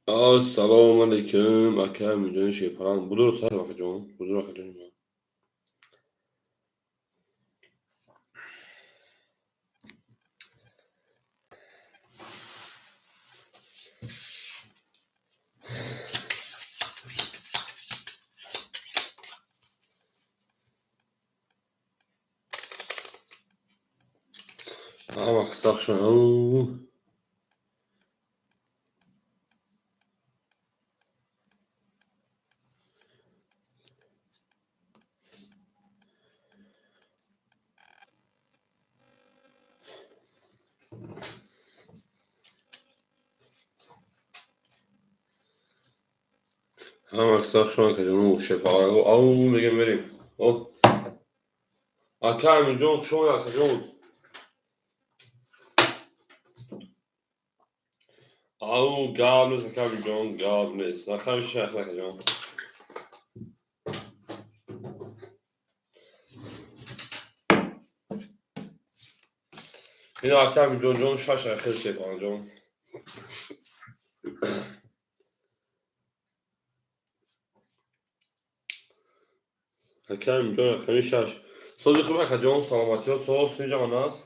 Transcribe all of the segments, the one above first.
Ассалому алайкум, ака Аминҷони Шерпаланг. Будур сар, акаҷон, будур, акаҷони ман. Ҳама сахшон. Ҳама сахшон, акаҷону Шерпаланго. Ау, мегем, мерем. Ака Аминҷон, хуш омадед, акаҷон. Ау, гап нест, ака Аминҷон, гап нест. Рақами шаш, акаҷон. Ино, ака Аминҷонҷон, шаш ахир, Шерпалангҷон. Ака Аминҷон, рақами шаш. Сози хуб, акаҷон, саломатиҳо, соз тинҷамон аст?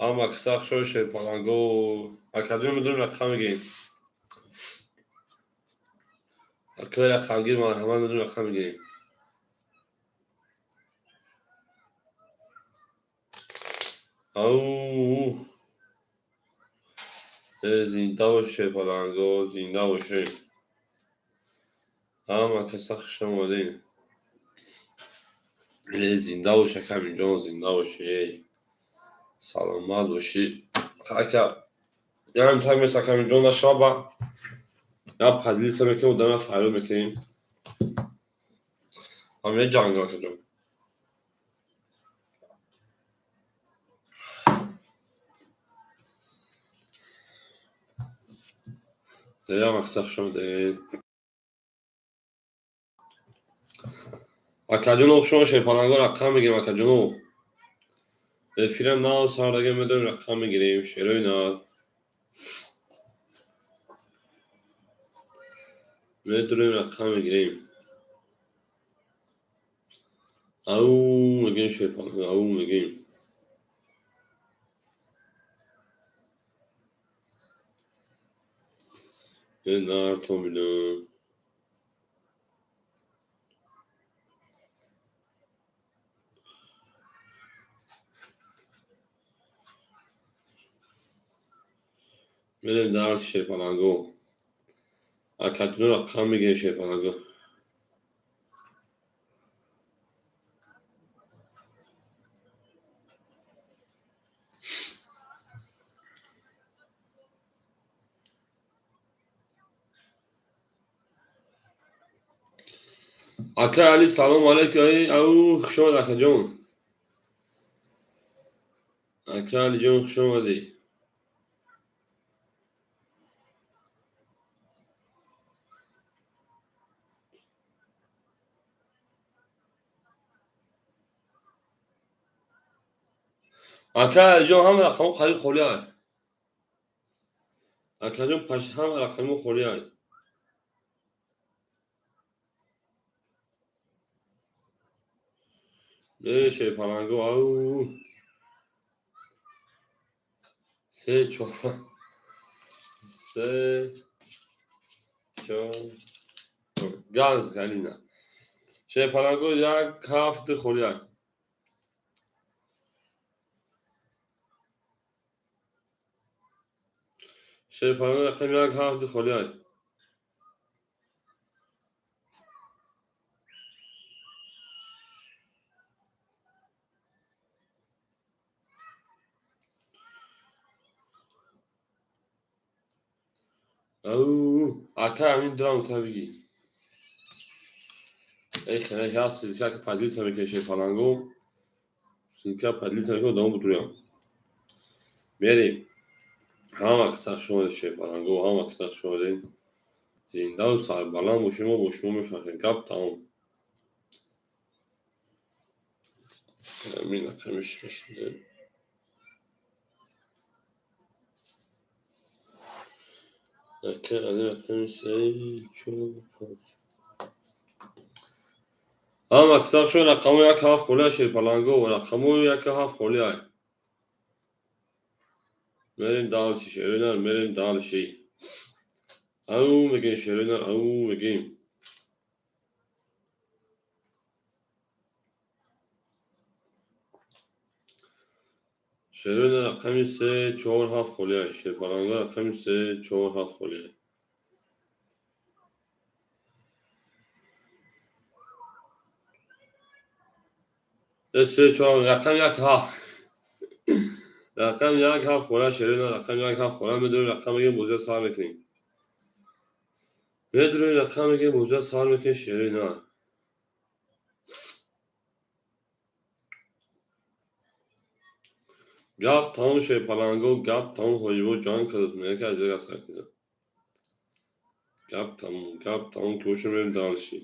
Ҳама каса хушо, Шерпаланго. Акаҷон, медонем, рақам мегирем. Акои рақамгир, марҳамат, медонем, рақам мегирем. Ау, зинда бошед, Шерпаланго, зинда бошед. Ҳама каса хуш омадед. Зинда бош, ака Аминҷон, зинда бошӣ. Саломат бошӣ. Ака, ям так мест, ака Аминҷон, нашава, я поделиться мекунем, одама фарёд мекунем. Ҳам меҷангем, акаҷон. Ҳама каса хуш омадед. Акаҷоно, хуш омад, Шерпаланго, рақам мегирем, акаҷоно. Эфира нав сардаге, медонем, рақам мегирем, шерои нар. Медонем, рақам мегирем. Ау, мегем, Шерпаланго, ау, мегем. Нар то бинам. Мерем дарси, Шерпаланго. Акаҷоно, рақам мегирем, Шерпаланго. Ака Али, салому алайкум. Ау, хуш омад, акаҷон. Ака Алиҷон, хуш омадӣ. Ака Алиҷон, ҳама рақамҳо қариб холиай. Акаҷон, пашти ҳама рақамҳо холиай. Шерпаланго, ау. Се, чор, се, чор. Ганз, Галина. Шерпаланго, як, ҳафт холиай. Шерпаланго, рақами як, ҳафт холиай. Ау, ака Амин, драмта бигӣ. Эх, ҳаст ссылка, ки поделиться мекунем, Шерпаланго. Ссылка поделиться мекунем, одамо будурям. Мерем. Ҳама каса хуш омадед, Шерпаланго, ҳама каса хуш омадед. Зиндаву сарбаланд бошем, мо бо шумо мефахрем. Гап тамом. Амин рақами шаш. Ака али рақами се, чор, панҷ. Ҳама киса шо рақамҳои як ҳафт холия шерпаланго, рақамҳои як ҳафт холия. Мерем дальше, шеринар, мерем дальше. Ау мегем шеринар, ау мегем. Шеринар рақами се, чор, ҳафт холия. Шерпаланго рақами се, чор, ҳафт холия. Се, чор, рақами як ҳафт. Рақами як ҳафт холия шеринар, рақами як ҳафт холия. Медонем рақам мегем, бозиро сар мекунем. Медонем рақам мегем, бозиро сар мекунем шеринар. Гап тамом шерпаланго, гап тамом ҳоҷибо ҷанг кардааст. Мега аз як сар кардааст. Гап тамом ки бошем мерем дальше.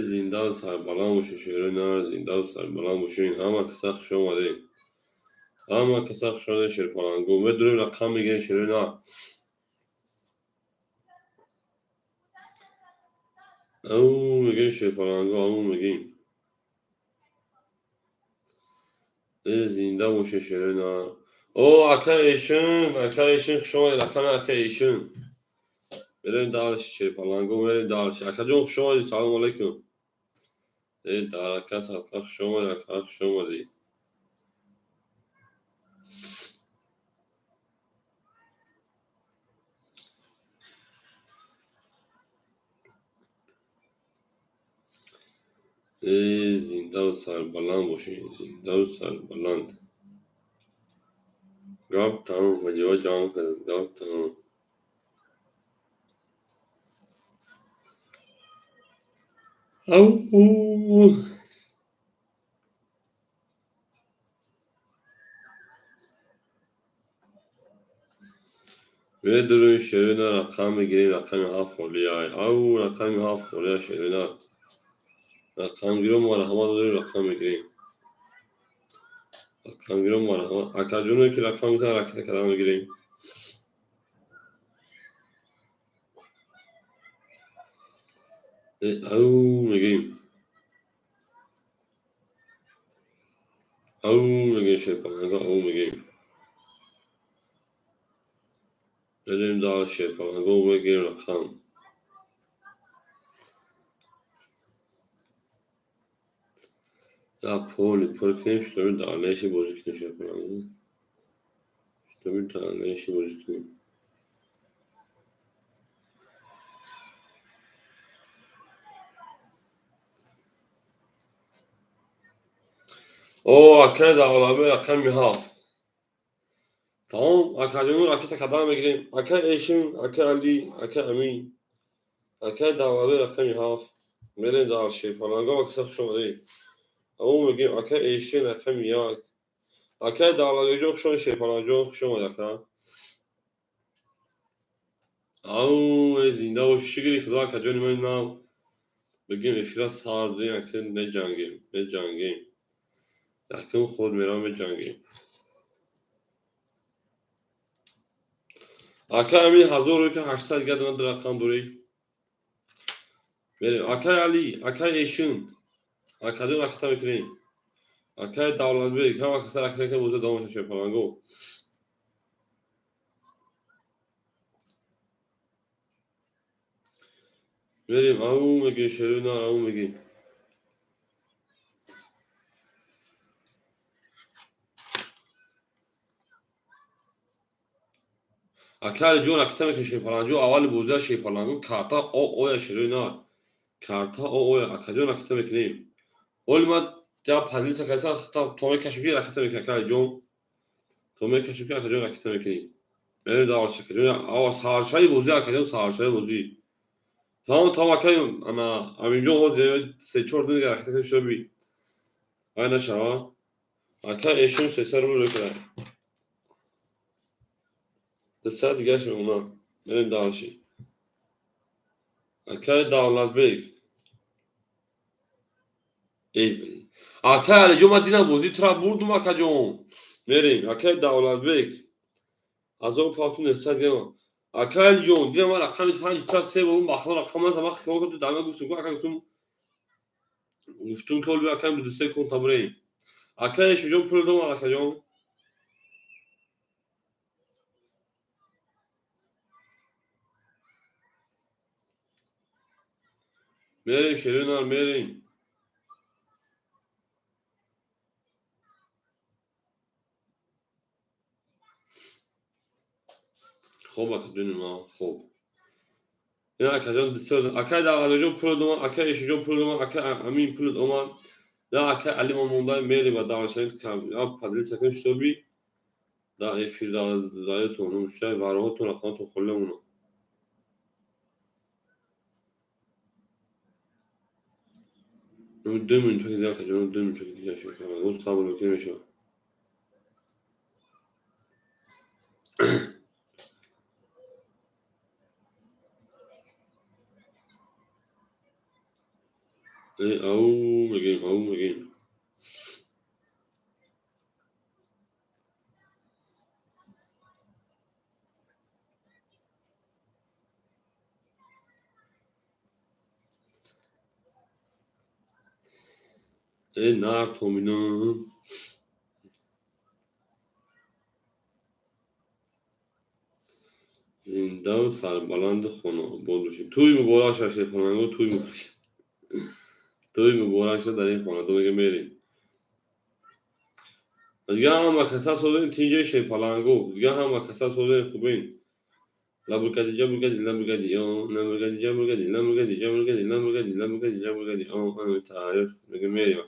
Зиндаву сарбаланд бошед шеринар, зиндаву сарбаланд бошед. Ҳама каса хуш омадед. Ҳама каса хуш омадед шерпаланго. Медонем рақам мегирем шеринар. Ау мегем шерпаланго, ау мегем. Зинда бошед шеринар. О, ака эшин, ака эшин хуш омадед, рақами ака эшин. Мерем дальше шерпаланго, мерем дальше. Акаҷон хуш омадед, салому алайкум. Дар ака садқа хуш омадед, ака хуш омадед. Зиндаву сарбаланд бошед, зиндаву сарбаланд. Гап тамом, ҳоҷиҳо ҷанг карданд, гап тамом. Ау! Медонем шерина рақам мегирем, рақами ҳафт холия. Ау, рақами ҳафт холия шерина. Рақамгирон марҳамат дорем, рақам мегирем. Рақамгирон марҳамат. Акаҷоне ки рақам мезананд, ракета кардан мегирем. Ау мегем. Ау мегем шерпаланго, ау мегем. Мерем дальше шерпаланго, мегирем рақам. Да поли пур кунем, чтобы дальше бозӣ кунем шерпаланго. Чтобы дальше бозӣ кунем. О, ака давлаби рақами ҳафт. Тамом, акаҷону ракета кардан мегирем. Ака Эшин, ака Али, ака Амин. Ака давлаби рақами ҳафт. Мерем дар шерпаланго, ака хуш омадед. Ау мегем ака Эшин рақами як. Ака давлабиҷон хуш омадед, шерпаланҷон хуш омадед ака. Ау, зинда бош, шукри худо акаҷони ман нав. Бигем эфира сар додем, ака меҷангем, меҷангем. Якум худ мерам меҷангем. Ака Амин ҳазору ки ҳаштсад гардона ду рақам дорӣ. Мерем. Акай Али, акай Эшин. Акаҷон ракета мекунем. Акай Давлатбек, ҳама каса ракета мекунем, бозӣ давом мешавад шерпаланго. Мерем, ау мегем шерина, ау мегем. Ака Алиҷон ракета мекунем шерпаланҷо, аввали бозия шерпаланго, карта о оя шерина. Карта о оя, акаҷон ракета мекунем. Оли ман я подлиса кайса то мекашем ки ракета мекунем, ака Алиҷон. То мекашем ки акаҷон ракета мекунем. Мерем дальше, акаҷон, ава саршаи бозӣ, акаҷон саршаи бозӣ. Тамом, тамом, акай, ана Аминҷон ҳозир се чор дунга ракета кунем, шоби. Ай нашава. Ака эшон 300 рубл кара. 200 дигаш мемона. Мерем дальше. Акай Давлатбек. Эй, акай Алиҷон, ман динам бозӣ тура бурдум, акаҷон. Мерем, акай Давлатбек. 1900 гема. Акай Алиҷон, динам ман рақами 5 тура 3 бурдум, ба худо рақам аст, ман хиёл кардам, дама гуфтум, ака гуфтум, гуфтум ки оли акай 23 конта бурем. Акай Эшонҷон пул дом, акаҷон. Мерем, шеринар, мерем. Хоб, акаҷони ман, хоб. Ин акаҷон 200, акай Давлатҷон пул дом, акай Эшонҷон пул дом, акай Амин пул омад. Я акай Али мо монда, мерем ба давлатшавӣ, я поделиться кунем, шутоби да эфир даётон, нуштай вароҳотон рақаматон холӣ монад. 2 минута дигар, акаҷон, 2 минута дигар шуд. Сабр мекунем, мешавад. Ау мегӯем, ау мегӯем. Эй, нар томинам. Зиндаву сарбаланду хонаобод бошед. Тӯй муборак шавад, шерхонанго, тӯй муборак шавад. Тӯй муборак шавад дар ин хонадон, мега мерем. Дигар ҳама каса созем тинҷаи шерпаланго, дигар ҳама каса созем хубен. Лабуркади ҷабуркади лабуркади он, лабуркади ҷабуркади лабуркади ҷабуркади лабуркади лабуркади ҷабуркади он, ана таъриф мега мерем.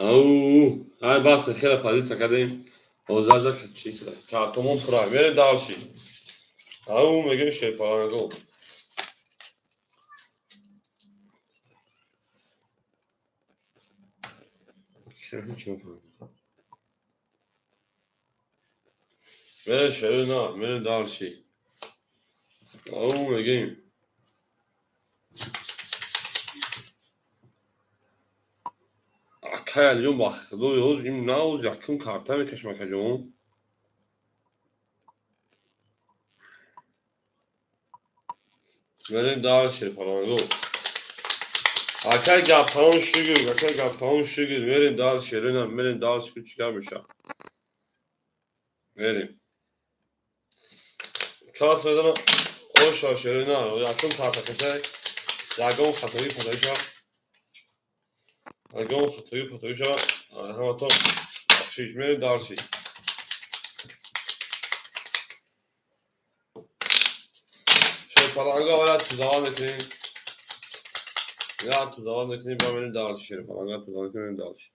Ау, ай бас, хеле позиция кардем. Ҳозир чиз картомон пура. Мерем дальше. Ау, мегӯем шерпаланго. Мерем шерина, мерем дальше. Ау, мегӯем. Акай Алиҷон, ба худои ҳоз ин навз якум карта мекашам, акаҷон. Мерем дальше, фаланго. Акай гаптаон шугр, акай гаптаон шугр. Мерем дальше, мерем дальше, ку чикар мешавад. Мерем. Кас мезанам, оша шерина, якум карта кашай. Ягон хатои патои шавад. Ягон хатои патои шавад, ҳаматон бахшиш. Мерем дальше. Шерпаланго аввал тузавал мекунем. Я тузавал мекунем, ба мерем дальше. Шерпаланго тузавал мекунем, мерем дальше.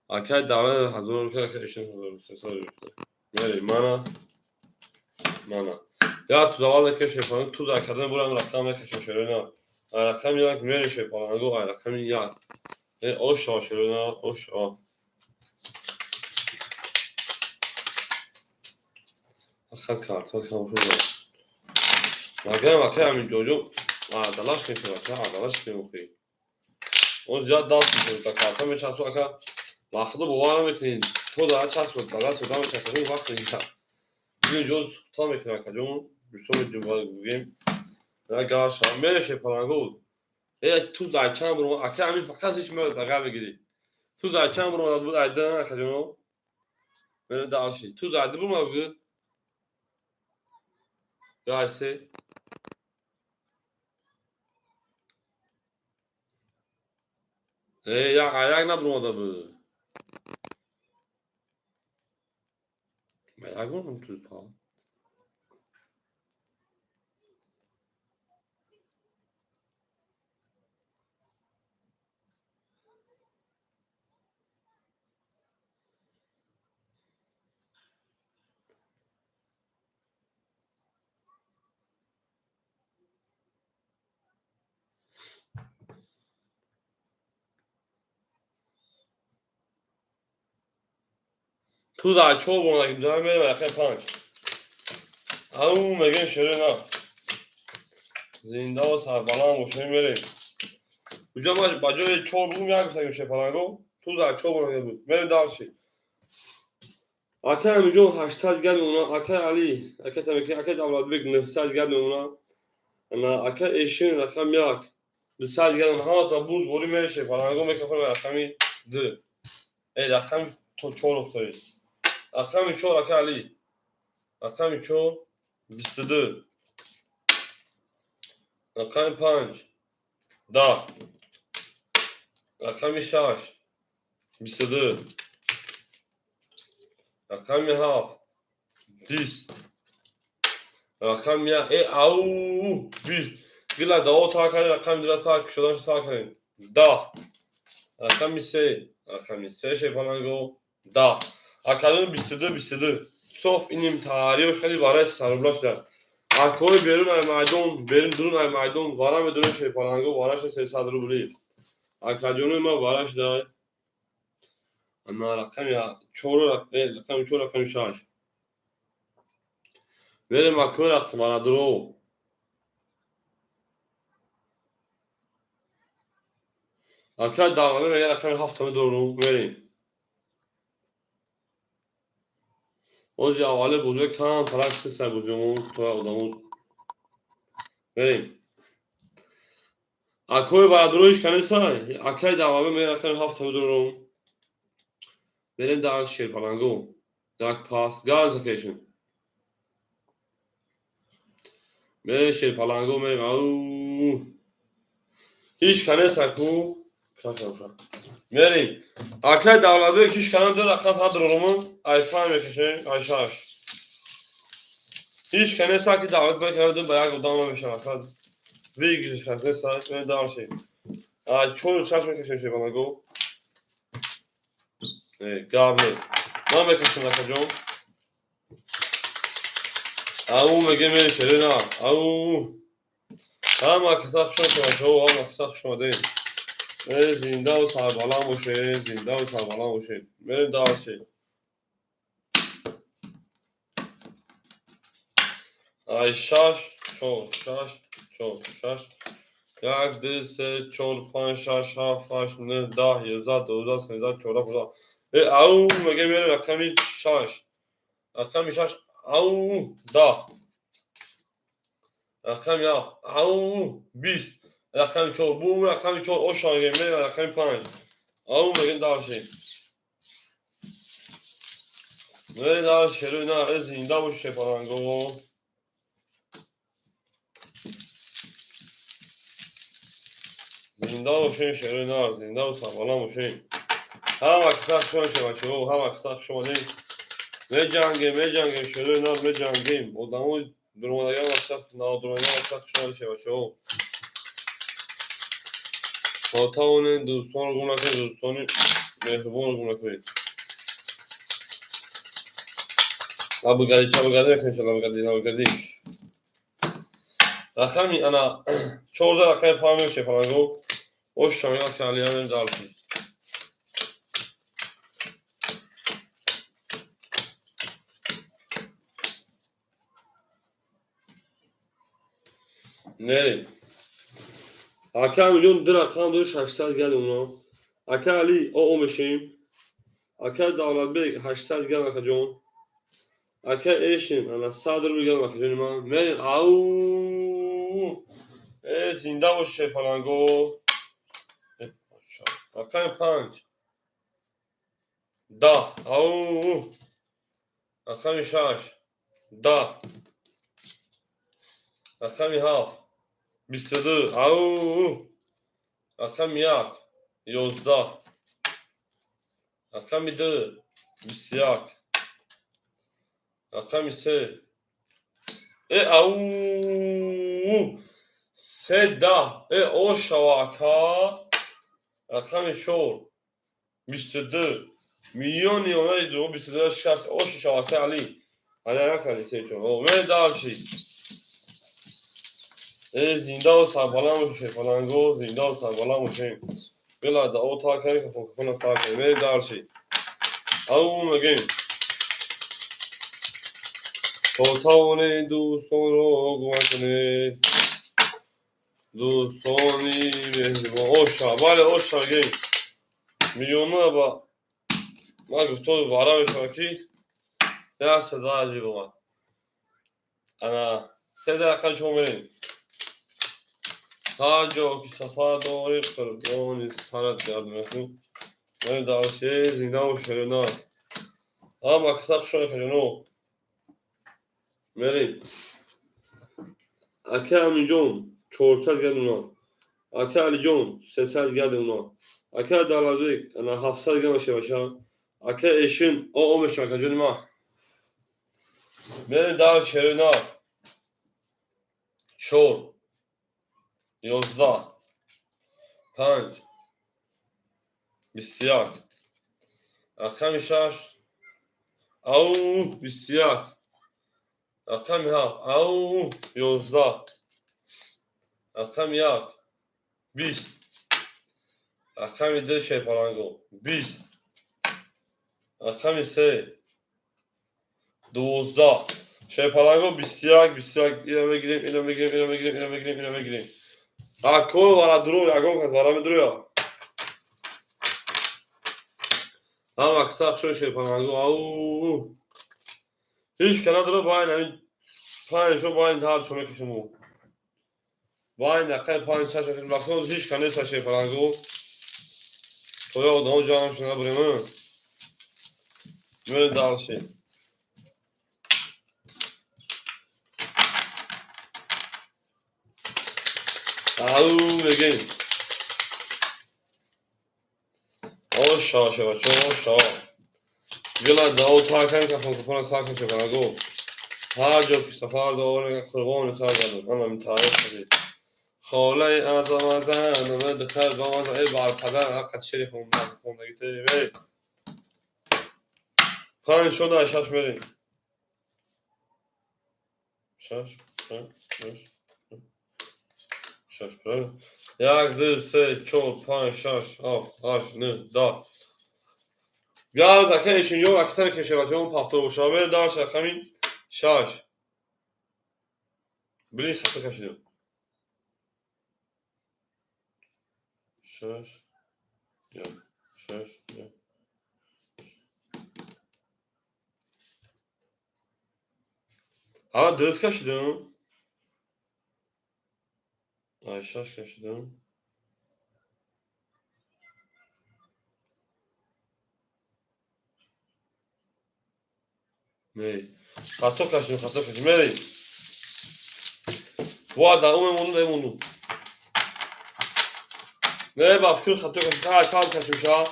Акай давлат 1000 рубл, акай Эшон 1300 рубл. Мерем, мана. Мана. Я тузавал мекунем шерпаланго, туз акадан бурам рақам мекашам шерина. Рақами як мерем шерпаланго, рақами як. Оша шерина, оша. Ахад картҳо кам шуд. Магар акай ҳамин ҷоҷо адалаш мешавад, ака адалаш мемохӣ. Он зиёд даст мешавад, ба карта мечаспад, ака. Ба худо бовар намекунед, то дар часпад, ба даст одам мечаспад, вақт мегирад. Ин ҷо сухта мекунад, акаҷон. Бисёр ҷумла гӯем. Агар шава мерем шерпаланго. Э, туз ай чанд бурма, ака ҳамин фақат ҳеч меояд, агар мегирӣ. Туз ай чанд бурма буд, ай дан, акаҷоно. Мерем дальше. Туз ай ду бурма буд. Ё ай се. Э, як аяк набурмада буд. Ба як бурмам туз па. Ту дар чор бона ки мерем рақами панҷ. Ау мегем шерои на. Зиндаву сарбаланд бошем, мерем. Уҷа ма ба ҷои чор бугум як гуфтагим шепаланго. Ту дар чор бона буд. Мерем дальше. Акай Амиҷон 800 гап мемона, акай Али, акай Тамеки, акай Давлатбек 900 гап мемона. Ана акай Эшин рақам як 200 гап мемона. Ҳамата бурд ворӣ мерем шепаланго мекафам рақами ду. Э рақами чор уфтои. Рақами чор акай Али. Рақами чор 22. Рақами панҷ 10. Рақами шаш 22. Рақами ҳафт 20. Рақами як э ау 20. Гила дао та кардем, рақами дура сар кушоданшо сар кардем. 10. Рақами се, рақами се шепаланго 10. Академи 22 22. Соф иним тариёш хеле вараи сарубла шуда. Акои берун ай майдон, берун дурун ай майдон, вара медурун шепаланго, вараша 300 рубли. Акаҷонои ман вара шуда. Ана рақами чор, рақами чор, рақами шаш. Мерем акои рақам барадуро. Акай Давлатбек мега рақами ҳафта медорум, мерем. Ози аввали бозиҳо кам тарак сесай бозиҳомон то одамо мерем. Акои барадуро ҳеч канесай. Акай Давлатбек мега рақами ҳафта медорум. Мерем дар шерпаланго. Як пас гап закешин. Мерем шерпаланго мерем. Ау. Ҳеч канесай ку. Мерем. Акай Давлатбек ҳеч канам ду рақам фақат дорум. Ай панҷ мекашем, ай шаш. Ҳеч канесай ки Давлатбек ду ба як одам мешавад. Фақат выигрыш несай. Мерем дальше. Ай чору шаш мекашем шерпаланго. Гап нест. Ман мекашам акаҷон. Ау мегем мерем шерои на. Ау. Ҳама каса хуш омадед, ҳама каса хуш омадед. Зиндаву сарбаланд бошед, зиндаву сарбаланд бошед. Мерем дальше. Ай шаш, чор, шаш, чор, шаш. Як, ду, се, чор, панҷ, шаш, ҳафт, ҳашт, нӯҳ, 10, 11, 12, 13, 14, 15. Э, ау, мегем мерем рақами шаш. Рақами шаш, ау, 10. Рақами ҳафт, ау, 20. Рақами чор, бу рақами чор оша мегем, мерем рақами панҷ. Ау мегем дальше. Мерем дальше, шерои на, э, зинда боши шепаланго. Зинда бошем, шерои нар, зиндаву сарбаланд бошем. Ҳама каса хуш омадед, бачаҳо, ҳама каса хуш омадед. Меҷангем, меҷангем, шерои нар, меҷангем. Одамои дуромадаган вақта, навдуромадаган вақта хуш омадед, бачаҳо. То тавонед дӯстонро гум накунед, дӯстони меҳрубонро гум накунед. Лабгади, чабгади мекунем, лабгади, лабгади. Рақами ана 14 рақами панҷ мешавад паланго. Ош шамига ки алия мерем дальше. Мерем. Ака Амиҷон ду рақам дори 600 гал уно. Ака Али о мешем. Ака Давлатбек 800 гал акаҷон. Ака Эшин ана 100 рубл гал акаҷони ман. Мерем. Ау. Э зинда боши шерпаланго. Рақами панҷ. 10. Ау. Рақами шаш. 10. Рақами ҳафт. 22. Ау. Рақами як. 11. Рақами ду. 21. Рақами се. Э ау. Се 10. Э ошава ака. Рақами чор. 22. Миёни онаи ду 22 шикаст. Оши шава ака Али. Али накарди се чор. Мерем дальше. Э зиндаву сарбаланд бошед, паланго, зиндаву сарбаланд бошед. Била дао та кардем, кафон кафона сар кардем. Мерем дальше. Ау мегем. То тавонед дӯстонро кӯмак кунед. Дӯстони меҳрибон. Оша, бале, оша гем. Миллионҳо ба ман гуфто вара мешавад ки як сада аҷиб омад. Ана се дақиқа чо мерем. Ҳар ҷо ки сафар дорӣ, қурбони сарат гардонам. Ман дарсе зинда ва ширина. Ҳама каса хушон хелино. Мерем. Ака Аминҷон 400 гардона. Ака Алиҷон 300 гардона. Ака Давлатбек ана 700 гардона шеваша. Ака Эшин о мешава акаҷони ман. Мерем дар ширина. 4 11 5 21 рақами 6 ау 21 рақами 7 ау 11 рақами 1 20 рақами 2 шерпаланго 20 рақами 3 12 шерпаланго 21 21 ина мегирем, ина мегирем, ина мегирем, ина мегирем, ина мегирем. Ако вара дурӯ, ягон кас вара медурӯя. Ҳама каса хушо шерпаланго ау. Ҳеҷ ка надора байн ҳамин панҷ шо байн ҳар шо мекашем. Байн рақами панҷ шаш мекашем. Вақто ҳеҷ ка нест шерпаланго. То я одамо ҷамъ шуда набурем. Мерем дальше. Ау мегем. Оша шевачо, оша. Гила дао такан кафон кафон сакан шеванаго. Ҳар ҷо ки сафар дорӣ, қурбони сар гардон. Ана таърих кардед. Холаи азамазан, духтар бамазан, эй бар падар ҳаққат шери хондан хондагӣ те эй. Панҷ шуда шаш мерем. Шаш, панҷ, шаш. Шаш, правильно? Як, ду, се, чор, панҷ, шаш, ҳафт, ҳашт, нӯҳ, даҳ. Газ ака эшинҷо ракета мекаше бачаҳо пафтор боша. Мерем дальше рақами шаш. Блин, хато кашидем. Шаш, як, шаш, як. Ҳа, дуруст кашидем. Ай, шаш кашидем. Не, хато кашидем, хато кашидем. Мерем. Ва, да, умемонду, эмонду. Не, ба фикр хато кашидем. Ҳа, чанд кашидем ша?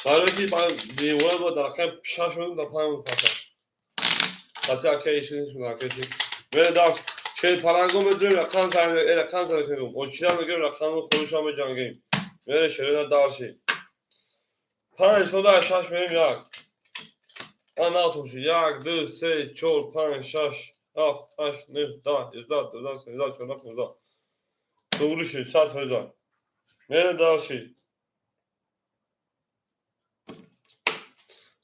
Барои ки девона бояд дар рақами шаш мемонд, дар панҷ мемонд паса. Хати ака ишин шуд, ака ишин. Мерем дальше. Шерпаланго медурем, рақам зан, э, рақам зан мекунем. Очира мегирем, рақами худашон меҷангем. Мерем шерина дальше. Панҷ шуда шаш мерем як. Ана тоши. Як, ду, се, чор, панҷ, шаш, ҳафт, ҳашт, нӯҳ, даҳ, 11, 12, 13, 14, 15. Туғри шуд, 100%. Мерем дальше.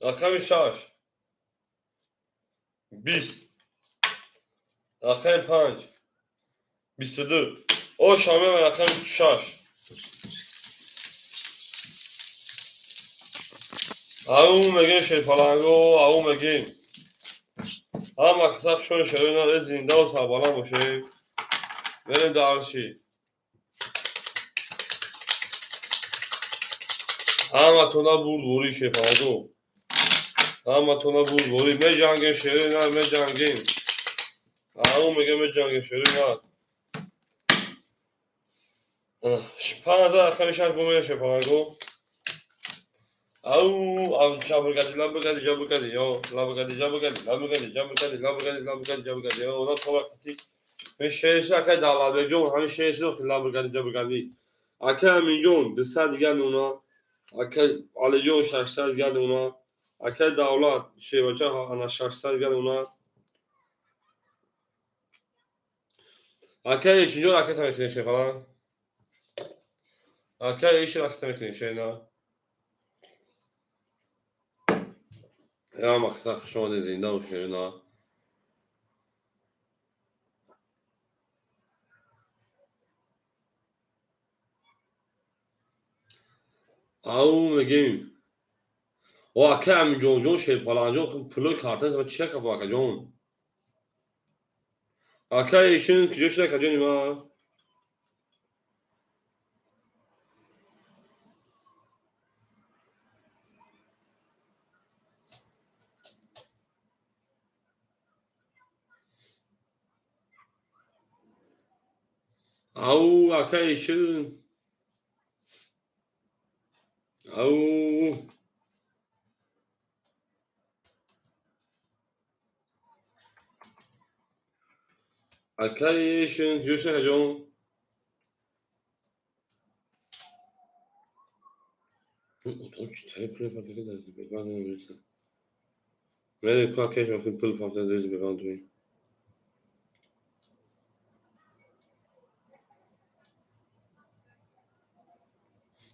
Рақами шаш. 20. Рақами панҷ. 22. Оша мева рақами шаш. Ау мегем шерпаланго, ау мегем. Ҳама каса хушон шерина зинда ва сарбаланд бошед. Мерем дальше. Ҳаматона бурдборӣ шерпаланго. Ҳаматона бурдборӣ. Меҷангем шерина, меҷангем. Ау мегем меҷангем шерина. Панҷ рақами шаш бо шерпаланго. Ау, ау, ҷабргади, лабргади, ҷабргади, ё, лабргади, ҷабргади, лабргади, ҷабргади, лабргади, лабргади, ҷабргади, ё, она тобақати. Мен шеша акай Давлатбекҷон, ҳамин шеша лабргади, ҷабргади. Акай Аминҷон, 200 дигар нуна. Акай Алиҷон, 600 дигар нуна. Акай Давлат, шевача, ана 600 дигар нуна. Акай Эшинҷон, ракета мекунем шефала. Акай Эшин ракета мекунем шена. Я мақсад хуш омадед, зинда бошед, на. Ау мегем. О ака Аминҷон ҷон, Шерпаланҷон, пулои карта чӣ кафо акаҷон? Ака ишин куҷо шуда, акаҷони ман? Ау ака ишин. Ау. Ака ишин куҷо шуда, акаҷон? Мерем ку ака ишин пул партофта дар Сбербанк дорем.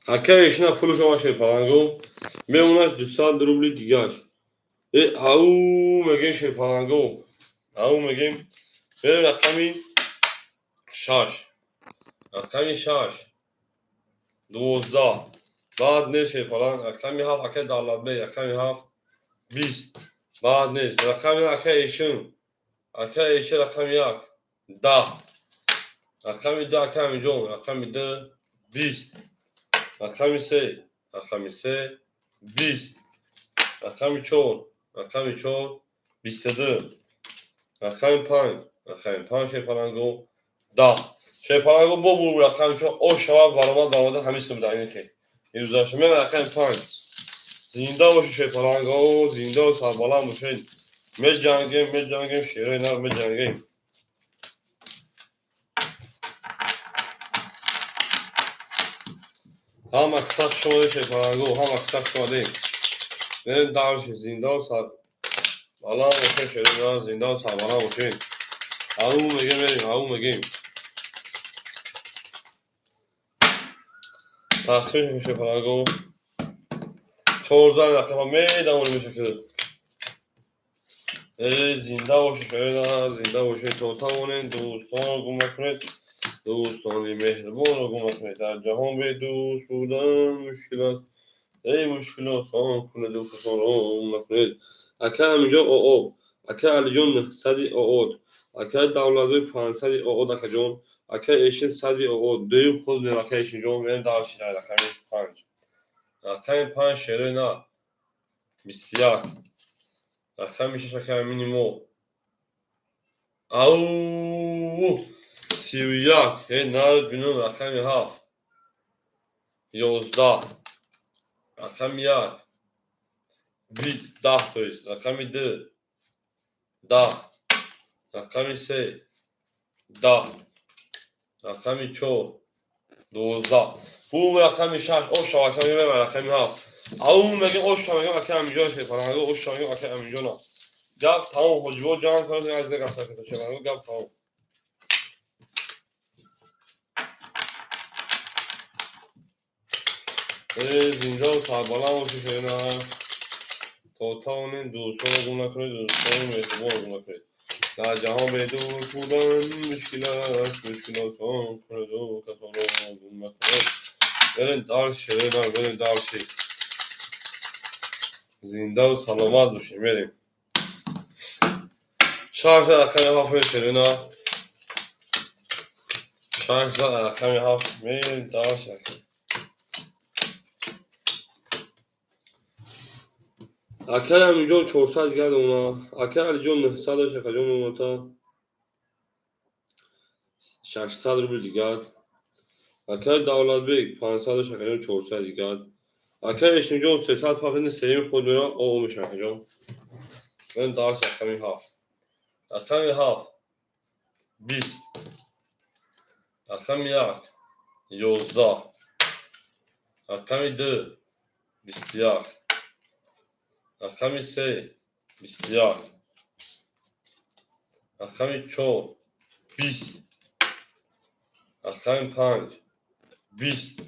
Ака ишина пулш омад, Шерпаланго. Мемонаш 200 рубли дигаш. Э ау мегем, Шерпаланго. Ау мегем. Берем рақами 6. Рақами 6. 12. Баъд нест, Шерпаланг. Рақами 7, ака Давлатбек, рақами 7. 20. Баъд нест. Рақами ака Ишин. Ака Ишин рақами 1. 10. Рақами 2, ака Аминҷон, рақами 2. 20. Рақами 3, рақами 3, 20. Рақами 4, рақами 4, 22. Рақами 5, рақами 5, Шерпаланго, 10. Шерпаланго бо бур рақами 4 ош шавад баромад баромада ҳамин сум дар ин хел. Имрӯзаша мева рақами 5. Зинда бошед, Шерпаланго, зинда сарбаланд бошед. Меҷангем, меҷангем, шерои нар меҷангем. Ҳама киса хуш омадед, Шерпаланго, ҳама киса хуш омадед. Мерем дальше, зиндаву сарбаланд бошед, шерои нар, зиндаву сарбаланд бошед. Ау мегем, мерем, ау мегем. Тақсим Шерпаланго. 14 дақиқа медавонем мешакл. Э зинда бошед, шерои нар, зинда бошед, то тавонед дӯстонро гум накунед. Дӯстони меҳрубонро гум накунед. Дар ҷаҳон бедӯст будан мушкил аст. Эй мушкил осон кунед, касонро гум накунед. Ака Аминҷон ОО, ака Алиҷон 900 ОО, ака Давлатбек 500 ОО, акаҷон, ака Эшин 100 ОО, дуюм худ меем, ака Эшинҷон, мерем дальше рақами 5. Рақами 5, шерои нар 21. Рақами 6, ака Амини мо. Ау 31. Э народ бинон, рақами 7. 11. Рақами 1. 10, то есть рақами 2. 10. Рақами 3. 10. Рақами 4. 12. Бу рақами 6 ош шава, ака мебарам рақами 7. Ау мегем, ош шава мегем, ака Аминҷон, Шерпаланго, ош шава мегем, ака Аминҷона. Гап тамом, ҳоҷибо ҷанг кардем, аз гап Шерпаланго, гап тамом. Э зиндаву сарбаланд бошед, шерина. То тавонед дӯстонро гум накунед, дӯстони меҳрубонро гум накунед. Дар ҷаҳон бедӯст будан мушкил аст, мушкил осон кунеду касонро гум накунед. Берем дальше, шерина, берем дальше. Зиндаву саломат бошед, мерем. 6 рақами 7, шерина. 6 рақами 7, мерем дальше. Акай Аминҷон 400 дигар дона. Акай Алиҷон 900 дошт, акаҷон мемота. 600 рубл дигар. Акай Давлатбек 500 дошт, акаҷон, 400 дигар. Акай Эшинҷон 300 пафтани сеюм худ мера о мешавад, акаҷон. Мен дальше рақами 7. Рақами 7. 20. Рақами 1. 11. Рақами 2. 21. Рақами 3. 21. Рақами 4. 20. Рақами 5. 20.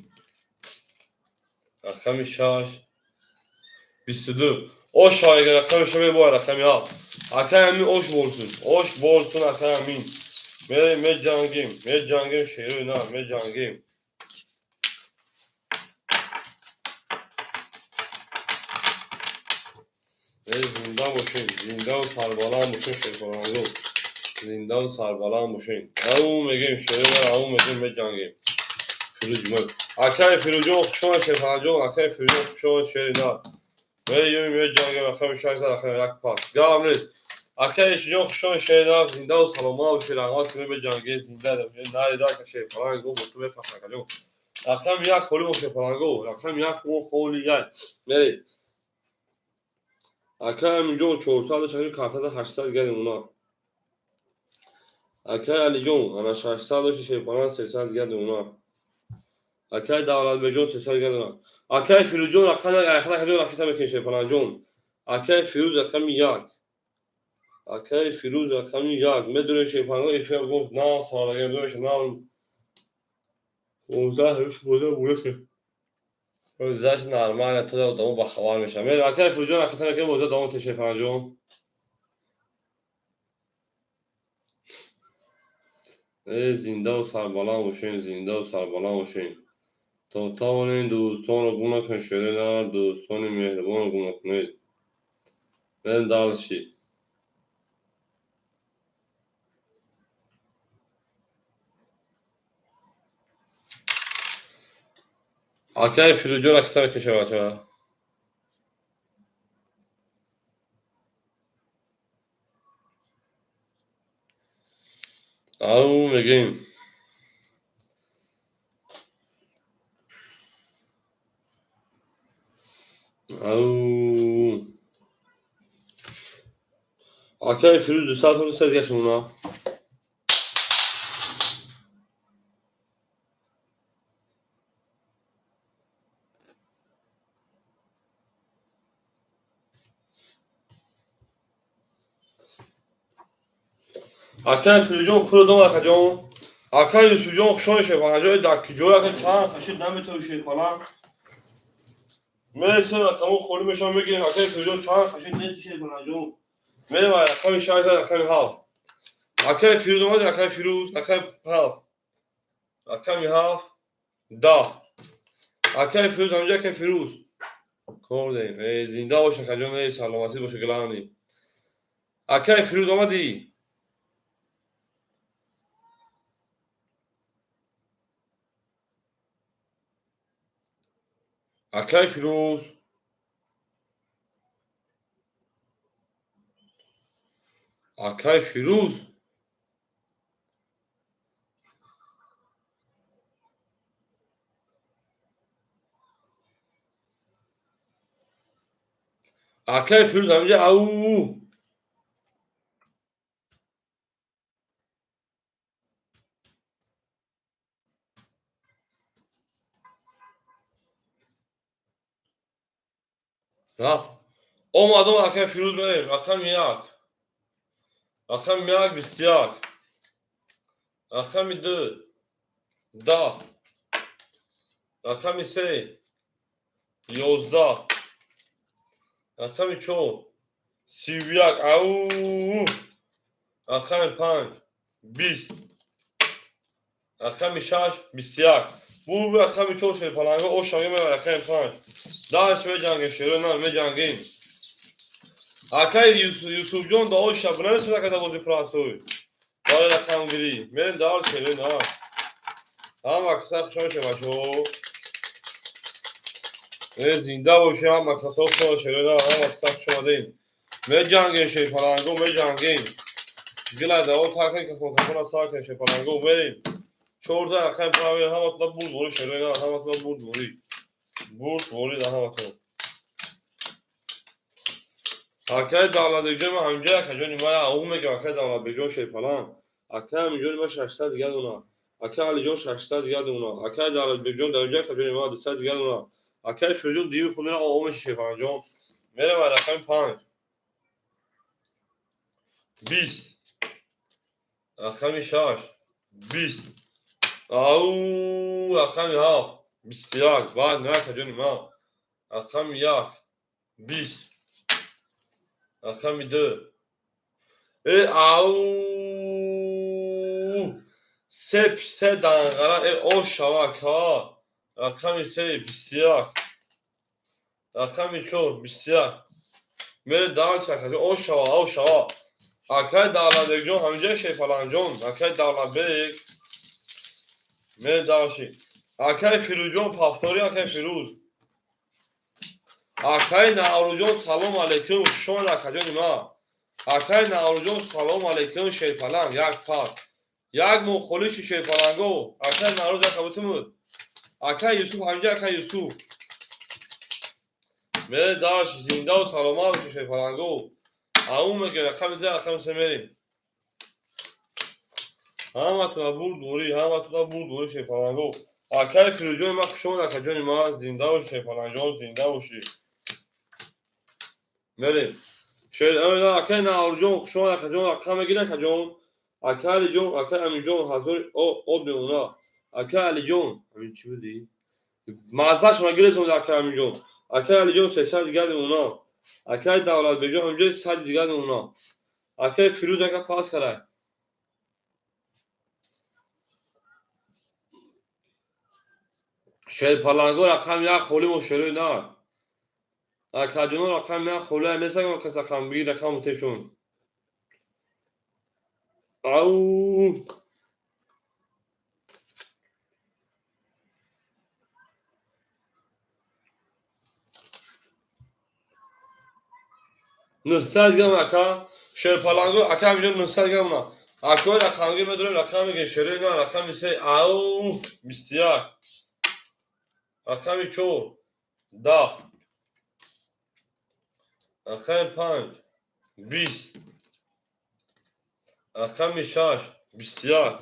Рақами 6. 22. Ош шава, рақами шава бояд рақами 7. Акай Амин ош борсун. Ош борсун, акай Амин. Мерем, меҷангем, меҷангем, шерои нар, меҷангем. бошед, зиндаву сарбаланд бошед, шерпаланго, зиндаву сарбаланд бошед. Ау мегем, шерина, ау мегем, меҷангем. Фирӯз Ҷумаев, акаи Фирӯзҷон, хушомад. Шерпаланҷон, акаи Фирӯзҷон, хушомад. Шерина, меём, меҷангем. Рақами 600, рақами 1, пас гап нест. Акаи Ишиҷон, хушомад. Шерина, зиндаву саломат бошед, раҳмат ки меҷангем. Зинда наридака, шерпаланго, бо ту мефахр, акаҷон. Рақами 1 холӣ бо, шерпаланго, рақами 1 холӣ, як меред. Акай Аминҷон, 400 шаки картада, 800 дигар мемонад. Акай Алиҷон, ана 600 дошти, шерпаланг, 300 дигар мемонад. Акай Давлатбекҷон, 300 дигар мемонад. Акай Фирӯзҷон, рақами 1, айхала ракета мекунем, шерпалангҷон. Акай Фирӯз, рақами 1, акай Фирӯз, рақами 1. Медонем, шерпаланго, эфир гуфт на сараги меша, на 15 15. Заш нормально, то одамо бахабар мешаванд. Мерем, акай Фирӯзҷон, ракета мекунем, боза давом те, шерпалангҷон. Э, зиндаву сарбаланд бошед, зиндаву сарбаланд бошед. То тавонед, дӯстонро гум накунед, шерина, дӯстони меҳрубонро гум накунед. Мерем дальше. Акаи Фирӯзҷон, ракета мекунем, бачаҳо. Ау мегем. Ау. Акаи Фирӯз, 200 сом, 200 дигар шумона. Акаи Фирӯзҷон, пуло дом, акаҷон. Акаи Юсуфҷон, хушомед, шерпаланҷон. Дар куҷо, ака, чанд хашид наметавӣ, шерпаланг? Мересем, рақамо холӣ мешавам, мегирем. Акаи Фирӯзҷон, чанд хашид нест, шерпаланҷон. Мерем рақами 6, рақами 7. Акаи Фирӯз омад, акаи Фирӯз, рақами 7, рақами 7, 10. Акаи Фирӯз ҳамҷа, акаи Фирӯз, кор дорем. Э, зинда бош, акаҷон, э, саломатӣ боша, главный. Акаи Фирӯз, омадӣ? Акаи Фирӯз, акаи Фирӯз, акаи Фирӯз ҳамҷа, ау. Рафт, омадом. Акаи Фирӯз, мерем рақами 1, рақами 1, 21, рақами 2, 10, рақами 3, 11, рақами 4, 31, ау, рақами 5, 20, рақами 6, 21. Бу рақами 4, шерпаланго, ошаги мева. Рақами 5, даш, меҷангем, шеро на меҷангем. Акаи Юсуфҷон, да оша бинависед, акада бози простой барои рақамгирӣ. Мерем дар, шеро на. Ҳама каса хушомед, бачаҳо. Э, зинда бошед, ҳама касо хушомед, шеро на, ҳама каса хуш омадем. Меҷангем, шерпаланго, меҷангем. Гила даво такин, кафон кафона сар кунем, шерпаланго, мерем. Чорда рақами правил, ҳаматона бурд ворид, шеро на, ҳаматона бурд ворид, бурд ворид ҳаматон. Акаи Давлатбекҷон, ман ҳаминҷо, акаҷони ма, ау мегам. Акаи Давлатбекҷон, шерпаланг, акаи ҳаминҷони ма, 600 дигар дона. Акаи Алиҷон, 600 дигар дона. Акаи Давлатбекҷон дар инҷо, акаҷони ма, 200 дигар дона. Акаи Фирӯзҷон, диюи худ мера омеши, шерпалангҷон. Мерем рақами 5, 20, рақами 6, 20, ау, рақами 7, 21. Баъд на, акаҷони ман. Рақами 1, 20, рақами 2, э, ау, се пиште данғара, э, ошава, ака. Рақами 3, 21, рақами 4, 21. Мере дальше, акаҷон. О шава, о шава. Акай Давлатбекҷон, ҳаминҷа Шерпалангҷон, акай Давлатбек. Мере дальше. Акай Фирӯзҷон, повтори, акай Фирӯз. Акай Наврӯзҷон, салом алейкум, хуш омад, акаҷони ма. Акай Наврӯзҷон, салом алейкум, Шерпаланг, як пас. Як моҳ холиши Шерпаланго. Акай Наврӯз як кабутимуд. Акай Юсуф, ҳаминҷа акай Юсуф. Мере дальше, зиндаву саломат бошед, Шерпаланго. Аун мегӯем, рақами ду, рақами се мерем. Ҳаматона бурдборӣ, ҳаматона бурдборӣ, Шерпаланго. Акай Фирӯзҷони ма, хуш омад, акаҷони ма, зинда бошӣ, Шерпалангҷон, зинда бошӣ. Мерем. Акай Наврӯзҷон, хуш омад, акаҷон, рақам мегирӣ, акаҷон. Акай Алиҷон, акай Аминҷон, ҳазори об мемона. Акай Алиҷон, ҳамин чӣ будӣ? Маззаш магирезонад, акай Аминҷон. Акай Алиҷон 300 дигар мемона. Акай Давлатбекҷон ҳаминҷо 100 дигар мемона. Акай Фирӯз ака пас карай. Шерпаланго рақам як холӣ мо шерои на. Акаҷоно рақам як холӣ нестагон кас рақам бигир рақам мутешон. Ау! Нӯҳсад грамм ака Шерпаланго, ака ҳаминҷо 900 грамм на. Акои рақамгир медорем, рақам мегирем шерои на, рақами се, ау, 21. Рақами чор, 10. Рақами панҷ, 20. Рақами шаш, 21.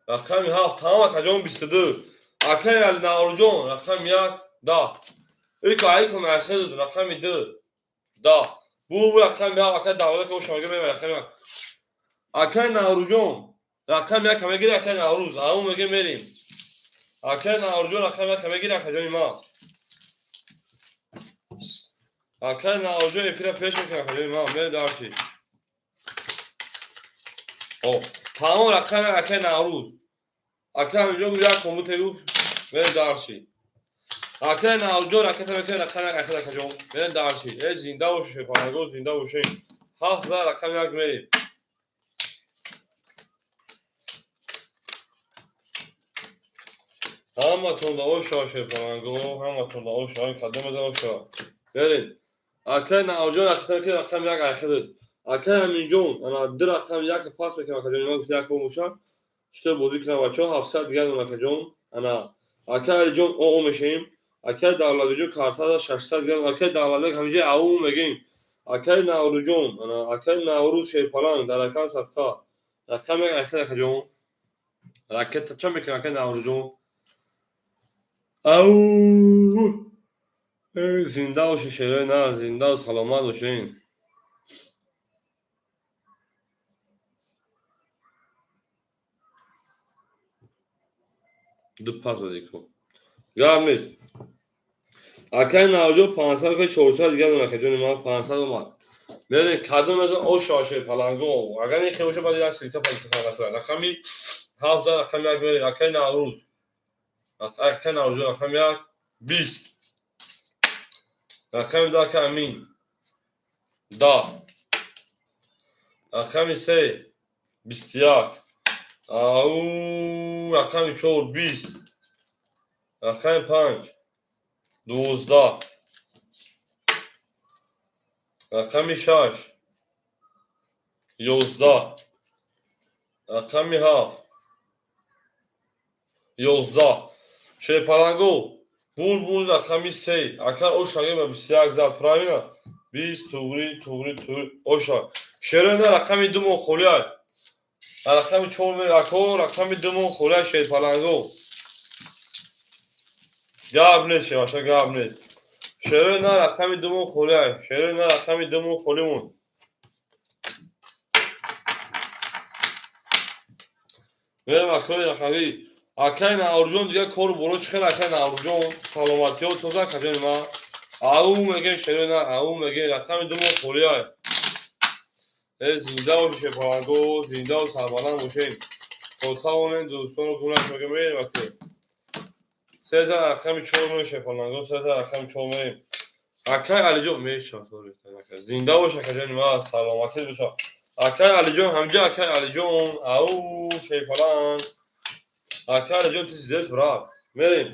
Рақами ҳафт, тамом акаҷон, 22. Акаи Наврӯзҷон, рақами як, 10. Ико айко нахед, рақами ду, 10. Бу рақами ҳафт, акаи Давлат ки ошамага мебарад рақами як. Акаи Наврӯзҷон, рақами як мегири, акаи Наврӯз, ау меге мерем. Акаи Наврӯзҷон, рақами як мегири, акаҷони ма. Акаи Наврӯзҷон эфира пеш мекунад, акаҷони ма, мере дальше. О, тамом рақами акаи Наврӯз. Акаи Аминҷон гуфт як компютер гуфт, мере дальше. Акаи Наврӯзҷон ракета мекунад рақами як акаи акаҷон. Мере дальше. Э, зинда бошед, Шерпаланго, зинда бошед. Ҳафт зад рақами як мерем. Ҳаматон да ошава, Шерпаланго, ҳаматон да ошава, кадом да ошава. Мерем. Акаи Наврӯзҷон ракета мекунад рақами як айхедад. Акаи Аминҷон, ана ду рақами як пас мекунад, акаҷон, ма гуфт як бошад. Читор бозӣ кунам бачаҳо, 700 дигар дон акаҷон. Ана акаи Алиҷон о мешавем. Акаи Давлатбекҷон картада 600 дигар. Акаи Давлатбек ҳаминҷа ау мегӯем. Акаи Наврӯзҷон, ана акаи Наврӯз Шерпаланг дар рақам садқа. Рақами як айхед акаҷон. Ракета ча мекунад акаи Наврӯзҷон? Ау! Зинда бошед, шерои нар, зиндаву саломат бошед. Ду пас бадику. Гап нест. Акаи Наврӯзҷон 500, акаи 400 дигар дон, акаҷони ман 500 омад. Мерем кадом аз ошава Шерпаланго. Агар ин хел бошад, баъд як ссылка палиса рақами ҳафт зад рақами як мерем. Акаи Наврӯз. Акаи Наврӯзҷон рақами як, 20. Рақами ду акаи Амин. 10. Рақами се, 21. Ау, рақами чор, 20. Рақами панҷ, 12. Рақами шаш, 11. Рақами ҳафт, 11. Шерпаланго, бур рақами се. Ака ошаге ба 21 зад, правильно? 20, туғри, туғри, туғри, оша. Шерои на рақами ду мо холиай. Рақами чор ме, ако рақами ду мо холиай Шерпаланго. Гап нест, шеваша гап нест. Шерои на рақами ду мо холиай. Шерои на рақами ду мо холимон. Мерем акои рақами. Акаи Наврӯзҷон дигар кору боро чӣ хел, акаи Наврӯзҷон, саломатиҳо соза, акаҷони ма. Ау мегӯем шерои на, ау мегӯем рақами ду мо холиай. Э, зинда бошед, Шерпаланго, зиндаву сарбаланд бошед. То тавонем дӯстонро гумрак мегӯем, мерем аке. Се зад рақами чор мерем, Шерпаланго, се зад рақами чор мерем. Акай Алиҷон мешавад, зинда бош, акаҷони ман, саломатӣ боша. Акай Алиҷон, ҳамҷа акай Алиҷон, ау шейфаланг. Акай Алиҷон, ты здесь, брат. Мерем.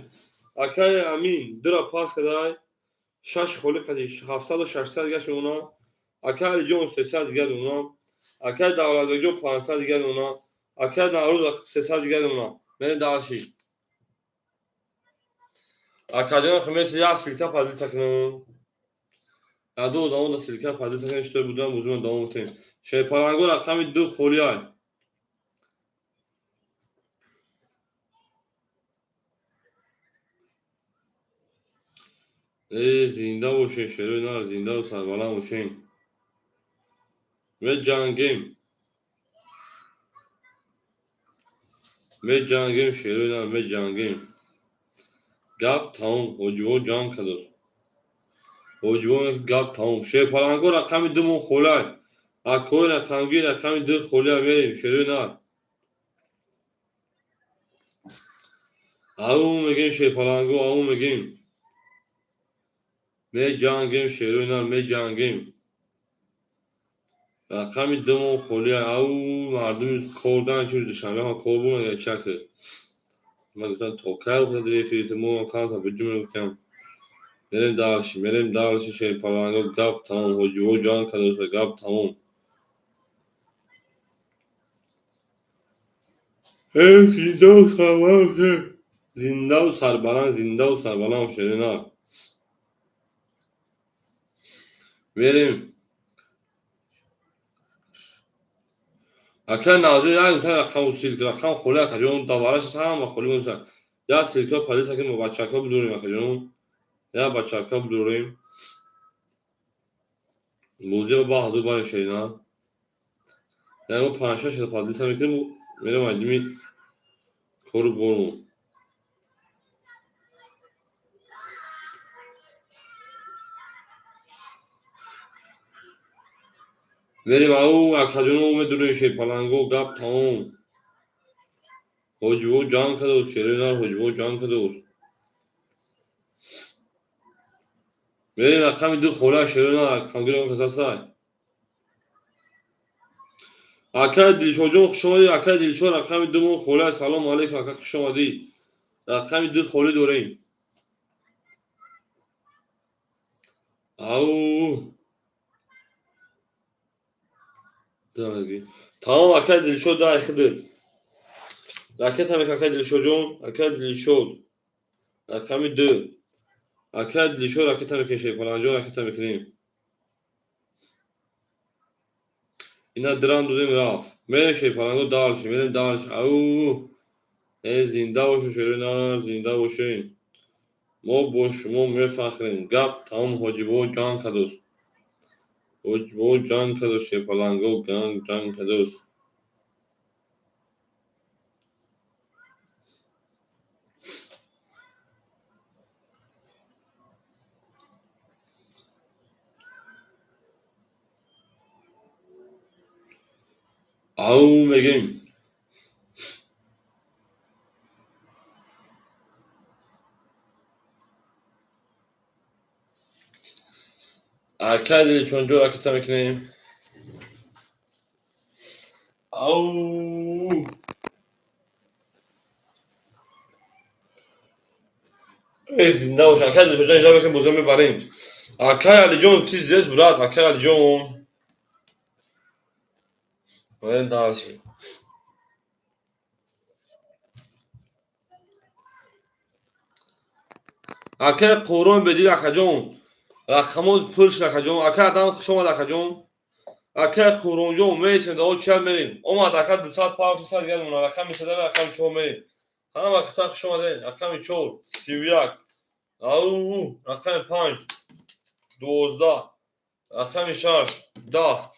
Акай Амин, дура пас кадай. Шаш холи қади 700 600 дига шуна. Акай Алиҷон 300 дига дуна. Акай Давлатбекҷон 500 дига дуна. Акай Наврӯз 300 дига дуна. Мерем дальше. Акаҷон химеси як ссылка поделиться кунам. Яду одамо да ссылка поделиться кунем, что будам бузума давом кунем. Шерпаланго рақами 2 холиай. Э, зинда бошен, шерои нар, зиндаву сарбаланд бошен. Меҷангем. Меҷангем, шерои нар, меҷангем. Гап тамом, ҳоҷиво ҷанг кардост. Ҳоҷиво гап тамом. Шерпаланго рақами 2 мо холиай. Акои рақамгир рақами 2 холиай мерем, шерои нар. Ау мегем шерпаланго, ау мегем. Меҷангем, шерои нар, меҷангем. Рақами 2 мо холиай. Ау мардуми кор дан чур Душанбе ҳама кор бумага чак. Ман гуфтам то кай ухтад эфирите, мо камта биҷум гуфтам. Мерем дальше, мерем дальше, шерпаланго гап тамом, ҳоҷиво ҷанг кардоста, гап тамом. Э, зиндаву сарбаланд бошед. Зиндаву сарбаланд, зиндаву сарбаланд бошед, нар. Мерем. Ака Навҷон як гуфтан рақам ссылка, рақам холи акаҷон, давараш ҳама холи бошад. Як ссылка поделиться кунем, мо бачаҳо бидурем акаҷон. Як бачаҳо бидурем. Бозиро ба ҳазур барем шерина. Яъне мо панҷ-шаш та поделиться мекунем, мерем айдими кору бормон. Мерем ау акаҷоно медурем шерпаланго, гап тамом. Ҳоҷиво ҷанг кардост, шерои нар, ҳоҷиво ҷанг кардост. Мерем рақами 2 хола шерои нар, рақамгир касасай. Акай Дилшодҷон хуш омадӣ, акай Дилшод рақами 2 мо хола, салом алейкум, ака хуш омадӣ. Рақами 2 холӣ дорем. Ау тамом акай Дилшод дай хидр. Ракета мек акай Дилшодҷон, акай Дилшод. Рақами 2. Акай Дилшод ракета мекунем, шерпаланҷон ракета мекунем. Ина драм додем рафт. Мерем шерпаланго дальше, мерем дальше. Ау! Э, зинда бошед, шерои нар, зинда бошед. Мо бо шумо мефахрем. Гап тамом, ҳоҷибо ҷанг кардост. Ҳоҷибо ҷанг кардост, шерпаланго ҷанг кардост. Ау мегем. Акай Дилчонҷо ракета мекунем. Ау! Э, зинда бош, акай Дилшодҷон, иҷоза мекунем, бозиро мебарем. Акай Алиҷон, ты здесь, брат, акай Алиҷон. Мерем дальше. Акай Қурон бедил, акаҷон. Рақамоз пур шуд, акаҷон. Акай Адам хуш омад, акаҷон. Акай Қуронҷон, мересем, дао чият мерем. Омад ака 200 500 дига мона, рақами 3 рақами 4 мерем. Ҳама каса хуш омадед. Рақами 4 31. Ау, рақами 5 12. Рақами 6 10.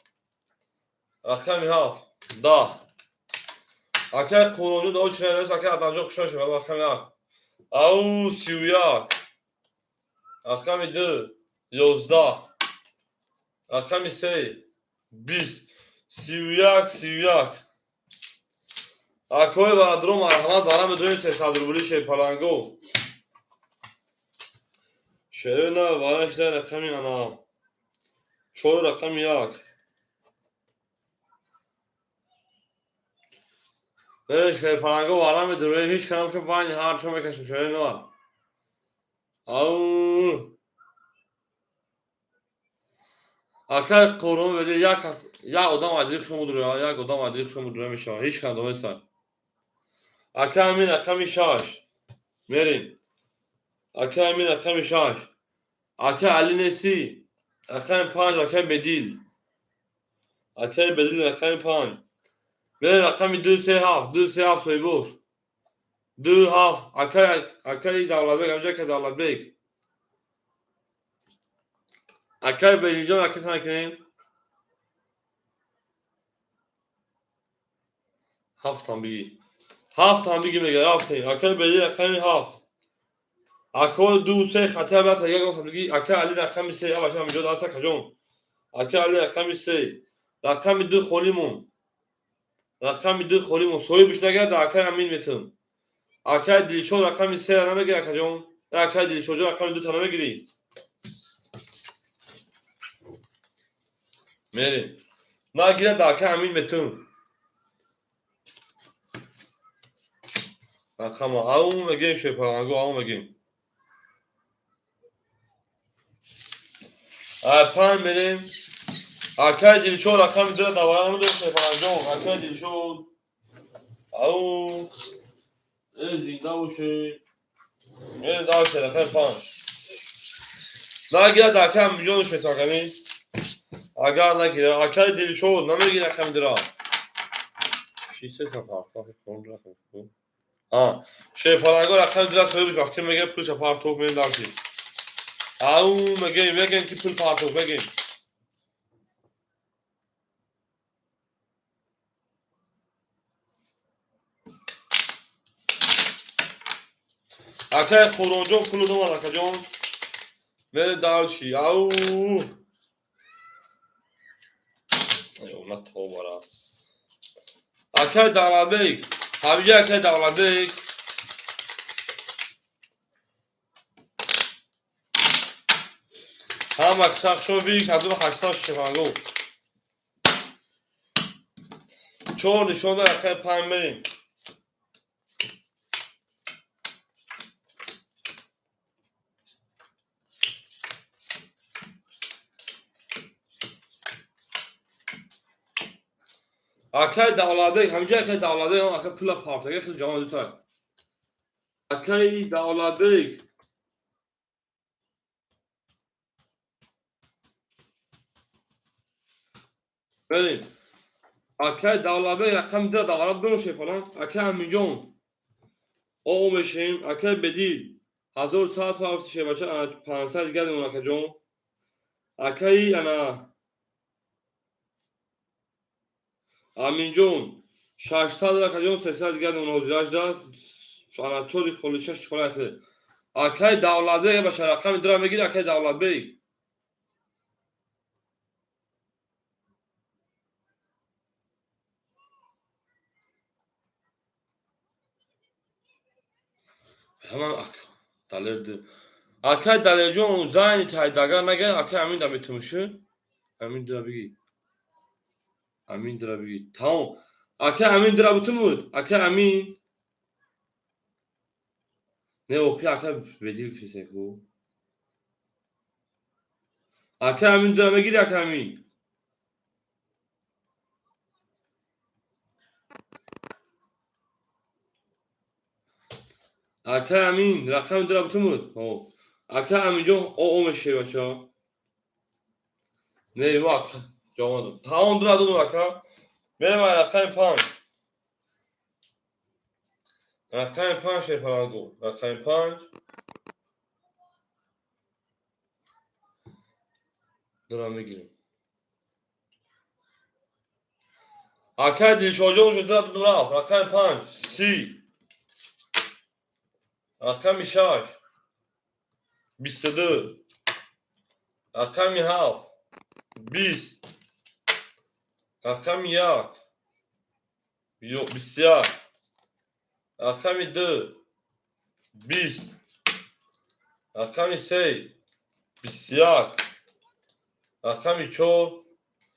Рақами 7 10. Акай Қуронҷон дао чият мерем, акай Адамҷон хуш омадед, рақами 7. Ау 31. Рақами 2 11. Рақами 3 20. 31 31. Акои бародаро марҳамат, барам медонем 300 рубли шерпаланго. Шерина варашда рақами ана чор, рақами як. Шерпаланго вара медуре, ҳеҷ кадомшо байни ҳар чо мекашем, шерина. Ау. Акай Қурбон веди, як кас, як одам айдили шумо дура, як одам айдили шумо дура мешавад. Ҳеҷ кадом нест. Акай Амин, рақами шаш. Мерем. Акай Амин, рақами шаш. Акай Али нестӣ. Рақами панҷ, акай Бедил. Акай Бедил, рақами панҷ. Мерем, рақами ду, се, ҳафт, ду, се, ҳафт, соҳибош. Ду, ҳафт, акай Давлатбек, ҳамҷа акай Давлатбек. Акай Бедилҷон, акай накунем. Ҳафтам бигӣ. Ҳафтам бигӣ мега, рафтем. Акай Бедил, рақами ҳафт. Ако ду, се хатия бата як гуфтам бигӣ. Акай Али, рақами се, абаша ҳаминҷо даста каҷон. Акай Али, рақами се. Рақами ду холӣ мон. Рақами ду холӣ мон. Соҳибаш нагирад, акай Амин метун. Акай Дилшод рақами сера намегирӣ, акаҷон? Акай Дилшодҷон, рақами дута намегирӣ? Мерем. Нагирад, акай Амин метун. Рақама ау мегем, шепаланго ау мегем. Ай панҷ мерем. Акай Дилшод рақами дура давара намедорем, шепаланҷон. Акай Дилшод. Ау. Э, зинда боше. Мерем дальше, рақами панҷ. Нагирад, акай Аминҷонш метавон. Агар нагирад, акай Дилшод намегирад рақами дура. Шисе сафар. А, шепаланго рақами дура соҳибаш вақте мегирад, пулша партов, мерем дальше. Ау мегем, мегем ки пул партов, мегем. Акай Қурбонҷон пул домад, акаҷон. Мерем дальше. Ау. На тобара. Акай Давлатбек, ҳамиҷа акай Давлатбек. Ҳама сахшон вик 1800 шефанго. Чор нишон рақами панҷ мерем. Акай Давлатбек, ҳамиҷа акай Давлатбек, акай пула партага хел ҷавон дусак. Акай Давлатбек. Мерем. Акай Давлатбек рақами ду давара дон шефалан. Акай Аминҷон. О мешем. Акай Бедил. 1107 шебача, 500 дигар мемон, акаҷон. Акай ана Аминҷон 600, акаҷон, 300 дигар мемон, ҳозирашда. Ана чори холи, шаш холи ахир. Акай Давлатбек баша рақами дура мегирӣ, акай Давлатбек. Ҳаман Далер. Акай Далерҷон, зайни тайдагар нагар, акай Амин да метумушу. Амин дура бигӣ. Амин дура бигӣ. Тамом. Акай Амин дура бутумуд. Акай Амин. Не, охи акай Бедил фисеку. Акай Амин дура мегирӣ, акай Амин. Акай Амин рақами дура бутумуд. Ҳо. Акай Аминҷон о мешавӣ, бача. Не, ва ака ҷавон дод. Тамом, дура додум, ака. Мерем ай рақами панҷ. Рақами панҷ, шерпаланго. Рақами панҷ. Дура мегирем. Акай Дилшодҷон уже дура додум, рафт. Рақами панҷ. Си. Рақами шаш. 22. Рақами ҳафт. 20. Рақами як. 21. Рақами ду. 20. Рақами се. 21, рақами 4,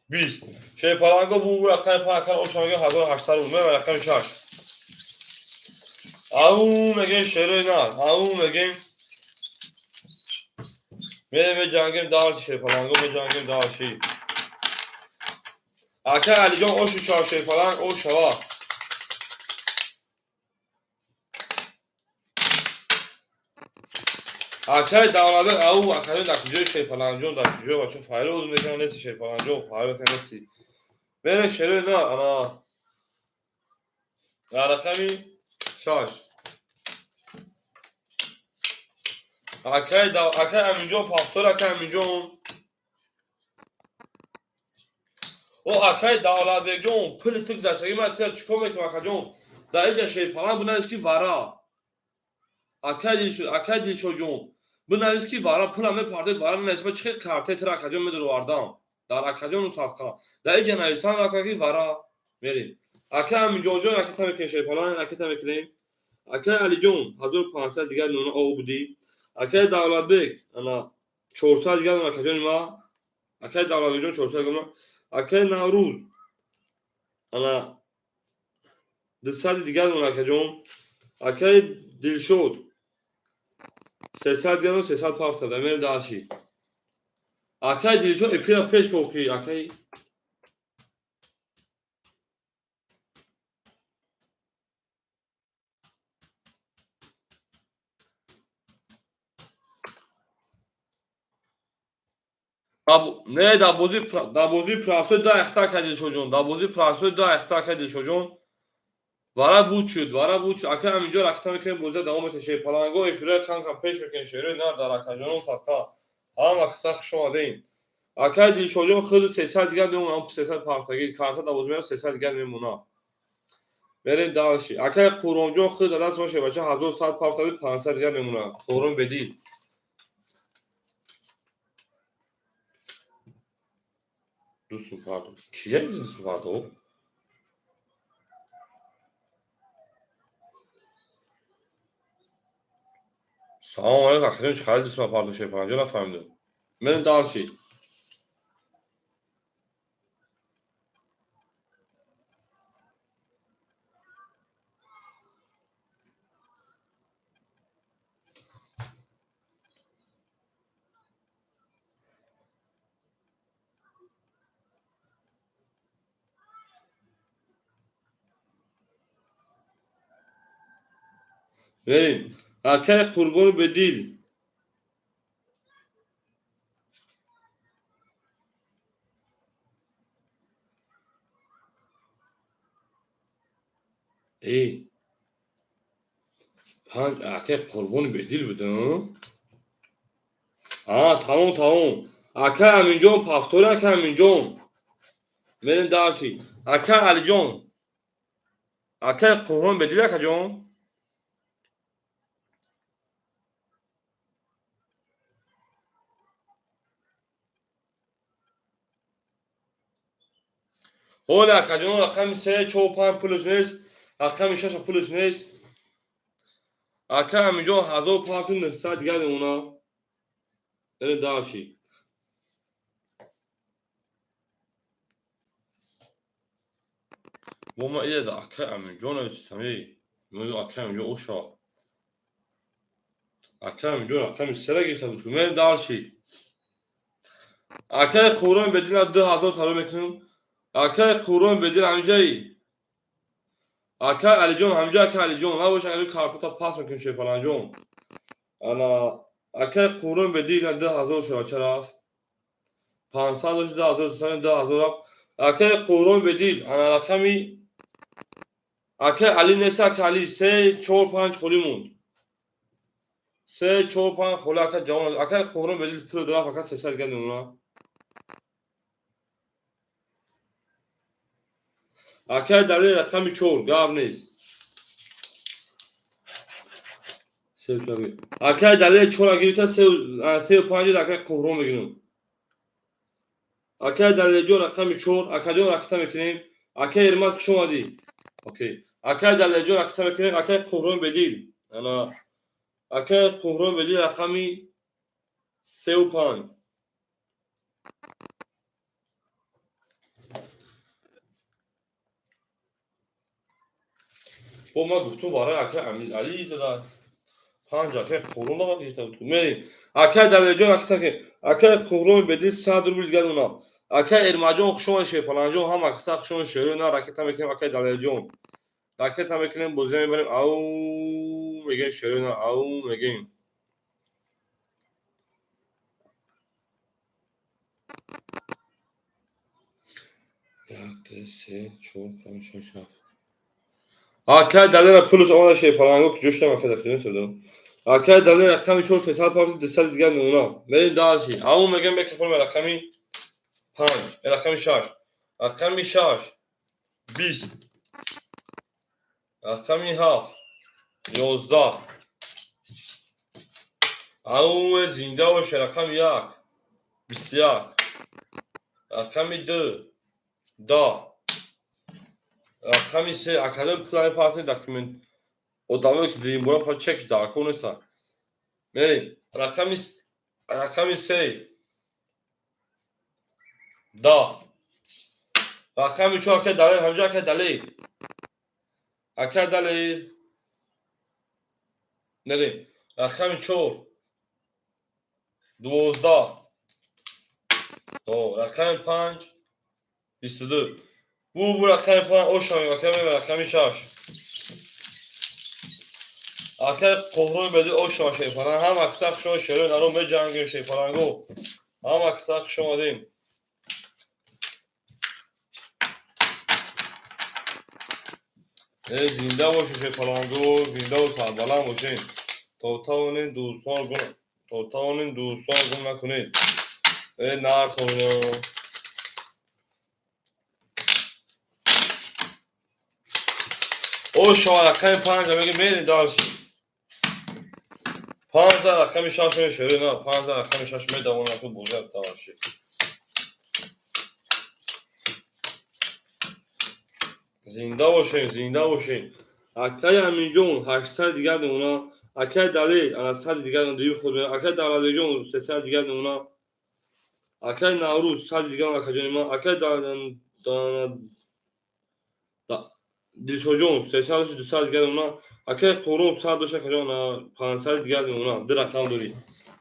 20. Шерпаланго бу рақами 5 ака оша мегӯем 1800 рубл. Мева рақами 6. Ау мегӯем шерои нар, ау мегӯем. Мерем меҷангем дальше, шерпаланго меҷангем дальше. Ака Алиҷон ошу шава, шерпаланг ош шава. Акай Давлатбек ау акаҷон дар куҷои шерпалангҷон, дар куҷои бача файроз мекунам неси шерпалангҷон, файроз неси. Мерем шерои нар, ана. Дар рақами 6. Акай акай Аминҷон пахтор, акай Аминҷон. О акай Давлатбекҷон, пули ту гузаштагӣ ман туя чӣ кор мекунам акаҷон? Дар инҷа шерпаланг бинавис ки вара. Акай Дилшод, акай Дилшодҷон, бинавис ки вара пула мепардед, вара менавис, ман чӣ хел картаи тура акаҷон медуровардам. Дар акаҷону садқа. Дар инҷа нависанд ака ки вара. Мерем. Акай Аминҷонҷон ракета мекунем шерпаланг, ракета мекунем. Акай Алиҷон 1500 дигар нона об будӣ. Акай Давлатбек ана 400 дигар нона акаҷони ма. Акай Давлатбекҷон 400 дигар нона. Акай Наврӯз ана 200 дигар нона акаҷон. Акай Дилшод 300 дигар нона, 300 пафтада. Мерем дальше. Акай Дилшод эфира пеш кохи, акай не дар бозии прасои да эхта акай Дилшодҷон, дар бозии прасои да эхта акай Дилшодҷон. Вара буд шуд, вара буд шуд. Акай ҳаминҷо ракета мекунем, бозия давом метем. Шерпаланго эфироя кам-кам пеш мекунем, шерои нар дар акаҷонон садқа. Ҳама каса хуш омадем. Акай Дилшодҷон худ 300 дигар мемонад, 300 партагӣ, карта дар бозӣ меояд, 300 дигар мемонад. Мерем дальше. Акай Қурбонҷон худ дар даст боше, бача 1100 партагӣ, 500 дигар мемонад. Қурбон бедил. Дустум фардо. Кия дустум фардо? Салом алейкум, акаҷон, чӣ қадар дустум фардо шерпаланҷон нафаҳмидам. Мерем дальше. Мерем. Акай Қурбони бедил. Эй. Панҷ акай Қурбони бедил будам. А, тамом, тамом. Акай Аминҷон пафтори, акай Аминҷон. Мерем дальше. Акай Алиҷон. Акай Қурбон бедил, акаҷон. Ҳоли акаҷон рақами 3, 4, 5 пулаш нест, рақами 6 пулаш нест. Ака Аминҷон 1500 дигар мемонад. Мерем дальше. Бо ма ида акай Аминҷон нависам, эй. Мегӯ акай Аминҷон оша. Акай Аминҷон рақами 3 гирифта буд. Мерем дальше. Акай Қурбон бедил 2000 талаб мекунем. Акай Қурбон бедил ҳамҷаи. Акай Алиҷон ҳамҷа, акай Алиҷон набоша, агар картата пас мекунем шерпаланҷон. Ана акай Қурбон бедил 2000 шава рафт. 500 дошт, 2300, 2000 рафт. Акай Қурбон бедил ана рақами акай Али нест, акай Али 3, 4, 5 холӣ монд. 3, 4, 5 холӣ акай ҷавон. Акай Қурбон бедил пул рафт, ака 300 дигар мемонад. Акай Далер рақами 4, гап нест. Акай Далер 4 гирифта, 3 5 акай Қурбон мегирам. Акай Далерҷон рақами 4, акаҷон ракета мекунем. Акай Эрмат хуш омадӣ. Окей. Акай Далерҷон ракета мекунем, акай Қурбон бедил. Ана акай Қурбон бедил рақами 3-5. Бо ман гуфтум барои акай Амиралӣ зада. 5 акай Қурбон дава гирифта буд. Мерем. Акай Далерҷон, акай Қурбон бедил 100 рубл дигар дона. Акай Эрмаҷон хуш омадед, Шерпаланҷон, ҳама каса хуш омадед, шерои на ракета мекунем, акай Далерҷон. Ракета мекунем, бозӣ мебарем, ау мегӯем, шерои на, ау мегӯем. Як, ду, се, чор, панҷ, шаш, ҳафт. Акай Далера пулш омада, Шерпаланго ки ҷӯштам, акай Далер. Акай Далер рақами 4 300 парти 200 дигар намуна. Мерем дальше. Ау мегӯем, микрофон рақами 5, рақами 6. Рақами 6 20. Рақами 7 11. Ау зинда боше, рақами 1 21. Рақами 2 10. Рақами 3 академ плани парти документ. Одамое ки дуюмбора пар чекш дар кор неста. Мерем. Рақами 3 10. Рақами 4 акай Далер, ҳамҷа акай Далер. Акай Далер. Мерем. Рақами 4 12. Рақами 5 22. Бу рақами 5 ошам, акай рақами 6. Акай Қуҳрои беди ошам, Шерпаланг, ҳама каса хуш омадед, шерои наро меҷангем, Шерпаланго. Ҳама каса хуш омадем. Зинда бошед, Шерпаланго, зинда ва сарбаланд бошед. То тавонед дӯстон гум накунед. Нархоно. О, шумо рақами 5 мегӯем, мерем дальше. 5 рақами 6 мешавад, на, 5 рақами 6 медавонад ку бозият дальше. Зинда бошед, зинда бошед. Акай Аминҷон 800 дигар намуна, акай Далер ана 100 дигар дуюм худ, акай Давлатбекҷон 300 дигар намуна, акай Наврӯз 100 дигар, акаҷони ман, акай Дилшодҷон 300 200 дигар намуна, акай Қурбон 100 дошт, акаҷон 500 дигар намуна, ду рақам дорӣ.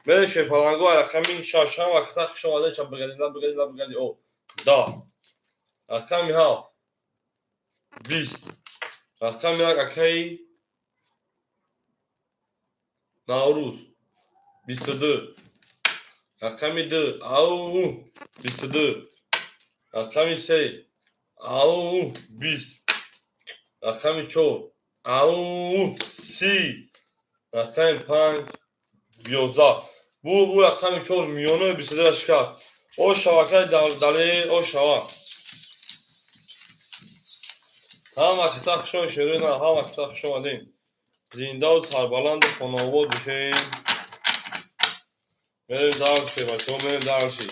Мерем, Шерпаланго, рақами 6 ҳама каса хуш омадед, чап бигади, лаб бигади, лаб бигади, о, 10. Рақами 7 20. Рақами 1 акаи Наврӯз 22. Рақами 2 ау 22. Рақами 3 ау 20. Рақами 4 ау 30. Рақами 5 11. Бу рақами 4 миёнаи 22 шикаст. О шавакаи Далер, о шава. Ҳама каса хуш омадед, шерои на, ҳама каса хуш омадем. Зиндаву сарбаланду хонаобод бошем. Мерем дальше, бачаҳо, мерем дальше.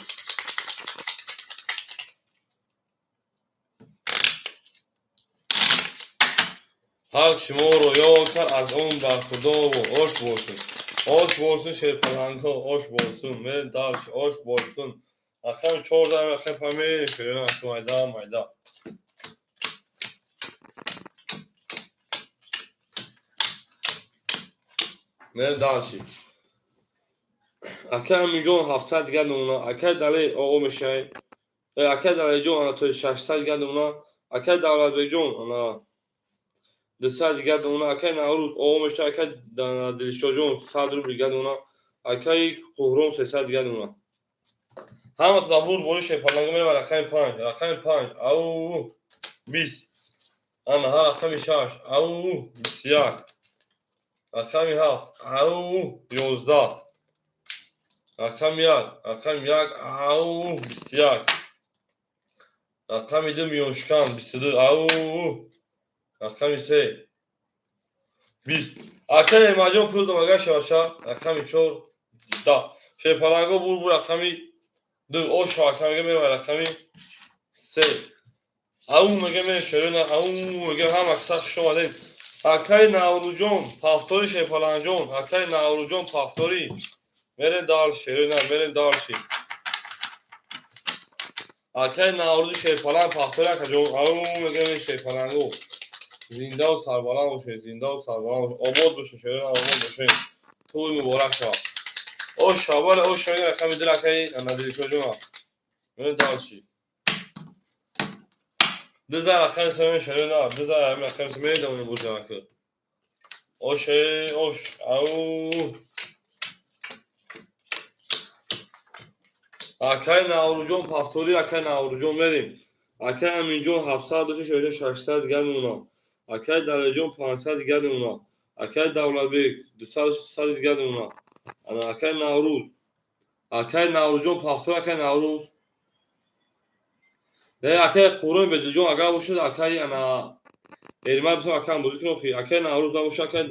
Ҳар ки шуморо ёд кард, аз он бархурдор ош бошед. Ош бошун, Шерпаланго, ош бошун. Мерем дальше, ош бошун. Рақами 14, рақами 5 мерем, шерои на, майда, майда. Мерем дальше. Акай Аминҷон 700 дигар намуна, акай Далер оо мешавад. Акай Далерҷон ана то 600 дигар намуна, акай Давлатбекҷон ана 200 дигар намуна, акай Наврӯз оо мешавад, акай Дилшодҷон 100 рубл дигар намуна, акай Қуҳрон 300 дигар намуна. Ҳаматон абур бори Шерпаланго мерем рақами 5, рақами 5 ау 20. Ана ҳа рақами 6 ау 21. Рақами 7 ау 11. Рақами 1, рақами 1 ау 21. Рақами 2 миёншикан 22 ау. Рақами 3 20. Акай Эмаҷон пул домага шаваша, рақами 4 10. Шерпаланго бур бур рақами 2 о шавака мега мерава рақами 3. Ау мега мерем, шерои ау мега, ҳама каса хуш омадем. Акай Наврӯзҷон, пафтори Шерпаланҷон, акай Наврӯзҷон, пафтори. Мерем дальше, на, мерем дальше. Акай Наврӯзи шерпаланг пахтори, акаҷон, ау мегӯем шерпалангу. Зиндаву сарбаланд бошед, зиндаву сарбаланд бошед. Обод бошед, шерон, обод бошед. Тӯй муборак шавад. Ош шавале, ош шавале, рақами дил акаи Надиршоҷон. Мерем дальше. Диза рақами се шерон, диза рақами се медонем бошад ака. Ош, ош, ау. Акай Наврӯзҷон пафтори, акай Наврӯзҷон, мерем. Акай Аминҷон 700 дошта, шоида 600 дигар мемонам. Акай Далерҷон 500 дигар мемонам. Акай Давлатбек 200, 300 дигар мемонам. Ана акай Наврӯз. Акай Наврӯзҷон пафтори, акай Наврӯз. Не, акай Қурон Бедилҷон агар бошад, акай ана Эрмат бисам, акай бозӣ кунем, охи. Акай Наврӯз набошад, акай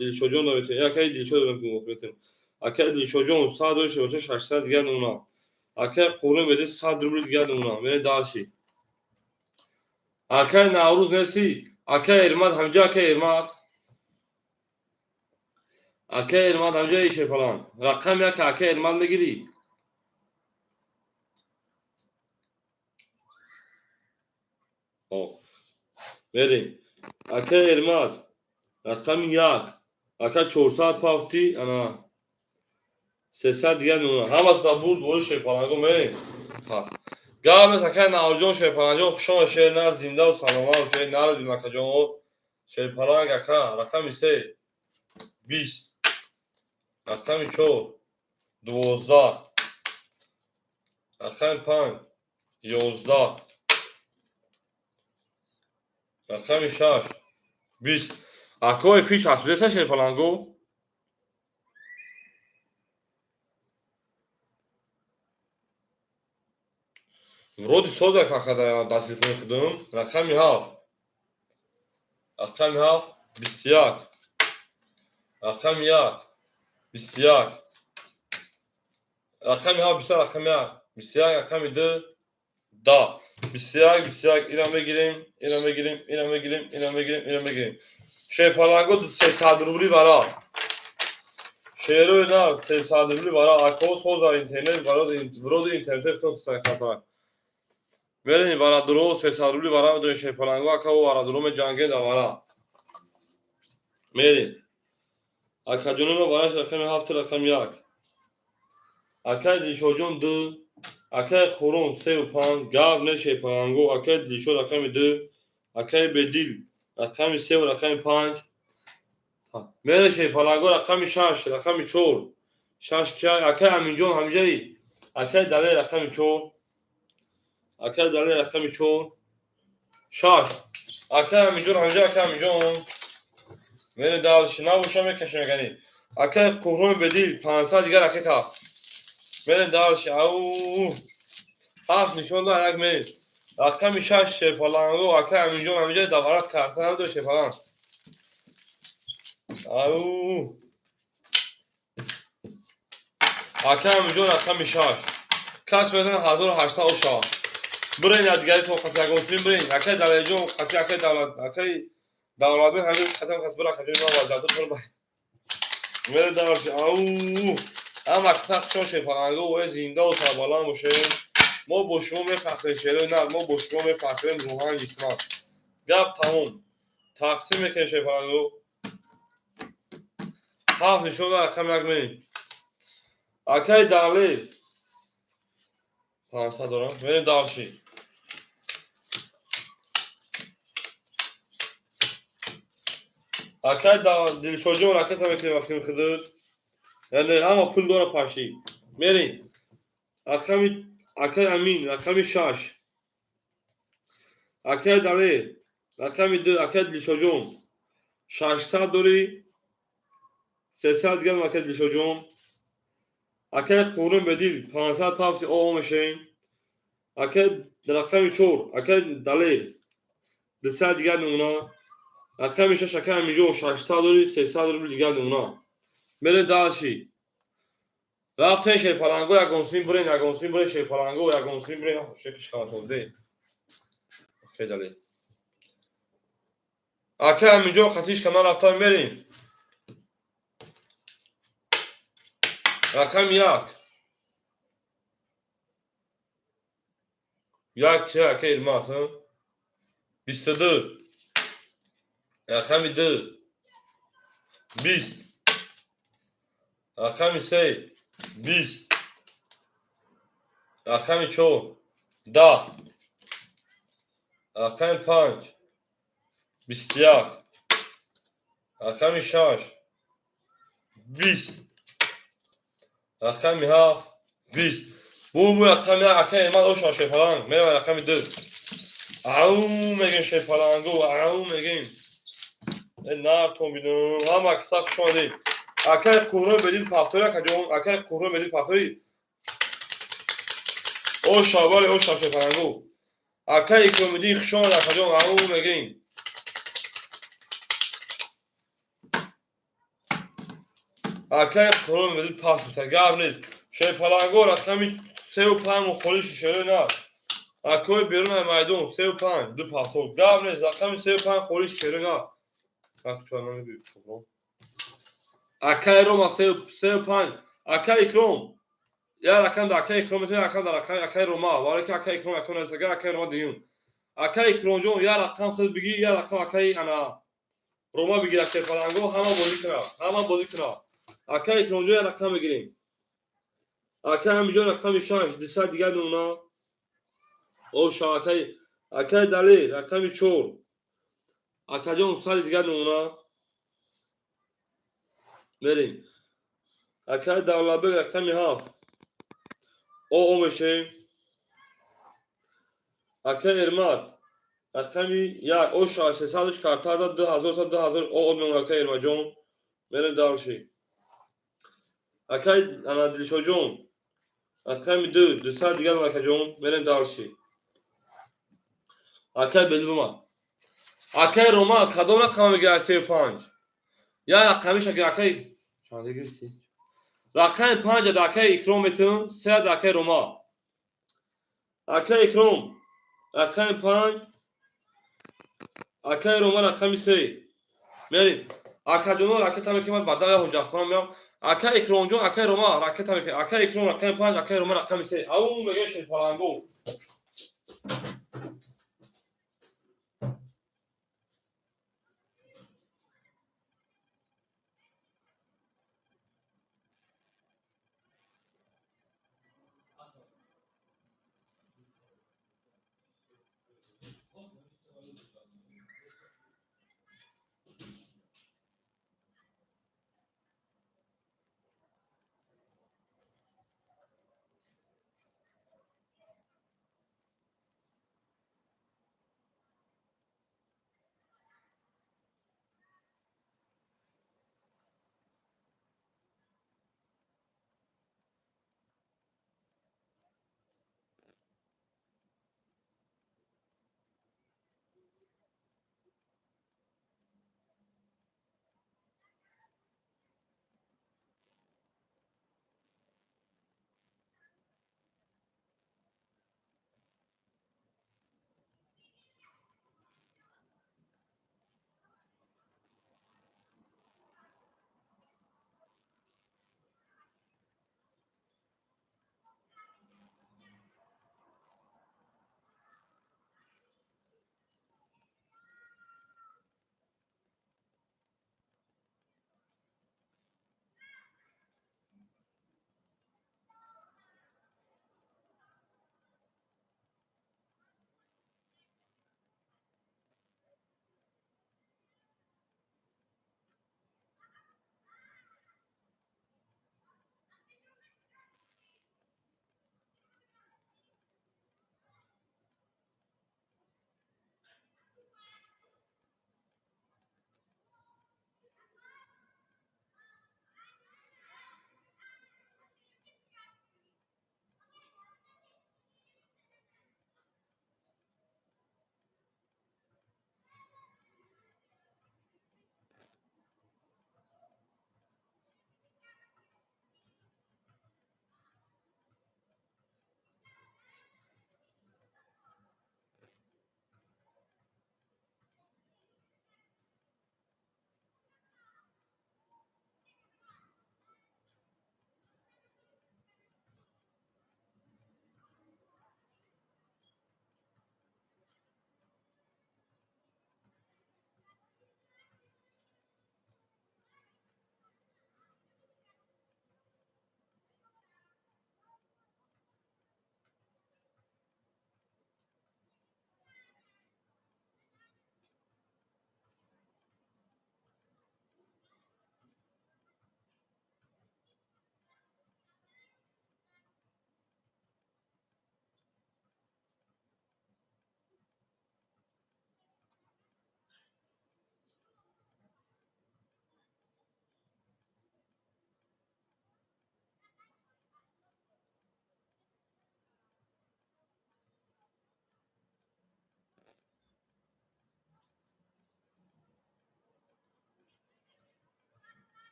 Дилшоҷон дорем. Акай Дилшод дорем. Акай Дилшоҷон 100 дошта, 600 дигар мемонам. Акай Қурон беди 100 рубли дигар мемонам. Мерем дальше. Акай Наврӯз неси? Акай Эрмат ҳамҷа, акай Эрмат. Акай Эрмат ҳамҷа, шерпаланг. Рақам як, акай Эрмат мегирӣ? Мерем. Акай Эрмат рақами як. Ака 400 пафти, ана 300 дигар мемонад. Ҳаматона бурд бори шерпаланго, мерем. Хас. Гап нест, акай Наврӯзҷон, шерпалангҷон, хушома, шер нар, зиндаву саломат бошед. Нарадим, акаҷон. Шерпаланг ака, рақами се 20, рақами чор 12, рақами панҷ 11, рақами шаш 20. Акои фич ҳаст, шерпаланго? Вроде соза какада дар телефони худум. Рақами ҳафт. Рақами ҳафт 21. Рақами як 21. Рақами ҳафт 20, рақами як 21, рақами ду 10. 21, 21. Ира мегирем, ира мегирем, ира мегирем, ира мегирем, ира мегирем. Шерпаланго 300 рубли вара. Шерои нар 300 рубли вара. Ако соза интернет, вроде интернет хатар. Мерем варадуро 300 рубли вара медонем шерпаланго, ака варадуро меҷангем да вара. Мерем. Акаҷононо вараш рақами ҳафт, рақами як. Акай Дилшодҷон ду, акай Қурон сеу панҷ, гап не шерпаланго, акай Дилшод рақами ду, акай Бедил рақами севу рақами панҷ. Мерем шерпаланго, рақами шаш, рақами чор. Шаш кай, акай Аминҷон ҳамҷаи, акай Далер рақами чор. Акай Далер рақами чор. Шаш. Акай Аминҷон ҳамҷа, акай Аминҷон. Мерем дальше, набоша мекашем мегани. Акай Қурон Бедил 500 дигар ракет ҳаст. Мерем дальше. Ау. Ҳафт нишон да як мерем. Рақами шаш шерпаланго, акай Аминҷон ҳамҷа давара карта надо шерпаланг. Ау. Акай Аминҷон рақами шаш. Кас медонад 1800 оша. Бирен дигари то қати ягон бирен. Акай Далерҷон қати акай Давлат, акай Давлатбек ҳамҷа қатам қас бира қати ман вазияту тур ба. Мерем дальше. Ау. Ҳама тахшон шерпаланго, ва зиндаву сарбаланд бошем. Мо бо шумо мефахрем, шерои нар, мо бо шумо мефахрем рӯҳан, ҷисман. Гап тамом. Тақсим мекунем шерпаланго. Ҳафт нишон да рақам як мерем. Акай Далер 500 дорам. Мерем дальше. Акай Дилшодҷон ракета мекунем вақти худут. Яъне ҳама пул дора паши. Мерем. Рақами акай Амин, рақами шаш. Акай Далер, рақами ду, акай Дилшодҷон. 600 дорӣ, 300 дигар акай Дилшодҷон. Акай Қурон Бедил 500 пафти о мешавем. Акай рақами чор, акай Далер 200 дигар намуна. Рақами шаш, акай Аминҷон 600 дорӣ, 300 рубли дигар намуна. Мерем дальше. Рафтем шерпаланго, ягон сим бирен, ягон сим бирен, шерпаланго, ягон сим бирен. Шекиш каматонде. Окей, Далер. Акай Аминҷон хатиш кама рафтан мерем. Рақами 1. 1 чи ака Ирмат, 22. Рақами 2. 20. Рақами 3. 20. Рақами 4. 10. Рақами 5. 21. Рақами 6. 20. Рақами 7. 20. Бу рақами ака Ирмат оша шепаланг. Мерава рақами 2. Ау мегем шепалангу, ау мегем. Нартон бинам. Ҳама каса хуш омадед. Акай Қурон бедил пафтори акаҷон, акай Қурон бедил пафтори. Оша бале оша шепалангу. Акай Икромиддин хуш омад акаҷон, ау мегем. Акай Қурон бедил пафтори. Гап нест. Шепалангу рақами 3 ва 5 мухолиф шишаи нар. Акои берун аз майдон 3 ва 5 ду пафтор. Гап нест. Рақами 3 ва 5 холиш шишаи нар. Акай Рома 3 ва 5. Акай Икром. Я рақам дар акай Икром метавонӣ, рақам дар акай Рома. Вале ки акай Икром акай нависага, акай Рома дуюм. Акай Икромҷон, я рақам худ бигир, я рақам акай ана Рома бигир, акай Паланго, ҳама бозӣ кунад. Ҳама бозӣ кунад. Акай Икромҷон я рақам мегирем. Акай Ҳамиҷон рақами 6, 200 дигар намуна. Оша акай Далер рақами 4. Акаҷон 100 дигар намуна. Мерем. Акай Давлатбек рақами 7. О мешем. Акай Эрмат рақами 1. Оша 300 карта дад 2000 2000 о мемон акай Эрматҷон. Мерем дальше. Акай ана Дилшодҷон рақами 2, 200 дигар акаҷон. Мерем дальше. Акай Белбума. Акай Рома кадом рақам мегирад 3 ва 5? Я рақамиш акай чанд гирифти? Рақами 5 дар акай Икром метун, 3 дар акай Рома. Акай Икром рақами 5, акай Рома рақами 3. Мерем. Акаҷоно ракета мекунад, баъдан я ҳуҷҷатхона меам. Акай Икромҷон, акай Рома ракета мекунад. Акай Икром рақами 5, акай Рома рақами 3. Ау мегӯяд шерпалангу.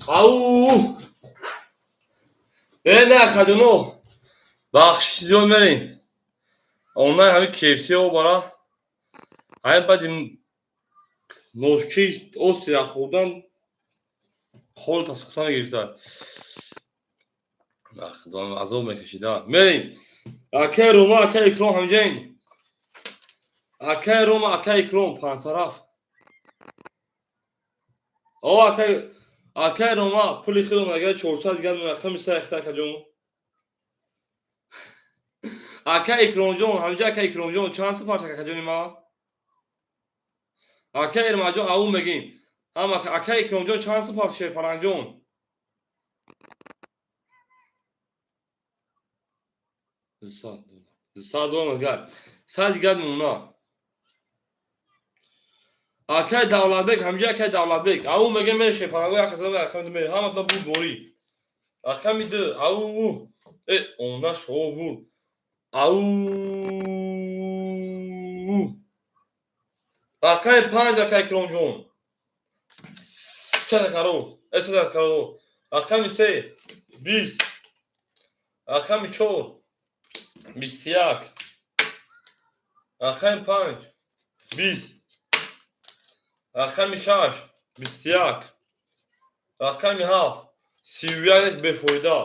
Ау! Э, не, акаҷоно. Бахшиш зиёд мерем. Онлайн ҳамин KFC о бара. Ҳамин баъди ношки осия хӯрдан қолта сухта мегирифта. Азоб мекашида. Мерем. Акай Рома, акай Икром ҳамҷаин. Акай Рома, акай Икром пансараф. О, акай Рома, пули худам агар 400 дигар рақами се ахта, акаҷон. Акай Икромҷон, ҳамҷа, акай Икромҷон, чанд супарш, акаҷони ма? Акай Эрмаҷон, ау мегим. Ҳам акай Икромҷон, чанд супарш, Шерпаранҷон? 200 доллар. 200 доллар гар. 100 дигар мемона. Акай Давлатбек, ҳамҷа, акай Давлатбек. Ау мегем, ме шерпаранго як хаза рақами ду ме. Ҳаматона буд борӣ. Рақами ду, ау. Э, она шо буд. Ау. Рақами панҷ, акай Икромҷон. Се каро. Э, се каро. Рақами се, 20. Рақами чор, 21. Рақами панҷ, 20. Рақами шаш, 21. Рақами ҳафт, 31, бефоида.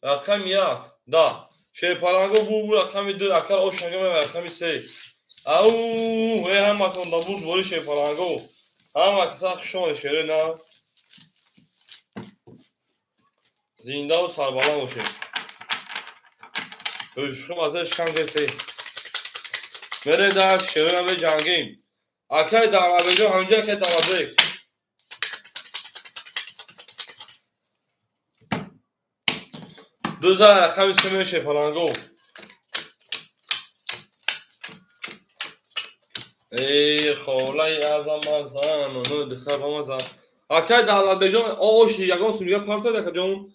Рақами як, 10. Шерпаланго бу рақами ду, акал ошанга рақами се. Ау, э, ҳаматон да буд бори шерпаланго. Ҳама каса хушомадед, шерои на. Зиндаву сарбаланд бошед. Шухим аз шикам гирифте. Мерем дар шерои меҷангем. Акай Давлатбекҷон, ҳамҷа, акай Давлатбек. Ду зан рақами се мешe паланго. Эй, холаи азамат зан, оно духтар ба ман зан. Акай Давлатбекҷон, оши ягон сум дигар партоед, акаҷон.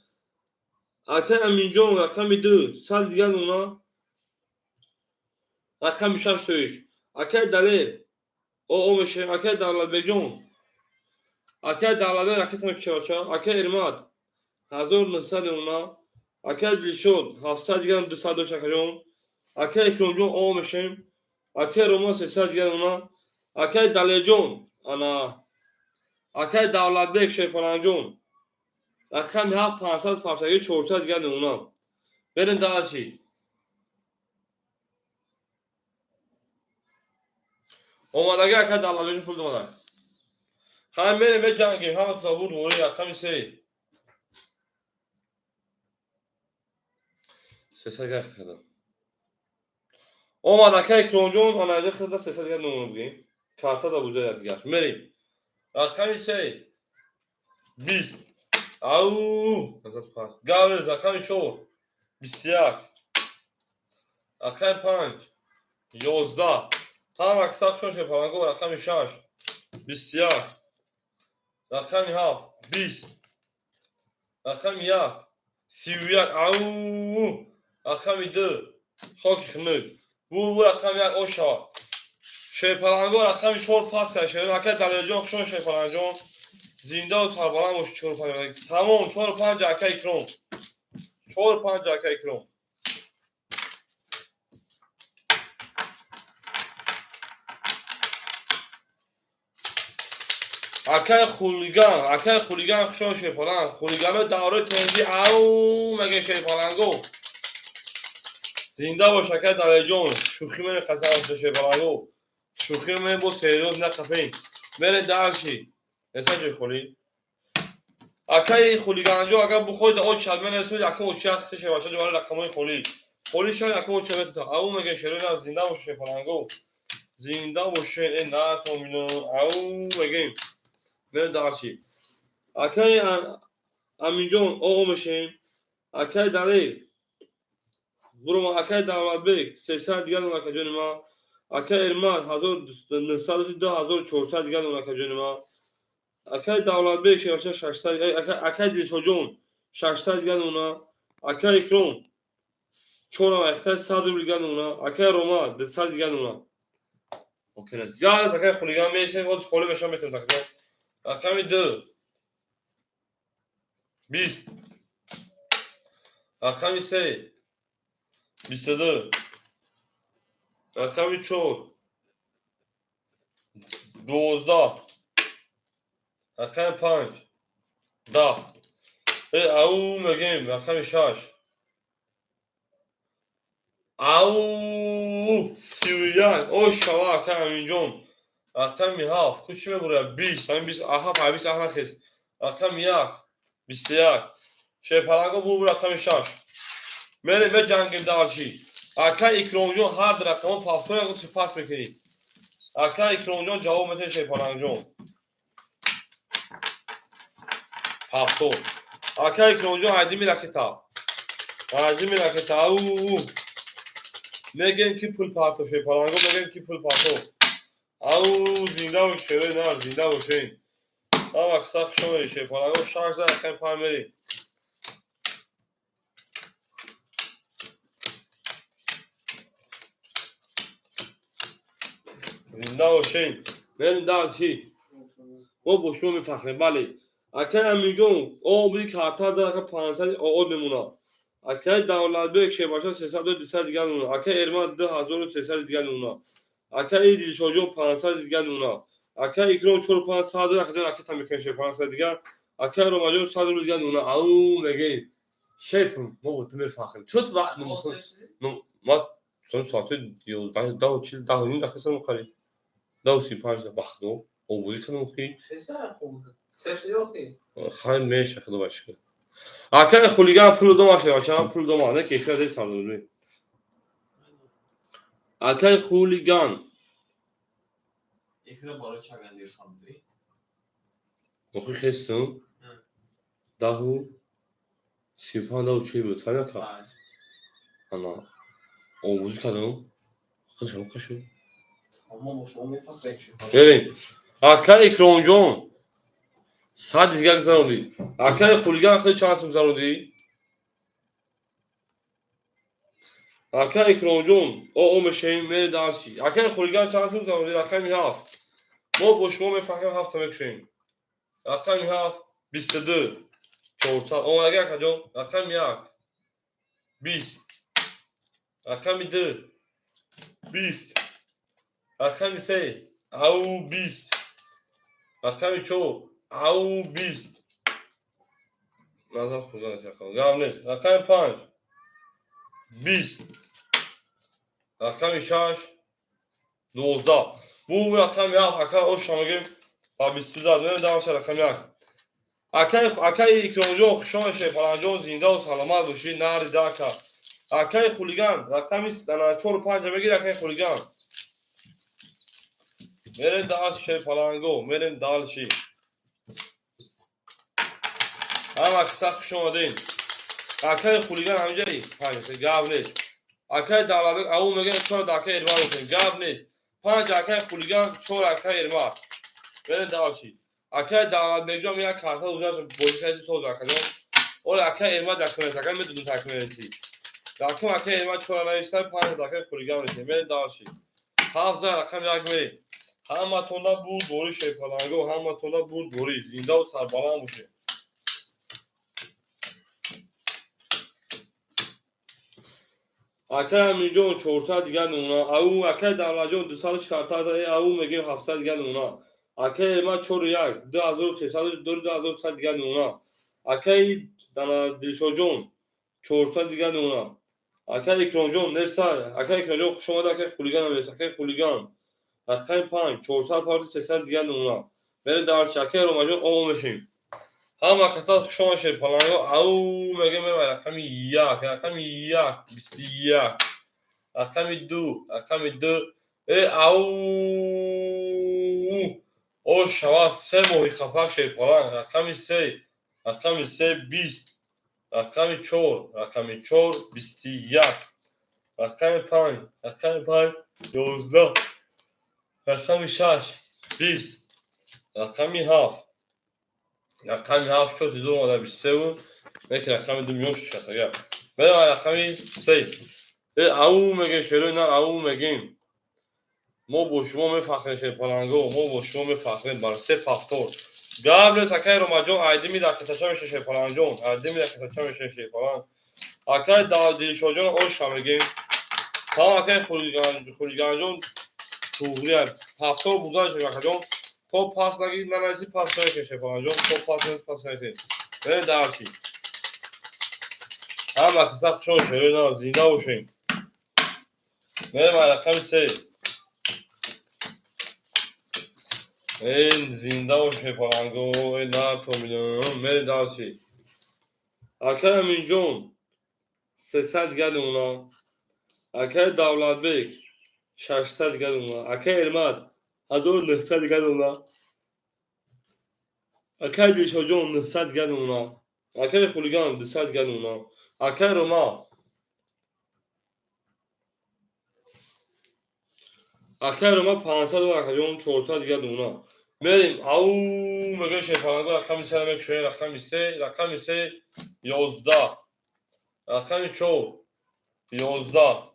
Акай Аминҷон, рақами ду, 100 дигар мемона. Рақами шаш тоиш. Акай Далер, о мешем. Акай Давлатбекҷон. Акай Давлатбек ракетана кичавача. Акай Эрмат, 1900 мемона. Акай Дилшод, 700 дигар 200 дошт, акаҷон. Акай Икромҷон, о мешем. Акай Роман, 300 дигар мемона. Акай Далерҷон, ана акай Давлатбек Шерпаланҷон. Рақами ҳафт, 500 парсаги, 400 дигар мемона. Берем дальше. Омадаги акай Давлатбекҷон пул домада. Хай мерем меҷангем, ҳаматона буд вори рақами се. 300 дигар кардам. Омад акай Икромҷон, ана инҷа хида 300 дигар мемона бигем. Карта да буза якдигарш. Мерем. Рақами се, 20. Ау! Гаврез, рақами чор, 21. Рақами панҷ, 11. Там аксар шон шепаланго, рақами шаш, 21. Рақами ҳафт, 20. Рақами як, 31. Ау! Рақами ду, хоки хунук. Бу рақами як оша. Шерпаланго рақами чор пас кард. Шер акай Далерҷон, хушон шерпаланҷон. Зиндаву сарбаланд бошед, чор панҷ. Тамом, чор панҷ, акай Икром. Чор панҷ, акай Икром. Акай хулиган, акай хулиган, хушон шерпаланг. Хулиганои давраи тенҷӣ, ау меге шерпаланго. Зинда бош, акай Далерҷон. Шӯхӣ мерем хатар шерпаланго. Шӯхӣ мерем бо серьёз нақафем. Мерем дальше. Эса ҷои холӣ. Акай хулиганҷо, агар бухоҳед очад менависед, якум очад шевача барои рақамҳои холӣ. Холӣ шавад, якум очад метавад. Ау меге шерои, зинда бош шерпаланго. Зинда бошед, э натомино. Ау мегем. Мерем дальше. Акай Аминҷон, о мешем. Акай Далер. Буро, акай Давлатбек, 300 дигар акаҷони ман. Акай Эрмат, 1900, 2400 дигар акаҷони ман. Акай Давлатбек шевача 600, акай Дилшодҷон, 600 дигар мемона. Акай Икром. Чора вайхта 100 рубл дига нуна. Акай Рома 200 дига нуна. Окей, я такай хулиган мешем, боз холи мешам метем такай. Рақами 2 20, рақами 3 22, рақами 4 12, рақами 5 10. Ау мегем рақами 6. Ау 31. О шава акай Аминҷон. Рақами 7 ку чӣ мебурад? 20. Ҳамин 20 аҳа 20 аҳ нахес. Рақами 1 21. Шерпаланго бу рақами 6. Мерем меҷангем дальше. Акай Икромҷон ҳар рақамо повтор ягон пас мекунӣ. Акай Икромҷон ҷавоб метавонӣ Шерпалангҷон. Повтор. Акай Икромҷон айдими ракета. Айдими ракета. Ау. Мегем ки пул парто Шерпаланго, мегем ки пул парто. Ау зинда бош шерои нар, зинда бошен. Ҳама каса хуш омадед Шерпаланго 6 за рақами 5 мерем. Зинда бошен. Мерем дальше. Мо бо шумо мефахрем, бале. Акай Аминҷон, обри карта дар 500 оод мемонад. Акай Давлатбек Шербача 300 200 дигар мемонад. Акай Эрман 2300 дигар мемонад. Акай Дилшодҷон 500 дигар мемонад. Акай Икром 4 500 акай ракета мекунем шер 500 дигар. Акай Ромаҷон 100 рубл дигар мемонад. Ау мегем. Шеф, мо бо ту мефахрем. Чо ту вақт ма соати 11 10:40 10:30 дахисам мухари. 10:35 бахто обозӣ кардам охи. Хай меша худо ба шукр. Акай хулиган пул дома шева, ча пул дома, не ки эфир дес сардор. Акай хулиган. Эфира барои чаган дер сардори? Охи хестум. 10:35 10:40 буд, фаҳмида ка? Ана обозӣ кардам. Худшам хашу. Берем. Акай Икромҷон 100 дигар гузарондӣ. Акай хулиган худ чанд сум гузарондӣ? Акай Икромҷон, о мешавем, мерем дальше. Акай хулиган чанд сум гузарондӣ? Рақами 7. Мо бо шумо мефахрем, 7 мекушем. Рақами 7 22 400. Омадагӣ акаҷон. Рақами 1 20, рақами 2 20, рақами 3 ау 20, рақами 4 ау 20. Назар худо натяхам. Гап нест. Рақами 5 20, рақами 6 12. Бу рақами 7 ака оша мегем ба 22 зад. Мерем дальше рақами 1. Акай Икромҷон хуш омадед, Паланҷон зинда ва саломат бошед, нари дака. Акай хулиган рақами 4 5 мегир акай хулиган. Мерем дальше Паланго, мерем дальше. Ҳама каса хуш омадед. Акай хулиган ҳамҷаи? 5 гап нест. Акай Давлатбек ау мегӯяд 4 акай Эрмат бошед. Гап нест. 5 акай хулиган, 4 акай Эрмат. Мерем дальше. Акай Давлатбекҷон як карта узаш бозӣ кардӣ соз акаҷон. Оре акай Эрмат дакумент, акай медонам дакументи. Дакум акай Эрмат 4 нависта, 5 акай хулиган нависта. Мерем дальше. 7 рақам 1 мерем. Ҳаматонда буд бори Шерпаланго, ҳаматонда буд бори. Зинда ва сарбаланд бошед. Акай Аминҷон 400 дигар намуна. Ау акай Давлатҷон 200 карта ау мегем 700 дигар намуна. Акай Эрмат 4 1 2300 2100 дигар намуна. Акай Дилшодҷон 400 дигар намуна. Акай Икромҷон неста. Акай Икромҷон хуш омадед, акай хулиган ҳам нест. Акай хулиган рақами 5 400 парти 300 дигар намуна. Мерем дальше. Акай Ромаҷон о мешем. Ҳама каса хуш омадед Паланго. Ау мегем рақами 1, рақами 1 21, рақами 2, рақами 2. Ау о шава 3 моҳи қапак Шерпаланг. Рақами 3, рақами 3 20, рақами 4, рақами 4 21, рақами 5, рақами 5 11, рақами 6 20, рақами 7, рақами 7 4 зур омада 23 буд. Лекин рақами 2 миён шуд агар. Мерем рақами 3. Ау мегем, шерои нар, ау мегем. Мо бо шумо мефахрем, шерпаланго, мо бо шумо мефахрем. Бар се повтор. Габрес, акай Ромаҷон, айдими дар китача меша, шерпаланҷон, айдими дар китача меша, шерпаланг. Акай Дилшоҷон, оша мегем. Салом, акай Хулиганҷон, туғри повтор бурдан шуд, акаҷон. То пас нагирӣ, нанависӣ, пас намекунӣ, шерпаланҷон, то пас нанависӣ, пас намекунӣ. Мерем дарси. Ҳама каса хушон, шерои нар, зинда бошем. Мерем рақами се. Эй, зинда бош, шерпаланго, эй, нар то миллион. Мерем дарси. Акай Аминҷон, 300 дигар намуна. Акай Давлатбек, 600 дигар намуна. Акай Эрмат, 1900 дигар намуна. Акай Дилшоҷон, 900 дигар намуна. Акай Хулиган, 200 дигар намуна. Акай Рома, акай Рома, 500, акаҷон, 400 дигар намуна. Мерем, ау мегӯем, шерпаланго, рақами се мекушоем, рақами се, рақами се, 11, рақами чор, 11,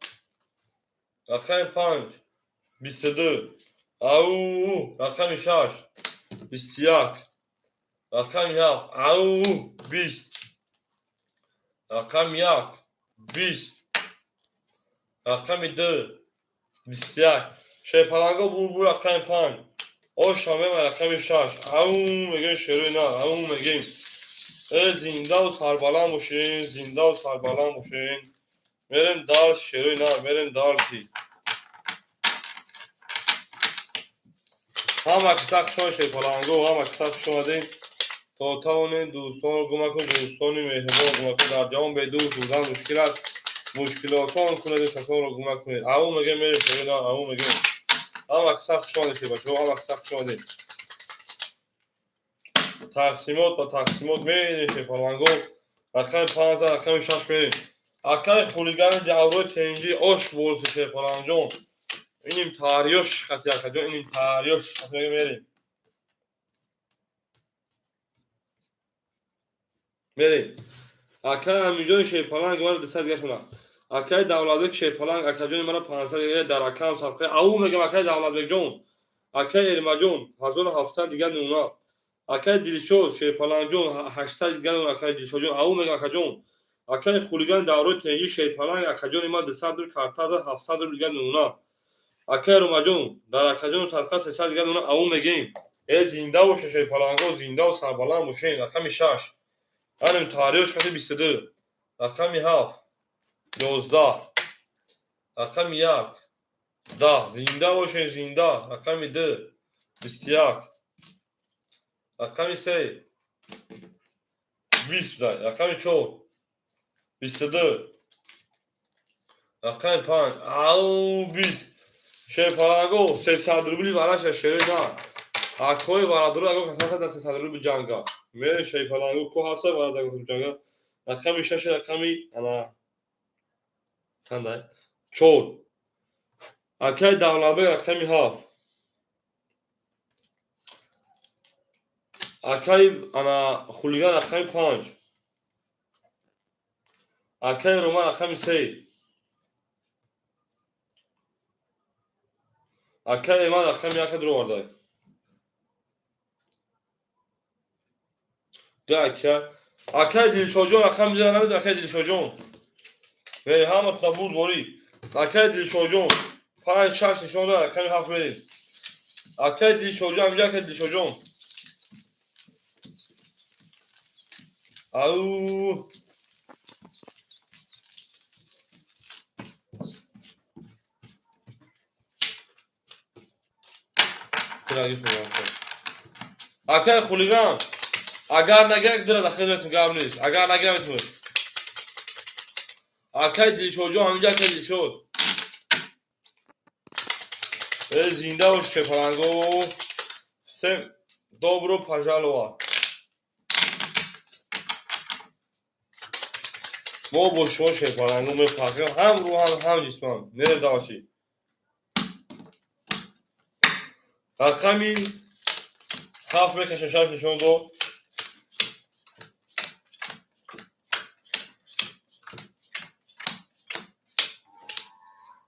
рақами панҷ, 22, ау, рақами шаш, 21, рақами ҳафт, ау, 20, рақами як, 20, рақами ду, 21. Шерпаланго, бурбур, рақами панҷ, оша мема, рақами шаш, ау мегӯем, шерои нар, ау мегӯем. Э, зиндаву сарбаланд бошен, зиндаву сарбаланд бошен. Мерем дарс, шерои нар, мерем дарси. Ҳама киса хушомад, шерпаланго, ҳама киса хуш омадем. То тавонем дӯстонро гум накун, дӯстони меҳрубонро гум накун. Дар ҷаҳон бедӯст будан мушкил аст, мушкил осон кунед, касонро гум накунед. Ау мегӯем, мерем, шерои нар, ау мегӯем. Ҳама киса хуш омадед, шербачаҳо, ҳама киса хуш омадед. Тақсимот ба тақсимот мерем, шерпаланго, рақами панҷ, рақами шаш мерем. Акай хулигани ҷаврои тенҷӣ, ош болси, шерпаланҷон, иним таърёш хати, акаҷон, иним таърёш хати, мерем, мерем. Акай Аминҷони шерпаланг мара 200 дигар шуна. Акай Давлатбек шерпаланг, акаҷони мара 500 дигар дар акам садқа. Ау мегам, акай Давлатбекҷон, акай Эрмаҷон, 1700 дигар намуна. Акай Дилшод шерпалангҷон, 800 дигар намуна. Акай Дилшодҷон, ау мегам, акаҷон. Акай хулиган даврои тенҷӣ шерпаланг, акаҷони ма 200 рубл карта, 700 рубл дигар намуна. Акай Ромаҷон, дар акаҷон садқа 300 дигар намуна. Ау мегем. Э, зинда боше, шерпаланго, зиндаву сарбаланд бошен. Рақами шаш, анем таърихш қати, 22, рақами ҳафт, 11, рақами як, 10. Зинда бошен, зинда. Рақами ду, 21, рақами се, 20, рақами чор, 22, рақами панҷ, ау, 20. Шерпаланго, 300 рубли вараша, шерои на. Акои варадуро, аго касата дар 300 рубли ҷанга мере, шерпаланго, ко ҳаста варадаго ҷанга. Рақами шаш, рақами ана чандай, чор, акай Давлатбек, рақами ҳафт, акай ана хулиган, рақами панҷ, акай Роман, рақами се, акай Эман, рақами яка дуровардай. Ду ака, акай Дилшоҷон, рақами зира намедонам. Акай Дилшоҷон, мерем, ҳаматона бурдборӣ. Акай Дилшоҷон, панҷ, шаш нишон дорад, рақами ҳафт мерем. Акай Дилшоҷон, ҳаминҷа, акай Дилшоҷон, ау. Акай хулиган, агар нагирак, дира дахил метун, гап нест, агар нагира, метун. Акай Дилшодҷон, ҳаминҷа, акай Дилшод. Э, зинда бош, шерпаланго. Всем добро пожаловать. Мо бо шумо, шерпаланго, мефахрем, ҳам рӯҳан, ҳам ҷисман. Мерем дальше. Рақами ҳафт мекашем, шаш нишон дод.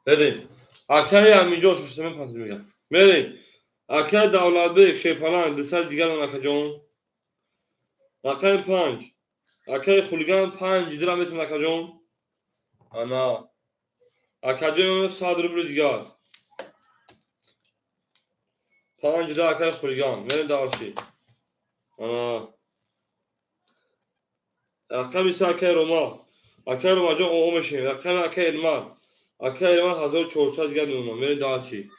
Мерем. Акаи Аминҷон шоштаме пас мегӯяд. Мерем. Акаи Давлатбек Шерпаланг 200 дигар дон, акаҷон. Рақами 5. Акаи Хулиган 5 дирам метавон, акаҷон. Ана. Акаҷон 100 рубли дигар. 5 да акаи Хулиган. Мерем дальше. Ана. Рақами 3 акаи Рома. Акаи Ромаҷон о мешавем. Рақами акаи Элмар. Акаи Элмар 1400 дигар мемонад. Мерем дальше.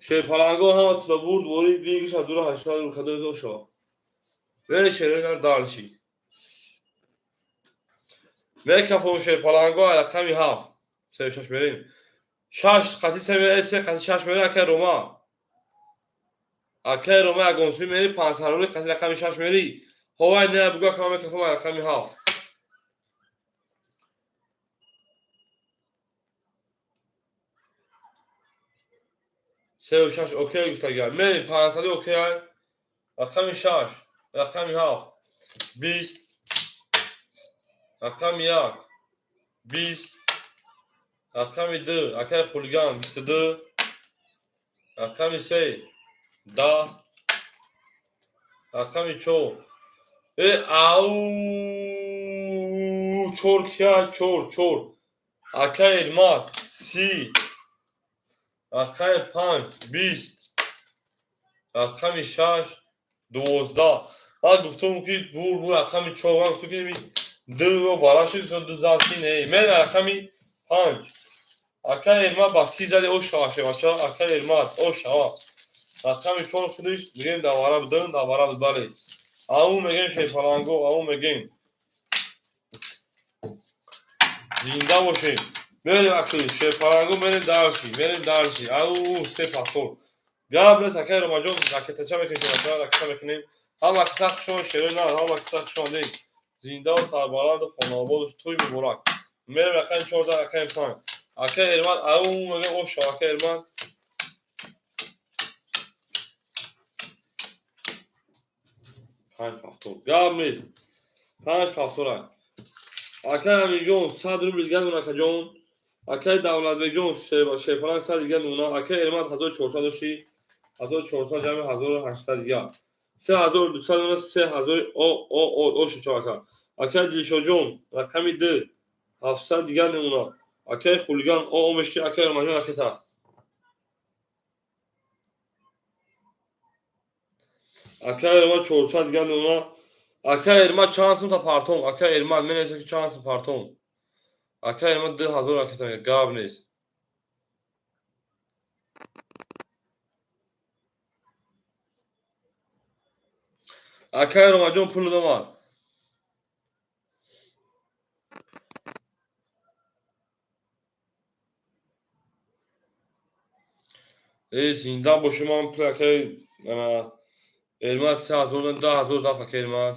Шерпаланго ҳама тула бурд вори выигрыш 1800 рубл кадои доша. Мерем шерои дальше. Мекафон шерпаланго рақами 7. 3 6 мерем. 6 қати 3 мерем, 3 қати 6 мерем акаи Рома. Акаи Рома ягонсуи мери 500 рубли қати рақами 6 мери. Ҳовай не бугӯ акама мекафон рақами 7. Сеу шаш окей гуфтагар. Мерем 500 окей. Рақами 6, рақами 7, 20, рақами 1, 20, рақами 2, акаи Хулиган 22, рақами 3, 10, рақами 4. Ау, 4 кия, 4, 4. Акаи Элмар 30, рақами 5, 20, рақами 6, 12. Баъд гуфтум ки бур рақами 4, ман гуфтум ки ду вара шуд, ду зад не. Мен рақами 5. Акаи Элмар ба 30 зади ош шава шевача, акаи Элмар ош шава. Рақами 4 худиш мегӯем давара будем, давара буд, бале. Ау мегӯем шерпаланго, ау мегӯем. Зинда бошем. Мерем акли шерпаланго, мерем дальше, мерем дальше. Ау, се повтор. Гап нест, акаи Ромаҷон, ракетача мекунем, шерпаланго ракета мекунем. Ҳама каса хушон шерои на, ҳама каса хушон дем. Зинда ва сарбаланду хонаободу тӯй муборак. Мерем рақами 14, рақами 5. Акаи Элмар, ау мегӯем ош шава, акаи Элмар. 5 повтор. Гап нест. 5 повтора. Акаи Аминҷон 100 рубл дигар дон, акаҷон. Акаи Давлатбекҷон шерпаланг 100 дигар мемонад. Акаи Элмар 1400 дошти. 1400 ҷамъи 1800 дигар. 3200 дона, 3000 о о о ошу чо ака. Акаи Дилшоҷон рақами 2 700 дигар мемонад. Акаи Хулиган о о мешки, акаи Ромаҷон ракета. Акаи Элмар 400 дигар мемонад. Акаи Элмар чанд сум та партом? Акаи Элмар менависад ки чанд сум партом. Акаи Элмар 2000 ракета мегӯяд. Гап нест. Акаи Ромаҷон пул омад. Зинда бошем, ман пул акаи Элмар 3000 10000 даф акаи Элмар.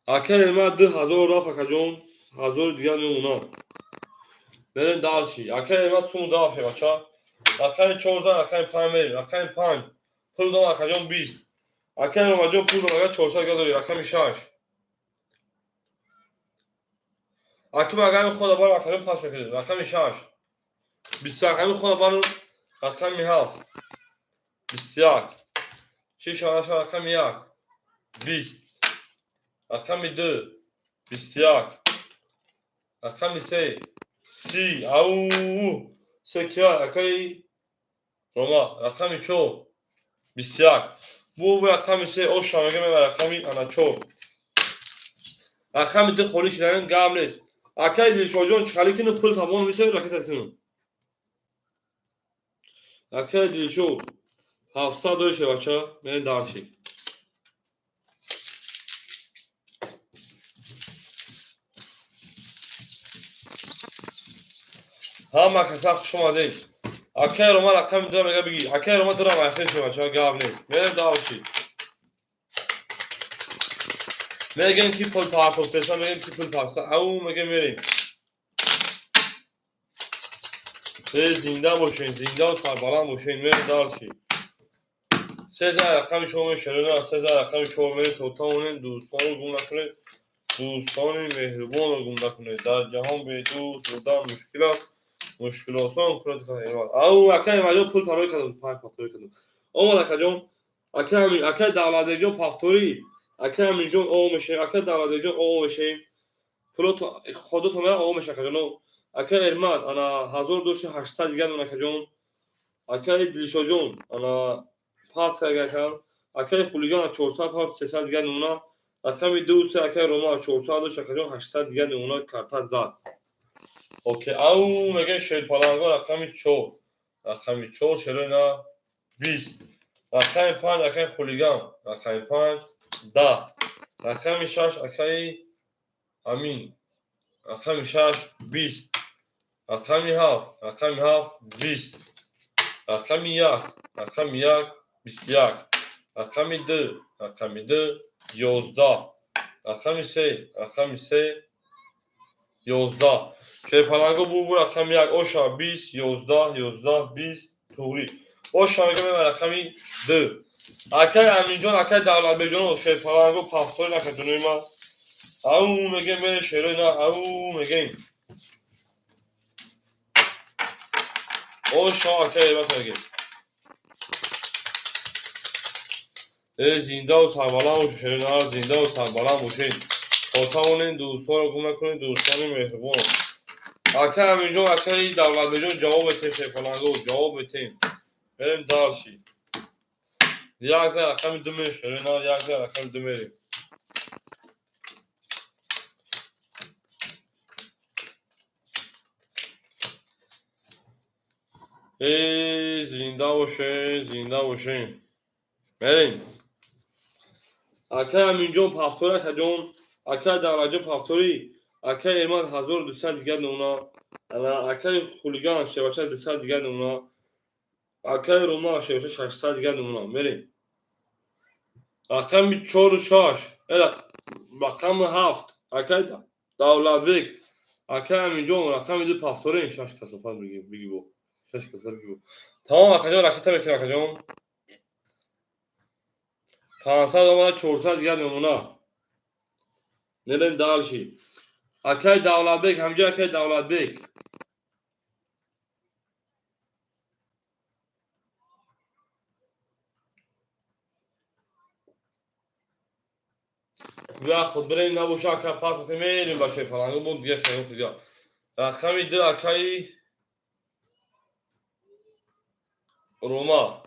Акаи Элмар 2000 рафт, акаҷон, 1000 дигар мемонад. Мерем дальше. Акаи Элмар сум даф бача. Рақами 14, рақами 5 мерем. Рақами 5. Пул дом акаҷон 20. Акаи Ромаҷон пул дом агар 400 дигар дорӣ. Рақами 6. Аким агар хода барам акаҷон пас мекунем. Рақами 6. 20 рақами хода барам. Рақами 7. 21. 6 рақами 1. 20. Рақами 2. 21. Рақами 3. 30. Ау! Се кия, акаи Рома. Рақами 4. 21. Бу рақами 3 оша мегӯем рақами ана 4. Рақами 2 холӣ шудан гап нест. Акаи Дилшоҷон чӣ кину пул тамом мешавад ракета кину. Акаи Дилшод 700 дори шевача, мерем дальше. Ҳама каса хуш омадед. Акаи Рома рақами 2 мега бигӣ. Акаи Рома дурам ахир шевача, гап нест. Мерем дальше. Мегӯем ки пул партофтеса, мегӯем ки пул партофта. Ау мегӯем мерем. Зинда бошед, зинда ва сарбаланд бошед. Мерем дальше. 13 рақами шумо мешавад, 13 рақами шумо мерем то тавонем дӯстонро гум накунед. Дӯстони меҳрубонро гум накунед. Дар ҷаҳон бедӯст будан мушкил аст. Мушкилосон кунад. Ау, акай Эмаҷон, пул тарои кардам, панҷ повтори кардам. Омад, акаҷон. Акай, акай Давлатбекҷон, повтори. Акай Аминҷон, о мешавем. Акай Давлатбекҷон, о мешавем. Пулото ходотон о меша, акаҷон. Акай Эрмат, ана 1800 дигар дон, акаҷон. Акай Дилшоҷон, ана пас кард, акай Хулиган, 400 пас, 300 дигар намуна. Рақами ду, се, акай Рома, 400 дошт, акаҷон, 800 дигар намуна карта зад. Окей, ау, мегӯем, шерпаланго, рақами чор, рақами чор, шерои на, 20. Рақами панҷ, акаи Хулиган, рақами панҷ, 10. Рақами шаш, акаи Амин, рақами шаш, 20. Рақами ҳафт, рақами ҳафт, 20. Рақами як, рақами як, 21. Рақами ду, рақами ду, 11. Рақами се, рақами се, 11. Шерпаланго бу, рақами як, оша, 20, 11, 11, 20, туғри. Оша, мегӯям, рақами ду, акай Аминҷон, акай Давлатбекҷон, шерпаланго, повтори, накаҷонои ман. Ау, мегӯем, мерем, шерои на, ау, мегӯем. Оша, акай Эрмат, мегӯем. Э, зиндаву сарбаланд бошед, шерои на, зиндаву сарбаланд бошед. То тавонем, дӯстонро гум накунед, дӯстони меҳрубон. Акай Аминҷон, акаи Давлатбекҷон, ҷавоб метем, шерпаланго, ҷавоб метем. Мерем дальше. Як за рақами ду мерем, шерои на, як за рақами ду мерем. Э, зинда бошед, зинда бошед. Мерем. Акай Аминҷон, повтори, акаҷон, акай Давлатҷон, повтори, акай Эрмат, 1200 дигар намуна, ана акай Хулиган, шевача, 200 дигар намуна, акай Рома, шевача, 600 дигар намуна. Мерем. Рақами чору шаш, рақами ҳафт, акай Давлатбек, акай Аминҷон, рақами ду, повтори, шаш касофат биги бо. Шаш касофат биги бо. Тамом, акаҷон, ракета мекунем, акаҷон. 500 омада, 400 дигар намуна. Мерем дальше. Акай Давлатбек, ҳамҷо акай Давлатбек. Бия худ бирем, набоша, ака, пас мекунем, мерем ба шерпаланго, бо дига хело дига. Рақами ду, акаи Рома.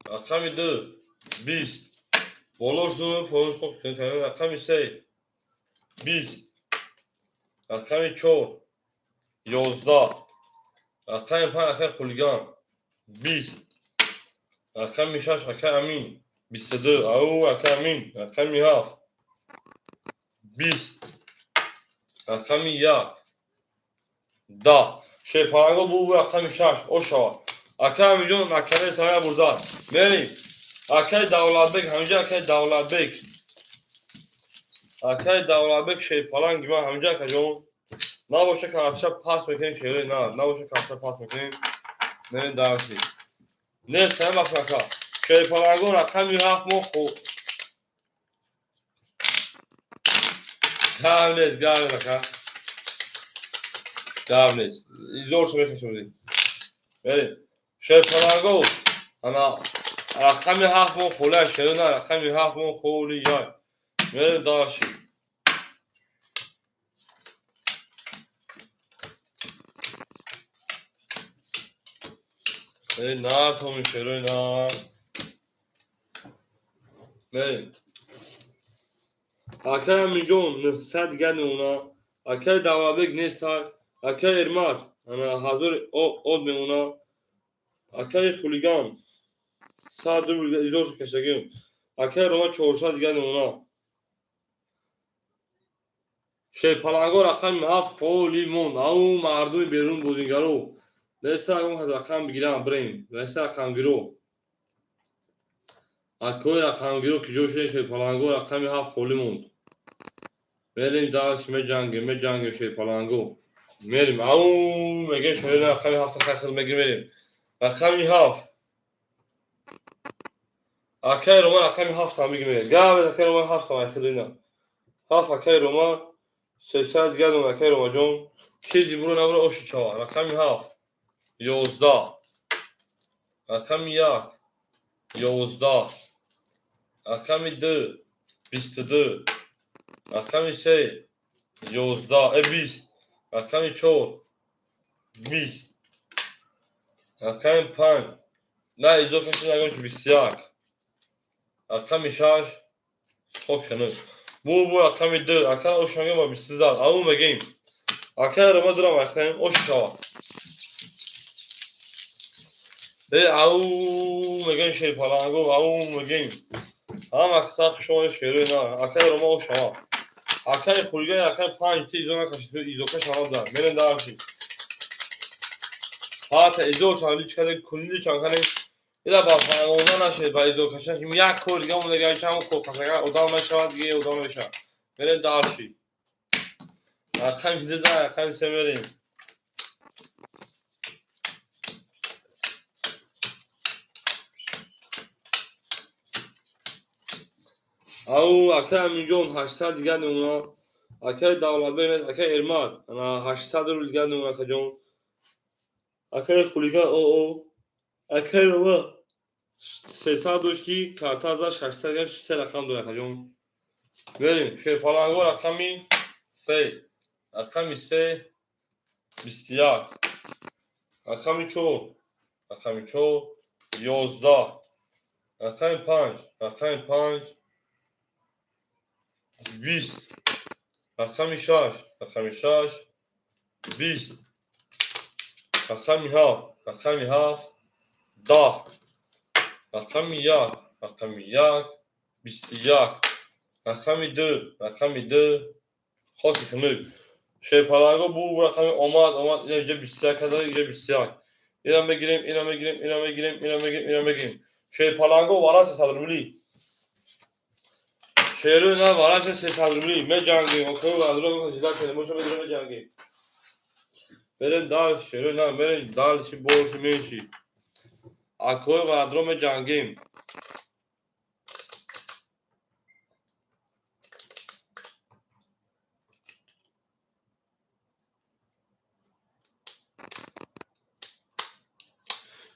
Рақами ду, 20. Болош ду, поёнш хок. Рақами се, 20. Рақами чор, 11. Рақами панҷ, акаи Хулиган, 20. Рақами шаш, акаи Амин, 22. Ау, акаи Амин, рақами ҳафт, 20. Рақами як, 10. Шерпаланго бу, рақами шаш, ошава. Акаи Аминҷон, накаре сая бурзад. Мерем. Акаи Давлатбек, ҳаминҷа акаи Давлатбек. Акаи Давлатбек, шерпаланги ман, ҳаминҷа, акаҷон. Набоша, картша пас мекунем, шерои на, набоша, картша пас мекунем. Мерем дальше. Не, сая вақт, ака. Шерпаланго, рақами ҳафт, мо хо. Гап нест, гап нест, ака. Гап нест. Изоршо мекашем. Мерем. Шерпаланго, ана рақами ҳафт мо холия, шерои на, рақами ҳафт мо холия. Мерем дальше. Эй, нар томи, шерои нар. Мерем. Акай Аминҷон, 900 дигар мемона. Акай Давлатбек нестай. Акай Эрмат, ана ҳазор од мемона. Акай Хулиган, 100 рубл изоршо каштагим. Акай Рома, 400 дигар мемона. Шерпаланго, рақами ҳафт холӣ монд. Ау, мардуми берун, бозингаро. Неста, ягон кас рақам бигирам, бирем. Неста рақамгиро. Акои рақамгиро ки ҷо шудем, шерпаланго, рақами ҳафт холӣ монд. Мерем дальше, меҷангем, меҷангем, шерпаланго. Мерем. Ау, мегӯем, шерои рақами ҳафт хел мегирем, мерем. Рақами ҳафт. Акай Рома, рақами ҳафт ҳам бигирем. Гап, акай Рома, ҳафт ҳам айхел ина. Ҳафт акаи Рома, 300 дигар дона акаи Ромаҷон. Чизи буро набуро оши чава. Рақами 7, 11. Рақами 1, 11. Рақами 2, 22. Рақами 3, 11, 20. Рақами 4, 20. Рақами 5, на изо каши нагон чи 21. Рақами 6, хок ханук. Бу рақами 2, ака ошанга ба 22 зад. Ау мегем. Ака Рома дурам ахтем, ош шава. Ау мегем шерпаланго, ау мегем. Ҳама каса хушомади шерои на. Акаи Рома ош шава. Акаи хулиган акаи 5 ти изо накашид, изока шава да. Мерем дарши. Ҳата изо шава личкаде кулли чанкане. Ила ба фарғона нашед ба изо кашаш. Як кор дига монда дига чам ко кашага одам нашавад, дига одам мешавад. Мерем дарши. Рақами 2 за, рақами 3 мерем. Ау акаи Аминҷон 800 дигар намуна. Акаи Давлатбек, акаи Эрмат, ана 800 рубл дигар намуна акаҷон. Акаи Хулиган оо. Акаи Рома 300 дошти, карта за 600 дигар 3 рақам дора акаҷон. Мерем, шерпаланго рақами 3. Рақами 3, 21. Рақами 4, рақами 4, 11. Рақами 5, рақами 5, 20. Рақами 6, рақами 6, 20. Рақами 7, рақами 7, 10. Рақами 1, рақами 1, 21. Рақами 2, рақами 2, хоки хунук. Шерпаланго бу рақами омад, омад, ина инҷа 21 када, инҷа 21. Ина мегирем, ина мегирем, ина мегирем, ина мегирем, ина мегирем. Шерпаланго вара 300 рубли. Шеру на вара 300 рубли. Меҷангем, окей, адро жида кардем, моша мегирем меҷангем. Мерем дал, шеру на, мерем дальше, больше, меньше. Акой ва адро меҷангем.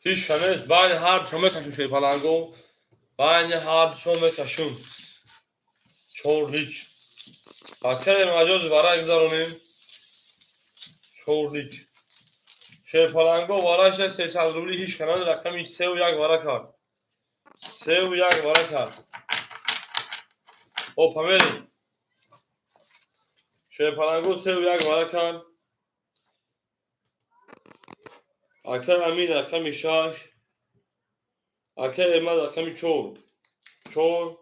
Ҳеҷ шанес, байни ҳар душон мекашем шерпаланго. Байни ҳар душон мекашем. 4 лич. Акаи маҷози вара гузаронем. 4 лич. Шерпаланго вараша 300 рубли ҳеҷ канал рақами 3 ва 1 вара кард. 3 ва 1 вара кард. Опа мерем. Шерпаланго 3 ва 1 вара кард. Акаи Амин рақами 6. Акаи Эрмат рақами 4. 4,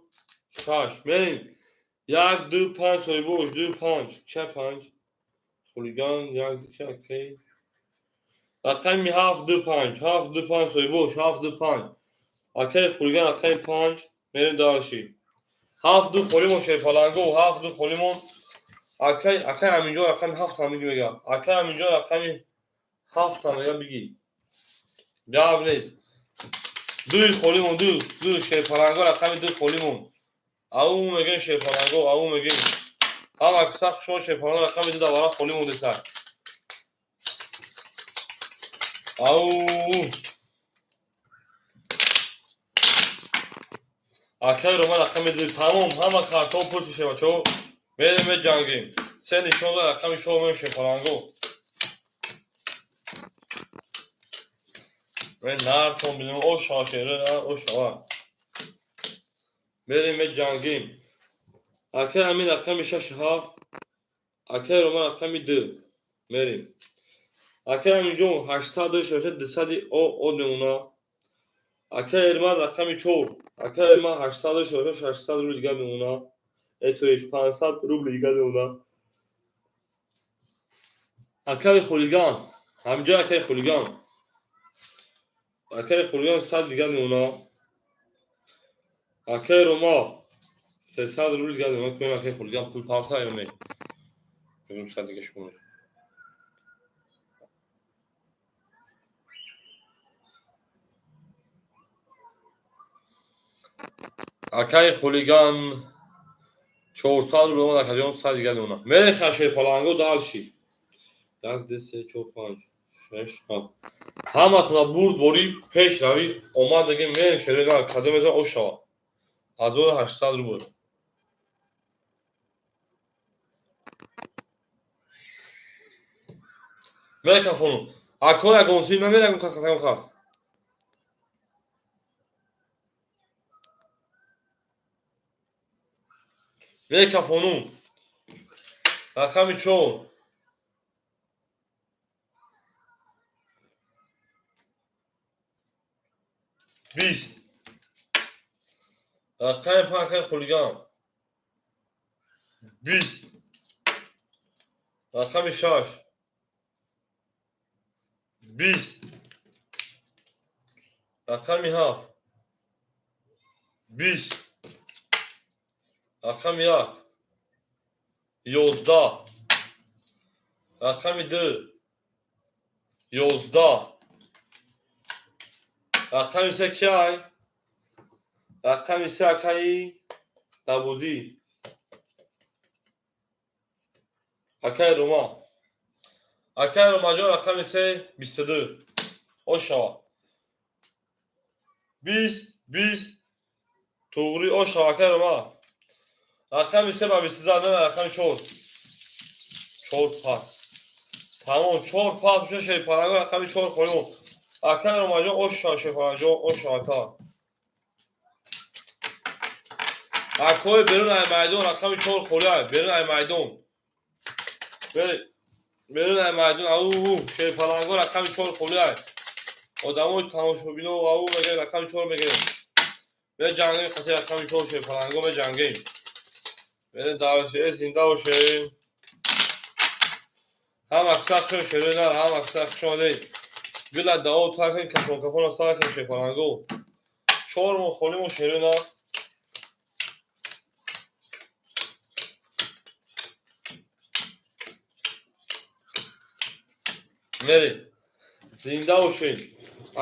6. Мерем. 1, 2, 5 соҳибош, 2, 5. Ча 5? Хулиган, 1, 2, ча акаи? Рақами 7, 2, 5. 7, 2, 5 соҳибош, 7, 2, 5. Акаи хулиган рақами 5. Мерем дальше. 7, 2 холимон шерпаланго, 7, 2 холимон. Акаи Аминҷон рақами 7 ҳам мегӯяд. Акаи Аминҷон рақами 7 ҳам мегӯяд бигӣ. Гап нест. 2 холимон, 2, 2 шерпаланго рақами 2 холимон. Ау мегӯем шерпаланго, ау мегӯем. Ҳама каса шумо шерпаланго рақами 2 давара холӣ мондеса. Ау. Акаи Рома рақами 2 тамом, ҳама картҳо пур шуд бачаҳо. Мерем меҷангем. 3 нишон дод рақами 4 меем шерпаланго. Мен нартон бинем, о шава шеро, о шава. Мерем меҷангем. Акаи Амин рақами 6 7. Акаи Рома рақами 2. Мерем. Акаи Аминҷон 800 шоша 200 о намуна. Акаи Эрмат рақами 4. Акаи Эрмат 800 шоша 600 рубл дигар мемона. То 500 рубл дигар мемона. Акаи хулиган, ҳамҷои акаи хулиган. Акаи хулиган 100 дигар мемона. Акаи Рома 300 рубл дигар мемона. Кунем акаи хулиган пул пафта ё не? Мегӯм 100 дига шумо. Акаи хулиган 400 рубл омад, акаҷон, 100 дигар мемонад. Мерехам шерпаланго дальше. 1, 2, 3, 4, 5, 6, 7. Ҳаматона бурд борӣ пеш равӣ омад мегем мерем шерои на кадом метавон ош шавад. 1800 рубл. Мерекафону. Ако ягон си намерагон кас кас кас. Мекафону. Рақами 4. 20. Рақами 5 хулиган. 20. Рақами 6. 20. Рақами 7. 20. Рақами 1. 11. Рақами 2. 11. Рақами 3 киай? Рақами 3 акаи Дабузӣ. Акаи Рума. Акаи Румаҷон рақами 3 22. Ош шава. 20 20 туғри ош шава акаи Рума. Рақами 3 ба 20 зад, рақами 4. 4 пас. Тамом 4 пас меша шерпаланго рақами 4 қоюм. Акаи Румаҷон ош шава шерпаланҷон ош шава ака. Акои берун ай майдон рақами 4 холӣ ай берун ай майдон. Берун ай майдон ау шерпаланго рақами 4 холӣ ай. Одамои тамошобино ау мегӯянд рақами 4 мегӯянд. Меҷангем қати рақами 4 шерпаланго меҷангем. Берун давши зинда бошем. Ҳам аксар хуш шерои нар, ҳам аксар хуш омадед. Гила дао таркин кафон кафона саркин шерпаланго. 4 мо холӣ мо шерои нар. Мерем. Зинда бошед.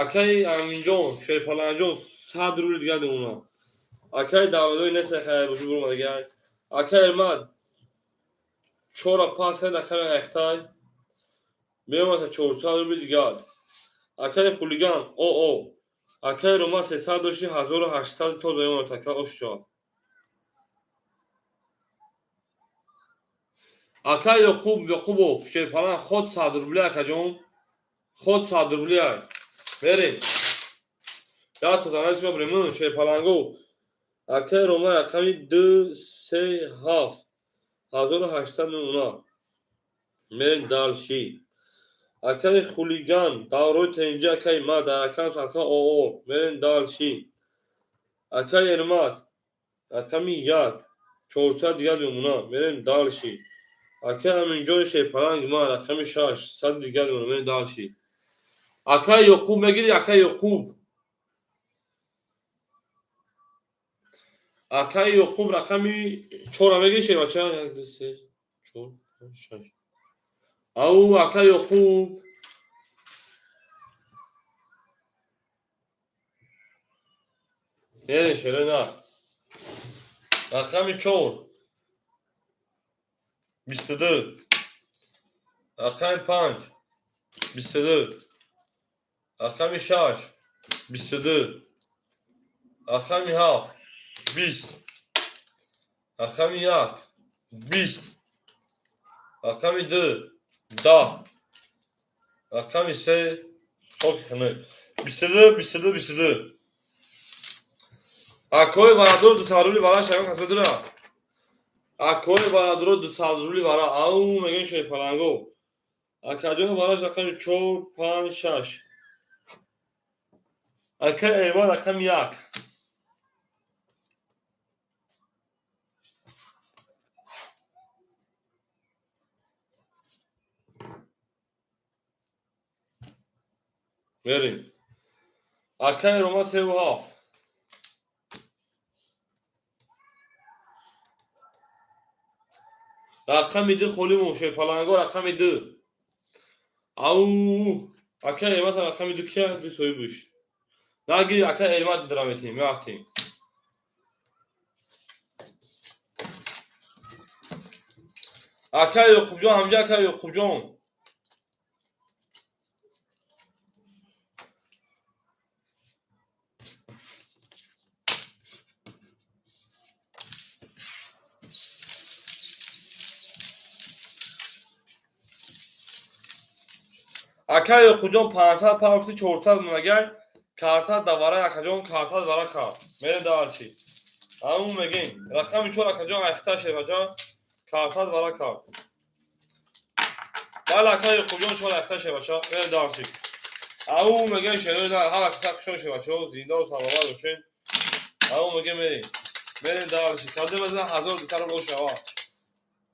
Акаи Аминҷон, Шерпаланҷон 100 рубли дигар мемонад. Акаи Давлатои нест хайр бошӣ буромад дигар. Акаи Эрмат 4 пас кард рақами Айхтай. Мемонад 400 рубли дигар. Акаи Хулиган ОО. Акаи Рома 300 дошти 1800 то мемонад ака ошҷон. Акаи Ёқуб Ёқубов Шерпалан ход 100 рубли акаҷон. Ход 100 рубли ай. Мерем. Я то данас мебарем Шерпаланго. Акаи Рома рақами 2 3 7 1800 мемонад. Мерем дальше. Акаи Хулиган даврои тенҷа акаи ма дар рақам садха ОО. Мерем дальше. Акаи Эрмат рақами 1 400 дигар мемонад. Мерем дальше. Акаи Аминҷони Шерпаланг ма рақами 6 100 дигар мемонад. Мерем дальше. Акаи Ёқуб мегири, акаи Ёқуб. Акаи Ёқуб рақами 4 мегири шербача? 1 2 3 4 5 6. Ау акаи Ёқуб. Мерем шерои на. Рақами 4. 22. Рақами 5. 22. Рақами 6. 22. Рақами 7. 20. Рақами 1. 20. Рақами 2. 10. Рақами 3. Хоки хунук. 22, 22, 22. Акои барадор 200 рубли вара шагон каса дура. Акои барадор 200 рубли вара. Ау мегӯянд шерпаланго. Акаҷон вараш рақами 4, 5, 6. Акаи Эйван рақами 1. Мерем. Акаи Рома 3 7. Рақами 2 холӣ мон шерпаланго рақами 2. Ау акаи Эрмат рақами 2 кия? 2 соҳибуш. Нагири акаи Эрмат дара метем, мерафтем. Акай Ёқубҷон, ҳамҷа акай Ёқубҷон. Акай Ёқубҷон 500 пафти 400 монагай карта давара акаҷон карта давара карт. Мерем дальше. Ҳамун мегем. Рақами 4 акаҷон айхта шеваҷон карта давара карт. Бале акай Ёқубҷон 4 айхта шеваҷон. Мерем дальше. Ҳамун мегем шерои ҳама каса хушон шеваҷон зиндаву саломат бошед. Ҳамун мегем мерем. Мерем дальше. Кадом аз 1200 рубл шава.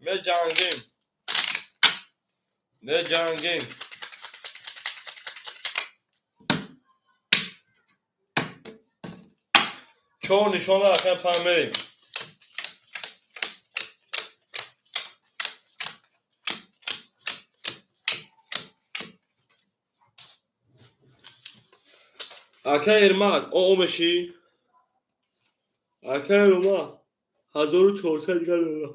Меҷангем. Меҷангем. Чор нишона рақами панҷ мерем. Акай Эрмак, о мешӣ? Акай Рома, 1400 дигар дора.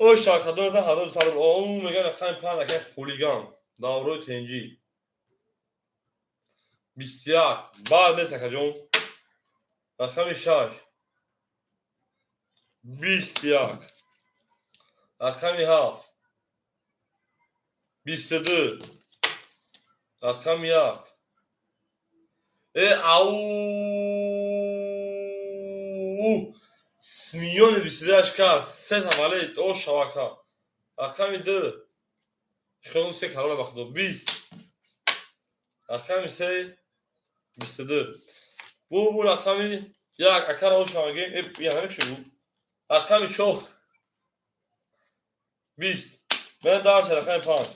О шакадор 1200 рубл. О меган рақами панҷ акай хулиган. Даврои тенҷӣ. 21. Баъд нест акаҷон. Рақами 6. 21. Рақами 7. 22. Рақами 1. Ау! Миллиони 22 кас, се таваллуд, о шабака. Рақами 2. Хелом се карола ба худо. 20. Рақами 3. 22. Бу рақами 1 акара о шабаке. Я намеши бу. Рақами 4. 20. Мен дальше рақами 5.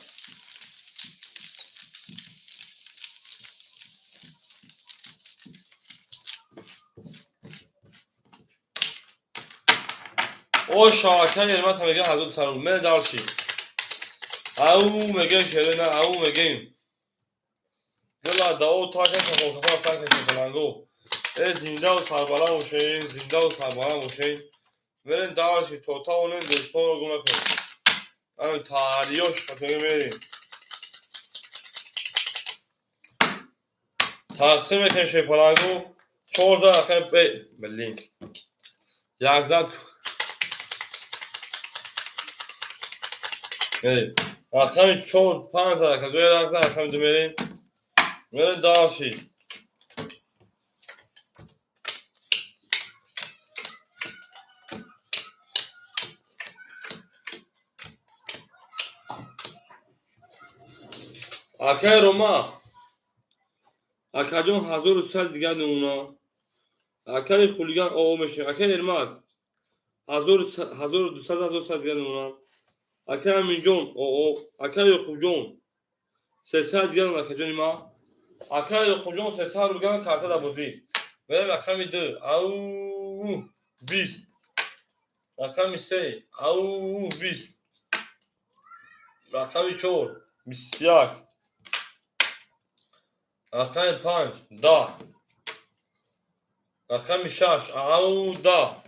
О шабака Ермат мегем 1200 рубл. Мен дальше. Ау мегем шерена, ау мегем. Гла дао така шафофа така шафаланго. Зиндаву сарбаланд бошед, зиндаву сарбаланд бошед. Мерем дальше то тавонем дӯстонро гум накунем. Ҳамин таҳриёш хатоги мерем. Тақсим мекунем шепаланго. 4 рақами блин. Як зад мерем. Рақами 4 5 рақам 2 рақам 2 мерем. Мерем дальше. Акай Рома. Акаҷон 1100 дигар намуна. Акай хулиган о мешем. Акай Эрмак 1200 1100 дигар намуна. Акай Аминҷон о. Акай Ёқубҷон 300 дигар акаҷони ма. Акай Ёқубҷон 300 рубл дигар карта дар бозӣ. Мерем рақами 2. Ау 20. Рақами 3. Ау 20. Рақами 4. 21. Рақами 5. 10. Рақами 6. Ау 10.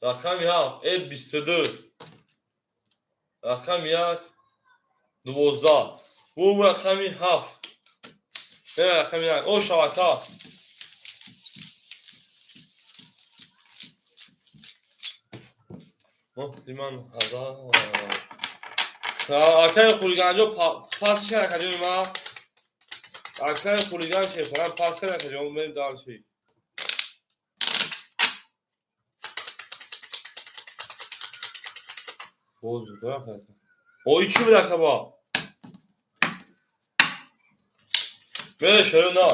Рақами 7. 22. Рақами 1. 12. Бу рақами 7. Рақами 1. О шабака. Ман ҳазар. Акай хулиганҷо пас шад акаҷони ма. Акай хулиган шефарам пас шад акаҷон мерем дальше. Боз О чӣ буд акаба? Мере шеро на.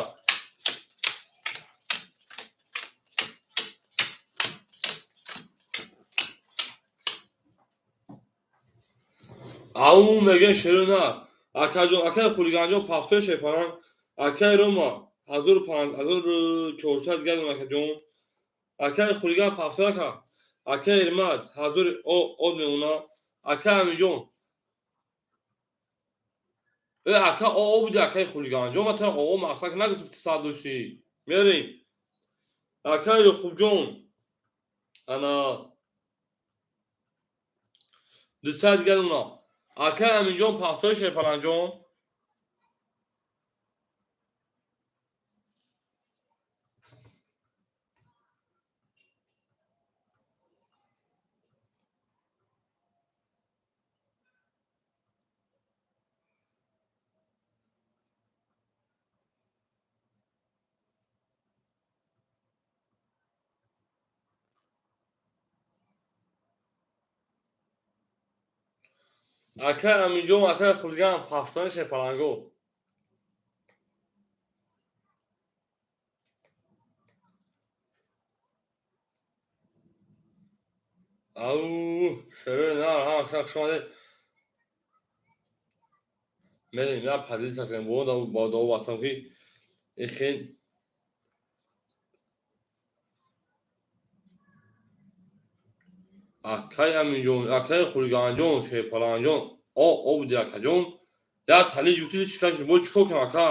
Ау мегем шеро на. Акаҷон, акай хулиганҷон пафтой шефарам. Акай Рома 1400 дигар акаҷон. Акай хулиган пафтой ака. Акай Эрмат 1000 од мемона. Акай Аминҷон. Ака о буди акай хулиганҷон. Ман тара о мақсад нагуфтам ту сад дошти. Мерем. Акай Ёқубҷон. Ана Дусад дигар уна. Ака Аминҷон, пафтои Шерпаланҷон. Ака Аминҷон, ака Хурган, пафтони Шерпаланго. Ау, шерои нар, ҳама каса хуш омадед. Мерем, я поделиться кунем, бо дуо бастам ки ихел акай Аминҷон, акай Хурганҷон, Шерпаланҷон, о обуди акаҷон, я тали ҷуфти чӣ кашид, бо чӣ кор кунам ака?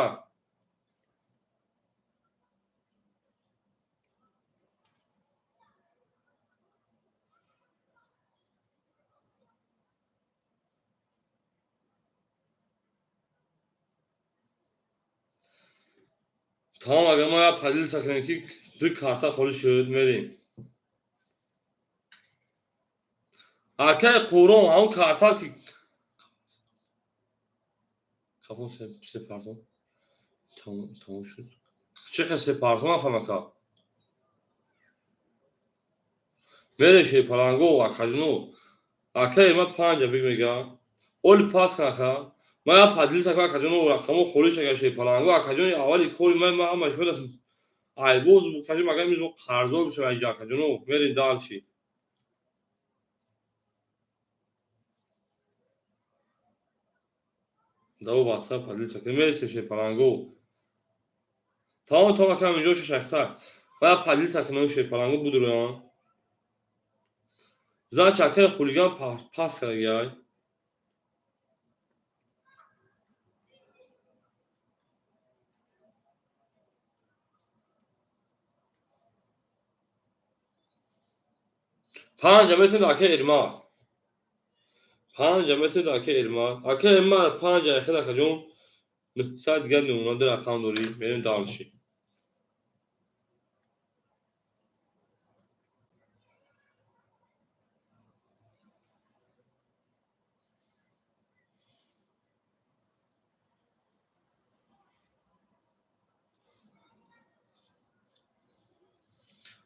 Тамом, агар мо я поделиться кунем ки ду карта холӣ шуд, мерем. Акай Қурон, ҳамон карта ки кафон се партон тамом шуд. Чӣ хел се партон нафаҳм ака? Мерем Шерпаланго, акаҷуно. Акай ма панҷа биг мега. Оли пас кун ака. Ма я поделиться кунам акаҷуно, рақамо холӣ шага Шерпаланго, акаҷони аввали кори ма ма ҳама шумо айвоз букажем, агар имрӯз мо қарздор бошем инҷа акаҷуно, мерем дальше. Даво WhatsApp поделиться кунем, мерем Шерпаланго. Тамом, тамом ака инҷо шашахта. Ма я поделиться кунам Шерпаланго будурам. Значит, акай хулиган пас кардагиай. Панҷа метавонед ака Эрмак. Панҷа метавонед ака Эрмак. Ака Эрмак панҷа хел акаҷон. Нӯҳсад дигар нумуна ду рақам дорӣ. Мерем дальше.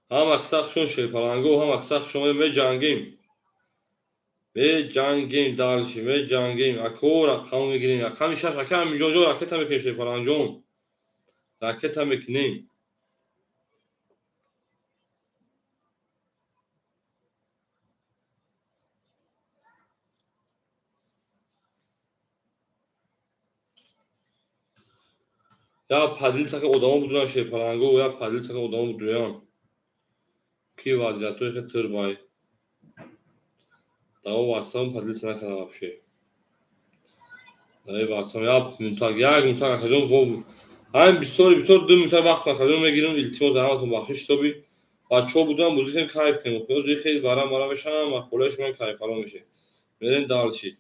Ҳама каса хушон Шерпаланго, ҳама каса хушон, меҷангем. Меҷангем дальше, меҷангем. Ако рақам мегирем. Рақами шаш ака Аминҷонҷон ракета мекунем Шерпаланҷон. Ракета мекунем. Я поделиться ка одамо будуран Шерпаланго, я поделиться ка одамо будуран. Ки вазъиятҳое хел турбай. Даво WhatsApp поделиться накардам вообще. Дави WhatsApp як минута, як минута акаҷон, ҳамин бисёри бисёр ду минута вақт акаҷон мегирам, илтимос ҳаматон бахшиш ҳисоби. Бачаҳо будам, бозӣ кунем, кайф кунем. Хӯзи хел варам варам мешавам, ва холаи шумо кайфаро мешавем. Мерем дальше.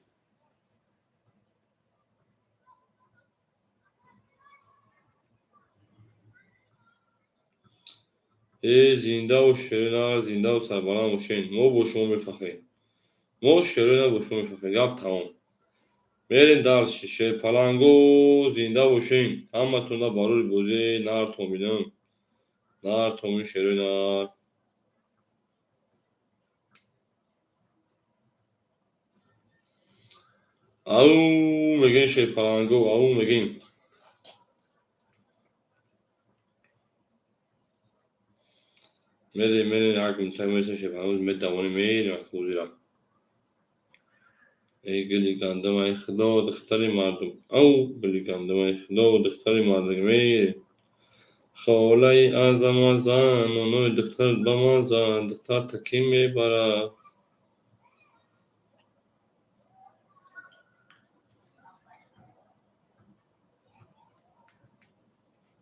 Э, зиндаву шерина, зиндаву сарбаланд бошед. Мо бо шумо мефахрем. Мо шерина бо шумо мефахрем. Гап тамом. Мерем дальше. Шерпаланго зинда бошем. Ҳаматонда барори бозӣ нар томинам. Нар томин шерои нар. Ау мегӯем Шерпаланго, ау мегӯем. Мерем, мерем, як минута мересем Шерпаланго, медавонем, мерем бозира. Эй гули гандум, ай худо, духтари мардум. Ау гули гандум, ай худо, духтари мардум, мерем. Холаи азама зан, онои духтар ба ман зан, духтар та кӣ мебарад?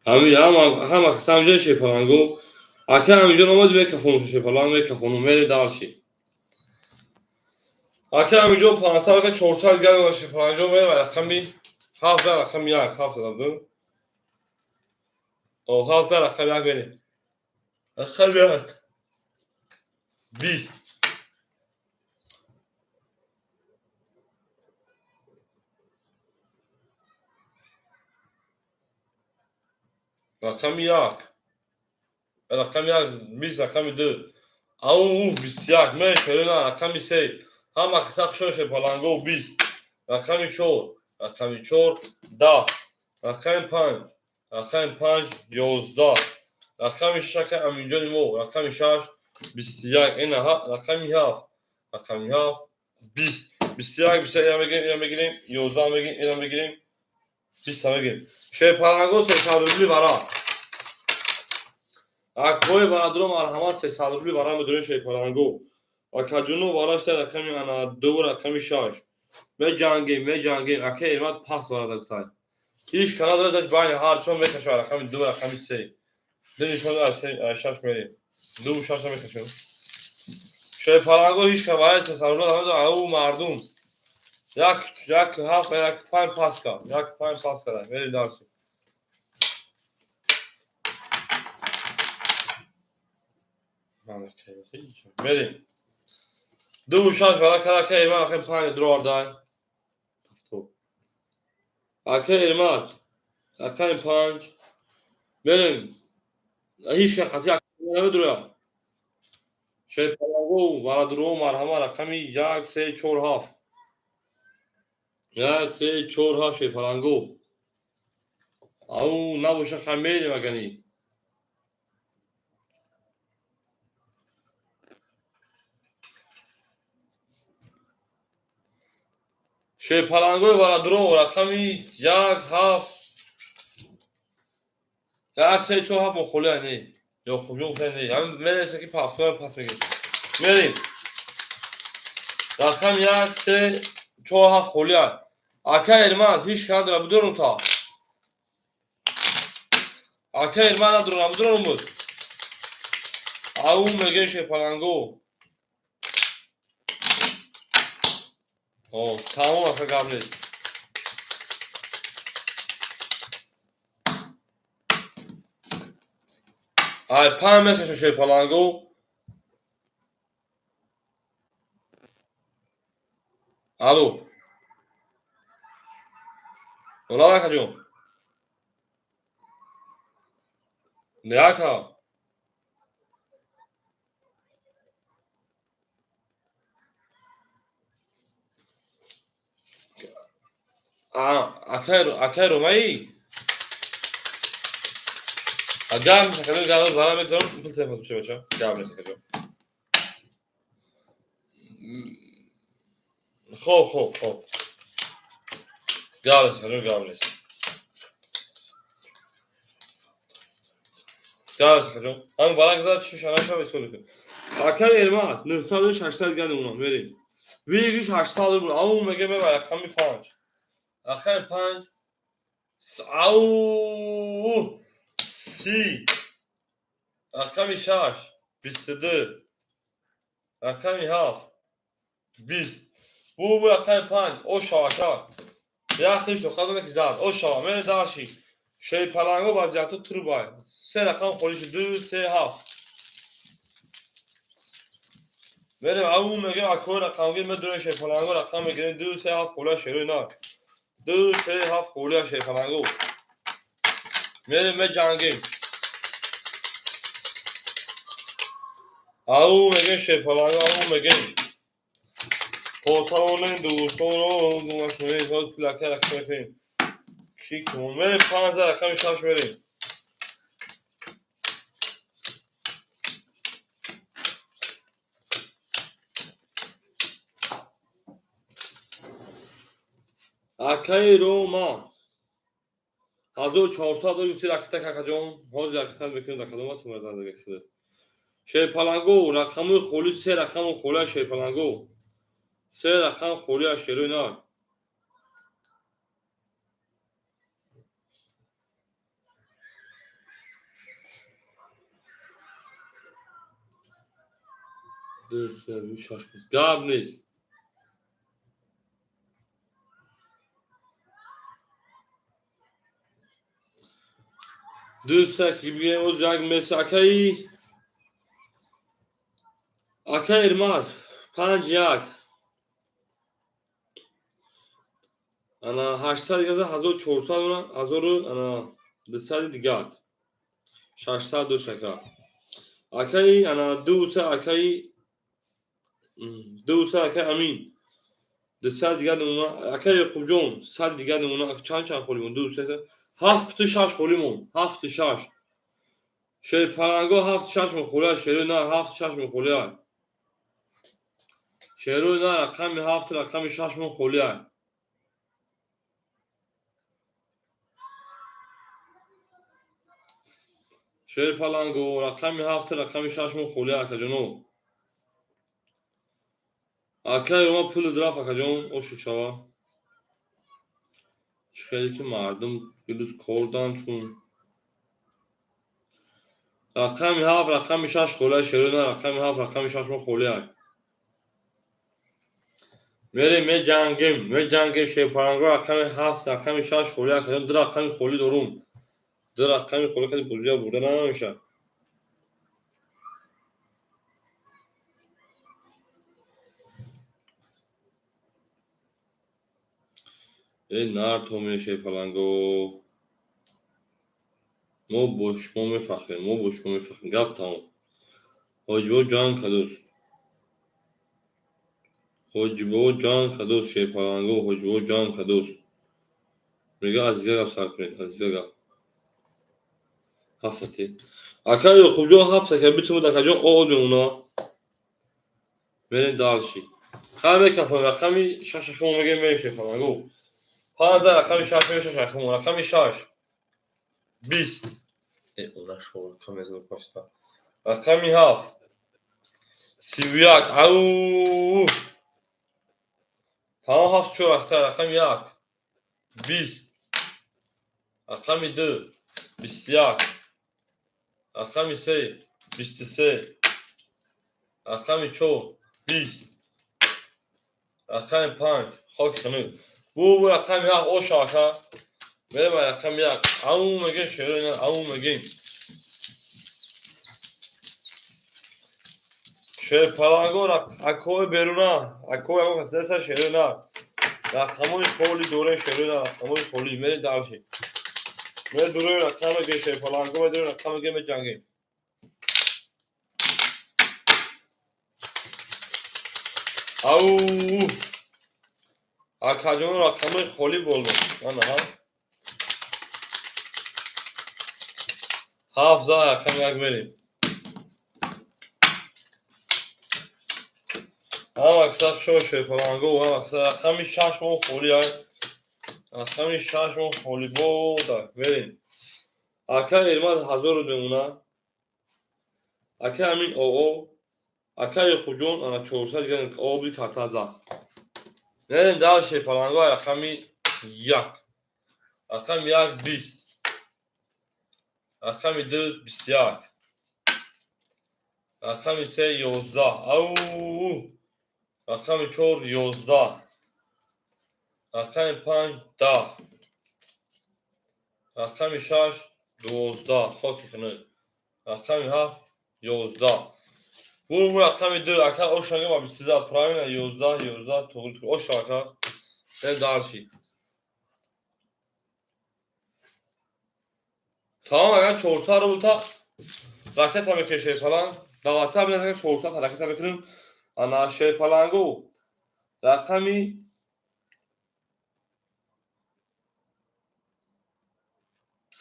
Ҳама каса Шерпаланго. Ака Аминҷон омад, мекафонум Шерпаланг, мекафонум, мерем дальше. Ака ҳаминҷо 500 ака 400 гап шерпаланго ва рақами 7 рақами 1 7 дадам. О 7 рақами 1 берем. Рақами 1 20. Рақами 1. Рақами 1 20 рақами 2. Ау 21 мен шерина рақами 3. Ҳама киса хушон шерпаланго 20. Рақами 4, рақами 4 10. Рақами 5, рақами 5 11. Рақами 6 ака Аминҷони мо, рақами 6 21. Ина рақами 7, рақами 7 20. 21 21 ина мегирем, ина мегирем, 11 мегирем, ина мегирем, 20 мегирем. Шерпаланго 300 рубли вара. Акои барадро марҳамат 300 рубли вара медорем шерпаланго. Акаҷуно варашта рақами ана 2 рақами 6. Меҷангем, меҷангем. Ака Эрмат пас варада гуфтай. Ҳеҷ кана дорад дач байни ҳар чон мекашад рақами 2 рақами 3. Ду нишон аз 6 мерем. 2 6 мекашем. Шерпаланго ҳеҷ кана вара 300 рубли намедорад. Ау мардум. Як як 7 як 5 пас кард. Як 5 пас кард. Мерем дарси. Мерем. 2 6 вара кард ака Эрмат рақами 5 дуровардай. Ака Эрмат рақами 5 мерем. Ҳеҷ кас қатъи намедурояд. Шерпаланго варадуро марҳама рақами 1 3 4 7. 1 3 4 7 шерпаланго. Ау набоша хай мерем агани. Шерпалангои варадуро рақами 1 7 1 3 4 7 мохолия не. Ё хуб ё не. Ҳамин мереса ки пафтора пас мегирем. Мерем. Рақами 1 3 4 7 холия. Ака Эрмат ҳеҷ кана надорад бидорум та. Ака Эрмат надорад бидорум буд. Ау мегӯем шерпаланго. О, тамом ака гап нест. Ай 5 мекашем шерпаланго. Алло. Ола акаҷон. Не ака. Акай Ромаи? Гап нест акаҷон, гап вара мегзарам, пул телефон кушай бача. Гап нест акаҷон. Хоб, хоб, хоб. Гап нест акаҷон, гап нест. Гап нест акаҷон. Ҳамин вара гузар чӣ шана шава истифода кун. Акай Эрмат 900 600 гап мемонам, мерем. Вигиш 800 рубл. Ау мега меба рақами 5. Рақами 5. Ау 30. Рақами 6 22. Рақами 7 20. Бу рақами 5. О шавака. Як хиш тоқат ки зад. О шава. Мерем дарши. Шерпаланго вазияту турбай. Се рақам холӣ шуд. 2 3 7. Мерем ау мегем акои рақамгир медурем шерпаланго рақам мегирем 2 3 7 холия шерои нар. 2 3 7 холия шерпаланго. Мерем меҷангем. Ау мегем шерпаланго, ау мегем. Хотавонем дӯстонро гумашонем, ҳоз пулака рақам мекунем. Чӣ кун? Мерем 5 рақами 6 мерем. Акаи Рома 1400 юси ракета какаҷон, ҳозир ракета мекунем дар кадом вақт мазанзага шуда. Шерпаланго рақамои холӣ се рақамо холия шерпаланго. Се рақам холия шерои нар. Ду, се, шаш, панҷ. Гап нест. Ду се ки бигирем, оз як меса. Акаи Ирмат, панҷ як. Ана 800 дигар, 1400, ҳазору ана 200 дигар. 600 дошт ака. Акаи ана ду се, акаи ду се, акаи Амин. 200 дигар намуна. Акаи Яқубҷон, 100 дигар намуна. Чанд чанд холӣ мон? Ду се, ҳафту шаш холӣ мон. Ҳафту шаш. Шерпаланго ҳафту шаш мон холия, шерои нар ҳафту шаш мон холия. Шерои нар рақами ҳафту рақами шаш мон холия. Шерпаланго рақами ҳафту рақами шаш мон холия, акаҷоно. Акаи Рома пули рафт, акаҷон, ошу шава. Чӣ хеле ки мардум дирӯз кор дан чун. Рақами ҳафт, рақами шаш холия, шерои нар рақами ҳафт, рақами шаш мон холия. Мерем, меҷангем, меҷангем, шерпаланго рақами ҳафт, рақами шаш холия, акаҷон, ду рақами холӣ дорум. Ду рақами холӣ хеле бозиа бурда намешавад. Эй нар томини шерпаланго. Мо бо шумо мефахрем, мо бо шумо мефахрем. Гап тамом. Ҳоҷибо ҷанг кадост. Ҳоҷибо ҷанг кадост, шерпаланго, ҳоҷибо ҷанг кадост. Мега азиза гап сар кунед, азиза гап. Ҳафтати. Ака Ёқубҷон ҳафт ака битумуд, акаҷон од мемона. Мерем дальше. Хай мекафам, рақами шаш ахимо мегем, мерем шерпаланго. Панҷ рақами шаш мегем, шаш ахимо, рақами шаш. Бист. Э, она шо, рақами аз пашта. Рақами ҳафт. 31. Ау! Тамом ҳафт чор рақта, рақами як. 20. Рақами ду. 21. Рақами се. 23. Рақами чор. 20. Рақами панҷ. Хоки хунук. Бу рақами як оша ака. Мерем рақами як. Ау мегем шерои, ау мегем. Шерпаланго акои беруна, акои ако касдеса шерои на. Рақамои холи дорем шерои на, рақамои холи. Мерем дальше. Мерем дурои рақам мегем шерпаланго, медорем рақам мегем, меҷангем. Ау! Акаҷон рақамои холӣ боло. Ана ҳа. Ҳафт за рақами як мерем. Ҳама каса хушо шерпаланго, ҳама каса рақами шаш мон холӣ ай. Рақами шаш мон холӣ бода. Мерем. Ака Ирмат ҳазору мемона. Ака Амин оо. Ака Ёқубҷон ана 400 дигар оби карта зад. Мерем дальше шерпаланго рақами як. Рақами як 20. Рақами ду 21. Рақами се 11. Ау! Рақами чор 11. Рақами панҷ 10. Рақами шаш 12. Хоки хунук. Рақами ҳафт 11. Бу рақами ду ака ошага ба бистуза правильно 11 11 тоғри оша ака. Мерем дальше. Тамом агар 400 рубл та ракета мекунем шерпаланг. Дар WhatsApp бинед 400 ракета мекунем. Ана шерпалангу рақами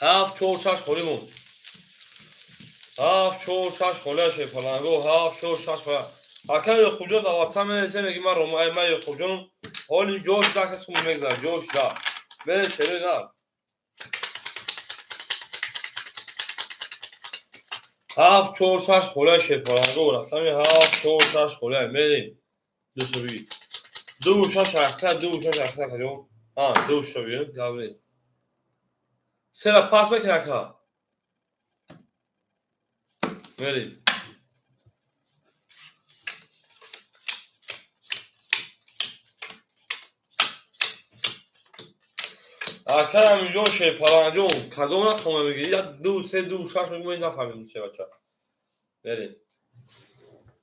ҳафт чор шаш холӣ монд. Ҳафт чор шаш холия шерпалангу, ҳафт чор шаш холия. Ака Ёқубҷон дар WhatsApp менависем, меги ман Рома, ман Ёқубҷоном. Ҳоли ҷош да ака сум мегзарад, ҷош да. Мерем шерои нар. Ҳафт чор шаш холия шерпалангу, рақами ҳафт чор шаш холия. Мерем. Ду суби. Ду шаш рақта, ду шаш рақта акаҷон. А, ду шаш бигӯ, гап нест. Сера пас мекунӣ ака. Мерем. Акай Аминҷон, Шерпаланҷон, кадом рақама мегирӣ? Як, ду, се, ду, шаш мегӯ, нафаҳмидем че бача. Мерем.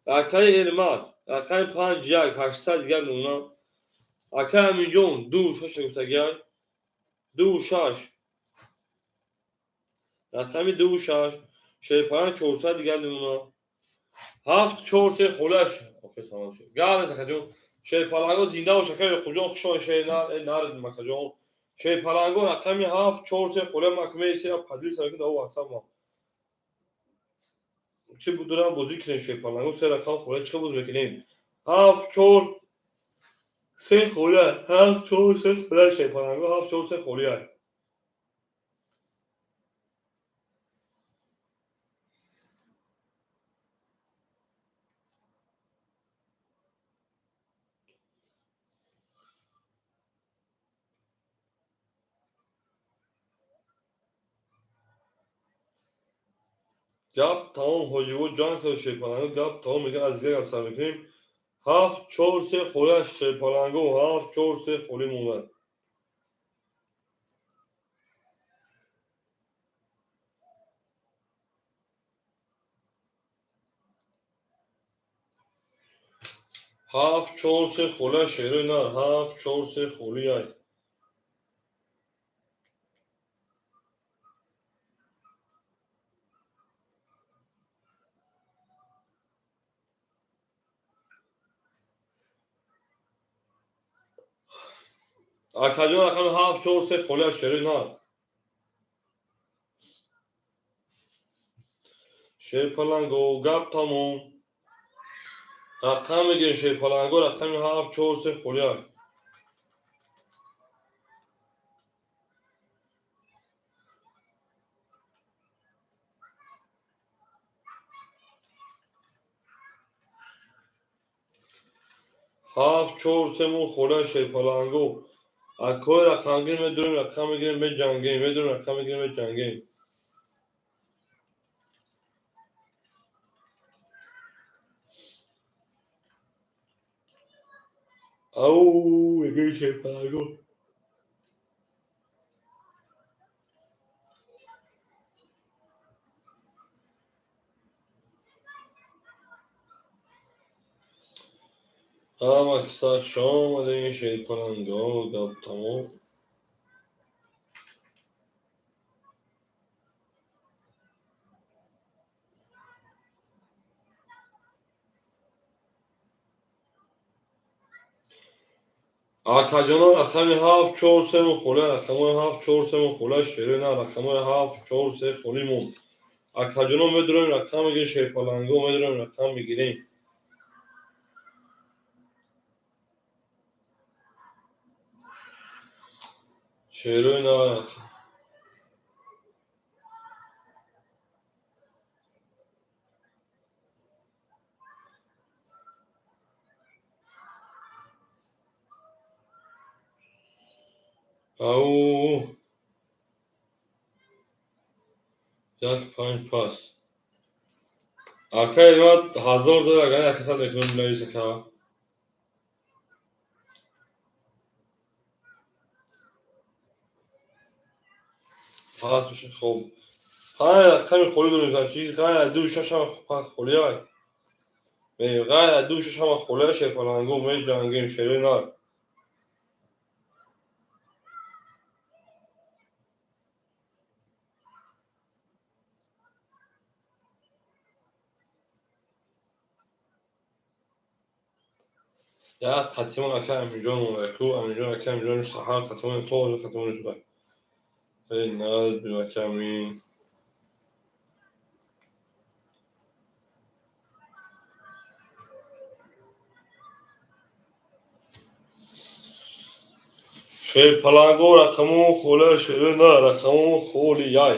Акай Эрмат, рақами 5 1 801 нуна. Акай Аминҷон, 2 6 гуфтагиай. 2 6. Рақами 2 6. Шерпаланг 401 нуна. 7 4 3 холаш. Окей, салом шуд. Гап нест, акаҷон. Шерпаланго зинда бош, акай Ёқубҷон, хуш омадед, шернар, э нарид акаҷон. Шерпаланго рақами 7 4 3 хола макмеси поделиться мекунад дар WhatsApp ма. Чӣ будурам бозӣ кунем шерпаланго се рақам хола чӣ боз мекунем? 7 4 3 хола, 7 4 3 хола шерпаланго 7 4 3 холия. Гап тамом, ҳоҷиво ҷанг шуд шерпаланго, гап тамом мекунем, аз дигар гап сар мекунем. 7 4 3 хола шерпаланго, 7 4 3 холӣ монад. Ҳафт чор се хола шерои нар, 7 4 3 холӣ ай. Акаҷон, рақами 7 4 3 холӣ шерои нар. Шерпаланго, гап тамом. Рақам мегирем шерпаланго, рақами 7 4 3 холӣ ай. Ҳафт чор се мо холӣ шерпаланго. Акои рақамгир медурем, рақам мегирем, меҷангем, медурем, рақам мегирем, меҷангем. Ау, эгои шерпаланго. Ҳама киса хуш омадем шерпаланго, гап тамом. Акаҷонон, рақами 7 4 3 мо холӣ, рақамҳои 7 4 3 мо холӣ шерои нар, рақамҳои 7 4 3 холӣ монд. Акаҷонон медурем, рақам мегирем, шерпаланго медурем, рақам мегирем. Шерои нар. Ау. 1 5 пас. Акай Эрмат 1000 доллар агар яксад мекунам нависа ка. Пас бошед, хоб. Ғайр рақами холӣ дорем, чи ғайр аз 2 6 ҳама пас холӣ ай. Ғайр аз 2 6 ҳама холӣ шерпаланго, меҷангем шерои нар. Як қатимон ака Аминҷон мондаку, Аминҷон ака Аминҷон саҳар қатимон то қатимон шуда. Эй нар ака Амин. Шерпаланго рақамон холӣ шерои нар, рақамон холӣ яй.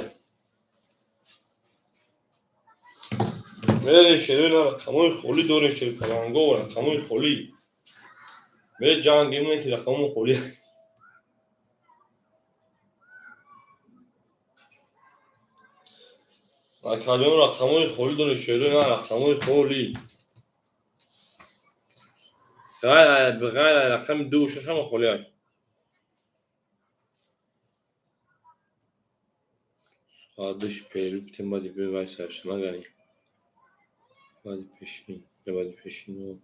Мерем шерои нар, рақамои холӣ дорем шерпаланго, рақамои холӣ. Меҷангем ки рақамон холӣ. Акаҷон, рақамҳои холӣ дорем шерои нар, рақамҳои холӣ. Ғайр рақами 2 6 ҳама холӣ ай. Баъдиш перерыв битем, баъди биёем вай сарша нагани. Баъди пешин, ё баъди пешин.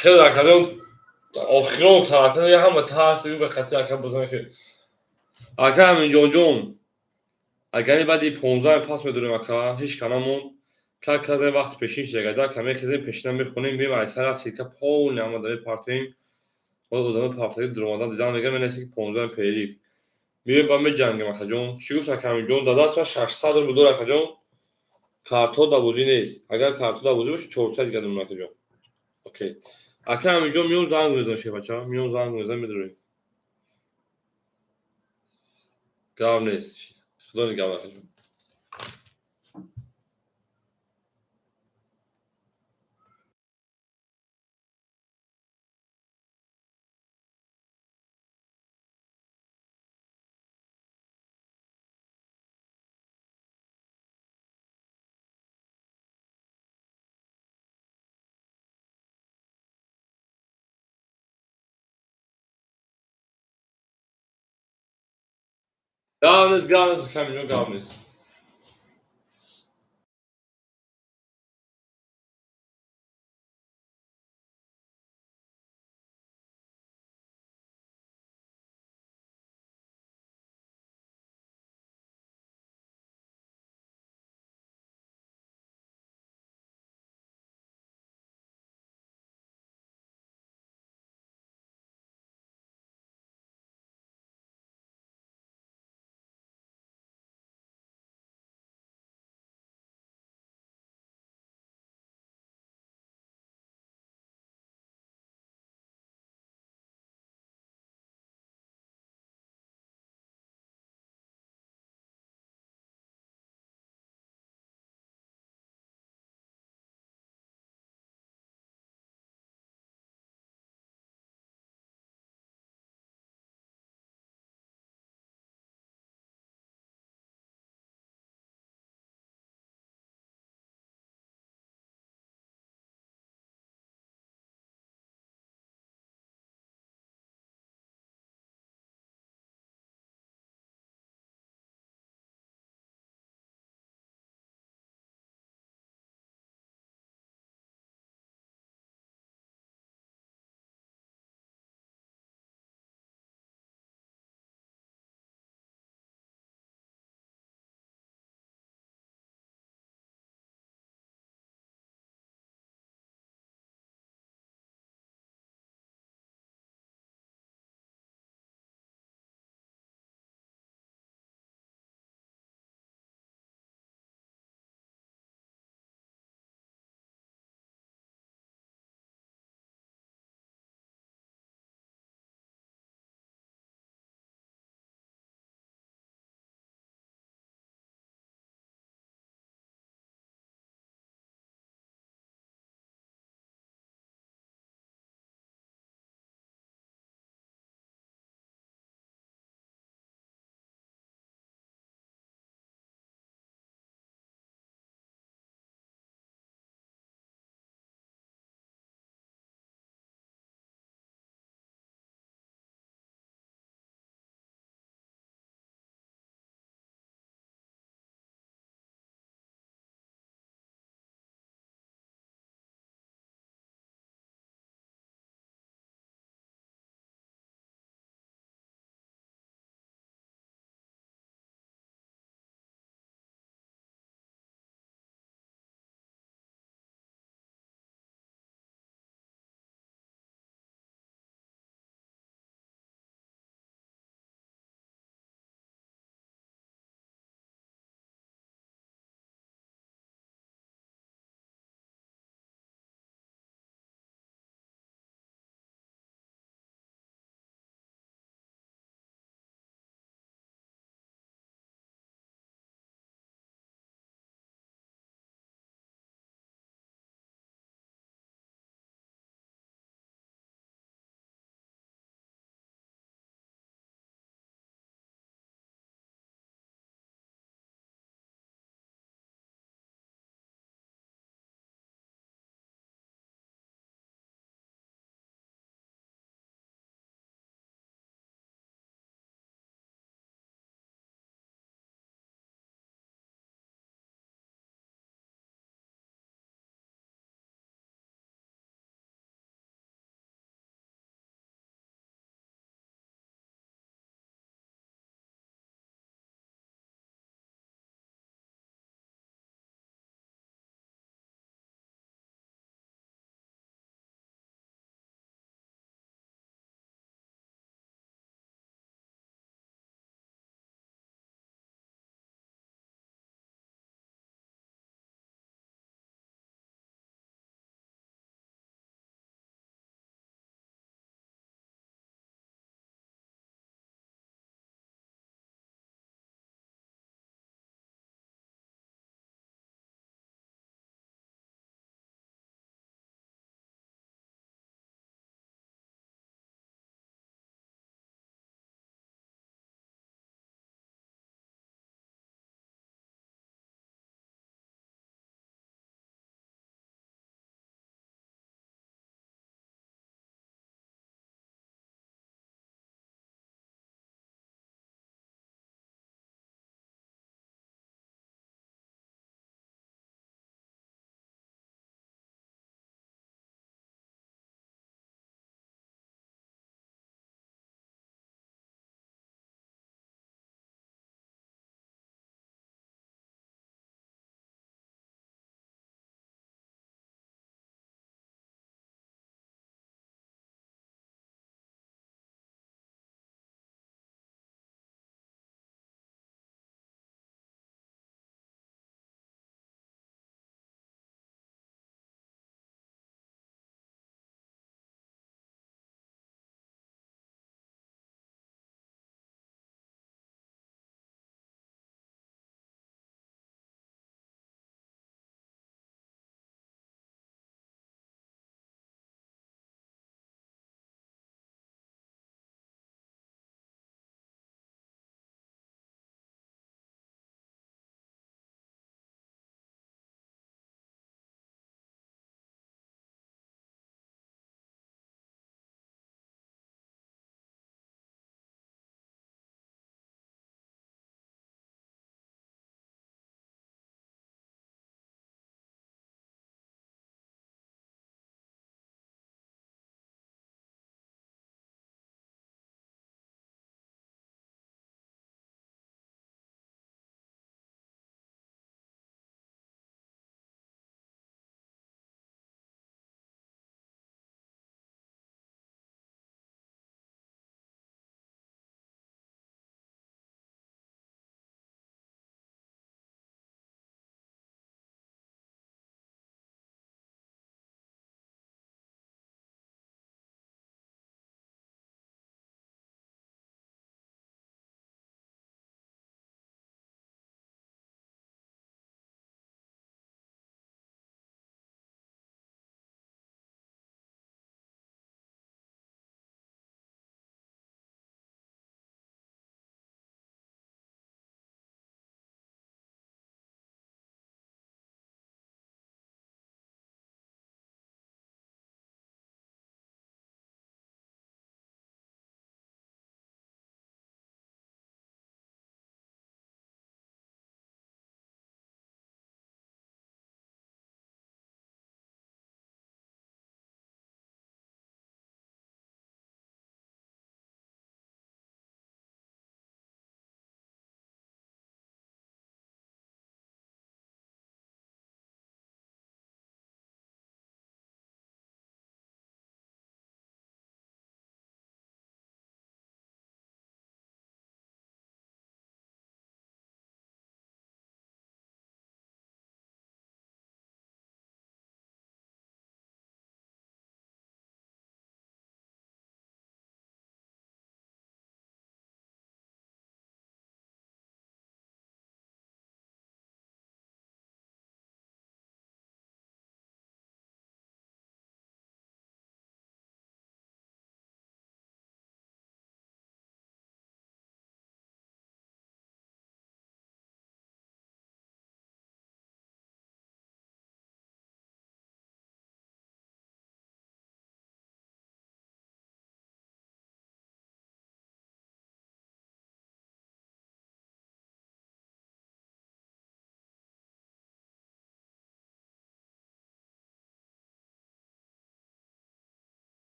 Хеле академ охирон характер ҳама тарс ба хати ака бозан ки ака Аминҷонҷон, агар баъди 15 пас медорем ака, ҳеҷ канамон как кардем вақти пешин шидагада ака мехезем, пешина мехонем, меем айсара силка полный ҳама да мепартоем. Ҳоло одами партаги дуромадан дидан мегӯям, менависем ки 15 перерыв. Меоем ба меҷангем акаҷон. Чӣ гуфт ака Аминҷон? Дар даст ма 600 рубл дор акаҷон. Картҳо дар бозӣ нест. Агар картҳо дар бозӣ бошад, 400 дига дорем акаҷон. Окей. Ака Аминҷон, меом занг мезанам, шефача. Меом занг мезанам, медорем. Гап нест. Худо нигаҳбон акаҷон. Гап нест, гап нест, ака Аминҷон, гап нест.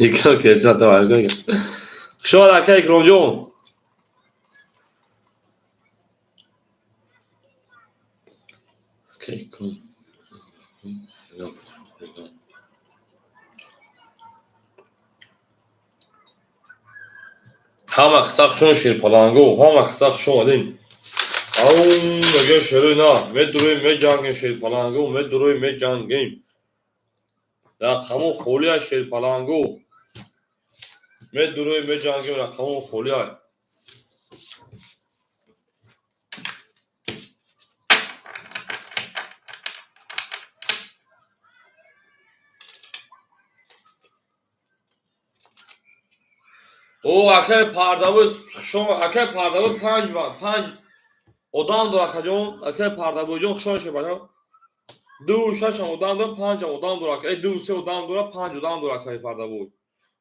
Икром ки. Хушомад, ака Икромҷон. Ака Икром. Ҳама каса хушон, шерпаланго, ҳама каса хуш омадем. Ау, мега шерои на, медуроем, меҷангем, шерпаланго, медуроем, меҷангем. Рақаму холия, шерпаланго. Медуроем, меҷангем, рақаму холия. О, акай Пардабой, шумо, акай Пардабой, панҷ панҷ одам дор, акаҷон, акай Пардабойҷон, хушон шебаҷон. Ду шашам одам дор, панҷам одам дор, акай, ду се одам дора, панҷ одам дор, акай Пардабой.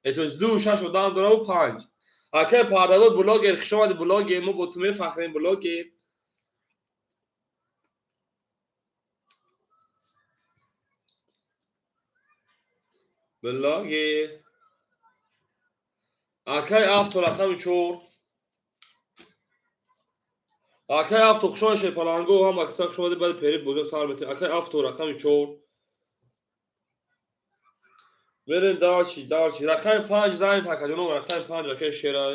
То есть ду шаш одам дораву панҷ. Акай Пардабой, блогер, хуш омади, блогер, мо бо ту мефахрем, блогер. Блогер. Акай авто, рақами чор. Акай авто, хушомад, шерпаланго, ҳама каса хуш омадед, баъди перерыв бозиро сар метем. Акай авто, рақами чор. Мерем дальше, дальше. Рақами панҷ занед, акаҷоно, рақами панҷ, акай Шерай.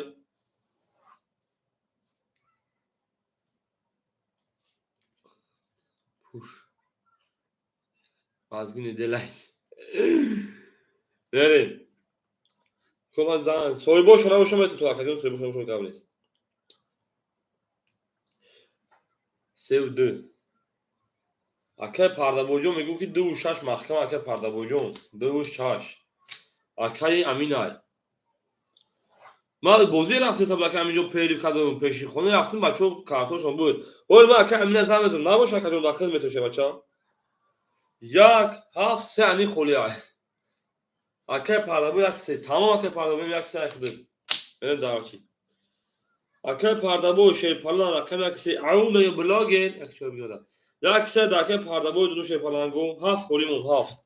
Пуш. Мозги не делай. Мерем. Хуб, зан соҳибошо набошам, метавон ту, акаҷон, соҳибошо набошам, гап нест. Севу ду. Акай Пардабойҷон мегӯ, ки дуву шаш маҳкам, акай Пардабойҷон, дуву шаш. Акаи Аминай. Ман бозӣ рафтем, ака Аминҷон, перерыв кардам, пеши хона рафтем, бачаҳо картошон буд. Ой, ман ака Амина зан метавонам, набоша, акаҷон, дахил метоша, бача. Як, ҳафт, се ани холиай. Акай Пардабой, як се. Тамом, акай Пардабой, як се айхудид. Мерем дальше. Акай Пардабой, шерпалан, рақами як се. Ау, мега блогер, як чор биёда. Як се да акай Пардабой дуду, шерпаланго, ҳафт холӣ монд, ҳафт.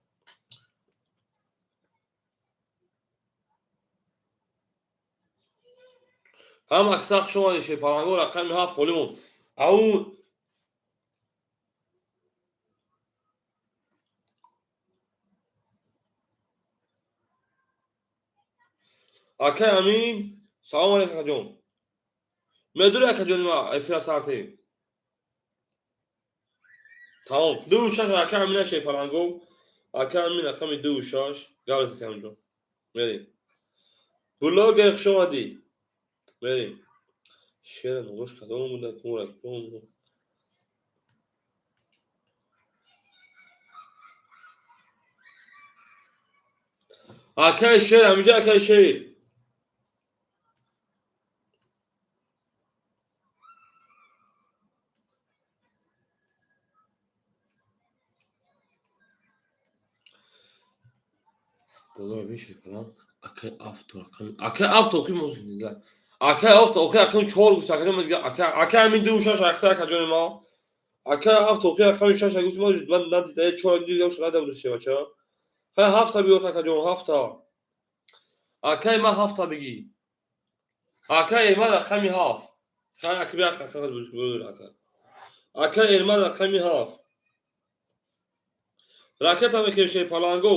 Ҳама каса хуш омадед, шерпаланго, рақами ҳафт холӣ монд. Ау, акай Амин, салом алейкум, акаҷон. Медури, акаҷони ма, эфира сартем. Тамом. Дуву шаш, акай Амина, шерпаланго. Акай Амин, рақами дуву шаш. Гап ака Аминҷон. Мерем. Блогер, хуш омадӣ. Мерем. Шера нугош кадом буда, кумра кум. Акай Шер, ҳаминҷа акай Шер. Болоро мешекунам. Акай авто, рақами. Акай авто, охи мозги. Акай авто, охи акам чор гуфт, акаҷон, ман дига ака акай Амин дуву шаш ахта, акаҷони ма. Акай авто, охи рақами шаш гуфт, ман надида, чор дига шуда буд, бача. Хай, ҳафта биё, акаҷон, ҳафта. Акай ма, ҳафта бигӣ. Акай Эрмад, рақами ҳафт. Хай, ака, бия, ака, ака. Акай Эрмад, рақами ҳафт. Ракета мекунем, паланго.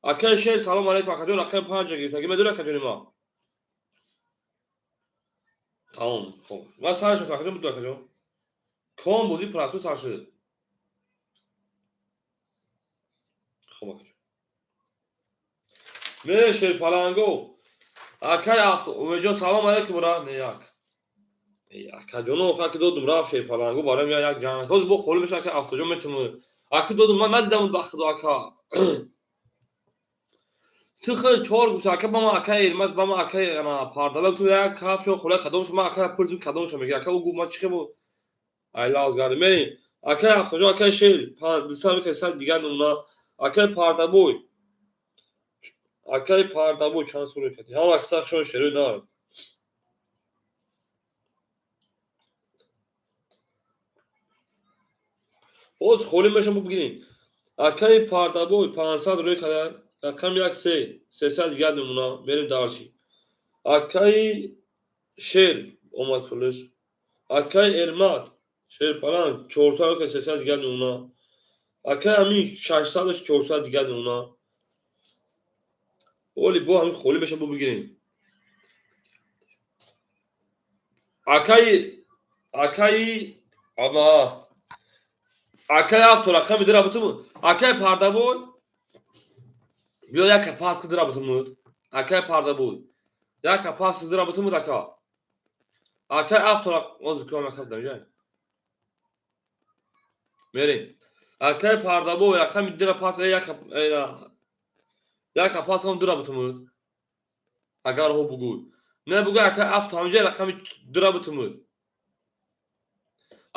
Акай Шер, салом алейкум, акаҷон, рақами панҷа гирифт. Аги медори, акаҷони ма? Тамом, хоб. Ман сараш мекунам, акаҷон, буду, акаҷон. Ком бозӣ процесс сар шуд. Хоб, акаҷон. Мере, шерпаланго. Акай авто, Умедҷон, салом алейкум, бра. Не як. Акаҷоно, охир ки додум, рафт шерпаланго, барои як ҷанг. Ҳозир бо холӣ меша, акай автоҷон, метавонам. Аки додум, ман надидам, ба худо, ака. Ту хел чор гуфт, ака, ба ман акай Элмаз, ба ман акай Пардаба гуфтум, як ҳафт шо хола кадомш, ман ака пурсидам, кадомшо меги. Ака ӯ гуфт, ман чӣ хел ай лавз гардем. Мерем. Акай автоҷон, акай Шер, дусад каса дигар намуна. Акай Пардабой. Акай Пардабой чанд сура кардӣ? Ҳама каса шон шерои на. Боз холӣ мешам, бигирин. Акай Пардабой 500 рӯй карда. Рақами як се, 300 дигар мемона. Мерем дальше. Акаи Шер омад пулш. Акаи Эрмат, Шерпаланг 400 ка 300 дигар мемона. Акаи Амин 600 400 дигар мемона. Оли бо ҳамин холӣ меша, бо бигирем. Акаи ама акаи авто рақами дира бутум. Акаи Пардабой биё, яка пас ки дира бутумуд. Акаи Пардабой яка пас ки дира бутумуд ака. Акаи авто оз кӯам ака дамжа. Мерем. Акаи Пардабой рақами дира пас яка пас ҳам дира бутумуд. Агар ҳо бугӯй. Не бугӯй, акаи авто ҳамҷа рақами дира бутумуд.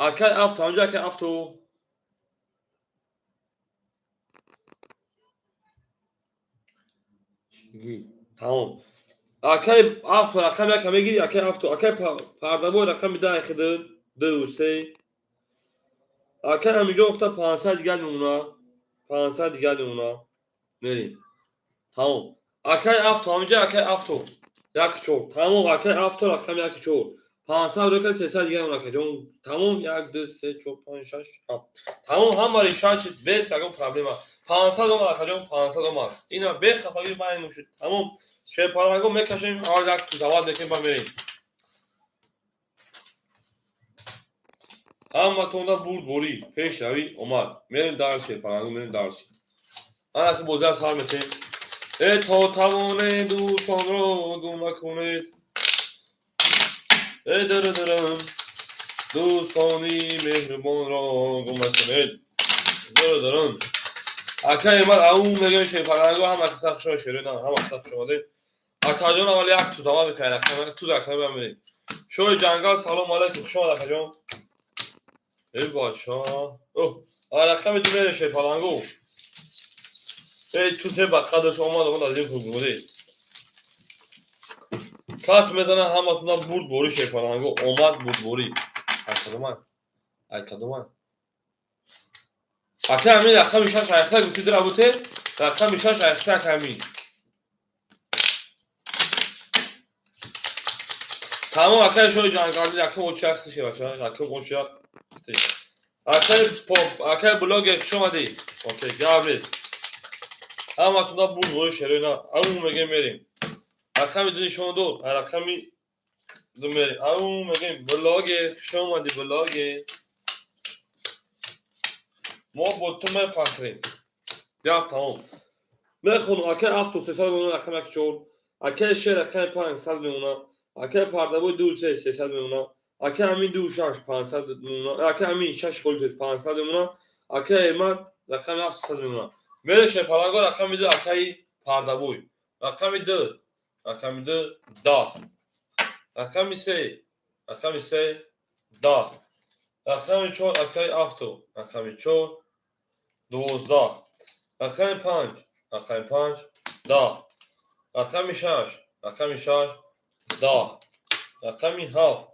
Акаи авто ҳамҷа, акаи авто. Тамом. Акаи авто рақами яка мегири, акаи авто, акаи Пардабой рақами даҳ хиди, ду се. Акаи ҳаминҷо гуфта 500 дигар мемона. 500 дигар мемона. Мерем. Тамом. Акаи авто ҳаминҷа, акаи авто. Як чор. Тамом, акаи авто рақами як чор. 500 рӯка 300 дигар мемона, акаҷон. Тамом, як, ду, се, чор, панҷ, шаш, ҳафт. Тамом, ҳама решат шуд, без ягон проблема. 500 омад, акаҷон, 500 омад. Ина бехафагӣ байнум шуд. Тамом. Шерпаланго мекашем, ҳар як тузават мекунем, ба мерем. Ҳаматонда бурдборӣ, пешравӣ омад. Мерем дальше, шерпаланго, мерем дальше. Ана ки бозиа сар метем. Э то тавоне дӯстонро гум накунед. Э дырдырым дӯстони меҳрубонро гум накунед. Дырдырым. Акаи ман ау мегӯем, шерпаланго ҳама каса хушо шеридан, ҳама каса хуш омадед. Акаҷон аввал як тузава мекунад, рақами туз акаи бамирем. Шоҳи ҷангал салом алайкум, хуш омад акаҷон. Э бача. Оҳ, рақами ду мерем, шерпаланго. Эй тузе ба қадрш омад, омад аз ин пулгӯрӣ. Кас мезана, ҳаматона бурдборӣ, шерпаланго омад бурдборӣ. Ай кадомай? Ай кадомай? Акаи Амин рақами шаш айхта гуфти дира буте? Рақами шаш айхта, акаи Амин. Тамом, акаи шоҳи ҷангалӣ якум очи ахти бача, якум очи ахти. Акаи поп, акаи блогер хуш омадӣ. Окей, гап нест. Ҳаматона бурдборӣ, шерона. Ау мегем, мерем. Рақами ду нишон дод, рақами ду мерем. Ау мегем, блогер хуш омадӣ, блогер. Мо бо ту мефахрем. Гап тамом. Мехонам, акаи авто 300 мемона, рақами як чор. Акаи Шер рақами панҷ 100 мемона. Акаи Пардабой ду се 300 мемона. Акаи Амин ду шаш 500 мемона. Акаи Амин шаш холи 500 мемона. Акаи Эрмат рақами ҳафт 300 мемона. Мере шерпаланго, рақами ду, акаи Пардабой. Рақами ду, рақами ду 10. Рақами се, рақами се 10. Рақами чор, акаи авто. Рақами чор 12. Рақами панҷ, рақами панҷ 10. Рақами шаш, рақами шаш 10. Рақами ҳафт,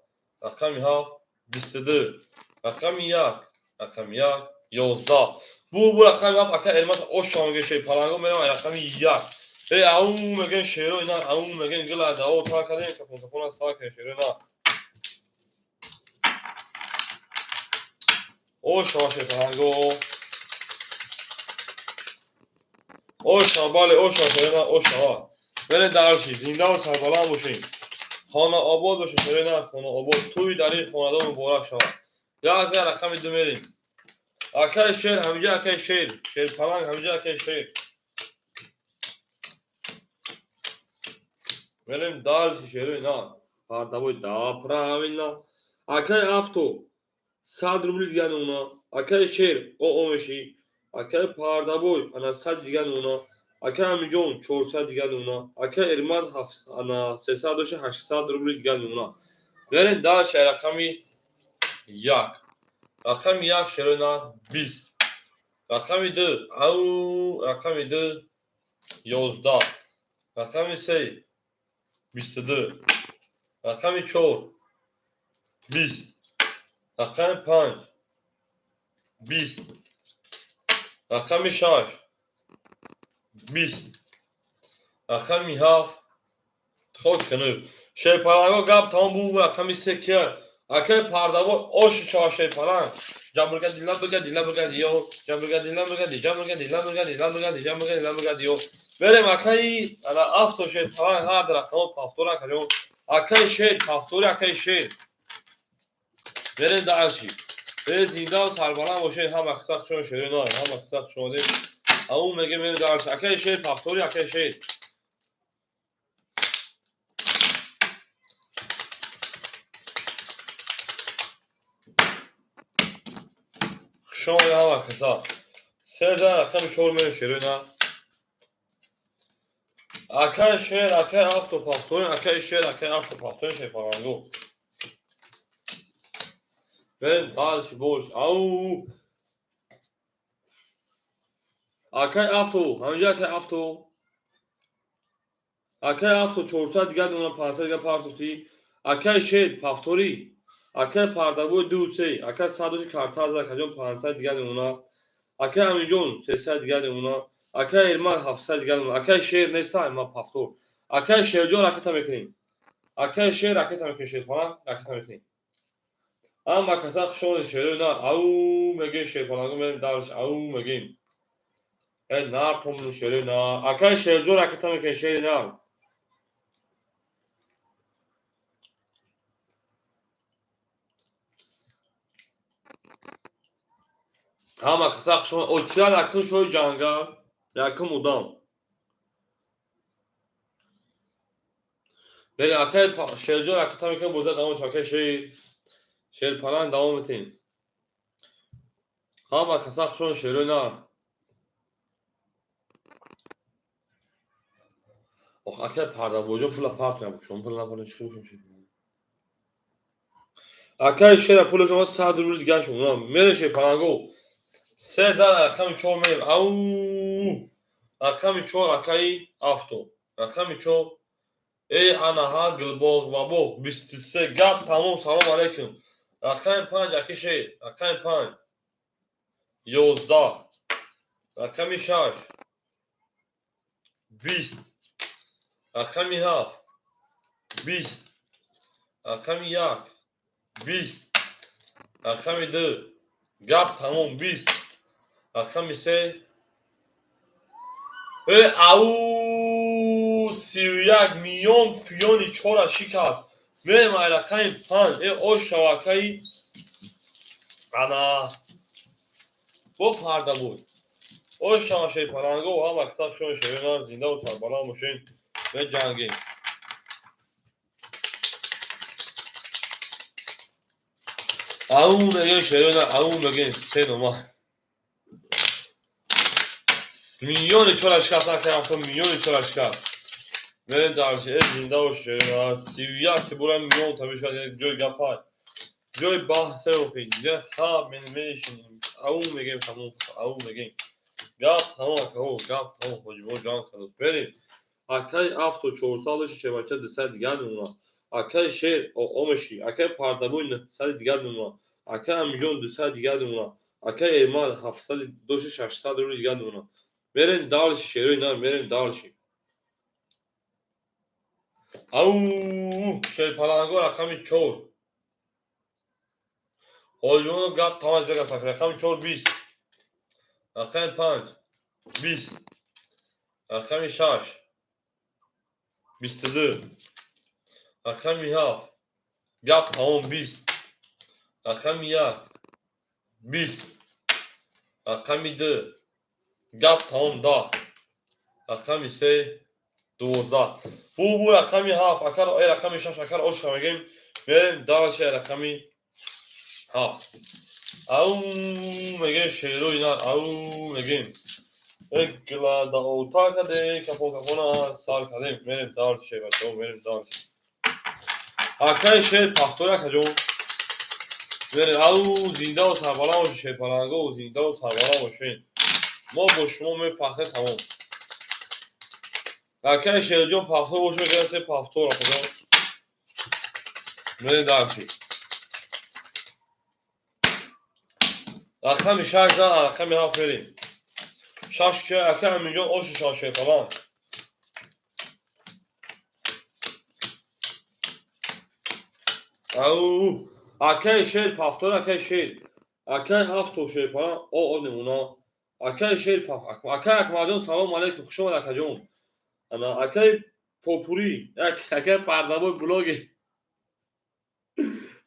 рақами ҳафт 22. Рақами як, рақами як 11. Бу рақами ҳафт, ака Эрмат ошо мегӯяд, шерпаланго мерам рақами як. Э ау мегӯян шеро ина, ау мегӯян гила дао та кардем, капон капона сар кардем, шеро ина. Ошо шерпаланго. Ошо, бале, ошо шеро, ошо. Мерем дальше, зиндаву сарбаланд бошем. Хона обод бошед, шеро ина, хона обод. Тӯи дар ин хонадон муборак шавад. Як за рақами ду мерем. Акаи Шер ҳамиҷа, акаи Шер, Шерпаланг ҳамиҷа, акаи Шер. Мерем дальше, шеро ина. Пардабой, да, правильно. Акаи авто 100 рубли дигар мемона. Акаи Шер о мешӣ. Акаи Пардабой ана 100 дигар мемона. Акаи Амиҷон 400 дигар мемона. Акаи Эрмат ана 300 дошта, 800 рубли дигар мемона. Мерем дальше, рақами як. Рақами як, шеро ина, 20. Рақами ду, ау, рақами ду 11. Рақами се 22. Рақами чор 20. Рақами панҷ 20. Рақами шаш 20, рақами 7, хок хунук. Шерпаланго, гап тамом. Бу рақами 3 кия? Акай Пардабой, оши чава, шерпаланг. Ҷамбургади, ламбургади, ламбургади, ё ҷамбургади, ламбургади, ҷамбургади, ламбургади, ламбургади, ҷамбургади, ламбургади, ё. Берем, акаи ана авто, шерпаланг, ҳар рақамо повтор, акаҷон. Акаи Шер, повтори, акаи Шер. Берем дальше. Э, зиндаву сарбаланд бошед, ҳама каса хушон, шерои, ҳама каса хуш омадед. Ау мегем, берем дальше. Акаи Шер, повтори, акаи Шер. Хушомадед ҳама каса. 13, рақами 4 мерем, шерои на. Акаи Шер, акаи авто, повтори, акаи Шер, акаи авто, повтори, шерпалангу. Берем дальше бош. Ау, акаи авто, ҳаминҷа акаи авто. Акаи авто, 400 дигар дона, 500 дигар партофтӣ. Акаи Шер, повтори. Акаи Пардабой, ду се. Акаи садоши картаза, акаҷон, 500 дигар мемона. Акаи Аминҷон, 300 дигар мемона. Акаи Эрман, 700 дигар мемона. Акаи Шер неста, ма повтор. Акаи Шерҷон, ракета мекунем. Акаи Шер, ракета мекунем, шерпаланг, ракета мекунем. Ама каса хушомадед, шерои на. Ау мегем, шерпалангу, мерем дальше. Ау мегем. Э, нартом, шерои на. Акаи Шерҷон, ракета мекунем, шери нар. Ҳама каса хушомад. Очирал, якум шоҳи ҷангал, якум одам. Берем, акаи Шерҷон, ракета мекунем, боза давом метем. Акаи Шер, шерпаланг, давом метем. Ҳама каса хушомад, шерои нар. Ох, акаи Пардабоҷон, пула партоям, шумо пула напардем, чӣ бошам, шер. Акаи Шера, пули шумо 100 рубли дигар шумо. Мерем, шерпалангу. Се зад, рақами 4 мерем. Ау, рақами 4, акаи авто. Рақами 4. Эй, анаҳа, гулбоғ бабоғ, 23, гап тамом, салом алейкум. Рақами 5, аки Шер, рақами 5. 11. Рақами 6. 20. Рақами 7. 20. Рақами 1. 20. Рақами 2. Гап тамом, 20. Рақами 3. Э, ау, 31 миллион пиёни чора шикаст. Мерем ай рақами 5. Э, ош шавакаи ана бо Пардабой. Ош шава, шерпаланго, ҳама каса шумо, шерона, зиндаву сарбаланд бошед. Меҷангем. Ау мегем, шерона, ау мегем, се нома. Миллиони чора шикаст, акаи авто, миллиони чора шикаст. Мерем дальше. Э, зинда бош, шерона. 31 ки бурам, миллион та мешавад, ҷои гапай. Ҷои баҳсе охи. Ҷа хаб менишинем. Ау мегем, тамом, ау мегем. Гап тамом, акаҳо, гап тамом, ҳоҷибо ҷанг кардос. Берем. Акаи авто, 400 дошти, шебача, 200 дигар мемонад. Акаи Шер, омеши. Акаи Пардабой, 900 дигар мемонад. Акаи Амиҷон, 200 дигар мемонад. Акаи Эрман, 700 дошти, 600 рубли дигар мемонад. Мерем дальше, шерои нар, мерем дальше. Ау, шерпаланго, рақами 4. Ҳоҷибоно, гап тамом, бегап, рақами 4, 20. Рақами 5, 20. Рақами 6, 22. Рақами 7, гап тамом, 20. Рақами 1, 20. Рақами 2, гап тамом, 10. Рақами 3, 12. Бу рақами 7, акар, э, рақами 6, акар, оша мегем. Мерем дальше, рақами 7. Ау мегем, шерои нар, ау мегем. Э, гилада ота кардем, капон капона сар кардем. Мерем дальше, бачаҳо, мерем дальше. Акаи Шер, повтори, акаҷон. Мерем, ау, зиндаву сарбаланд бошед, шерпаланго, зиндаву сарбаланд бошед. Мо бо шумо мефахрем, тамом. Акаи Шерҷон, повтор боша, мегӯяд, се повтор, акаҷон. Мерем дальше. Рақами 6 зад, рақами 7 мерем. Шаш ки ака Аминҷон оши шаш шерпаланг. Ау, акаи шер пафтор, акаи шер. Акаи ҳафто шерпаланг, о о намуна. Акаи шер паф, акаи Акмалҷон салом алейкум, хуш омад акаҷон. Ана акаи Попурӣ, акаи Пардабой блоги.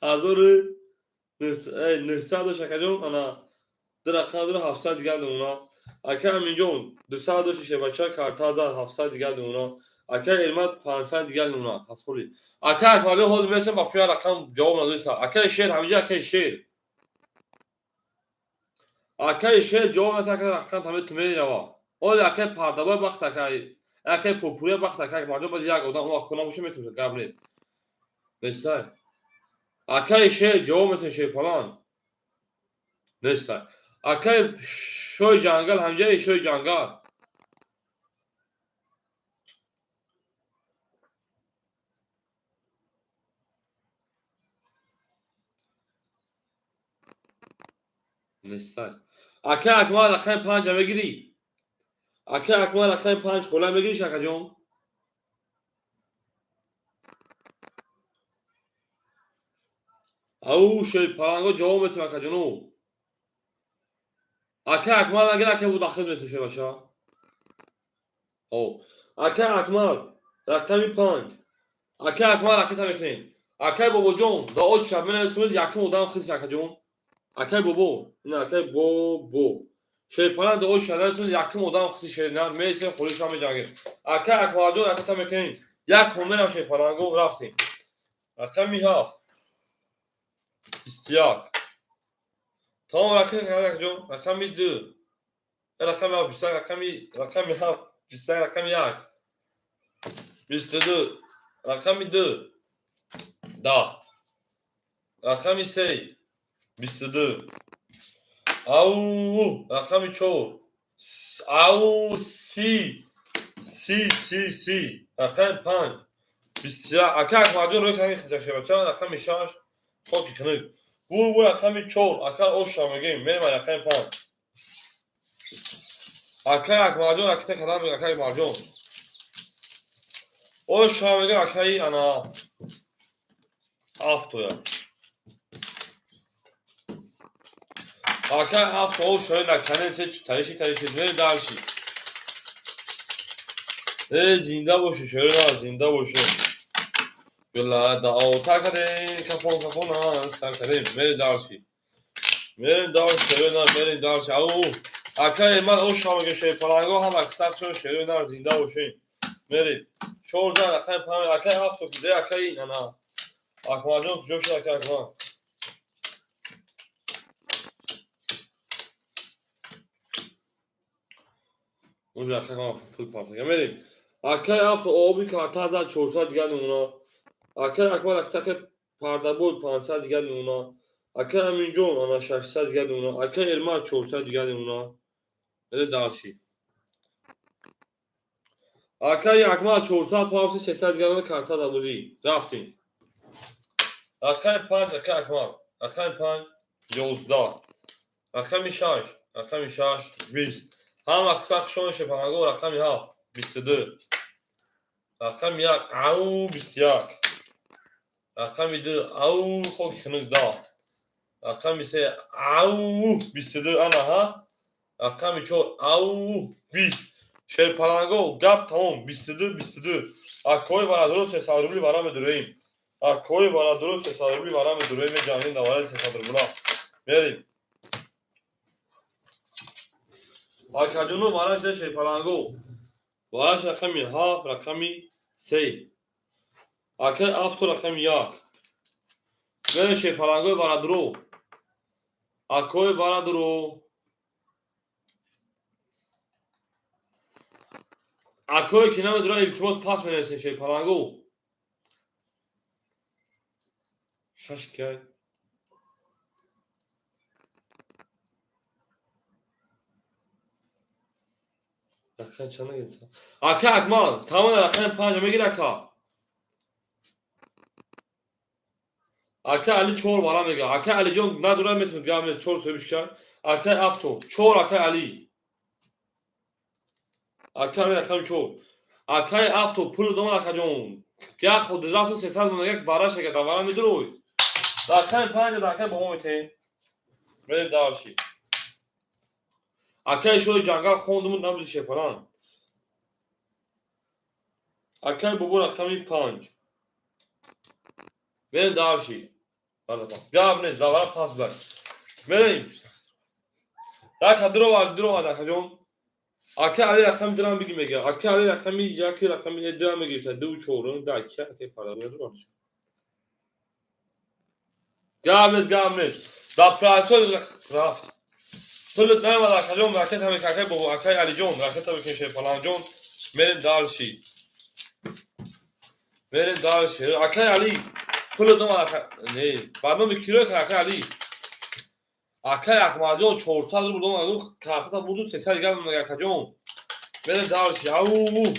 1900 дошт акаҷон, ана ду рақам дора 700 дигар намуна. Акаи Аминҷон 200 дошт шербача карта зад 700 дигар намуна. Акаи Эрмат 500 дигар намуна. Ҳасхоли. Акаи Акмалҷон ҳозир мерасем ба фикр рақам ҷавоб надоиста. Акаи шер ҳаминҷа акаи шер. Акаи шер ҷавоб надоиста, акаи рақам тамоми ту мерава. Оли акаи Пардабой бахт акаи акаи Попурия бахт акаи Акмалҷон баъд як одам он кунам боша метавонад гап нест. Нестай. Акаи шер ҷавоб метавонад шерпаланг. Нестай. Акаи шои ҷангал ҳамҷаи шои ҷангал. Нестай. Акаи Акмал рақами панҷа мегирӣ? Акаи Акмал рақами панҷ хола мегирӣ шакаҷон? Ау шерпаланго ҷавоб метавонад акаҷону. Акаи Акмал агар акаи Будахид метавонад шербача. О, акаи Акмал рақами панҷ. Акаи Акмал ракета мекунем. Акаи Бобоҷон да оча менависонед якум одам хид акаҷон. Акаи Бобо, ина акаи Бобо. Шерпаланг да оча менависонед якум одам хид шерна мересем холиша меҷангем. Акаи Акмалҷон ракета мекунем. Як хомерам шерпаланго рафтем. Рақами ҳафт. 21. Тамом ракета акаҷон. Рақами ду. Рақами ҳафт, 21, рақами ҳафт, 21, рақами як. 22. Рақами ду. 10. Рақами се. 22. Ау, рақами чор. Ау, си. Си, си, си. Рақами панҷ. 21. Ака Акмалҷон рӯй кардем хиҷак шебача. Рақами шаш. Хоки хунук. Вуй, вуй, рақами чор. Ака оша мегӯем. Мерем рақами панҷ. Акаи Акмалҷон ракета кардам, акаи Акмалҷон. Оша мегӯем акаи ана ҳафтоя. Акаи ҳафто оша наканесе таиши таиши мерем дальше. Э, зинда бошӣ, шерина, зинда бошӣ. Гула даота кардем, кафон кафона сар кардем, мерем дальше. Мерем дальше, шерина, мерем дальше. Ау, акаи ман оша мегӯем шерпаланго ҳама сар шерина, зинда бошем. Мерем. Чорза рақами панҷ, акаи ҳафто киде, акаи ана. Акмалҷон куҷо шуд акаи Акмал? Унҷо акаи Акмал пул партага. Мерем. Акаи ҳафто оби карта зад 400 дигар намуна. Акаи Акмал акаи Пардабой 500 дигар намуна. Акаи Аминҷон ана 600 дигар намуна. Акаи Эрмат 400 дигар намуна. Мерем дальше. Акаи Акмал 400 павси 300 дигар намуна карта дабозӣ. Рафтем. Рақами панҷ акаи Акмал. Рақами панҷ 11. Рақами шаш, рақами шаш 20. Ҳама сахт шон шепанаго рақами ҳафт 22. Рақами як ау 21. Рақами ду ау хоки хунук 10. Рақами се ау 22 ана ҳа. Рақами чор ау 20. Шерпаланго гап тамом 22 22. Акои барадоро 300 рубли бара медуроем. Акои барадоро 300 рубли бара медуроем, меҷангем давари 300 рубла. Мерем. Акаҷоно бараш шерпаланго. Бараш рақами ҳафт, рақами се. Акаи ҳафту рақами як. Мерем шерпалангои барадоро. Акои барадоро. Акое ки намедонад илтимос пас менависем шерпаланго. Шаш кай. Рақам чанд нагирифта? Ака Акмал, тамом рақами панҷ мегир ака. Ака Али чор бара мега. Ака Алиҷон надорад метавонад гап нест чор соҳибиш кард. Акаи ҳафто, чор акаи Али. Акай Амин рақами чор. Акай Авто пул домад, акаҷон. Як худ рафту 300 мона як вара шага да вара медурой. Рақами панҷ акай бобо метем. Мерем дальше. Акай шои ҷангал хондуму набуди шепаран. Акай бобо рақами панҷ. Мерем дальше. Гап нест, давара пас бак. Мерем. Рака дуровард, дуровард, акаҷон. Акай Али рақами дурам биги мега. Акай Али рақами яки рақами дурам мегирифта. Ду чорум, да ака акай парда дурам. Гап нест, гап нест. Да проектор рафт. Пулат наомад, акаҷон, ракета мекунем, акай бобо, акай Алиҷон, ракета мекунем, шерпаланҷон. Мерем дальше. Мерем дальше. Акай Али, пулат омад, ака. Не, ба номи киро акай Али. Акай Ахмадҷон 400 рубл омад, картата бурду 300 дигар мега, акаҷон. Мерем дальше. Ау.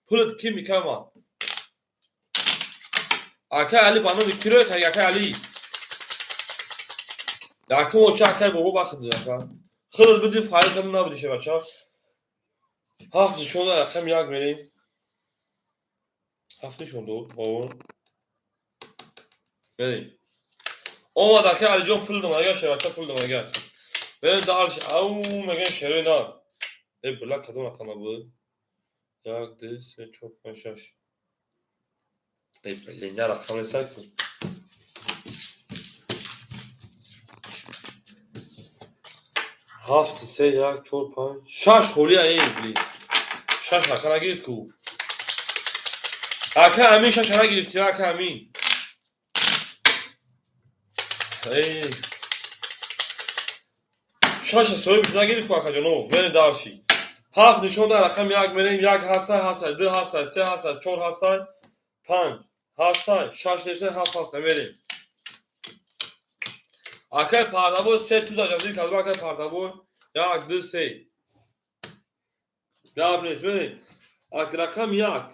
Пулат ки мекама? Акай Али ба номи киро акай Али. Якум оча акай бобо бахт ака. Худат биди файл кардам набуди шебача. Ҳафт нишонда рақами як мерем. Ҳафт нишон дод, бобо. Мерем. Омад акай Алиҷон пул дом, агар шебача пул дом агар. Мерем дальше. Ау мегем шерои на. Э била кадом рақам буд? Як, ду, се, чор, панҷ, шаш. Э блин, я рақам нест ку. Ҳафт, се, як, чор, панҷ, шаш холия эй блин. Шаш ака нагирифт ку. Ака Амин шаш нагирифти, ака Амин. Эй. Шаша соҳибш нагирифт ку, акаҷоно. Мерем дальше. Ҳафт нишон дар рақами як мерем, як ҳастай, ҳастай, ду ҳастай, се ҳастай, чор ҳастай, панҷ ҳастай, шаш нештай, ҳафт ҳастай, мерем. Акай Пардабой се туда ҷазир кард, акай Пардабой. Як, ду, се. Гап нест, мерем. Ак рақам як.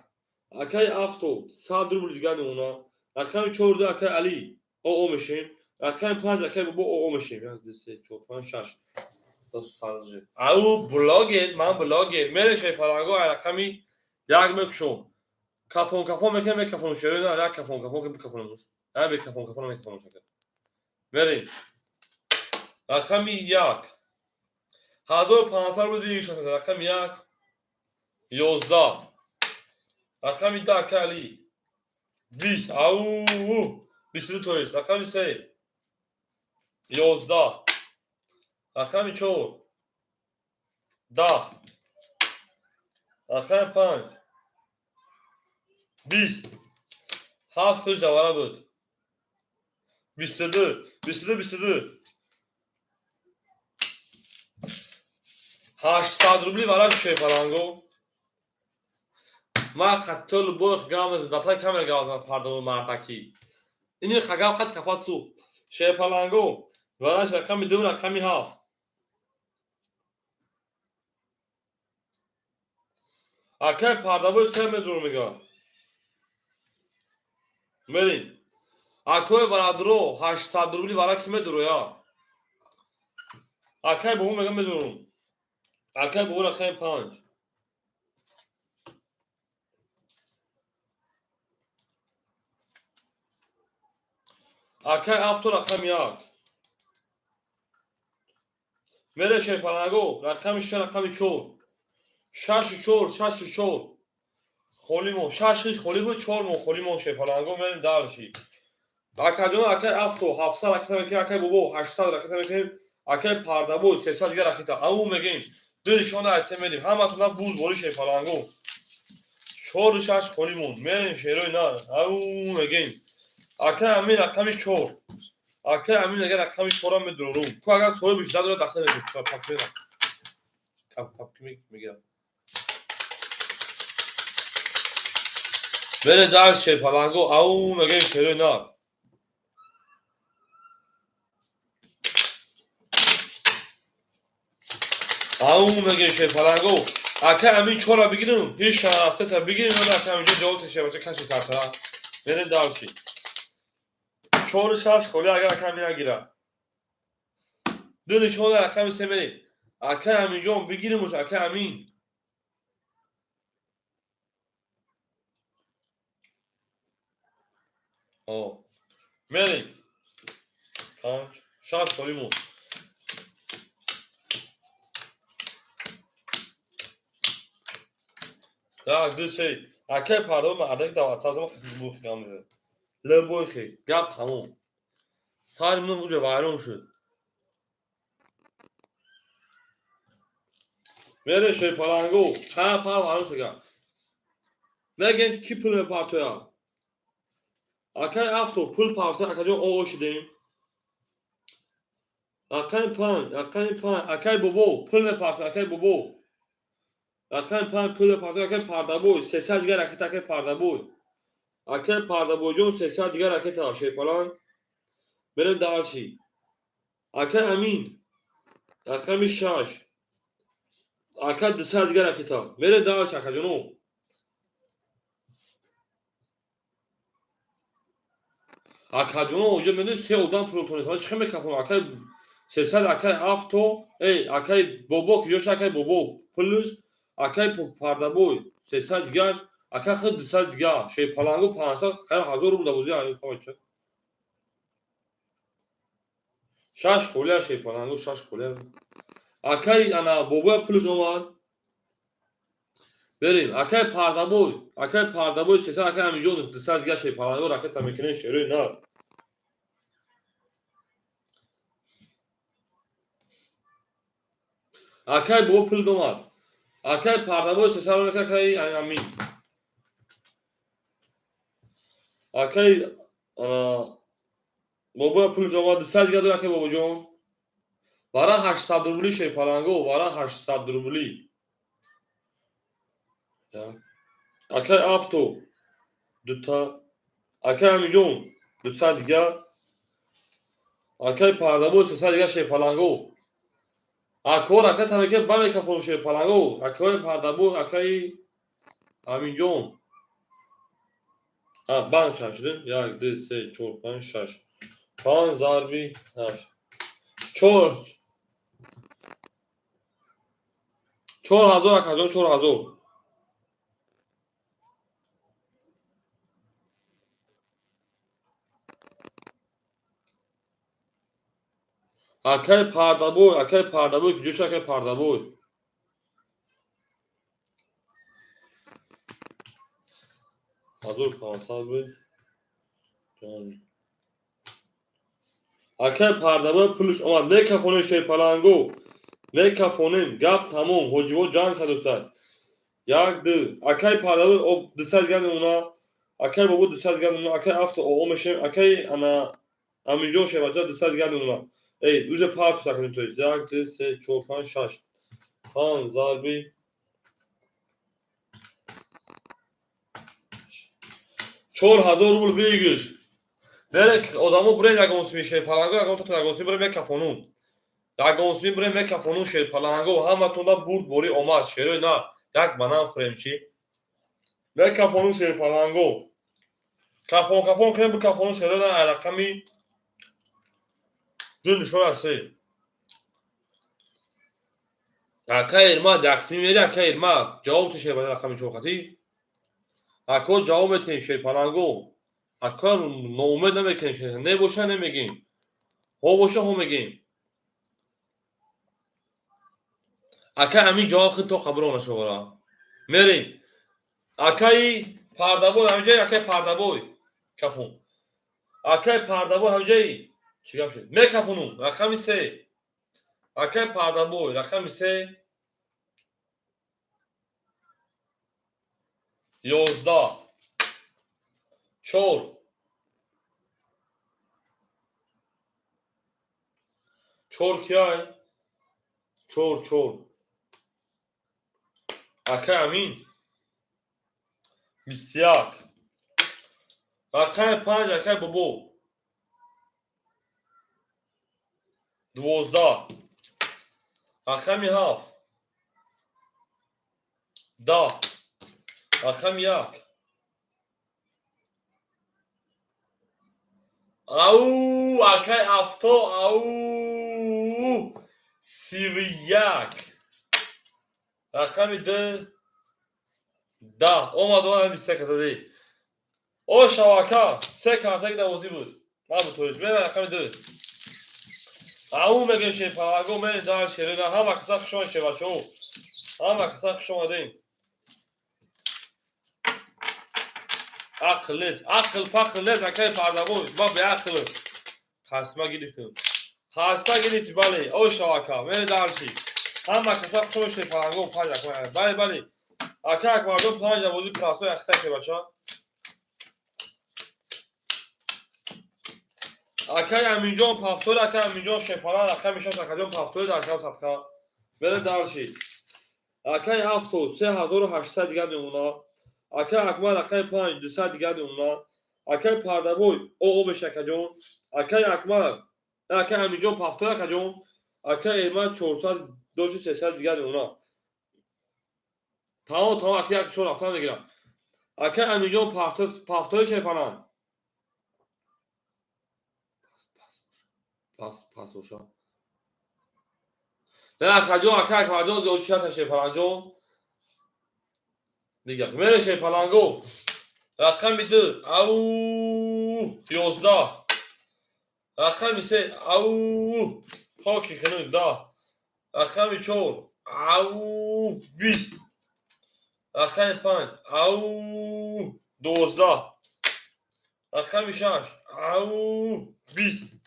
Акай Авто 100 рубл дигар мемона. Рақами чор ду акай Али о мешем. Рақами панҷ акай бобо о мешем. Як, ду, се, чор, панҷ, шаш. Ау блогер, ман блогер. Мерем шайпаланго рақами як мекушом. Кафон кафон мекунем, мекафон шерои на, як кафон кафон ки бикафонем. Ҳа бекафон кафон мекафонем. Мерем. Рақами як. 1500 рубл зир рақами як. 11. Рақами ду акай Али. 20. Ау 22 то есть. Рақами се. 11. Рақами чор. 10. Рақами панҷ. 20. Ҳафт хуш давара буд. 22. 22, 22. 800 рубли вара шепаланго. Ман хаттол бох гамез дапай камера гавзам пардо мардакӣ. Ини хагав хат капат су. Шепаланго. Вараш рақами ду рақами ҳафт. Акай Пардабой се медур мега. Мерем. Акои барадро 800 рубли вара ки медуро я? Акай бобо мега медурум. Акай бобо рақами панҷ. Акай Авто рақами як. Мере шерпаланго рақами шаш рақами чор. Шашу чор, шашу чор. Холӣ мо, шаш хиш холӣ буд, чор мо холӣ мо шерпаланго мерем дальше. Акаҷон акай Авто 700 ракета мекунем, акай бобо 800 ракета мекунем, акай Пардабой 300 дигар ракета. Ау мегем. Ду нишона аз се медим. Ҳаматона буз бори шерпаланго. Чору шаш холӣ монд. Мерем шерои на. Ау мегем. Акай Амин рақами чор. Акай Амин агар рақами чорам медурорум. Ку агар соҳибиш надорад дахта мекунем. Папки папки мегирам. Мере дальше шерпаланго. Ау мегем шерои на. Ау мегем шерпаланго. Акай Амин чора бигирам. Ҳеч рафтеса бигирим, акай Аминҷон ҷавоб тешабача каши карта. Мерем дальше. Чору шаш холӣ агар акай Амин нагира. Ду нишона рақами се мерем. Акай Аминҷон, бигиримуш, акай Амин. Мерем. 5, 6 холимон. Як, ду, се. Акай Пардо мардак даватсадам буфгам. Лебой хе. Гап тамом. Сари ман уже вайрон шуд. Мере шерпаланго, ха па вайрон шуд гап. Мегем ки пул мепартоя. Акай авто пул партоя, акаҷон о шудем. Рақами 5, рақами 5, акай бобо пул мепартоя, акай бобо. Рақами 5 пул мепартоя, акай Пардабой, 300 дигар ракета, акай Пардабой. Акай Пардабойҷон 300 дигар ракета, шерпаланг. Мерем дальше. Акай Амин, рақами 6. Ака 200 дигар ракета. Мерем дальше, акаҷоно. Акаҷоно, оҷа медони се одам пул тонест. Ман чӣ хел мекафонам? Акай 300, акай авто, эй, акай бобо куҷош, акай бобо пулш, акай Пардабой 300 дигаш, акай худ 200 дигар, шерпалангу 500, хайр 1000 рубл бозӣ ай қоча. 6 холия шерпалангу, 6 холия. Акай ана бобоя пулш омад. Берем, акай Пардабой, акай Пардабой 300, акай Аминҷон 200 дигар шерпалангу ракета мекунем шерои нар. Акай бобо пул омад. Акай Пардабой 300, акай Амин. Акай ана бобоя пул омад 200 дигар дор акай бобоҷон. Вара 800 рубли шерпаланго, вара 800 рубли. Акай авто дута, акай Аминҷон 200 дигар, акай Пардабой 300 дигар шерпаланго. Ако ракета мекунем ба мекафонем шерпаланго, акай Пардабой, акай Аминҷон. Банк чанд шудем? 1, 2, 3, 4, 5, 6. 5 зарби 8. 4. 4000 акаҷон, 4000. Акай Пардабой, акай Пардабой, куҷош акай Пардабой? 1500 буд. Акай Пардабой пулш омад. Мекафонем шерпаланго. Мекафонем. Гап тамом. Ҳоҷиво ҷанг кард устад. 1, 2. Акай Пардабой об 200 дигар мемона. Акай бобо 200 дигар мемона. Акай авто оо мешем. Акай ана Аминҷон шербача 200 дигар мемона. Эй, уже парту сакунем то есть. 1, 2, 3, 4, 5, 6. 5 зарби 4000 рубл выигрыш. Берек одамо бурен ягон сими шерпаланго, ягон татон ягон сими бурен мекафонум. Ягон сими бурен мекафонум шерпаланго, ҳаматонда бурд бори омад, шерои на, як банан хӯрем чӣ? Мекафонум шерпаланго. Кафон кафон кунем бу кафонум шерои на рақами 2 нишон аст 3. Акай Ирмат, як сими мери, акай Ирмат, ҷавоб ти шерпаланго рақами 4 хати. Ако ҷавоб метиҳем шерпаланго. Ако ноумед намекунем шер. Не боша намегем. Ҳо боша ҳо мегем. Акай Амин ҷавоб хит то қабр нашавара. Мерем. Акай Пардабой ҳамҷай, акай Пардабой. Кафун. Акай Пардабой ҳамҷай. Чӣ гап шуд? Мекафунум. Рақами 3. Акай Пардабой рақами 3. 11. 4. 4 кияй? 4, 4. Акай Амин. 21. Рақами 5, акай бобо. 12. Рақами 7. 10. Рақами 1. Ау, акай авто, ау. 31. Рақами 2 10. Омад, омад, 23 каса. О шавака, се картак дар бозӣ буд. Набуд, то есть. Мера рақами 2. Ау мегӯем шерпалаго, мерем дар шерина. Ҳама каса хуш омадед, шербачаҳо. Ҳама каса хуш омадем. Ақл нест, ақл пақл нест, акаи Пардабой. Ман беақлам. Қасма гирифтам. Хаста гирифти, бале. О шавака, мерем дарши. Ҳама каса хуш омадед, шерпалаго, панҷ акмар. Бале, бале. Ака Акмарҷон панҷ дар бозӣ прасои ахта шербача. Акай Аминҷон пафтор, акай Аминҷон шепалан, рақами шаш акаҷон пафтори дар шаб садқа. Бере дарши. Акай ҳафто 3800 дигар мемона. Акай Акмал рақами 5 200 дигар мемона. Акай Пардабой о обеш акаҷон. Акай Акмал, акай Аминҷон пафтор акаҷон. Акай Эрмат 400 дошти 300 дигар мемона. Тамом, тамом, акай як чор рафтан мегирам. Акай Аминҷон пафтор, пафтори шепалан. Пас, пас боша. Не, акаҷон, ака Акмарҷон зиёд шата шепаланҷон. Дигар мере шепаланго. Рақами 2 ау 11. Рақами 3 ау хоки хунук 10. Рақами 4 ау 20. Рақами 5 ау 12. Рақами 6 ау 20.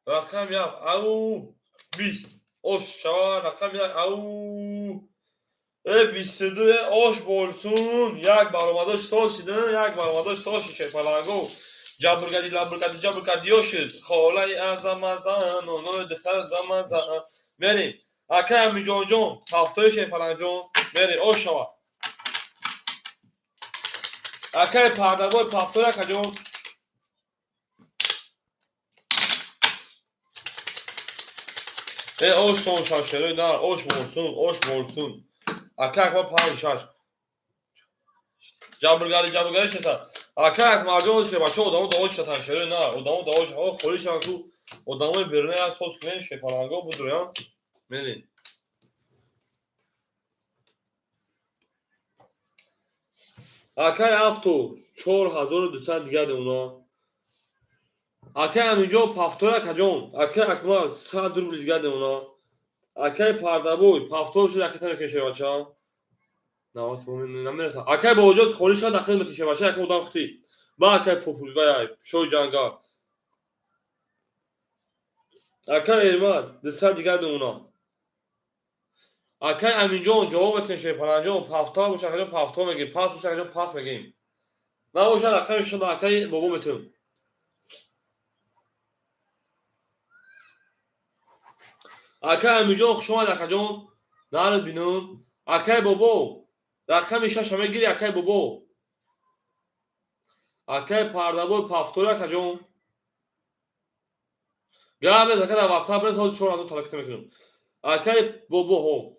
Рақами 7 ау 20. Ош шава рақами 1 ау 22 ош болсун. Як баромадош соз шид, як баромадош соз шид шерпаланго. Ҷабргади лабргади ҷабргади ёшид. Холаи азамазан, онои духтар замазан. Мерем. Акай Аминҷонҷон, ҳафтои шерпаланҷон, мерем, ош шава. Акай Пардабой пафтои акаҷон. Ош сон шашерои на, ош болсун, ош болсун. Ака Акмар панҷ шаш. Ҷабргади ҷабргади шеса. Ака Акмарҷон шебача одамо дао шатан шерои на, одамо дао ша, холи шава ку одамои беруна як соз кунем шепаланго будроям. Мерем. Акай авто 4200 дигар демона. Акай Аминҷон пафтор акаҷон. Акай Акмал 100 рубл дигар демона. Акай Пардабой пафтор шуд аката мекунем шебача. Нават намерасам. Акай Бобоҷон холи шуд дахил мети шебача, акай одам хити. Ба акай Популбай шои ҷангал. Акай Эрмат 200 дигар демона. Акай Аминҷон ҷавоб метем шепаланҷон, пафтор боша акаҷон пафтор мегим, пас боша акаҷон пас мегим. Набошад рақами шуд акай бобо метем. Акай Аминҷон хуш омад акаҷон. Нарад бинум. Акай бобо рақами шаша мегири акай бобо. Акай Пардабой пафтор акаҷон. Гап нест ака дар WhatsApp нест, ҳозир 4000 талакта мекунам. Акай бобо ҳо.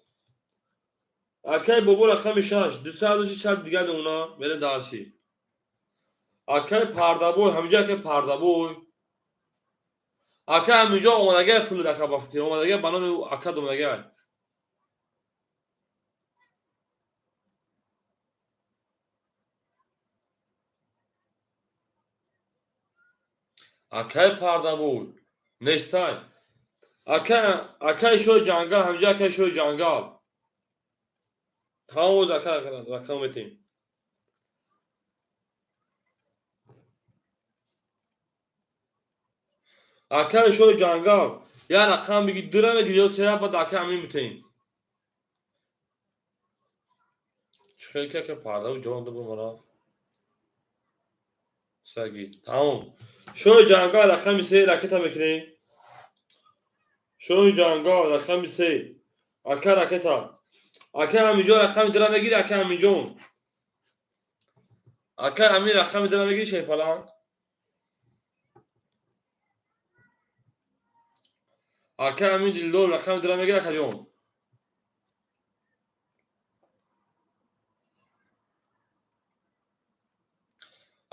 Акай бобо рақами 6 200 дигар демона, мерем дарси. Акай Пардабой, ҳаминҷо акай Пардабой. Ака ҳаминҷо омадагай пул ака ба фикр, омадагай ба номи ака омадагай. Акай Пардабой нестай. Ака акай шои ҷангал, ҳаминҷо акай шои ҷангал. Тамом ака рақам метем. Акай шои ҷангал, я рақам биги дура мегири ё сера баъд акай амин битем. Чӣ хел ки ака Пардабой ҷон дод ба Саги. Тамом. Шои ҷангал рақами 3 ракета мекунем. Шои ҷангал рақами 3. Ака ракета. Ака Аминҷон рақами дура мегири ака Аминҷон. Ака Амин рақами дура мегири шерпаланг. Ака Амин Дилдор рақами дура мегири акаҷон.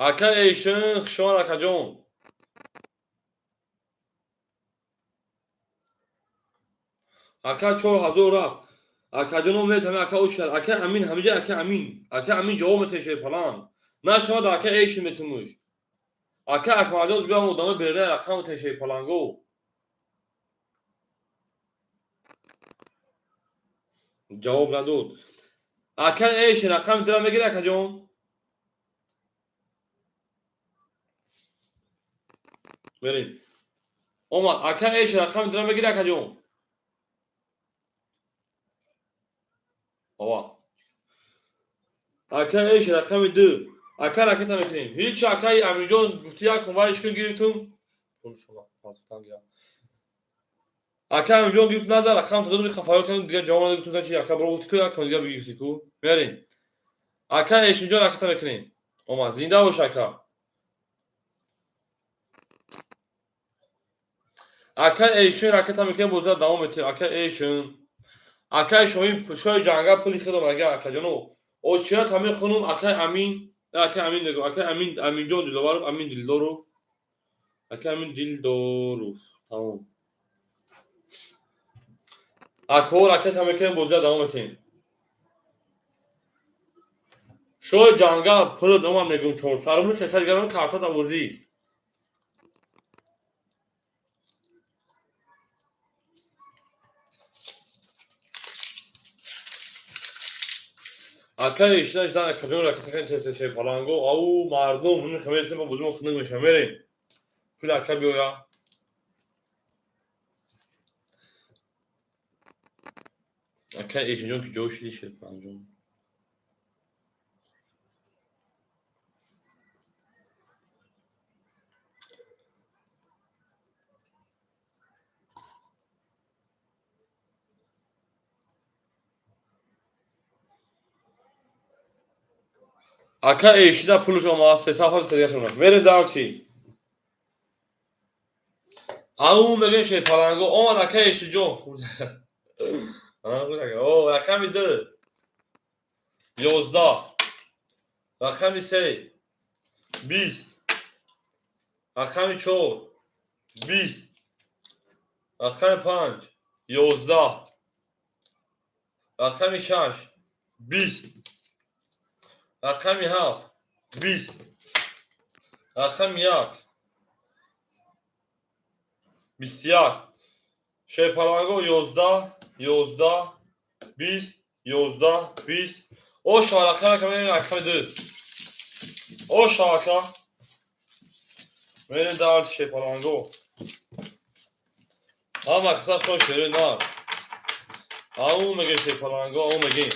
Ака Эйшин хуш омад акаҷон. Ака 4000 рафт. Акаҷоно метавонад ака ошад. Ака Амин ҳамиҷа ака Амин. Ака Амин ҷавоб метавон шерпаланг. Нашавад ака эшин метумуш. Ака Акмалҷон биям одама берда рақам метавон шерпаланго. Ҷавоб надод. Ака эшин рақами дира мегири акаҷон? Мерем. Омад. Ака эшин рақами дира мегири акаҷон? Ова. Ака эш рақами ду. Ака ракета мекунем. Ҳеч акаи Аминҷон гуфти як вайш кун гирифтум. Ака Аминҷон гирифт назар рақам додум хафаё кардам дигар ҷавоб надод гуфтум чи ака бро гуфти ку як дигар бигирифти ку. Мерем. Ака Эшинҷон ракета мекунем. Омад. Зинда бош ака. Ака Эшин ракета мекунем боза давом метиҳем. Ака Эшин. Акаи шоҳин шоҳи ҷангал пули хело мага акаҷоно. Очират ҳамин хунум акаи Амин, акаи Амин мегӯм, акаи Амин Аминҷон Диловаров, Амин Дилдоров. Акаи Амин Дилдоров. Тамом. Акаҳо ракета мекунем бозия давом метиҳем. Шоҳи ҷангал пули омад мегӯм 400 рубли 300 грамм карта давозӣ. Ака ишна ишна акаҷон ракета кунем тесе паланго ау мардум ҳун хамесем ба бузмо хунук меша мерем. Пул ака биёя. Ака Эшинҷон ки ҷо шиди шерпаланҷон. Ака эшида пулш омад, сесафар сегашона. Мерем дарчи. Ау мегӯем шерпаланго омад ака Эшинҷон. О, рақами ду. 11. Рақами се. 20. Рақами чор. 20. Рақами панҷ. 11. Рақами шаш. 20. Рақами ҳафт. 20. Рақами як. 21. Шерпаланго 11, 11, 20, 11, 20. Оша рақам ака мерем рақами ду. Оша ака. Мерем дар шерпаланго. Ҳама каса шо шери нар. Ау мегем шерпаланго, ау мегем.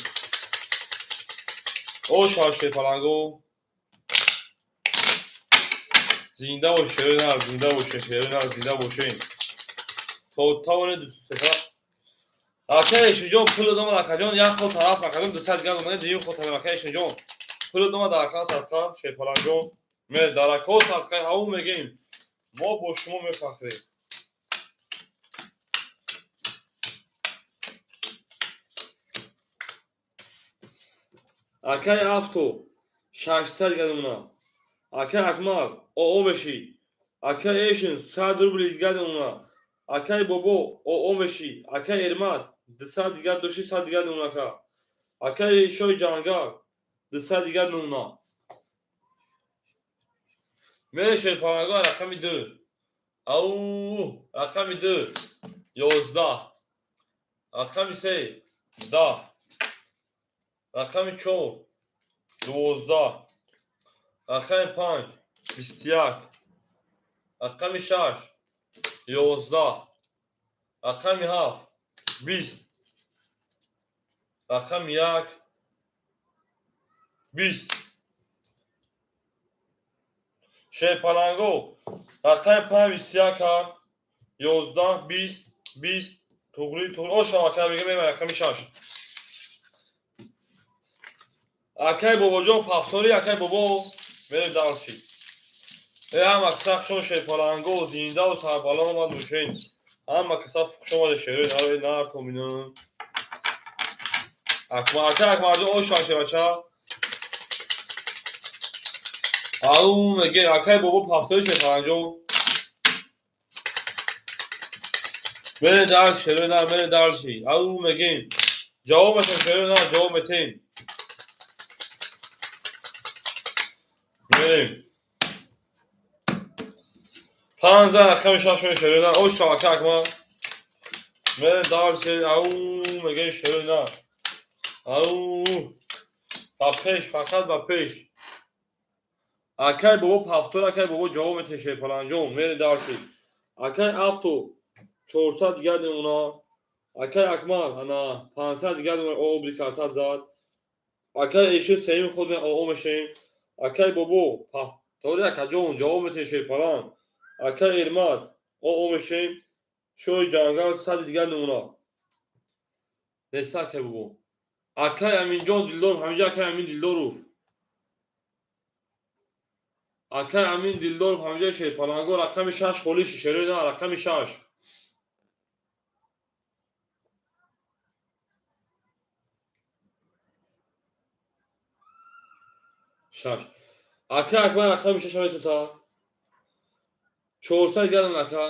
Оша шерпаланго. Зинда бош шери нар, зинда бош шери нар, зинда бошем. То тавонед дӯсту Ака Эшинҷон пул додам акаҷон як хол тараф акаҷон 200 газ омада дуюм хол тараф ака Эшинҷон пул додам дар ака садқа шерпаланҷон ме дар ако садқа ау мегем мо бо шумо мефахрем. Акаи Авто 600 газ омада. Акаи Акмал оо мешӣ. Акаи Эшин 100 рубли дигар омада. Акаи Бобо оо мешӣ. Акаи Эрмат 200 дигар дошти 100 дигар намуна ака. Акаи Шоҳи ҷангал 200 дигар намуна. Мере шерпаланго рақами ду. Ау рақами ду. 11. Рақами се. 10. Рақами чор. 12. Рақами панҷ. 21. Рақами шаш. 11. Рақами ҳафт. 20. Рақами як. 20. Шерпаланго рақами панҷ 21 кард. 11, 20, 20. Туғри, туғри. Оша ака мегӯем рақами шаш. Акаи Бобоҷон пафтори акаи Бобо мерем дарчи. Э ҳама каса хушон шерпаланго зиндаву сарбаланд омад бошен. Ҳама каса хуш омаде шерои нарои нар томинун. Акма ака Акмалҷон оша шербача. Ау меге акаи Бобо пафтори шерпаланҷон. Мере дальше, шерои нар, мере дальше. Ау мегем. Ҷавоб метем, шерои нар, ҷавоб метем. Мерем. 15 рақами 6 мере шерои нар. Ош шавака акмал. Мере дальше, ау мегем шерои нар. Ау. Ба пеш, фақат ба пеш. Акай бобо пафтор, акай бобо ҷавоб метем шерпаланҷон. Мере дальше. Акай авто 400 дигар намуна. Акай Акмал ана 500 дигар намуна обри карта зад. Акай эши сеюм худ ме мешем. Акай бобо пафтори акаҷон ҷавоб метем шерпалан. Акай Эрмат мешем. Шоҳи ҷангал 100 дигар намуна. Неста акай бобо. Акай Аминҷон Дилдоров, ҳаминҷа акай Амин Дилдоров. Акай Амин Дилдоров ҳаминҷа шерпаланго рақами 6 холӣ шерои на рақами 6. 6. Акай Акмал рақами 6 метута. 400 дигар намуна ака.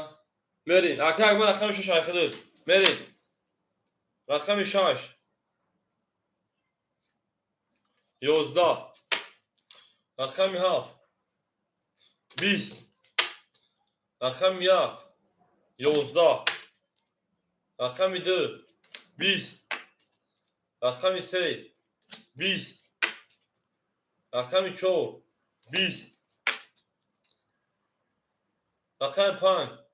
Мерин. Акай Акмал рақами 6 айхидид. Мерин. Рақами 6. 11. Рақами 7. 20. Рақами 1. 11. Рақами 2. 20. Рақами 3. 20. Рақами 4. 20. Рақами 5.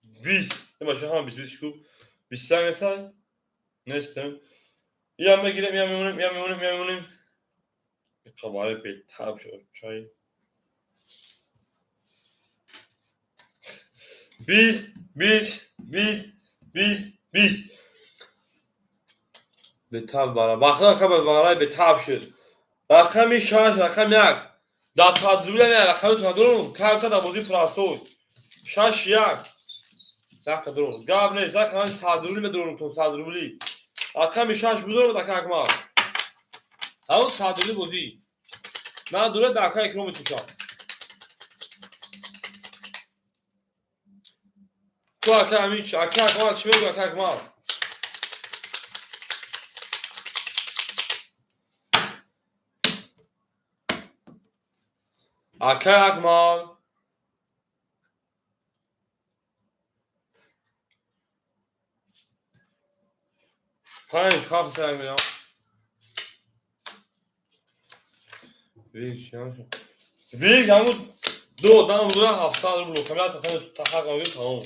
20. Баша ҳама 20 20 ку. 21 нестай? Нестем. Я мегирем, я мемонем, я мемонем, я мемонем. Қабари бетаб шуд. Чай. 20, 20, 20, 20, 20. Бетаб бара. Бахта хабар барай бетаб шуд. Рақами 6, рақами 1. Даст рубля не, рақами ту надорум. Карта дар бозии простой. 6 1. Зака дорум. Гап нест, зака ман 100 рубли медорум ту 100 рубли. Рақами 6 будорум ака Акмал. Ҳамон 100 рубли бозӣ. На дурад ака икром метушам. Ту ака Амин, ака Акмал чӣ мегӯ ака Акмал? Акай Акмал. 5 7 6 миллион. Вик чӣ? Вик ҳамун ду одам буда 700 рубл. Хамят тани таҳақ мегӯ тамом.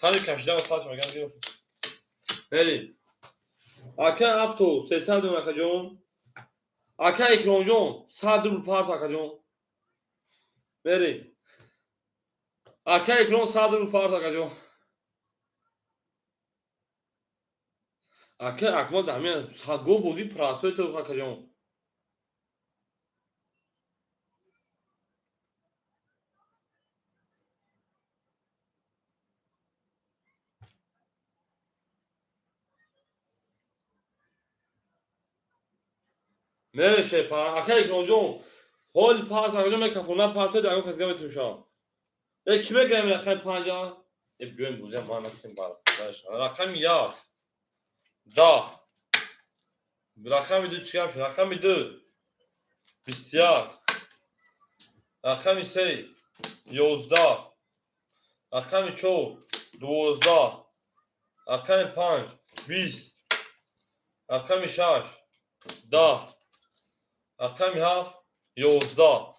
Тани кашидан сач меган гирифт. Мерим. Ака авто 300 рубл акаҷон. Ака Икромҷон 100 рубл парт акаҷон. Мерим. Ака Икром 100 рубл парт акаҷон. Ака Акмал ҳамин го бозӣ простой ту акаҷон. Мереше ака Икромҷон ҳол парт акаҷон мекафонам партой дар кас га метушам. Э ки мегирем рақами 5? Э биёем бозиам ман накунем бар. Рақами 1. 10. Рақами 2 чӣ гап шуд? Рақами 2. 21. Рақами 3. 11. Рақами 4. 12. Рақами 5. 20. Рақами 6. 10. Рақами 7. 11.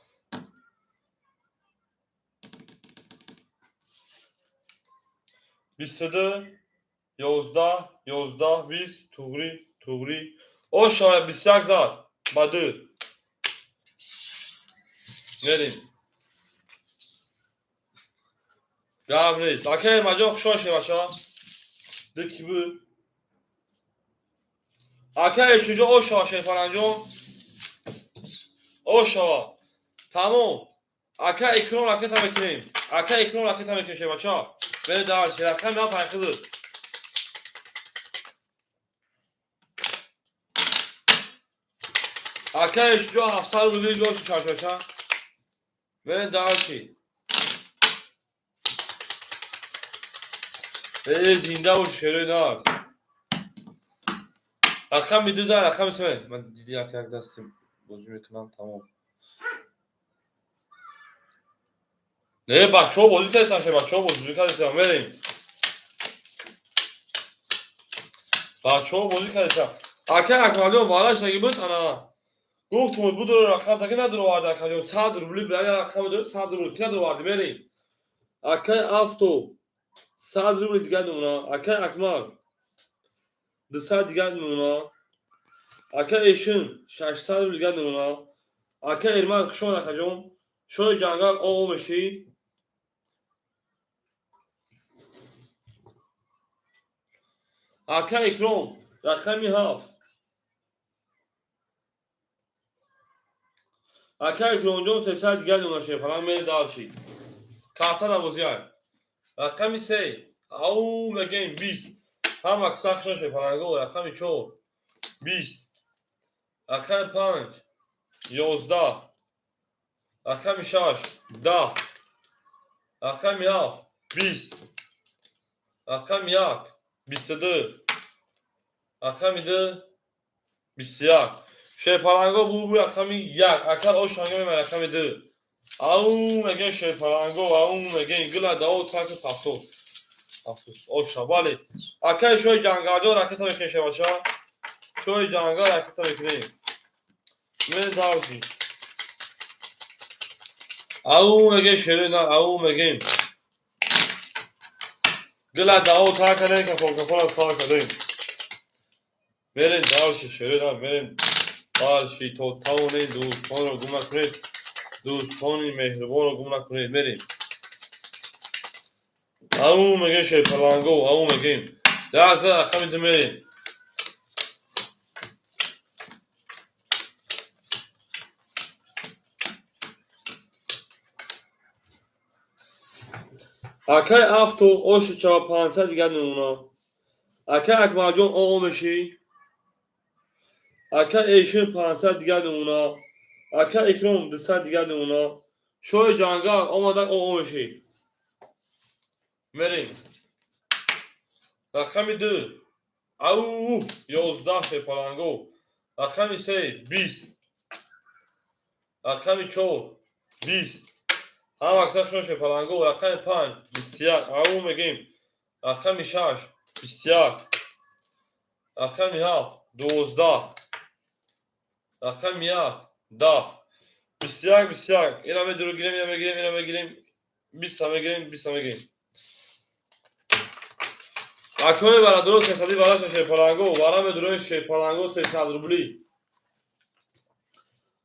22. 11. 11. 20. Туғри, туғри. Оша 21 зад. Ба 2. Мерим. Гап нест. Акай маҷон хуш ошед бача. Ду ки буд? Акай шуҷо оша шерпаланҷон. Оша. Тамом. Ака икром ракета мекунем. Ака икром ракета мекунем шербача. Мерем дальше. Рақами 7 айхидуд. Акай шуҷо 700 рубли боши чашача. Мерем дальше. Зинда бош, шерои нар. Рақами ду зад, рақами се. Ман диди як як дасти бозӣ мекунам, тамом. Не, бачаҳо бозӣ кардистан, ше бачаҳо бозӣ кардистан, мерем. Бачаҳо бозӣ кардистан. Ака Акмалҷон вараш таги буд, ана гуфтум будро рақам таги надуровард Акаҷон, 100 рубли бия рақам дод, 100 рубли ки надуроварди, мерем. Акай Авто 100 рубли дигар мемона, акай Акмал 200 дигар мемона, ака Эшин 600 рубли дигар мемона, ака Эрмак хушон акаҷон, шоҳи ҷангал оо мешӣ. Ака Икром рақами 7. Ака Икромҷон 300 дигар мемона, шефалан мери далши. Карта дарвозиай. Рақами 3. Ау мегем 20. Ҳама киса хушон шефаланго. Рақами 4. 20. Рақами 5. 11. Рақами 6. 10. Рақами 7. 20. Рақами 1. 22. Рақами 2. 21. Шерпаланго бу рақами 1. Акар ошанга мемай рақами 2. Ау мегем шерпаланго, ау мегем гила дао таки пафто. Афсус. Оша, бале. Акай шои ҷангалҷон ракета мекунем шебача. Шои ҷангал ракета мекунем. Мен дарси. Ау мегем шерои на, ау мегем. Гила дао таканем кафон кафона сар кардем. Мерем дарси шерои на, мерем дарси то тавонем дӯстонро гум накунед. Дӯстони меҳрубонро гум накунед, мерем. Ау мегем шерпаланго, ау мегем. Як зад рақами ду мерем. Акай Авто оши чава 500 дигар мемона. Акай Акмалҷон оо мешӣ. Акай Эшин 500 дигар мемона. Ака Икром 200 дигар мемона. Шоҳи ҷангал омада оо мешӣ. Мерем. Рақами 2. Ау 11 шерпаланго. Рақами 3 20. Рақами 4 20. Ҳама аксар шон шерпаланго. Рақами 5 21. Ау мегем. Рақами 6 21. Рақами 7 12. Рақами 1 10. 21 21. Ина медуру гирем, ина мегирем, ина мегирем. 20 мегирем, 20 мегирем. Акои бародаро 300 вараша шерпаланго, вара медурои шерпаланго 300 рубли.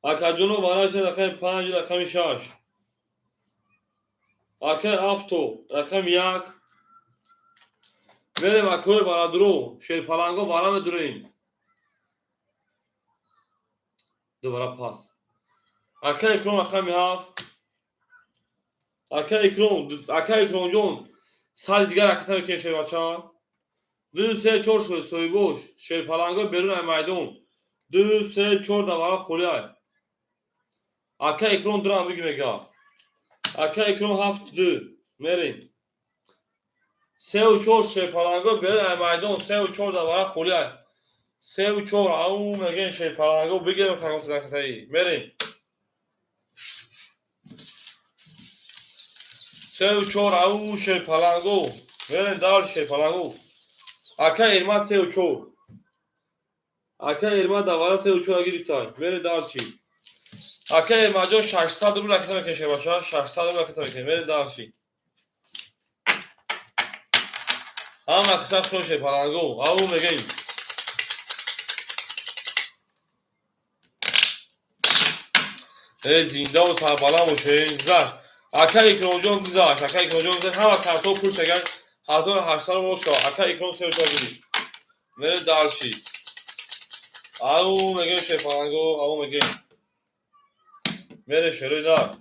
Акаҷоно вараша рақами 5, рақами 6. Акаи Авто рақами 1. Мерем акои бародаро шерпаланго вара медуроем. Ду вара пас. Акаи Икром рақами 7. Акаи Икром, акаи Икромҷон 100 дигар ракета мекунем шербача. 2 3 4 шуд соҳибош шерпаланго берун ай майдон. 2 3 4 давара холӣ ай. Ака Икром дурам биги мега. Ака Икром 7 2 мерем. 3 4 шерпаланго берун ай майдон, 3 4 давара холӣ ай. 3 4 ау мегем шерпаланго бигирем ракетаи. Мерем. 3 4 ау шерпаланго. Мерем дар шерпаланго. Ака Эрмат 3 4. Ака Эрмат давара 3 4 гирифтай. Мерем дарчи. Ака Эрматҷон 600 рубл ракета мекунем шербача, 600 рубл ракета мекунем. Мерем дарчи. Ҳама киса шон шерпаланго. Ау мегем. Зинда ва сарбаланд бошед. Гузашт. Ака Икромҷон гузашт. Ака Икромҷон гузашт. Ҳама картҳо пул шаган 1800 рубл шуд. Ака Икром 3 4 гирифт. Мерем дарши. Ау мегем шерпаланго, ау мегем. Мерем шерои нар.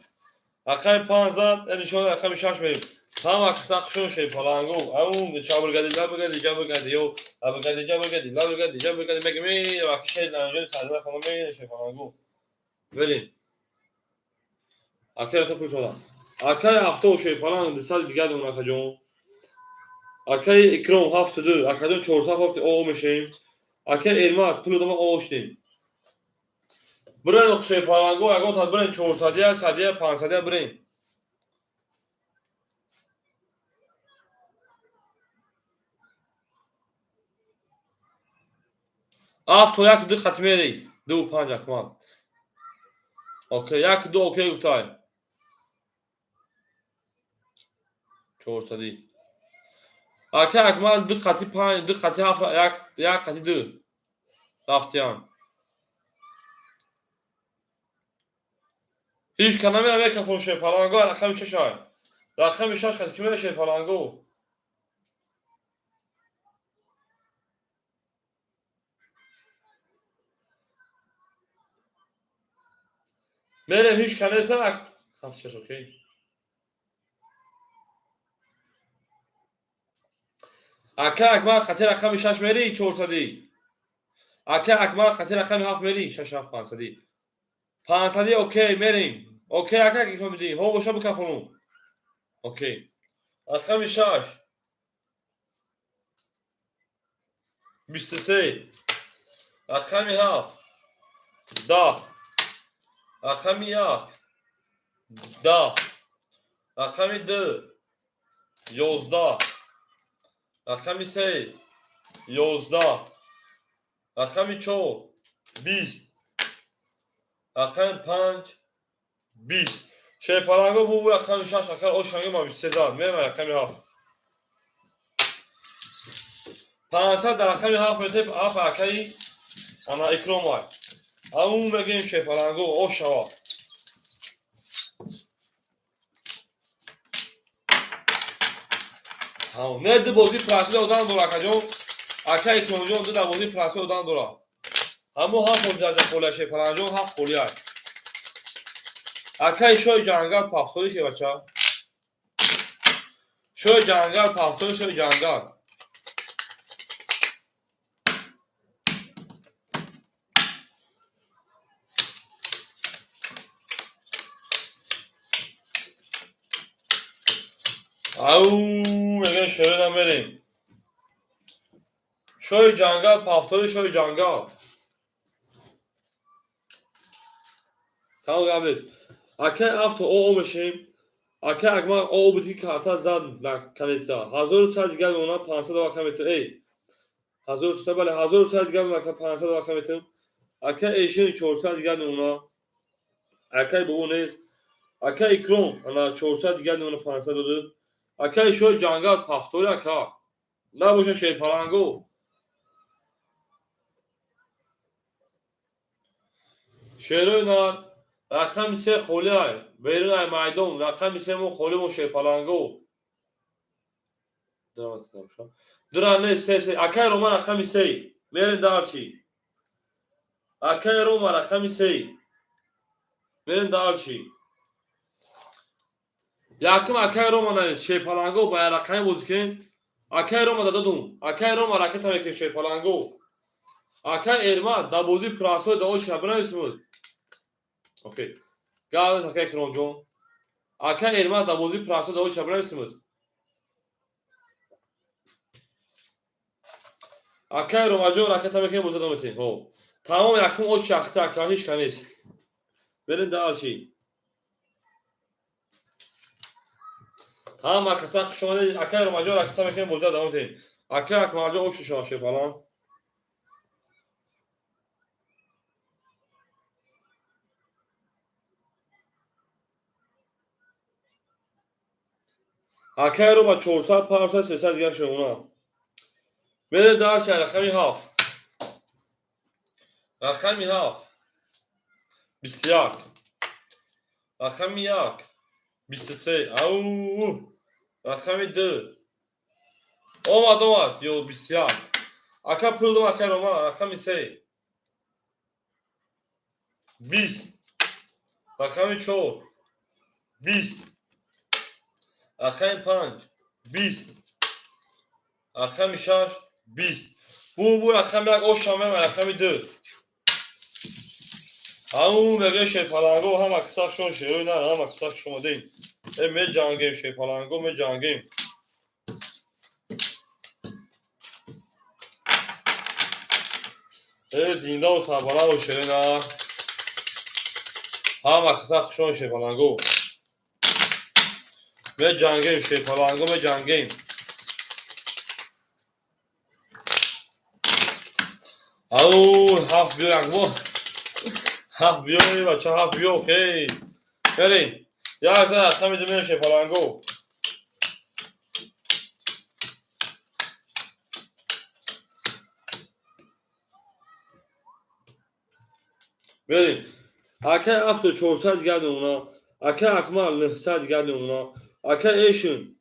Рақами 5 зад, нишон рақами 6 мерем. Ҳама киса хушон шерпаланго. Ау чабргади, лабргади, ҷабргади, ё лабргади, ҷабргади, лабргади, ҷабргади мегем. Вақти шер наҷои сарза хона мерем шерпаланго. Мерем. Акай то пул шуда. Акай Авто шерпаланг 200 дигар дон акаҷон. Акаи Икром 72, акаҷон, 400 ҳафти о мешавем. Акаи Эрмак, пул дома о шудем. Бирен, шерпаланго, ягон та бирен, 400-ия, 100-ия, 500-ия бирен. Авто як ду хат мери, ду панҷ, Акмал. Окей, як ду окей гуфтай. 400-ӣ. Ака Акмал, ду қати панҷ, ду қати ҳафт, як, як қати ду. Рафтиян. Ҳеҷ ка намера мекафон, шерпаланго, рақами шашай. Рақами шаш қати ки мера, шерпаланго? Мерем, ҳеҷ ка неста? Ҳафт шаш окей. Ака Акмал, хати рақами шаш мери, 400-ӣ. Ака Акмал, хати рақами ҳафт мери, шаш ҳафт, 500-ӣ. 500-ӣ окей, мерем. Окей, ака Икромиддин, ҳо боша, бикафону. Окей. Рақами шаш. 23. Рақами ҳафт. 10. Рақами як. 10. Рақами ду. 11. Рақами се. 11. Рақами чор. 20. Рақами панҷ. 20. Шерпаланго, бу рақами шаш, акар ошанги ма 23 зад. Мерем рақами ҳафт. 500 дар рақами ҳафт метеп, ҳафт акаи ана Икромай. Ау мегӯем, шерпаланго, ош шава. Не, ду бозӣ простой одан дора, акаҷон. Ака Икромҷон, ду дар бозӣ простой одан дора. Ҳамо ҳафт бозӣ даҷа холия, шерпаланҷон, ҳафт холия. Акаи шои ҷангал, пафтои шебача. Шои ҷангал, пафтои шои ҷангал. Ау, мегӯям, шерода мерем. Шои ҷангал, пафтои шои ҷангал. Тамом, гап нест. Акай авто о мешем. Акай Акмал о буд, ки карта зад на конеца. 1100 дигар мемонад, 500 вака метун. Эй, 1300, бале, 1300 дигар мемонад, ака, 500 вака метун. Акай Эшин, 400 дигар мемонад. Акай бобо нест. Акай Икром, ана 400 дигар мемонад, 500 доду. Акай шои ҷангал, пафтори ака. Набоша, шерпаланго. Шерои нар, рақами се холиай, берун ай майдон, рақами се мо холӣ, мо шерпаланго. Дура не, се се. Акай Рома, рақами се. Мерем дальше. Акай Рома, рақами се. Мерем дальше. Якум акай Рома на шерпаланго ба рақами бозӣ кунем. Акай Рома дададум. Акай Рома ракета мекунем, шерпаланго. Акай Эрмат, дар бозии простой да очи бинависимуд. Окей. Гап, акай Икромҷон. Акай Эрмат, дар бозии простой да очи бинависимуд. Акай Ромаҷон, ракета мекунем, бозӣ давом метем. Ҳо. Тамом, якум очи ахта, ака, ҳеҷ ка нест. Берем дальше. Тамом, акаса хуш омадед. Акай Ромаҷон, ракета мекунем, бозӣ давом метем. Акай Акмалҷон, оши шава, шерпаланг. Акай Рома, 400, 500, 300 дигар шуна. Мерем дальше, рақами ҳафт. Рақами ҳафт. 21. Рақами як. 23. Ау. Рақами ду. Омад, омад. Ё, 21. Ака, пул дом, акай Рома, рақами се. 20. Рақами чор. 20. Рақами панҷ. 20. Рақами шаш. 20. Бу рақами як ошамем, рақами ду. Ау мега, шерпаланго, ҳама кисак шон шерои на, ҳама кисак шомадем. Э, меҷангем, шерпаланго, меҷангем. Зиндаву сарбаланд бошед. На ҳама каса хушон, шерпаланго. Меҷангем, шерпаланго, меҷангем. Ау, ҳафт биё, якбор ҳафт биё, бача, ҳафт биё. Хей, берем, як за рақами ду мерем, шерпаланго. Берем. Акай Авто 400 дигар намуна, акай Акмал 900 дигар намуна, акай Эшин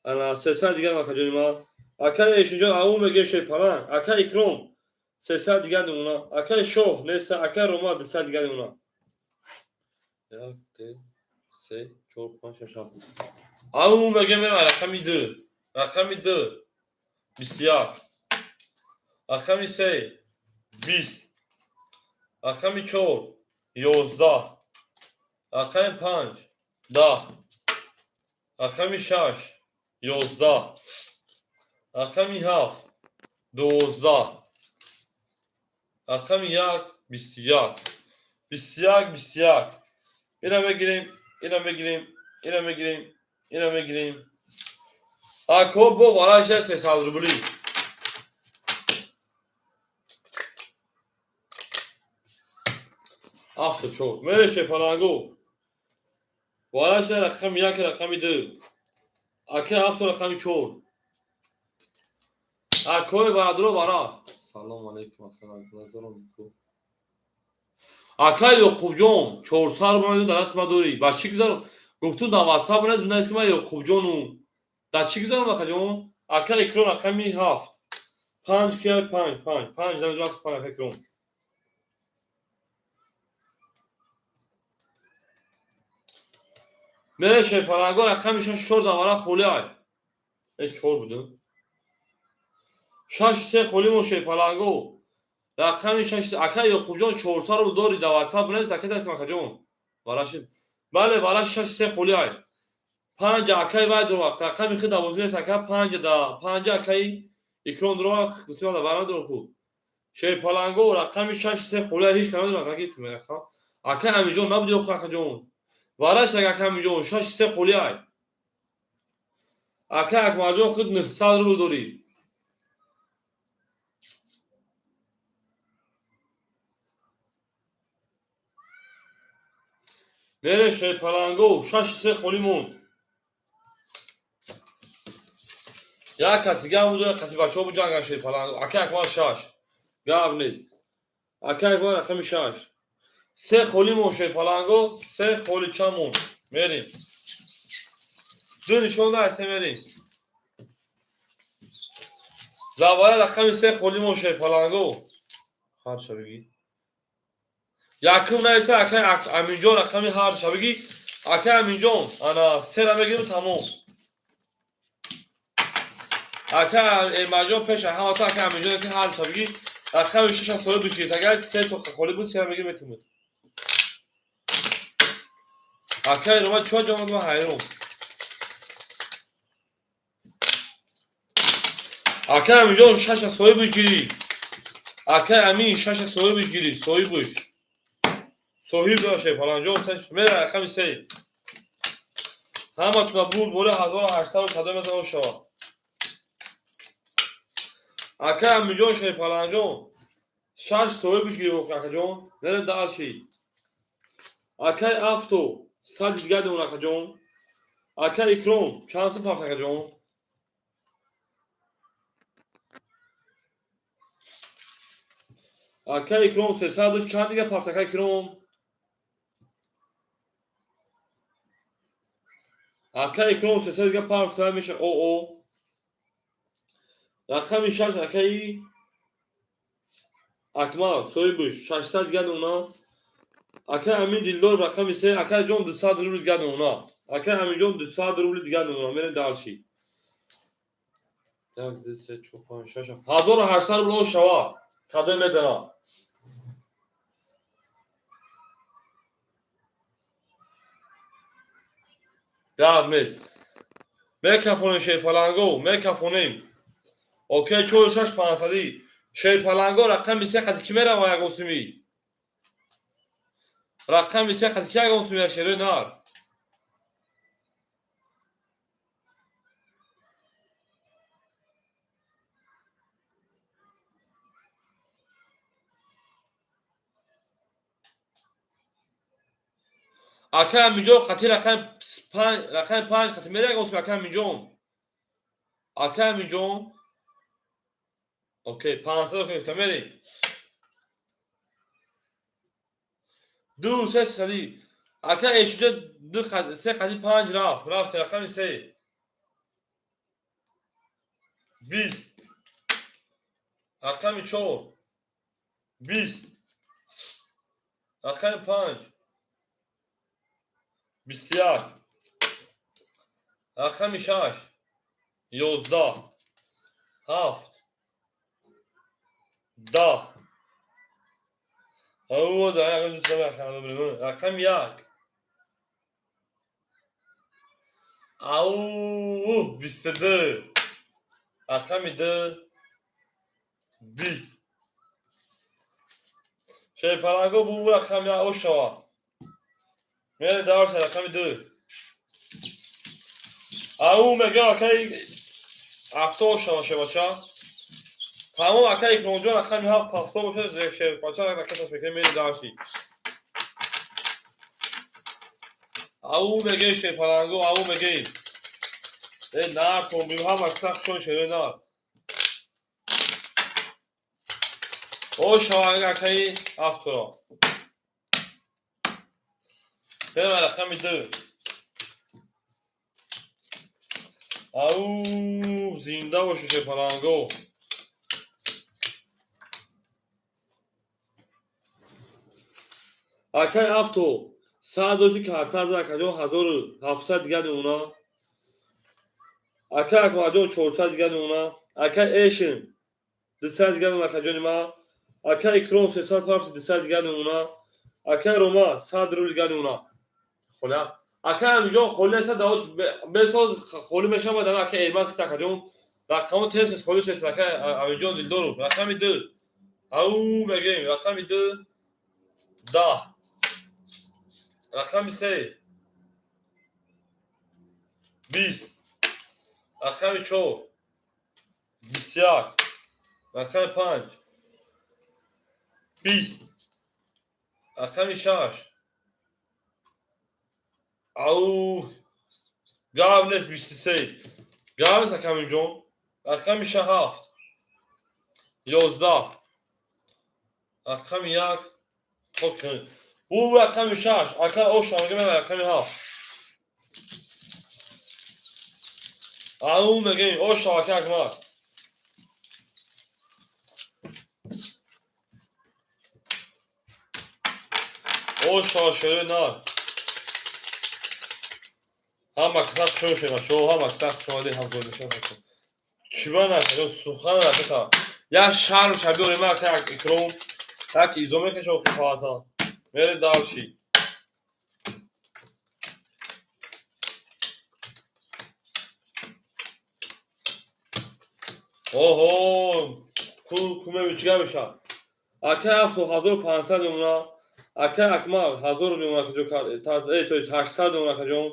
ана 300 дигар, акаҷони ман, акай Эшинҷон. Ау меге, шерпаланг. Акай Икром 300 дигар намуна, акай Шоҳ неста, акай Рома 200 дигар намуна. Як, ду, се, чор, панҷ, шаш, ҳафт. Ау меге, мерам рақами ду. Рақами ду 21, рақами се 20, рақами чор 11, рақами панҷ 10, рақами шаш 11, рақами ҳафт 12, рақами як 21. 21, 21. Ина мегирем, ина мегирем, ина мегирем, ина мегирем. Ако бо вараша 300 рубли. Ҳафту чор мереше, паланго. Вараша рақами як, рақами ду, ака ҳафту, рақами чор. Акои барадро бара. Салом алейкум. Ака Ёқубҷон, 400 рубл дар даст ма дорӣ. Ба чӣ гузар гуфтум, дар ватсап нез бинавис, ки ман Ёқубҷону дар чӣ гузарам, акаҷон. Ака Икром, рақами ҳафт. Панҷ ки панҷ, панҷ, панҷ, панҷ. Ака Икром. Мереше, паланго, рақами шаш чор давара холӣ ай. Э, чор будум. Шаш се холӣ моше, паланго. Рақами шаш. Ака Ёқубҷон, 400 рубл дорӣ, дар ватсап бинавис, ака дастм, акаҷон. Вараши. Бале, вараши шаш се холӣ ай. Панҷ акаи вай дуро, рақами хи 12 нест, ака, панҷ да панҷ акаи Икром дуро гуфтим, да вара дуро худ. Шерпаланго, рақами шаш се холӣ ай, ҳеҷ кана надорад, гирифтим рақам. Ака Амиҷон набуди охир, акаҷон. Вараш ака Амиҷон, шаш се холӣ ай. Ака Акмалҷон, худ 900 рубл дорӣ. Мере, шерпаланго, шаш се холӣ монд. Як каси гап буд, як каси бачаҳо буд ҷанган, шерпаланго. Ака Акмал шаш. Гап нест. Ака Акмал, рақами шаш. Се холӣ монд, шерпаланго, се холича монд. Мерем. Ду нишон да, се мерем. Завара рақами се холӣ монд, шерпаланго. Ҳарша бигӣ. Якум нависа, акай Аминҷон, рақами ҳарша бигӣ. Акай Аминҷон, ана сера мегирем, тамом. Ака Эмаҷон, пеша ҳамата ака Аминҷон неси, ҳарша бигӣ. Рақами шаша соҳиб бишид. Агар се то холӣ буд, сера мегирем, метумуд. Акай Рома чо ҷавоб, ман ҳайрон. Акай Аминҷон шаша соҳибаш гирӣ. Акай Амин шаша соҳибаш гирӣ, соҳибаш. Соҳиб доше, паланҷон, мера рақами се. Ҳаматуна бурд бори 1800 садо метавон шавад. Акай Аминҷон, шерпаланҷон, шаш соҳибаш гирӣ, акаҷон. Мерем дальше. Акай Авто 100 дигар дон, акаҷон. Акай Икром чанд сум пафт, акаҷон? Акай Икром 300 дошт, чанд дигар пафт, акай Икром? Акай Икром 300 дигар пафт меша. О, о. Рақами шаш, акаи Акмал соҳибаш 600 дигар дона. Акай Амин Дилдор, рақами се, акай ҷон, 200 рубли дигар дона. Акай Аминҷон, 200 рубли дигар дона. Мерем дальше. Як, ду, се, чор, панҷ, шаш, ҳафт. 1800 рубл шава. Садои мезанам. Гап нест. Мекафонем, шерпаланго, мекафонем. Окей, чору шаш панҷсадӣ. Шерпаланго рақами се қати ки мерава ягон суми? Рақами се қати ки ягон суми шерои нар? Ака Аминҷон қати рақами панҷ қати мера ягон суми, ака Аминҷон? Ака Аминҷон? Окей, 500 окей, гуфта мерем. Ду, се сади. Ака эшуҷа ду се қати панҷ рафт. Рафт рақами се. 20. Рақами чор. 20. Рақами панҷ. 21. Рақами шаш. 11. Ҳафт. 10. Рақами як. Ау, 22. Рақами ду. 20. Шерпаланго бу рақами як ошава. Мерем дарса рақами ду. Ау мегӯям акаи ҳафто ошава шербача. Тамом ака Икромҷон рақами ҳафт пафто бошад шербача ракаташ мекунем мерем дарси. Ау мегӯем шерпаланго, ау мегӯем. Э нар тон ҳама сахт шон шерои нар. Ошава акаи ҳафтора. Берем рақами ду. Ау зинда боши шерпаланго. Акаи авто сад дошти карта зад акаҷон 1700 дигар мемона. Акаи Акмалҷон 400 дигар мемона. Акаи Эшин 200 дигар мемона акаҷони ман. Акаи Икром 300 пафти 200 дигар мемона. Акаи Рома 100 рубл дигар мемона. Холӣ аст. Акаи Амиҷон холӣ аст, давод бесоз холӣ мешавад, ама акаи Эрмат хит акаҷон. Рақамҳо тез тез холӣ шуд акаи Амиҷон Дилдоров. Рақами ду. Ау мегӯем рақами ду. 10. Рақами се. 20. Рақами чор. 21. Рақами панҷ. 20. Рақами шаш. Ау гап нест 23. Гап нест ака Аминҷон. Рақами ҳафт. 11. Рақами як. Бу рақами шаш. Ака оша мегӯем рақами ҳафт. Ау мегӯем оша ака Акмар. Оша шерои нар. Ҳама каса хушо шева, ҳама каса хуш омадед ҳамзодишон. Чиба наша, сухан наша. Як шарм шабиёрем ака як Икром, як изо мекаша охи палата. Мерем дальше. Оҳо, кумеби чига мешавад? Ака авто 1500 мемона. Ака Акмал 1000 мемона акаҷон, то есть 800 мемона акаҷон.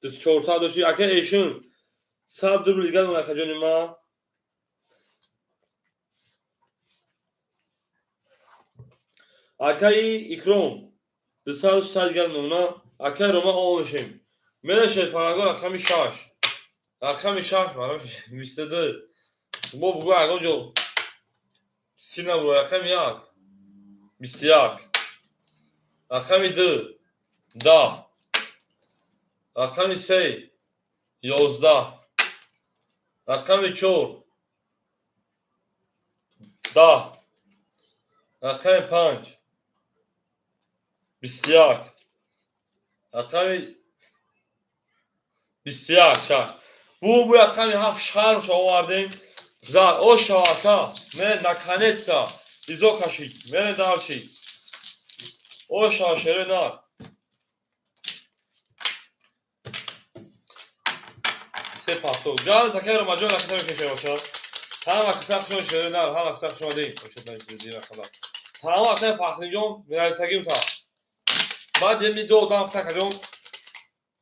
400 дошти. Ака Эшин 100 рубл дигар мемона акаҷони ман. Акаи Икром 200 дигар мемона. Акаи Рома о мешем. Мерем шерпаланго рақами шаш. Рақами шаш, 22. Бо бугӯ ягон ҷо си набур. Рақами як. 21. Рақами ду. 10. Рақами се. 11. Рақами чор. 10. Рақами панҷ. 21. Рақами 21 шаш. Бу рақами ҳафт шармша овардем. Зад оша ака. Ме наконец-то изо кашид. Мерем дальше. Оша шерои нар. Се пафто. Гап акаи Ромаҷон раката мекунем шербача. Ҳама киса хушон шерои нар, ҳама киса хуш омадед. Тамом, акай Фахриҷон, менависагим та. Баъд еми ду одам хта каҷон.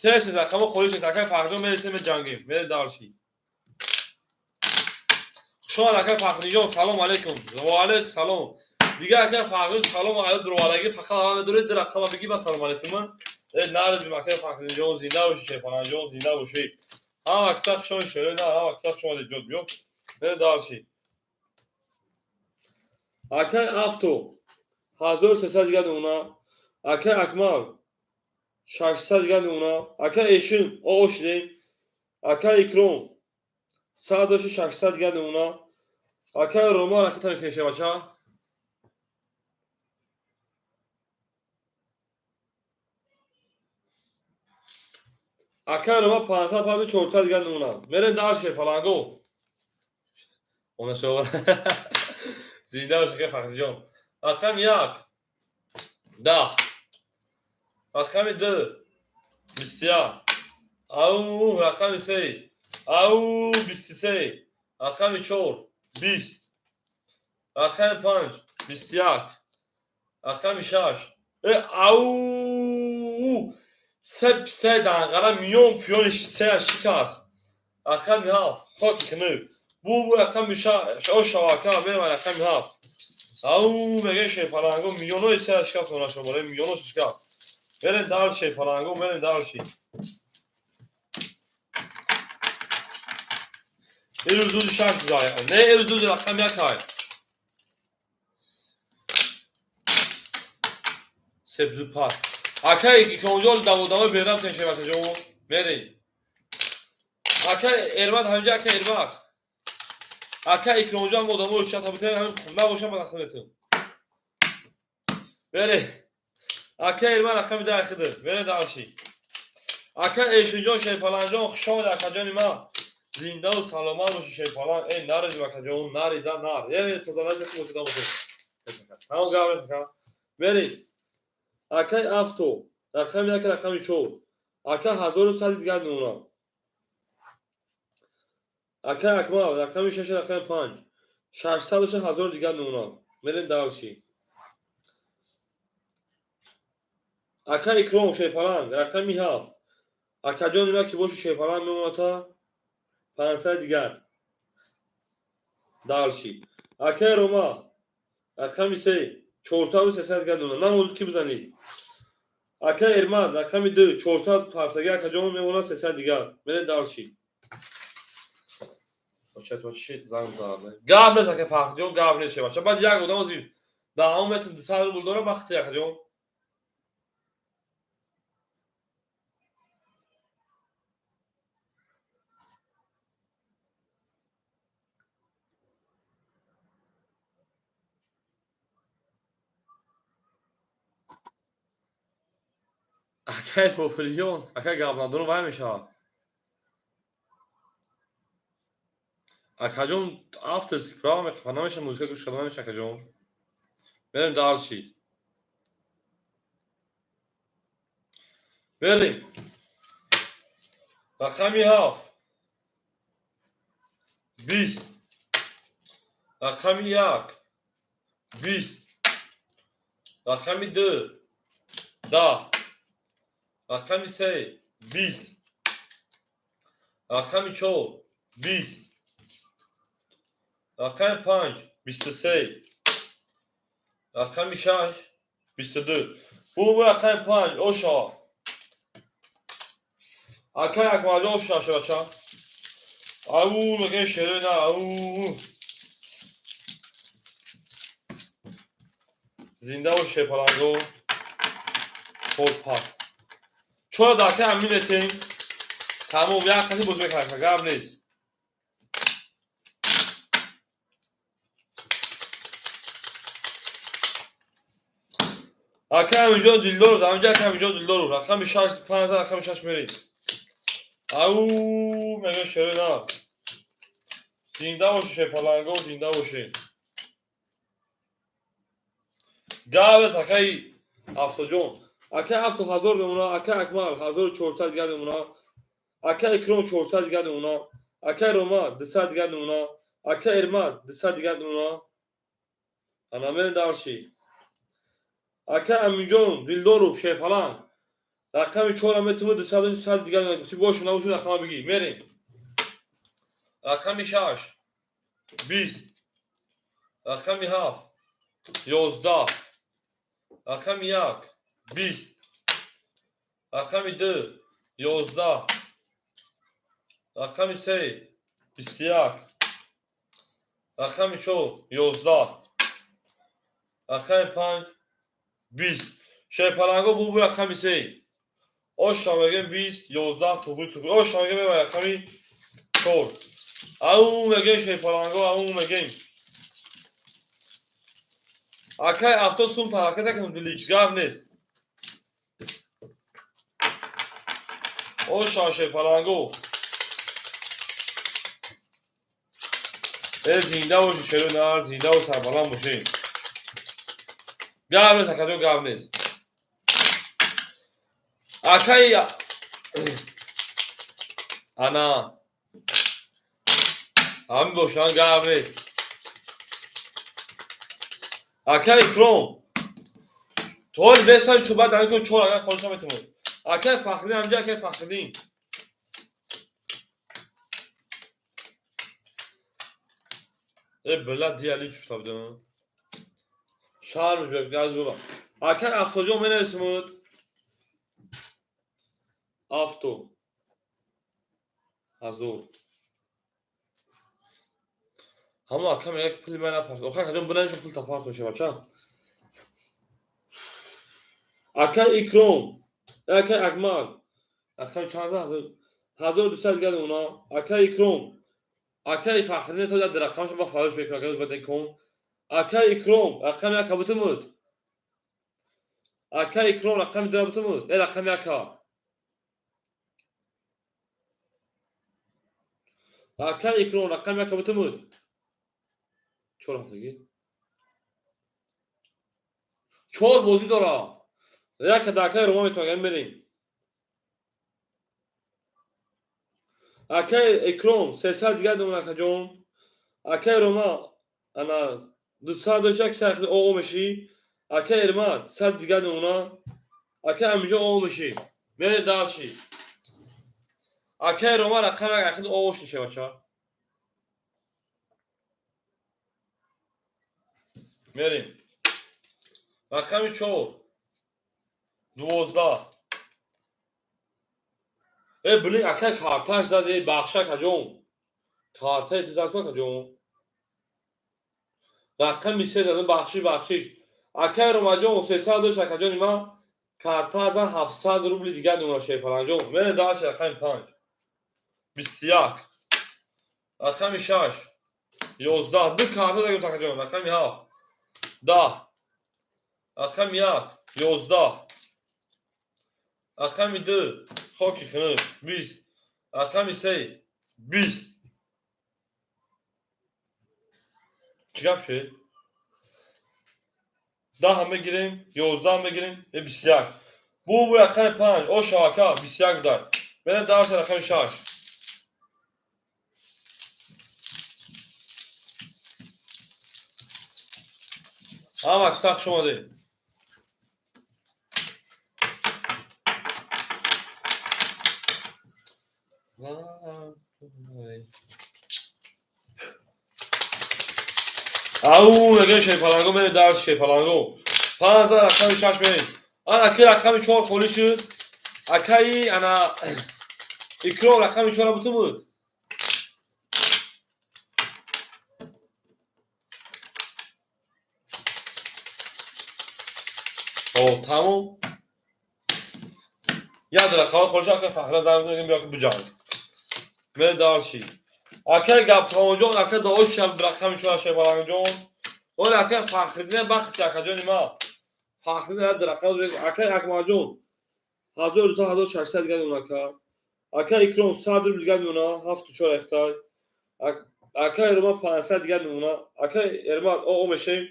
Тез тез рақамо холӣ шуд, акай Фахриҷон, мересем, меҷангем. Мерем дальше. Хуш омад, акай Фахриҷон, салом алейкум. Ва алейкум салом. Дигар акай Фахриҷон, салом аёд бировалагӣ, фақат аввал медоред ду рақама бигӣ, ба салом алейкум. Э, нарезим, акай Фахриҷон, зинда бошӣ, Шерпаланҷон, зинда бошӣ. Ҳама киса хуш омадед, шерои нар, ҳама киса хуш омадед, ҷод биё. Мерем дальше. Акай Авто 1300 дигар намуна, акай Акмал 600 дигар намуна, акай Эшин оо шидем, акай Икром 100 600 дигар намуна, акай Рома ракета мекунем, бача. Акай Рома 500 паби 400 дигар намуна. Мерем дальше, паланго. Она шо. Зинда бош, акай Фахриҷон. Рақами 1 10, рақами 2 21, ау, рақами 3, ау, 23, рақами 4 20, рақами 5 21, рақами 6, э, ау, се пистаи данғара миён пиёни сея шикаст. Рақами 7 хоки хунук. Бу рақами о шавака мерам, рақами 7. Ау, мегӯем, шерпаланго, миёнои сея шикаст, онашо барои миёно шикаст. Мерем дальше, шерпаланго, мерем дальше. Ирӯз рӯзи шаш бузай. Не, ирӯз рӯзи рақами як ай. Себду пас. Акай Икромҷон, даводавои берам тешевакаҷон. Мерем. Акай Эрмат ҳаминҷа, акай Эрмат. Акай Икромҷон, одамои чата бутем, ҳамин набошам, ба тақсим метем. Мерем. Акай Эрмат, рақами 10 хиди. Мерем дальше. Акай Эшинҷон, Шерпаланҷон, хуш омадед, акаҷони ман. Зиндаву саломат бошӣ, Шерпаланг. Эй, нарезим, акаҷон, нариза, нар. Э, тоза нариза, хуб бошида бошед. Тамом, гап нест, ака. Мерем. Акай Авто, рақами 1, рақами 4. Ака 1100 дигар намуна. Акай Акмал, рақами 6, рақами 5. 600 боша, 1000 дигар намуна. Мерем дальше. Акай Икром, Шерпаланг, рақами 7. Акаҷони ман ки боши, Шерпаланг, мемонад та 500 дигар. Дальше. Акай Рома, рақами 3, 400 300 дигар намуна. Намонад ки бизанӣ. Акай Эрмат, рақами 2, 400 парсаги, акаҷон, мемонад 300 дигар. Мерем дальше. Занг зад. Гап нест, акай Фахриҷон, гап нест, бача. Баъд як одам ози даҳум метим, 200 рубл дорам, вақти, акаҷон. Акай Фофириҷон, акай, гап надорам, вай мешавад. Акаҷон, авторский права мехоҳад, намеша, музыка гӯш карда намеша, акаҷон. Мерем дальше. Мерем. Рақами 7 20, рақами 1 20, рақами 2 10, рақами 3 20, рақами 4 20, рақами 5 23, рақами 6 22. Бу рақами 5 ошо. Акай Акмалҷон, оша бача. Ау, мегӯем, шерои на, ау. Зинда бош, шерпаланго. Хоб, пас. Чора дар акай Амин метем. Тамом, як қати боз мекунам, гап нест. Акай Аминҷон Дилдоров, ҳаминҷа акай Аминҷон Дилдоров, рақами 6 5, рақами 6 мерем. Ау, мегӯем, шерои на. Зинда бошед, шерпаланго, зинда бошед. Гап нест, акаи Автоҷон. Акай Авто 1000 мемона, акай Акмал 1400 дигар мемона, акай Икром 400 дигар мемона, акай Рома 200 дигар мемона. Ака Эрмат 200 дигар мемона. Ана мерем дальше. Ака Аминҷон Дилдоров Шерпаланг рақами 4 метавонад 200 100 дигар мемона. Гуфти бошу набошу рақама бигӣ. Мерем. Рақами 6 20, рақами 7 11, рақами 1 20, рақами 2 11, рақами 3 21, рақами 4 11, рақами 5 20. Шерпаланго бубу рақами 3. Оша мегем 20 11 тугри тугри. Оша мегем рақами 4. Ау мегем шерпаланго, ау мегем. Акай авто сум ҳаракат накунам, дилич гап нест. Оша шерпаланго. Э зинда боши шеро нар, зинда бош, сарбаланд боши. Гап нест, акаҷон, гап нест. Акай ана ҳамин бошан, гап нест. Акай Икром толи бесани чӯбат дар кун чор агар холиша метавонад. Акай Фахриддин ҳамҷа, акай Фахриддин. Э била диали чуфта будам. Шармш бе газ баба. Акай Автоҷон менависмуд. Авто. Ҳазор. Ҳамо ака мегӯяд, ки пули ман напарт. Охир акаҷон, бинависем, пул тапарт боша, бача. Акай Икром, акай Акмал. Рақами чанд ҳазор? 1200 дигар уна. Акай Икром. Акай Фахриддин сад дар рақамаш ба фарош мекунад, агар баъд кон. Акай Икром, рақами як бутумуд. Акай Икром рақами 2 бутумуд. Э рақами яка. Акай Икром рақами яка бутумуд. 4 ҳафтагӣ. 4 бозӣ дора. Як да акай Рома метавонад, мерем. Акай Икром 300 дигар домон, акаҷон. Акай Рома ана 200 дошт, як сар оо мешӣ. Акай Эрмат 100 дигар домона. Акай Аминҷон оо мешӣ. Мере дальше. Акай Рома рақам як ахид оо шуша, бача. Мерем. Рақами 4 12. Э блин, акай карташ зад, э бахша акаҷон. Картаи ту зад ку, акаҷон. Рақами 3 задам, бахшиш, бахшиш. Акай Ромаҷон 300 дошт, акаҷони ман. Карта зад 700 рубли дигар домона, шерпаланҷон. Мере дальше рақами 5 21, рақами 6 11, ду карта дагем, акаҷон. Рақами 7 10, рақами 1 11, рақами 2 хоки хунук 20, рақами 3 20. Чӣ гап шуд? 10 мегирем, 11 мегирем, 21. Бу рақами 5, оша ака, 21 будай. Мерем дальше рақами 6. Ҳама киса хуш омадед. Ау, мегӯем шерпаланго, мерем дарси шерпаланго. 5 рақами 6 мерем. Ана ки рақами 4 холӣ шуд. Акаи ана Икром рақами 4 бутумуд. О, тамом. Як рақама холӣ шуд, акай Фахра занг мегӯем, биё буҷанг. Мерем дальше. Акай Гапхонҷон, акай дош рақами 4 шерпалангҷон. Оли акай Фахриддин бахти акаҷони ман. Фахриддин як рақам, акай Акмалҷон 1200 1600 дигар мемона, ака. Акай Икром 100 рубл дигар мемона, 7 4 эхтай. Акай Рома 500 дигар мемона. Акай Эрмат о мешем.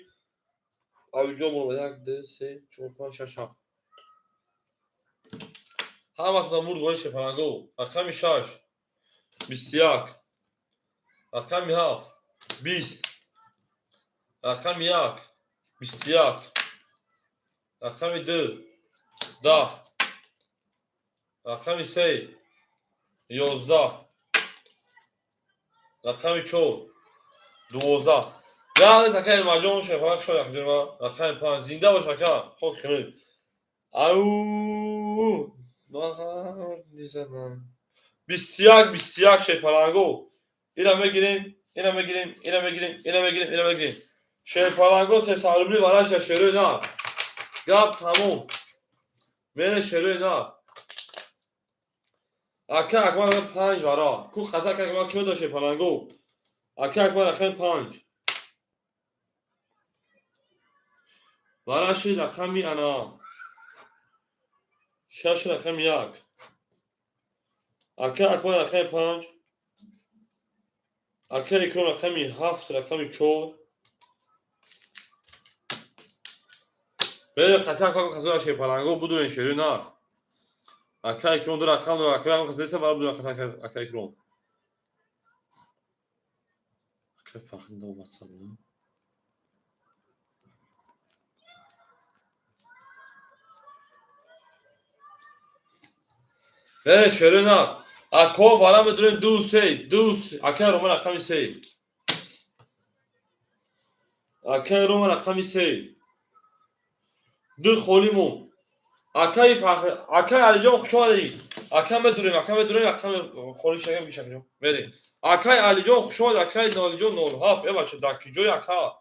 Авиҷо мона 1 2 3 4 5 6 7. Ҳаматона мурд бои шерпаланго. Рақами 6 21, рақами 7 20, рақами 1, 21, рақами 2, 10, рақами 3, 11, рақами 4, 12. Гап ака Элмаҷон, шефалак шод акаҷон, рақами 5, зинда бош ака, хок хунук. Ау, 21, 21 шерпаланго. Ира мегирем, ира мегирем, ира мегирем, ира мегирем, ира мегирем. Шерпаланго 300 рубли вараша шерои на. Гап тамом. Мене шерои на. Ака Акмал 5 вара. Ку хата ака Акмал киё дошт шерпаланго? Ака Акмал рақами 5. Вараши рақами ана. 6 рақами 1. Ака Акмал рақами 5. Ака Икром рақами 7, рақами 4. Бере хата ака казоя шерпаланго будурен шери нах. Ака Икром ду рақам дора, ака Икром казоя вара будурен хата ака Икром. Ака Фахриддин WhatsApp. Бере шери нах. Ако вара медурем 2 3 2 ака Рома рақами 3. Ака Рома рақами 3. 2 холимон. Акаи Фахр, акаи Алиҷон хуш омадед. Ака медурем, ака медурем, рақами холи шагам бишакҷон. Мерем. Акаи Алиҷон хуш омадед, акаи Алиҷон 07. Э бача, дар куҷои ака?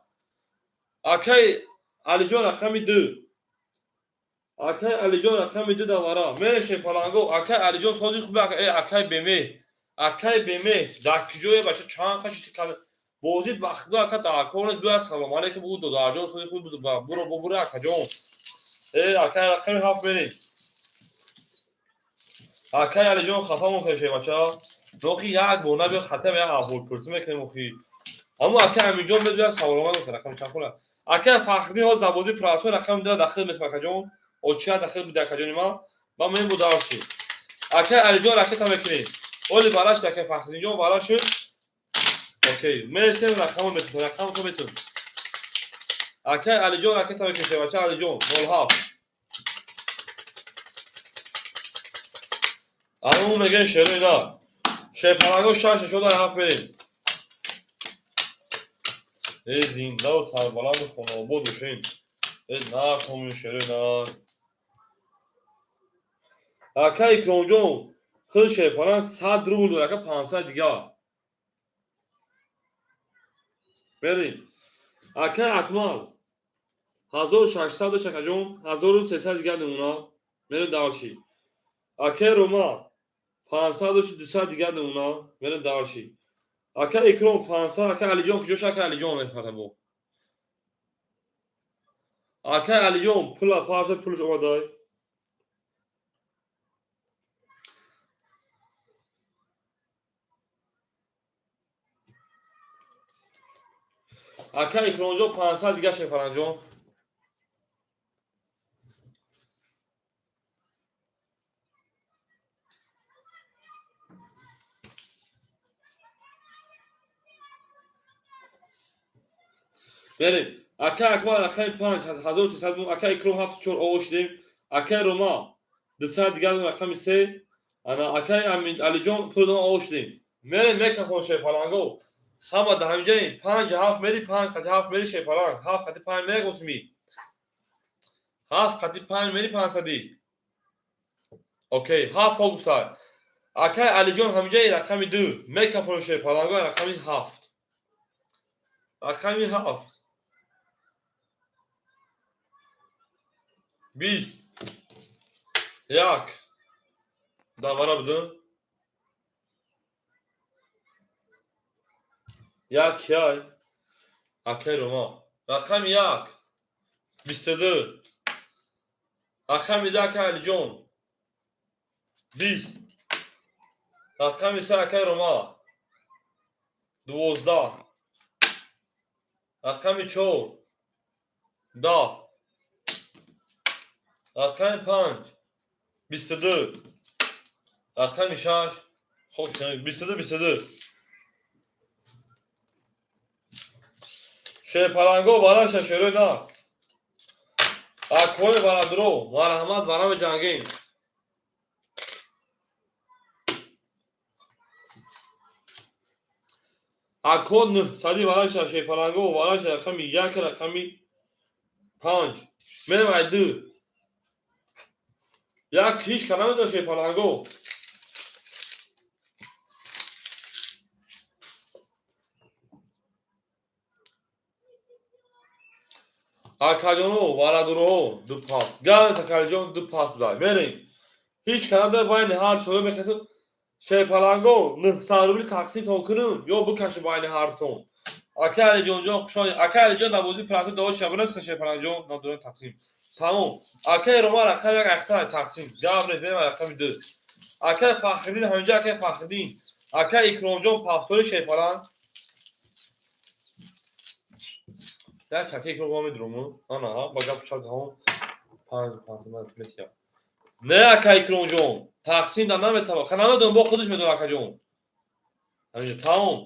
Акаи Алиҷон рақами 2. Акаи Алиҷон рақами 2 давара. Мерешем паланго. Акаи Алиҷон сози хубе, э акаи Бемеҳр. Акаи Бемеҳр дар куҷое бача чанд хашити кал бозид ба худо ака дар кор нест. Биё салом алейкум бугу додарҷон сози хуб буро бубура акаҷон. Э акаи рақами 7 мерем. Акаи Алиҷон хафамон кардеше бача. Нохи як бор набиё хатам як аҳволпурсӣ мекунем охи. Аммо акаи Аминҷон мебиёд саволомад боса рақами чанд хола. Акаи Фахриддин ҳозир дар бозии прасо рақами 2 дахил метавон акаҷон. Оча дахил буд акаҷони ман. Ба мен бу дарши. Акаи Алиҷон ракета мекунем. Оли бараш акаи Фахриддинҷон бараш шуд. Окей, мересем рақамо метавон, рақамо то метавон. Акаи Алиҷон ракета мекунем, бача Алиҷон 07. Аммо мегӯян шерои на. Шерпаланго 6 шуда 7 мерем. Э зиндаву сарбаланду хонаобод бошем. Э нахомин шерои на. Ака Икромҷон, худ шерпаланг 100 рубл дорад, ака 500 дигар. Мерем. Ака Акмал 1600 дошт акаҷон, 1300 дигар намуна. Мерем дарши. Ака Рома 500 дошт, 200 дигар намуна. Мерем дарши. Ака Икром 500, ака Алиҷон куҷош ака Алиҷон мепарта бо. Ака Алиҷон пула парта пулш омадай. Ака Икромҷон 500 дигар шефаранҷон. Берем. Ака Акмал рақами 5, 1300, ака Икром 74 оғоз шудем. Ака Рома 200 дигар рақами 3. Ана акаи Алиҷон пулдон оғоз шудем. Мерем мекафон шерпаланго. Ҳама дар ҳаминҷаем. 5 7 мери, 5 хати 7 мери шерпаланг. 7 хати 5 мегусми. 7 хати 5 мери 500. Окей, 7 ҳо гуфта. Акаи Алиҷон ҳаминҷаи рақами 2. Мекафон шерпаланго рақами 7. Рақами 7. 20 1 давара будем. 1 яй акаи Рома рақами 1 22 рақами 2 акаи Алиҷон 20 рақами 3 акаи Рома 12 рақами 4 10 рақами 5 22 рақами 6 хок 22 22. Шерпаланго вараша шерои нар. Акои барадро, марҳамат, варами ҷангин. Ако нӯҳсади вараша шерпаланго вараша рақами як, рақами панҷ. Мерем ай ду. Як ҳеҷ ка намедона шерпаланго. Акаҷоно, барадуроҳо, ду пас. Галес акаҷон ду пас будай. Мерем. Ҳеҷ ка надора байни ҳар чоё мекасад. Шерпаланго 900 рубли тақсимтон кунам ё бикашем байни ҳартон. Ака Алиҷонҷон хушон. Ака Алиҷон дар бозии плато дао шабонест шерпаланҷон надорем тақсим. Тамом. Ака Рома рақами як ахта тақсим. Гап нест, мерем рақами ду. Ака Фахриддин ҳаминҷа ака Фахриддин. Ака Икромҷон пафтори шерпаланг. Як ака Икром ма медурум. Ана, ба гап чак ҳам панҷ панҷ метия. Не ака Икромҷон, тақсим да наметавон. Ха намедонам, бо худаш медонад акаҷон. Ҳаминҷа тамом.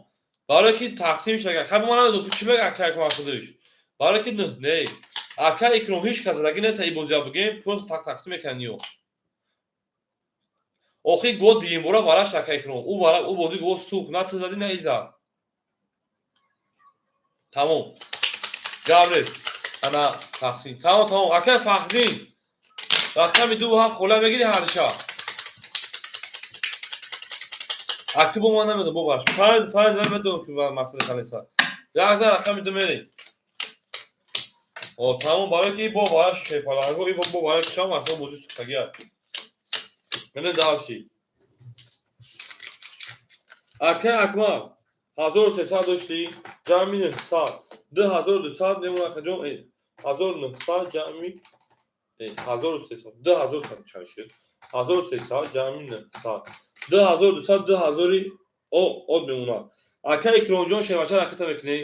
Барое ки тақсим шага. Ха ма намедонам чӣ мега ака Икром худаш. Барое ки не. Ака Икром ҳеҷ кас задаги нест и бозия бигем, просто тақсим мекунанд ё. Охи го дуюмбора вараш ака Икром. Ӯ вара ӯ бози го сӯхт, на ту задӣ, на и зад. Тамом. Гап нест. Ана тақсим. Тамом, тамом. Ака Фахриддин. Рақами ду ҳафт хола мегири ҳар шаб. Аки бо ман намедонам, бобаш. Фард, фард ман медонам ки мақсади халиса. Як зан рақами ду мерем. О, тамом, барои ки бо бараш шепаланго, и бо бараш шам мақсад бози сӯхтагӣ аст. Мене дальше. Ака Акмал, 1300 доштӣ, ҷамъи 900. 2200 мемонад акаҷон, 1900 ҷамъи 1300, 2100 чанд шуд? 1300 ҷамъи 900. 2200, 2000 од мемонад. Ака Икромҷон шевача ракета мекунӣ?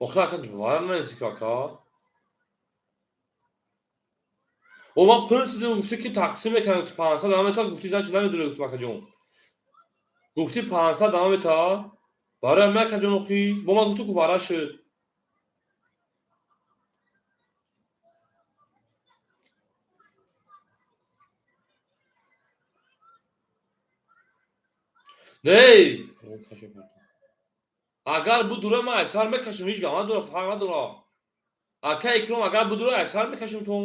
Охи ака вара нанеси ака. О ман пурсидим, гуфтӣ ки тақсим мекунам 500 намета, гуфтӣ значит намедонӣ, гуфтам акаҷон. Гуфтӣ 500 намета, барои ҳамин акаҷон охи, бо ман гуфтӣ ку вара шуд. Не! Агар будура ман айсар мекашам, ҳеҷ гап надора, фарқ надора. Ака Икром агар будура айсар мекашам то.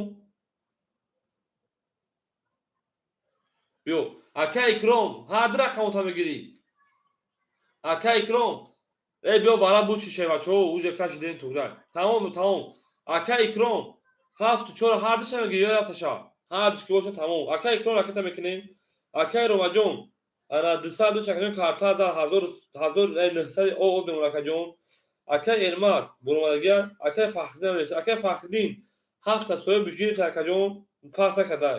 Биё, ака Икром, ҳар ду рақамота мегирӣ. Ака Икром, э биё бара бучи шевачо, уже кашидем туграй. Тамом, тамом. Ака Икром, ҳафту чор ҳар душа мегирӣ ё якташа? Ҳар душ ки боша тамом. Ака Икром ракета мекунем. Ака Ромаҷон, ана дусад душ акаҷон карта за ҳазор ҳазор нӯҳсад о об мемонад акаҷон. Ака Эрмак буромадагия, ака Фахриддин намест. Ака Фахриддин ҳафта соҳиб гирифт акаҷон, пас накардай.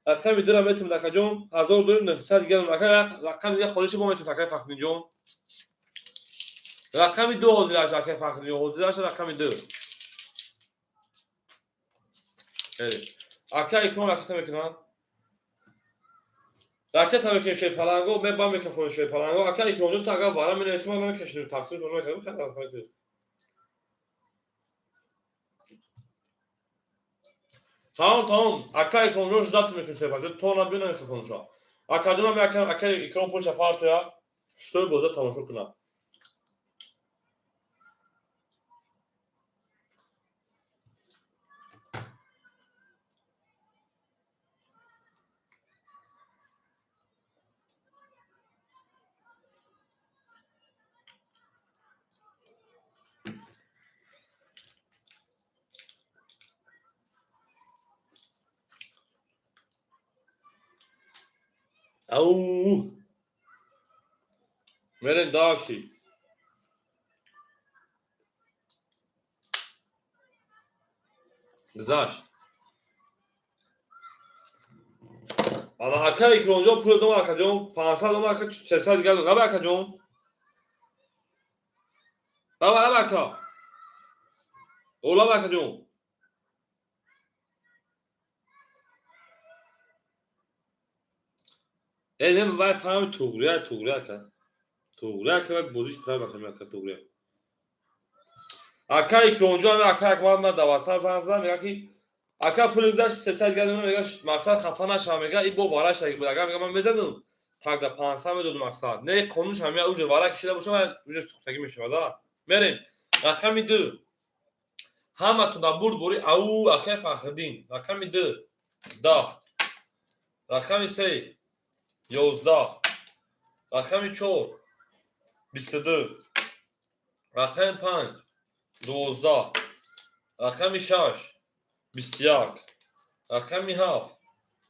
Рақами дура метавонад акаҷон, ҳазор дорим нӯҳсад дига. Ака рақами дига холиша бо метавонад ака Фахриддинҷон. Рақами ду ҳозир аст ака Фахриддин, ҳозир аст рақами ду. Ака Икром ракета мекунад. Ракета мекунем шерпаланго, ме ба микрофони шерпаланго. Ака Икромҷон, ту агар вара менависӣ, ман намекашидем, тақсим сон намекардем, хеле фарқ. Тамом, тамом. Ака Икромҷон ждать мекунем шерпаланго. То набиё на микрофонша. Акаҷонам ака ака Икром пулша партоя, шутой боза тамошо кунад. Ау! Мерем дальше. Гузашт. Ана ака Икромҷон пул дом акаҷон, 500 дом ака, 300 дига дом. Наба акаҷон? Лаба, лаба, ака. О, лаба, акаҷон. Э, не, вай фаҳми туғрия, туғрия, ака. Туғрия, ака, вай бозиш прав ака, туғрия. Ака Икромҷон, ами ака Акмал ман дар WhatsApp занг задам, мега ки ака пули гузашт 300 дигар мега, мақсад хафа нашава, мега и бо вара шаги буд. Агар мега ман мезадум, так да 500 медодум мақсад. Не, қонунш ҳамия уже вара кишида боша, вай уже сухтагӣ мешавад, а. Мерем. Рақами 2. Ҳаматон дар бурд бори ау акаи Фахриддин. Рақами 2. 10. Рақами 3. 11. Рақами 4. 22. Рақами 5. 12. Рақами 6. 21. Рақами 7.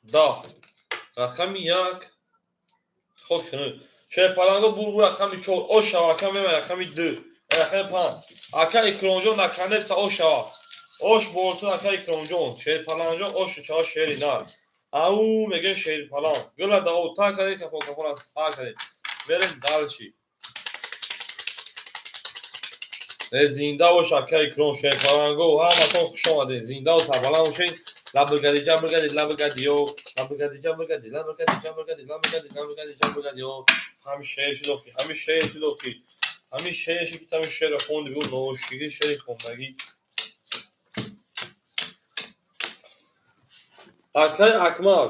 10. Рақами 1. Хок хунук. Шерпаланго бур рақами 4. Ош шава ака мема рақами 2. Рақами 5. Ака Икромҷон наконец-то ош шава. Ош борсун ака Икромҷон. Шерпаланҷон ош шава шери нар. Ау мегӯем шерпаланг. Гула да ота кардем, кафон кафон аз ҳа кардем. Мерем дальше. Э, зинда бош ака Икром, шерпаланго, ҳаматон хуш омадед. Зиндаву сарбаланд бошед. Лабигади ҷабригади лабигади ё лабигади ҷабригади лабигади ҷабригади лабигади лабигади ҷабригади ё. Ҳами шеър шуд охи, ҳами шеър шуд охи. Ҳами шеър шуд ки ҳами шеърро хонди, бигӯ ношири шеъри хондагӣ. Акаи Акмал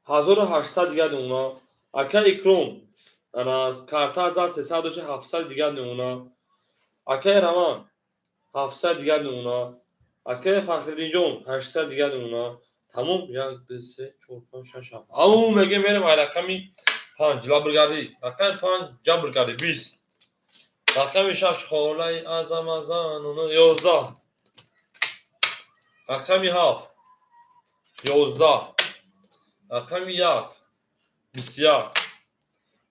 1800 дигар намуна. Акаи Икром ана карта зад 300 дошта, 700 дигар намуна. Акаи Раман 700 дигар намуна. Акаи Фахриддинҷон 800 дигар намуна. Тамом, 1, 2, 3, 4, 5, 6, 7. Ау мегӯем мерем ай рақами 5 лабргардӣ. Рақами 5 ҷабргардӣ 20. Рақами 6 холаи азамазан 11. Рақами 7 11. Рақами 1 21.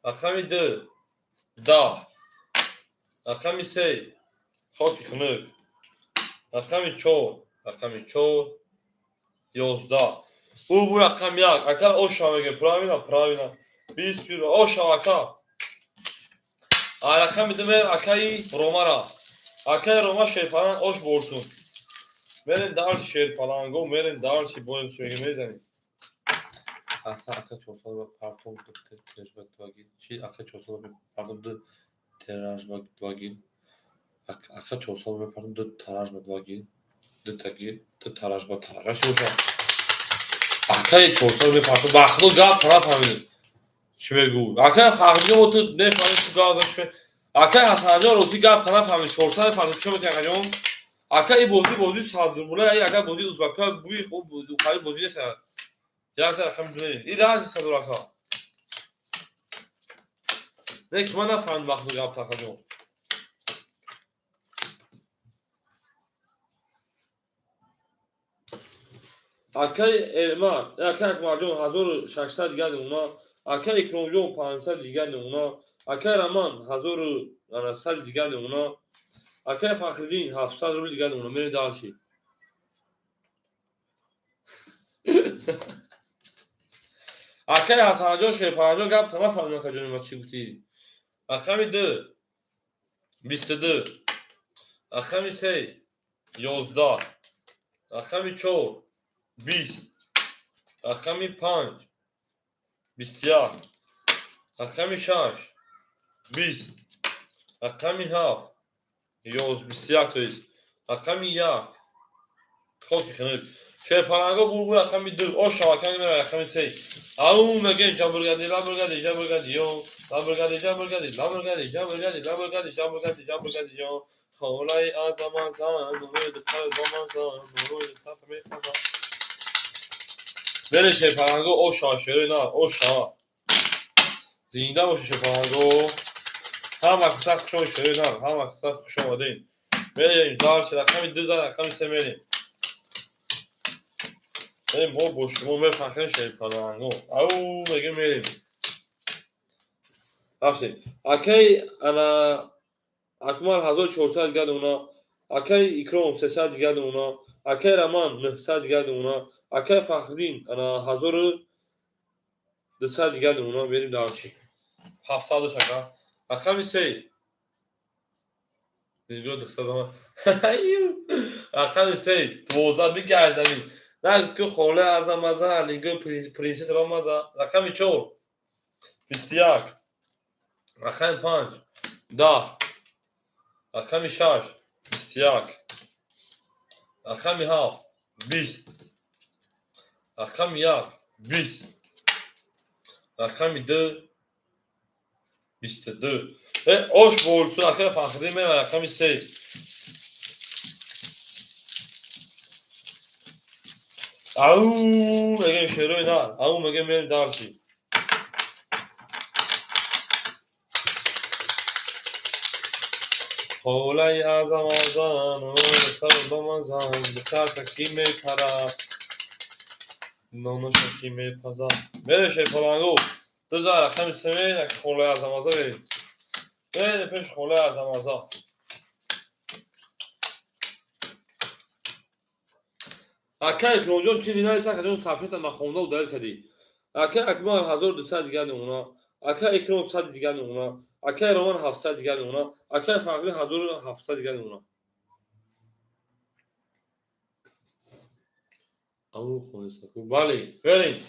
Рақами 2 10. Рақами 3 хоки хунук. Рақами 4, рақами 4 11. Бу бу рақами 1. Ака оша мегӯем, правильно, правильно. 20 пир оша ака. А рақами 2 мерем акаи Ромара. Акаи Рома шерпаланг ош борсун. Мерем дальше шерпаланго, мерем дальше боз шоги мезанем. Аса ака 400 ба партом ду тиражба дваги. Чи ака 400 ба партом ду тиражба дваги. Ака 400 ба партом ду таражба дваги. Ду таги, ду таражба таража чӣ боша? Акаи 400 ба партом ба худо гап нафаҳмидем. Чӣ мегӯ? Акаи Фахриддин мо ту нефаҳмид ту гап зад чӣ? Акаи Ҳасанҷон рости гап нафаҳмид 400 мефаҳмид чӣ мекунӣ акаҷон? Ака и бозӣ бозии садурмула, и ака бозии узбакҳо буи хуб хари бозӣ нест. Як зар рақами ду. И рази садур ака. Не ки ман нафаҳмидам вақти гап акаҷон. Акаи Эрмак, акаи Акмалҷон 1600 дигар намуна, акаи Икромҷон 500 дигар намуна, акаи Раман 1100 дигар намуна, акаи Фахриддин 700 рубл дигар намуна. Мерем дальше. Акаи Ҳасанҷон Шерпаланҷон гап нафаҳмидам акаҷони ма чӣ гуфтӣ. Рақами 2 22. Рақами 3 11. Рақами 4 20. Рақами 5 21. Рақами 6 20. Рақами 7 21, то есть рақами 1 хоки хунук. Шерпаланго бур рақами 2 ош шавака мера рақами 3. Ау мегӯем ҷабргади лабргади ҷабргади ё лабргади ҷабргади лабргади ҷабргади лабргади ҷабргади ҷабргади ё холаи азамазан нури духтар бамазан нури духтар мехазан. Мерем шерпаланго ош шава шерои на ош шава. Зинда боши шерпаланго. Ҳама каса хуш омадед шерои на, ҳама каса хуш омадед. Мерем дальше рақами 2 зан рақами 3 мерем. Мерем мо бо шумо мефахрем шерпаланго. Ау мегӯем мерем. Рафтем. Акаи ана Акмал 1400 дигар намуна, акаи Икром 300 дигар намуна, акаи Раман 900 дигар намуна, акаи Фахриддин ана 1200 дигар намуна. Мерем дальше. 700 ака. Рақами 3 Нигоҳ духтар. Рақами се 12 бигардами. Нагуфт ки хола азамаза, нигоҳ принсесса бамаза. Рақами чор 21. Рақами панҷ 10. Рақами шаш 21. Рақами ҳафт 20. Рақами як 20. Рақами ду 22. Ош болсу ака Фахрӣ мева рақами се. Ау мегем шерои на, ау мегем мерем дарси. Холаи азамазан, духтар бамазан, духтарка ки мепара, ноноша ки мепаза. Мерем шерпалангу. Дуза рақами се мерем, холаи азамаза мерем. Мерем пеш холаи азамаза. Ака Икромҷон чизе нависа, акаҷон сафета нахонда удалить кардӣ. Ака Акмал 1200 дигар намуна, ака Икром 100 дигар намуна, акаи Роман 700 дигар намуна, акаи Фахрӣ 1700 дигар намуна. Ау хонисаку. Бале, берем.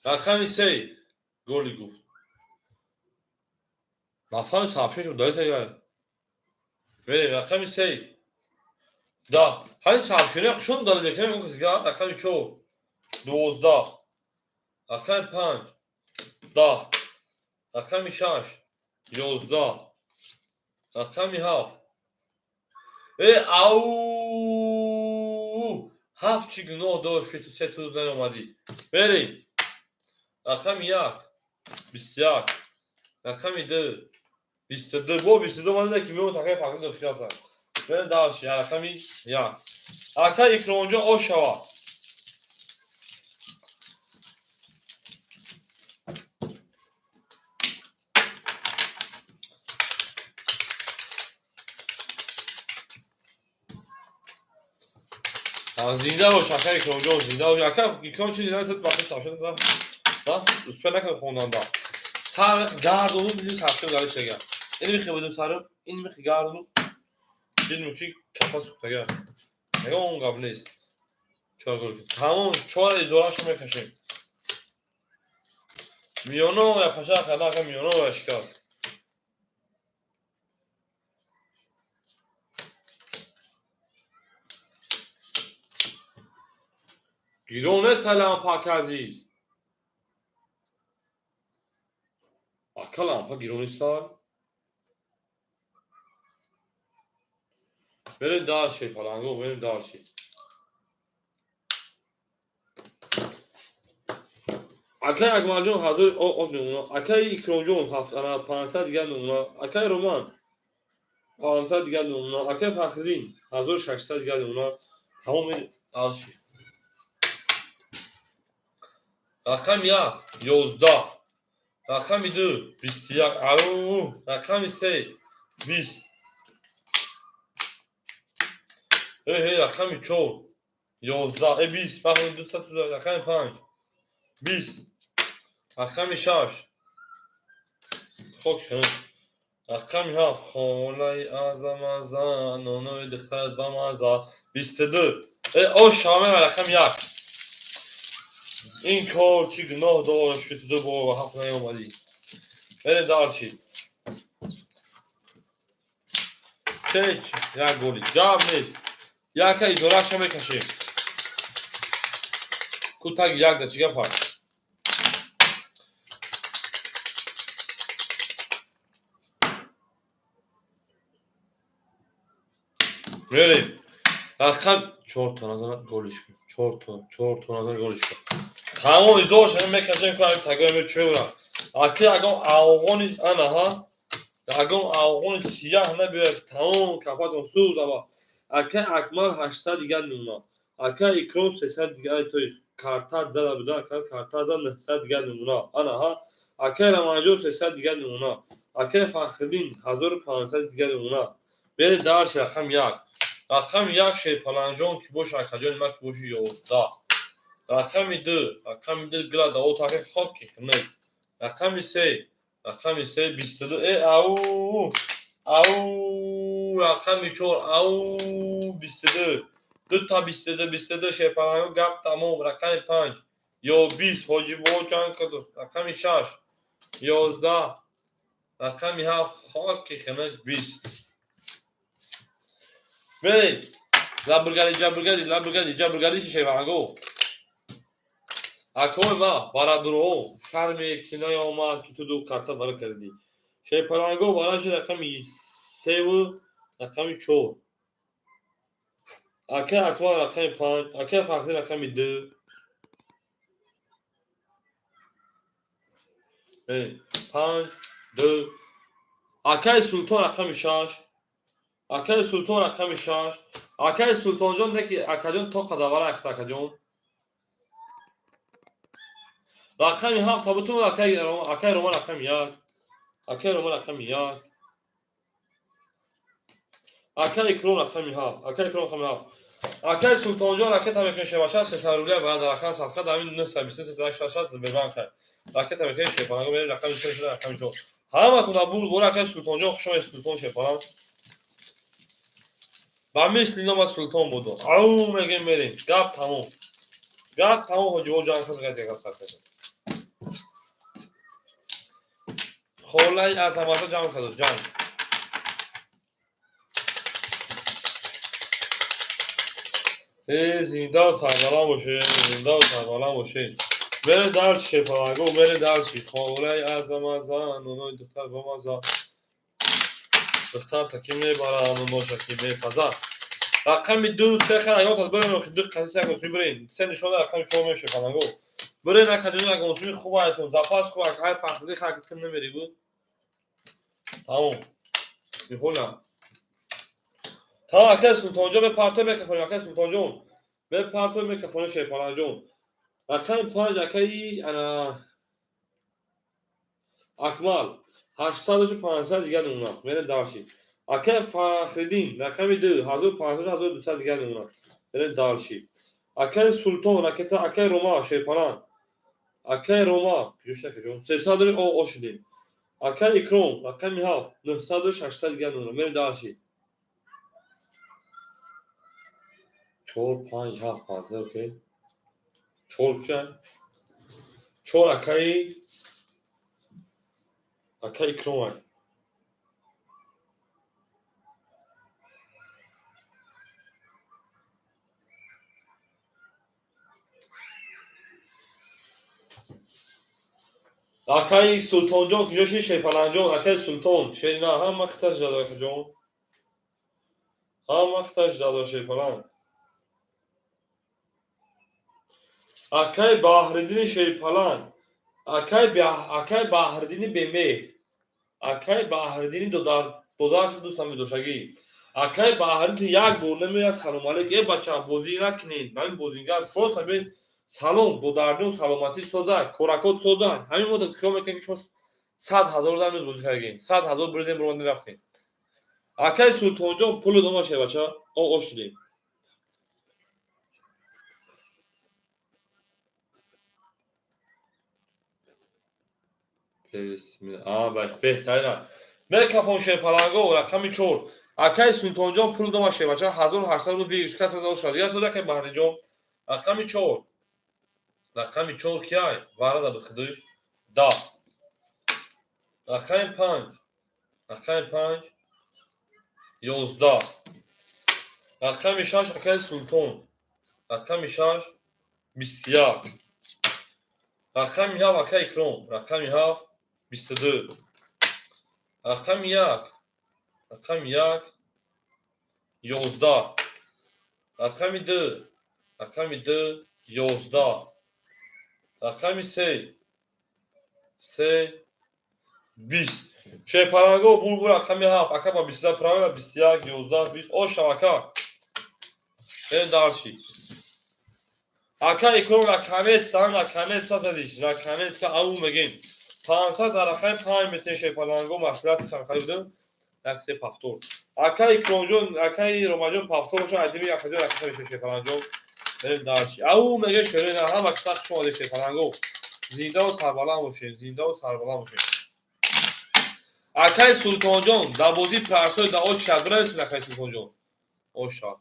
Рақами се голи гуфт. Нафаҳми сафшаш удалить кардӣ. Берем рақами се. Да, ҳамин сабшинаи хушон удалить мекунем он касига. Рақами чор 12. Рақами панҷ 10. Рақами шаш 11. Рақами ҳафт. Ау ҳафт чӣ гуноҳ дошт ки ту се туз наёмадӣ? Берем. Рақами як 21. Рақами ду 22. Бо 22 ман ки меон такаи фақат дошта. Берем дальше. Рақами як. Ака Икромҷон ош шава. Зинда бош ака Икромҷон, зинда бош. Ака Икром чизе нависад бахти сабшад рафт, успел накард хонанда. Сар гардону дидим сабшад удалить шага. Ин михе будем сарым, ин михе гардону дидим ки капа сухтага. Ягон гап нест. Чор гол. Тамом чор изорашо мекашем. Миёно я паша карда ака миёно я шикаст. Гирон нест лампа ака азиз. Ака лампа гирон нестай? Берем дальше, паланго, берем дальше. Акай Акмалҷон ҳазор об мемона, акай Икромҷон 500 дигар мемона, акай Роман 500 дигар мемона, акай Фахриддин 1600 дигар мемона. Тамоми дальше. Рақами як 11. Рақами ду 21. Ау, рақами се 20. Рақами чор 11. 20. Бахи ду та рақами панҷ 20. Рақами шаш хок хун. Рақами ҳафт холаи азамаза, нонои духтарат бамаза 22. Ош шаваме рақами як. Ин кор чӣ гуноҳ дошт ки ту ду бор ба ҳафт наёмадӣ? Берем дальше. Се як голи. Гап нест. Яка изораша мекашем. Ку таги як да чӣ гап ҳаст? Мерем. Рақам чор то назара голиш кун. Чор то, чор то назара голиш кун. Тамом изораша мекашем ку ҳамин тагои ме чӣ мебурам. Аки ягон афғони анаҳа, ягон афғони сияҳ набиёяд, тамом капатон сӯз ава. Ака Акмал 800 дигар мемона. Ака Икром 300 дигар, то есть карта зада буда, ака карта зад 900 дигар мемона. Анаҳа, ака Раманҷон 300 дигар мемона. Ака Фахриддин 1500 дигар мемона. Берем дальше рақами як. Рақами як Шерпаланҷон ки боша, акаҷони ман ки боши 11. Рақами ду, рақами ду гила даво таки хок ки хунек. Рақами се, рақами се 22. Ау, ау, Рақами чор, ау, 22, дута 22, 22, шерпаланго, гап тамом. Рақами панҷ, ё 20, ҳоҷибо чанд кадост. Рақами шаш, 11, рақами ҳафт, хоки хинак, 20. Беред, лабргади, ҷабргади, лабргади, ҷабргади, шерпаланго. Акои ма, бародарҳо, шарме ки наёмад, ки ту ду карта бара кардӣ. Шерпаланго, бараши рақами севу рақами чор. Акай Акмал рақами панҷ, акай Фахри рақами ду. Панҷ, ду. Акай Султон рақами шаш. Акай Султон рақами шаш. Акай Султонҷон неки акаҷон то қадавара ахта акаҷон. Рақами ҳафт табутум акай Рома рақами як. Акай Рома рақами як. Акай Икром рақами ҳафт. Акай Икром рақами ҳафт. Акай Султонҷон ракета мекунем шебача 300 рубля ба рақам садқа дар ҳамин 923 366 Сбербанк. Ракета мекунем шепаланго мерем рақами се рақами чор. Ҳаматон дар бурд бора акай Султонҷон хуш омадед Султон шепаланг. Ба мисли номат Султон буду. Ау мегем мерем. Гап тамом. Гап тамом ҳоҷибо ҷанг кад гап сар. Холаи азамата ҷамъ кардо ҷанг. Э зиндаву сарбаланд бошед, зиндаву сарбаланд бошед. Мере дарчи шефаланго, мере дарчи. Холаи азамаза, нонои духтар бамаза. Духтар таки мебара, ноноша ки мепаза. Рақами ду, се хел ягон тад бирен, охи ду қаси се ягон бирен. Се нишона рақами чор меше фаланго. Бирен акаҷон ягон суми хуб айтон, запас хуб ай фахри хак тим намери буд. Тамом. Михола. Тамом акай Султонҷон бепарто мекафонем, акай Султонҷон. Бепарто мекафонем шерпаланҷон. Рақами панҷ акаи ана Акмал 800 500 дигар намуна. Мерем дарши. Акай Фахриддин рақами ду 1500 1200 дигар намуна. Мерем дарши. Акай Султон ракета акай Рома шерпалан. Акай Рома куҷошта акаҷон? 300 о шудем. Акай Икром рақами ҳафт 900 600 дигар намуна. Мерем дарши. Чор панҷ ҳафт панҷ окей. Чор кия? Чор акаи Икромай. Акаи Султонҷон куҷо шид шерпаланҷон? Акаи Султон шерина ҳама хиташ жадо акаҷон. Ҳама хиташ жадо шерпаланг. Акаи Баҳриддини шерпаланг. Акаи Баҳриддини бемеҳр. Акаи Баҳриддини додаршу дӯстам медошагӣ. Акаи Баҳриддин як бор намеояд салом алейк. Э бача бозӣ накунед. Ҳамин бозингар просто бин салом додарҷон саломатӣ созад, коракот созад. Ҳамин моддат хиёл мекунем ки шумо 100 ҳазор дар рӯз бозӣ кардагем. 100 ҳазор буридем буромадем рафтем. Акаи Султонҷон пулу дома шебача. О ош шудем. Беҳтарина. Мекафон шерпаланго рақами чор. Акаи Султонҷон пул дома шебача 1800 рубл вигиш каса дошад. Дигар сода акаи Баҳриҷон рақами чор. Рақами чор кияй? Варада бихудиш. Да. Рақами панҷ. Рақами панҷ. 11. Рақами шаш акаи Султон. Рақами шаш 21. Рақами ҳафт акаи Икром. Рақами ҳафт 22. Рақами як. Рақами як 11. Рақами ду. Рақами ду 11. Рақами се. Се 20. Шерпаланго бурбур рақами ҳафт. Ака ба 22 правильно 21 11 20. О шабака. Э дарши. Ака Икром наконец-то, наконец-то задиш. Наконец-то ау мегем. 500 дар рақами панҷ метен шерпаланго маслиҳати сархарӣ будем. Як се повтор. Ака Икромҷон, акаи Ромаҷон повтор боша, айдими акаҷон ракета мешавад шерпаланҷон. Берем дарши. Ау меге шерена ҳама киса хуш омадед шерпаланго. Зиндаву сарбаланд бошед, зиндаву сарбаланд бошед. Акай Султонҷон, дар бозии простой да оч шаб бинависед, акай Султонҷон. Ош шаб.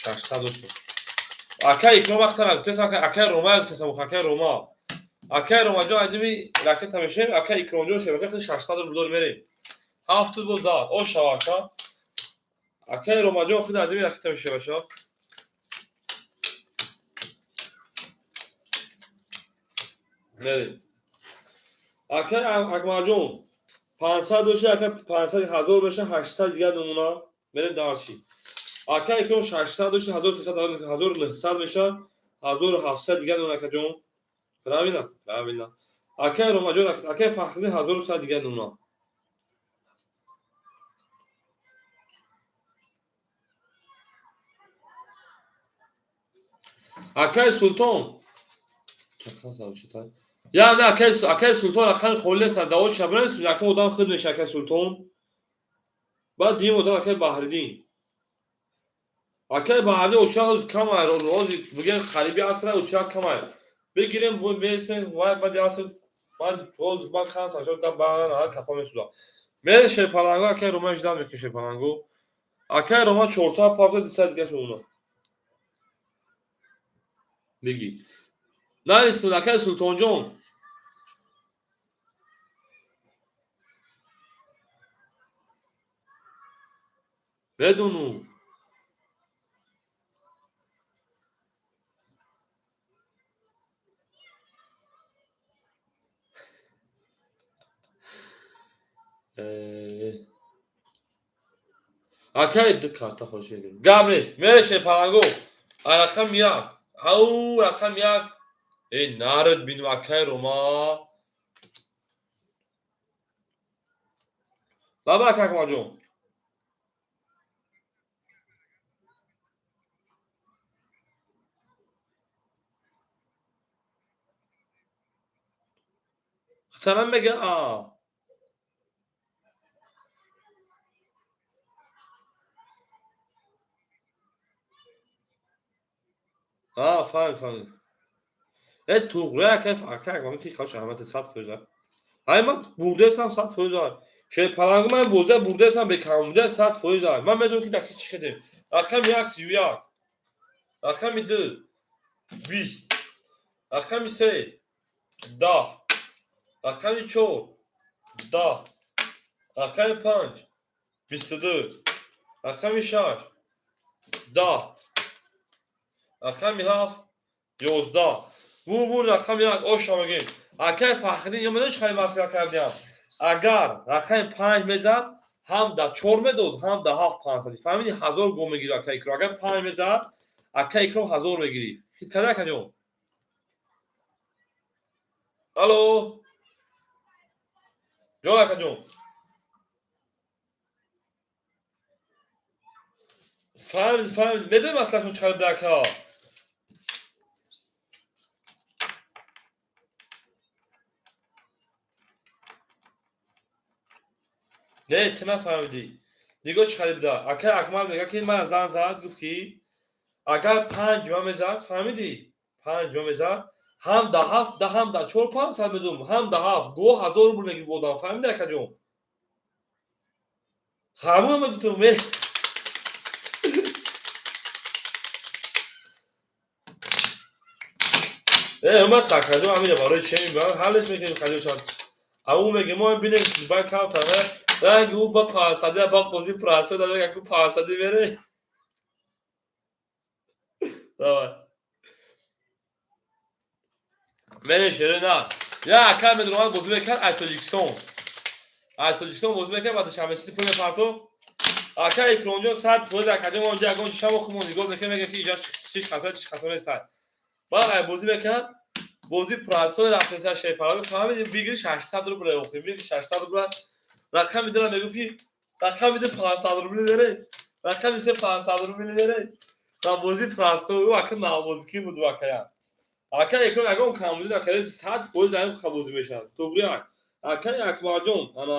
600 шуд. Акай Икром вақта нагуфтесам, акай Рома гуфтесам, акай Рома. Акай Ромаҷон айдими ракета мешем, акай Икромҷон шебака худи 600 рубл дор мерем. Ҳафт боз зад. Ош шава ака. Акай Ромаҷон худи айдими ракета мешем аша. Мерем. Акай Акмалҷон 500 доша, ака 500 1000 меша, 800 дигар намуна. Мерем дарчи. Акай Икром 600 доша, 1300, 1900 меша, 1700 дигар намуна акаҷон. Правильно? Правильно. Акай Ромаҷон, акай Фахриддин 1100 дигар намуна. Акай Султон. Я не акай Султон рақами холӣ аст, даво чабранис, якум одам худ меша акай Султон. Баъд дуюм одам акай Баҳриддин. Акай Баҳриддин оча ҳоз кам ай, рози бигем қариби аср оча кам ай. Бигирем бесен вай баъди аср баъд ҳоз ман кам ташо гап ба капа месуда. Мере Шерпаланго акай Рома ждан мекунем Шерпаланго. Акай Рома 400 пафта 200 дигар шуна. Бигӣ. Навистед акай Султонҷон. Медону. Акай ду карта хош мегирем. Гап нест. Мере Шерпаланго. Рақам як. Ау, рақам як. Эй, нард бину акай Рома. Лаба ака Акмалҷон. Хтарам мега а. А, фаҳмид, фаҳмид. Э, туғри акай акай Акмал ти хош раҳмат 100%. Ай ман бурдесам 100%. Шерпаланго ман бозда бурдесам бекамбуда 100%. Ман медонам ки дақиқ чӣ кардем. Рақами як 31. Рақами ду 20. Рақами се 10. Рақами чор 10. Рақами панҷ 22. Рақами шаш 10. Рақами ҳафт 11. Бу рақами як оша мегем. Акай Фахриддин ё медонӣ чӣ хеле маслиҳат кардиам? Агар рақами панҷ мезад, ҳам да чор медод, ҳам да ҳафт панҷсади. Фаҳмидӣ? 1000 гом мегирифт акай Икром. Агар панҷ мезад, акай Икром 1000 мегирифт. Хит карда акаҷон? Алло. Ҷон акаҷон. Фаҳмид, фаҳмид. Медонӣ маслиҳатшон чӣ қадар буда ака? Не, ту нафаҳмидӣ. Нигоҳ чӣ қадар буда. Акай Акмал мегӯяд ки ман зан зад, гуфт ки агар панҷ ма мезад, фаҳмидӣ? Панҷ ма мезад, ҳам да ҳафт, да ҳам да чор панҷсад медум, ҳам да ҳафт, го 1000 рубл мегирифт одам, фаҳмидӣ акаҷон? Ҳамон мегуфтам, мер. Э, ман такаҷон ҳамина барои че мебарам? Ҳаллиш мекунем хаҷошан. Ау мегем, мо бинем ба камтар, ранги ӯ ба панҷсади, ба бозӣ прансе да мега ку панҷсади мере. Давай. Мере шере на. Я ака медромад бозӣ мекард ай Тоҷикистон. Ай Тоҷикистон бозӣ мекард, ба Душанбе Сити пул мепартофт. Ака Икромҷон 100% акаҷон мо онҷа ягон чиша мо худмон нигоҳ мекунем, мега ки иҷа чиш хато, чиш хато нест. Баъд ай бозӣ мекард, бозӣ прансе рафтеса шерпаланго, фаҳмидӣ, бигири 600 рубл охир, бигири 600 рубл. Рақами дура мегуфт ки рақами ду 500 рубли бере, рақами се 500 рубли бере. Ва бозӣ простой, ӯ ака навбозикӣ буд акая. Ака Икром ягон камбудӣ накард, 100% ҳамин бозӣ мешавад. Туғри ак. Акай Акмалҷон, ана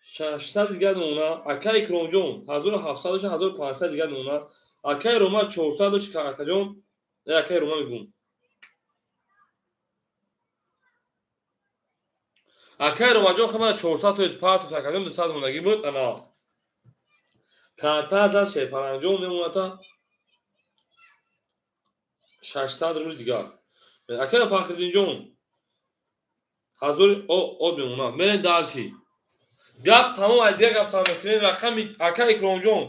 600 дигар намуна, акай Икромҷон 1700 дошт, 1500 дигар намуна, акай Рома 400 дошт, акаҷон, акай Рома мегӯм. Акай Ромаҷон, хама 400 тоиз парту акаҷон, 200 мондагӣ буд. Ана карта зад шерпаланҷон, мемоната 600 рубли дигар. Акай Фахриддинҷон, 1000 од мемонад. Мерем дальше, гап тамом. Аз дигар гап сар мекунем. Рақами акай Икромҷон,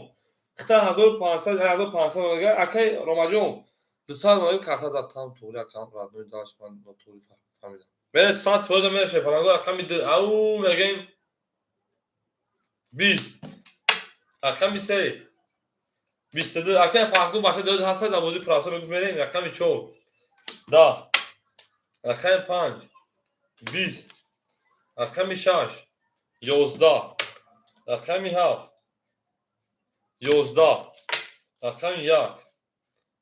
хита 1500, 1500. Акай Ромаҷон, 200 мондагӣ, карта зад там туғри. Акам родной, дальше ман нотуғри фаҳмидам. Мерем 100%, мерем шерпаланго. Рақами ду, ау, мегем 20. Рақами се, 22. Акай Фахрду, бача дод ҳастад дар бозии пурабса, мегуфт. Мерем рақами чор, 10. Рақами панҷ, 20. Рақами шаш, 11. Рақами ҳафт, 11. Рақами як,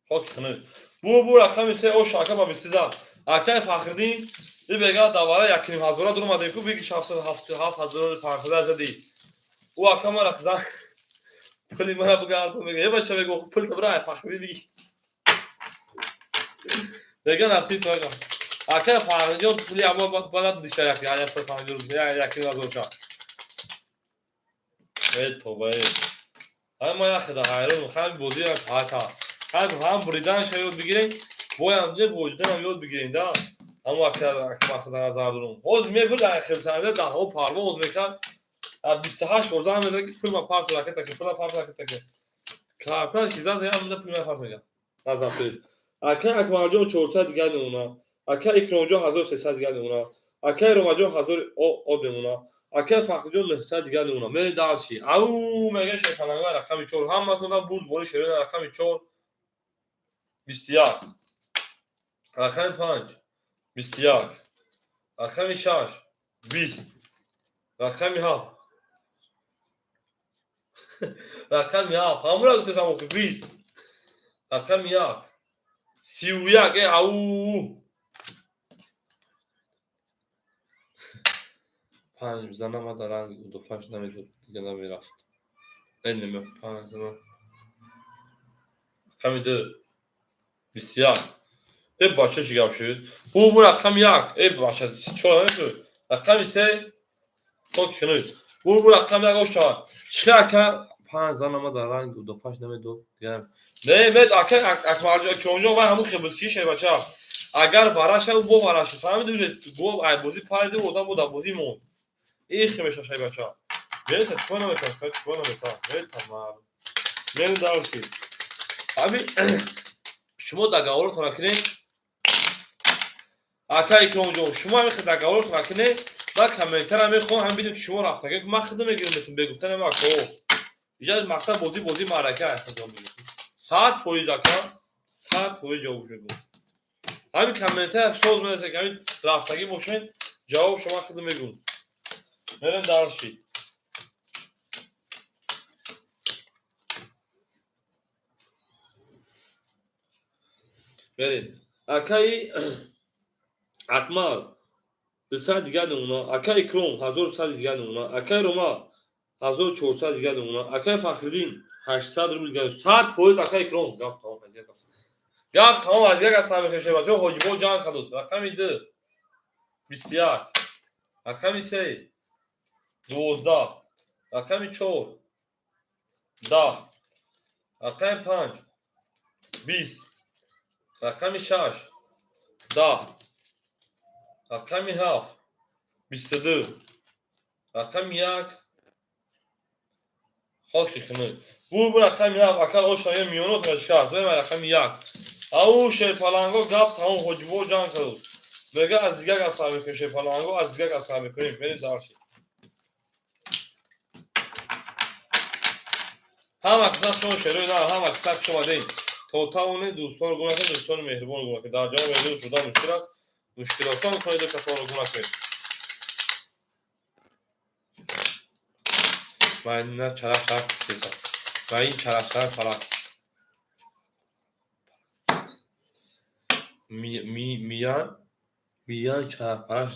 хоки хунук бу. Рақами се, о, шака ба бисти зад. Акай Фахриддин бибега давара якним ҳазора дуромадем ку, биги 7500 задӣ. Ӯ ака мара зан, пули мара бигардон, мега. Е бача, мега, пул бира Фахриддин биги, мега, насиб мега. Ака Фахриддин, пули амо бада диша як 150 якним ҳазорша. Э, тоба, э, ҳай, ма яхеда ҳайрон ҳами бозӣ ҳата ҳам буриданша ёд бигирем, боям ҷе боҷиданам ёд бигирем да. Ҳамо ака мақсад назар дорум. Ҳозир мебурд хелсанда даҳо парвоз мекард, аз 28 шонздаҳ мезад, ки пул ма парт ракета ки, пула парт ракета ки, карта ки зад, ям пул ма парт мекард. Назар ака Акмалҷон, 400 дигар мемона. Ака Икромҷон, 1300 дигар мемона. Акаи Ромаҷон, 1000 об мемона. Акаи Фахриҷон, 900 дигар мемона. Мерем дальше. Ау, мега шерпаланга, рақами чор. Ҳаматона бурд бори шерои. Рақами чор, 21. Рақами панҷ, 21. Рақами шаш, 20. Рақами ҳафт, рақами ҳафт, ҳамура гуфтесам охи, 20. Рақами як, 31. Э, ау, панҷ бизанам, ада ранги удофаш намедод, дига намерафт. Э, панҷ зана. Рақами ду, 21. Э, бача, чӣ гап шуд? Бу рақами як. Э, бача, чор намешуд. Рақами се, токи хунуд. Бу рақами як ошавад. Чӣ, ака, панҷ занама дар ранги удофаш намедод. Не, мед, ака Акмалҷон, Икромҷон, вай ҳамун хел буд ки, шербача, агар вараша, бо вараша, фаҳмиди, го ай бозӣ париди, одам бо дар бозӣ монд. Ихе меша, шайбача. Мета чо намета, чо намета, мета маълум. Мерем дальше. Ами шумо договортон накунед, ака Икромҷон, шумо ҳамин договортон накунед, баъд комментара мехоҳам, ҳам бидем, ки шумо рафтага, ман худо мегирам бетун бегуфтанам, ако. Иҷа мақсад бозӣ, бозӣ маърака. 100%, ака, 100% ҷавоб мегӯм. Ҳамин комментар соз менависед, ки ҳамин рафтагӣ бошед, ҷавоб шумо худо мегӯм. Мерем дальше. Мерем. Акаи Акмал, 200 дигар намуна. Акаи Икром, 1100 дигар намуна. Акаи Рома, 1400 дигар намуна. Акаи Фахриддин, 800 рубл дигар. 100%, акаи Икром, гап тамом, гап тамом. Аз дигар гап сар мекашем, бачаҳо. Ҳоҷибо ҷанг кардод. Рақами ду, 21. Рақами се, 12. Рақами чор, 10. Рақами панҷ, 20. Рақами шаш, 10. Рақами ҳафт, 22. Рақами як, хоки хунук. Бу рақами ҳафт, акал ошна миёнотона шикаст. Рақами як, ау, шерпаланго, гап тамом. Ҳоҷибо ҷанг кардод, мега, аз дигар гап сар мекунем. Шерпаланго, аз дигар гап сар мекунем. Мерем дальше. Ҳама киса шумо шерои на, ҳама киса хуш омадед. То тавонед, дӯстонро гум накунед, дӯстони меҳрубонро гум накунед. Дар ҷаҳон меҳрубон шудан мушкил аст, мушкилосон кунед, касонро гум накунед. Ва ина чарах чарах куштеса, ва ин чарах чарах фалак миян миян чарах парах.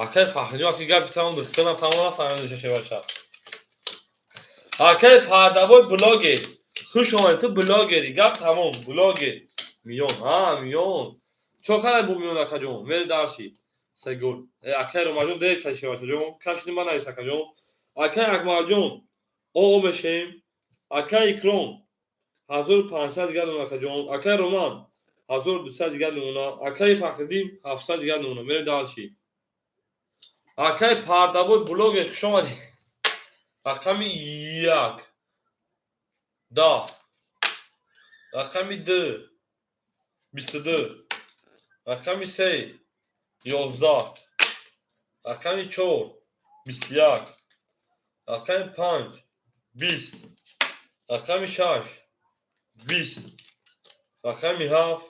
Акай Фахриддин, аки, гапи тамом, духтарам тамом нафаҳмида, шебача. Акай Пардавой, блогер, хуш омадӣ, ту блогери, гап тамом, блогер. Миён, ҳа, миён чо кара бу миён, акаҷон. Мери дальше. Се гол. Акай Ромаҷон, дер каши, бачаҷон. Кашиди ман навис, акаҷон. Акай Акмалҷон, о мешем. Акай Икром, 1500 дигар намуна, акаҷон. Акай Роман, 1200 дигар намуна. Акай Фахриддин, 700 дигар намуна. Мерем дальше. Акай Пардабой блогер, хуш омадӣ. Рақами 1 10, рақами 2 22, рақами 3 11, рақами 4 21, рақами 5 20, рақами 6 20, рақами 7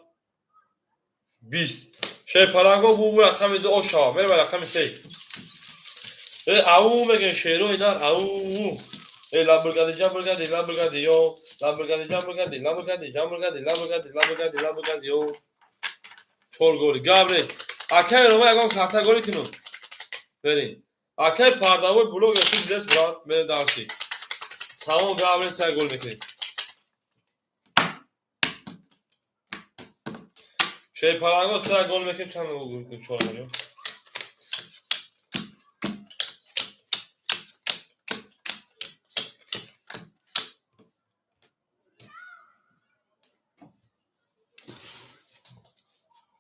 20. Шерпаланго бу рақами 2 ошава. Мерем ба рақами 3. Э, ау мегӯем, шерои нар, ау. Э, ламбургади, ҷамбургади, ламбургади, ё ламбургади, ҷамбургади, ламбургади, ҷамбургади, ламбургади, ламбургади, ламбургади, ё. Чор голи, гап нест. Акай Рома, ягон карта голи кину. Берин. Акай Пардавой блогер, ту дидес, брат. Мерем дальше. Тамом, гап нест, як гол мекунем. Шерпаланго се гол мекунем. Чанд гол мекунем? Чор гол.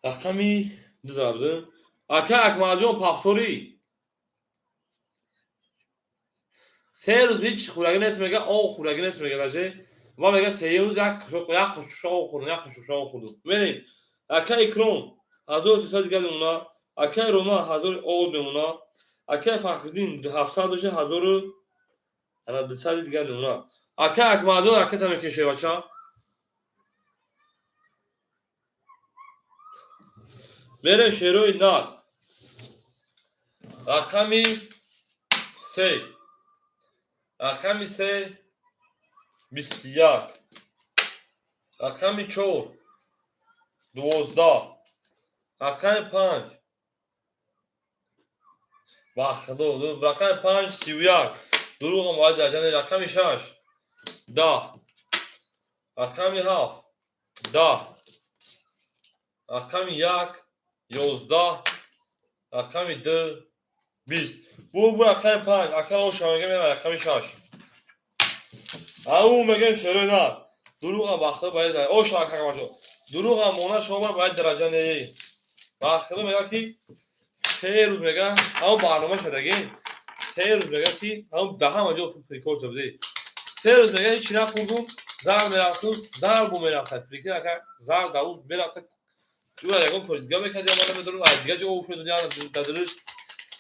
Рақами 2 зарб. Ака Акмалҷон, повтори. 3 рӯз ҳеҷ хӯрагӣ нест, мега, об хӯрагӣ нест, мега, даже ва мега, сеюм рӯз як қошуқша об хӯрдум, як қошуқша об хӯрдум. Мерем. Ака Икром, 1300 дигар мемона. Акай Рома, 1000 об мемона. Акай Фахриддин, 700 боша, ҳазору ана 200 дигар мемона. Акай Акмалҷон, ракета мекунӣ, шербача. Мерем, шерои нар. Рақами 3, рақами 3 21, рақами 4 12, рақами 5, ба худо, рақами 5 31. Дурӯғам бояд дарҷа. Рақами 6 10, рақами 7 10, рақами 1 11, рақами 2 20. Бу рақами 5. Ака ошамега, мера рақами 6. Ау мегӯем, шерои нар. Дурӯғам, ба худо, бояд оша, акамаҷо. Дурӯғам мона шома бояд дараҷа не. Ба худо, мега ки 3 рӯз, мега, ҳамон барнома шудагӣ, 3 рӯз, мега ки ҳамон даҳама ҷо прикол шуда. 3 рӯз, мега, ҳечи нахӯрдум, зар мерафтум, зар бу мерафта. Прикинь, ака, зар дар мерафта. Ӯ ягон кори дига мекард, я ман намедонам, аз дига ҷо оф медод, дар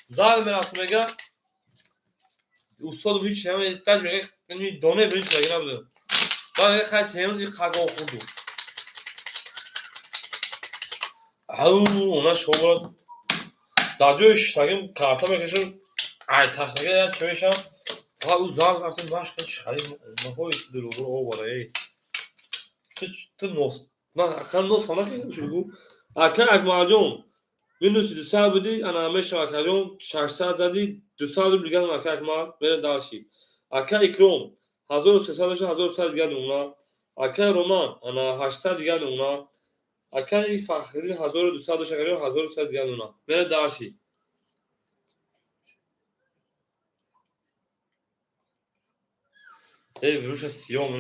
зар мерафтум, мега, устодам ҳеч дач, мега, доне биринҷ шудаги набудам. Баъд мега, хай, сеюм рӯз қага хӯрдум. Ау, она шобора дар ҷои шиштагим карта мекашам, ай ташнага як чӣ мешам. Фақат ӯ зар рафтем, машқа чи харид, наҳои дурӯғро овара, эй. Ту нос, акан нос ҳама кашид. Ака Акмалҷон, минуси 200 будӣ, ана мешава, акаҷон, 600 задӣ, 200 рубл дигар, ака Акмал, мерем дальше. Ака Икром, 1300 дошта, 1100 дигар мемона. Акай Роман, ана 800 дигар мемона. Акаи Фахриддин, 1200 дошта, акаҷон, 1100 дигар мемона. Мерем дальше. Эй, руша сиёҳ,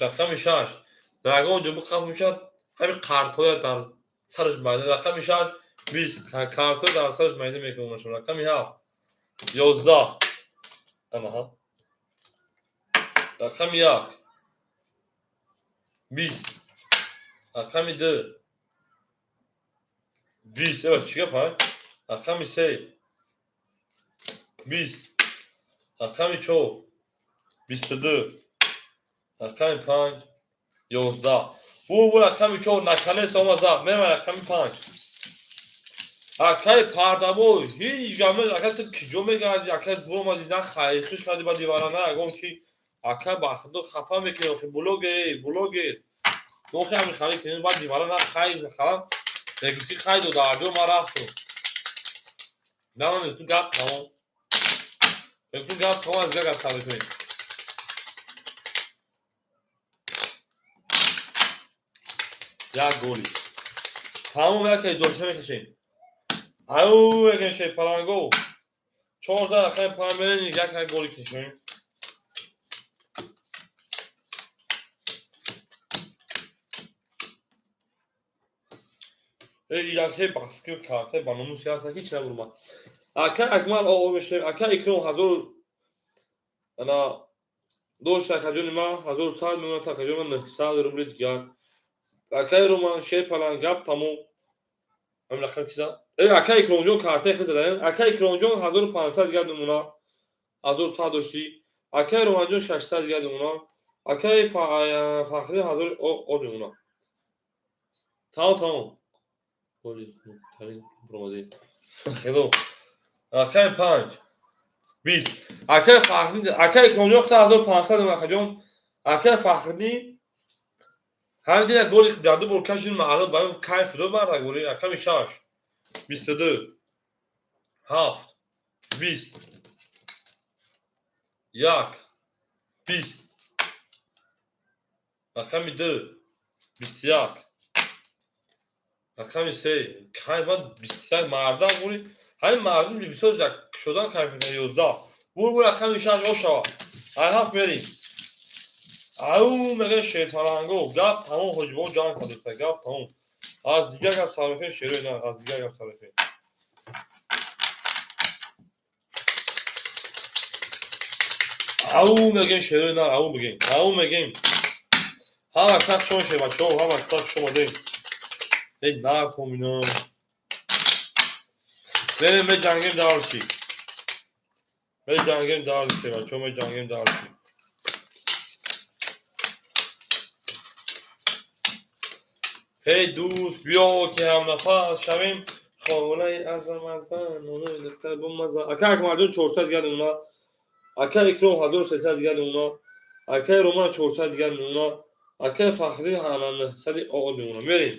рақами 6. Дар ягон ҷо биқаф мешавад, ҳамин қартҳоя дар сараш майда. Рақами 6 20, картҳоя дар сараш майда мекунам. Рақами 7 11, анаҳа. Рақами 1 20, рақами 2 20. Эва, чӣ гап, ҳай? Рақами 3 20, рақами 4 22, рақами 5 11. Бу рақами 4 наконец омад, зад. Мерам рақами 5. Акаи Пардабой, ҳеҷ гап нест, ака, ту киҷо мегардӣ, ака? Буромадӣ, на хайрхиш кардӣ ба дивара, на ягон чи. Ака, ба худо, хафа мекунӣ, охи, блогер, блогер. Охи, ҳамин халӣ кунӣ, баъд дивара на хайр халам мегуфтӣ, хай дода, аҷо ман рафтум. На, ман мегуфтум, гап тамом. Мегуфтум, гап тамом, аз дигар гап сар мекунем. Як голи. Тамом, яке дошта мекашем. Аю еген шерпаланго. Чор зад рақами панҷ мерем, як як голи кишем. Яке бахфикр карта ба номуси ҳаст, ҳеч набурмад. Ака Акмал оғо мешавем. Ака Икром ҳазор ана дошт, акаҷони ман 1100 мемонад, акаҷони ман 900 рубли дигар. Акаи Роман шерпаланг гап тамом. Ҳамин рақам ки зад? Ака Икромҷон картаи хел задаем. Ака Икромҷон 1500 дигар мемонад. 1100 доштӣ. Акаи Романҷон 600 дигар мемонад. Акаи Фахрӣ 1000 о мемонад. Тамом, тамом. Хело. Рақами 5. 20. Акаи Фахрӣ, акаи Икромҷон хта 1500 мемонад, акаҷон. Акаи Фахрӣ ҳамин дина голи дар ду бор кашид, маълум ба кайф дод мардак гули. Рақами 6. 22. 7. 20. 1. 20. Рақами 2. 21. Рақами 3. Кай ман 21 мардак гули. Ҳамин мардум бисёр шудан кайф мекунад. 11. Бур бур рақами 6 ошава. Ай ҳафт мерим. Ау мегӯяд шерпаланго. Гап тамом, ҳоҷибо ҷанг кардиста. Гап тамом. Аз дигар гап сар мекунем шерои на, аз дигар гап сар мекунем. Ау мегӯем шерои на, ау мегӯем. Ау мегӯем. Ҳама кас чон шед бачаҳо, ҳама кас хуш омадем. Эй наркомино. Мерем меҷангем дарши. Меҷангем дарши бачаҳо, меҷангем дарши. Эй дӯст, биё ки ҳамнафас шавем. Хонаи азамазан, нонои духтар бомаза. Ака Акмалҷон 400 дигар мемонад. Ака Икром 1300 дигар мемонад. Акаи Роман 400 дигар мемонад. Акаи Фахрӣ 900 о мемонад. Мерем.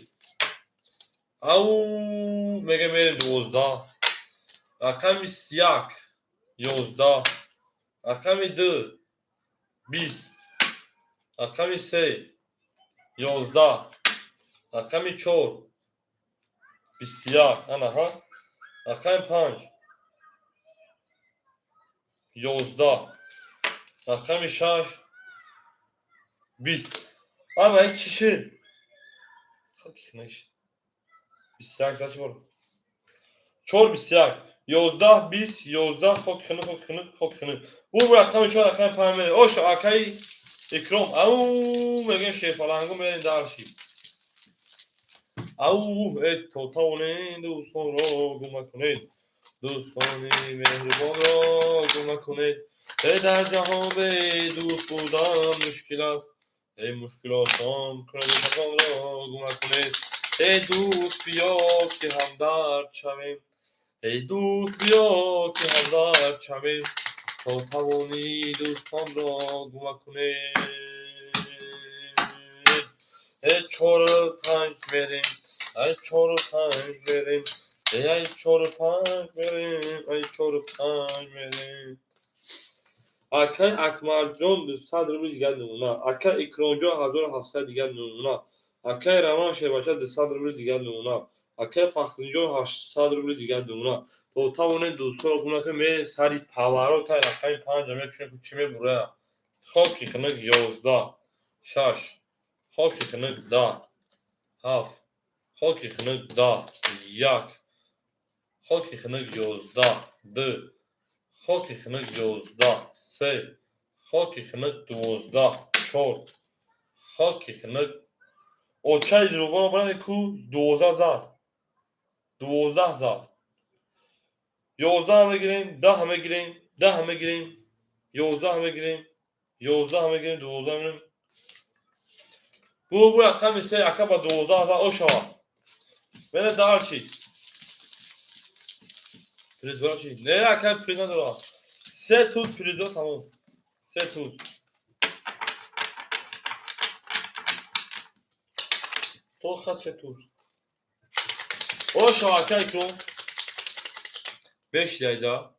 Ау мегӯем мерем 12. Рақами 1 11. Рақами 2 20. Рақами 3 11. Рақами 4 21. Ана ҳа. Рақами 5 11. Рақами 6 20. Ана ин чӣ шуд? 21 зад чӣ бор? 4 21. 11 20 11 хоки хунук, хоки хунук, хоки хунук. Бур бур рақами 4 рақами 5 мерем. Ош акаи Икром. Ау мегӯем шерпалангу мерем дарши. Ау эй то тавонед дӯстонро гум накунед. Дӯстони меҳрубонро гум накунед. Эй дар ҷаҳон бе дӯст будан мушкил аст. Эй мушкил осон кунед рафиқонро гум накунед. Эй дӯст биё ки ҳамдард шавем. Эй дӯст биё ки ҳамдард шавем. То тавонӣ дӯстонро гум накунед. Эй чору панҷ мерем. Ай чору панҷ мерем. Эй чору панҷ мерем. Ай чору панҷ мерем. Акаи Акмалҷон 200 рубли дигар мемонад. Акаи Икромҷон 1700 дигар мемонад. Акаи Роман шербача 200 рубли дигар мемонад. Акаи Фахриддинҷон 800 рубли дигар мемонад. То тавонед дӯстонро гум накунед, мерем сари поворот рақами 5 мекушем, ки чӣ мебурад. Хоки хунук 11 6 хоки хунук 10 7 хоки хунук 10 1 хоки хунук 11 2 хоки хунук 11 3 хоки хунук 12 4 хоки хунук. Очаи дурӯғоро баране ку 12 зад. 12 зад. 11 мегирем, 10 мегирем, 10 мегирем, 11 мегирем, 11 мегирем, 12 мегирем. Бу бу рақами 3 ака ба 12 зад ошава. Мене дарчи. Призор чи? Не, ака приз надора. Се тут призор тамом. Се тут. Тоха се тут. Ошава ака икром. 5 лirayda.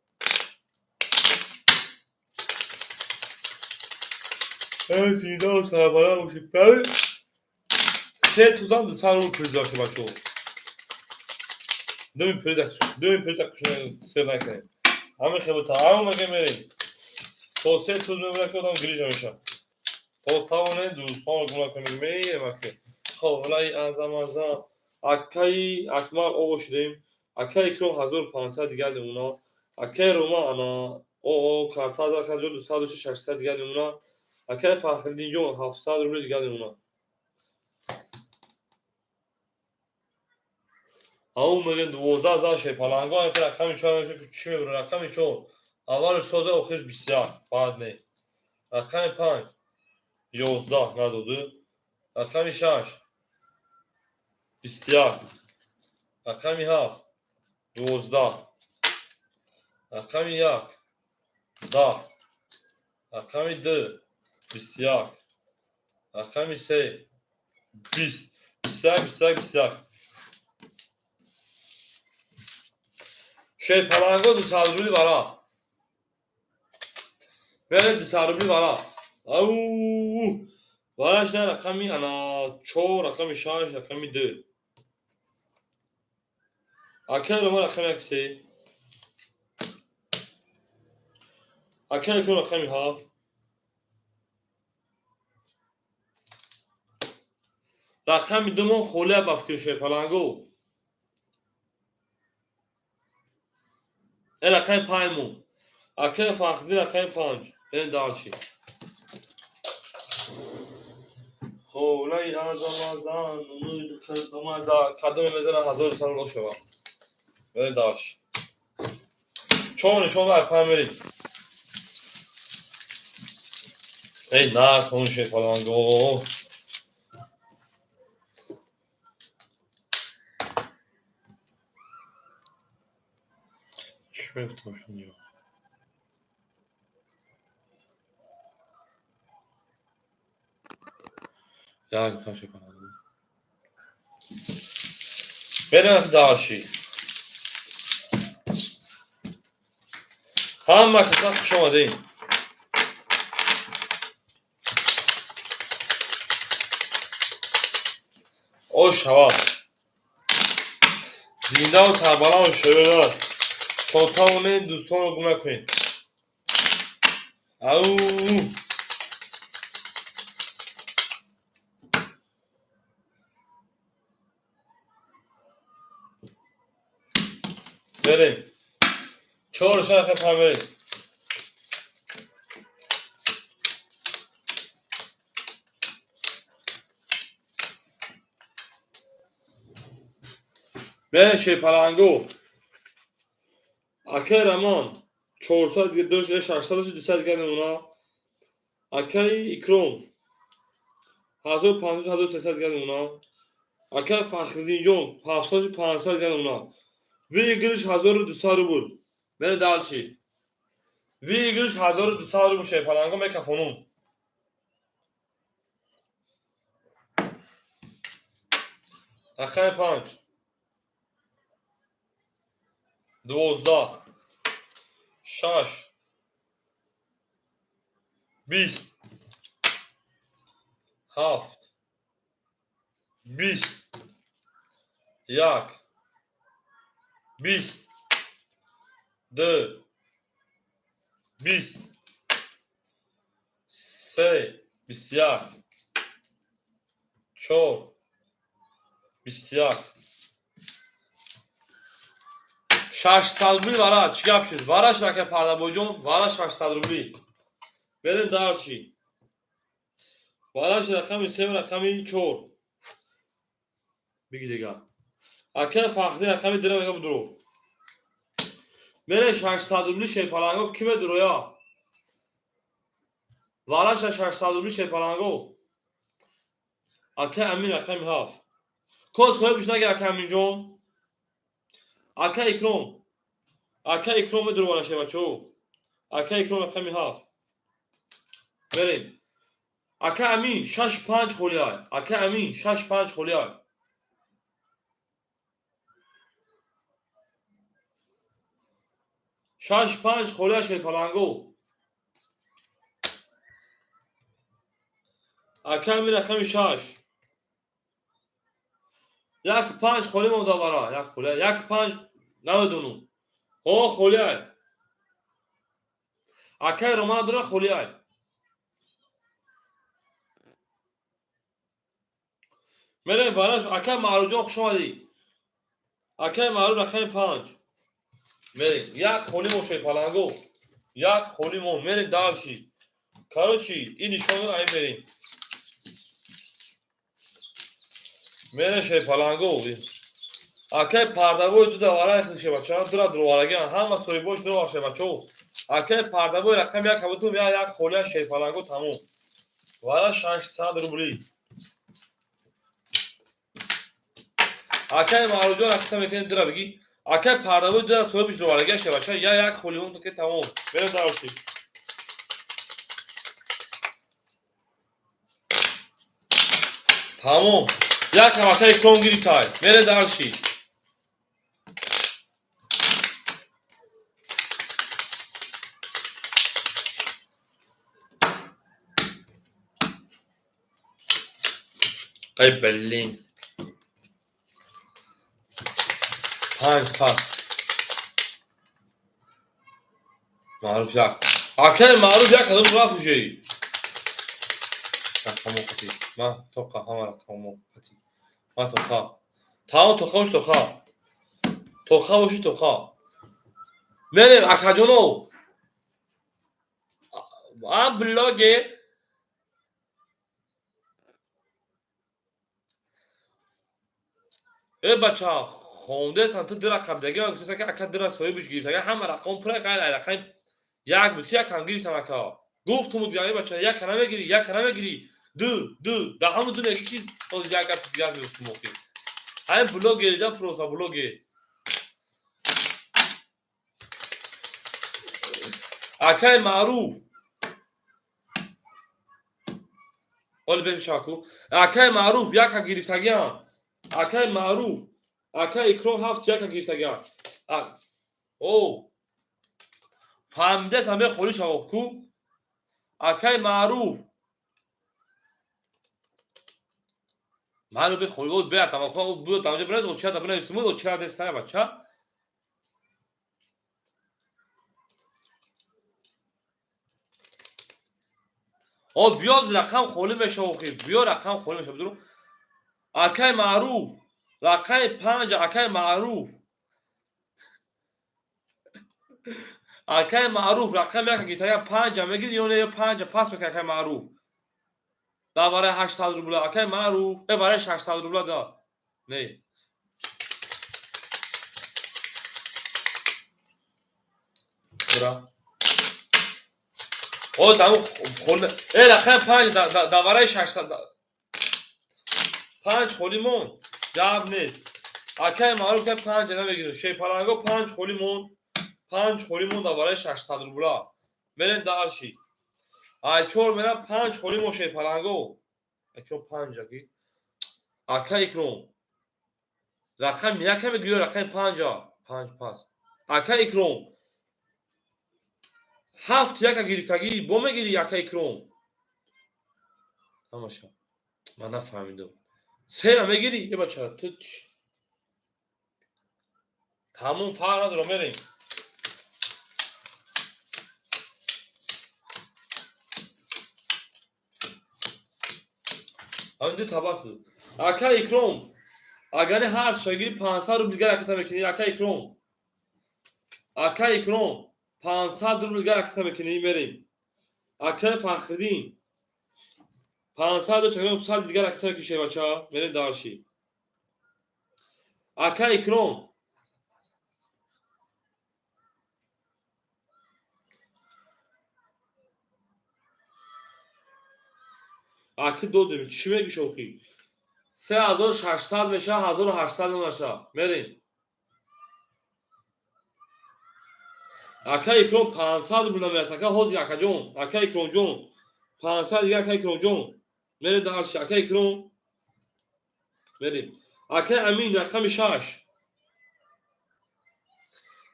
Evet, зинда ва сарбаланд бошед. Се тузам 200 рубл призор шуд бачаҳо. Думи приза сер накунем. Ҳамин хел бута. Ҳамон мега мерем. То се туз мебурад, ки одам грижа мешавад. То тавонем дӯстонро гум накунем. Мерем аки. Ховлаи азам азам. Акаи Акмал оғо шудем. Акаи Икром 1500 дигар намуна. Акаи Рома ана о карта ҷо 200 600 дигар намуна. Акаи Фахриддинҷон 700 рубли дигар намуна. Ҳамон мегӯем 12 зан шепаланго ки рақами чор чӣ мебурад? Рақами чор аввалаш сода, охираш 21, баъд не. Рақами панҷ 11 надоду. Рақами шаш 21. Рақами ҳафт 12. Рақами як 10. Рақами ду 21. Рақами се 20. 21, 21, 21. Шерпаланго 200 рубли вара. Бере 200 рубли вара. Ау! Вараш на рақами ана чор, рақами шаш, рақами ду. Акаи Рома рақами як се. Акаи Икром рақами ҳафт. Рақами думон холия ба фикри шерпаланго. Э рақами панҷ. Акаи Фахриддин рақами панҷ. Берем дальше. Холаи азам азам, кадоме мезанад ҳазору сад рубл шавад. Берем дальше. Чор нишон ай панҷ мерем. Эй накун шерпаланго. Чӣ мегуфтам шуниё? Як гуфтам шерпаланго. Берем дальше. Ҳама каса хуш омадем. Ош шавад. Зиндаву сарбаланду шӯрад. То тавонем дӯстонро гум накунем. Ау! Берем. Чор нишон рақами панҷ мерем. Берем шерпаланго. Акаи Роман 400 дига дошт, 600 дошт, 200 дига намуна. Акаи Икром 1500, 1300 дига намуна. Акаи Фахриддинҷон 700, 500 дига намуна. Выигрыш 1200 рубл. Берем дальше. Выигрыш 1200 рубл шерпаланго мекафонум. Рақами панҷ 12, шаш, 20, ҳафт, 20, як, 20, ду, 20, се, 21, чор, 21. 600 рубли вара, чӣ гап шуд? Вараш рака Пардабойҷон, вара 600 рубли. Берем дальше. Вараш рақами се, рақами чор. Биги дига. Акаи Фахриддин рақами дира мега будуро. Мере 600 рубли шерпаланго ки медуроя? Вараша 600 рубли шерпаланго. Акаи Амин рақами ҳафт. Ко соҳибш наги акаи Аминҷон? Акаи Икром. Акаи Икром медуро вараша бачаҳо. Акаи Икром рақами ҳафт. Берем. Акаи Амин шаш панҷ холиай. Акаи Амин шаш панҷ холиай. Шаш панҷ холиай шерпаланго. Акаи Амин рақами шаш. 1-5 холӣ монда бара, як холӣ, 1-5 намедонам. Ҳо холӣ ай. Акай Романа дора холӣ ай. Мерем бараш, акай Маъруфҷон хуш омадӣ. Акай Маъруф рақами 5. Мерем, як холӣ мон шепаланго. Як холӣ мон, мерем дальше. Короче, ин нишонро ай мерем. Мерем шепаланго. Акай пардавои ду давара хилше бача, дура дурварагиан, ҳама соҳибош дурвар бачо. Акай пардавои рақами 1 ҳабутум як холия шепаланго тамом. Вара 600 рубли. Акай Маъруфҷон рақам мекунем дура бигӣ. Акай пардавои дура соҳибиш дурварагиан шебача, як холӣ мон ки тамом. Мерем дальше. Тамом. Як ҳам акай Икром гирифтай. Мерем дальше. Ай блин. 5 пас. Маъруф як. Акай Маъруф як ҳазор рафт уже. Рақамо қатӣ. Ма тоқа ҳама рақамо қатӣ. Ма тоқа. Тамом тоқа бош тоқа. Тоқа боши тоқа. Мерем акаҷоно. А блогер. Э бача, хондесан ту ду рақам деги, ман гуфтам ки ака дура соҳибиш гирифт. Агар ҳама рақам пура ғайр ай рақам як буд, ки якам гирифтам ака. Гуфтум буд, эй бача, як намегирӣ, як намегирӣ. Ду, ду, да ҳамун ду мегӣ ки боз як гап дигар мегуфтум охир. Ҳамин блогер да просто блогер. Акай Маъруф. Оли бешаку. Акай Маъруф яка гирифтагиам. Акай Маъруф. Акай Икром 7 яка гирифтагиам. О. Фаҳмидес ҳаме холӣ шавох ку? Акай Маъруф. Маъруф бе холӣ бе атама хо бу тамҷа бираз очата бинависимуд оча дестая бача. О биё рақам холӣ мешавохи, биё рақам холӣ мешава дуру. Акай Маъруф, рақами 5 акай Маъруф. Акай Маъруф рақами 1 гирифтага 5 мегири ё не 5 пас мекунад акай Маъруф. Да барои 800 рубла акай Маъруф, барои 600 рубла да. Не. Бура. О, тамом холӣ. Рақами 5 да барои 600. 5 холӣ мон. Гап нест. Акай Маъруф ка 5 намегирад. Шепаланго 5 холӣ мон. 5 холӣ мон да барои 600 рубла. Мерем дальше. Ай 4 мерам 5 холӣ мон шепаланго. Акром 5 аки. Акай Икром. Рақам 1 мегирӣ рақами 5. 5 пас. Акай Икром. 7 яка гирифтагӣ бо мегирӣ акай Икром. Тамоша. Ман нафаҳмидам. 3 мегирӣ? Э бача, ту тамом фарқ надора, мерем. Ҳамин ду табас буд. Акай Икром, агар ҳар шогирди 500 рубл дигар аката мекунӣ, акай Икром. Акай Икром, 500 рубл дигар аката мекунӣ, мерем. Акай Фахриддин, 500 рубл шогирд 100 дигар аката мекунӣ, шевача, мерем дальше. Акай Икром. Аки додем, чӣ мегӯ шохӣ? 3600 меша, 1800 меша. Мерем. Ака Икром 500 рубл намераса. Ака ҳозир акаҷон, ака Икромҷон. 500 дигар ака Икромҷон. Мерем дальше, ака Икром. Мерем. Ака Амин рақами 6.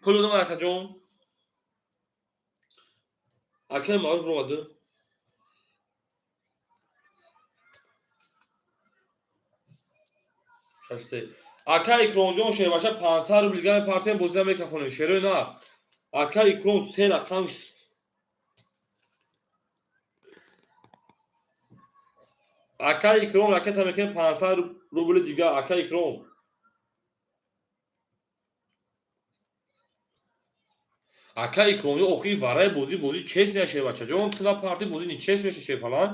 Пул додам акаҷон. Ака Маъруф омада. 6. Ака Икромҷон шербача 500 рубл дига мепартем, бозӣ намекафонем. Шерои на. Ака Икром се рақам. Ака Икром ракета мекунем 500 рубли дига. Ака Икром. Ака Икромҷон охи вараи бозӣ бозӣ чест не шербачаҷон. Ту напарти бозӣ нечест меша шерпалан.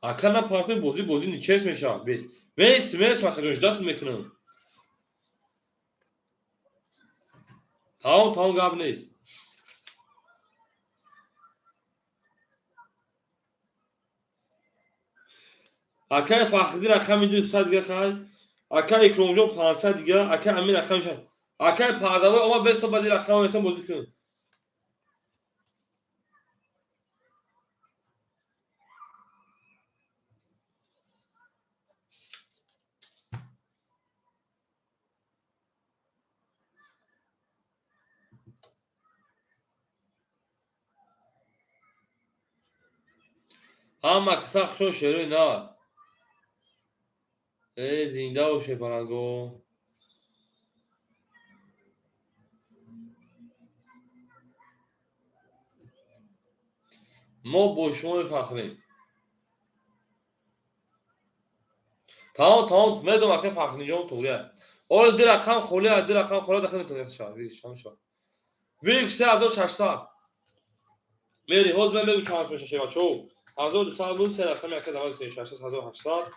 Ака напарти бозӣ бозӣ нечест меша. Бес. Бес, бес, акаҷон ждать мекунам. Тамом, тамом гап нест. Акай Фахриддин рақами 200 дига хай. Акай Икромҷон 500 дига. Акай Амир рақами 6. Акай Пардавой омад бес то баъди рақам метон бозӣ кун. Ҳама киса хушон шерои на. Э, зинда боше паланго. Мо бо шумо мефахрем. Тамом, тамом, медонам ака Фахриддинҷон туғрия. Ола ду рақам холия, ду рақам холия дахл метавонед шава. Вик, шама шава. Вик 3600. Мери, ҳозир ман мегӯм чанд меша шева чо. 1200 буд, се рақами ака давай 600 1800.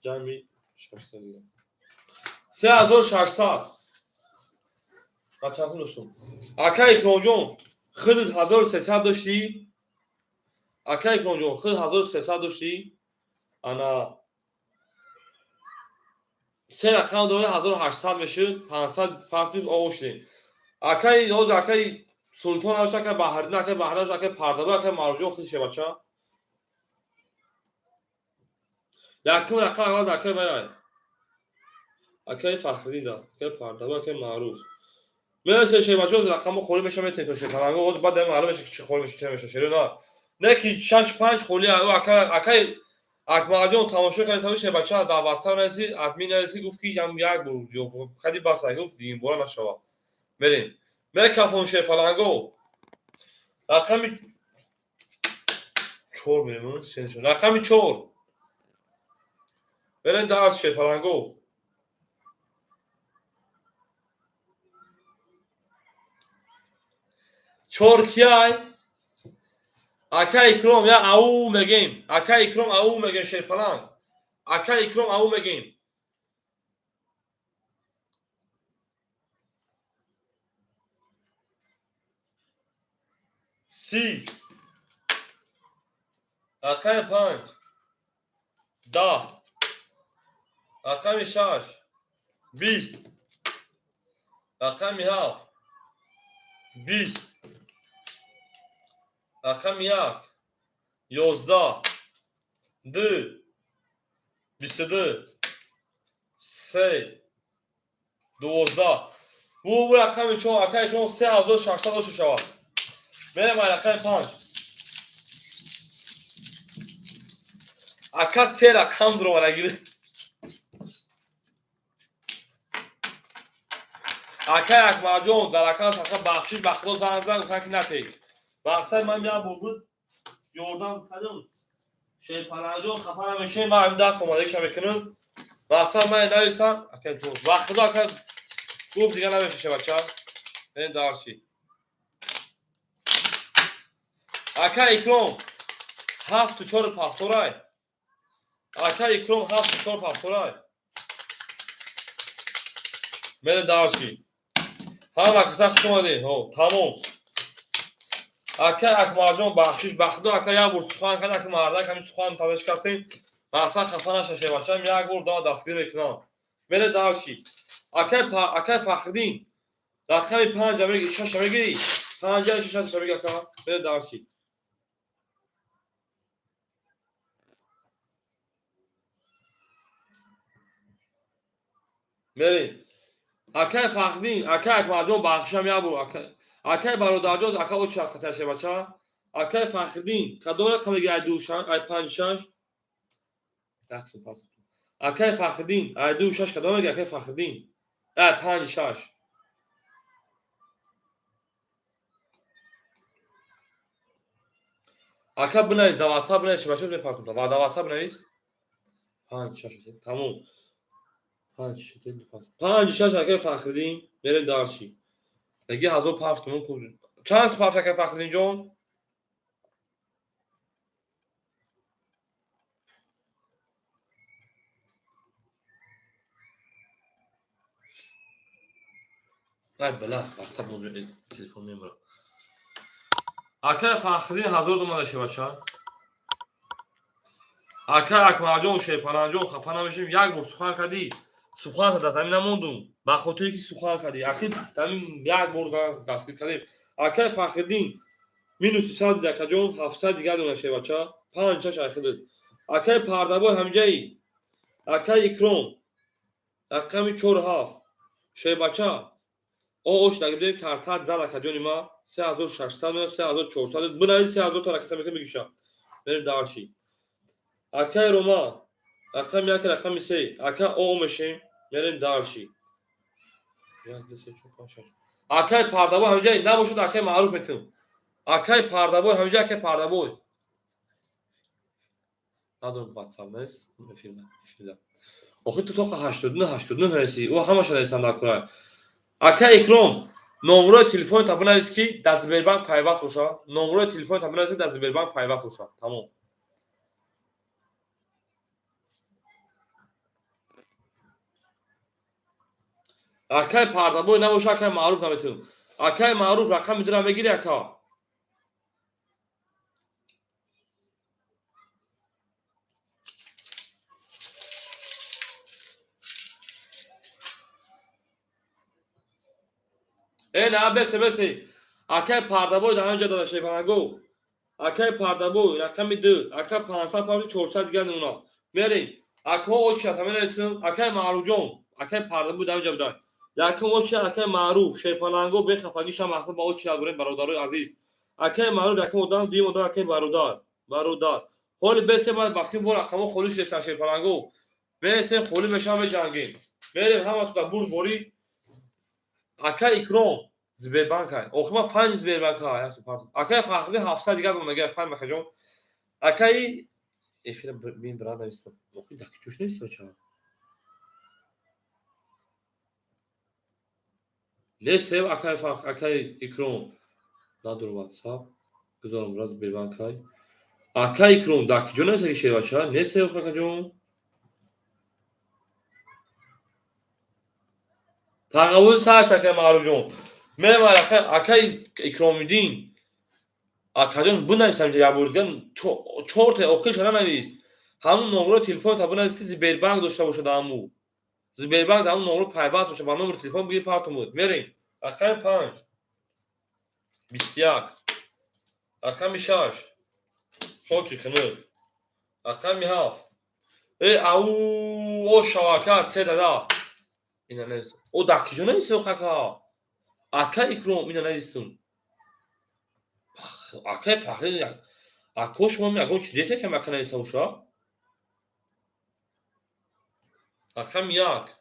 Ҷамъи 600 дига. 3600. Ман чанд доштум? Ака Икромҷон, худат 1300 доштӣ? Ака Икромҷон, худ 1300 доштӣ? Ана се рақам дора 1800 мешуд, 500 партиб оғоз шудем. Акаи ҳозир акаи Султон дошт, акаи Баҳриддин, акаи Баҳрам, акаи Пардава, акаи Марҷон худ шебача. Якум рақам аввал акаи вай. Акаи Фахриддин да, акаи Пардава, акаи Маъруф. Мерасе шебачо рақамҳо холӣ меша метавонед то шепаланго, ҳозир баъд маълум меша ки чӣ холӣ меша, чӣ намеша. Шеро на. Не ки 6-5 холӣ, ака акаи Акмалҷон тамошо кард, савои шебача дар WhatsApp нарасид, админ нарасид, гуфт ки ям як бор ё хади бас гуфт дигин бора нашава. Мерем. Мекафон шерпаланго. Рақами 4 мерем, се рақами 4. Мерем дарс шерпаланго. Чор кияй? Ака Икром я ау мегем. Ака Икром ау мегем шерпаланг. Ака Икром ау мегем. Си. Рақами 5. 10. Рақами 6. 20. Рақами 7. 20. Рақами 1. 11. 2. 22. 3. 12. Бу рақами 4 ака Икром 3600 дошта шавад. Мерем ай рақами 5. Ака се рақам дуромадагӣ. Ака Акмалҷон дар аккаунт ака бахшиш ба худо занг зад, гуфтан ки натей. Мақсад ман як бор буд ёрдам кардам. Шерпаланҷон хафа намешем, ман ҳамин даст омадагиша мекунам. Мақсад ман нависам, ака ба худо ака гуфт дига намешаша бача. Мерем дарси. Ака Икром 7 4 повторай. Ака Икром 7 4 повторай. Мерем дарси. Ҳама каса хуш омадед. Ҳо, тамом. Ака Акмалҷон бахшиш ба худо ака як бор сухан кард, ака мардак ҳамин сухан табеш кастем. Мақсад хафа нашаше бачам, як бор дама дастгирӣ мекунам. Мере дарси. Акай Фахриддин рақами 5 меги, 6 мегирӣ? 5 6 меги ака. Мере дарси. Мерем. Акай Фахриддин, акай Акмалҷон бахшишам як бор ака. Акай бародарҷон, ака оча хатар шебача. Акай Фахриддин, кадом рақам меги ай 2 6, ай 5 6? Як сум пас. Акай Фахриддин, ай ду шаш кадом меги, акай Фахриддин? Ай панҷ шаш. Ака, бинавис дар WhatsApp, бинавис, шибачоз мепартум. Ва дар WhatsApp бинавис. Панҷ шаш, тамом. Панҷ шаш, панҷ шаш, акай Фахриддин, мерем дальше. Деги ҳазор пафтумон. Чанд пафт, акай Фахриддин ҷон? Ай бала, WhatsApp боз телефон мемура. Акай Фахриддин, 1000 омада шебача. Акай Акмалҷон, Шерпаланҷон, хафа намешем, як бор сухан кардӣ, сухан дар замин намондум, ба хотире ки сухан кардӣ. Аки замин як бор дастгир кардем. Акай Фахриддин, минуси 100, акаҷон, 700 дигар дона, шебача. Панҷ шаш айхидид. Акай Пардабой, ҳамҷаи? Акай Икром, рақами чор ҳафт, шебача. О ош дагибдем, картат зад, акаҷони ма, 3600, 3400 бинави, 3000 та ракета мекунем, мегиша. Мерем дальше. Акай Рома, рақами як, рақами се, ака, о мешем, мерем дальше. Як, ду, се, чор, панҷ, шаш. Акай Пардабой, ҳамҷай набошад, акай Маъруф метум. Акай Пардабой, ҳамҷа? Акай Пардабой надорам, WhatsApp нест, эфирда. Охи ту тоқа 89 89 нависи, ӯ ҳамаша нависам дар курай. Ака Икром, номерои телефони бинавис, ки дар Сбербанк пайваст боша. Номерои телефони бинавис, ки дар Сбербанк пайваст боша. Тамом. Акай Пардабой набоша, акай Маъруф наметавонам. Акай Маъруф, рақами дира мегири, ака? Э, на, бесе, бесе. Акай Пардабой дар ҳамин ҷо дада, шепанаго. Акай Пардабой, рақами ду, ака, 500 павли, 400 дигар намуна. Мерем. Акаҳо очият ҳамин. Акай Маъруфҷон, акай Пардабой дар ҳамин ҷо будан. Якум очият акай Маъруф, шерпаланго, бехафагӣ шам мақсад ба очият бурем, бародарои азиз. Акай Маъруф якум одам, дуюм одам акай Бародар. Бародар. Ҳоли бесе ман бахтим бо рақамҳо холӣ шудесан, шерпаланго. Бесе холӣ мешавам, меҷангем. Мерем, ҳама туда бурд борид. Ака Икром, Сбербанк ай. Охи ман фани Сбербанк ай. Акай Фахри, 700 дигар монага, фан акаҷон. Акаи эфира бин, брат, навистам. Охи даки чуш нависта, бача. Нест акай Фах, акай Икром. Надор WhatsApp. Гузорам брат, Сбербанк ай. Акай Икром, даки ҷо нависта ки, шербача? Нест акаҷон. Тағаввузи сарш, акай Маъруфҷон. Мемар, акай Икромиддин. Акаҷон, бинавис ҳаминҷа як бор дигар, чорта охирша нанавис. Ҳамун номерои телефонта бинавис, ки Сбербанк дошта бошад, ҳаму. Сбербанк ҳамун номеро пайваст бошад, ба номери телефон бигир, партумуд. Мерем. Рақами панҷ. 21. Рақами шаш. Хоки хунук. Рақами ҳафт. Э, ау, о шавака се дада. Ина навис. О, дар киҷо нависи, ака? Ака Икром, ина навистум. Акай Фахри, ако шумо ягон чи десе, кам ака нависа уша? Рақами як.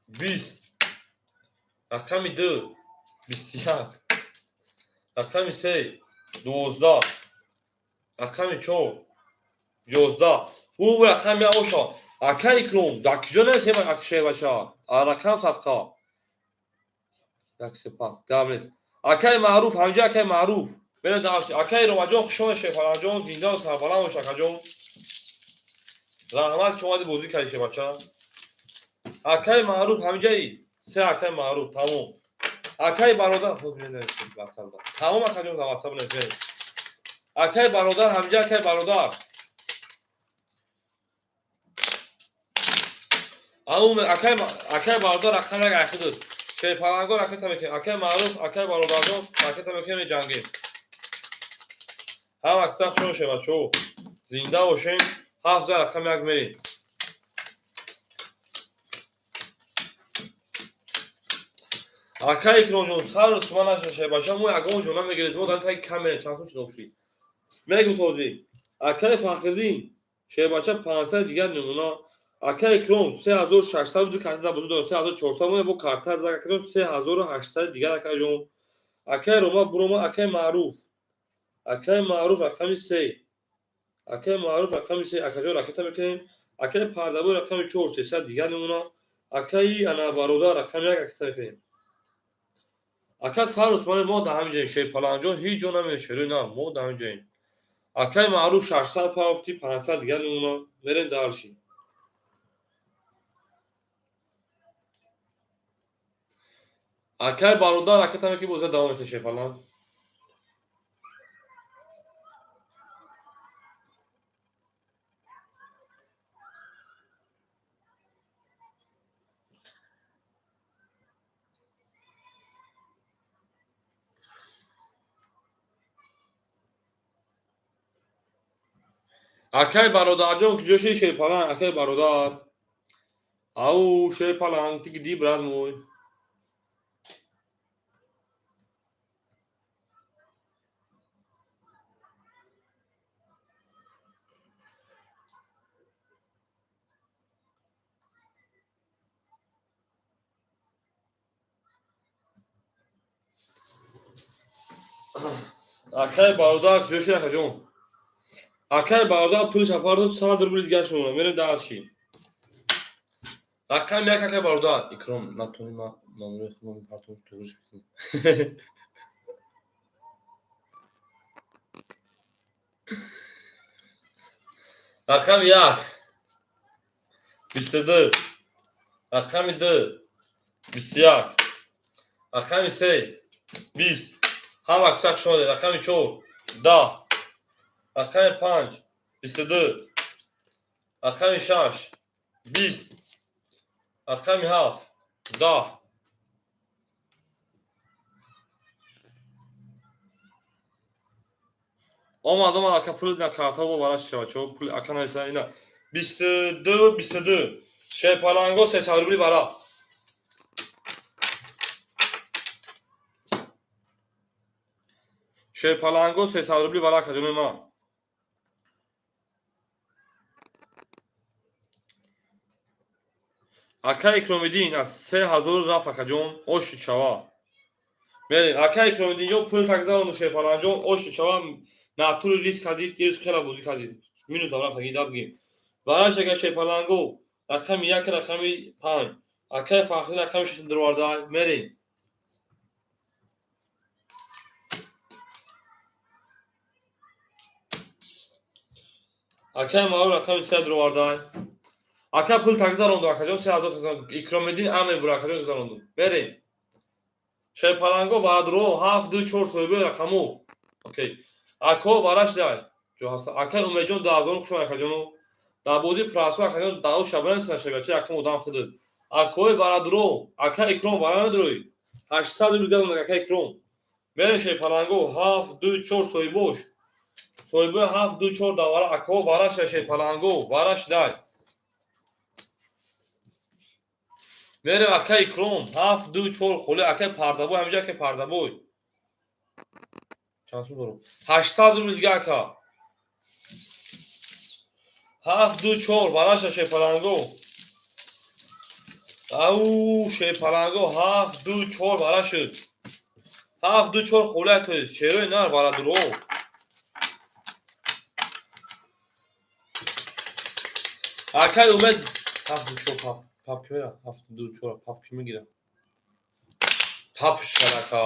20. Рақами ду. 21. Рақами се. 12. Рақами чор. 11. Ӯ рақами як оша. Ака Икром, дар киҷо нависем, шербача? Рақам садқа. Як сепас, гап нест. Акай Маъруф, ҳамҷа, акай Маъруф. Бена дарси. Акай Ромаҷон, хушона, шерфараҷон, зинда сарбаланд бош, акаҷон. Раҳмат, ки омади бозӣ кардӣ, шербача. Акай Маъруф, ҳамҷаи? Се акай Маъруф, тамом. Акай Бародар, ҳоз менависем WhatsApp-да. Тамом, акаҷон, дар WhatsApp нависем. Акай Бародар, ҳамҷа, акай Бародар? Акай Бародар, рақам як айхидуд. Шерпалангон ракета мекунем. Акай Маъруф, акай Бародарҷон, ракета мекунем, меҷангем. Ҳам аксар хушон шед, бачаҳо. Зинда бошем. Ҳафт за рақам як мерем. Акай Икромҷон, сару сума наша, шербача, мо ягон ҷо намегирем, мо дар таги камера чанд шуд обши. Мегум този. Акай Фахриддин, Шербача 500 дигар намуна. Ака Икром 3600 буд, карта дар бозӣ дорад 3400 монад, бо карта зад акаҷон 3800 дигар акаҷон. Акаи Рома бурома, акаи Маъруф. Акаи Маъруф рақами 3. Акаи Маъруф рақами 3 акаҷон ракета мекунем. Акаи Пардабой рақами 4 300 дигар намуна. Акаи ана Бародар рақами 1 ракета мекунем. Ака Сар Усмони мо дар ҳамин ҷоем. Шерпаланҷон ҳеҷ ҷо намеояд, шерои на, мо дар ҳамин ҷоем. Акаи Маъруф 600 пафти 500 дигар намуна. Мерем дальше. Акаи Бародар ракета мекунем, бозӣ давом метавад Шерпаланг. Акаи Бародарҷон куҷо шуди Шерпаланг? Акаи Бародар. Ау, Шерпаланг, ты где, брат мой? Акаи Бародар куҷо шуди акаҷон? Акаи Бародар пули сафар дод 100 рубли дигар шумона. Мерем дальше. Рақами 1 акаи Бародар. Икром натони ма мамури худро мепартом туғриш бикунем. Рақами 1 22, рақами 2 21, рақами 3 20. Ҳама аксар хуш омадед. Рақами 4 10, рақами 5 22, рақами 6 20, рақами 7 10. Омад, омад, ака пули на карта бо вараш шава, чо пули ака нависа ина 22 22. Шерпаланго 300 рубли вара. Шерпаланго 300 рубли вара акаҷони ман. Ака Икромиддин аз 3000 рафт акаҷон, оши чава. Мерем, ака Икромиддинҷон пул такзарону Шерпаланҷон, оши чава натури риск кардид, ирс хела бозӣ кардид. Минус ам рафт аги дабгим. Вараш ака Шерпаланго рақами 1 рақами 5. Акаи Фахри рақами 6 дароварда. Мерем. Акаи Маъруф рақами 3 дароварда. Ака пул такзаронду акаҷон 3000 такзаронду. Икромиддин ам мебура акаҷон гузаронду. Мерем. Шерпаланго варадро 7 2 4 соҳиби рақаму. Окей. Ако вараш дай. Ҷо ҳаста. Акаи Умедҷон 10000 хуш омад акаҷону. Дар бозии прасо акаҷон Давуд Шабанов нашава, чи якум одам худат. Акои варадро, ака Икром вара надорӣ. 800 рубл дадам ака Икром. Мерем Шерпаланго 7 2 4 соҳибош. Соҳиби 7 2 4 давара ако вараш дай Шерпаланго, вараш дай. Мерем ака Икром 7 2 4 холи акаи Пардабой, ҳаминҷа акаи Пардабой. Чанд сум дорам? 800 рубл дига ака. 7 2 4 вараш дай Шерпаланго. Ау, Шерпаланго 7 2 4 вараш шуд. 7 2 4 холи атоист. Шерои нар варадро. Акаи Умед 7 2 4 пап пап ки мера 7 2 4 пап ки мегира. Пап шарака.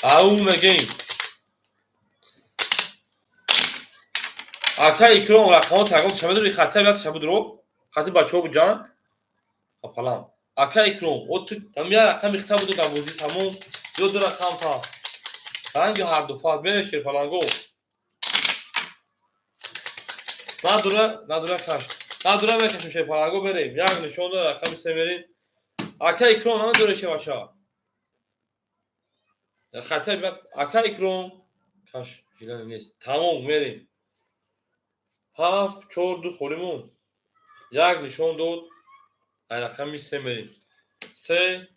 Ау мегем. Ака Икром рақамҳо тағйир шабад, хати як шабад ро. Хати бачаҳо буд ҷанг. Апалам. Ака Икром, о ту там як рақами хита буд дар бозӣ тамом, ё ду рақам та. Ранги ҳар ду фат мере Шерпаланго. Надура, надура каш. Надура мекашем Шерпаланго мерем. Як нишон дора рақами 3 мерем. Ака Икром намедори шевача. Хати ака Икром каш жилани нест. Тамом мерем. 7 4 2 холимон. Як нишон дод. Ай рақами 3 мерем. 3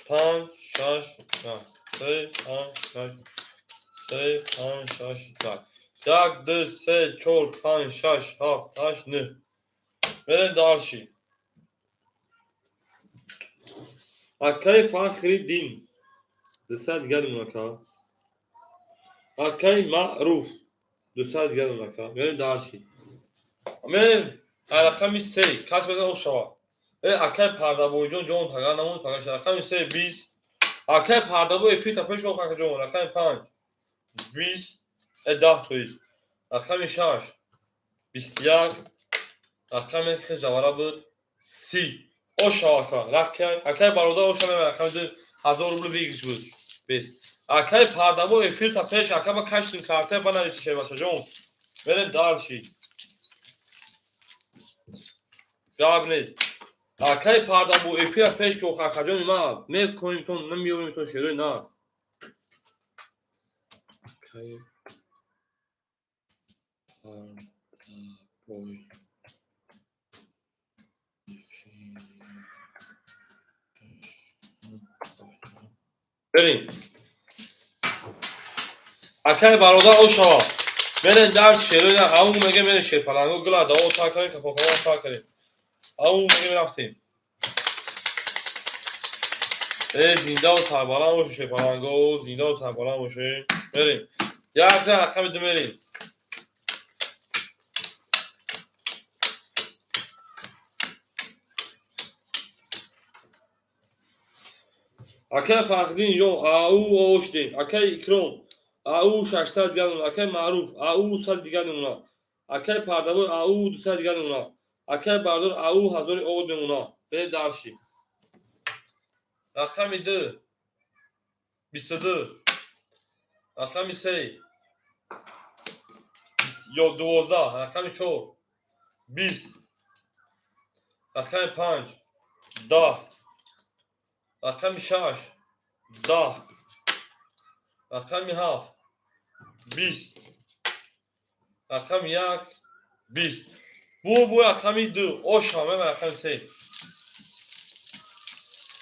5 6 9. 3 5 6 3 5 6 9. 1, 2, 3, 4, 5, 6, 7, 8, 9. Мерем дальше. Акаи Фахриддин. 200 дигар мемона. Акаи Маъруф. 200 дигар мемона. Мерем дальше. Мерем рақами 3. Кас безан шава. Акаи Пардабойҷон ҷон тага намон тага шава. Рақами 3 20. Акаи Пардабой эфир та пеш ох акаҷон. Рақами 5 20. 10 то есть. Рақами 6 21. Рақами хе жавара буд 30. Оша ака. Рақай акаи бародар оша мева рақами 2000 рубл выигрыш буд. Бес. Акаи Пардабой эфир та пеш ака ба каштин карта ба навишта шевачаҷон. Мерем дальше. Гап нест. Акаи Пардабой эфира пеш ки ох акаҷони ма мекоем тон намеёбем тон шерои на. Акаи Пардабой Берем. Акаи бародар ошава. Мерем дар шерои на ау меге мерем шерпалангу гула даво та кардем кафокаво та кардем. Ау меге мерафтем. Зиндаву сарбаланд боше шерпаланго, зиндаву сарбаланд боше. Мерем. Як за рақами ду мерем. Акаи Фахриддин ё ау ошдем. Акаи Икром ау 600 дигар мемона. Акаи Маъруф ау 100 дигар мемона. Акаи Пардабой ау 200 дигар мемона. Акаи Бардор ау 1000 од мемона. Берем дальше. Рақами 2 22. Рақами 3 ё 12. Рақами 4 20. Рақами 5 10. Рақами 6 10. Рақами 7 20. Рақами 1 20. Бу рақами 2 оша мева рақами 3.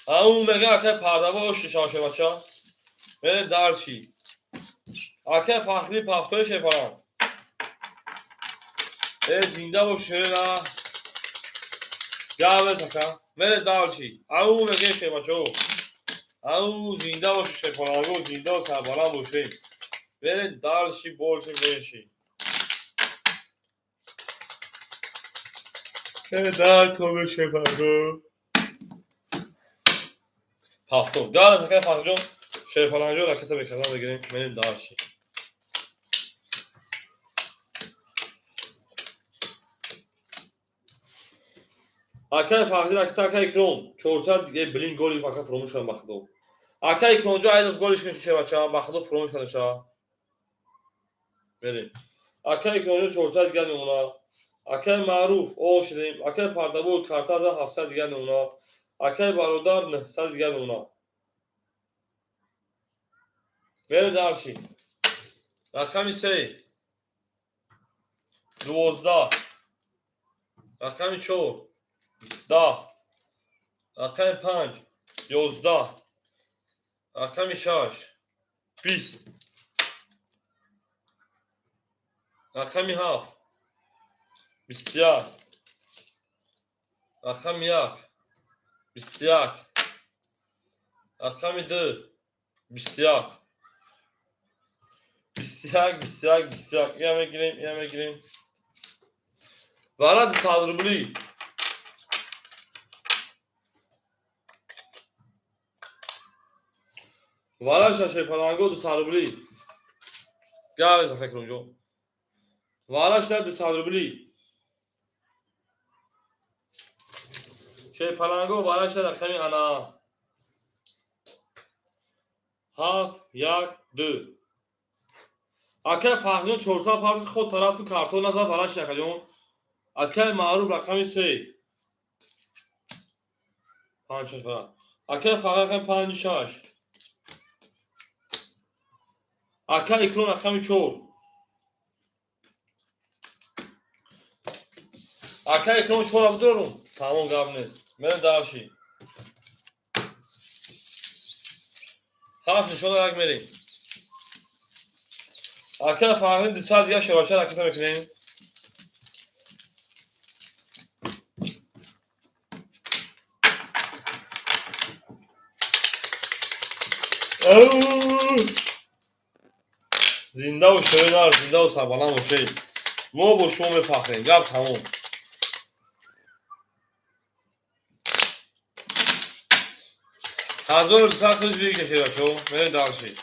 Ау мега акаи Пардабой ош шава бача. Мерем дальше. Акаи Фахри пафтои шепарам. Зинда бош шера. Гавез ака. Мерем дальше. Ау мега шебачо. Ау зинда бош шепаранго, зинда сарбаланд бошем. Мерем дальше больше меньше. Дар томе шепаранго. Ҳафтум. Гавез акаи Фахриҷон шерпаланго ракета мекардан мегирем. Мерем дальше. Акаи Фахри ракета акаи Икром 400 блин голи ака фуромӯш кардам ба худо. Акаи Икромҷон айдов голиш кунед шевача ба худо фуромӯш кардам ша. Мерем. Акаи Икромҷон 400 дигар мемона. Акаи Маъруф ошидем. Акаи Пардабой карта 700 дигар мемона. Акаи Бародар 900 дигар мемона. Мерем дальше. Рақами 3 12. Рақами 4 10. Рақами 5 11. Рақами 6 20. Рақами 7 21. Рақами 1 21. Рақами 2 21. 21 21 21. Я мегирем, я мегирем. Вара 200 рубли. Вара шашепаланго 200 рубли. Гавез ака Икромҷон. Вара шда 200 рубли. Шерпаланго вара шда рақами ана 7 1 2. Акаи Фахриҷон 400 парти худ тарафту картон назад вара шда акаҷон. Акаи Маъруф рақами 3 5 6 вара. Акаи Фахри рақами 5 6. Акаи Икром рақами 4. Акаи Икром 4 бидорум. Тамом гап нест. Мерем дальше. 7 нишона як мерем. Ака Фахриддин 200 дигар шербача ракета мекунем. Зиндаву шерои нар, зиндаву сарбаланд бошед. Мо бо шумо мефахрем. Гап тамом. 1200 худ бикашед, бачаҳо. Мерем дальше.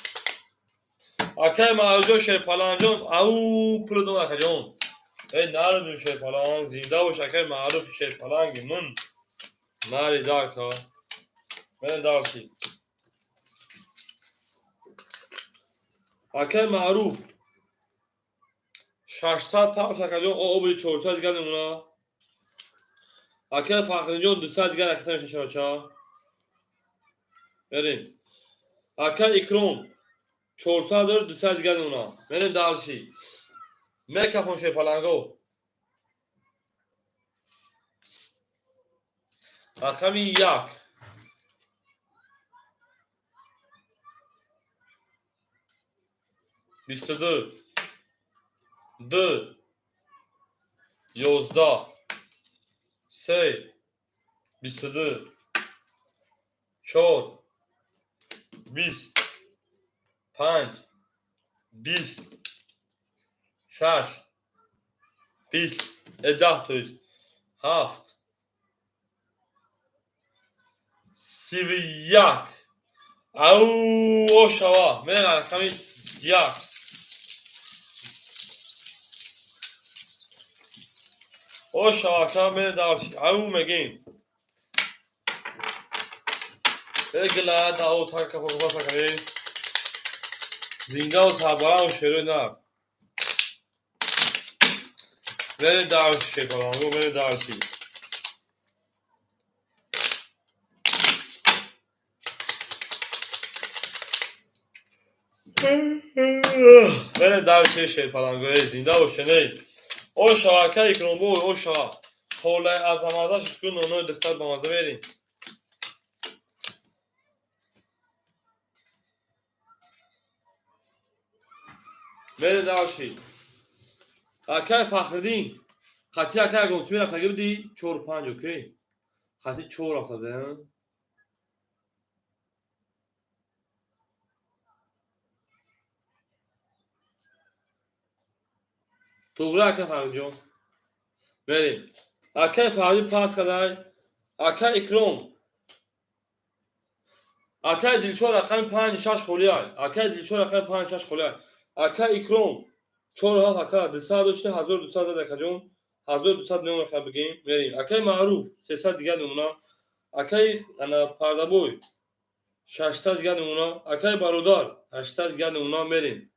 Акай Маъруфҷон, Шерпаланҷон, ау пулдон, акаҷон. Эй нарудун, Шерпаланг, зинда бош, акай Маъруф Шерпаланги мун. Нари дарка. Мерем дальше. Акай Маъруф 600 пафт, акаҷон, оби 400 дигар намуна. Акай Фахриддинҷон, 200 дигар ракета мешаша, бача. Мерем. Акай Икром 400 дор, 200 дигар намуна. Мерем дальше. Мекафон, шерпаланго. Рақами 1. 22, 2, 11, 3, 22, 4, 20, 5, 20, 6, 20, 10, то есть 7, 31. Ау, ошава. Мерем рақами 1. Ошава, ака, мерем дальше. Ау мегем. Эгла дао така покупаса. Зиндаву сарбаланду шерои нар. Мерем дальше, шерпаланго, мерем дальше. Мерем дальше, шерпаланго, эй, зинда бошен, эй. Ошава, ака Икромбой, ошава. Холай азамаза шукр, ноной духтар ба маза, мерем. Мерем дальше. Акай Фахриддин, хати акай Гонсуми рафтагӣ будӣ? Чор панҷ, окей. Хати чор рафта будем. Туғри, акай Фахриддинҷон. Мерем. Акай Фахриддин пас кадай. Акай Икром. Акай Дилшод, рақами панҷ шаш холиай. Акай Дилшод, рақами панҷ шаш холиай. Акай Икром чор ҳафт, ака 200 дошта, 1200 зад, акаҷон. 1200 меон ха бигем. Мерем. Акай Маъруф 300 дигар намуна. Акай ана Пардабой 600 дигар намуна. Акай Бародар 800 дигар намуна, мерем.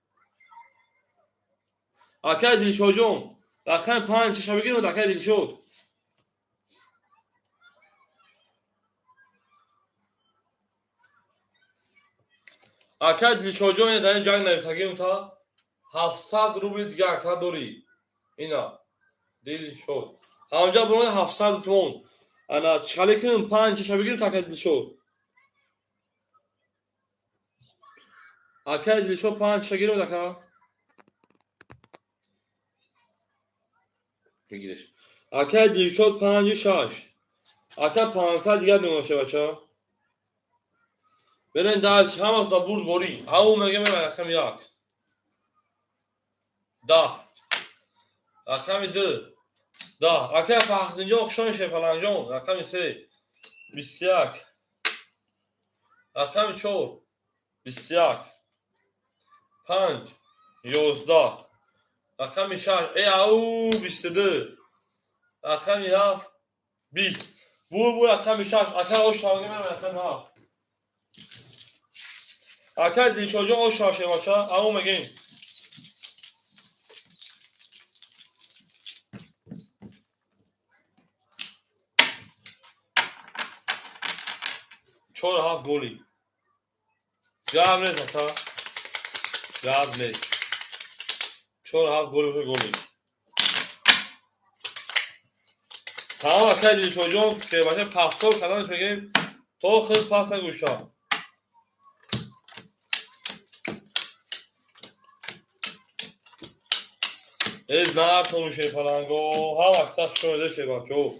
Акай Дилшодҷон, рақами панҷ шаша бигирем, акай Дилшод. Акай Дилшодҷон, дар ин ҷанг нависагим та 700 рубли дигар, ака, дорӣ. Ина Дилшод. Ҳамҷа бурони 700 тумон. Ана чиқале кунем, панҷ шаша бигирем, акай Дилшод. Акай Дилшод, панҷ шаша гирем, ака. Бигириш. Акай Дилшод, панҷи шаш. Ака, 500 дигар мемоша, бача. Берен дальше, ҳама да бурд борӣ. Ау мегем, рақами 1. 10. Рақами 2. 10. Акай Фахриддинҷон, хушон, Шерпаланҷон, рақами 3. 21. Рақами 4. 21. 5. 11. Рақами 6. Э, ау, 22. Рақами 7. 20. Бур бур, рақами 6. Ака, ош шавга, рақами 7. Акай Дилшодҷон, ош шав, шербача. Ау мегем. Чор ҳафт голи. Гап нест, ака. Гап нест. Чор ҳафт голи голи. Тамом, акай Дилшодҷон, шербача, повтор карданаш мегем то хел пас нагӯша. Эз нартону шерпаланго, ҳама каса хушомеда шербачо.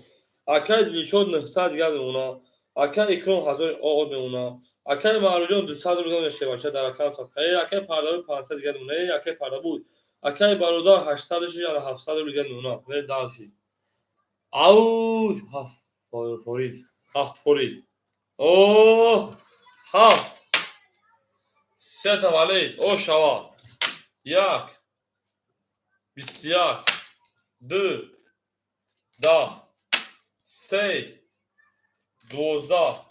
Акай Дилшод 900 дигар мемона. Акай Икром 1000 од мемона. Акай Маъруфҷон 200 рубл мешебача дар акам садқа. Э акай Пардабой 500 дигар мемона. Э акай Пардабой. Акай Бародар 800 ши, ана 700 рубл дигар мемона. Не дальше. Ау, ҳафт форид. Ҳафт форид. О, ҳафт. Сета валид. О шава. Як. 21. Ду. 10. Се. 12.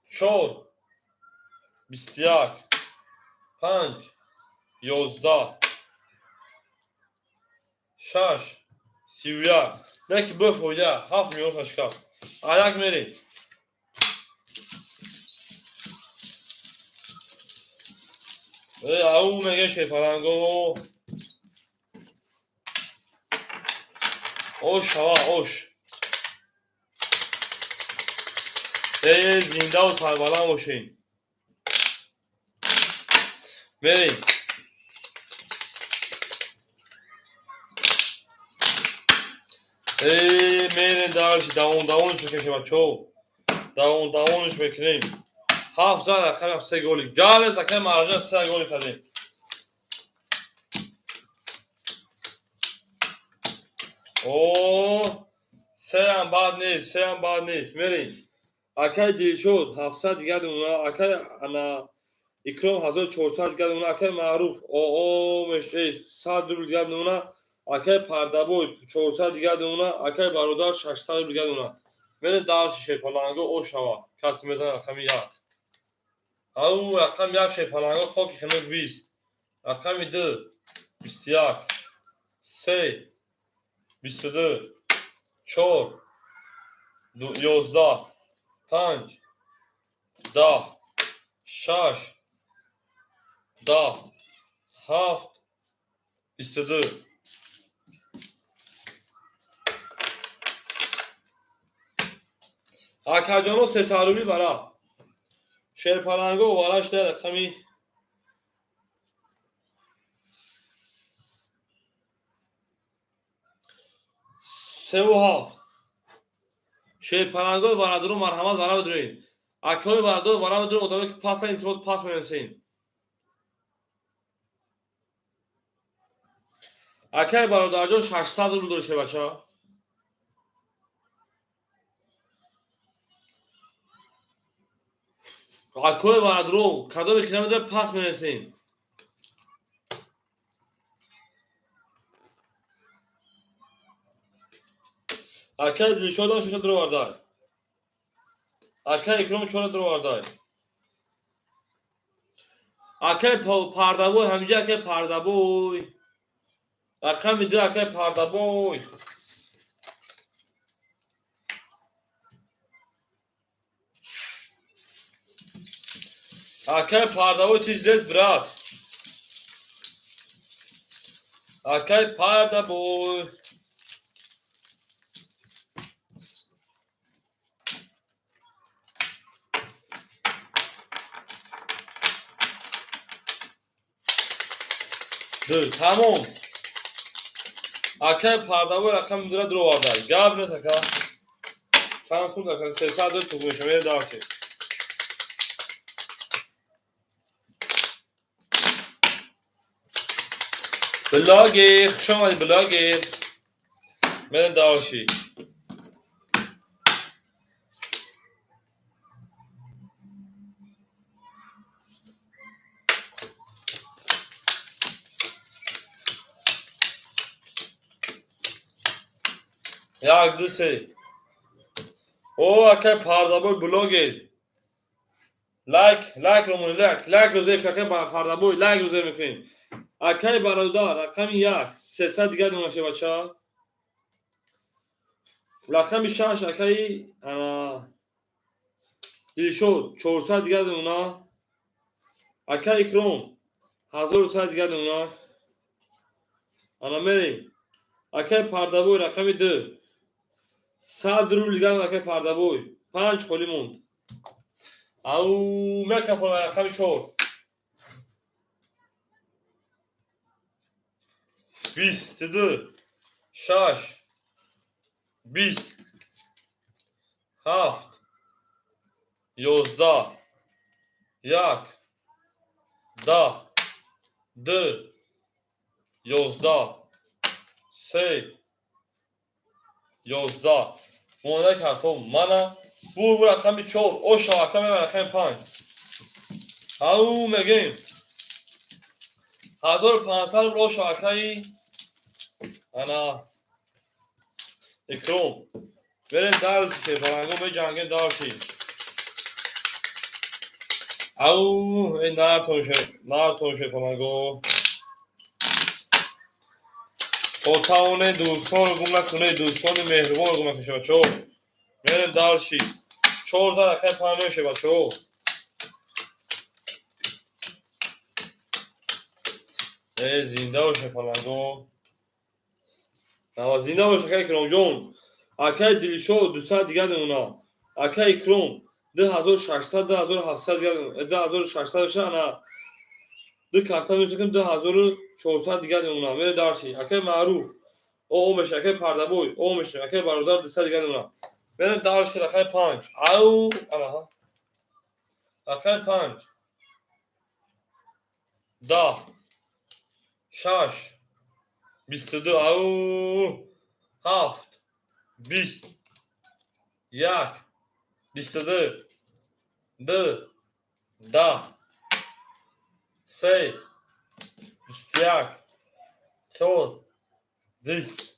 Чор. 21. Панҷ. 11. Шаш. 31. Не ки бифоида. 7 миллион шикаст. Аяк мерем. Э, ау меге шерпаланго. Ош шава, ош. Э, зиндаву сарбаланд бошем. Мерем. Э, мерем дальше, давон давонш мекунем, бачаҳо. Давон давонш мекунем. Ҳафт зан, рақами се голи. Галес, акай Марҷон, се голи кардем. О, сеам бад нест, сеам бад нест. Мерем. Акай Дилшод 700 дигар мемона, акай ана Икром 1400 дигар мемона, акай Маъруф оо 100 рубл дигар мемона, акай Пардабой 400 дигар мемона, акай Бародар 600 рубл дигар мемона. Мерем дальше, шерпаланго, о шава. Касе мезанад рақами як. Ау, рақами як, шерпаланго, хоки хинук 20. Рақами ду 21. Се 22. Чор 11. Панҷ 10. Шаш 10. Ҳафт 22. Акаҷоно, 300 рубли бара. Шерпаланго овара шуда рақами севу ҳафт. Шерпалангои бародаро, марҳамат, вара бидуред. Акаҳои бародаро, вара бидуред, одаме ки паса, илтимос, пас менависем. Акаи бародарҷон 600 рубл дори, шербача. Акои бародаро, кадоме ки намедонед, пас менависем. Акаи Дилшодам шоша дуровардай. Акаи Икром чора дуровардай. Акаи Пардабой ҳаминҷа, акаи Пардабой. Рақами ду, акаи Пардабой. Акаи Пардабой, ты здесь, брат? Акаи Пардабой. Ду, тамом. Акаи Пардабой рақами дура дуровардай. Гап нест, ака. Чанд сум, ака? 300 туғ мешавад. Мерем дальше. Блогер, хуш омадӣ, блогер. Мерем дальше. Як, ду, се. О, акай Пардабой, блогер. Лайк, лайк ро монед, лайк, лайк ро зер, акай Пардабой, лайк ро зер мекунем. Акай бародар, рақами як, 300 дигар мемоша, бача. Рақами шаш, акаи Дилшод, 400 дигар мемона. Акай Икром, 1100 дигар мемона. Ана мерем. Акай Пардабой, рақами ду. 100 рубл дигар, акай Пардабой. Панҷ холӣ монд. Ау, мекафонам рақами чор. 22, 6, 20, 7, 11, 1, 10, 2, 11, 3, 11. Монда картон мана. Бу рақами 4, оша рақами рақами 5. Ау мегем. 1500 рубл оша рақами ана Икром. Берем дальше, баланго меҷангем дальше. Ау, эй нартон ше баланго. Отаоне дӯстонро гум накунед, дӯстони меҳрубонро гум накунед, бачаҳо. Мерем дальше. 4 за рақами 5 мешавад, бачаҳо. Эй, зинда бошед, паланго. Нава зинда бошед, акай Икромҷон. Акай Дилшод 200 дигар мемонад. Акай Икром 2600, 2700 дигар, 2600 мешавад, ана ду карта мешавад, 2400 дигар мемонад. Мерем дальше. Акай Маъруф о мешавад, акай Пардабой о мешавад, акай Бародар 200 дигар мемонад. Мерем дальше, рақами 5. Ау, ана рақами 5. 10, 6, 22, ау, 7, 20, 1, 22, 2, 10, 3, 21, 4, 20,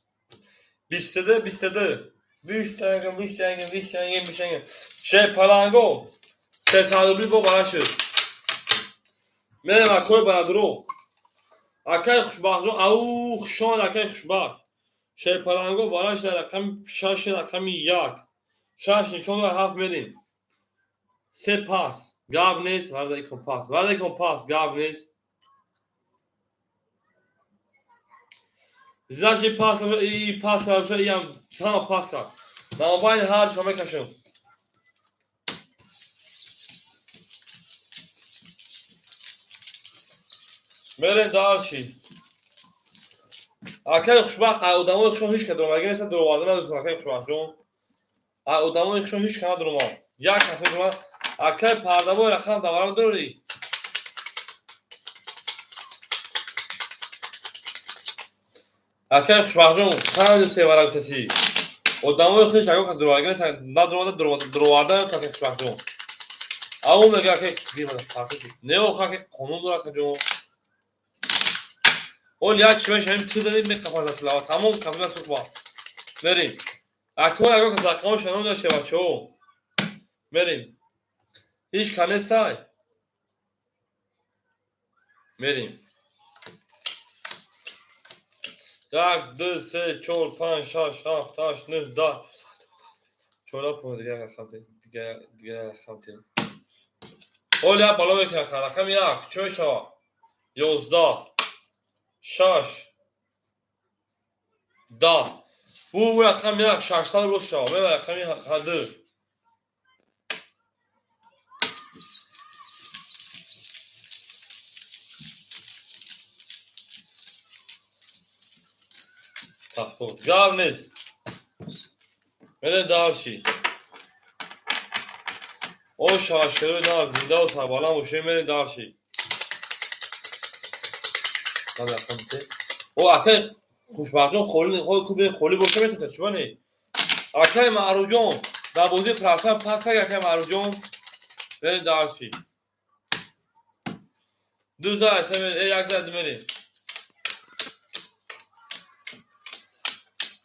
22, 22, 20 янги, 20 янги, 20 янги, 20 янги. Шер паланго, 300 рубли бо бара шуд. Мерем акои барадуро. Акай Хушбахтҷон, ау, хушон акай Хушбахт. Шер паланго бара шуд рақами 6, рақами 1. 6 нишон 7 мерем. 3 пас, гап нест, варда икон пас. Варда икон пас, гап нест. Значит, пас, и пас, и ям, сама пас кард. Намобайни ҳар чо мекашам. Мерем дальше. Акай Хушбахт, ай одамои хушон ҳеч кас дуромаги нест, дуроварда надорам, акай Хушбахтҷон. Ай одамои хушон ҳеч кас надуромад. Як кас медуромад. Акай Пардабой рақам даварам дорӣ? Акай Хушбахтҷон, панҷу се вара гуфтасӣ. Одамои худш ягон кас дуроварда нест, надуромада, дуроварда акай Хушбахтҷон. Ау мега акай, не охо акай қонун дорад акаҷон. Ол як чӣ мешавем, ту дадим меқапад аслава, тамом капила суқба. Мерем. Акон ягон кас рақамош ном дошта бачаҳо. Мерем. Ҳеч кас нестай. Мерем. 1, 2, 3, 4, 5, 6, 7, 8, 9, 10. 14, 15 дигар рақам, дигар рақам. Ол як бало мекунад, рақами 1, чӣ мешавад? 11, 6, 10. Бу рақами 1, 600 рубл шавад. Мева рақами 2. Тахтор. Гап нест. Мерем дальше. О шашкарои нар зинда ва сарбаланд бошем, мерем дальше. О, акай Хушбахтҷон, холи кубе холи боша метавонад, чӣ не? Акай Маъруфҷон, дар бозии праса пас кард акай Маъруфҷон. Мерем дальше. 2 за, 1 за мерем.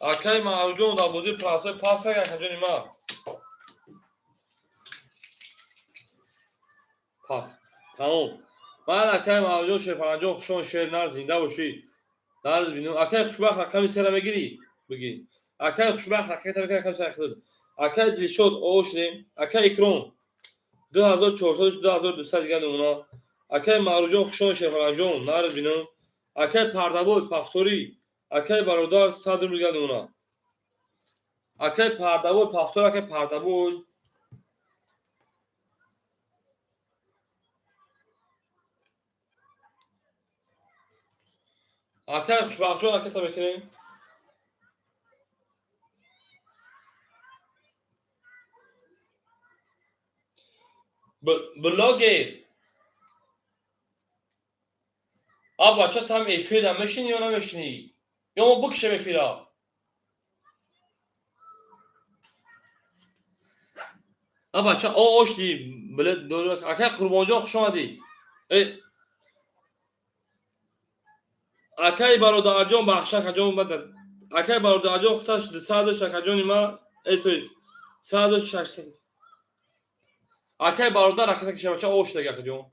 Акай Маъруфҷон дар бозии праса пас кард акаҷони ман. Пас. Тамом. Ман акай Маъруфҷон, Шерпаланҷон, хушон шер нар зинда бошӣ. Нар бинам. Акай Хушбахт рақами 3-ра мегирӣ? Бигир. Акай Хушбахт рақами рақами 3 худат. Акай Дилшод ошнем. Акай Икром 2400, 2200 дигар намуна. Акай Маъруфҷон, хушон Шерпаланҷон, нар бинам. Акай Пардабой пафторӣ. Акай Бародар 100 рубл дигар намуна. Акай Пардабой пафтор, акай Пардабой. Акай Хушбахтҷон, ракета мекунем. Блогер. А бача, там эфира мешини ё намешинӣ? Ё мо бикшем эфира? А бача, о ошди, билет. Акай Қурбонҷон, хуш омадӣ. Э акай бародарҷон, бахша акаҷон, акай бародарҷон, худаш 200 дошт, акаҷони ма, э то есть 100 600. Акай бародар, ракета киша, бача, ош даги, акаҷон.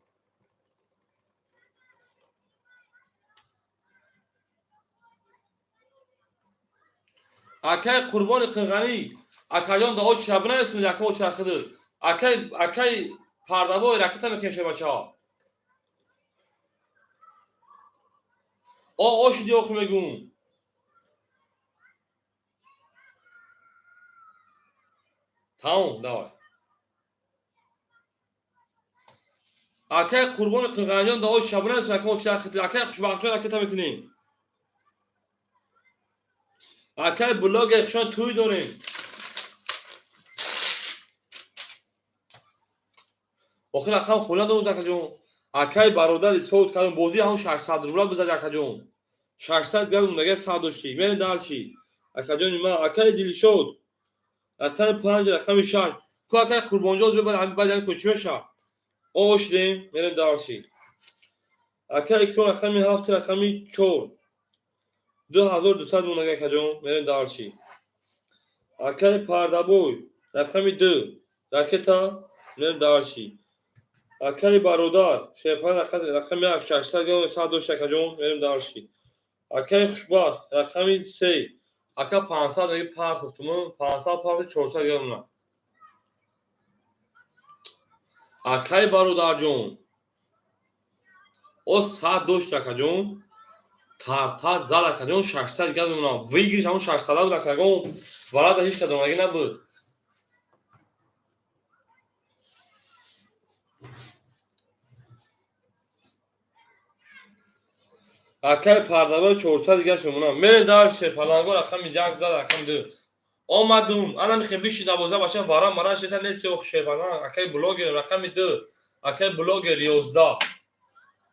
Акай Қурбони Қирғанӣ, акаҷон, да очра бинависмед, ака очра хидр. Акай Пардабой, ракета мекеше, бачаҳо. О ошиди, охи мегум. Тамом, давай. Акай Қурбони Қирғаниҷон, да очра бинависмед, ака очра хидр. Акай Хушбахтҷон, ракета мекунем. Акай блогер, хушон тӯй дорем. Охир акам хона дорем, акаҷон. Акай бародари совд кардем, бозии ҳамн 600 рубла бизад, акаҷон. 600 грамм нага 100 дошти. Мерем дальше. Акаҷони ман, акай Дилшод. Рақами 5, рақами 6. Ку акай Қурбонҷон бебад, ҳамин баъд ҳамин кун чӣ мешавад? Ошдем, мерем дальше. Акай Икром, рақами 7, рақами 4. 2200 монага, акаҷон, мерем дальше. Акай Пардабой, рақами 2. Ракета, мерем дальше. Акай бародар, шерпан, рақами 1, 600 грамм 100 дошт, акаҷон, мерем дальше. Акай Хушбахт, рақами 3. Ака 500 меги партофтум, 500 парти 400 грамм. Акай бародарҷон, о 100 дошт, акаҷон. Карта зад, акаҷон, 600 грамм мемонам. Выигрыш ҳамон 600 буд, акаҷон. Варада ҳеҷ кадомагӣ набуд. Акай Пардабой, 400 дигаш мемонам. Мерем дальше. Паланго, рақами 1 зад, рақами 2. Омадум. Ана михем биши 12, бача, вара мара шеса нест ох шерпаланг. Акай блогер, рақами 2. Акай блогер, 11.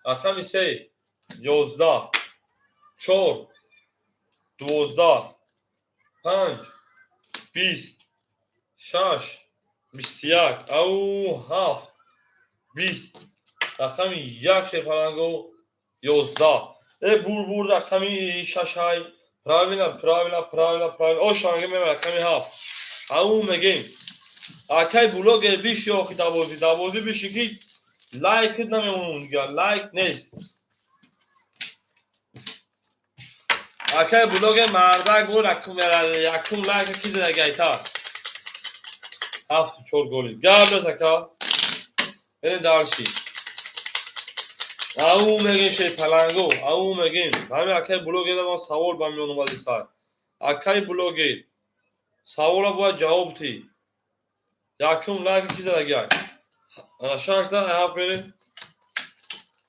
Рақами 3, 11. 4, 12, 5, 20, 6, 21, ау 7, 20. Рақами 1, шерпаланго, 11. Э бур бур, рақами 6 ай. Правильно, правильно, правильно, правильно. О шанга мема, рақами 7. Ау мегем. Акай блогер, биши охи давози, давози биши ки лайк намемонун дигар, лайк нест. Акай блогер, мардак, бу якум лайк ки задагайта. 7 4 голи. Гап нест, ака. Берем дальше. Ау мегем, шей паланго, ау мегем. Ҳами акай блогер ма савол ба миён омади сар. Акай блогер, савола бояд ҷавоб тӣ. Якум лайк ки задагай? Ана 6 да 7 мерем.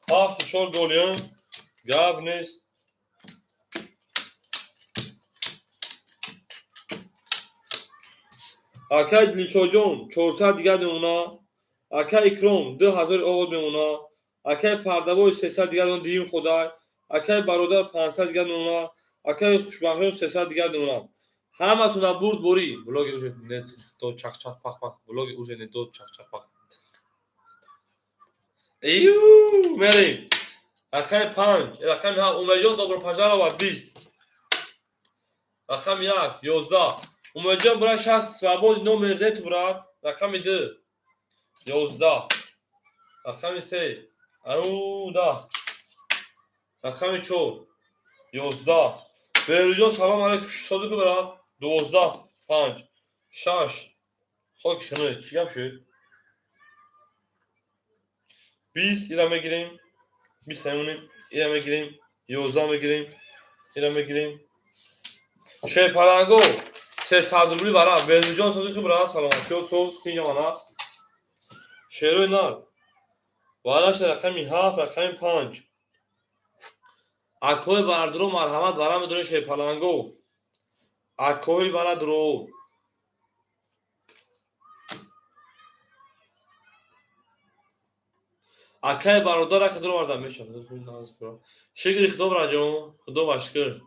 7 4 голиам. Гап нест. Акай Дилшоҷон, 400 дигар мемона. Акай Икром, 2000 овод мемона. Акай Пардавой, 300 дигар мемона, диюм худай. Акай бародар, 500 дигар мемона. Акай Хушбахтҷон, 300 дигар мемона. Ҳаматона бурд борӣ. Блоги уже не то чах-чах пах-пах. Блоги уже не то чах-чах пах. Ию, мерем. Рақами 5, рақами 7, Умедҷон, добро пожаловать, 20. Рақами 1, 11. Умедҷон, брат, сейчас свободный номер нету, брат. Рақами 2, 11. Рақами 3, ау, да. Рақами 4, 11. Беҳрӯзҷон, салом алейкум, содиқи, брат. 12, 5, 6. Хоки хино, чӣ гап шуд? 20 ира мегирем, 20 мемонем, ира мегирем, 11 мегирем, ира мегирем. Шерпаланго, 300 рубли вара. Беҳрӯзҷон, содиқи, брат, саломатиё, соз, тинҷаман аст. Шерои нар. Вараш рақами 7, рақами 5. Акои вардро, марҳамат, вара медонед, шерпаланго. Акои вара дро. Акай бародар, ака дро варда мешавад. Шукри Худо, браҷон, Худо ба шукр.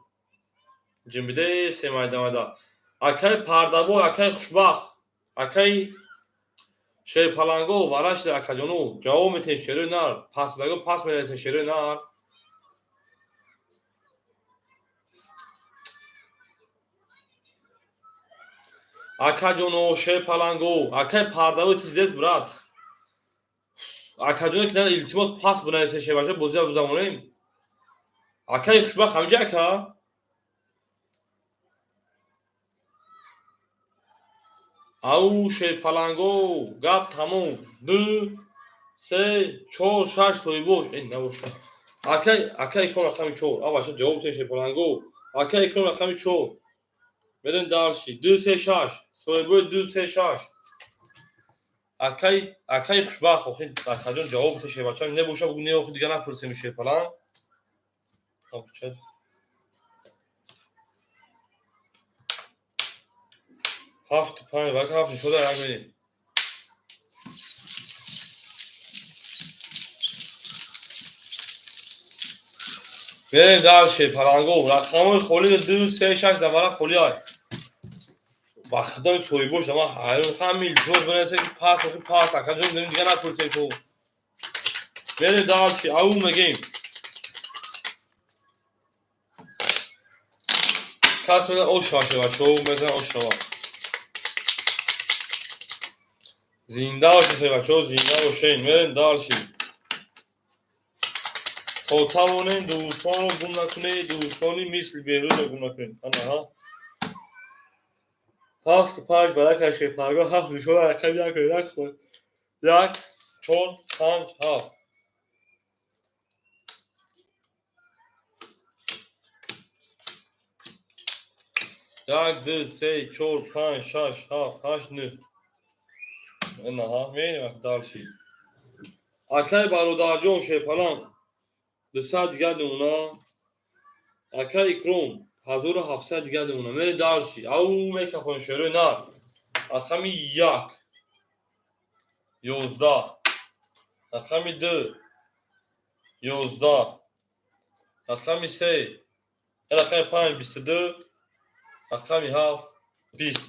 Ҷимбиде се майда майда. Акай пардабой, акай хушбахт, акай шерпаланго, вара шида, акаҷону. Ҷавоб метиҳед, шерои нар. Пас даго пас менависед, шерои нар. Акаҷоно, шерпаланго, акай пардабой, ты здесь, брат? Акаҷоно, ки илтимос, пас бинависед, шербача, бозия бизамонем. Акаи хушбахт ҳамҷа, ака? Ау, шерпаланго, гап тамом. Ду, се, чор, шаш соҳибош. Э, набошад. Акай, акай икром рақами чор. Абаша, ҷавоб тиҳед, шерпаланго. Акай икром рақами чор. Мерем дальше. Ду, се, шаш. Соҳибои ду, се, шаш. Акай, акай хушбахт, охи, акаҷон, ҷавоб тиҳед, шербача. Небоша, бугу не, охи, дига напурсем, шерпаланг. Обча. Ҳафту панҷ, вака ҳафт шуда, як минут. Мерем дальше, паланго. Рақамҳои холӣ ду, се, шаш дар варақ холӣ ай. Ба худои соҳибош, ман ҳайрон, ҳами илтимос бинависед, ки пас, охи, пас, акаҷон, дига напурсем ку. Мерем дальше, ау мегем. Кас мезан ош шава, бачаҳо, мезан ош шава. Зинда бошед, бачаҳо, зинда бошед. Мерем дальше. То тавонем, дӯстонро гум накунед, дӯстони мисли Беҳрӯзро гум накунед. Ана ҳа. Ҳафту панҷ варака, шерпаланго, ҳафт нишона, рақами як, як, як, чор, панҷ, ҳафт. Як, ду, се, чор, панҷ, шаш, ҳафт, ҳашт, нӯҳ. Инаҳа, мерем дальше. Акай бародарҷон шерпаланг, 200 дигар намуна. Акай Икром, 1700 дигар намуна. Мерем дальше. Ау мекафон, шерои нар. Рақами як, 11. Рақами ду, 11. Рақами се, рақами панҷ, 22. Рақами ҳафт, 20.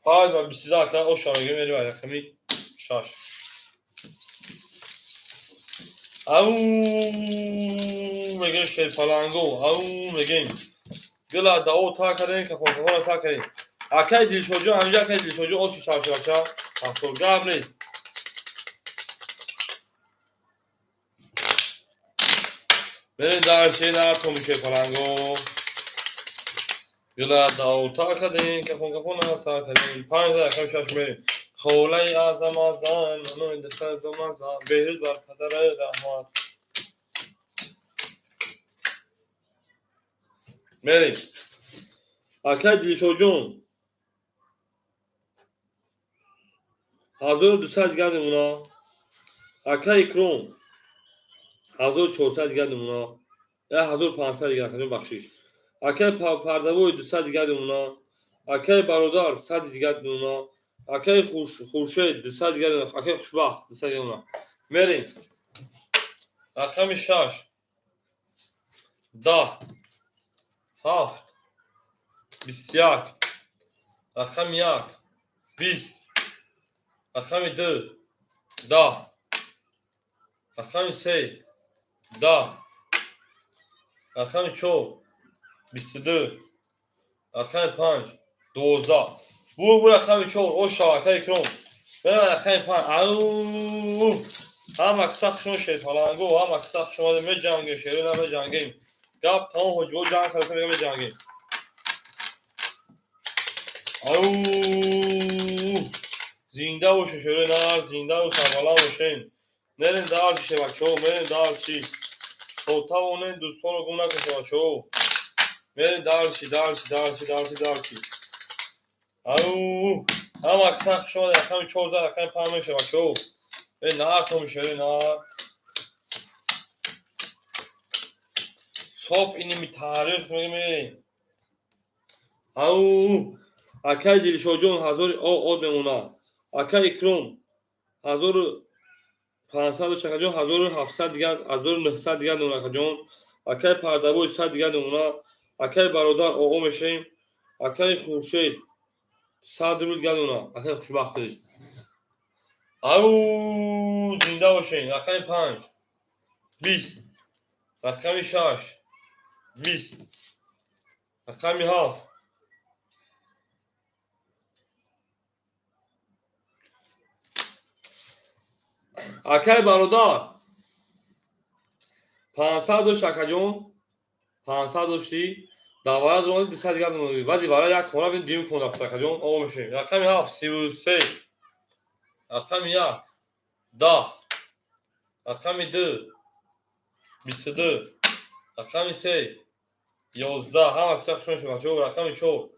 Панҷ ва 22, ака, оша мегирем, мерем рақами шаш. Ау мегем, шерпаланго, ау мегем. Гила дао та кардем, кафон кафона та кардем. Акай Дилшодҷон, ҳаминҷа акай Дилшодҷон, оши шавши, бача. Ҳафтод гап нест. Мерем дальше, нар томи шерпаланго. Гила дао та кардем, кафон кафона са кардем. Панҷ рақами шаш мерем. Холаи аъзам азан, манои дастардомазан, Беҳрӯз бар падара раҳмат. Мерем. Акай Дилшодҷон, 1200 дигар намуна. Акай Икром, 1400 дигар намуна. Я 1500 дигар, акаҷон, бахшиш. Акай Пардавой, 200 дигар намуна. Акай бародар, 100 дигар намуна. Акай Хуршед, 200 дигар намуна. Акай Хушбахт, 200 дигар намуна. Мерем. Рақами шаш, 10, ҳафт, 21. Рақами як, 20. Рақами ду, 10. Рақами се, 10. Рақами чор, 22. Рақами панҷ, 12. Бу рақами чор, ош шава, акай Икром. Мерам рақами панҷ. Ау! Ҳама киса хушон, шерпаланго, ҳама киса хуш омадем, меҷангем, шерои меҷангем. Гап тамом, ҳоҷибо ҷанг кардем, мега меҷангем. Ау! Зинда бошед, шерои нар, зинда ва сарбаланд бошед. Мерем дальше, бачаҳо, мерем дальше. То тавонем, дӯстонро гум накунед, бачаҳо. Мерем дальше, дальше, дальше, дальше, дальше. Ау! Ҳама киса хуш омадед, рақами чор зад, рақами панҷ мешавад, бачаҳо. Э, нар том шерои нар. Соф иними таърих мегем. Ау, акай Дилшодҷон 1000 од мемонад. Акай Икром 1500 шакаҷон, 1700 дигар, 1900 дигар мемонад акаҷон. Акай Пардабой 100 дигар мемонад. Акай бародар оо мешавем. Акай Хуршед 100 рубл дигар мемонад. Акай хушбахтиш. Ау, зинда бошед. Рақами 5 20, рақами 6 20, рақами 7 акай бародар 500 дошт акаҷон, 500 дошти, давара дуромади, 200 дигар мемонад. Баъди вара як кона бин, дуюм кон рафт акаҷон. О мешавем. Рақами 7 33, рақами 1 10, рақами 2 22, рақами 3 11. Ҳама киса хуш мешавад бачаҳо. Рақами 4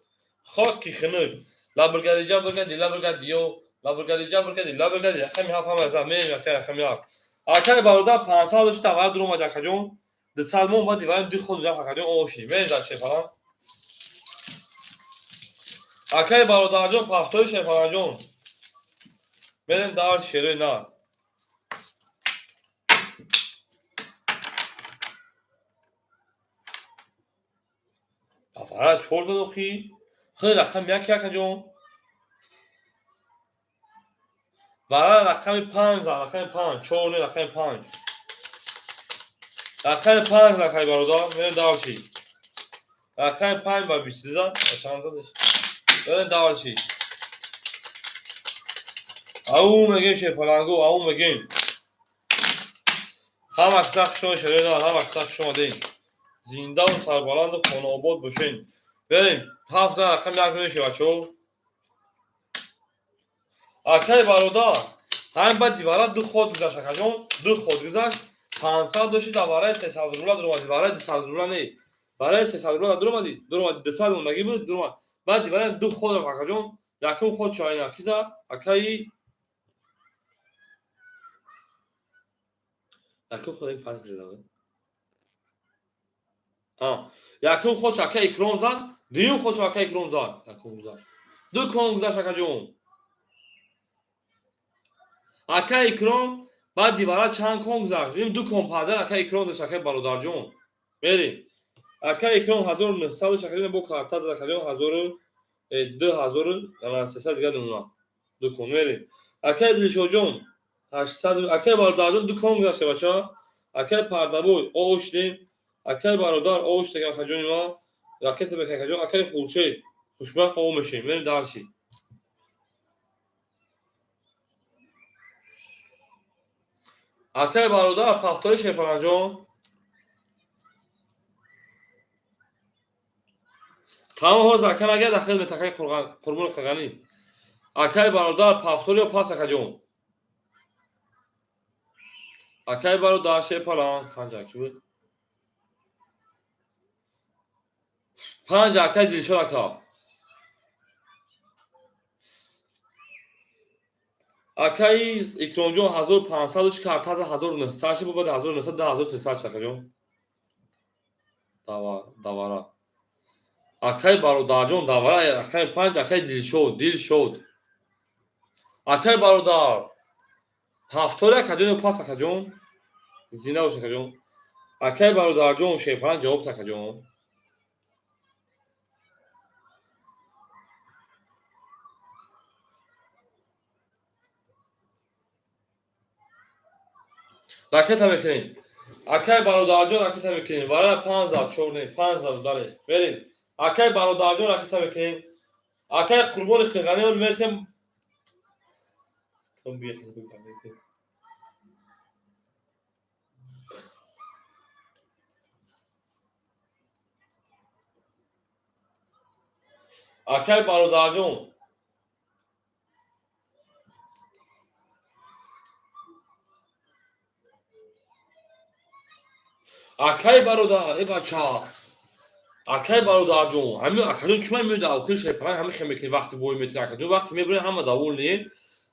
хоки хунук, лабргади ҷабргади лабргади ё лабргади ҷабргади лабргади. Рақами 7 ҳама зад мерем. Акай рақами 7, акай бародар 500 дошт, давара дуромад акаҷон, 200 мон, баъди вара ду ход рафт акаҷон. Оши мерем дар шефалан. Акай бародарҷон, пафтои шефаланҷон, мерем дар шерои нар. Давара 4 зад охи. Худ рақами 1 акаҷон. Вара рақами 5 зад, рақами 5, 4 не, рақами 5. Рақами 5 зад акай бародар, мерем дальше. Рақами 5 ба 22 зад, чанд задаш? Мерем дальше. Ау мегем шерпалангу, ау мегем. Ҳама киса хуш омадед, шерои нар, ҳама киса хуш омадед. Зиндаву сарбаланду хонаобод бошед. Берем, 7 зад рақами 1 мешавад бачаҳо. Акай бародар, ҳамин баъди вара ду ход гузашт акаҷон, ду ход гузашт, 500 дошти, дар вараи 300 рубла дуромадӣ, вараи 200 рубла не. Вараи 300 рубла дуромадӣ, дуромадӣ, 200 мондагӣ буд, дуромад. Баъди вара ду ход рафт акаҷон. Якум ход чоина ки зад? Акаи якум ход панҷ зада буд. Якум ход акай Икром зад, дуюм ход акай Икром зад. Якум гузашт. Ду кон гузашт акаҷон. Акай Икром баъди вара чанд кон гузашт? Ин ду кон парда акай Икром дошт, акай бародарҷон. Мерем. Акай Икром 1900 дошт акаҷон, бо карта зад акаҷон, 2000, 2300 дигар мемонад. Ду кон мерем. Акай Дилшодҷон 800, акай бародарҷон ду кон гузашта бача. Акай Пардабой оштем. Акай бародар оштем акаҷони ман. Ракета бек акаҷон, акай Хуршед хушбахт о мешем. Мерем дальше. Акай бародар пафтои шерпаланҷон. Тамом ҳозир ака нагар дахил метакай Қурбони Қағанӣ. Акай бародар пафтор ё пас акаҷон? Акай бародар шерпалан 5 аки буд. 5 акай Дилшод ака. Акаи Икромҷон 1500 дошт, карта 1900 шуд, баъд 1900 2300 шуд акаҷон. Давара. Акай бародарҷон давара рақами 5 акай Дилшод, Дилшод. Акай бародар ҳафтори акаҷон ё пас акаҷон? Зинда бош акаҷон. Акай бародарҷон шерпалан ҷавоб акаҷон. Ракета мекунем. Акай бародарҷон ракета мекунем. Вара 5 зад, 4 не, 5 зад бале. Мерем. Акай бародарҷон ракета мекунем. Акай Қурбони Қиғанӣ мерсем. Акай бародарҷон акай бародар, э бача, акай бародарҷон, ҳамин акаҷон чума меояд охир шерпалан ҳамин хел мекунӣ, вақти бой метунӣ акаҷон, вақти мебурӣ ҳама давол не.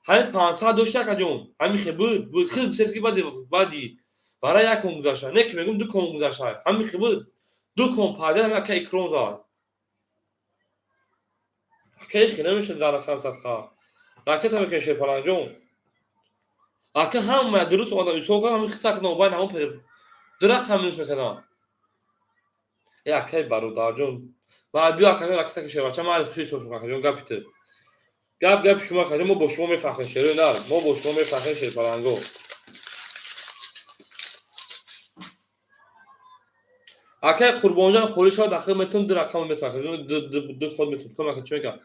Ҳамин 500 дошти акаҷон, ҳамин хел буд, буд, хел бисез ки баъди вара як кон гузашта, не ки мегӯм ду кон гузашта, ҳамин хел буд. Ду кон парда ҳам ака Икром зад. Акаи хи намешад дар рақам садқа. Ракета мекунем, Шерпаланҷон. Ака ҳама дуруст одам исо кардам, ҳамин хисак нобайн ҳамон ду рақам минус мекардам. Э, акаи бародарҷон. Ма биё, акаҷон, ракета ки шербача ман хуши исо шуд, акаҷон, гапи ту. Гап гапи шумо, акаҷон, мо бо шумо мефахрем, шерои нар. Мо бо шумо мефахрем, шерпаланго. Акаи Қурбонҷон холӣ шавад, ахир метавон ду рақам метавон, акаҷон, ду ход метавон. Ком ака чӣ мегӯям?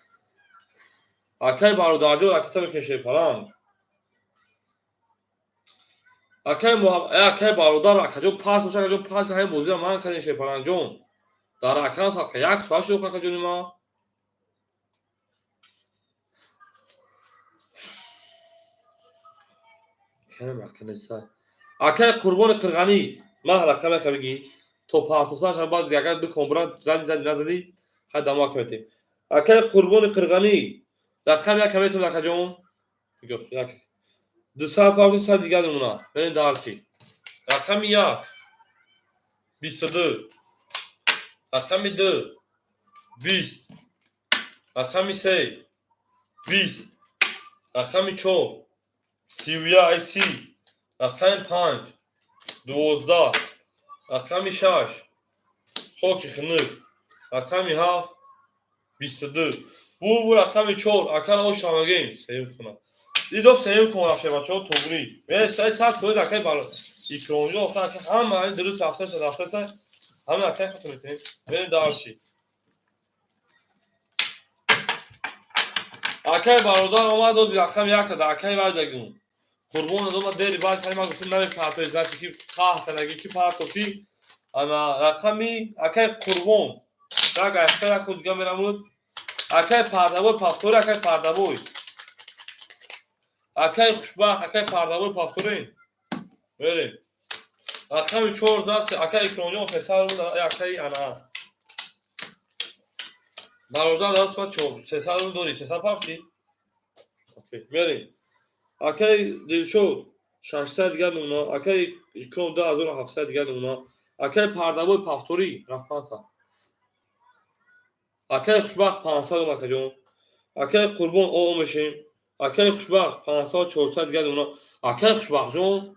Акаи бародарҷон, ракета мекунем, шерпаланг. Акаи Муҳаммад, э, акаи бародар, акаҷон, пас боша, акаҷон, пас ҳамин бозиро ман кардем, шерпалангҷон. Дар акрам садқа як соат шуд, акаҷони ман. Акаи Қурбони Қирғанӣ, ман рақам яка бигӣ то партофтанашам, баъд агар ду кон бурад, зади, зади, назадӣ, хай дамо ака метем. Акаи Қурбони Қирғанӣ, рақам яка метавонад, акаҷон? Як 200 партофти, 100 дигар мемонад. Мерем дальше. Рақами як 22, рақами ду 20, рақами се 20, рақами чор 31, ай 30, рақами панҷ 12, рақами шаш хоки хунук, рақами ҳафт 22. Бу рақами чор акара ошамагем сеюм кунад. Дидо сеюм кун рафше, бачаҳо, туғрӣ. Э, 100% акаи бар Икромҷон, охир ака ҳама ҳамин дуруст рафташа, рафташа, ҳамин акаи хато метавонем. Мерем дальше. Акаи бародар омад, ози рақами якта акаи вай бегум. Қурбон омад дери баъд кали ман гуфтам намепартои, значит ки қаҳр кардагӣ ки партофӣ. Ана рақами акаи Қурбон. Так, акаи як худ дига мерамуд. Акаи Пардабой повтори, акаи Пардабой. Акаи Хушбахт, акаи Пардабой повторим. Мерем. Рақами чор зад, акаи Икромҷон 300 рубл, акаи ана. Бародар даст ба чор, 300 рубл дорӣ, 300 пафти? Окей, мерем. Акаи Дилшод 600 дигар намуна, акаи Икром 2700 дигар намуна, акаи Пардабой повтори, рафт 500. Акаи Хушбахт 500 рубл, акаҷон. Акаи Қурбон о мешем. Акаи Хушбахт 500, 400 дигар намуна. Акаи Хушбахтҷон,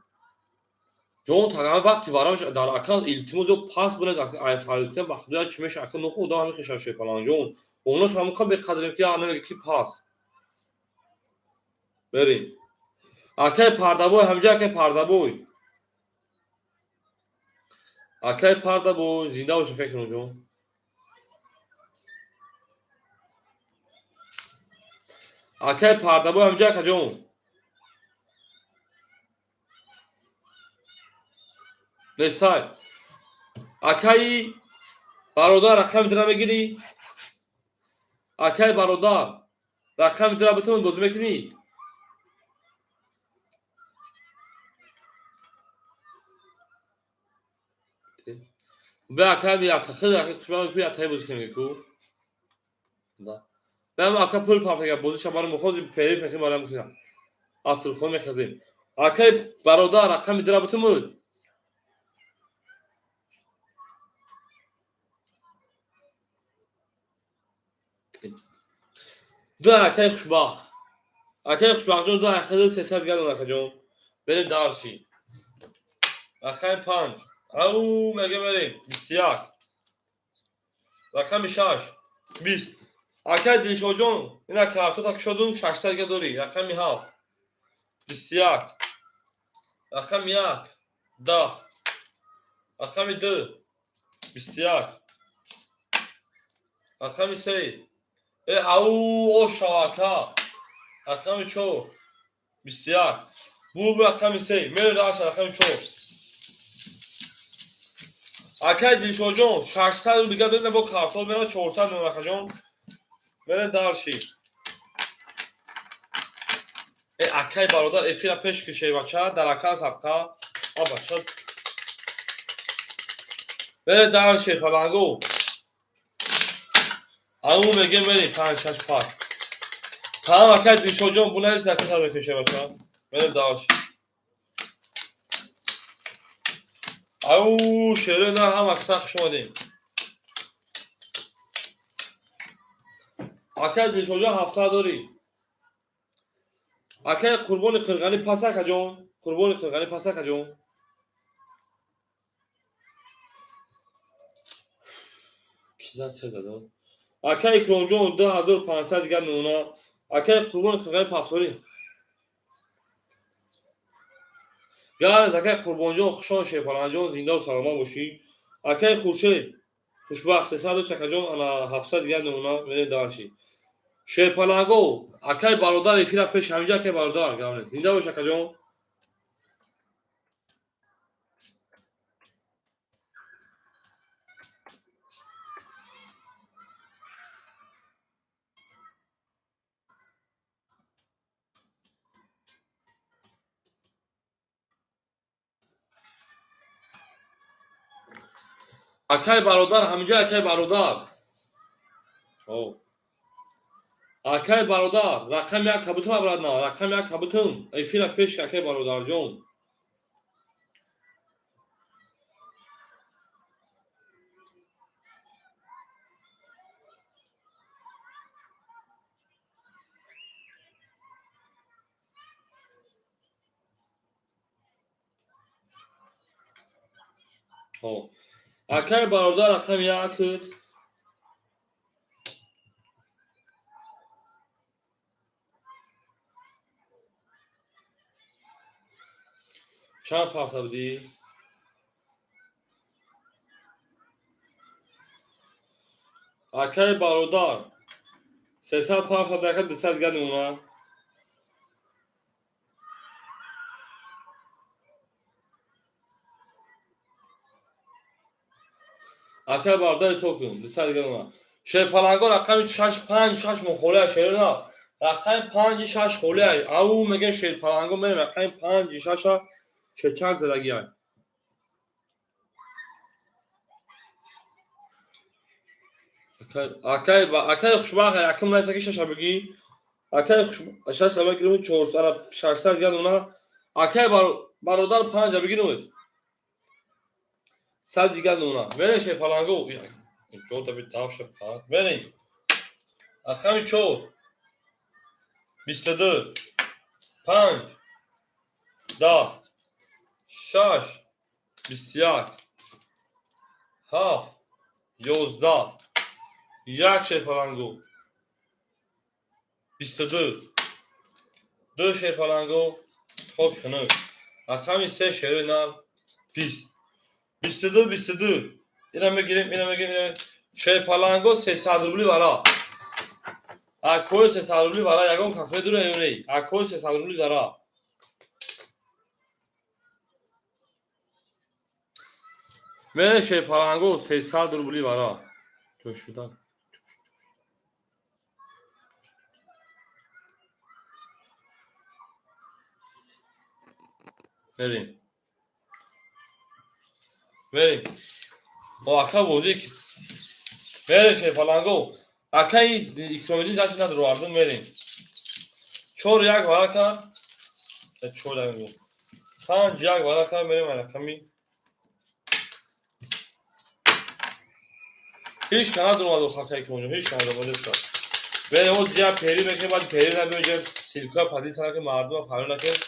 ҷон тагама вақти варам дар ака илтимос ё пас бинед, ай фарид ба худоя чӣ меша, ака ноху одам ҳамин хеша, шерпаланҷон. Онош ҳамон қа беқадрем ки намега ки пас. Мерем. Акаи Пардабой, ҳамҷа акаи Пардабой. Акаи Пардабой, зинда боша, фекрон ҷон. Акаи Пардабой, ҳамҷа акаҷон. Нестай. Акаи бародар, рақами тура мегирӣ? Акаи бародар, рақами тура битавон бозӣ мекунӣ? Бе акаи ятахи ака хушбахт ку ятаи бозӣ кунем ку. Да. Бе ака пул партага бозиша барои мухози периф мекунем, барои мухозим. Асрхон мехазем. Акаи бародар, рақами тура битумуд? Ду акаи Хушбахт. Акаи Хушбахтҷон, ду акаи 300 дигар дорам, акаҷон. Берем дальше. Рақами панҷ. Ау, мега мерем. 21. Рақами шаш. 20. Акаи Дилшодҷон, ина картота кушодум, 600 дига дорӣ. Рақами ҳафт. 21. Рақами як. 10. Рақами ду. 21. Рақами се. Э, ау, ошава, ака. Рақами чор. 21. Бу рақами се. Мерем дальше, рақами чор. Акаи Дилшодҷон, 600 рубл дига дорӣ, бо картол мерам, 400 мемонад, акаҷон. Мерем дальше. Э, акаи бародар, эфира пеш кишей, бача, дар ака садқа. А, бача. Мерем дальше, палангу. Ау, меге мерем панҷ шаш пас. Тамом, акаи Дилшодҷон, бунавис, ака сар мекунем, бача. Мерем дальше. Ау, шерои нар ҳама каса хуш омадем. Акай Дилшодҷон, 700 дорӣ. Акай Қурбони Қирғанӣ пас, акаҷон. Қурбони Қирғанӣ пас, акаҷон. Ки зад се задо? Акай Икромҷон, 2500 дигар нуна. Акай Қурбони Қирғанӣ пасорӣ. Газ, акай Қурбонҷон, хушон, Шерпаланҷон, зиндаву саломат бошӣ. Акай Хуршед хушбахт, 300 дошт, акаҷон, ана 700 дигар нуна, мерем дальше. Шерпаланго, акай бародар, эфира пеш ҳаминҷа, акай бародар, гап нест. Зинда бош, акаҷон. Акай бародар, ҳаминҷа, акай бародар. Акай бародар, рақами як табутум, обратно, рақами як табутум. Эфира пеш, акай бародарҷон. Акай бародар, рақами як. Чанд парта будӣ? Акай бародар, 300 парта дака, 200 дигар нуна. Акай бародар, ҳисоб кун, 200 дигар нуна. Шерпаланго, рақами шаш, панҷ, шаш мон холия, шерона. Рақами панҷи шаш холия. Ау мегӯям, шерпаланго, мерем рақами панҷи шаша шечак задагиай. Акай хушбахт, якум найсаки шаша бигӣ. Акай шаша бигирим, чорсад, 600 дигар нуна. Акай бародар, панҷа бигирем. 100 дигар нуна. Мерем, шерпаланго. Ҷота би тавша панҷ. Мерем. Рақами чор. 22. Панҷ. 10. Шаш. 21. Ҳафт. 11. Як шерпаланго. 22. Ду шерпаланго. Хок хунук. Рақами се, шерои нар. 20. 22, 22. Ина мегирем, ина мегирем. Шерпаланго, 300 рубли вара. Акои 300 рубли вара, ягон кас медура ё не? Акои 300 рубли вара. Мере, шерпаланго, 300 рубли вара. Ҷӯшуда. Мерем. Мерем. О, ака бозӣ. Мерем, шерпаланго. Акаи Икромиддин дасти надору, мерем. Чор як вара кард. Чор як. Панҷ як вара кард, мерем рақами. Ҳеҷ ка надоромад, хака Икромҷон, ҳеҷ ка надоромад. Мерем, оз як пери мекунем, баъд пери набиёҷа ссылка поделиться накунем, мардума фарёд накунем.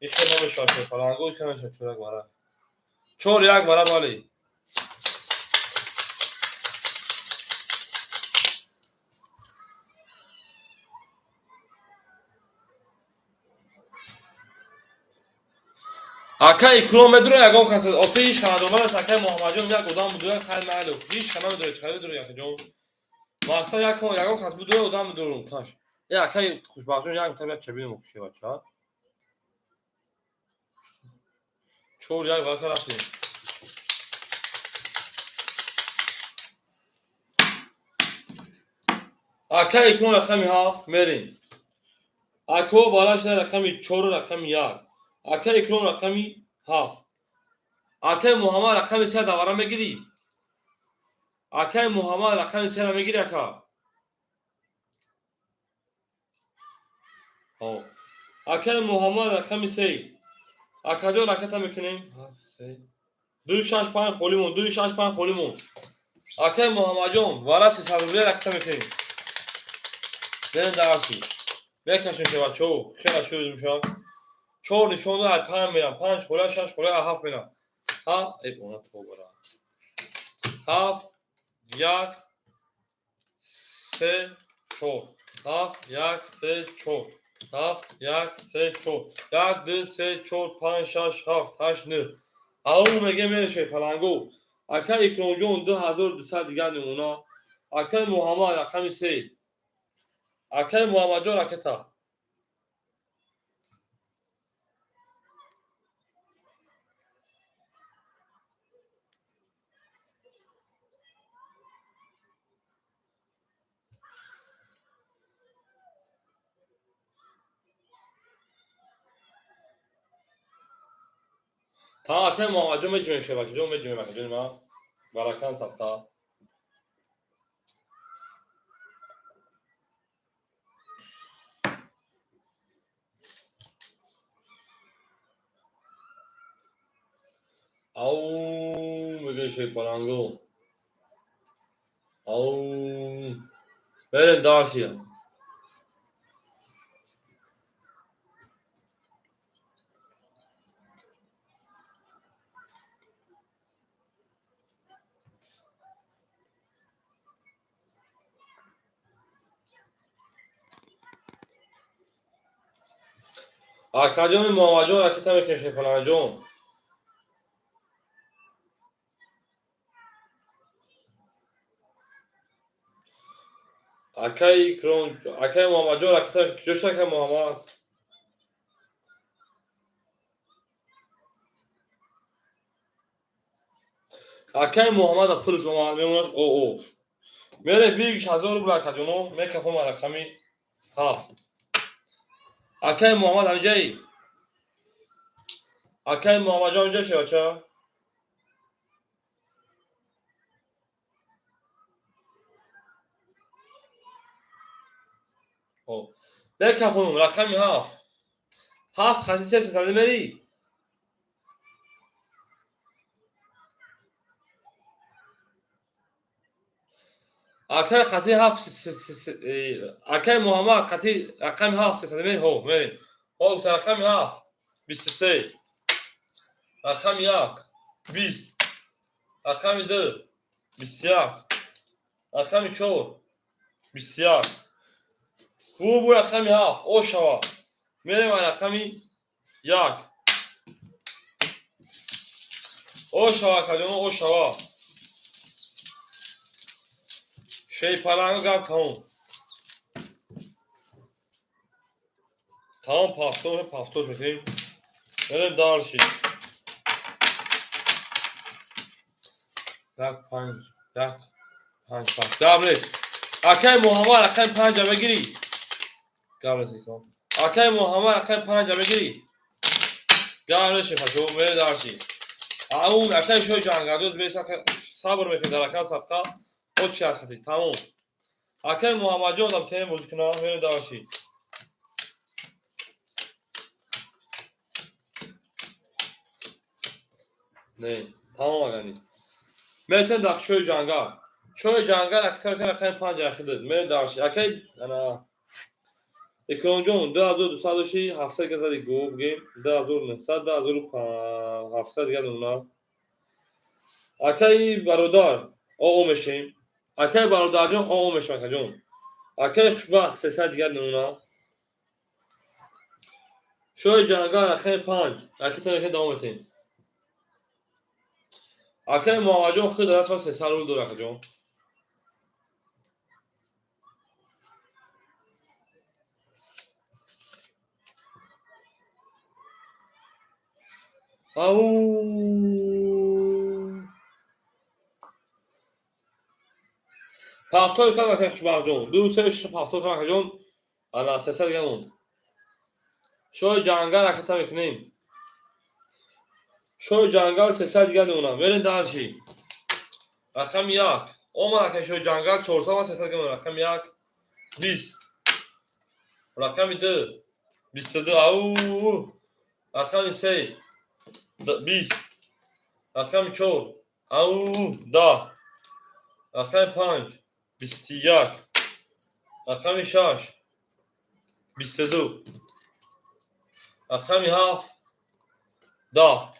Ин хел намешавад, шерпаланго, ин хел намешавад, чор як вара. Чор як вара, бале. Ака Икром медура ягон кас, охи ҳеҷ ка надоромад аст, акаи Муҳаммадҷон як одам будура, хайр майли, ҳеҷ ка намедура, чӣ медура, акаҷон. Мақсад як ягон кас будура, одам медурум, каш. Э, акаи Хушбахтҷон, як мутаб як чабинем хушева ча. Чор як вака рафтем. Ака Икром, рақами ҳафт, мерем. Ако барашда рақами чору рақами як. Ака Икром, рақами ҳафт. Акаи Муҳаммад, рақами се давара мегирӣ? Акаи Муҳаммад, рақами сера мегирӣ, ака? Акаи Муҳаммад, рақами се. Акаҷон, раката мекунем. Ду шаш панҷ холӣ мон, ду шаш панҷ холӣ мон. Акаи Муҳаммадҷон, вара 300 рубля раката мекунем. Берем дарси. Мекашем шевачо, хела шуд мешавад. Чор нишон ай панҷ мерам, панҷ хола, шаш хола, ҳафт мерам. Ҳа, э она тобара. Ҳафт, як, се, чор. Ҳафт, як, се, чор. Ҳафт, як, се, чор. Як, ду, се, чор, панҷ, шаш, ҳафт, ҳашт, нӯҳ. Ау меге мереше палангу. Ака Икромҷон 2200 дигар намуна. Акаи Муҳаммад рақами се. Акаи Муҳаммадҷон ракета. Та акаи Муҳаммадҷон меҷумем шебакаҷон меҷумем акаҷони ман. Баракан садқа. Ау меге шепаланго. Ау берем дарсия. Акаҷони Муҳаммадҷон ракета мекунем шепалангаҷон. Акаи Икром, акаи Муҳаммадҷон ракета куҷо шуд акаи Муҳаммад? Акаи Муҳаммад пулш омад, мемонад оо. Мере вигш 1000 рубл акаҷоно, мекафом рақами 7. Акаи Муҳаммад ҳамҷаи? Акаи Муҳаммадҷон ҳамҷа шевача? Мекафонум рақами 7. 7 қати се сесади мери? Акаи қати ҳафт, акаи Муҳаммад қати рақами 7 сесади мери? Ҳо, мери. Ҳо, гуфта рақами 7, 23. Рақами 1, 20. Рақами 2, 21. Рақами 4, 21. Бу рақами 7, о шава. Мерем ай рақами 1. О шава, акаҷоно, о шава. Шейпаланго гап тамом. Тамом пафтор, пафтор мекунем. Мерем дальше. Як, панҷ, як, панҷ, панҷ. Гап нест. Акаи Муҳаммад рақами 5 мегирӣ? Гап нест икром. Акаи Муҳаммад рақами 5 мегирӣ? Гап нест шефачо, мерем дальше. Ау, акаи шоҳи ҷангардоз бес ака сабр мекунем дар рақам садқа. О чархати, тамом. Акаи Муҳаммадҷон дам тем бозӣ кунам, мерем дальше. Не, тамом агани. Метем дар шоҳи ҷангал. Шоҳи ҷангал акаи рақами 5 ахидад. Мерем дальше. Акаи ана Икромҷон 2200 дошти, 700 газади гу бигем, 2900, 2700 дигар нуна. Акаи бародар, оо мешем. Акаи бародарҷон, оо мешем акаҷон. Акаи хушбахт 300 дигар нуна. Шоҳи ҷангал рақами 5. Ракета мекунем давом метем. Акаи Муҳаммадҷон худ даст 300 рубл дор акаҷон. Ау пафтор кардам акаи хушбахтҷон. 2, 3, 6 пафтор кардам акаҷон. Ана 300 дигар монд. Шоҳи ҷангал ракета мекунем. Шоҳи ҷангал 300 дигар мемонад. Мерем дальше. Рақами 1. Омад акаи шоҳи ҷангал 400 ва 300 дигар мемонад. Рақами 1, 20. Рақами 2, 22. Ау рақами 3, 20. Рақами 4, ау 10. Рақами 5, 21. Рақами 6, 22. Рақами 7 10.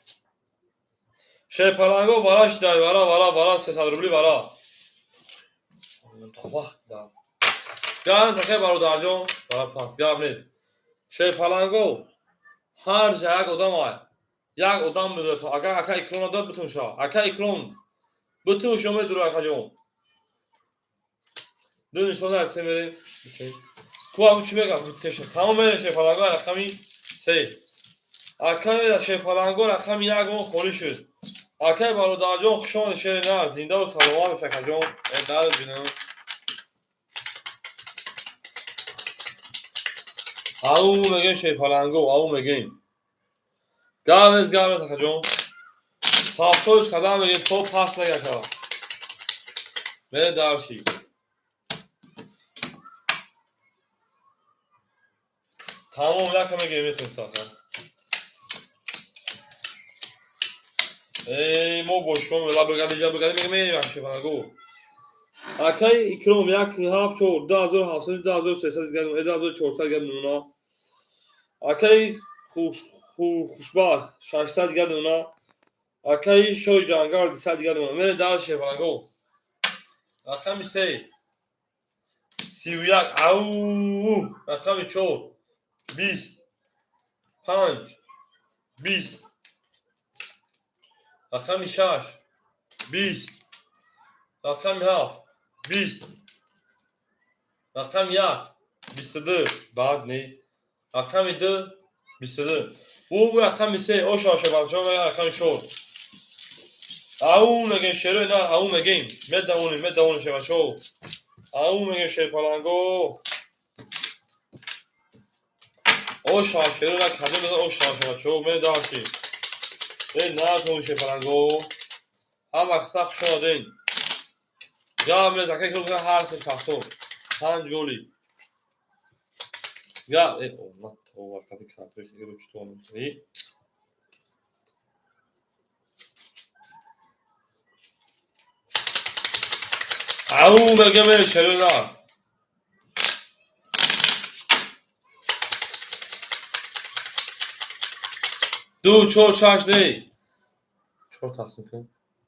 Шерпаланго вара шидай, вара, вара, вара, 300 рубли вара. Вақт да. Гап нест, акай бародарҷон, вара пас, гап нест. Шерпаланго ҳар ҷа як одам ай. Як одам медурад. Агар ака Икром надод, битун шава. Ака Икром битун шо медура, акаҷон. Ду нишона аз се мерем. Ку аму чӣ мегам? Теша. Тамом мерем шерпаланго рақами 3. Акай шерпаланго рақами 1 мон холӣ шуд. Акай бародарҷон, хуш омадед, шери на, зиндаву саломат бош, акаҷон. Э, дард бинам. Ау мегем шерпаланго, ау мегем. Гап нест, гап нест, акаҷон. Ҳафтош қадам мегем, то пас нега ака. Мерем дарши. Тамом, яка мегем, метонст ака. Эй, мо бо шумо лабргади ҷабргади мегем, мерем шерпаланго. Акай Икром 1 7 4 2700 2300 дигар 2400 дигар нуна. Акай хушбахт 600 дигар нуна. Акай шои ҷангал 200 дигар нуна. Мерем дар шерпаланго. Рақами 3 31 ау рақами 4 20 5 20 рақами 6 20 рақами 7 20 рақами 1 22 баъд не рақами 2 22 бу рақами 3 оша оша бачаҳо рақами 4 ау мегем шерои на ау мегем медавонем медавонем шебачаҳо ау мегем шерпаланго оша шерои на кадом мезан оша шебачаҳо медаваши э натон шерпаланго ҳама қисса хуш омаден. Гап нест, акай ки ҳар се шахсо 5 голи. Гап э о на то вақти картош дига чутон мусаи. Ау мегем шерона. Ду чор шаш не. Чор тақсим кун.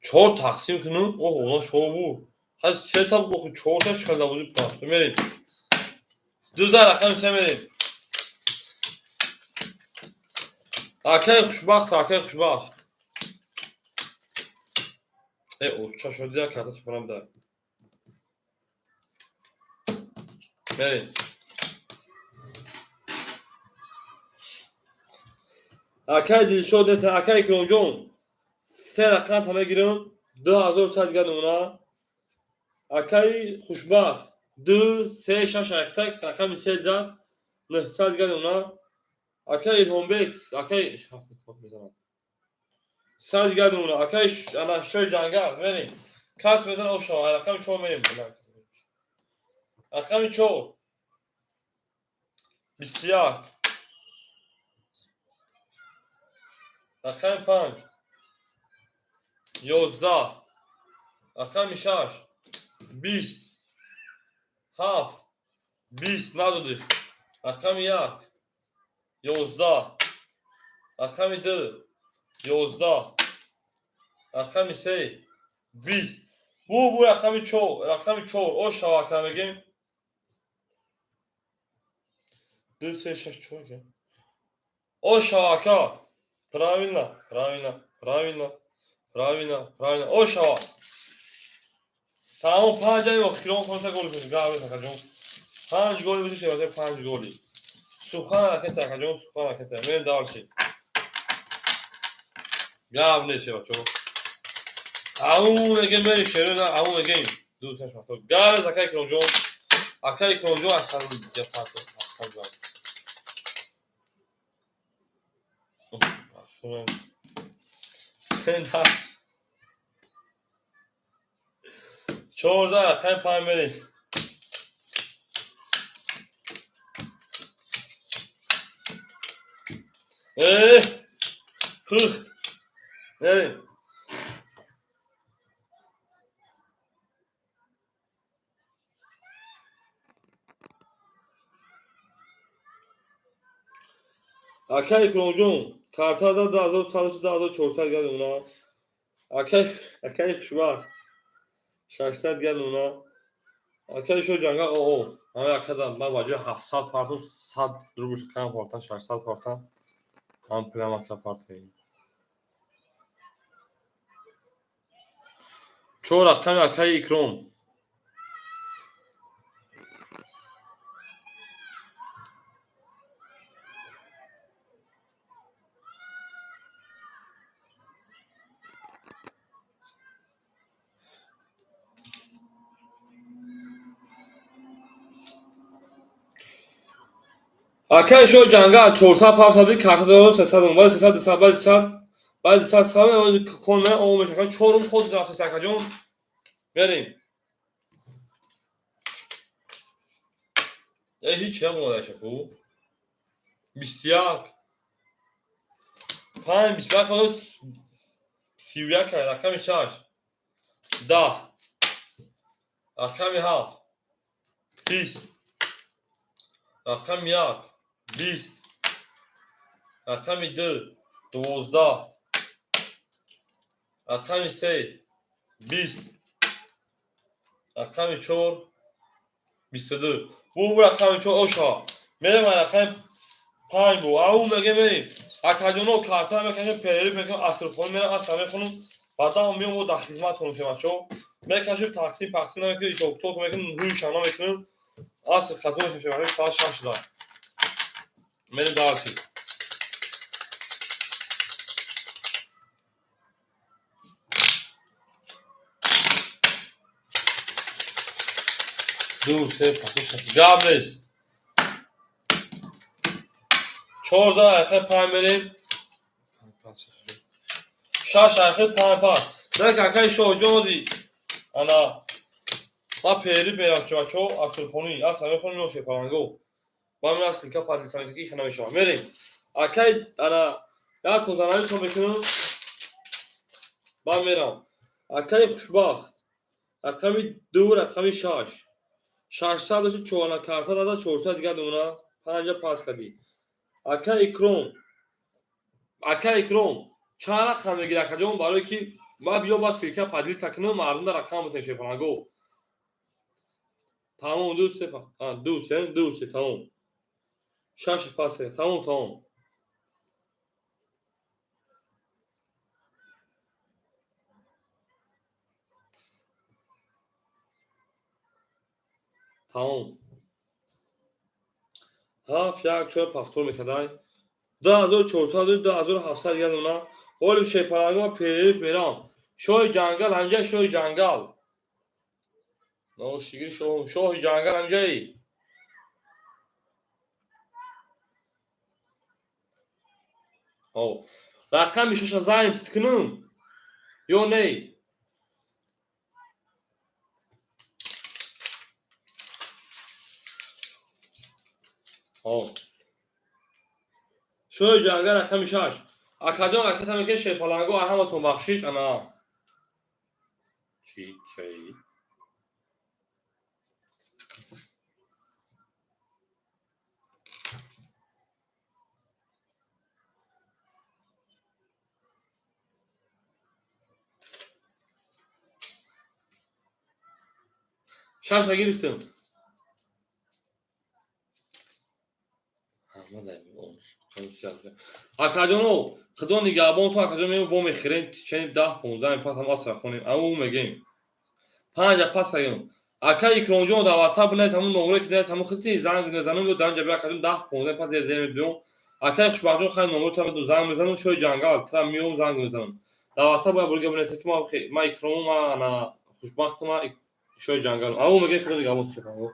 Чор тақсим кунум? Оҳ, она шо буд. Ҳаз се та бохи чор та чиқар давози паст. Мерем. Ду за рақами се мерем. Акай хушбахт, акай хушбахт. Э, о, ча шуд як карта чипарам да. Мерем. Акай Дилшод нест, акай Икромҷон. Се рақам та мегирам, 2100 дигар нумуна. Акай хушбахт 2 3 6 8 рақами 3 зад 900 дигар нумуна. Акай Илҳомбек, акай мезанад 100 дигар нумуна. Акай ана шои ҷангал мерем. Кас мезанад оша рақами 4 мерем. Рақами 4 21 рақами 5 11 рақами 6 20 7 20 надодиш. Рақами 1 11 рақами 2 11 рақами 3 20 бу рақами 4 рақами 4 ош шава мегем 2 3 6 4 ош шава. Правильно, правильно, правильно, правильно, правильно. Ош шава. Тамом 5 ай охирон конса гол шуд. Гап акаҷон. 5 голи буд шевазе 5 голи. Сухан ракета акаҷон, сухан ракета. Мерем дальше. Гап нест шевачо. Ау мегем мерем шеро на ау мегем. Ду саш вақто. Гап нест акай Икромҷон. Акай Икромҷон асан ҷафато асан зад. 14 рақами 5 мерем. Э, хых. Мерем. Ака Икромҷон, карта да 2100, 2400 гад уна. Акаи хушбахт 600 гад уна. Акаи шо ҷангал оо. Ҳамин акада ман ба ҷои 700 партум 100 рубл кам партам, 600 партам. Ҳам пулам ака партоем. 4 рақами акаи Икром. Акаи шо ҷангал 400 партам би карта дорам 300, баъд 300, баъд 100, баъд 100 сам кон ме о мешака чорум ход рафта акаҷон. Мерем. Э ҳеч намонда шаку. 21 5 21 ход 31 рақами 6 10 рақами 7 20 рақами 1 20 рақами 2 12 рақами 3 20 рақами 4 22. Бу рақами 4 оша. Мерем рақами 5 бу. Ау меге мерем. Акаҷоно карта мекашем, перерив мекунем, асрхонӣ мерем, аср мехонем. Баъдан меом мо дар хизматон мешем бачаҳо. Мекашем, тақсим пақсим намекунем, ҳисоб-китоб мекунем, ҳуи шана мекунем. Аср хатм мешем, бачаҳо, соат 6 шуда. Мерем дарси. Ду, се, панҷ, шаш. Гап нест. 4 айхе 5 мерем. 6 айхе 5 5. Дак акаи Шоҳҷон ди. Ана ма перерив мерам бачаҳо, асрхонӣ, аср мехонем ё шепаланго. Ба ман аслика падисанки ки хана мешавам. Мерем. Акаи ана як тозанависо мекунам. Ба мерам. Акаи хушбахт. Рақами 2, рақами 6. 600 дошти чорна карта дада 400 дигар дуна 5 пас кардӣ. Ака Икром. Ака Икром чанд рақам мегирад акаҷон барои ки ма биё ба ссылка поделиться кунам, мардум дар рақам бутем шепанаго. Тамом 2 3 2 3 2 3 тамом. 6 пас тамом тамом. Тамом. 7 1 4 повтор мекардай. 2400 2700 дигар дуна. Ҳолим шепаранго ма перерив мерам. Шоҳи ҷангал ҳамҷа, шоҳи ҷангал. Ношигир шоҳи ҷангал ҳамҷаи. Рақами шаша занг кунам ё не? Шоҳи ҷангал рақами 6. Акаҷон аката мекунед шерпаланго ҳаматон бахшиш ана. Чӣ чӣ? Шашро гирифтем. Акаҷоно, худо нигаҳбон ту акаҷон меем во мехӯрем, чен 10 15 пас ҳам асра хонем. Ау мегем. 5 пас ҳаем. Ака Икромҷон дар WhatsApp бинавис ҳамун номере ки навис ҳамун хити занг мезанам ё дар инҷа бия акаҷон 10 15 пас зер мебиём. Акаи хушбахтҷон хай номеро тра занг мезанам, шоҳи ҷангал тра миём занг мезанам. Дар WhatsApp бояд бурга бинависед ки ма Икрому ма ана хушбахтам ма шоҳи ҷангал. Ау мегем худо нигаҳбон ту шукр.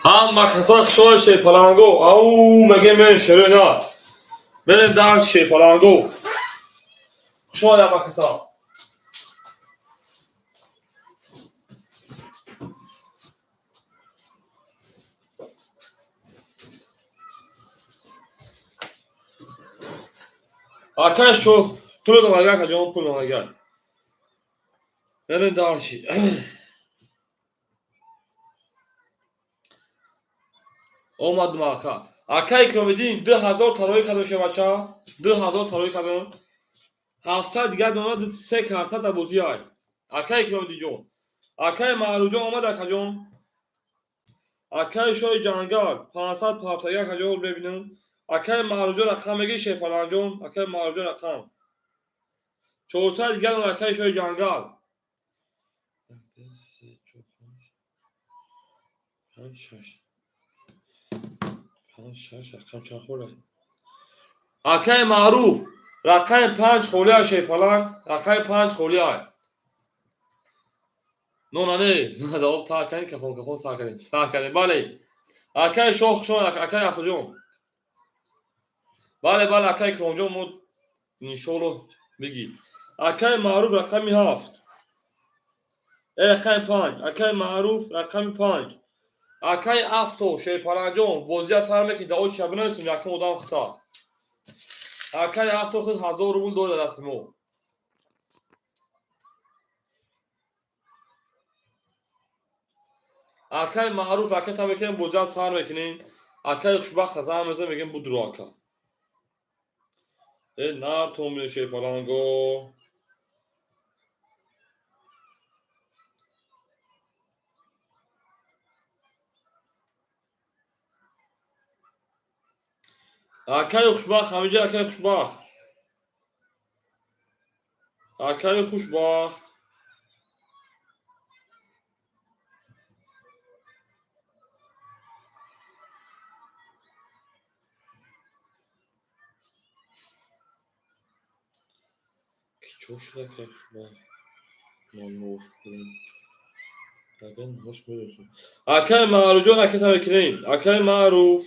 Ҳама касон хушҳол, шерпаланго. Ау мегем, мерем, шерои на. Мерем дар шерпаланго. Хушҳол ҳама касон. Акай шо пул донага, акаҷон, пул донага. Мерем дальше. Омадум, ака. Ака Икромиддин, 2000 тароӣ кардам, шебача. 2000 тароӣ кардам. 700 дигар дона, се карта дар бозӣ ай. Ака Икромиддинҷон. Акаи Маъруфҷон омад, акаҷон. Акаи Шоҳи Ҷангал 500 пафтага, акаҷон, мебинам. Акаи Маъруфҷон, рақам мегӣ, Шерпаланҷон, акаи Маъруфҷон, рақам. 400 дигар дона, акаи Шоҳи Ҷангал. 1, 2, 3, 4, 5, 6. 5, 6, рақам чанд холе? Акаи Маъруф, рақами 5 холиа, Шерпаланг, рақами 5 холиа. Нона не, об тар кардем, кафон кафон сар кардем. Сар кардем, бале. Акаи Шоҳ хушон, акаи Афзалҷон. Бале, бале, акаи Икромҷон, мо иншоалло бигӣ. Акаи Маъруф, рақами 7. Э, рақами 5. Акаи Маъруф, рақами 5. Акаи Афто, Шерпаланҷон, бозия сар мекунӣ, дао чия бинависем, якум одам хита. Акаи Афто худ 1000 рубл дорад дасти мо. Акаи Маъруф, ака та мекунем, бозия сар мекунем. Акаи Хушбахт занг мезанем, мегӯем, будро, ака. Э, нартон Шерпаланго. Акаи Хушбахт, ҳамиҷа акаи Хушбахт. Акаи Хушбахт. Кичо шуд, акаи Хушбахт? Нош Агар нош медонистам. Акаи Маъруфҷон, ака та мекунем. Акаи Маъруф.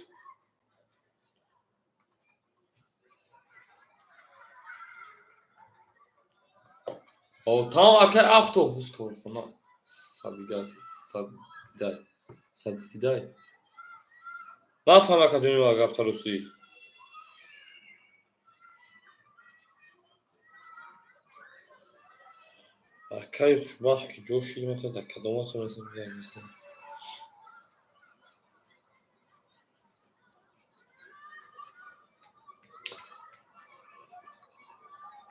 Тамом, акаи Афто, корхона садгидай, садгидай, садгидай. Нафаҳм, акаҷони ма гапта русӣ. Акаи Хушбахт ки ҷо шид мекард, дар кадом вақт?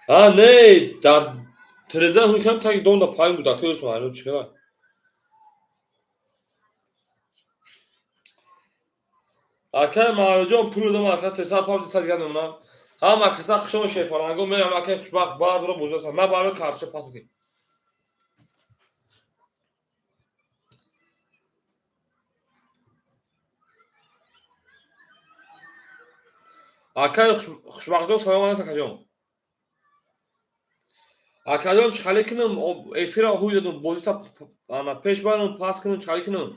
А, не, дар тиреза ҳукам таги дом да паин буд, акаи Усмон, ано чӣ? Акаи Маъруфҷон, пул додам, ака, 300 пам, 200 дигар мемонам. Ҳама каса хушон, Шерпаланго, мерам, акаи Хушбахт бардора, бозиаса. На баро, карташа пас мекунем. Акаи Хушбахтҷон, салом алейкум, акаҷон. Акаҷон, чӣ хеле кунам? Эфира ҳуй додум, бозита ана пеш барам, пас кунам, чӣ хеле кунам?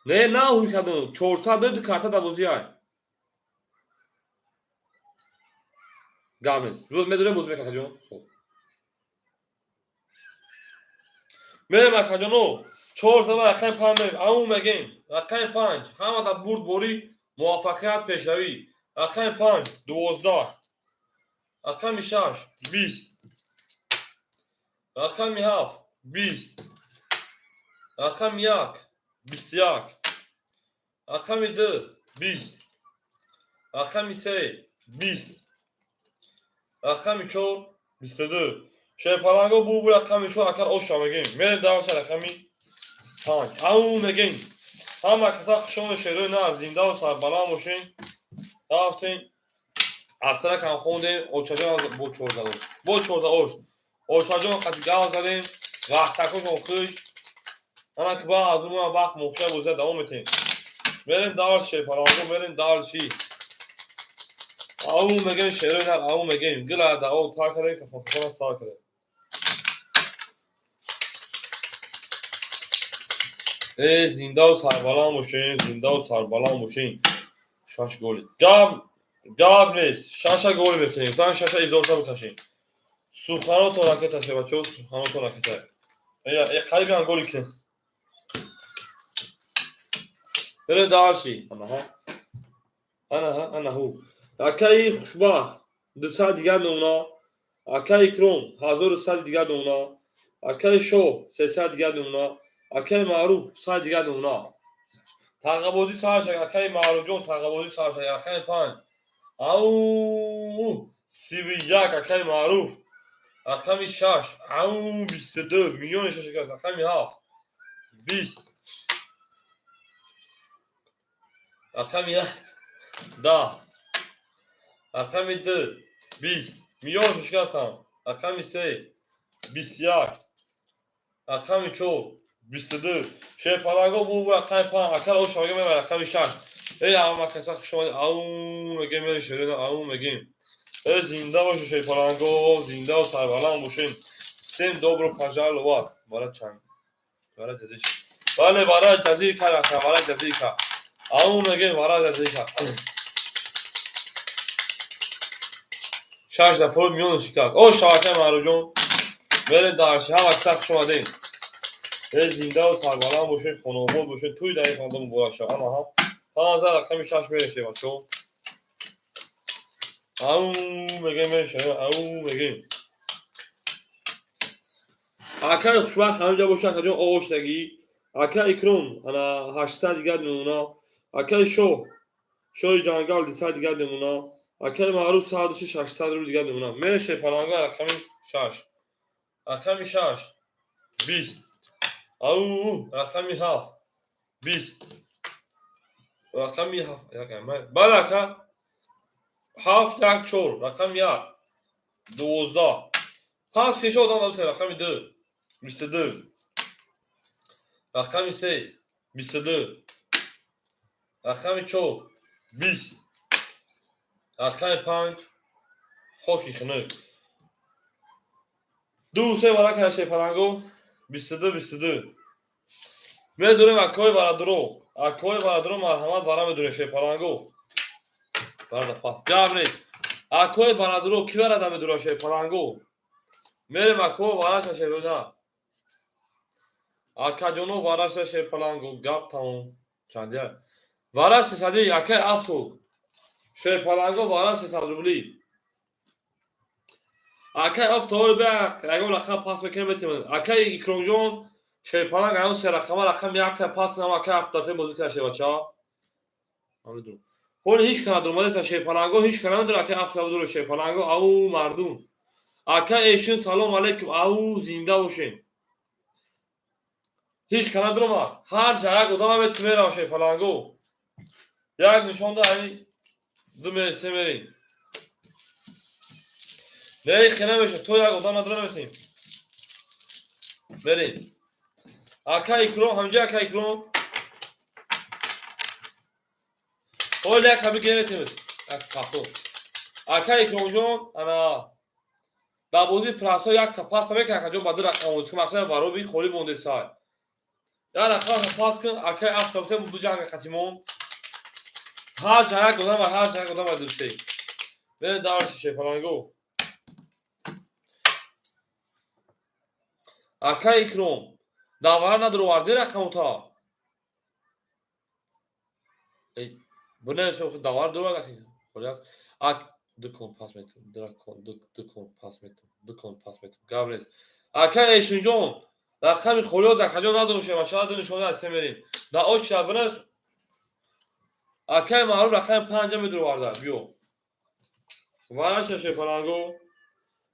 Не, на ҳуй кардам. 400 доди, карта дар бозӣ ай. Гап нест. Медонем, бозӣ мекунам, акаҷон. Хоб. Мерем, акаҷоно. Чор зама рақами 5 мерем. Ау мегем. Рақами 5. Ҳама дар бурдборӣ, муваффақият, пешравӣ. Рақами 5, 12. Рақами 6, 20. Рақами 7, 20. Рақами 1, 21. Рақами 2, 20. Рақами 3, 20. Рақами 4, 22. Шерпаланго, бу рақами 4, акар оша мегем. Мерем дальше, рақами 5. Ау мегем. Ҳама каса хушону шерои на, зиндаву сарбаланд бошем. Рафтем. Асракам хондем, очаҷон бо чорзаош. Бо чорзаош. Очаҷон қати гав задем, вақтакошон хуш. Ана ки баъд аз он вақт мохша бозия давом метем. Мерем дальше, шерпаланго, мерем дальше. Ау мегем, шерои нар, ау мегем. Гила да ау тар кардем, кафон кафона сар кардем. Э, зиндаву сарбаланд бошен, зиндаву сарбаланд бошен. Шаш голи. Гап гап нест. Шаша гол мекунем. Зан шаша изофа бикашем. Суханотон ракета ше, бачаҳо, суханотон ракета. Э, қариб голи кунем. Берем дальше. Анаҳа. Анаҳа, анаҳу. Акаи Хушбахт 200 дигар номуна. Акаи Икром 1100 дигар номуна. Акаи Шоҳ 300 дигар номуна. Акаи Маъруф 100 дигар номуна. Тағабозӣ сар шак, акаи Маъруфҷон, тағабозӣ сар шак, акаи 5. Ау, 31, акаи Маъруф. Рақами 6, ау, 22, миллиони шаш, рақами 7, 20. Рақами 1, 10. Рақами 2, 20. Миллион шашкастам. Рақами 3, 21. Рақами 4, 22. Шерпаланго бу рақами 5. Акал ош шага мебар рақами 6. Эй, ҳама каса хуш омадед. Ау мегем, эй шерина, ау мегем. Эй, зинда бошед, шерпаланго, зинда ва сарбаланд бошед. Всем добро пожаловать. Бара чанд. Бара ҷазир. Бале, бара ҷазир кар, ака, бара ҷазир кар. Ау мегем, бара ҷазир кар. Шаш дафъа миён шикаст. О, шабакаи Маъруфҷон. Берем дарши. Ҳама каса хуш омадед. Эй, зинда ва сарбаланд бошед, хонаобод бошед. Тӯй дар ин хонадон муборак шавад. Ана ҳам. 15 рақами 6 мерешем, бачаҳо. Ау мегем, мерешем, ау мегем. Акаи Хушбахт ҳаминҷа боша, акаҷон, оштагӣ. Ака Икром, ана 800 дигар намуна. Акаи Шоҳ, Шоҳи ҷангал 200 дигар намуна. Акаи Маъруф 106, 800 рубл дигар намуна. Мереше паланга рақами 6. Рақами 6, 20. Ау, рақами 7, 20. Рақами 7, бале, ака. 7, 1, 4, рақами 1, 12. Пас кеша одам набуд, рақами 2, 22. Рақами 3, 22. Рақами 4, 20. Рақами 5, хоки хунук. Ду се вара каше паланго, 22, 22. Медурем акои барадуро. Акои барадуро, марҳамат, вара медурем шепаланго. Барада пас. Гап нест. Акои барадуро ки варада медура шепаланго? Мерем ако вараша шепаланго. Акаҷоно вараша шепаланго. Гап тамом. Чандия. Вара сесади акаи авто. Шепаланго вара 300 рубли. Акаи авто бе ягон рақам пас мекунем метем. Акаи Икромҷон шерпаланг ягон се рақама рақам якта пас нам акаи авто дафъа бозӣ кара шевача. Намедонам. Ҳоли ҳеҷ кана дуромадеста шерпаланго, ҳеҷ кана намедонам акаи авто дуро шерпаланго, ау мардум. Ака Эшин, салом алейкум, ау, зинда бошем. Ҳеҷ кана дуромад. Ҳар ча як одам мету мерава шерпаланго. Як нишонда ҳами ду се мерем. Не, хе намеша, то як одам надора наметем. Мерем. Ака Икром, ҳамҷа ака Икром. Ҳоли як ҳами гирем. Як пахо. Ака Икромҷон, ана дар бозии прасо як та пас намекунад, акаҷон, ба ду рақам бозӣ кун, мақсад бароби холӣ монде сай. Як рақам пас кун, акаи авто бу ҷанга хатимон. Ҳар ча як одам, ҳар ча як одам дӯсте. Берем дарси шепаланго. Ака Икром, давара надуроварди рақамота. Бунес давар дуровард ахи. Холиас. Ак ду кон пас метум, ду кон пас метум, ду кон пас метум. Гап нест. Ака Эшинҷон, рақами холиоз акаҷон надорум шева, чара ду нишона аз се мерем. Да оча бунес. Акаи Маъруф рақами 5 медуроварда, биё. Вараша шепаланго.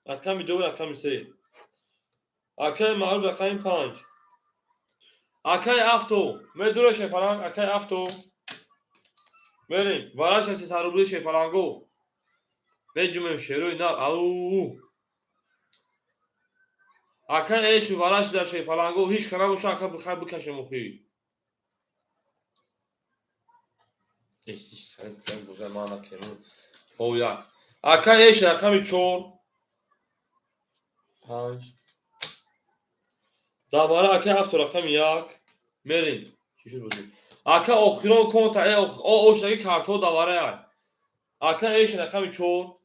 Рақами 2, рақами 3. Акаи Маъруф рақами 5. Акаи авто, медура шепаланг, акаи авто. Мерем, вараша 300 рубли шепаланго. Меҷумем шерои нав, ау. Акаи Эши вараши дар шепаланго, ҳеҷ кана боша, ака бихай бикашем охи. О як. Акаи Эши рақами 4. 5. Давара акаи авто рақами 1. Мерем. Чӣ шуд бозӣ? Ака охирон конта ошдаги картҳо даварая. Ака эш рақами 4.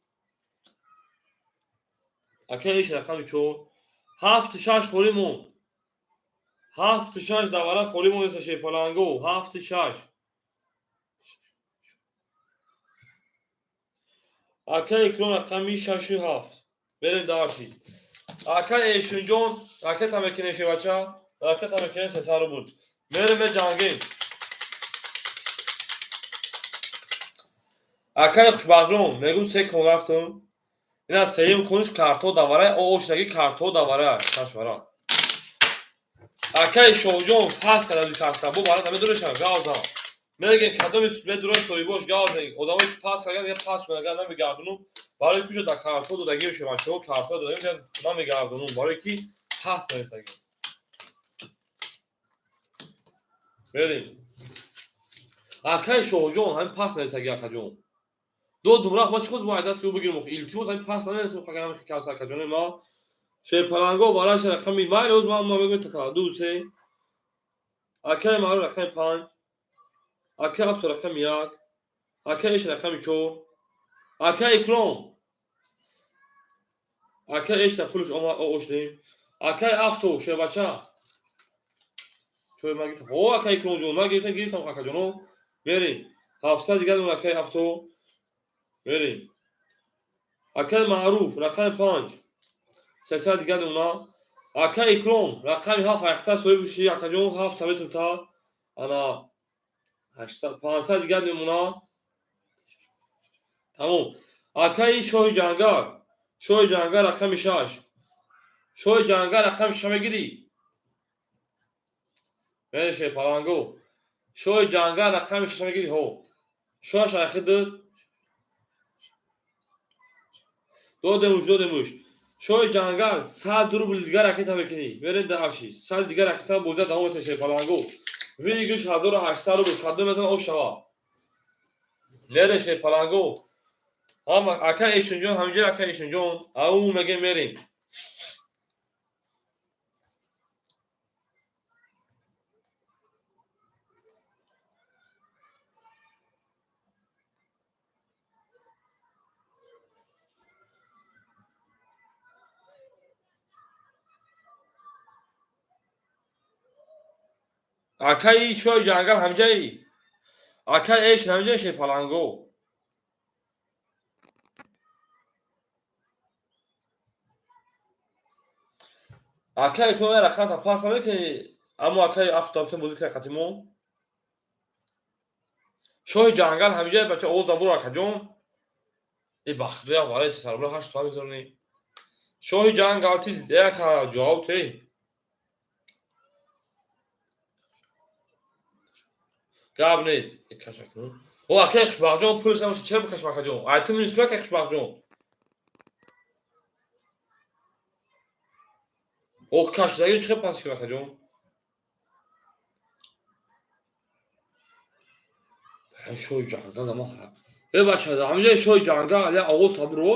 Ака эш рақами 4. 7-6 холӣ монд. 7-6 давара холӣ монд шерпаланго. 7-6. Ака икром рақами 6-7. Мерем дарши. Ака эшунҷон, ракета мекунем шевача, ракета мекунем 300 рубл. Мерем меҷангем. Акаи хушбахтҷон, мегӯм се кон рафтам. Ина сеюм кониш картҳо даварай, ошдаги картҳо даварай, шаш вара. Акаи шоҳҷон пас карда душашта, бо барата медонешам, гавзам. Мегем кадоми медурад соҳибош гавзем. Одамое ки пас карда, дига пас кунад, агар намегардонум, барои куҷо дар картҳо додагӣ шума, шумо картҳо додагӣ намегардонум, барои ки пас нависагӣ. Мерем. Акаи шоҳҷон, ҳамин пас нависагӣ акаҷон. Додум рафт, ман чӣ худ бояд дасти ӯ бигирам, илтимос ҳамин пас нанависем, агар ҳамин кас акаҷони ма. Шерпаланго бараш рақами майли оз ман мегӯям така 2 3. Акаи маъруф рақами 5. Акаи авто рақами 1. Акаи эш рақами 4. Акаи икром. Акаи эш да пулш омад ошдем. Акаи авто шербача. Чой ман гирифтам. О, акаи икромҷон, ман гирифтам, гирифтам акаҷоно. Мерем. 700 дигар акаи авто. Мерем. Акаи маъруф рақами 5. 300 дигар уна. Акаи икром рақами 7 айхта соҳиб ши акаҷон 7 таветум та. Ана 800 500 дигар мемона. Тамом. Акаи шоҳи ҷангал. Шоҳи ҷангал рақами 6. Шоҳи ҷангал рақами 6 мегирӣ? Мере шерпаланго. Шоҳи ҷангал рақами 6 мегирӣ? Ҳо. Шоҳаш айхи дод. Додемуш, додемуш. Шоҳи ҷангал 100 рубл дигар ракета мекунӣ. Мерем дар арши. 100 дигар ракета бозия давом метавонӣ шерпаланго. Вигӯш 1800 рубл кадом метавон ош шава. Мере шерпаланго. Ҳама ака эшунҷон, ҳаминҷо ака эшунҷон. Ау мегем мерем. Акаи шоҳи ҷангал ҳамҷаи. Акаи эш ҳамҷаи шерпаланго. Акаи ту рақамта пас намекунӣ, аммо акаи афтамта бозӣ кунад қати мо. Шоҳи ҷангал ҳамҷаи бача овоз забур акаҷон. Э бахтуя вале сарбур 8 та мезонӣ. Шоҳи ҷангал тиз яка ҷавоб те. Гап нест. Кашакун. О акаи хушбахтҷон пулш набошад, чаро бикашам акаҷон? Ай ту минус кун акаи хушбахтҷон. Ох кашидаги чӣ пас шуд акаҷон? Шоҳи ҷангал ама. Э бача, ҳаминҷо шоҳи ҷангал я овоз табуро.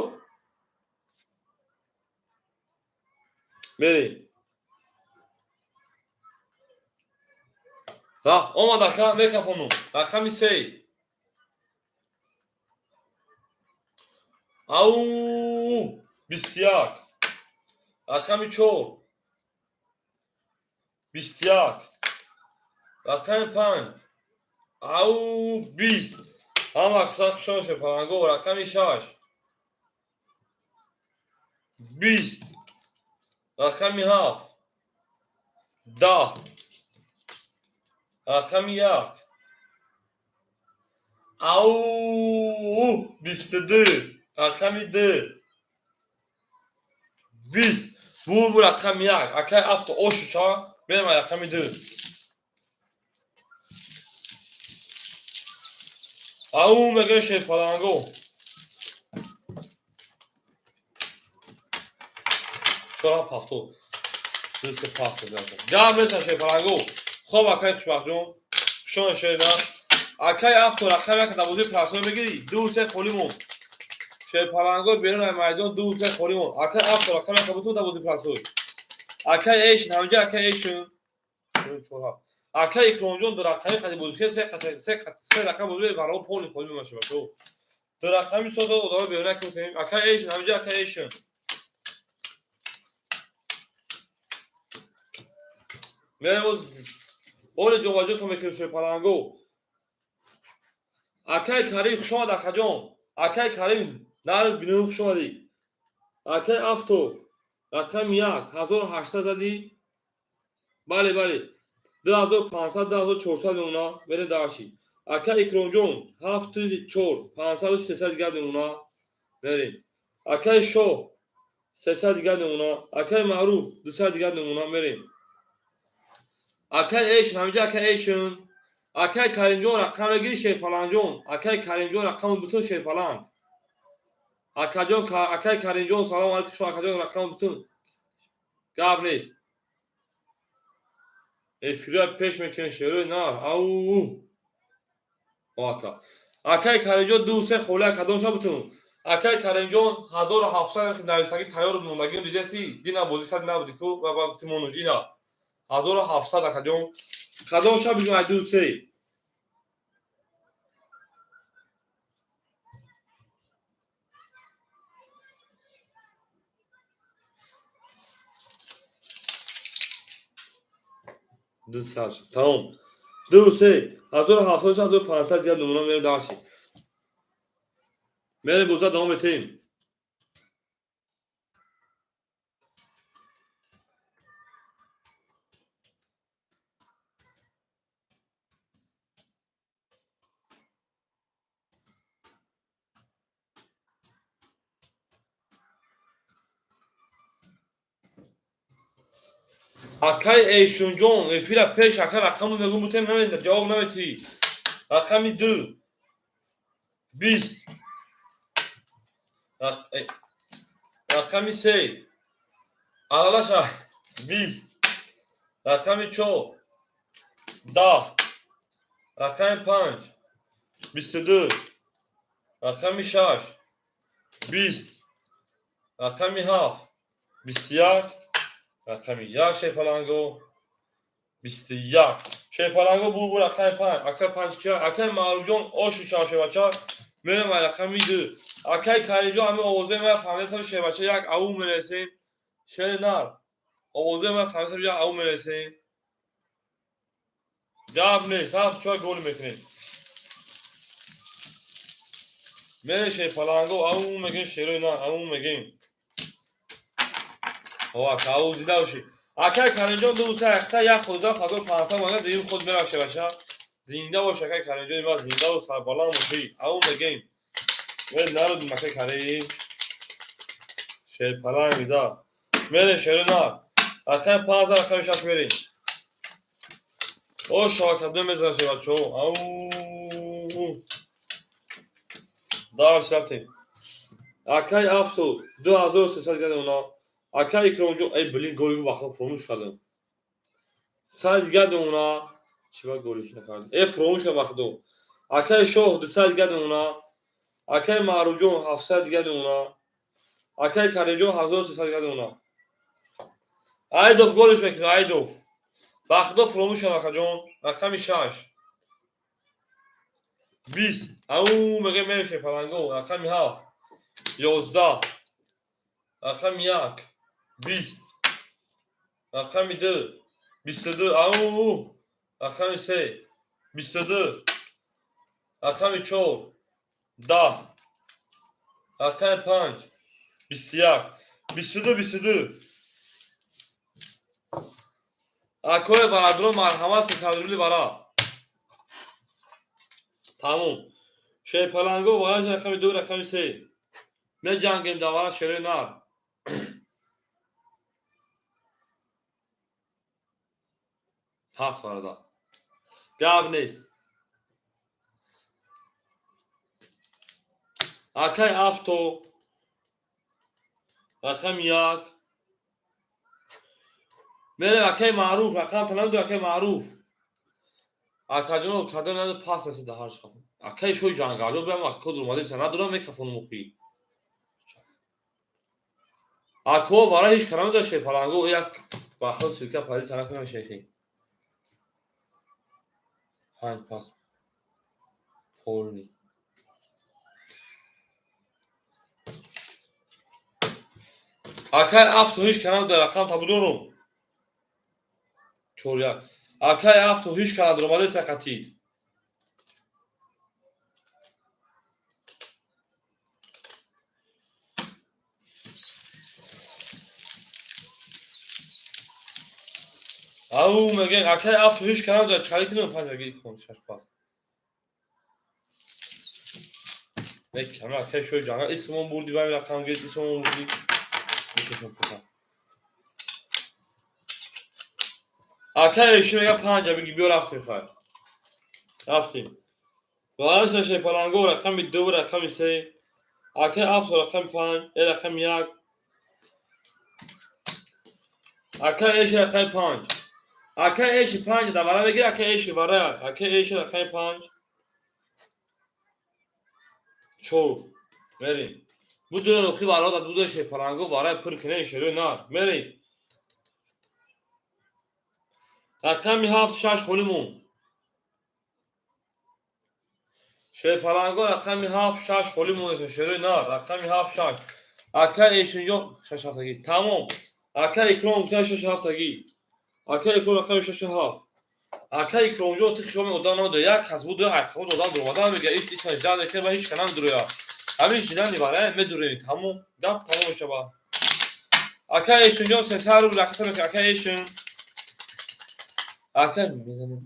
Мерем. Рафт, омад ака мекафонум. Рақами 3. Ау 21. Рақами 4. 21. Рақами 5. Ау 20. Ҳама аксар хушон шерпаланго. Рақами 6. 20. Рақами 7. 10. Рақами 1. Ау 22. Рақами 2. 20. Бу рақами 1. Акаи авто ошуча. Мерем рақами 2. Ау мегӯем шерпаланго. 4 70. Се пас гап нест шерпаланго. Хоб акаи хушбахтҷон, хушон шерна. Акаи авто рақами 1 дар бозии прасой мегирӣ? 2 3 холӣ монд. Шерпаланго берун аз майдон 2 3 холӣ монд. Акаи авто рақами 1 бутун дар бозии прасой. Акаи эшн ҳаминҷо акаи эшн. 4 7. Ака Икромҷон, ду рақами қади бозӣ кунед, се рақам бозӣ кунед, варао полный холӣ мемонад, шебачаҳо. Ду рақами соза одамо беёна кунем. Ака Эйшн, ҳаминҷа ака Эйшн. Мерем оз оре ҷобаҷо то мекунем, шерпаланго. Акай Карим, хуш омад, акаҷон. Акай Карим, нарз бинум, хуш омадӣ. Акай Авто, рақами як, 1800 задӣ. Бале, бале. 2500, 2400 мемона, мерем дарши. Ака Икромҷон, ҳафту чор, 500, 300 дигар мемона, мерем. Акаи Шоҳ, 300 дигар мемона. Акаи Маъруф, 200 дигар мемона, мерем. Акай Эйшн, ҳаминҷа акай Эйшн. Акай Каримҷон, рақам мегири, шерпаланҷон. Акай Каримҷон, рақаму бутун, шерпаланг. Акаҷон, акай Каримҷон, салом алейкум, шумо акаҷон, рақаму бутун. Гап нест. Эфира пеш мекунем, шерои нар. Ау. Ака. Акай Каримҷон, ду се холия кадомша бутун. Акай Каримҷон, 1700 нависагӣ тайёр мондагӣ дидеси, дина бозӣ кард набуди ку, ва ба гуфти монуш ина. 1700, акаҷон. Кадомша бигӯм ай ду се? Ду сад. Тамом. Ду се. 1700, 1500 дигар намуна, мерем дарси. Мерем, боза давом метем. Акай Эйшунҷон, эфира пеш, ака, рақаму мегум, бутем, намеда, ҷавоб наметӣ. Рақами ду, 20. Рақами се, алалаша, 20. Рақами чор, 10. Рақами панҷ, 22. Рақами шаш, 20. Рақами ҳафт, 21. Рақами як, шерпаланго, 21. Шерпаланго, бу рақами панҷ. Акай панҷ кия? Акай Маъруфҷон, ошу чав, шербача. Мерем ай рақами ду. Акай Каримҷон, ҳамин овозаи ман фаҳмидасам, шербача, як ау мересем. Шери нар. Овозаи ман фаҳмидасам, як ау мересем. Гап нест, ҳафт чор гол мекунем. Мерем, шерпаланго, ау мегем, шерои нар, ау мегем. Ака, ау, зинда бошӣ. Акай Каримҷон, ду се ахта як худо 1500 мага дуюм худ мерав, шебача. Зинда бош, акай Каримҷон, ма зинда ва сарбаланд бошӣ. Ау мегем. Мерем, нарудим, акай Карим. Шерпаланг да. Мерем, шерои нар. Рақами панҷ, рақами шаш, мерем. О, шавакадо мезанад, шебачо. Ау. Дарс рафтем. Акай Авто, 2300 дигар мемона. Акай Икромҷон, эй, блин, голи вақт фуромӯш кардам. 100 дигар мемона. Чӣ ба голиш накардем? Э, фуромӯш кардам вақто. Акай Шоҳ, 200 дигар мемона. Акай Маъруфҷон, 700 дигар мемона. Акай Каримҷон, 1300 дигар мемона. Айдов голиш мекунад, Айдов. Вақтҳо фуромӯш кардам, акаҷон. Рақами шаш. 20. Ау мегӯем, мерем, паланго. Рақами ҳафт. 11. Рақами як. 20. Рақами ду. 22. Ау. Рақами се. 22. Рақами чор. 10. Рақами панҷ. 21. 22, 22. Акои барадро, марҳамат, 300 рубли вара. Тамом. Шерпаланго, вараҷ, рақами ду, рақами се. Меҷангем дар вара, шерои нар. Пас варада. Гап нест. Акай Авто, рақами як. Мерем, акай Маъруф, рақам талаб, акай Маъруф. Акаҷон, кадом надо пас расида ҳар шаф. Акай шои ҷангалё биям, код омадеса надорам микрофону мухи. Ако вара ҳеҷ кара надошт, паланго, як бахо силка пади сана кунам, шехи. Панҷ пас полный. Акай афту ҳеч канал дар рақам табудорум. 4-1. Акай афту ҳеч канал даромаде сақатид. Ау мегӯем акай афту ҳеч канал дар чӣ кунем панҷ аги кун шаш пас. Каме акай шои ҷанга исмон бурди ба рақам гирд исмон бурди. Мекашам пуша. Акай эши мега панҷа биги биё рафтем хай. Рафтем. Вараша шепаланго рақами 2 рақами 3. Акай афту рақами 5, э рақами 1. Акай эши рақами 5. Акай эши 5 да вара мегир акай эши вара. Акай эши рақами 5. 4. Мерим. Буду рухи вара да буду шепаланго вара пур кине шеро на. Мерим. Рақами 7 6 холимон. Шерпаланго рақами 7 6 холимон шеро на. Рақами 7 6. Ака эшинҷо 6 ҳафтагӣ. Тамом. Ака Икром гуфта 6 ҳафтагӣ. Ака Икром рақами 6 7. Ака Икромҷо ти хиёми одам надо як кас буд ҳақ одам дуромада мега иш иш ждан мекунад ва ҳеч канам дуроя. Ҳамин жидани вара медурем. Тамом. Гап тамом мешава. Ака эшинҷо 300 рубл рақам мекунад. Ака эшин ака мезанем.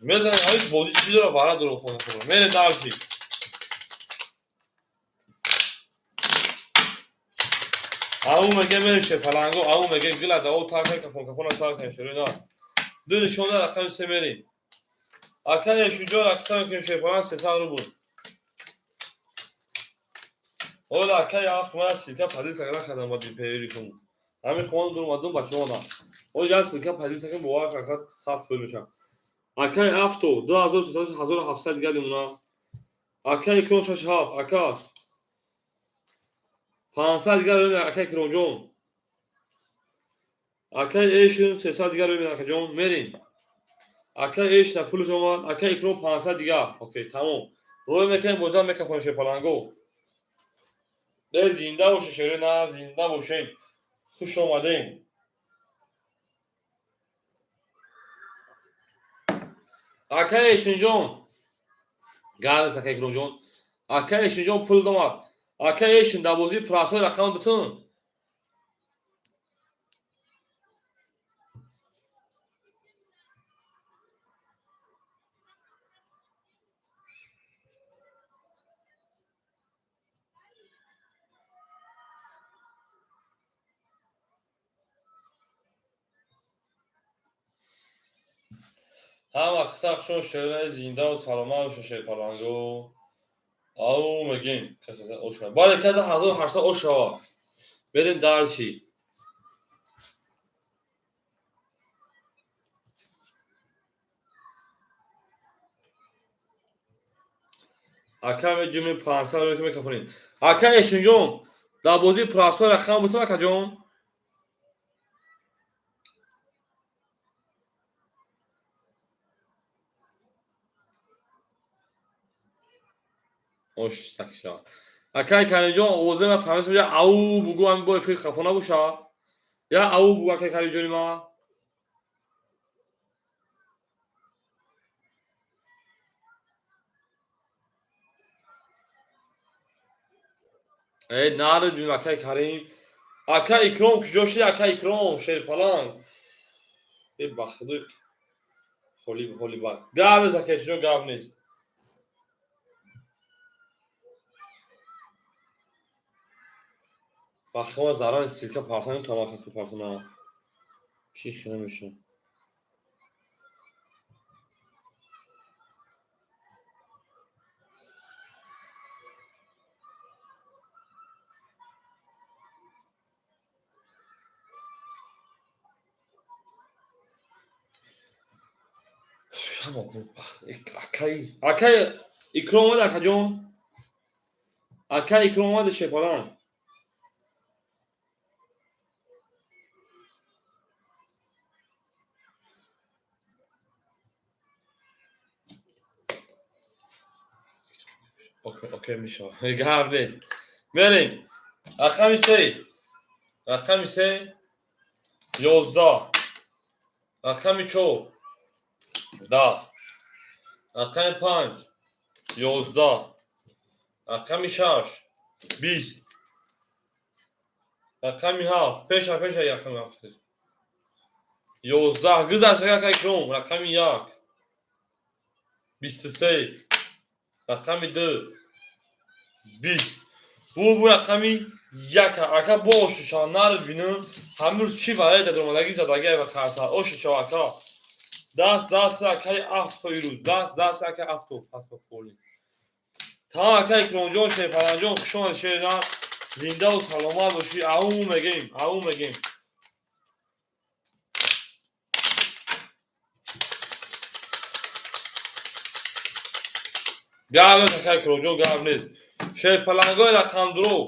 Мезанем ҳамин бозӣ чӣ дора вара дуро хона хона. Мерем дарси. Ау мега мерем шепаланго, ау мега гила да о така кафон кафона сар кан шури на. Ду нишонда рақами 3 мерем. Ака эшуҷо рақам мекунем шепаланг 300 рубл. Ола ака яфт ма силка падис агра хадам ба бипери кун. Ҳамин хона дур мадум бачаҳо на. О я силка падис агра бовар ака сафт тӯй мешам. Акай авто 2300 1700 дигар лимона. Акай Икром 6 7 ака 500 дигар рӯй акай Икромҷон. Акай Эшин 300 дигар рӯй акаҷон мерим. Акай Эш на пулш омад, акай Икром 500 дигар. Окей, тамом. Рӯй мекунем бозам мекафонем шепаланго. Бе зинда боше шеро на зинда бошем. Хуш омадем. Акай Эшинҷон. Гап ака Икромҷон. Акай Эшинҷон пул домад. Акай Эшин дар бозии прасои рақам бутун. Ҳама қисса шерои зиндаву саломат боша шерпаланго. Ау мегем каса ошава. Бале каса 1800 ошава. Берем дарси. Ака меҷумем 500 рубл мекафонем. Ака Эшинҷон, дар бозии прасои рақам бутун акаҷон. Ош такша. Акай Каримҷон овозе ма фаҳмидам я ау бугу ҳамин бо эфир хафо набоша. Я ау бугу акай Каримҷони ма. Э нарид бим акай Карим. Акай Икром куҷо шуди акай Икром шерпаланг. Э ба худои холи холи ба. Гап нест акай чиҷо гап нест. Бахма зарар силка партанем тамака партана. Чӣ хира меша. Акай, акай Икром омад акаҷон. Акай Икром омад шепаланг. Окей мешава. Гап нест. Мерем. Рақами се. Рақами се 11. Рақами 4 10. Рақами 5 11. Рақами 6 20. Рақами 7 пеша пеша рақами 7 11. Гузашт ака икром. Рақами 1 23. Рақами 2 20. Бу рақами 1 ака бо ошиша нар бинам. Ҳамин рӯз чӣ ваъда даромадагӣ задагӣ ва карта ошиша ака. Даст даст акаи авто ирӯз. Даст даст акаи авто пас ба поли. Тамом ака икромҷон, шерпаланҷон, хуш омадед шерна. Зиндаву саломат бошӣ. Ау мегем, ау мегем. Гап нест ака икромҷон, гап нест. Шерпалангои рақамдуро.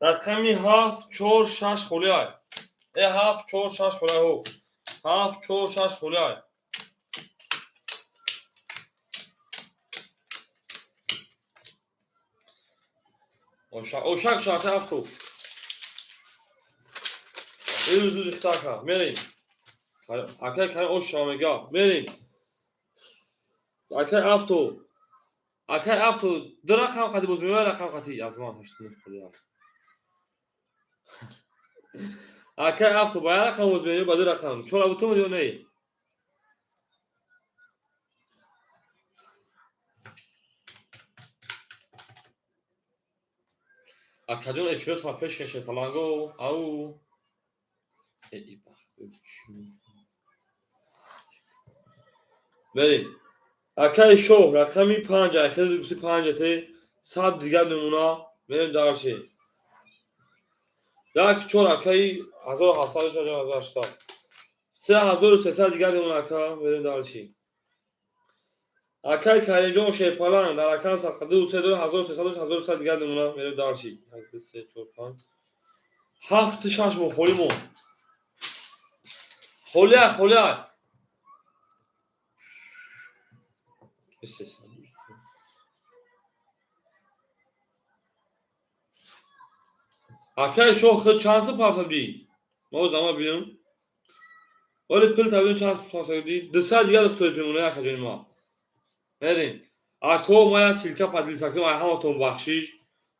Рақами 7 4 6 холиай. 7 4 6 холиай ҳо. 7 4 6 холиай. Ошак шарта авто. Ирӯз рӯзи хитака. Мерем. Акай карим ош шава мега. Мерем. Акай авто. Акай авто ду рақам қати боз меояд рақам қати аз ман 8 холиай. Акай авто ба як рақам боз меояд ба ду рақам. Чора бутум ё не? Акаҷон эфиротро пеш каше паланго. Ау. Мерем. Акаи шоҳ рақами 5 айхел гуфти 5 те 100 дигар мемона. Мерем дарчи. 1 4 акаи 1700 1800. 3300 дигар мемона ака. Мерем дарчи. Акаи Каримҷон шерпаланг дар рақам 123 дора 1300 1100 дигар мемона. Мерем дарчи. 1 2 3 4 5 7 6 мо холӣ мо. Холия холия. Акаи шоҳ худ чанд сум парсабдӣ? Ма оз ама бинам. Вале пул табидим чанд сум парсабдӣ? 200 дигар стоит мемона акаҷони ма. Мерем. Ако ма як ссылка поделиться кунем, ай ҳаматон бахшиш.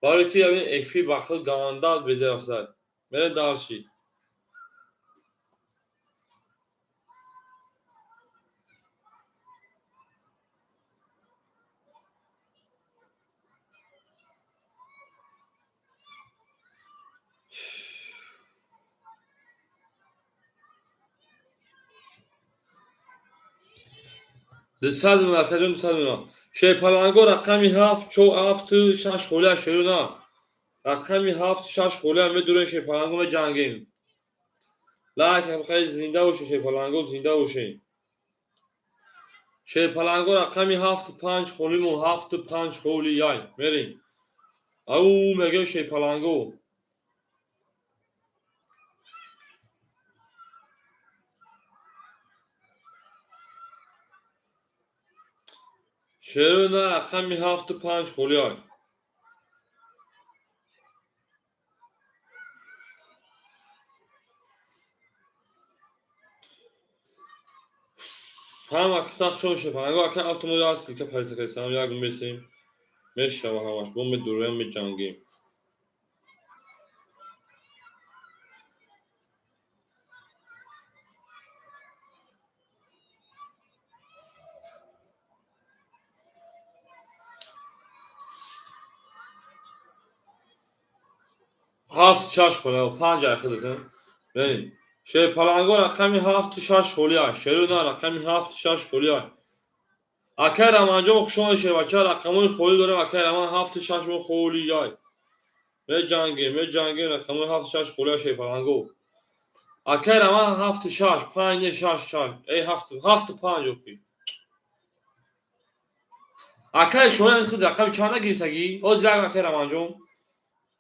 Барои ки ҳамин эфир ба худ ганда безарафзай. Мерем дарши. 200 миллион акаҷон, 200 миллион. Шерпаланго рақами 7 4 7 6 холия шерона. Рақами 7 6 холия медурем шерпаланго меҷангем. Лайк хеле зинда бошед шерпаланго, зинда бошед. Шерпаланго рақами 7 5 холимон 7 5 холияй. Мерем. Ау мегем шерпаланго. Шерона рақами 7 5 холияй. Ҳама киса чон шерпаланго ака автомобил аст ссылка пайса кардам як месем. Мешава ҳамаш бо медурем меҷангем. 7 6 холия 5 айхидатон. Мерем. Шерпаланго рақами 7 6 холия. Шерона рақами 7 6 холия. Акай Раманҷон хуш омадед шербача рақамҳои холӣ дорем акай Раман 7 6 мо холияй. Меҷангем, меҷангем рақамҳои 7 6 холия шерпаланго. Акай Раман 7 6 5 не 6 6. Эй 7 7 5 охи. Акай шоян худ рақами чанда гирифтагӣ? Ҳозир як акай Раманҷон.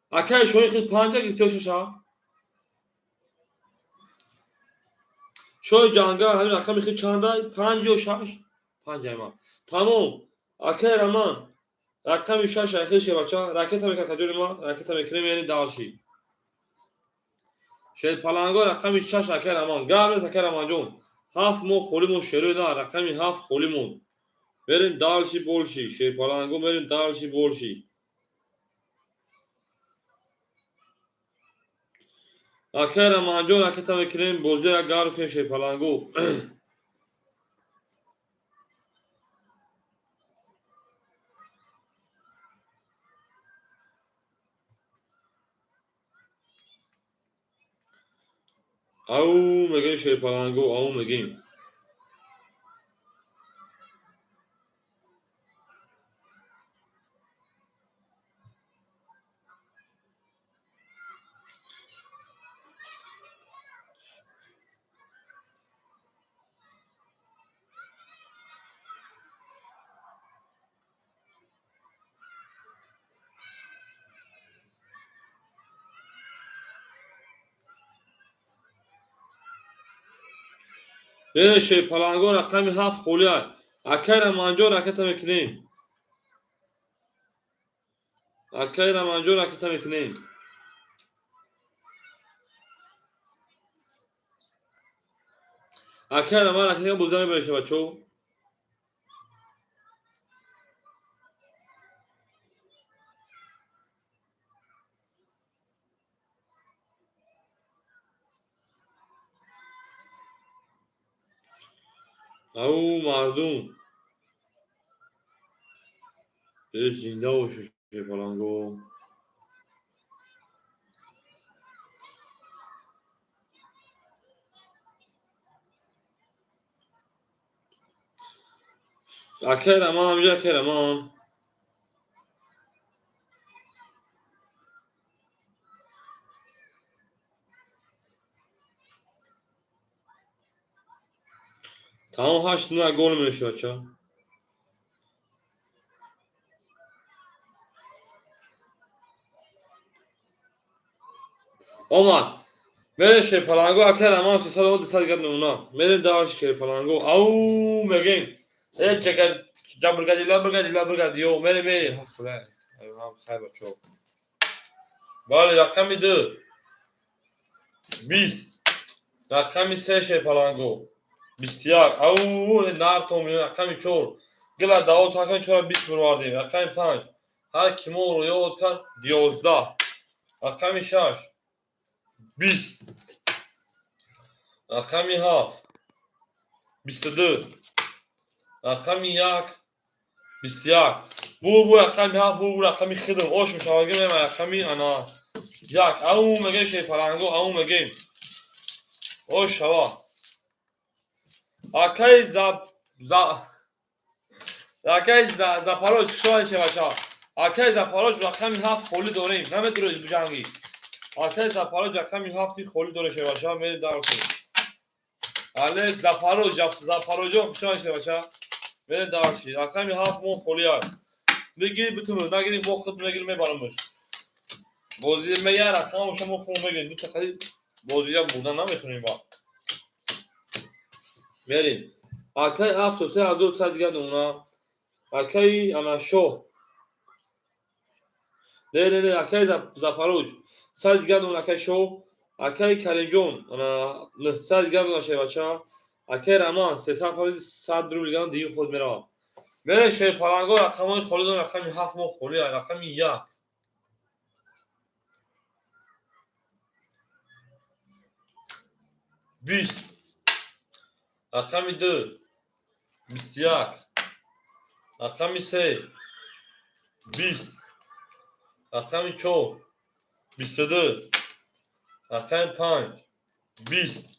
Акай шоян худ 5 гирифти ё 6? Шои ҷангал ҳамин рақами худ чанда? 5 ё 6? 5 айма. Тамом. Акай Раман Рақами 6 ахир шебача. Ракета мекунад каҷони ма? Ракета мекунем, яъне далши. Шерпаланго рақами 6 акай Раман. Гап нест акай Раманҷон. 7 мо холӣ мон шерои на, рақами 7 холӣ мон. Мерем далши болши. Шерпаланго мерем далши болши. Акай Раманҷон ракета мекунем, бозиро як гарм кунем шерпаланго. Ау мегӯем шерпаланго, ау мегӯем. Шерпаланго рақами 7 холӣ аст. Акай Раманҷон ракета мекунем. Акай Раманҷон ракета мекунем. Акай Раман ракета бозида мебарем бачо. Ау мардум. Зинда бошед шерпаланго. Акай Раман, ҳаминҷо акай Раман. Тамом 8-0 гол мешавад ча. Омад. Мерем шерпаланго, акай Раман 300 200 дигар намуна. Мерем даваш шерпаланго. Ау мегӯем. Э ҷагар ҷабргадила бргадила бргадиё. Мерем мерем. Хайр бачо. Бале рақами 2. 20. Рақами 3 шерпаланго. 21. Ау нартом рақами 4. Гила дао рақами 4 20 бировардем. Рақами 5. Ҳар ки моро ёд кард 11. Рақами 6. 20. Рақами 7. 22. Рақами 1. 21. Бу рақами 7, бу рақами хидм. Ош мушаваги мема рақами ана 1. Ау мегем шерпаланго, ау мегем. Ош шава. Акай Запорож шояд шевача. Акай Запорож рақами 7 холӣ дорем. Наметавонед биҷангӣ. Акай Запорож рақами 7 холӣ доре шевача. Мерем дарсу. Але Запорож, Запорожо хушомад шевача. Мерем дарси. Рақами 7 мо холӣ аст. Бигир битунед, нагирӣ мо худ мегирем мебарамш. Бозӣ мея рақам шумо мо худ мегирем. Ду та хари бозия бурдан наметавонем ба. Мерем. Акай 73 дигар намуна. Акай Анашоҳ. Не, не, не, акай Запорож. 100 дигар намуна акай Шоҳ. Акай Каримҷон, ана 900 дигар намуна шевача. Акай Раман 300 100 рубл дигар дигар худ меравад. Мерем шерпаланго рақамҳои холӣ дорем. Рақами 7 мо холӣ аст. Рақами 1. 20. Рақами 2. 21. Рақами 3. 20. Рақами 4. 22. Рақами 5. 20.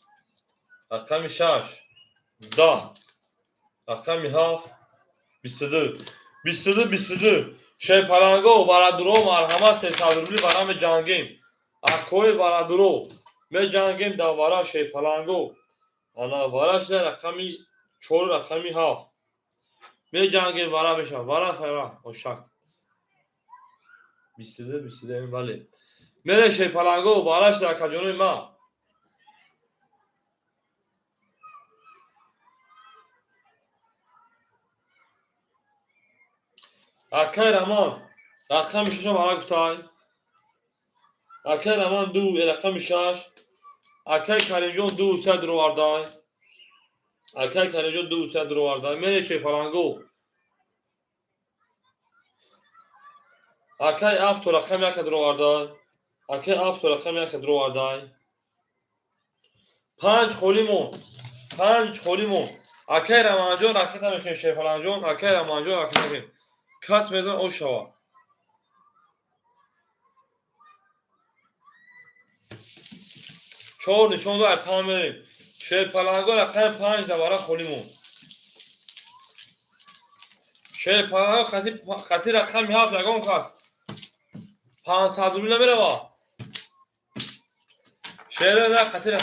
Рақами 6. 10. Рақами 7. 22. 22 22. Шерпаланго барадуро марҳамат 300 рубли вара меҷангем. Акои барадуро меҷангем дар вара шерпаланго. Ана вара шуда рақами 4 рақами 7. Меҷангем вара мешавад. Вара фара ошак. 22 22 бале. Мере шерпаланго вара шуда акаҷонои ма. Акай Раман рақами шашам ара гуфтай. Акай Раман ду рақами шаш. Акай Каримҷон ду се дуровардай. Акай Каримҷон ду се дуровардай. Мене шерпаланго. Акай авто рақами яка дуровардай. Акай авто рақами яка дуровардай. Панҷ холӣ монд. Панҷ холӣ монд. Акай Раманҷон ракета мекунем, шерпаланҷон. Акай Раманҷон ракета мекунем. Кас медонад ош шава. Чор нишон ду ай панҷ мерем. Шерпаланго рақами панҷ давара холӣ монд. Шерпаланго хати рақами ҳафт ягон кас 500 рубл намерава. Шера на хати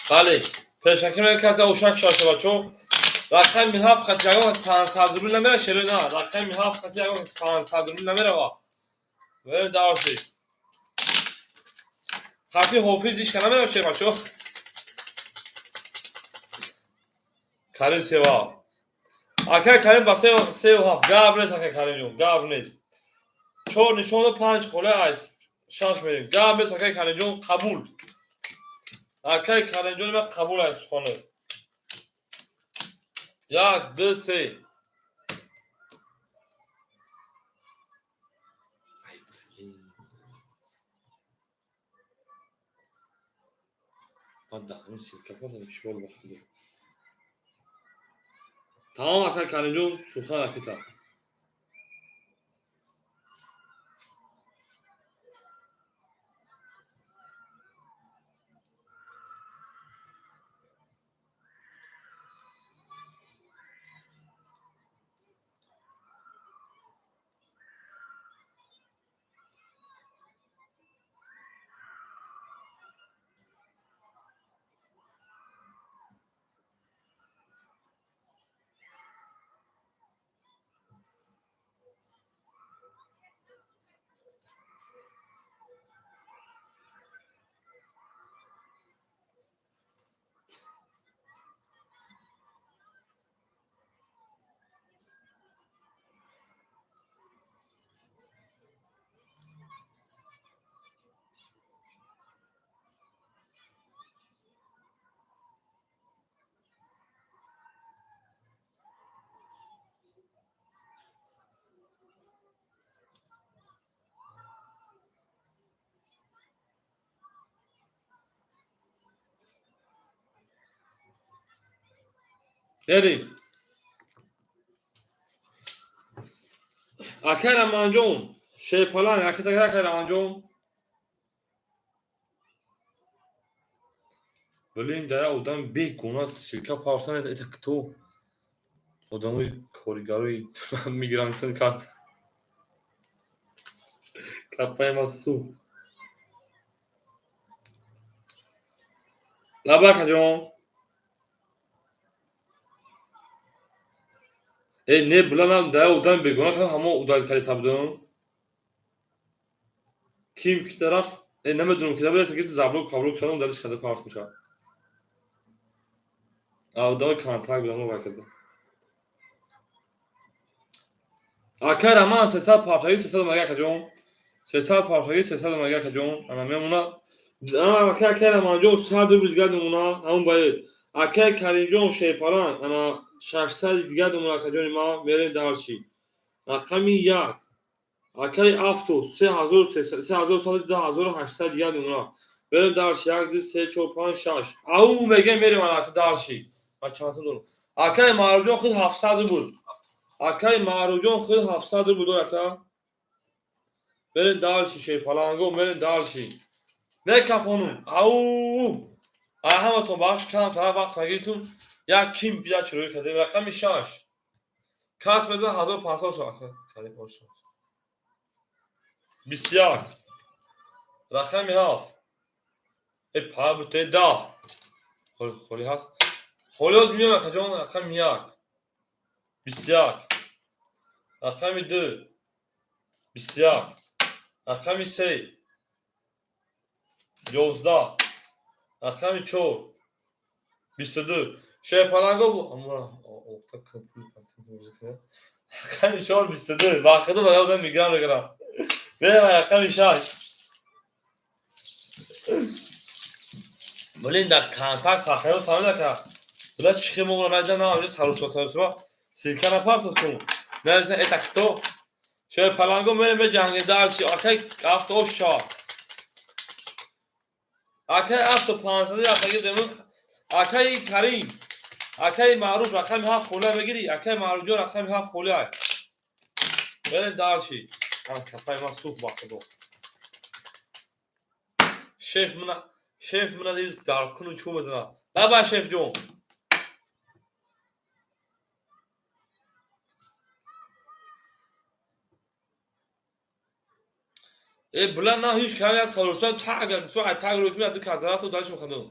бале, пешакӣ мега касе ошак шаша бачо. Рақами ҳафт хати ягон 500 рубл намера шеро на. Рақами ҳафт хати ягон 500 рубл намерава. Верем дарси. Хати ҳофиз ишка намера шер бачо. Карим сева. Акай Карим ба севу ҳафт. Гап нест акай Каримҷон, гап нест. Чор нишону панҷ холе айс. Шаш мерем. Гап нест акай Каримҷон, қабул. Акай Каримҷон ма қабул айс сухане. Як, ду, се. Тамом акай Каримҷон, сухан ракета. Мерем. Акай Раманҷон, шерпаланг, акай Раманҷон. Блин, да я одам бегуна ссылка партан, это кто? Одамои коригарои мигрантсен карт. Капаи ма сӯхт. Лаба акаҷон. Э, не, биланам, да я одам бегуна шудам, ҳамо удалить кардиса будам. Ким ки тараф, э, намедонам ки набудааст, ки заблок, паблок шудам, удалить карда парт мешавад. Одамои контакт будам, вай карда. Акай Раман, сесад парфаги, сесад мага акаҷон. Сесад парфаги, сесад мага акаҷон. Ана мемона. Ана акай Раманҷон, 100 рубл дигар мемона, ҳамон бояд. Акай Каримҷон, шерпаланг, ана 600 дигар мемона акаҷони ма, мерем дарчи. Рақами як. Акай авто, се ҳазору сесад, се ҳазору саду ду ҳазору ҳаштсад дигар мемона. Мерем дарчи, як, ду, се, чор, панҷ, шаш. Ау, мегем, мерем ана дарчи. Ма чанд сум дорам? Акай Маъруфҷон худ 700 рубл. Акай Маъруфҷон худ 700 рубл дор ака. Мерем дарчи, шерпаланго, мерем дарчи. Мекафонум. Ау! Ай ҳаматон бахш кам тара вақт нагиртум. Як ким бия чироӣ кардем. Рақами шаш. Кас мезанад 1500 шуд ака. Карим ошад. 21. Рақами ҳафт. Э, па, буте даҳ. Холӣ ҳаст. Холиёт миён акаҷон, рақами як. 21. Рақами ду. 21. Рақами се. 11. Рақами чор. 22. Шерпаланго бу рақами 4 22. Ба худо ба ёдам миграм мегирам. Мерам рақами 6. Блин, дар контакт сахаё фаҳмида ка. Била чихи моро наҷа на онҷо сарусо сарусо силка напартохтум. Нависа это кто? Шерпаланго мерем бе ҷанги дальше. Акай авто ош чор. Акай авто 500 рафтаги замин. Акай Карим. Акай Маъруф рақами 7 холия бигирӣ. Акай Маъруфҷон рақами 7 холия. Берем дальше. Ман кафаи ман сӯхт ба худо. Шеф мана шеф мана диз дар куну чӯ мезанад. Давай шеф ҷон. Э била на ҳеҷ кам як сарусо таг гуфто ай таг рӯ кунад ду казарату дальше механдум.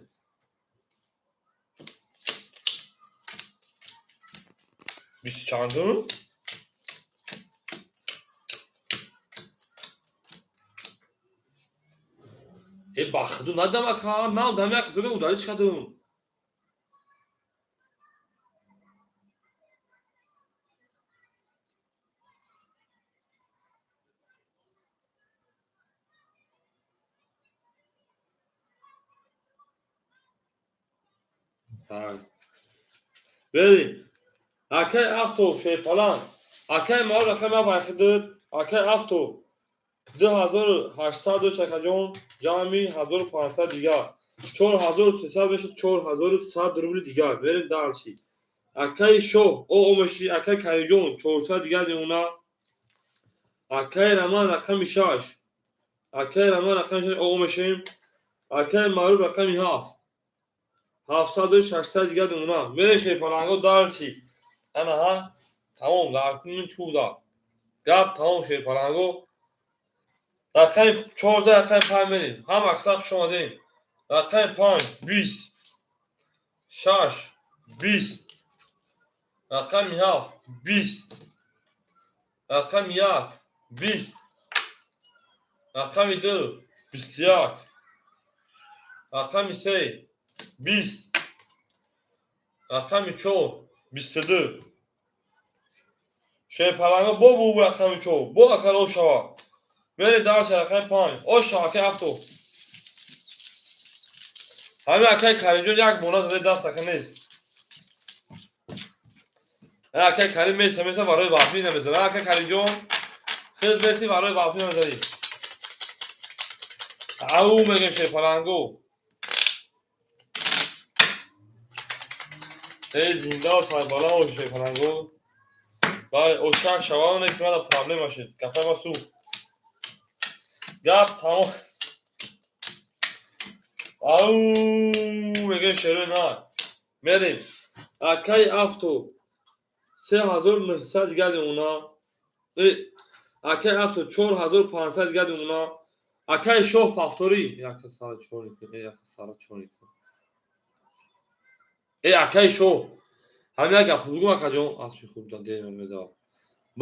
Бисту чандум? Э ба худо надам ака, ман дам як худо удалить кардум. Так. Берем. Акай авто шерпаланг. Акай маъруф рақами 7 айхидид. Акай авто 2800 дошт акаҷон, ҷамъи 1500 дигар. 4300 мешад 4100 рубли дигар. Берем дальше. Акай шоҳ, о омеши, акай Каримҷон 400 дигар мемона. Акай Раман рақами 6. Акай Раман рақами 6 о омешем. Акай Маъруф рақами 7. 700 600 дигар мемона. Берем шерпаланго дальше. Ана ҳа, тамом, дар кунун чӯза. Гап тамом шерпаланго. Рақами 14 рақами 5 мерем. Ҳама аксар хуш омадем. Рақами 5 20 6 20 рақами 7 20 рақами 1 20 рақами 2 21 рақами 3 20 рақами 4 22. Шерпаланго бо бу рақами 4 бо акал ошава. Бере дальше рақами 5. Оша акай авто. Ҳамин акай Каримҷон як бона зада даст ака нест. Акай Карим меса меса барои вафӣ намезанад. Акай Каримҷон хез меси барои вафӣ намезанӣ. Ау мегӯем шерпаланго. Э зинда ва сарбаланд бошед шерпаланго. Бале, ошак шавад ки мада проблема шид. Кафаи ма сӯхт. Гап тамом. Ау мегӯем шерои нар. Мерем. Акай авто 3900 дигар мемона. Акай авто 4500 дигар мемона. Акай шоҳ повтори. Яка сара чор яка сара чор. Э акай шоҳ. Ҳамин як гап бугум акаҷон, аспи хуб дадем медавад.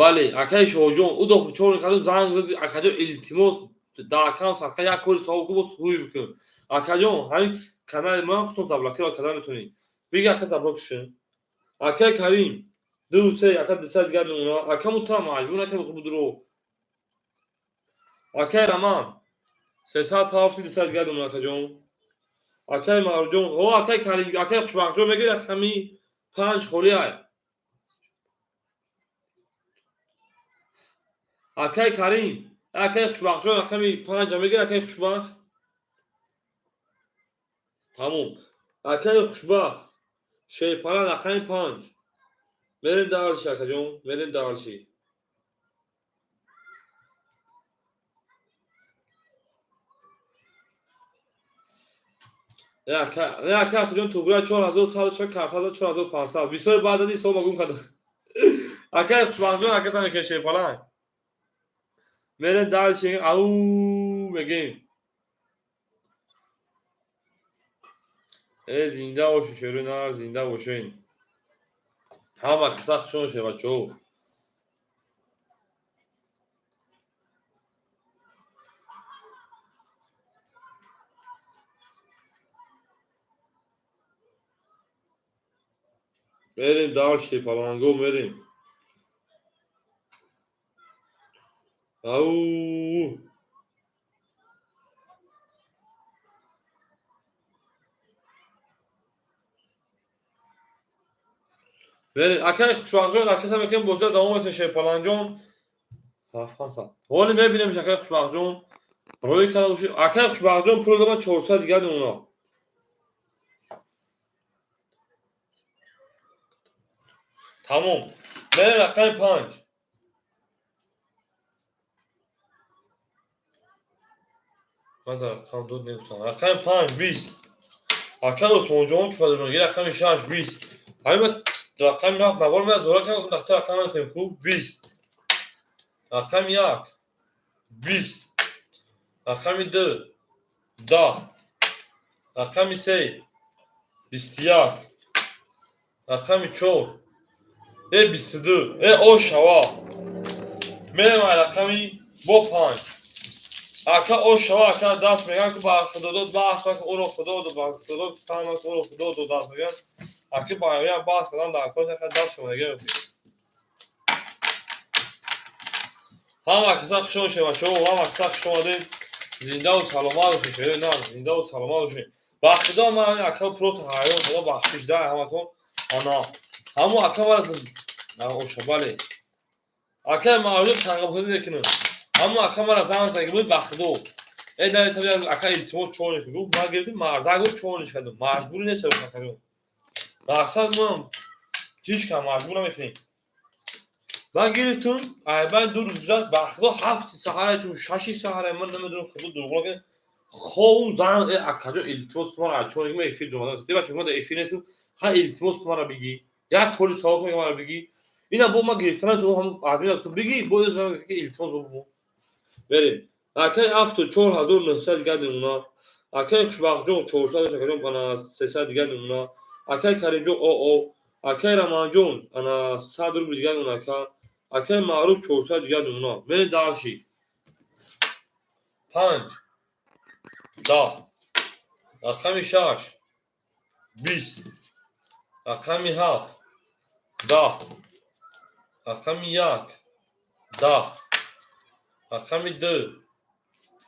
Бале, акай шоҳҷон, ӯ до чор кардум занг акаҷон илтимос дар аккаунт садқа як кори савоб кун боз ҳуй бикун. Акаҷон, ҳамин канали ман худтон заблокировать карда метавонӣ. Биги ака заблок шин. Акай Карим 2 3 ака 200 дигар мемона. Акаму та маҷбур накард хуб дуро. Акай Раман 300 пафти 200 дигар мемона акаҷон. Акай Маъруфҷон, о акай Карим, акай Хушбахтҷон мегӯяд рақами 5 холӣ ай. Акай Карим, акай Хушбахтҷон рақами 5 мегӯяд акай Хушбахт. Тамом. Акай Хушбахт шерпала рақами 5. Мерем дальше акаҷон, мерем дальше. Не ака Ахтаҷон туғрия 4100 картада 4500. Бисёр баъд аз ҳисоб гум кардам. Акай Хушбахтҷон аката мекунад шерпаланг. Мерем дальше, ау мегӯем. Э зинда бошед шерои нар, зинда бошед. Ҳама каса хуш бошед бачаҳо. Мерем дальше, паланго мерем. Ау! Мерем. Акай Хушбахтҷон, акаса мекунем бозиро давом метем Шерпаланҷон. 7-500. Ҳоли мебинем акай Хушбахтҷон. Рӯй карда бошед. Акай Хушбахтҷон пул додам 400 дигар намуна. Тамом. Мерем рақами 5. Ман дар рақам дод негуфтам. Рақами 5 20. Акай Усмонҷон чӣ фоида мегирад? Рақами 6 20. Ҳамин рақами 7 навор меяд, зора кардам, дахта рақам наметем. Хуб 20. Рақами 1 20. Рақами 2 10. Рақами 3 21. Рақами 4 22. О шава. Мерем рақами бо 5. Ака о шава, ака даст меган ки ба Худо дод, баҳс ки ӯро Худо дод, ба Худо дод, фаҳмад ки ӯро Худо дод, даст меган. Аки ба я баҳс кардан дар кор ака даст шумо меган. Ҳама каса хуш омадед, бачаҳо, ҳама каса хуш омадед. Зиндаву саломат бошед, шерои нар, зиндаву саломат бошед. Ба Худо ман ака просто ҳайрон, Худо бахшиш дай ҳаматон. Ана, ҳамо ака ваз оша, бале. Ака маълум тангабозӣ мекунад. Ҳамо ака мара занг зад, гуфт ба Худо. Нависам ака илтимос чорниш гуфт, ман гирифтим мардак гуфт чорниш кардам. Маҷбур нестам ака. Мақсад ман ҳеҷ кам маҷбур намекунем. Ман гирифтум, айбан 2 рӯз гузашт, ба Худо 7 саҳара чун 6 саҳара ман намедонам Худо дурӯғ накунад. Ховум занг акаҷон илтимос ту мара чорник ман эфир ҷомада. Бача ман дар эфир нестам. Ҳа илтимос ту мара бигӣ. Як кори савоб мегам мара бигӣ. Ина бо ман гирифтана ту ҳам админ ту бигӣ, бо илтимос бо. Мерем. Акай афто 4900 дигар намуна. Акай Хушбахтҷон 400 акаҷон ана 300 дигар намуна. Акай Каримҷон о. Акай Раманҷон ана 100 рубл дигар намуна ака. Акай Маъруф 400 дигар намуна. Мерем дальше. 5 10. Рақами 6 20. Рақами 7 10. Рақами 1 10. Рақами 2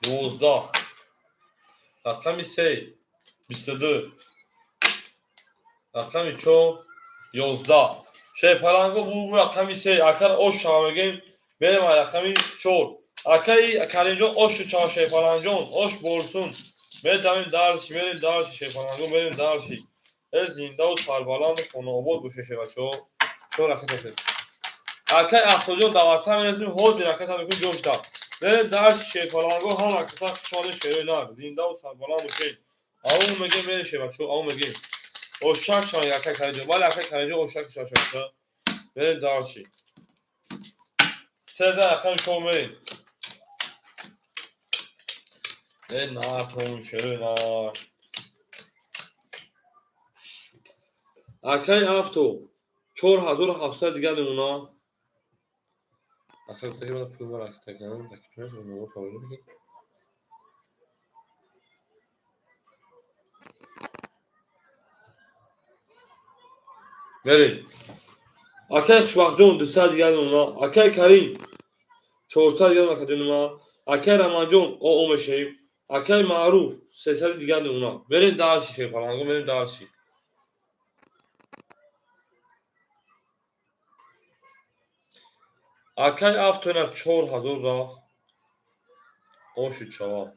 12. Рақами 3 22. Рақами 4 11. Шерпаланго бу рақами 3. Акар ош шава мегем. Мерем рақами 4. Акаи Каримҷон ош чава Шерпаланҷон, ош борсун. Метавонем дальше, мерем дальше Шерпаланго, мерем дальше. Зиндаву сарбаланду хонаобод бошед шербачаҳо. Чор ракет ҳастед. Акаи Ахтоҷон даватса менасем, ҳозир ракета мекунем ҷош да. Мерем дальше Шерпаланго, ҳама каса хуш омадед шерои нар. Зиндаву сарбаланд бошед. Ау мегем мерем шербачаҳо, ау мегем. Ошак шавед акаи Каримҷон. Бале акаи Каримҷон ошак шавед шербачаҳо. Мерем дальше. Се рақами 4 мерем. Нар тон шерои нар. Акаи Афто 4700 дигар намуна. Акай гуфта ки ман пул мара акита кардам, даки чун аст, ман пароле мекунам. Мерем. Акай Хушбахтҷон 200 дигар намуна. Акай Карим 400 дигар намуна. Акай Раманҷон о мешавем. Акай Маъруф 300 дигар намуна. Мерем дальше Шерпаланго, мерем дальше. Акай Афто ина 4000 рафт. Оши чава.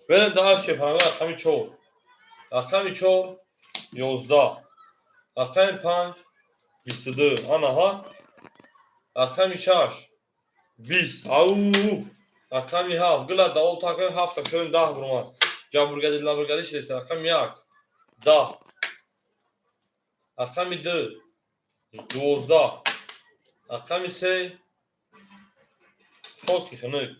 Мерем дальше Шерпаланго рақами 4. Рақами 4 11. Рақами 5 22. Ана ҳа. Рақами 6 20. Ау! Рақами 7. Гула давол такрор 7 та шоем 10 бурмад. Ҷабургади лабургади шидест. Рақами 1 10. Рақами 2 12. Рақами 3 хоки хунук.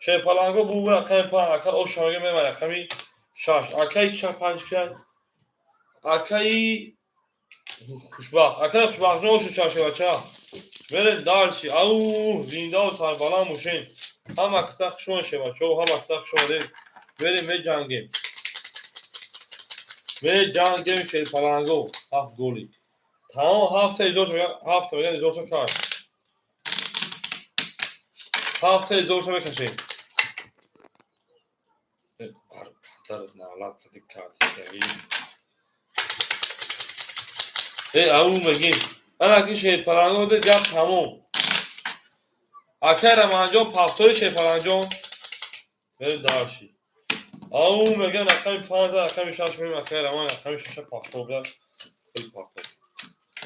Шерпаланго бу рақами 5. Акар ош шамага мемай рақами 6. Акаи ча 5 кияд? Акаи Хушбахт. Акаи Хушбахтҷон ошу ча шевача. Мерем дальше. Ау, зиндаву сарбаланд бошем. Ҳама каса хуш омадед шевачаҳо, ҳама каса хуш омадед. Мерем меҷангем. Меҷангем шерпаланго, ҳафт голи. Тамом ҳафта изоша, ҳафта меган изоша каш. Ҳафта изоша мекашем. Падар налат кади картишаги. Э, ау мегим. Ана ки шерпаланго де гап тамом. Акай Раманҷон пафтори шерпаланҷон. Мерем дарши. Ау меган рақами 5, рақами 6 мерем акай Раман рақами 6 пафтор буда. Хеле пафтор.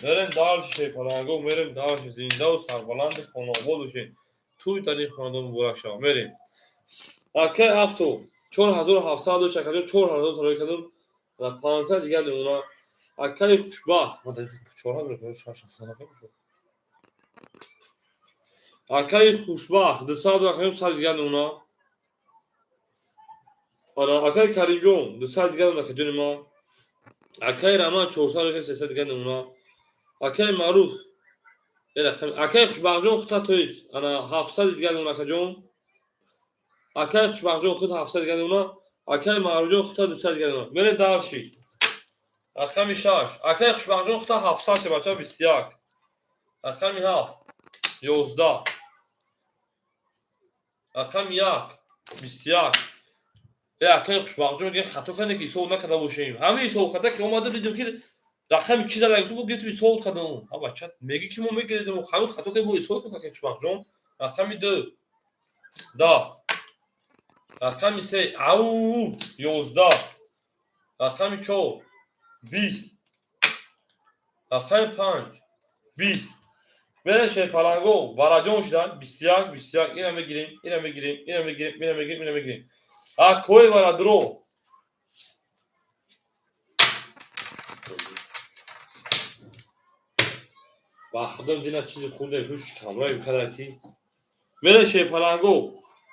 Мерем дарши шерпаланго, мерем дарши зиндаву сарбаланди хонаобод бошед. Тӯй дар ин хонадон муборак шавад. Мерем. Акай авто 4700 дошт, акаҷон 4000 сарои кардам ва 500 дигар мемонад. Акаи хушбахт, ма дар 4000 600. Акаи хушбахт 200, акаҷон 100 дигар мемонад. Ана акаи Каримҷон 200 дигар мемонад, акаҷони ма. Акаи Раман 400, акаи 300 дигар мемонад. Акаи Маъруф, акаи Хушбахтҷон худ тоист, ана 700 дигар мемонад, акаҷон. Акаи Хушбахтҷон худ 700 дигар мемонад. Акаи Маъруфҷон худ 200 дигар мемонад. Мерем дарши. Рақами 6. Акаи Хушбахтҷон худ 700 се бача 21. Рақами 7 11. Рақами 1 21. Э, акаи Хушбахтҷон мегӯяд хато кардем ки ҳисоб накарда бошем. Ҳамин ҳисоб карда ки омада дидем ки рақами ки зада гуфт, гирифтем ҳисоб кардем. Ҳа бача, мегӣ ки мо мегирифтем, ҳамин хато кардем, мо ҳисоб кардем, акаи Хушбахтҷон. Рақами 2 10. Рақами 3 ау 11. Рақами 4 20. Рақами 5 20. Мерем шерпаланго вараҷон шудан 21 21. Ина мегирем, ина мегирем, ина мегирем, ина мегирем, ина мегирем. Акои варадро. Ба худо дина чизи хурде ҳуш камрои када ки. Мерем шерпаланго.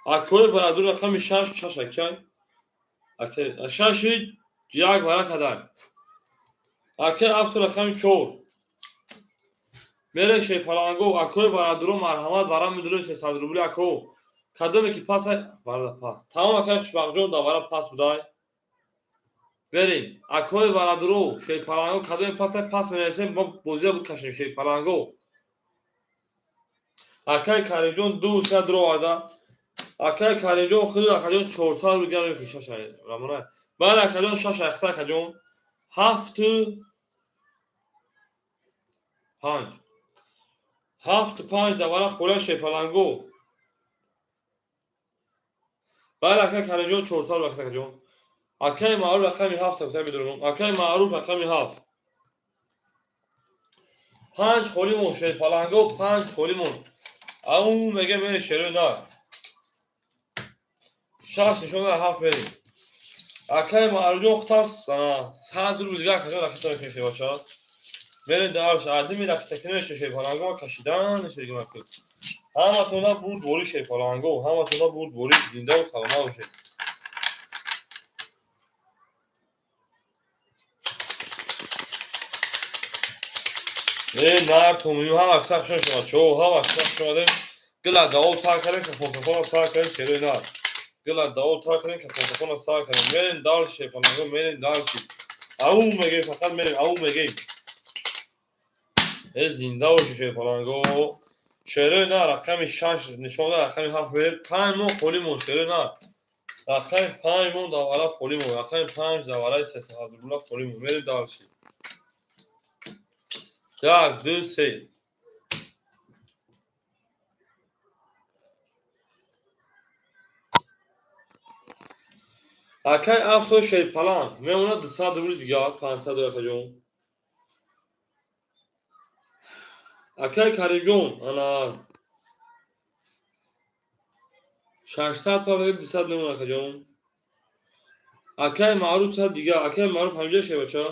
Акои варадро рақами 6 6 акай. Акай 6 як вара кадан. Акай авто рақами 4. Мерем шерпаланго. Акои варадро марҳамат вара медурем 300 рубли ако. Кадоме ки пас варада пас. Тамом акай Хушбахтҷон да вара пас будай. Мерем. Акои варадро шерпаланго кадоме пас пас менависем, мо бозия бикашем шерпаланго. Акай Каримҷон 200 дро оварда. Акай Каримҷон худ акаҷон 400 рубли гирам ки 6 рамона. Бале акаҷон 6 ахта акаҷон. 7 5. 7 5 давара хола шерпаланго. Бале акай Каримҷон 400 рубли акаҷон. Акай Маъруф рақами 7 акаҷон медонам. Акай Маъруф рақами 7. 5 холимон шерпаланго, 5 холимон. Ау мега мере шерои на. 6 нишон 7 мерем. Акай Маъруфҷон хутас, ана 100 рубли дигар акаҷон ракета мекунем бача. Мерем дарш, адими ракета кунем шерпаланго кашидан шергимак. Ҳаматона бурд бори шерпаланго, ҳаматона бурд бори, зиндаву саломат бошед. Э, нар томию ҳама каса хушон шума, чо, ҳама каса хуш омадем. Гила дао тар кардем, кафонкафона сар кардем, шерои нар. Гила дао тар кардем, кафонкафона сар кардем. Мерем дарш шерпаланго, мерем дарши. Ау мегем, фақат мерем, ау мегем. Э, зинда боши шерпаланго. Шерои нар рақами 6 нишон дод, рақами 7 мерем. 5 мон холӣ мон шерои нар. Рақами 5 мон давара холӣ мон, рақами 5 давараи 300 рубла холӣ мон. Мерем дарши. 1 2 3. Акай авто шерпаланг мемонад 200 рубли дигар, 500 акаҷон. Акай Каримҷон, ана 600 павел 200 мемонад акаҷон. Акай Маъруф 100 дигар, акай Маъруф ҳамҷа шебача.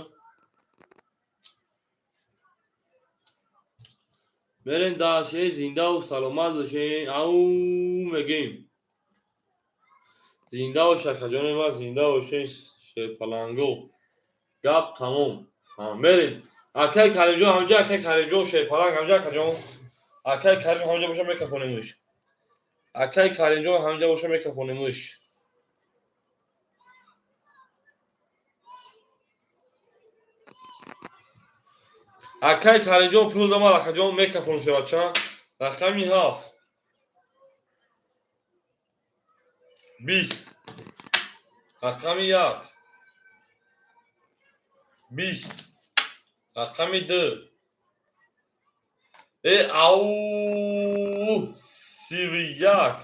Мерем дарше, зиндаву саломат бошем. Ау мегем. Зинда бош акаҷони ман, зинда бошем шерпаланго. Гап тамом. Мерем. Акай Каримҷон ҳамҷа, акай Каримҷон шерпаланг ҳамҷа акаҷон. Акай Карим ҳамҷа боша мекафонемуш. Акай Каримҷон ҳамҷа боша мекафонемуш. Акай Каримҷон пул дама, акаҷон микрофон шавача. Рақами 7. 20. Рақами 1. 20. Рақами 2. Ау 31.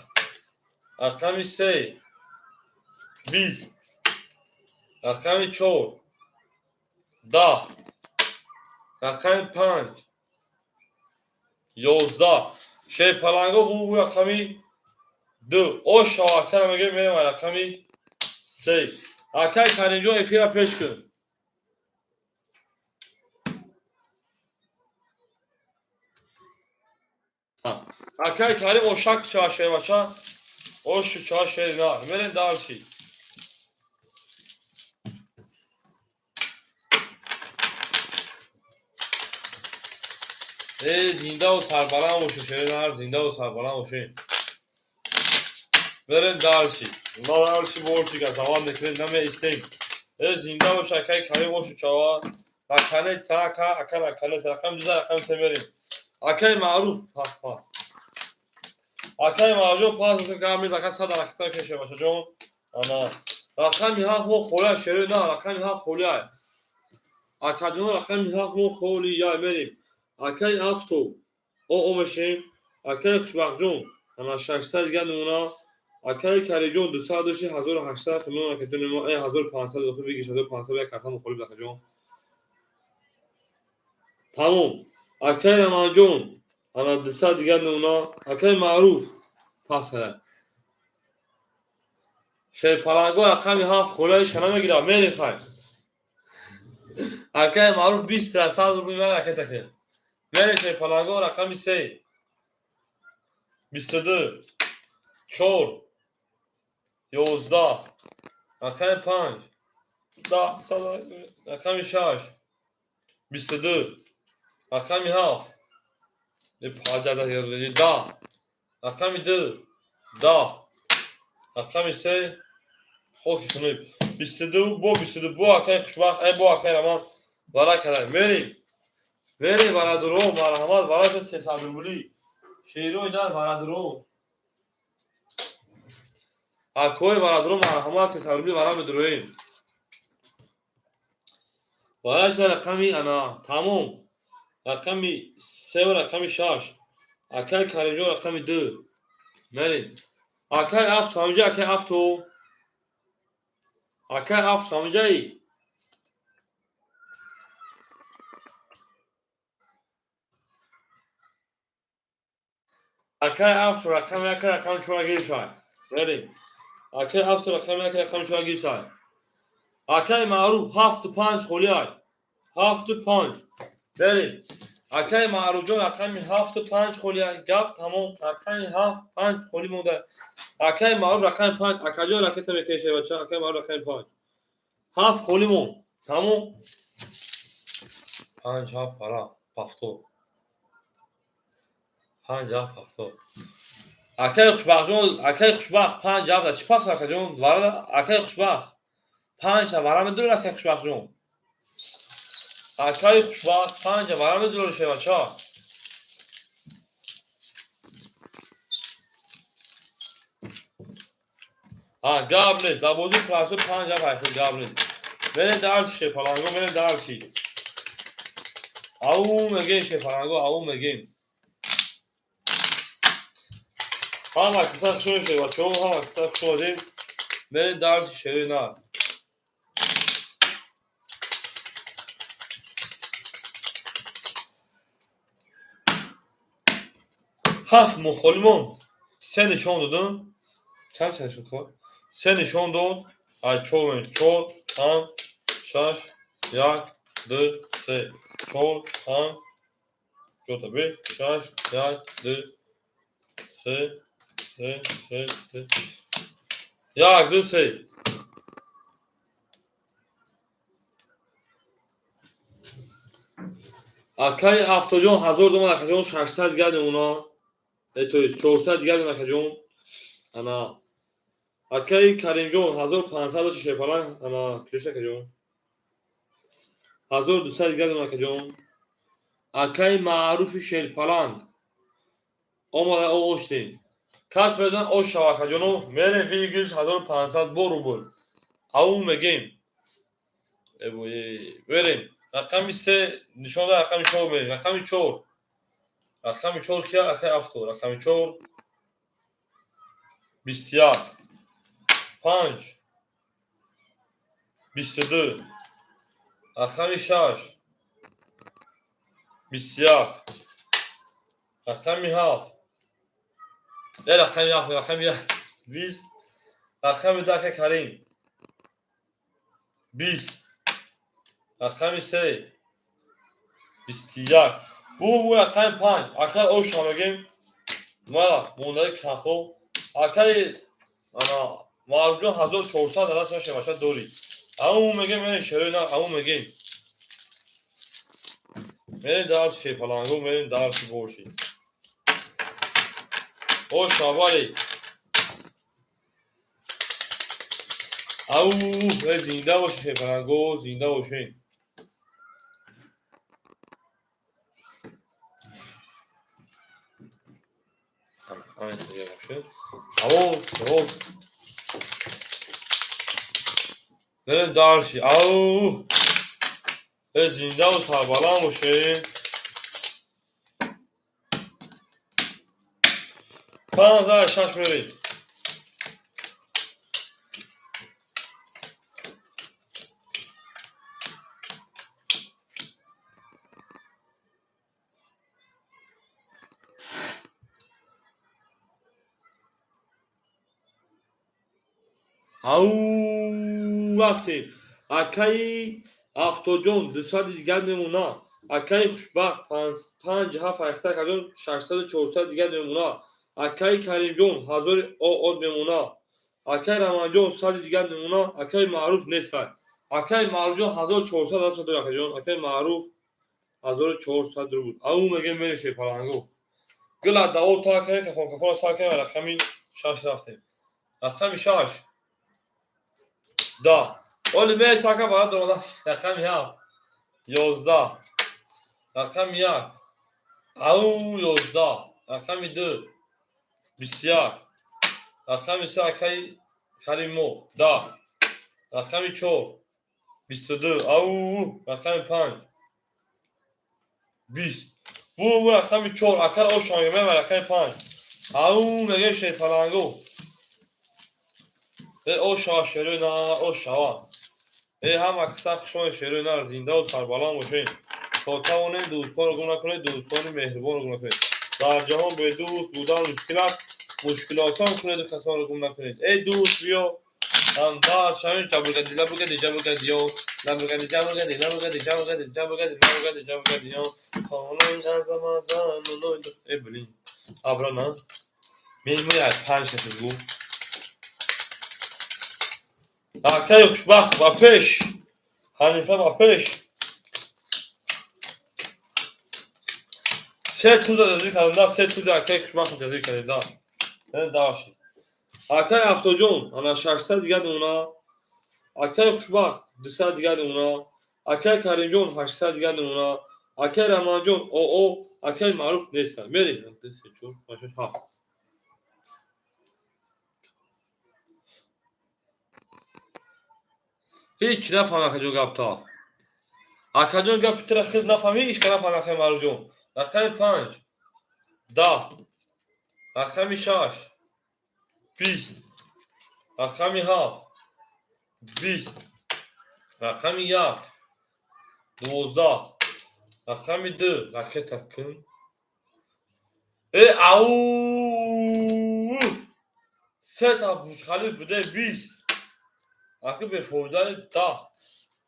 Рақами 3. 20. Рақами 4. 10. Рақами 5. 11. Шерпаланго бу рақами 2. О шавакара мегӯем, мерем рақами 3. Акай Каримҷон, эфира пеш кун. Акай Карим, ошак ча шербача. Ошу ча шер на. Мерем дальше. Зиндаву сарбаланд бошед, шеринар, зиндаву сарбаланд бошед. Мерем дальше. Ма дальше больше газават мекунем, намеистем. Зинда бош, акай Карим, ошу чава. Наконец, ака, ака, наконец, рақами 2, рақами 3 мерем. Акай Маъруф, пас, пас. Акай Маъруф, пас, гап нест, ака сад рақам кеше, бачаҷон. Ана, рақами 7 мо холия, шерои на, рақами 7 холия. Акаҷон, рақами 7 мо холия, мерем. Акай Афто, о мешем. Акай Хушбахтҷон, ана 600 дигар намуна. Акай Каримҷон, 200 дошти, 1800 химон, акаҷон, 1500 дохил бигир, 1500 як карта мухолиф, акаҷон. Тамом. Акай Раманҷон, ана 200 дигар намуна. Акай Маъруф, пас кара. Шерпаланго рақами 7 холияи шана мегирад, мерем хай. Акай Маъруф 20 та 100 рубл мебарад, акай такер. Мерем шерпаланго рақами 3. 22. 4. 11. Рақами 5. 10, рақами 6. 22. Рақами 7. 10. Рақами 2. 10. Рақами 3. Хоки хунук. 22 бо 22 бо акай Хушбахт, бо акай Раман вара карай. Мерем. Мерем барадуро, марҳамат, вара 300 рубли. Шерои нар барадуро. Акои барадуро, марҳамат, 300 рубли вара медуроем. Вара рақами ана тамом. Рақами 3 ва рақами 6. Акай Каримҷон рақами 2. Мерем. Акай Афто, ҳамҷа акай Афто. Акай Афто, ҳамҷаи. Акай Афто рақами 1, рақами 4 гирифтай. Мерем. Акай Афто рақами 1, рақами 4 гирифтай. Акай Маъруф 7 5 холиай. 7 5. Мерем. Акай Маъруфҷон рақами 7 5 холиай. Гап тамом. Рақами 7 5 холи монда. Акай Маъруф рақами 5. Акаҷон ракета мекеше бача. Акай Маъруф рақами 5. 7 холи монд. Тамом. 5 7 фара. Повтор. 5 7 повтор. Акай Хушбахтҷон, акай Хушбахт 5 7 чӣ повтор, акаҷон? Вара акай Хушбахт. 5 та вара медурӣ, акай Хушбахтҷон. Акай Хушбахт 5 вара медурӣ, шевача. Гап нест. Дар бозии простой 5 7 ҳайсад, гап нест. Мерем дальше, шерпаланго, мерем дальше. Ау мегем, шерпаланго, ау мегем. Ҳама киса хушон шевачо, ҳама киса хуш омадем. Мерем дальше, шерои нар. Ҳафт моҳ холимон се нишон додам. Чанд се нишон дод? Се нишон дод. Ай чор, чор, панҷ, шаш, як, ду, се, чор, панҷ, ҷота би, шаш, як, ду, се, се, се, се, як, ду, се. Акай Афтоҷон 1000 домад, акаҷон, 600 дигар намуна. То есть 400 дигар, акаҷон. Ана акаи Каримҷон 1500 дошти, шерпаланг, ана кӯш, акаҷон. 1200 дигар, акаҷон. Акаи Маъруфи Шерпаланг омада, оштем. Кас медон ош шава, акаҷоно. Мерем, выигрыш 1500 бо рубл. Ау мегем. Мерем. Рақами се нишонда, рақами чор мерем. Рақами чор. Рақами чор кия? Акаи Авто. Рақами чор. 21. Панҷ. 22. Рақами шаш. 21. Рақами ҳафт. Е, рақами ҳафт, рақами як. 20. Рақами ду, акаи Карим. 20. Рақами се. 21. Бу рақами панҷ. Акай оша мегем. Мара мондаи картҳо. Акаи ана Маъруфҷон 1400 даст мешавад, дорӣ. Ау мегем, мерем шерои на, ау мегем. Мерем дар шерпалангу, мерем дарси боши. Оша, бале. Ау, зинда боши, шерпалангу, зинда бошед. Ау, роз. Мерем дальше. Ау. Зиндаву сарбаланд бошед. 56 мерем. Ау, рафтем. Акаи Автоҷон 200 дигар мемона. Акаи Хушбахт панҷ ҳафт ҳафта кардон, 600, 400 дигар мемона. Акаи Каримҷон ҳазори од мемона. Акаи Раманҷон 100 дигар мемона. Акаи Маъруф нестай. Акаи Маъруфҷон 1400 даст дор, акаҷон. Акаи Маъруф 1400 рубл. Ау мегем, мереше палангу. Гила даво та кардем, кафон кафон сар кардем, рақами шаш рафтем. Рақами шаш. Да. Оли месака бара дорада. Рақами ҳафт. 11. Рақами як. Ау, 11. Рақами ду. 21. Рақами се, акаи Каримо. 10. Рақами чор. 22. Ау, рақами панҷ. 20. Бу рақами чор. Акар ошанга мема рақами панҷ. Ау меге шерпалангу. Э, ошава шерои на, ошава. Э, ҳама каса хушони шерои на, зиндаву сарбаланд бошед. То тавонем, дӯстонро гум накунед, дӯстони меҳрубонро гум накунед. Дар ҷаҳон бедӯст будан мушкил аст, мушкил осон кунеду касонро гум накунед. Эй дӯст, биё ҳамдар шавем. Ҷабугади лабугади ҷабугадиё лабугади ҷабугади лабугади ҷабугади ҷабугади лабугади ҷабугадиё хонаи азамазан. Э, блин, абрана мемояд панҷ касизгу. Акаи Хушбахт ба пеш, Ҳанифа ба пеш. Се туза ҷазир кардем, се тузи акаи Хушбахт ҷазир кардем. Даши акаи Автоҷон ана 600 дигар мемона. Акаи Хушбахт 200 дигар мемона. Акаи Каримҷон 800 дигар мемона. Акаи Раманҷон оо, акаи Маъруф нестанд. Мерем. Се, чор, панҷ, шаш, ҳафт. Ҳеҷ нафаҳмам, акаҷон, гапта. Акаҷон, гапи тура хел нафаҳмӣ, ҳеҷ нафаҳмам. Акаи Маъруфҷон, рақами панҷ 10, рақами шаш 20, рақами ҳафт 20, рақами як 12, рақами ду ракета кун. Э, ау, сета Бурҷхалиф буде, 20. Аки бефоидаи 10.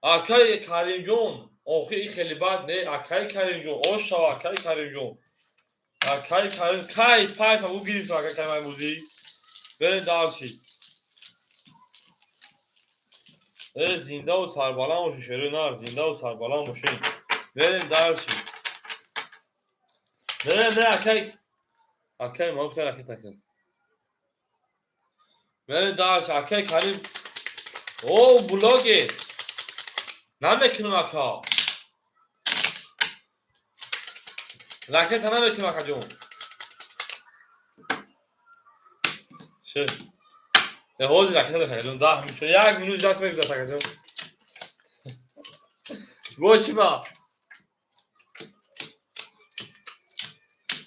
Акаи Каримҷон, охи и хеле бад не. Акаи Каримҷон, ош шава. Акаи Каримҷон, акаи Карим кай пайфа ӯ гирифт. Акаи Карим бозӣ берем дальше. Э, зиндаву сарбаланд бошед, шерои нар, зиндаву сарбаланд бошед. Берем дальше. Не, не, акаи ма гуфтам ракета кун. Берем дальше. Акаи Карим. О, блоге намекунам, ака. Ракета наметим, акаҷон. Ше. Ҳозир ракета акаҷон, 10 минут, як минут ждать мегузарад, акаҷон. Бо чӣ ба?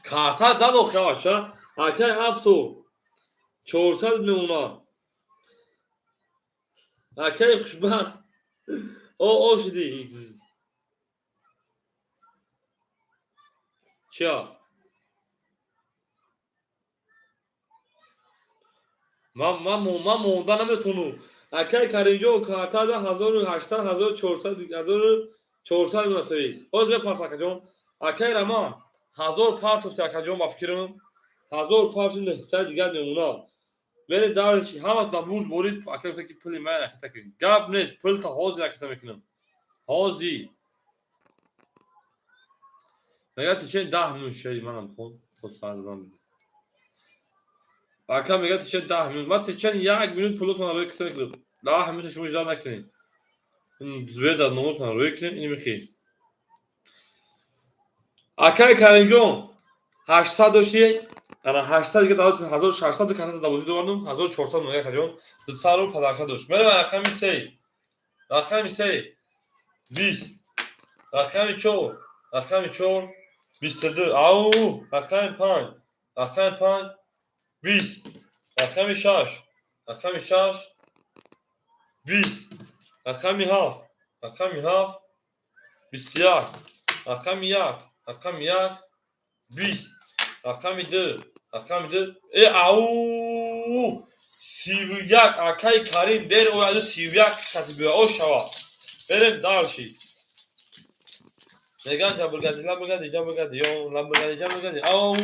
Карта зад охи, бача. Акай ҳафту 400 мемона. Акай хушбахт. О, о шуди. Чия? Ман монда наметонам. Акай Каримҷон карта за 1800, 1400, 1400 мемона, то есть. Ҳозир мепарс, акаҷон. Акай Раман 1000 партофти, акаҷон, ба фикрам. 1000 партофти, 900 дигар мемона. Мере дальше, ҳамас ба бурд борид, ака гуфта ки пули ман ракета кун. Гап нест, пул та ҳозир ракета мекунам. Ҳозир. Мега течен 10 минут шери манам хон, худ сар задан биде. Ака мега течен 10 минут. Ман течен як минут пулотон рӯй кита мекунам. 10 минута шумо ждать накунед. Зубеда номотон рӯй кунем, ини мехи. Акай Каримҷон, 800 дошти, ана 800 дига давлати 1600 карта давозӣ довардум, 1400 мега, акаҷон, 200 ру подарка дошт. Мерем рақами се. Рақами се. 20. Рақами чор. Рақами чор. 22. Ау, рақами панҷ. Рақами панҷ. 20. Рақами шаш. Рақами шаш. 20. Рақами ҳафт. Рақами ҳафт. 21. Рақами як. Рақами як. 20. Рақами ду. Рақами ду. Э, ау! 31. Акай Карим дер ояду 31 каси биё. О шава. Берем дальше. Меган ҷабргади, лабргади, ҷабргади, ё лабргади, ҷабргади. Ау!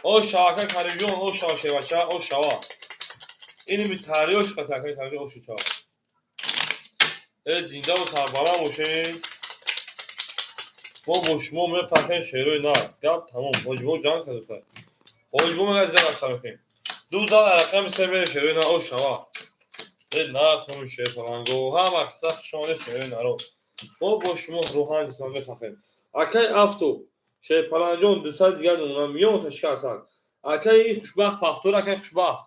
О шава, акай Каримҷон, о шава, шевача, о шава. Иними тариёш қати акай Каримҷон, о шава. Э, зиндаву сарбаланд бошед. Мо бо шумо мефахем шерои нар. Гап тамом. Ҳоҷибо ҷанг кардоса. Ҳоҷибо мега зида рафта мекунем. Ду зал рақами се мере шерои нар, о шава. Э, нар томи шер фаланго. Ҳама қисса хушомадед шерои наро. Мо бо шумо рӯҳан ҷисман мефахем. Акай Афту, Шерпаланҷон 200 дигар намуна миён ташкил. Акай хушбахт пафтор, акай хушбахт.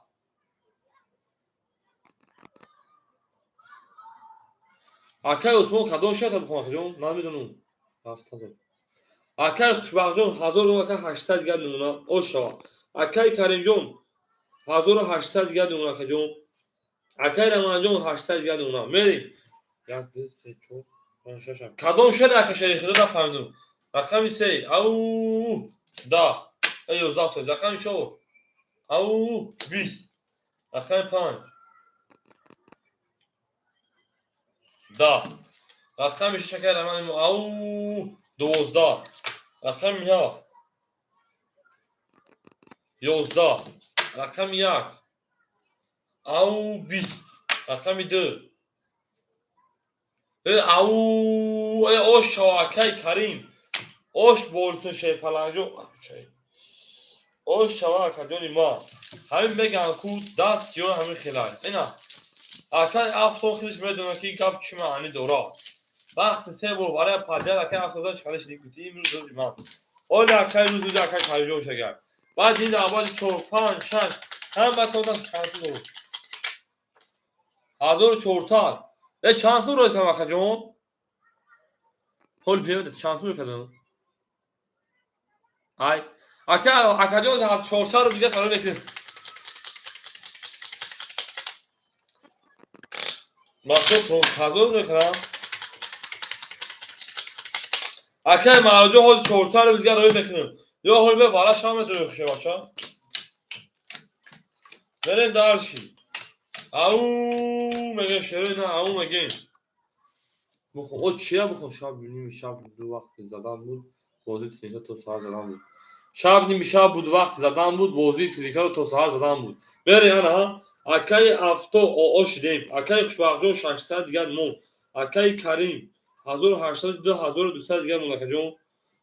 Акай Усмон кадом шерта бихонам, акаҷон? Намедонам. 7000. Акай Хушбахтҷон 1000 ру, акай 800 дигар намуна. О шава. Акай Каримҷон 1800 дигар намуна, акаҷон. Акай Раманҷон 800 дигар намуна. Мерем. Як, ду, се, чор, панҷ, шаш, ҳафт. Кадом шер ака шери худо нафаҳмидум. Рақами се. Ау, 10. Э, 11 то. Рақами чор. Ау, 20. Рақами панҷ. 10. Рақами шаш, акай Рамани. Ау, 12. Рақами ҳафт. 11. Рақами як. Ау, 20. Рақами ду. Э, ау, э, ош шава, акай Карим. Ош болсун Шерпаланҷон. Ош шава, акаҷони ма. Ҳамин мегӯянд ку даст ё ҳамин хелай. Ина. Акай Афтон хелиш медонад ки гап чӣ маънӣ дорад. Вақти се бор барои падар акай Афтон чалиш дикути имрӯз рӯзи ман. Оли акай рӯз рӯзи акай Каримҷон шагар. Баъд ин аввали чор, панҷ, шаш ҳаматон чанд сум дорад? 1400. Э, чанд сум рӯй кардам, акаҷон? Ҳоли биёед, чанд сум рӯй кардам? Ай, ака, акаҷон, 400 ру дига қарор мекунем. Мақсуд 1000 рӯй кардам. Акай Маҳмудҷон ҳозир 400 ру дига рӯй мекунем. Ё ҳоли бе вара шава медорем хуше бача. Мерем дальше. Ау мегем шерои на, ау мегем. Бухом, о чия бухом, шаб ними шаб ду вақти задан буд, бозии триника то саҳар задан буд. Шаб ними шаб буд, вақти задан буд, бозии триника то саҳар задан буд. Мерем ана, акаи Авто оо шидем. Акаи Хушбахтҷон 600 дигар монд. Акаи Карим 1800, 2200 дигар монд, акаҷон.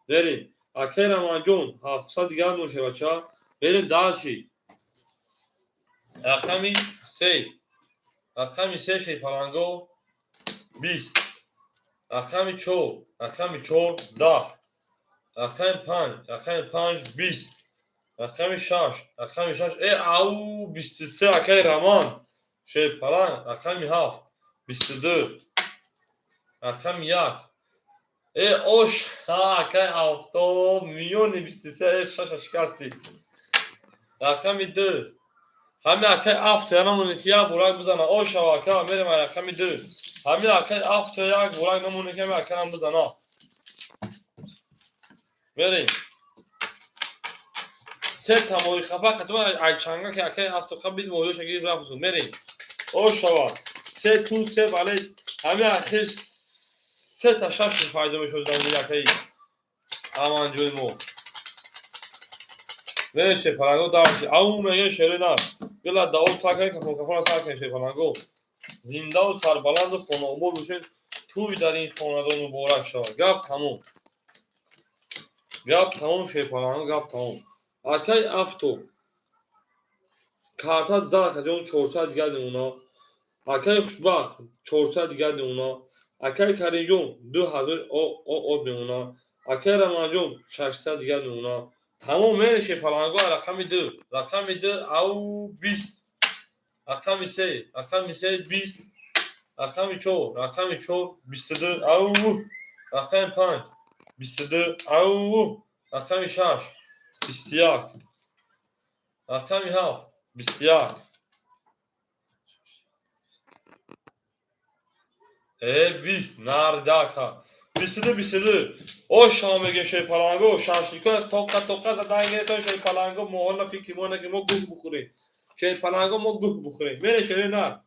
Мерем. Акаи Раманҷон 700 дигар монд, шевача. Мерем дальше. Рақами се. Рақами се Шерпаланго 20. Рақами чор. Рақами чор 10. Рақами панҷ, рақами панҷ 20, рақами шаш, рақами шаш, ау, 23, акаи Раман шерпаланг. Рақами ҳафт, 22, рақами як, ош, акаи Афтоб, миёни 23, шаша шикастӣ. Рақами ду, ҳами акаи Афто намоне ки як бурак бизана. Ошава, ака, мерем рақами ду. Ҳами акаи Афто як бурак намоне ки ҳами акарам бизана. Мерем, сета моҳи хафа хатма айчанга ки акаи Афто қабил моҳиёша гирифт, рафту. Мерем, ошава, се ту се бале. Ҳами ахир сета шаш пайдо мешуд дар акаи Аманҷои мо. Мерем, шерпаланго, дарши. Ау, меге шере нар била дао такай кафон кафона сар кунем. Шерпаланго, зиндаву сарбаланду хонаобод бошед. Тӯй дар ин хонадон муборак шавад. Гап тамом, гап тамом, шерпаланго, гап тамом. Акаи Афто карта зад, акаҷон, 400 дигар мемона. Акаи Хушбахт 400 дигар мемона. Акаи Каримҷон 2000 од мемона. Акаи Раманҷон 600 дигар мемона. Тамом, мерем, шерпаланго, рақами ду, рақами ду, ау, 20, рақами се, рақами се, 20, рақами чор, рақами чор, 22, ау, рақами панҷ, 22, ау, рақами шаш, 21, рақами ҳафт, 21, 20 нардака, 22, 22. Ошава, мегем, шерпаланго, шашлико тоқа тоқа задан гирифта. Шерпаланго, мо ҳола фикри мо ки мо гӯҳ бухӯрем. Шерпаланго, мо гӯҳ бухӯрем. Мере, шере нар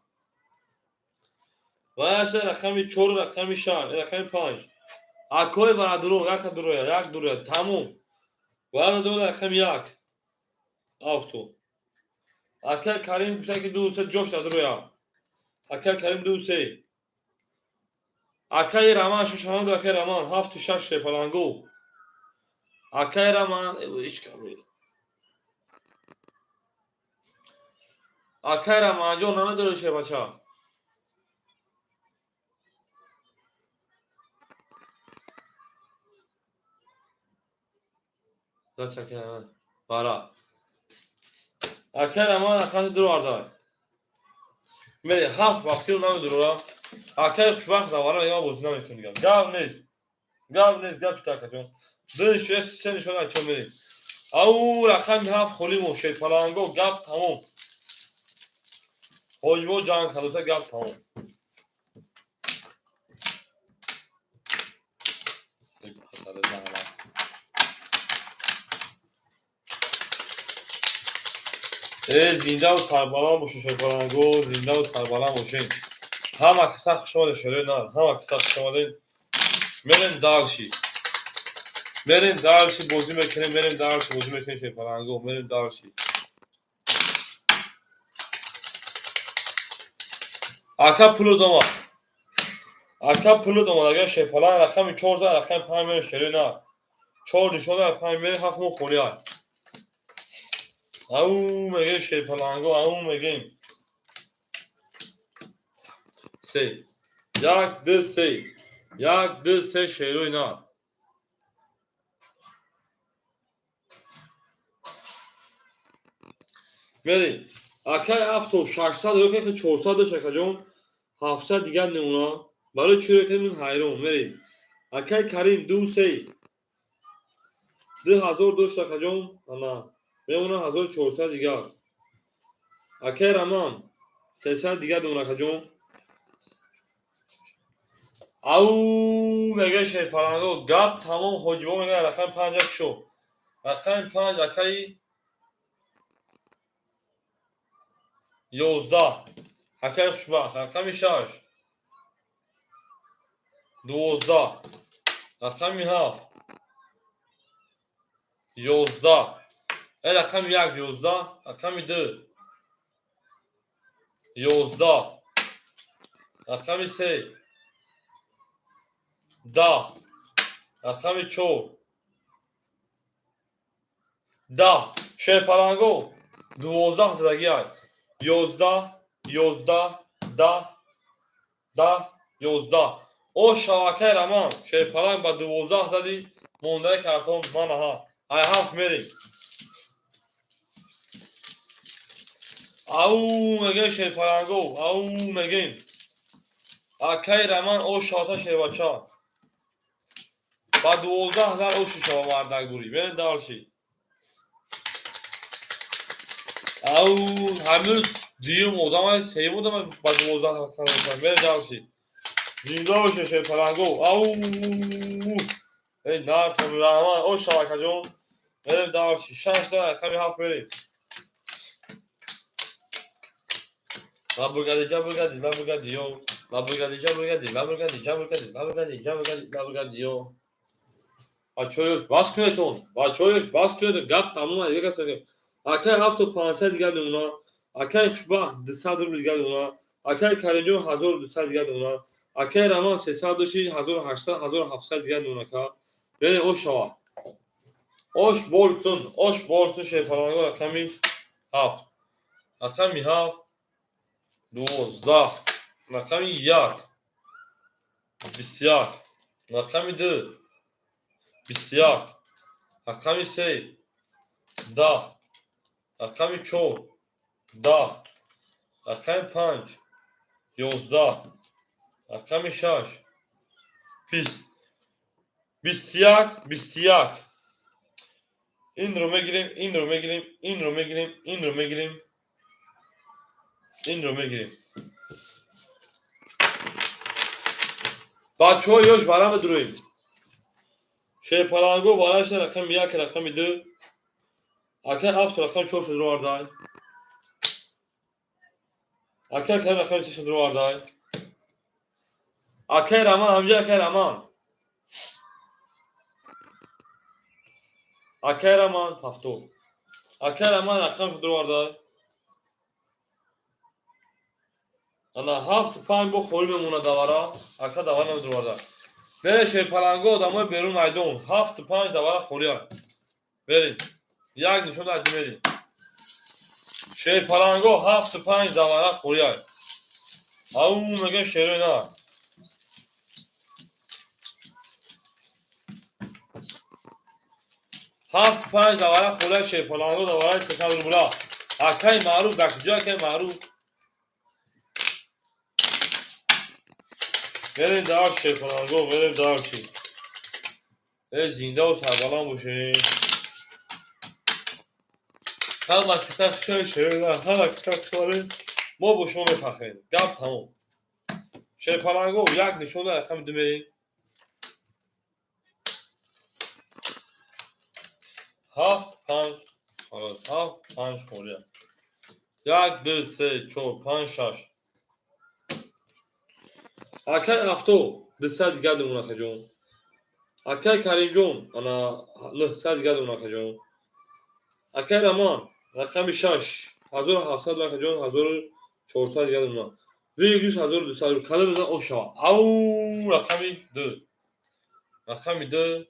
ваша. Рақами чор, рақами шаш, рақами панҷ, акои варадуро, яка дуроя, як дуроя, тамом. Варадуро, рақами як, авто. Акай Карим гуфта ки ду се ҷош дадуроя. Акай Карим ду се. Акаи Раман шашанаду, акаи Раман ҳафту шаш. Шерпаланго, акаи Раман, акаи Раманҷон, намедори, шербача. Бара, акаи Раман, рақами дуровардай. Мере, ҳафт вақтиро намедурора. Акаи Хушбахт завара мега, бозӣ намекунӣ. Дигар гап нест, гап нест, гапи такаҷон. Ду се нишон ачо. Мерем, ау, рақами ҳафт холӣ мо. Шерпаланго, гап тамом. Ҳоҷибо ҷанг кардота, гап тамом. Зиндаву сарбаланд бошед, шерпаланго, зиндаву сарбаланд бошед. Ҳама каса хуш омадед, шерои нар, ҳама каса хуш омадед. Мерем дальше, мерем дальше, бозӣ мекунем. Мерем дальше, бозӣ мекунем, шерпаланго, мерем дальше. Ака, пулут омад, ака, пулут омад. Агар шерпаланг рақами чор зад, рақами панҷ мерем, шерои нар. Чор нишон, панҷ мерем, ҳафт мо холӣ ай. Ау, мегем, шерпаланго, ау, мегем. Се, як, ду, се, як, ду, се, шерои нар. Мерем. Акаи Афто 600 ё 400 дошт, акаҷон, 700 дигар мемона. Барои чӣ ро ҳайрон. Мерем. Акаи Карим ду се, 2000 дошт, акаҷон, ана мемона 1400 дигар. Акаи Раман 300 дигар мемона, акаҷон. Ау, мега, шерпаланго, гап тамом. Ҳоҷибо мега, рақами панҷ як шо. Рақами панҷ, акаи 11, акаи Хушбахт. Рақами шаш, 12, рақами ҳафт, 11, рақами як, 11, рақами ду, 11, рақами се, 10, рақами чор, 10. Шерпаланго, 12 задагиай. 11, 11, 10, 10, 11. О, шавакаи Раман, шерпаланг, ба 12 задӣ. Мондаи картон манаҳа. Ай ҳафт мерем. Ау мегем шерпаланго, ау мегем. Акаи Раман ош шавата шербача. Ба 12 000 ошу шава мардак бурӣ. Мерем дальше. Ау ҳанӯз дуюм одамай, сеюм одамай ба 12 000. Мерем дальше. Зинда боше шерпаланго. Ау эй нартон раҳмат ош шава акаҷон. Мерем дальше. Шашта рақами ҳафт мерем. Лабургади ҷабургади лабургади ё. Лабургади ҷабургади лабургади ҷабургади лабургади ҷабургади лабургади ё. Бачаҳоёш бас кунедтон. Бачаҳоёш бас кунед. Гап тамом аст. Дигар кас акай ҳафту панҷсад дигар мемонад. Акай Хушбахт 200 рубл дигар мемонад. Акай Каримҷон 1200 дигар мемонад. Акай Раман 300 дошти 1800 1700 дигар мемонад ка. Берем ош шава. Ош борсун, ош борсун шерпаланго рақами ҳафт. Рақами ҳафт 12, рақами як 21, рақами ду 21, рақами се 10, рақами чор 10, рақами панҷ 11, рақами шаш 20, 21, 21. Инро мегирем, инро мегирем, инро мегирем, инро мегирем, инро мегирем. Бачаҳо ёш вара медуроем. Шерпаланго вараша рақами як, рақами ду. Акай ҳафт рақами чор шуд ровардай. Акай Карим рақами се шуд ровардай. Акай Раман ҳамҷа акай Раман. Акай Раман ҳафтод. Акай Раман рақам шуд ровардай. Ана ҳафту панҷ бо холӣ мемонад давара. Ака давара намедуроварда. Бере шерпаланго одамои берун майдон. Ҳафту панҷ давара холия. Берем. Як нишон дай мерем. Шерпаланго ҳафту панҷ давара холия. Ау мегӯям шерои на. Ҳафту панҷ давара холия шерпаланго давараи 300 рубла. Акаи маъруф дар куҷо акаи маъруф? Мерем дальше шерпаланго, мерем дальше. Э зиндаву сарбаланд бошем. Ҳама киса хушҳоли шерои ҳама киса хушҳоле мо бо шумо мефахрем. Гап тамом. Шерпаланго як нишон дар рақами ду мерем. Ҳафт панҷ ҳафт панҷ холия. Як ду се чор панҷ шаш. Акай ҳафто 200 дигар мемонад акаҷон. Акай Каримҷон ана 900 дигар мемонад акаҷон. Акай Раман рақами шаш 1700 акаҷон 1400 дигар мемонад. Выигрыш 1200 рубл. Кадом мезанад ош шава. Ау рақами ду. Рақами ду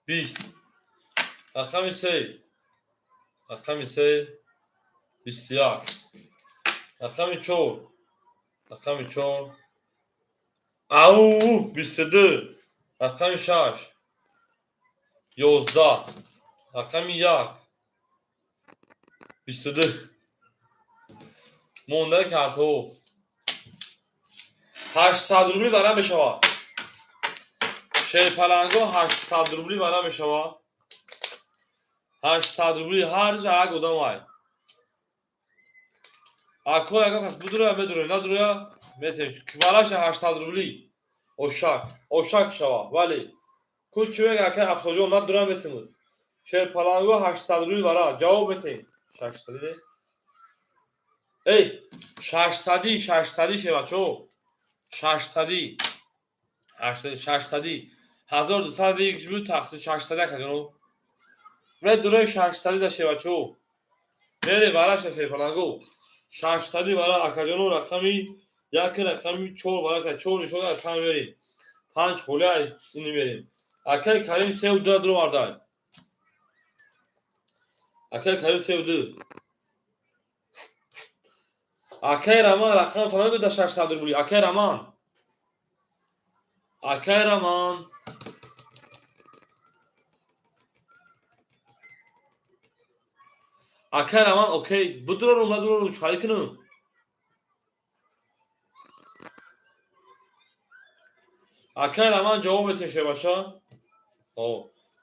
20. Рақами се. Рақами се 21. Рақами чор. Рақами чор. Ау 22. Рақами шаш 11. Рақами як 22. Мондаи картҳо 800 рубли вара мешавад. Шерпаланго 800 рубли вара мешавад. 800 рубли ҳар ҷа як одам ай. Ако ягон кас будуроя медуроя, надуроя метем. Вараша 800 рубли. Ошак, ошак шава. Вале ку чӣ мега акай Афтоҷон надуроя метемуд. Шерпаланго 800 рубли вара ҷавоб метем. Шашсади эй шашсади шашсади шевачо шашсади шашсади 1200 выигрыш буд тақсим шашсади акаҷоно медурои шашсади да шевачо мере вараша шерпаланго шашсади вара акаҷоно рақами як рақами чор вара чор нишон панҷ мерем панҷ холия ини мерем. Акай Карим сеу ду дуровардай. Акай Карим сеу ду. Акай Раман рақам тамом да 600 рубли. Акай Раман. Акай Раман. Акай Раман, окей, будурорум, надурорум, чӣ кунам? Акай Раман ҷавоб метеше, бача?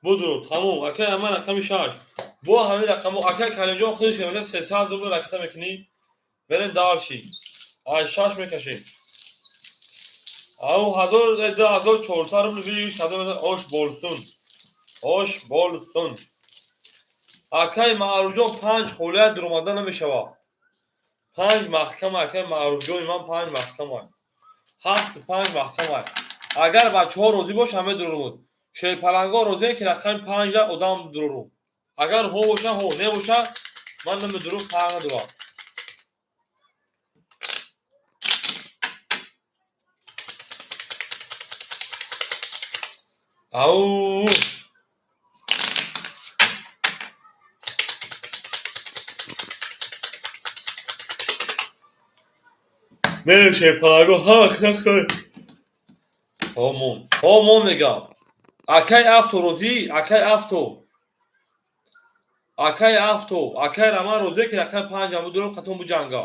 Будур, тамом. Акай Раман рақами 6. Бо ҳамин рақамо акай Каримҷон худаш бача 300 рубл ракета мекунӣ. Берем дальше. Ай 6 мекашем. Ау 1000 2400 рубл выигрыш кардем, ош болсун. Ош болсун. Акай Маъруфҷон 5 холия дуромада намешавад. 5 маҳкам, акай Маъруфҷони ман 5 маҳкам. 7 5 маҳкам. Агар бачаҳо розӣ бошанд, медурорум. Шерпаланго розие, ки рақами 5 одам дурорум. Агар ҳо боша, ҳо, не боша, ман намедурум, фарқ надорад. Ау! Мерем шерпаланго, ҳама кунак. Ҳомон. Ҳомон мегам. Акай Авто розӣ? Акай Авто. Акай Авто, акай Раман розие, ки рақами 5 ам будурам, қатон буҷанга.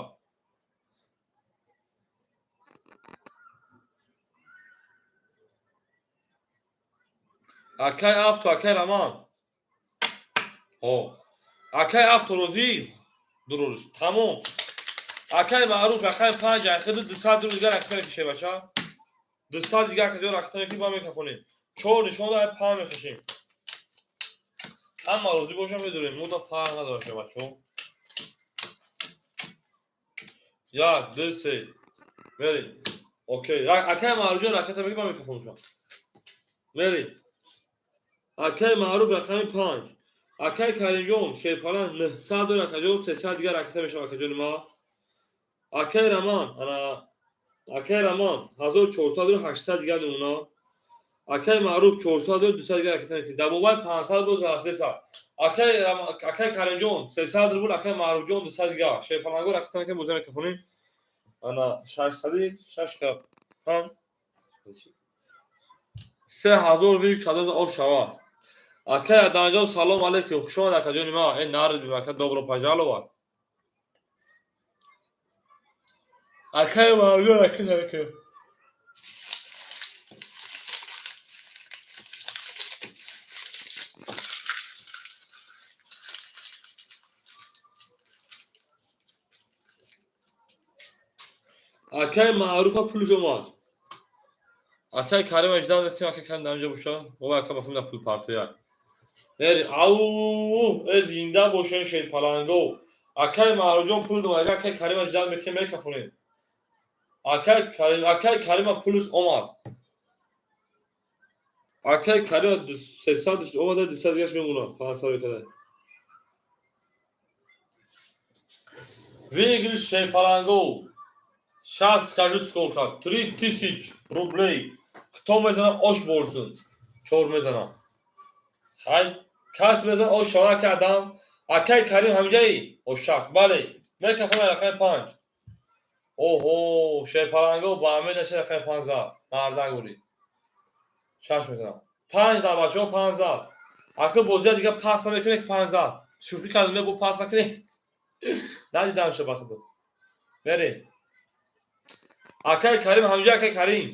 Акай Авто, акай Раман. Ҳо. Акай Авто розӣ? Дуруш. Тамом. Акай Маъруф рақами 5 айхиди 200 рубл дигар ракета мекише, бача. 200 дигар акаҷон ракета мекунем, ба мекафонем. 4 нишон ай 5 мекашем. Ҳама розӣ бошам, медурем. Мо да фарқ надорад, бачаҳо. 1, 2, 3. Мерем. Окей. Акай Маъруфҷон ракета мекунем, ба микрофоншон. Мерем. Акай Маъруф рақами 5. Акай Каримҷон шерпалан 900 дор, акаҷон 300 дигар ракета мешавад, акаҷони ма. Акай Раман, ана акай Раман 1400 дор, 800 дигар намуна. Акай Маъруф 400 дор, 200 дигар ракета мекунем. Дар мобайл 500 боз расидеса. Акай Каримҷон 300 рубл, акай Маъруфҷон 200 дигар. Шерпаланго ракета мекунем, бозӣ мекафонем. Ана 600 6 ка 5 3000 вик садо ош шава. Акай Аданҷон, салом алейкум, хуш омад, акаҷони ма. Э нарид, ака, добро пожаловать. Акай Маъруф, акай, акай. Акай Маъруфа пулш омад. Акай Карим аждан мекунем, акай Карим дар инҷо боша. Бобо, ака, бафам пул партояк. Мери, ау, э зинда бошен шерпаланго. Акай Маъруфҷон пул омад, акай Карим аждан мекунем, мекафонем. Акай Карим, акай Карима пулш омад. Акай Карима 300 омада, 200 дигаш мемонад, 500 мекарда. Выигрыш шерпаланго. Сейчас скажу сколько. 3000 рублей. Кто мезана, ош болсун. Чор мезана. Хай, кас мезана, ош шава кардам. Акай Карим ҳамҷаи? Ошак, бале. Мекафам рақами 5. Оҳо, шерпаланго ба амед наша рақами 5 зад. Мардак бурид. 6 мезанам. 5 зад, бачаҳо, 5 зад. Ака бозия дига пас намекунем, ки 5 зад. Шӯхӣ кардам, бо пас накунем. Надидам ша ба худо. Мерем. Акай Карим ҳамҷа, акай Карим.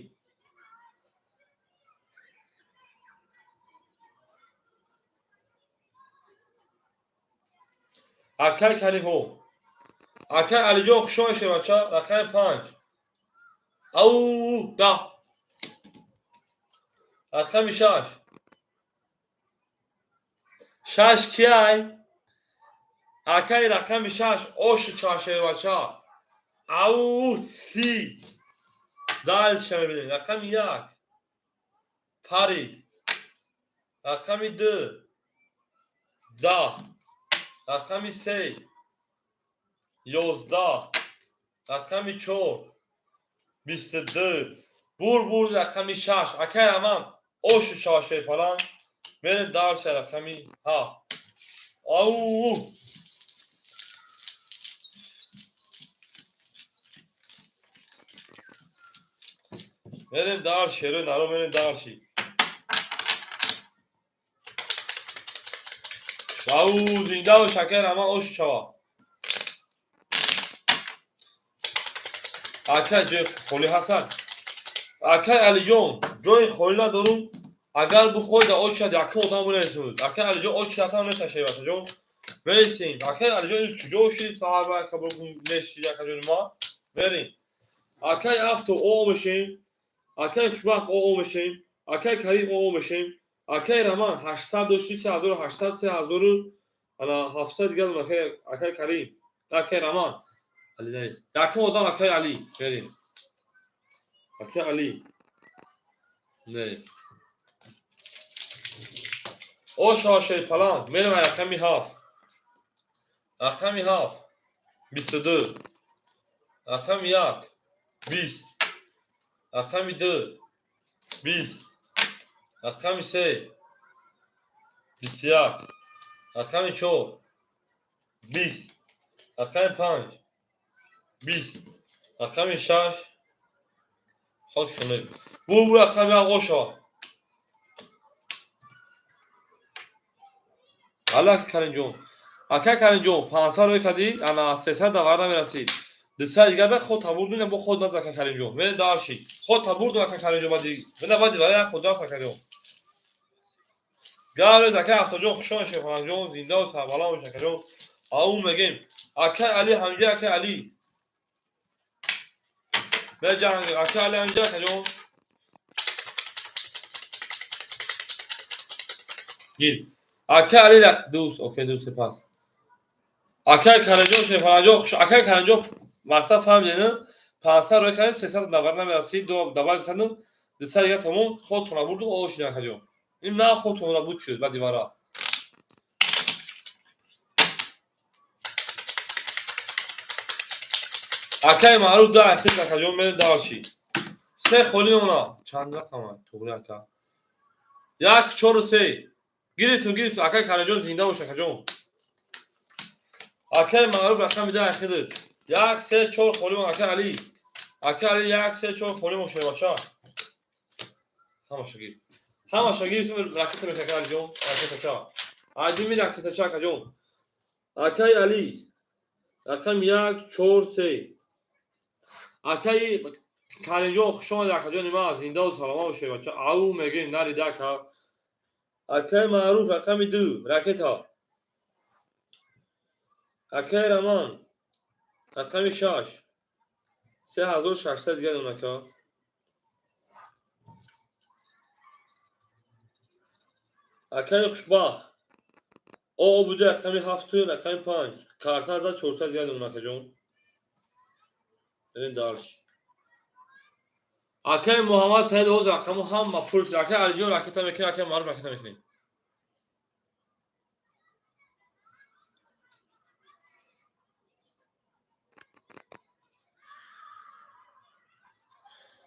Акай Карим ҳо. Акай Алиҷон, хуш омадед, бача, рақами 5. Ау, 10. Рақами 6. 6 киай? Акай рақами 6 оши чашербача. Ау, 30. Дальше мебинем. Рақами 1. Парид. Рақами 2. 10. Рақами 3. 11. Рақами 4. 22. Бур бур рақами 6. Акай Раман оши чашерпалан. Мерем дальше рақами 7. Ау! Мерем дальше, рӯ наро мерем дальше. Ау, зинда бош, акай Раман, ош шава. Акай, ҷои холӣ ҳастад? Акай Алиҷон, ҷои холӣ надорум. Агар бихоҳед, дар очад якум одам бинависем. Акай Алиҷон, очатам меташавӣ, бачаҷон. Мересем. Акай Алиҷон, имрӯз куҷо шид? Саҳарба нестшид, акаҷони ма. Мерем. Акай Авто оо мешем. Акай Хушбахт оо мешем. Акай Карим оо мешем. Акай Раман 800 дошти, 3800, 3700 дигар, акай Карим, акай Раман. Али нест. Якум одам акай Али. Мерем. Акай Али. Мерем. Оша шерпаланг. Мерем рақами 7. Рақами 7. 22. Рақами 1. 20. Рақами 2. 20. Рақами 3. 21. Рақами 4. 20. Рақами 5. 20. Рақами 6. Хок хунук. Бу рақами 1 оша. Аллах Каримҷон. Ака Каримҷон, 500 рӯй кардӣ, ана 300 давар намерасид. 200 дигар худ табурду, бо худ наз, ака Каримҷон. Мен дарши. Худ табурду, ака Каримҷон, бади. Мена бади вая худ рафт, ака Каримҷон. Гарез, ака Афтоҷон, хуш омадед, Шерпалангҷон, зинда ва сарбаланд бош, акаҷон. Ау мегем. Ака Али ҳамҷа, ака Али. Беҷанг, ака Али ҳамҷа, акаҷон. Гир. Ака Али дӯст, окей, дӯст, пас. Акай Каримҷон, Шерпалангҷон, хуш акай Каримҷон, мақсад фаҳмидед, 500 рӯй кардем, 300 навар намерасид, давар кардем, 200 дигар тамом, худтона бурду, о шид, акаҷон. Ин на худтона буд шуд, баъди вара. Акай Маъруф да ахир, акаҷон, мерем дарши. Се холӣ мемона. Чанд рақама? Туғри, ака. 1, 4, 3. Гирифтум, гирифтум. Акай Каримҷон, зинда бош, акаҷон. Акай Маъруф рақами да ахир. 1, 3, 4 холӣ мон, акай Али. Акай Али, 1, 3, 4 холӣ мон, шербача. Ҳамаша гир. Ҳамаша гирифтум, ракета меша, акай Алиҷон, ракетача. Айдими ракетача, акаҷон. Акай Али. Рақам 1, 4, 3. Акай Каримҷон, хуш омадед, акаҷони ман, зинда ва саломат бошед, бача. Ау мегӯем, нарида, ака. Акай Маъруф рақами 2, ракета. Акай Раман рақами 6. 3600 дигар дон, ака. Акай Хушбахт. О буди рақами 7, рақами 5. Карта за 400 дигар дон, акаҷон. Берем дальше. Акай Муҳаммад Саид оз рақаму ҳама пур шуд. Акай Алиҷон ракета мекунем, акай Маъруф ракета мекунем.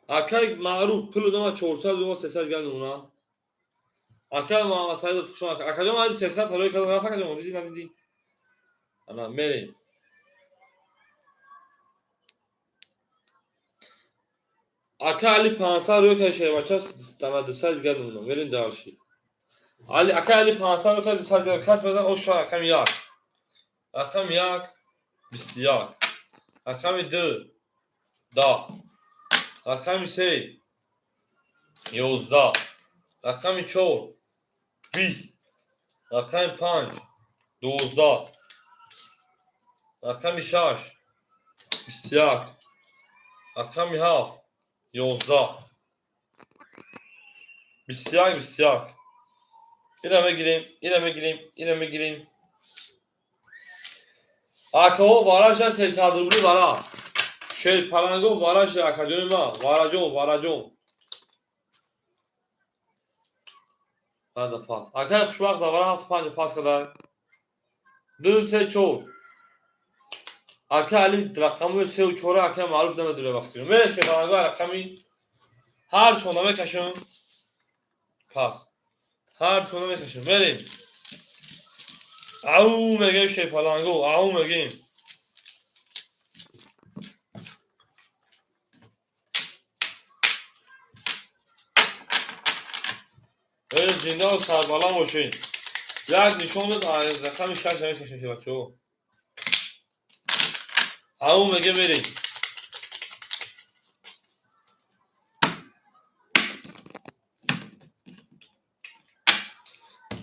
Акай Маъруф пул дама 400 дума 300 дигар дона. Акай Муҳаммад Саидов, хуш омад. Акаҷон, ай 300 тарои кардам, рафт, акаҷон, дидӣ, надидӣ? Ана мерем. Ака Али 500 рӯй кард, шербача, дана 200 дигар дона. Мерем дальше. Али, ака Али 500 рӯй кард, 200 дигар. Кас базан оша рақами 1. Рақами 1 21. Рақами 2 10. Рақами 3 11. Рақами 4 20. Рақами 5 12. Рақами 6 21. Рақами 7 11. 21, 21. Ина мегирем, ина мегирем, ина мегирем. Акаҳо, вараша 300 рубли вара. Шерпаланго вараша, акаҷони ман, вараҷон, вараҷон. Банда пас. Акай Хушбахт давара 7 5 пас кадай. 2, 3, 4. Ака Али рақамои 3 4 ака Маъруф намедуре вақти. Мере шерпаланго рақами ҳар шона мекашам. Пас. Ҳар шона мекашам. Мерем. Ау мегем шерпаланго, ау мегем. Зинда ва сарбаланд бошед. Як нишон дод, рақами шаш мекашем, бачаҳо. Ау меге, мерем.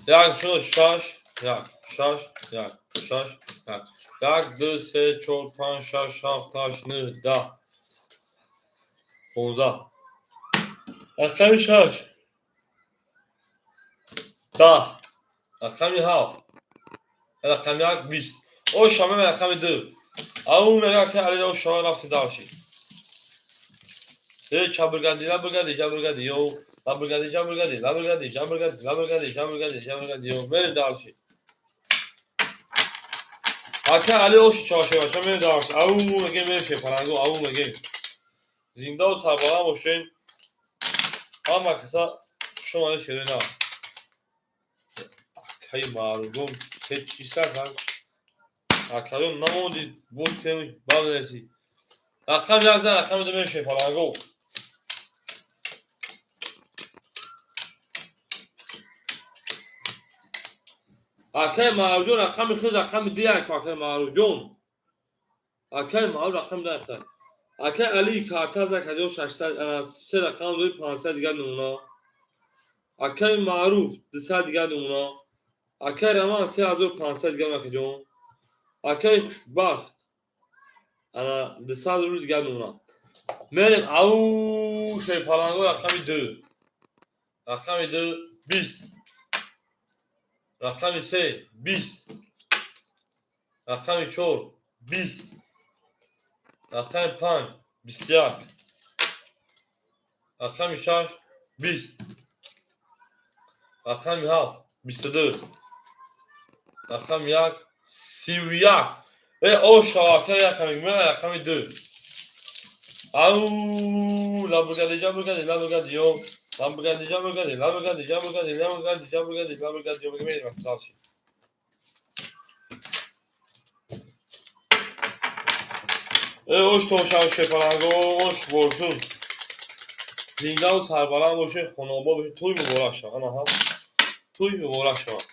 Як нишон дод, шаш, як, шаш, як, шаш, як. Як, ду, се, чор, панҷ, шаш, ҳафт, ҳашт, нӯҳ, 10, 15. Рақами шаш. 10. Рақами ҳафт. Рақами як, 20. О, шама рақами ду. Ау мега ки Али о шама рафти дальше. Э, чабргади, лабргади, чабргади, ё. Лабргади, чабргади, лабргади, чабргади, лабргади, чабргади, чабргади, ё. Мерем дальше. Ака Али оши чашева, ча мерем дальше. Ау меге мерше, паранго, ау меге. Зиндаву сарбаланд бошем. Ҳама каса шумо ширина. Акаи маъруфон се чиса кар. Акаён намонди буд кемиш бабнеси. Рақам як зан, рақами ду меше, паранго. Акаи Маъруфҷон рақами худ рақами ду як, акаи Маъруфҷон. Акаи Маъруф рақами ду як. Акаи Али карта зак 1600, се рақам дори, 500 дигар намуна. Акаи Маъруф 200 дигар намуна. Акаи Раман 3500 дигар, акаҷон. Акаи Хушбахт ана 200 рубл дигар намуна. Мерем, ау шерпаланго, рақами ду. Рақами ду, 20. Рақами се, 20. Рақами чор, 20. Рақами панҷ, 21. Рақами шаш, 20. Рақами ҳафт, 22. Рақами як, 31. Э, о шавака рақами мера, рақами ду. Ау, лабргади, ҷабргади, лабргади, ё. Лабргади, ҷабргади, лабргади, ҷабргади, лабргади, ҷабргади, лабргади, ё, мерем дальше. Э, ош тошав шепаланго, ош борсун. Зиндаву сарбаланд бошед, хонобод бошед, тӯй муборак шавад. Ана ҳам тӯй муборак шавад.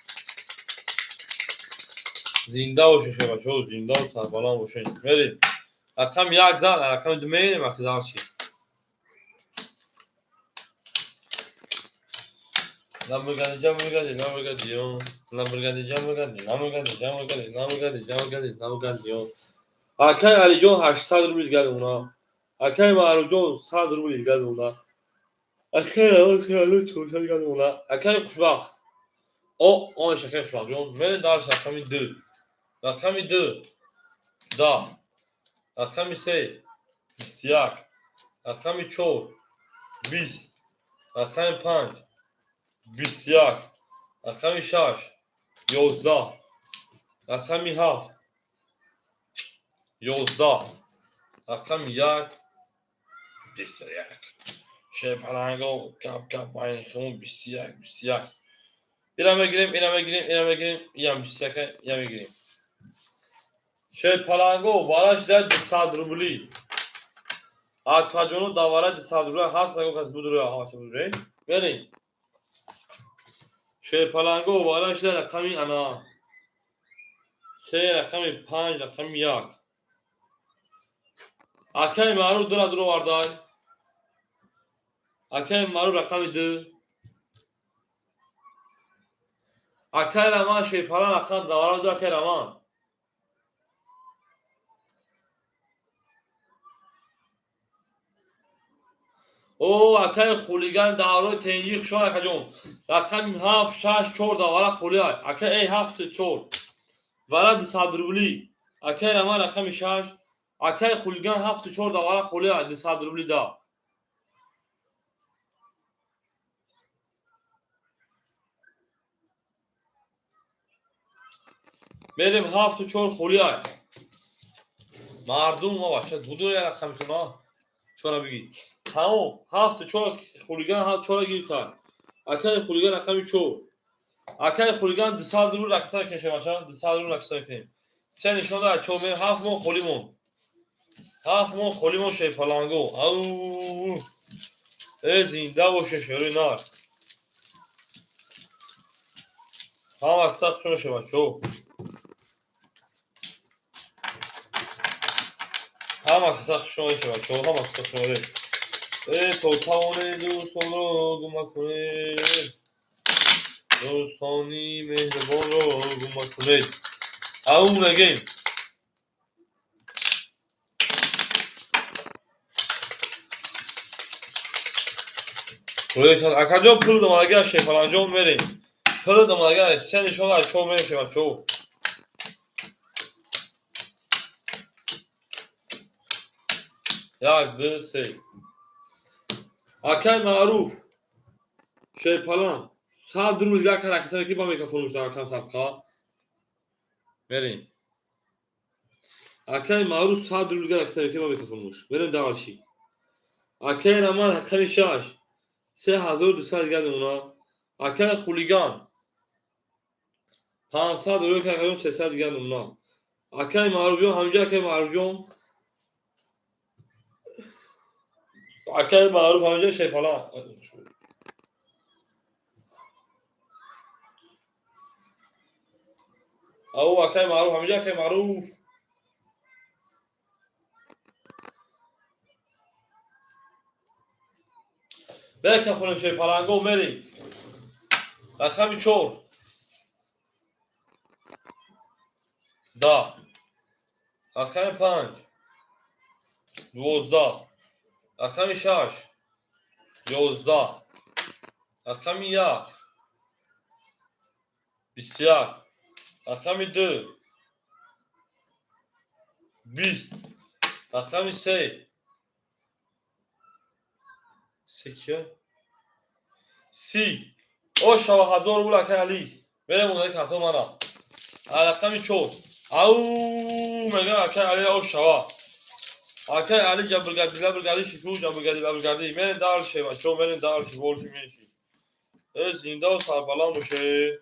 Зинда бошед, шебачаҳо, зиндаву сарбаланд бошед. Мерем. Рақами як зан, рақами ду мерем, аки дальше. Ламборгини, ҷамборгини, ламборгини, ё. Ламборгини, ҷамборгини, ламборгини, ҷамборгини, ламборгини, ҷамборгини, ламборгини, ё. Акаи Алиҷон 800 рубл дигар намуна. Акаи Маъруфҷон 100 рубл дигар намуна. Акаи Равон 3400 дигар намуна. Акаи Хушбахт. О, онш акаи Хушбахтҷон. Мерем дальше, рақами ду. Рақами ду. 10. Рақами се. 21. Рақами чор. 20. Рақами панҷ. 21. Рақами шаш. 11. Рақами ҳафт. 11. Рақами як. 21. Шерпаланго гап гап байни химон 21, 21. Ира мегирем, ира мегирем, ира мегирем, иям 21, ия мегирем. Шерпаланго бараш дар 200 рубли. Акаҷону давара 200 рубли ҳаст, аго кас будура ҳаст будуре. Мерем. Шерпаланго бараш дар рақами ана се, рақами панҷ, рақами як. Акаи Маъруф дура дур овардай. Акаи Маъруф рақами ду. Акаи Раман шерпалан рақам давара ду, акаи Раман. О, акаи хулиган давраи тенҷӣ хушон, акаҷон. Рақами ҳафт, шаш, чор давара холиай. Ака эй ҳафту чор. Вара 200 рубли. Акаи Раман рақами шаш. Акаи хулиган ҳафту чор давара холиай, 200 рубли да. Мерем, ҳафту чор холиай. Мардум, ма бача, будур я рақамитон, а? Чора бигӣ. Тамом, ҳафту чор хулиган ҳафт чора гирифтан. Акаи хулиган рақами чор. Акаи хулиган 200 рубл ракта мекунем, бача, 200 рубл ракта мекунем. Се нишон дорад, чор мерем, ҳафт мон холӣ мон. Ҳафт мон холӣ мон, шерпаланго. Ау! Э, зинда боше, шерои нар. Ҳама каса хуш омадед, бачаҳо. Ҳама каса хуш омадед, бачаҳо, ҳама каса хуш омадед. То тавонед дӯстонро гум накунед. Дӯстони меҳрубонро гум накунед. Ау мегем. Акаҷон, пул домадага Шерпаланҷон, мерем. Пул домадага се нишон аз чо мерем, бачаҳо. Як, ду, се. Акай Маъруф, Шерпалан, 100 рубл як ҳараката ки ба микрофон акам садқа. Мерем. Акай Маъруф 100 рубл ҳараката ки ба микрофон. Мерем дальше. Акай Раман, рақами 6, 3200 дигар мемона. Акай Хулиган 500 рӯй акаҷон, 300 дигар мемона. Акай Маъруфҷон ҳамҷа, акай Маъруфҷон, акай Маъруф ҳамҷа, Шерпалан. Ау, акай Маъруф ҳамҷа, акай Маъруф. Бекафонем, шерпаланго, мерем. Рақами 4, 10, рақами 5, 12, рақами 6, 11, рақами 1, 21, рақами 2, 20, рақами 3, се кия? 30. О, шава, 1000 рубл, акай Али. Мерем онаи картон мана. Рақами 4. Ау, мегӯям, акай Али, о шава. Акай Али ҷабргардӣ, лабргардӣ, шику ҷабргардӣ, лабргардӣ. Мерем дальше, бачаҳо, мерем дальше, больше меньше. Э, зиндаву сарбаланд бошед.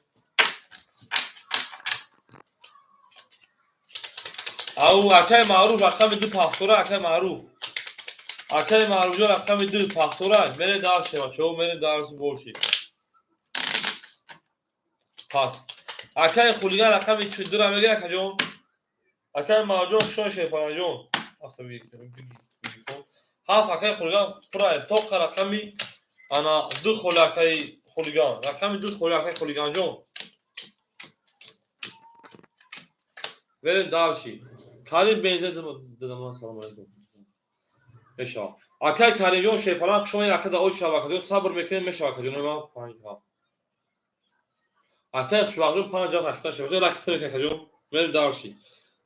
Ау, акай Маъруф, рақами 2, пахтора, акай Маъруф. Акай Маъруфҷон, рақами 2, пахтора. Мерем дальше, бачаҳо, мерем дальше, больше. Пас. Акай Хулиган рақами 2-ра мегӯяд, акаҷон. Акай Маъруфҷон, хуш омадед, Шерпаланҷон. 7, акай Хулиган пура тоқа рақами ана 2 холи, акай Хулиган. Рақами 2 холи, акай Хулиганҷон. Мерем дальше. Карим бензин дадам, салом алейкум. Мешава. Акай Каримҷон, Шерпалан, хуш омадед, ака да оч шава, акаҷон, сабр мекунем, мешава, акаҷон, ман 5 7. Акай Хушбахтҷон 5 7 8 шава. Ракета мекунем, акаҷон. Мерем дальше.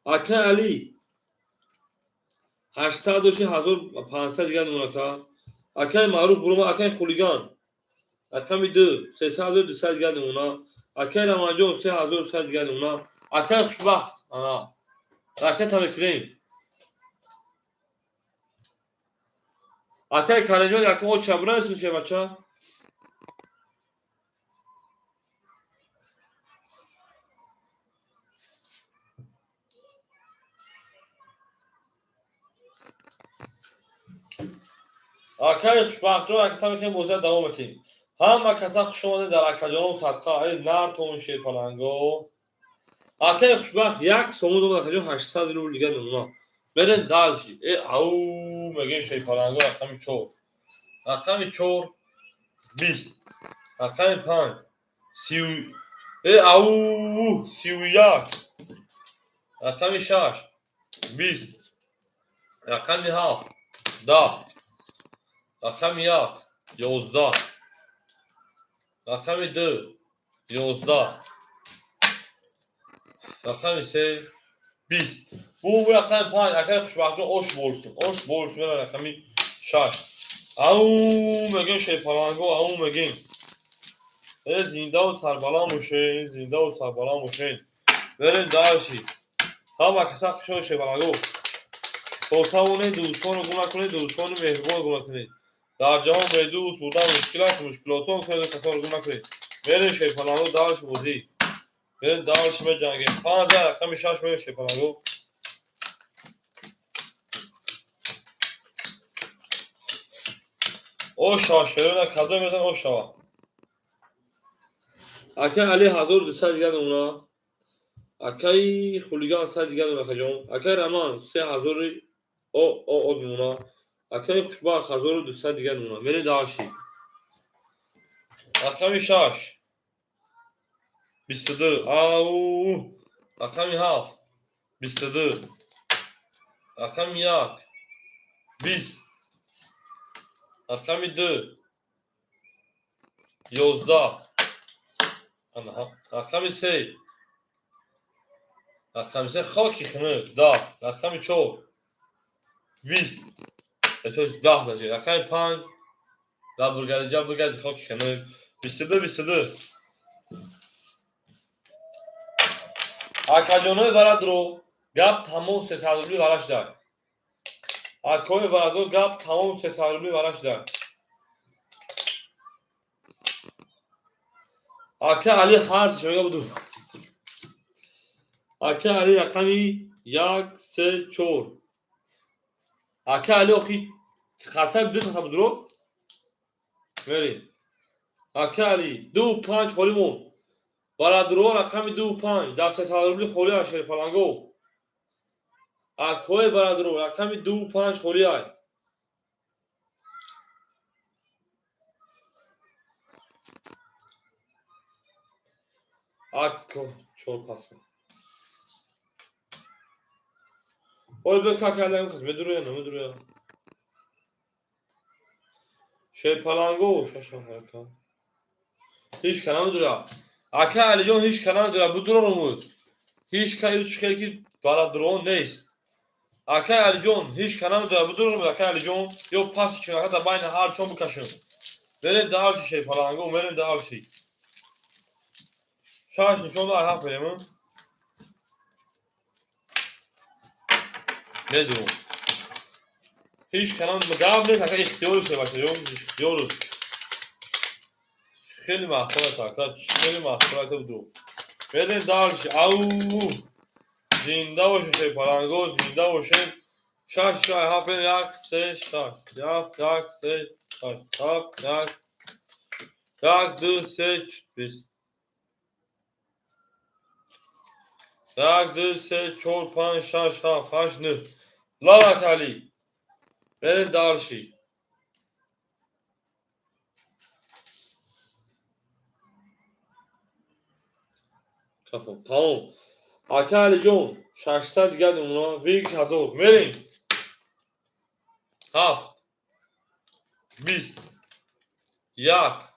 Акай Али 800 дошти, 1500 дигар мемона, ака. Акай Маъруф бурума, акай Хулиган. Рақами 2, 300, 200 дигар мемона. Акай Раманҷон 3100 дигар мемона. Акай Хушбахт, ана. Ракета мекунем. Акай Каримҷон, якум оча бинависем, бача. Акай Хушбахтҷон, ракета мекунем, бозия давом метиҳем. Ҳама каса хуш омадед дар акаҷоном садқа, ай нартон, шерпаланго. Акай Хушбахт як сомон дод, акаҷон, 800 рубл дигар мемона. Мерем дальше. Э, ау, мегӯем, шерпаланго, рақами 4. Рақами 4, 20. Рақами 5, 30. Э, ау, 31. Рақами 6, 20. Рақами 7, 10. Рақами 1, 11. Рақами 2, 11. Рақами 3, 20. Бу рақами 5, акай Хушбахтҷон, ош болсун. Ош болсун, рақами 6. Ау, мегӯем, шерпаланго, ау мегӯем. Э, зиндаву сарбаланд бошед, зиндаву сарбаланд бошед. Мерем дальше. Ҳама каса хуш омадед, шерпаланго. То тавонед дӯстонро гум накунед, дӯстони меҳрубонро гум накунед. Дар ҷаҳон бедӯст будан мушкил аст, мушкил осон кунед, касонро гум накунед. Мерем, шерпаланго, дальше бозӣ. Мерем дальше, меҷангем. 5, рақами 6, мерем, шерпаланго. О шава, шерона кадом метавон о шава. Акай Али 1200 дига номуна. Акай Хулиган 100 дига номуна, акаҷон. Акай Раман 3000 о о о номуна. Акай Хушбахт 1200 дига номуна. Мерем дальше. Рақами 6 22. Ау, рақами 7 22. Рақами 1 20. Рақами 2 11. Анаҳа. Рақами 3, рақами 3, хоки хунук, 10. Рақами 4 20, то есть 10 даже. Рақами 5 да бургади, бургади, хоки хунук, 22, 22. Акаҷонои варадро, гап тамом 300 рубли вара шуда. Акои варадро, гап тамом 300 рубли вара шуда. Ака Али ҳар шоя буду. Ака Али, рақами як, се, чор. Ака Али, охи хатаи ду хата будро. Мерем. Ака Али, ду панҷ холӣ монд. Барадро, рақами ду панҷ дар 300 рубли холӣ ай, шерпаланго. Акои барадро, рақами ду панҷ холӣ ай. Ако чор пас. Ой, бе кака кас медуруя, намедуруя. Шерпаланго шаша ака. Ҳеҷ ка намедуруя. Ака Алиҷон, ҳеҷ ка намедуруя. Будуро румуд. Ҳеҷ ка ирӯз хел ки барадро нест. Ака Алиҷон, ҳеҷ ка намедуруя. Будуро румуд, ака Алиҷон. Ё пас чинака дар байни ҳар чон бикашем. Мерем дальше, шерпаланго, мерем дальше. Шаш нишон дар ҳафт мерем. Медурум. Ҳеҷ ка нам гап нест, ака, ихтиёрус, бачаҷон, ихтиёрус. Хеле маъқул аст, ака, хеле маъқул аст, буду. Мерем дальше. Ау! Зинда бошед, шерпаланго, зинда бошед. Шаш ҳафт, як, се, шаш. Ҳафт, як, се, шаш. Ҳафт, як. Як, ду, се, 20. Як, ду, се, чор, панҷ, шаш, ҳафт, ҳашт, нӯҳ. Лалак Али. Мерем дальше. Кафо. Тамом. Ака Алиҷон, 600 дигар намуна, вик 1000. Мерем. Ҳафт. 20. Як.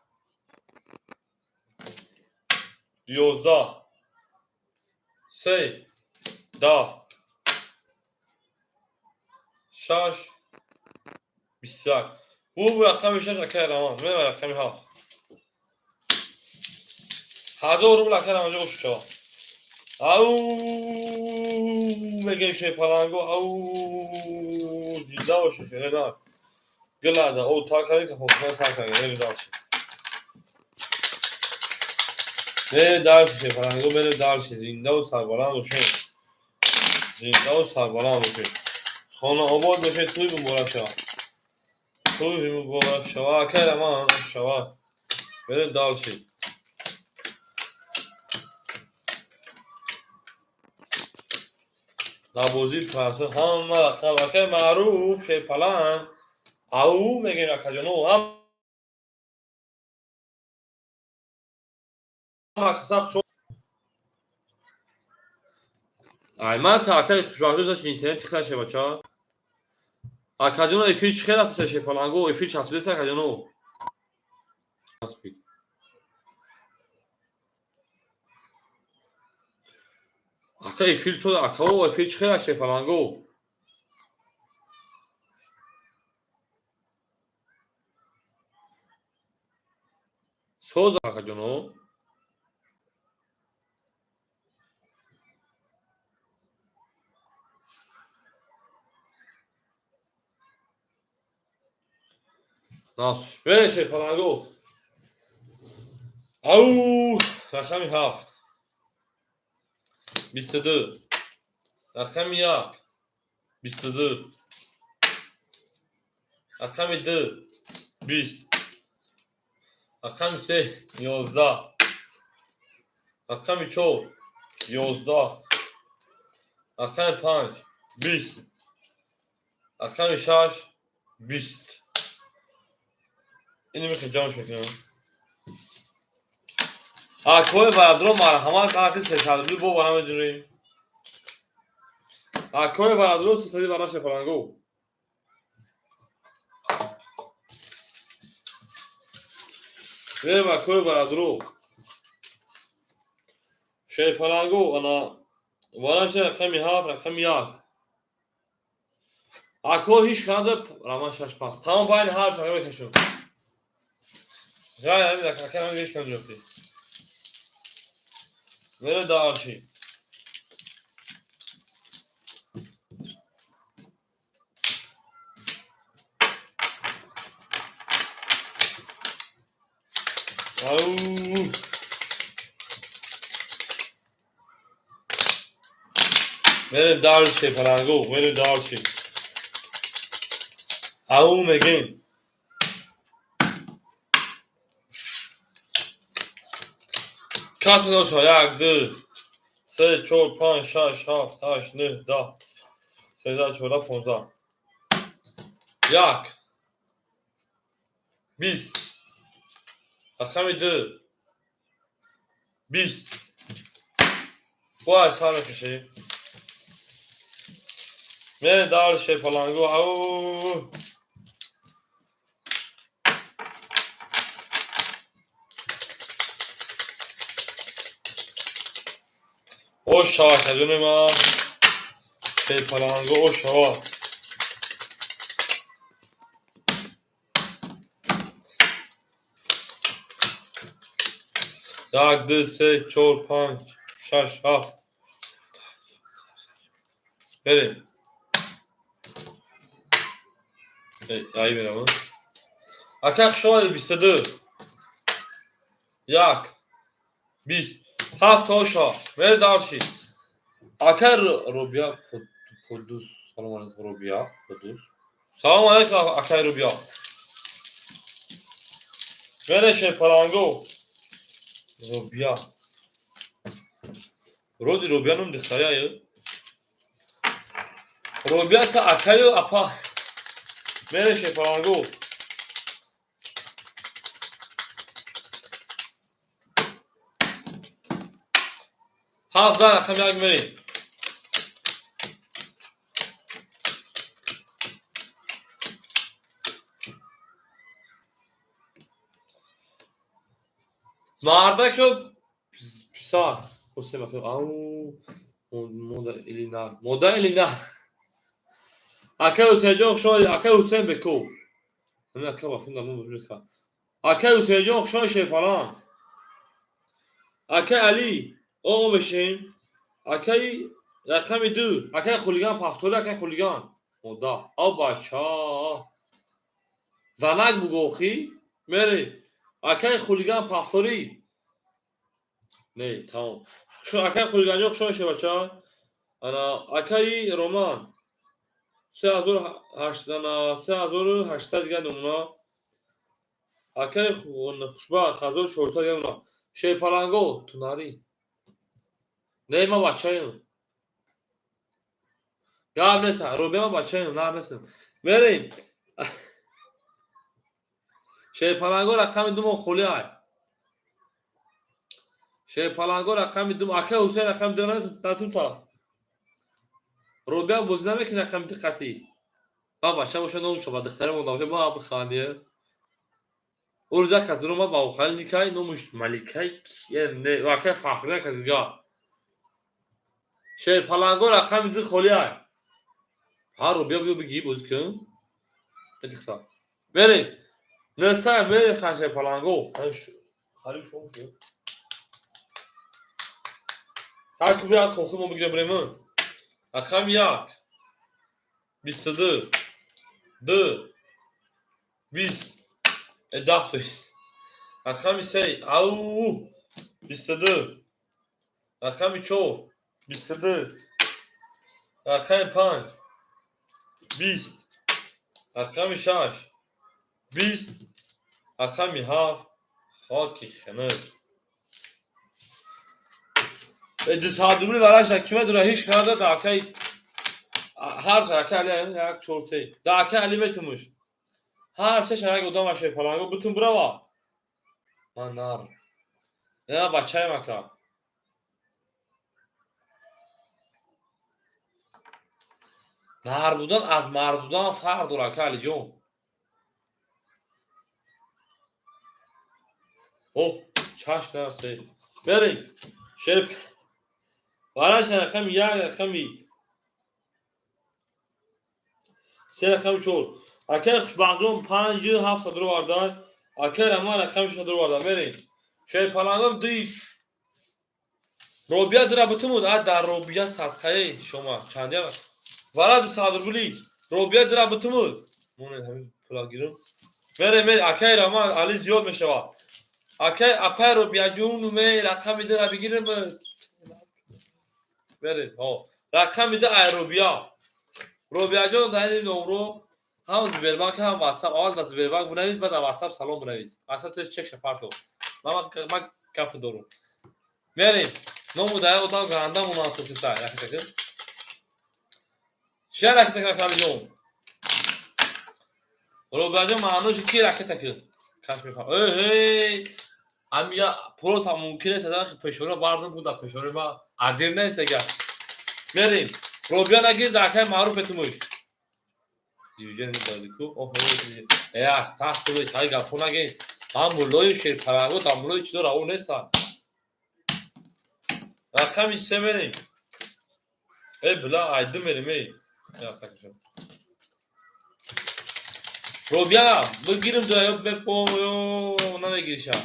11. Се. 10. Шаш. 21. Бу рақами шаш, акай Раман. Мерем рақами ҳафт. 1000 рубл, акай Раманҷон, ошучава. Ау, мегем шерпаланго, ау, зинда бошед, шерена. Гилада, о, такари кафо, сар кари, мерем дальше. Мерем дальше, шерпаланго, мерем дальше, зиндаву сарбаланд бошед. Зиндаву сарбаланд бошед. Хона обод бошед, тӯй муборак шавад. Тӯй муборак шавад, акай Раман, шавад. Мерем дальше. Дар бозии пансо ҳама рақам, акай Маъруф, шерпаланг, ау мегем, акаҷоно, ҳама каса хуш. Ай, ман акай хушбахтӣ дошт, интернет тихлаше, бача. Акаҷоно, эфир чӣ хел рафтеса, шерпаланго, эфир часпидеса, акаҷоно? Часпид. Ака, эфир цо, акао, эфир чӣ хел аст, шерпаланго? Соз, акаҷоно? Нас, бере, шерпаланго. Ау, рақами ҳафт. 22. Рақами як. 22. Рақами ду. 20. Рақами се. 11. Рақами 4, 11. Рақами 5, 20. Рақами 6, 20. Ини мехоҳем ҷамъш мекунем. Акои барадро, марҳамат, аки 302 бо бара медурем. Акои барадро, 302 бара шепаланго. Мерем, акои барадро. Шепаланго, ана вараша рақами 7, рақами 1. Ако ҳеч канда раман шаш пас. Тамом, байни ҳар шақа мекашум. Гай ҳамин ака ҳамин ҳеч канда ҷофти. Мере дальше. Ау. Мерем дальше, фаланго, мерем дальше. Ау мегем. Кас доша 1, 2, 3, 4, 5, 6, 7, 8, 9, 10, 13, 14, 15. 1, 20. Рақами 2, 20. Бояд сар мекашем. Мерем дальше, фаланго. Ау. Ош шава, каҷони ман. Шепаланго, ош шава. 1, 2, 3, 4, 5, 6, 7. Мерем. Ай мерам. Ака, хуш омадед, 22. 1, 20. 7 оша. Мерем дальше. Ака Рубия Қуддус. Салом алейкум, Рубия Қуддус. Салом алейкум, акай Рубия. Мерем шепаланго. Рубия. Роди Рубия ном духтария. Рубия та акаю апа. Мерем шепаланго. 7 дар рақами 1 мерем. Мардак ё писар? Ҳусейн бахир. Ау, мода или нар? Мода или нар? Акай Ҳусейнҷон, хуш омадед. Акай Ҳусейн беко. Ҳамин ака ба филм дамон бибинед. Акай Ҳусейнҷон, хуш омадед, шерпаланг. Акай Али, о мешем. Акай рақами 2, акай хулиган пафтори, акай хулиган. Мода. Ав бача. Занак бугохӣ? Мерем. Акай хулиган пафторӣ. Не, тамом. Акай хулиганҷон, хуш омадед, бача. Ана акаи Роман. 3800 дига намуна. Акаи Хушбахт, 1400 дига намуна. Шерпаланго, тунари. Не, ман бачаем. Гап нест, Рубия, ман бачаем, нар нестам. Мерем. Шерпаланго рақами 2 мо холӣ ай. Шерпаланго рақами 2, акай Ҳусейн рақами 2 натум та. Рубия бозӣ намекунад рақами 2 қатъӣ. Ба бача боша ном шава, духтаре монда боша, ба бихандия. Ӯ рӯз як кас дуромад ба охари никай, номаш Маликай, не, акай Фахри, як кас дига. Шерпаланго рақами 2 холӣ ай. Ҳа, Рубия, биё бигӣ бозӣ кун. Духтар. Мерем. Несай, мерем хан шерпаланго. Хариб шом шуд. Ҳар ку як кохи мо бигирем бирем. Рақами 1, 22, 2, 20, 10 то есть. Рақами 3, ау, 22. Рақами 4, 22. Рақами 5, 20. Рақами 6, 20. Рақами 7, хоки хунук. 200 рубли вараша ки медуна, ҳеч канада да акай ҳар акай Али як чор се да акай Али метумуш. Ҳар се як одам шерпаланго бутун бирава. Ман нар. Я бачаем ака. Нар будан аз мард будан фарқ дорад, ака Алиҷон. О, чаш нар се. Берем. Шер вараша рақами як, рақами се, рақами чор. Акай Хушбахтҷон панҷу ҳафт дроварда. Акай Раман рақами шаш дроварда. Мерем. Шерпалангом дуи Робия дура бутумуд, а дар Робия садқаи шума чандия вара 200 рубли Робия дура бутумуд. Монед ҳамин пула гирум. Мерем, мерем. Акай Раман Али зиёд мешавад. Акай апай Робияҷон ме рақами дура бигирем. Мерем. Ҳо. Рақами ду ай Робия. Робияҷон дар ин номро ҳам Сбербанк, ҳам WhatsApp. Аввал дар Сбербанк бинавис, баъд дар WhatsApp салом бинавис. WhatsApp тез чек шапарто. Ман гап дорум. Мерем. Ному дар одам ганда монанд сосиса. Ракета. Чия ракета кардиҷон? Робияҷон маънош ки ракета ки? Каш мефаҳм. Эй, ҳамия просто мумкин аст адан пешора бардум ку дар пешори ма адир нест ага. Мерем. Робия нагир дар акай маъруф этумуш. Дивижен дади ку. Оҳ, э, астағфируллоҳ, чай гапҳо нагин. Ҳам муллои шерпаланго дар муллои чизо раво нестанд. Рақами се мерем. Э, била, айду мерем, эй. Робия, бигирим дура ё бепо ё намегириша.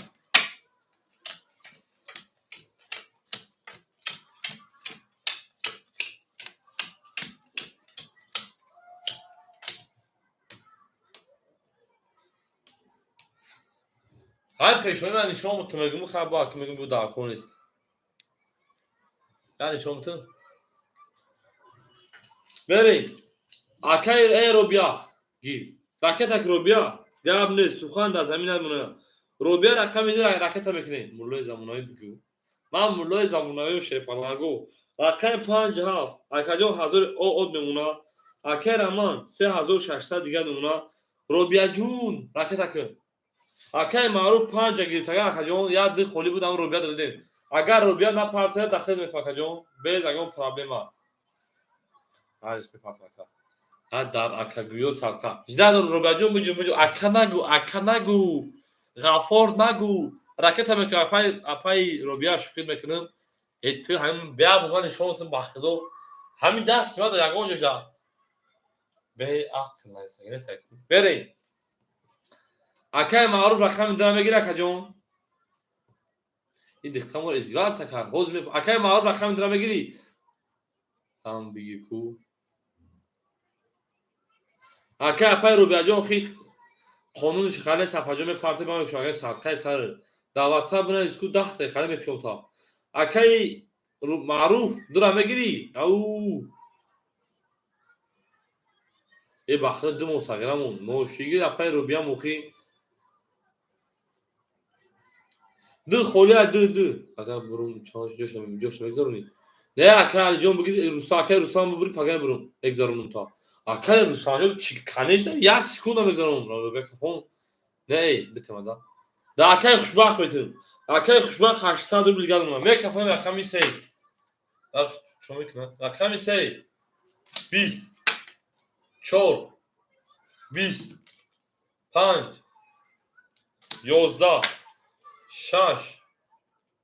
Ҳай пешони ман нишон бутум, мегум хаба ки мегум бу дар кор нест. Я нишон бутум. Берем. Акай эй Робия. Гир. Ракета ки Робия. Гап нест, сухан дар замин намонад. Робия рақами ду ракета мекунем. Муллои замонави бигӯ. Ман муллои замонавию шерпаланго. Рақами панҷ ҳафт. Акаҷон ҳазори од мемонад. Акай Раман 3600 дигар мемонад. Робияҷун ракета кун. Акай Маъруф панҷа гирифтага, акаҷон, як ду холӣ буд, ам Робия додем. Агар Робия напартояд, дахел метавон, акаҷон, без ягон проблема. Ҳарис мепартояд ака. А дар акагӯё садқа. Жда Робияҷон буҷу буҷу ака нагу, ака нагу. Ғаффор нагу. Ракета мекунам, апай апай Робия шӯхӣ мекунам. Э ту ҳамин бия бо ман нишон тун ба худо. Ҳамин даст мада ягон ҷоша. Бе ақл нависа, нест. Берем. Акай Маъруф рақами дура мегира, акаҷон. Ин дихтамор издеваться кард. Ҳозир акай Маъруф рақами дура мегирӣ? Там бигир ку. Акай апай Рубияҷон хи қонуни шихале сапаҷон мепарте ба мекушам, акай садқаи сар. Дар WhatsApp бинавис ку 10 дақиқа мекушам та. Акай Маъруф дура мегирӣ? Ау. Э бахта ду моҳ сағирамон. Ношигир апай Рубия мухи. Ду холия ду ду. Ака бурум чанш ҷош ҷош мегзаронӣ. Не акай Алиҷон бигир Рустам, акай Рустам бубури пагай бурум мегзаронум та. Акай Рустамҷон чи конечно як секунда мегзаронум. Рубия кафон. Не эй битамада. Да акай Хушбахт метум. Акай Хушбахт 800 рубл дигар мемонад. Мекафонем рақами се. Чо мекунад? Рақами се. 20 чор 20 панҷ 11 шаш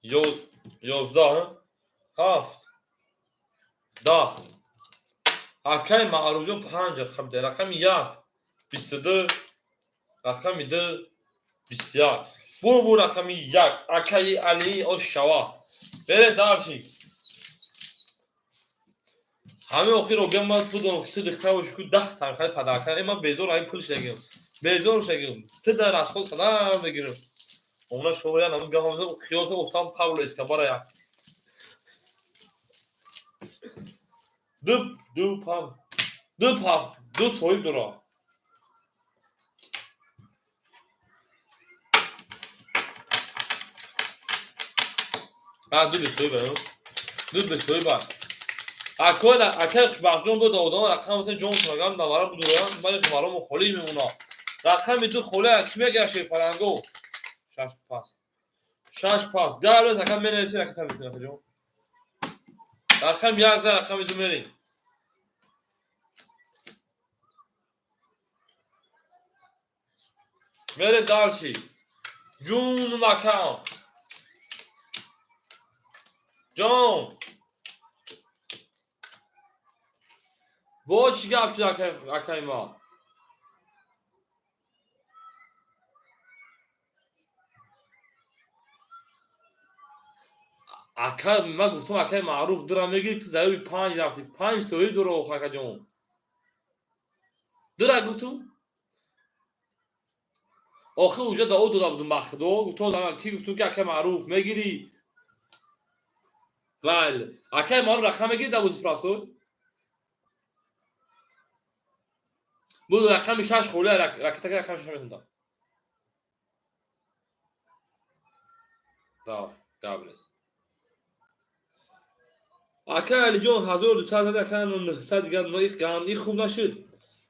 11 ҳафт 10. Акай Маъруфҷон панҷ рақами як 22 рақами ду 21. Бур бур рақами як акаи Али ошшава. Бере дарши. Ҳамин охир Робия ман будам ки ту дихта боши ку 10 тамихали падарка. Э ман безор ҳамин пул шагим. Безор шагим. Ту дар расход қадар мегирим. Она шоян ҳамин гапам хиёл уфтам Пабло Эскобара як. Ду ду пам ду паф ду соҳиб дора. А ду бисоҳиб. Ду бесоиба. Акай Хушбахтҷон буд, одама рақам ҷон шунагам давара будуроям, ман баромо холӣ мемона. Рақами ду холӣ ки мегирад шерпаланго? Шаш пас. Шаш пас. Гап ака менависи ракета мекунӣ акаҷон. Рақами як за рақами ду мерем. Мерем дальше. Ҷун макам. Ҷон. Бо чӣ гап шуд акаи ма? Ака ман гуфтам акаи Маъруф дура мегири, ту заёби панҷ рафтӣ. Панҷ соҳиб дора ох акаҷон. Дура гуфтум? Охир уҷа да о дода будум ба худо. Гуфтум ки гуфтум ки акаи Маъруф мегирӣ. Вал, акаи Маъруф рақам мегири дар бози простой? Буд рақами шаш холӣ, ракетака рақами шаш метавонам. Давай, гап нест. Акай Алиҷон 1200 зад, акай 900 дигар ганди хуб нашуд.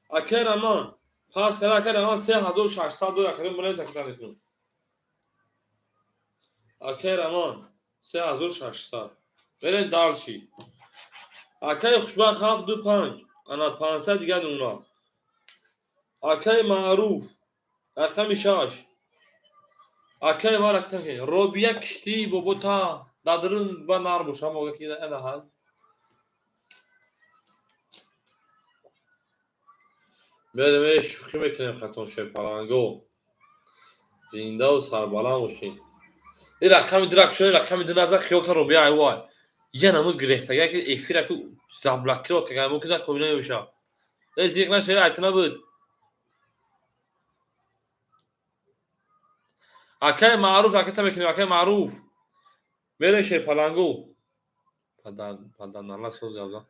Акай Раман пас карда, акай Раман 3600 дор, акай Раман ракета мекунам. Акай Раман 3600. Мерем дальше. Акай Хушбахт 725, ана 500 дигар нуна. Акай Маъруф рақами шаш. Акай ма ракета мекунем. Робия киштӣ бобота дадрун ба нар бошам, ога ки ана ҳа. Мерем шӯхӣ мекунем хатон шерпаланго. Зиндаву сарбаланд бошед. Ин рақами ду ракшони рақами ду назар хиёл кар Робия айвай. Я намуд гирехтага ки эфира ку заблокировка кардам, мумкин дар комина мебошад. Э зиқ нашавӣ, айта набуд. Акай Маъруф ракета мекунем, акай Маъруф. Мерем шерпаланго. Падар соз гап зад.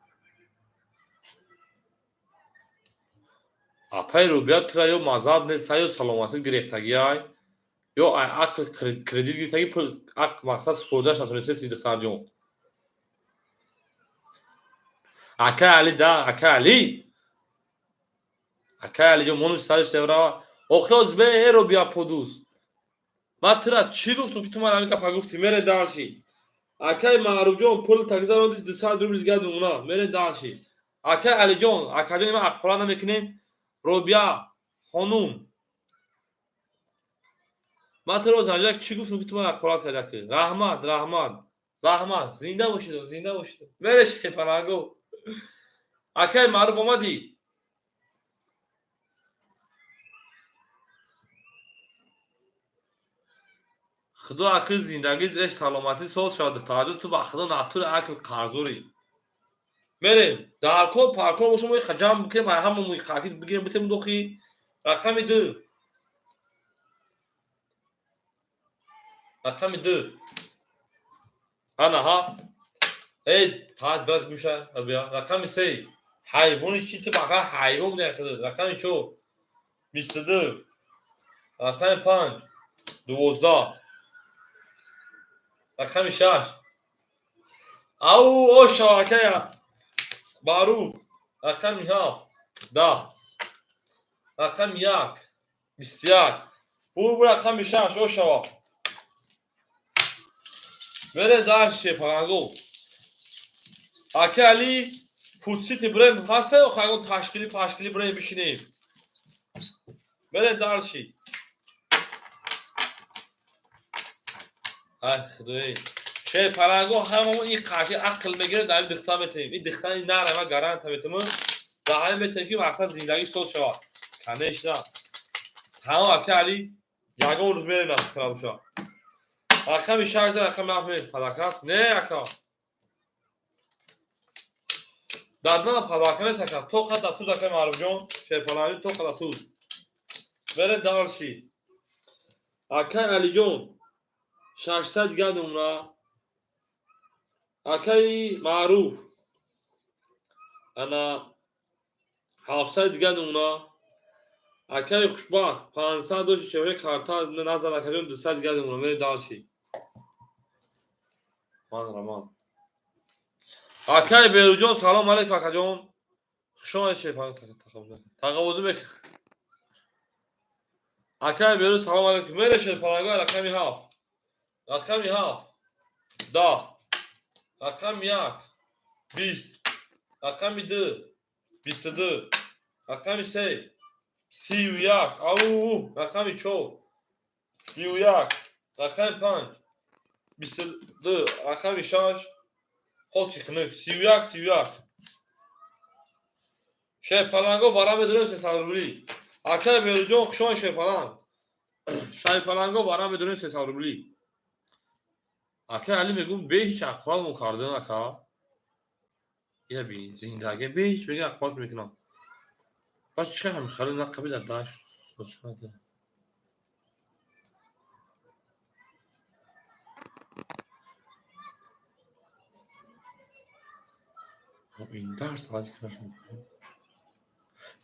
Апай Рубия тура ё мазҳаб нест, ё саломатӣ гирехтагиай, ё ақл кредит гирифтагӣ, пул ақл мақсад супоридаш натонистеси духтарҷон. Акай Али да, акай Али. Акай Алиҷон монуш сариш еврава. Охироз бе э Рубия подус. Ман тура чӣ гуфтам ки ту ман ҳамин гапа гуфтӣ? Мере дальше. Акай Маъруфҷон пул такзаронди 200 рубл дигар мемона. Мере дальше. Акай Алиҷон, акаҷон ма аққора намекунем. Робия хонум. Ман туро занҷак чӣ гуфтам ки ту ман аққорат кардӣ? Раҳмат, раҳмат. Раҳмат. Зинда бошед, зинда бошед. Мере шефаранго. Акай Маъруф омадӣ? Худо акл зиндагӣ эш саломатӣ соз шавад. Таваҷҷӯҳ ту ба худо натури акл қарзорӣ. Мерем. Даркор паркор бошем, мо ҷамъ бикунем, ҳама мо хаки бигирем битем дохи. Рақами ду. Рақами ду. Ана ҳа. Эй, пад брат гӯша, бия. Рақами се. Ҳайвони чӣ ту бақа ҳайвон буди худо. Рақами чор. 22. Рақами панҷ. 12. Рақами шаш. Ау, о шавакая. Маъруф. Рақами ҳафт. 10. Рақами як. 21. Бу рақами шаш, о шава. Мере дальше шефаранго. Акай Али футсити бренд ҳаста ё хайгон ташкили пашкили бренд бишинем? Мере дальше. Ай худои. Шерпаланго ҳамамон ин қаки ақл мегирем, дар ин дихта метавем. Ин дихтани нара ма гаранта метавем. Дар ҳамин метавем ки мақсад зиндагӣ соз шавад. Конечно. Тамом акай Али ягон рӯз мерем насиб боша. Рақами шаш рақами ҳафт мерем падарка аст? Не ака. Дар на падарка нест ака. То қада туз акай Маъруфҷон, шерпаланги то қада туз. Мерем дальше. Акай Алиҷон 600 дигар нумра. Акай Маъруф ана 700 дигар нумра. Акай Хушбахт 500 дошти чевре карта назар акаҷон 200 дигар нумра. Мерем дальше. Ман Раман. Акай Беруҷон, салом алейкум, акаҷон. Хуш омадед. Шерпаланг тағовузӣ мекунад. Акай Беруз, салом алейкум. Мере шерпаланго. Рақами 7, рақами 7 10, рақами 1 20, рақами 2 22, рақами 3 31, ау, рақами 4 31, рақами 5 22, рақами 6 хоки хунук 31, 31. Шерпаланго вара медурем 300 рубли. Акай Беруҷон, хуш омадед. Шерпаланг, шайпаланго вара медурем 300 рубли. Акай Али, мегӯм, бе ҳеҷ ақвалмон кардан, ака. Я би зиндаги бе ҳеҷ мега ақвалт мекунам. Баъд чӣ ҳами хали нақаби дар дашт сочмада. Ин дашт ғалати кунаш.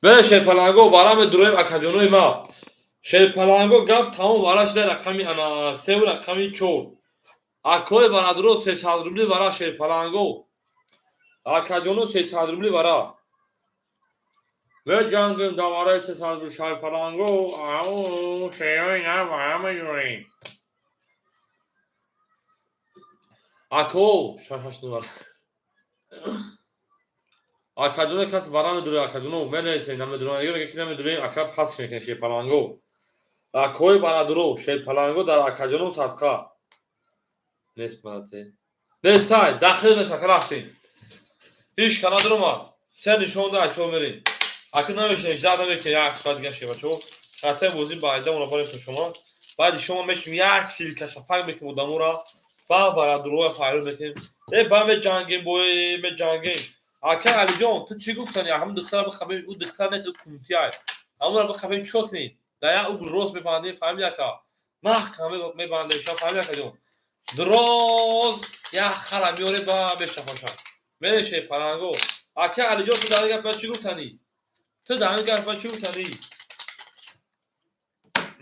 Бере шерпаланго вара медуроем, акаҷонои ма. Шерпаланго, гап тамом, вара шуда рақами ана севу рақами 4. Акои барадуро, 300 рубли вара шерпаланго. Акаҷоно, 300 рубли вара. Меҷангем дар вараи 300 рубли шерпаланго. Ау, шерои на вара медуроем. Ако, шашашни вара. Акаҷоно, кас вара медуроем, акаҷоно, менависем, намедуроем, ки намедуроем, ака пас мекунем шерпаланго. Акои барадуро, шерпаланго дар акаҷоно садқа. Нест малате. Нестай, дахил нест, ака, рафтем. Ҳеҷ ка надурома. Се нишон да чо мерем. Ака намешинем, жда намекунем, як соат дига шебачо. Рафтем бозӣ ба айдамона барем то шумо. Баъди шумо мешинем, як силка шапак мекунем одамора. Ба барадуроя файрӯз мекунем. Э, ба меҷангем, бо меҷангем. Ака Алиҷон, ту чӣ гуфтани? Ҳамун духтара бихабем, ӯ духтар нест, ӯ кунтиай. Ҳамунро бихабем, чӣ кунем? Дар як угл рост мебандем, фаҳмиди, ака? Маҳкам мебандем, шумо фаҳмиди, акаҷон? Дроз як хара меорем, ба мешафоша. Мереше паранго. Ака Алиҷон, ту дар ин гап чӣ гуфтанӣ? Ту дар ин гап чӣ гуфтанӣ?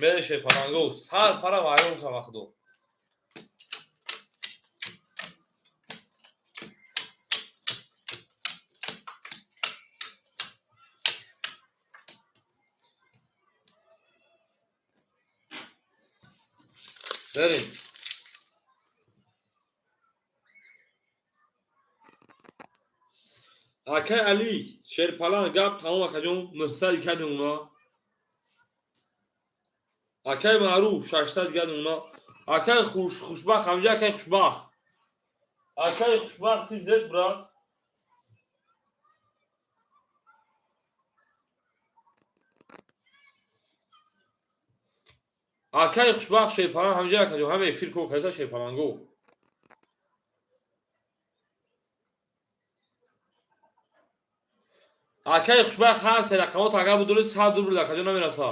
Мереше паранго, сар пара вайрон кун вақто. Берем. Акай Али, шерпалан, гап тамом, акаҷон, 900 кардем уна. Акай Маъруф, 600 кардем уна. Акай Хушбахт, ҳамҷа акай Хушбахт. Акай Хушбахт, ты здесь, брат? Акай Хушбахт, шерпалан, ҳамҷа, акаҷон, ҳама эфир кор карда шерпаланго. Акай Хушбахт, ҳар се рақамот агар будуред, 100 рубл, акаҷон, намераса.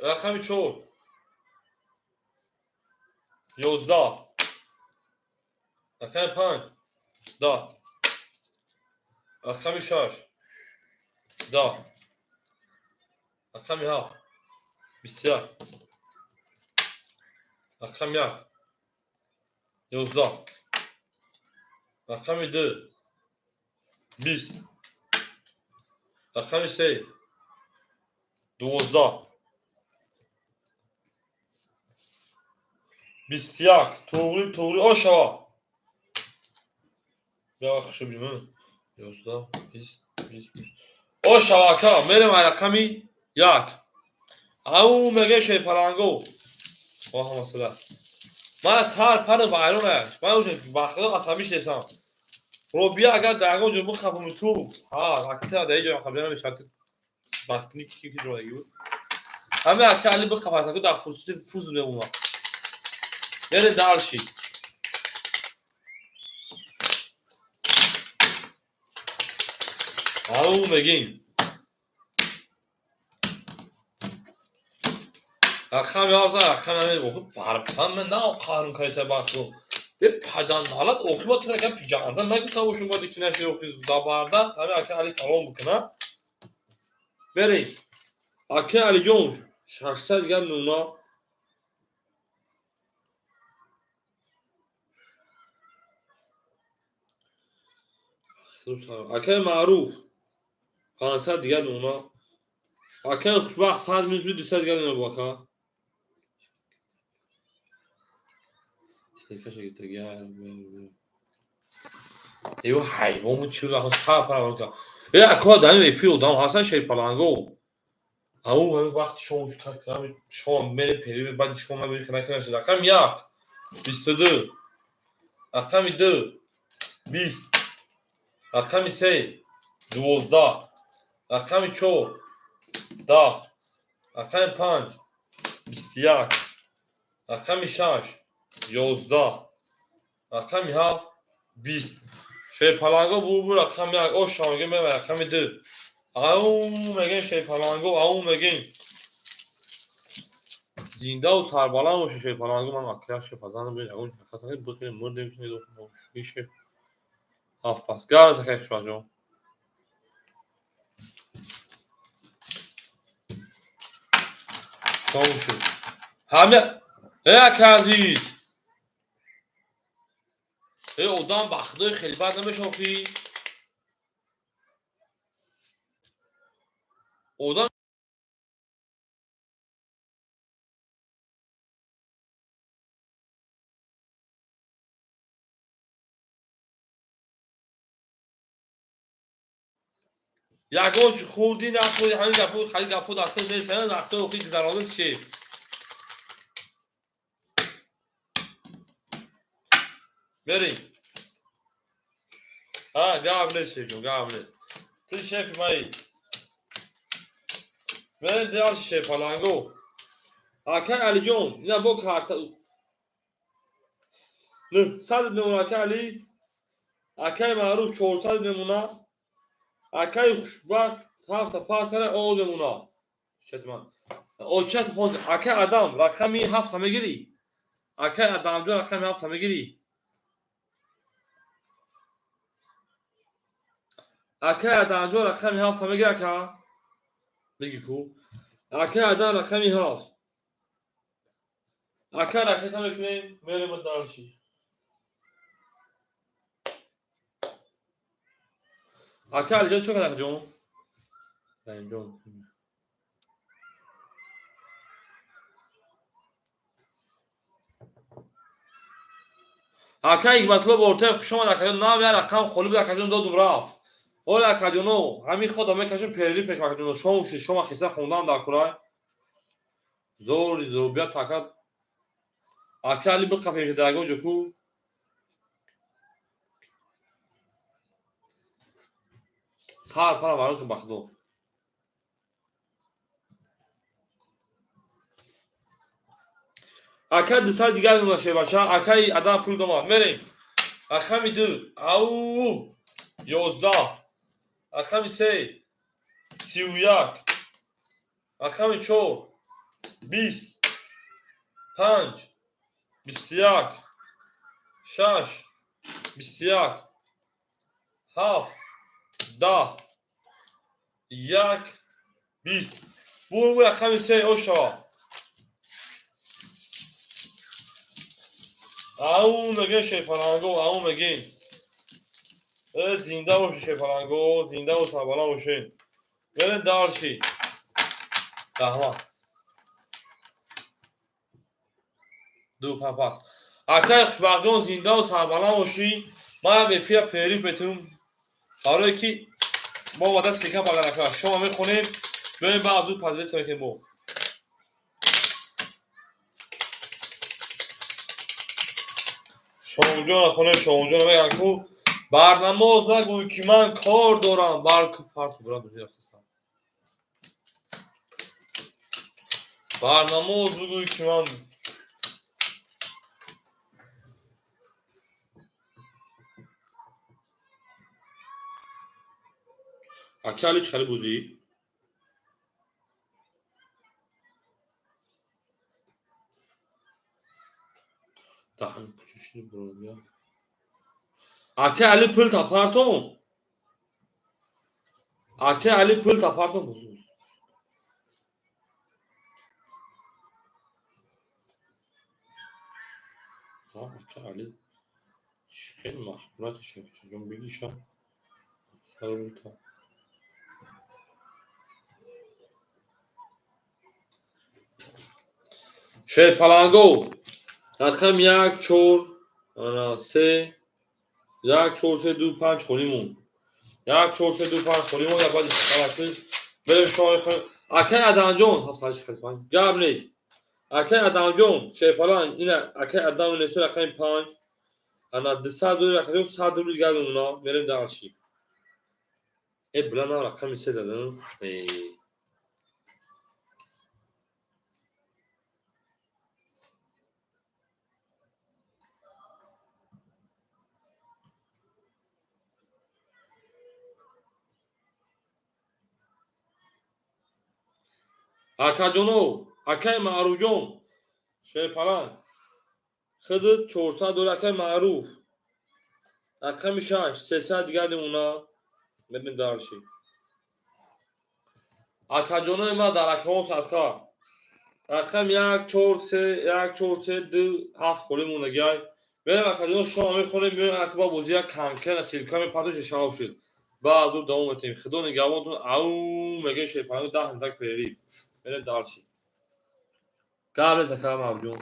Рақами 4 11, рақами 5 10, рақами 6 10, рақами 7 21, рақами 1 11, рақами 2 20, рақами 3 12, 21. Туғри, туғри, ошава. Бیا хушу бимон. 11, 20, 20, 20. Ошава, ака, мерем ай рақами 1. Ау, меге шерпаланго. Оҳа, масала. Ман сар пар вайрон аст. Ман уже бахло асабӣ шудесам. Робия, агар дар ягон ҷо бихапам ту, ҳа, ака, дар ҷо хабар намешавад. Бахтни ки ки ҷояги буд. Ҳаме ака Али бихапад, ака дар фурсати фуз мемонад. Мерем дальше. Ау, мегим. Рақами 7, рақами ҳамин охи барпан мен на қарм кайса бахло. Паданалат охима тира гап ганда нагуфта бошум, бояд ки наши охи забарда ҳами ака Али салом бикуна. Берем. Ака Алиҷон 600 дигар мемона. Акаи Маъруф 500 дигар мемона. Акаи Хушбахт 100 минус 200 дигар мемона ака. Ё ҳайвон чӣ э ака дар эфир одам ҳастан шерпаланго. Ау ҳамин вақти шом шом мерем перерыв, баъди шом накунашид. Рақами 1 22, рақами 2 20, рақами 3 12, рақами 4 10, рақами 5 21, рақами 6 11, рақами 7 20. Шерпаланго бу рақами 1 ош шамага мева рақами 2. Ау мегем шерпаланго, ау мегем. Зиндаву сарбаланд бошед шерпаланго. Ман акия шерпазанам ягон каса бихӯрем мурдем шер. Ҳафт пас. Гап сакай хушбахтҷон. Шом шуд. Ҳама э ака азиз. Э одам ба худои хеле бад намешохӣ. Одам ягон чӣ хӯрдӣ нахӯрдӣ, ҳамин гапҳо хали гапҳо даста нест, ҳамин вақтҳои охир гузаронид чӣ? Мерем. Ҳа, гап нест шефҷон, гап нест. Ту шефи маи. Мерем дигар шерпаланго. Акай Алиҷон, ина бо карта 900 мемона акай Али. Акай Маъруф 400 мемона. Акай Хушбахт 7 пасара ол мемона. Чатман. Очат ҳозир акай Адам рақами 7 мегирӣ. Акай Адамҷон рақами 7 мегирӣ. Акай Адамҷон рақами 7 мегирӣ ака? Мегӣ ку? Акай Адам рақами 7. Ака ракета мекунем, мерем дальше. Ака Алиҷон чӣ кардӣ акаҷон? Раҳимҷон. Ака Ҳикматулло Бортоев хуш омад акаҷон. Нав як рақам холӣ буд акаҷон додум рафт. Оля акаҷоно, ҳамин ход мекашем перерыв мекунем акаҷоно. Шом шуд, шома хиса хондан дар курай. Зори зобия така. Ака Али биқапем ки дар ягон ҷо ку. Сар пара варон кун ба худо. Ака 200 дигар мемона шербача. Акаи Адам пул домад. Мерем. Рақами 2 ау 11, рақами 3 31, рақами 4 20, 5 21, 6 21, 7 10, 1 20. Бу рақами 3 ошава. Ау мегем шерпаланго, ау мегем. Э зинда бошед шерпаланго, зинда ва сарбаланд бошед. Мерем дальше. Раҳмат. 2 5 пас. Акай Хушбахтҷон зинда ва сарбаланд бошӣ. Ман эфира перерыв метум. Барое ки мо омада сика багарака. Шома мехонем, биёем баъд зуд поделиться мекунем бо. Шомҷон хонем, Шомҷон мегӯянд ку бар намоз нагӯй ки ман кор дорам, бар ку парту брат бузӣ рафтастам. Бар намоз бигӯй ки ман ака Али чӣ хеле бузӣ? Даҳан кучуши. Чӣ буродия? Ака Али пул тапартон. Ака Али пул тапартон. Ака Али хеле маҳқурат шуд. Чун бигиша. Сарбута. Шерпаланго. Рақам 1 4 3 1 4 3 2 5 холимон. 1 4 3 2 5 холимон я баъд характер берем шоҳи хел. Акай Адамҷон 7 8 5 гап нест. Акай Адамҷон шерпаланг ина акай Адам нест рақами 5 ана 200 доллар рақами 100 рубл гап мемона мерем дальше. Била на рақами 3 задан. Акаҷонов, акай Маъруфҷон, шерпаланг. Хидр 400 доллар акай Маъруф. Рақами 6, 300 дигар мемона. Мерем дальше. Акаҷонои ма дар рақамҳо садқа. Рақам 1 4 3 1 4 3 2 7 холӣ мондагиай. Мерем акаҷоно шома мехонем, меоем акба бозӣ як конкретно силка мепартош шав шуд. Баъд аз ӯ давом метем. Худо нигаҳбонтон. Ау мегӯем шерпаланг 10 минутак перерыв. Мерем дальше. Гап нест ака Маъруфҷон.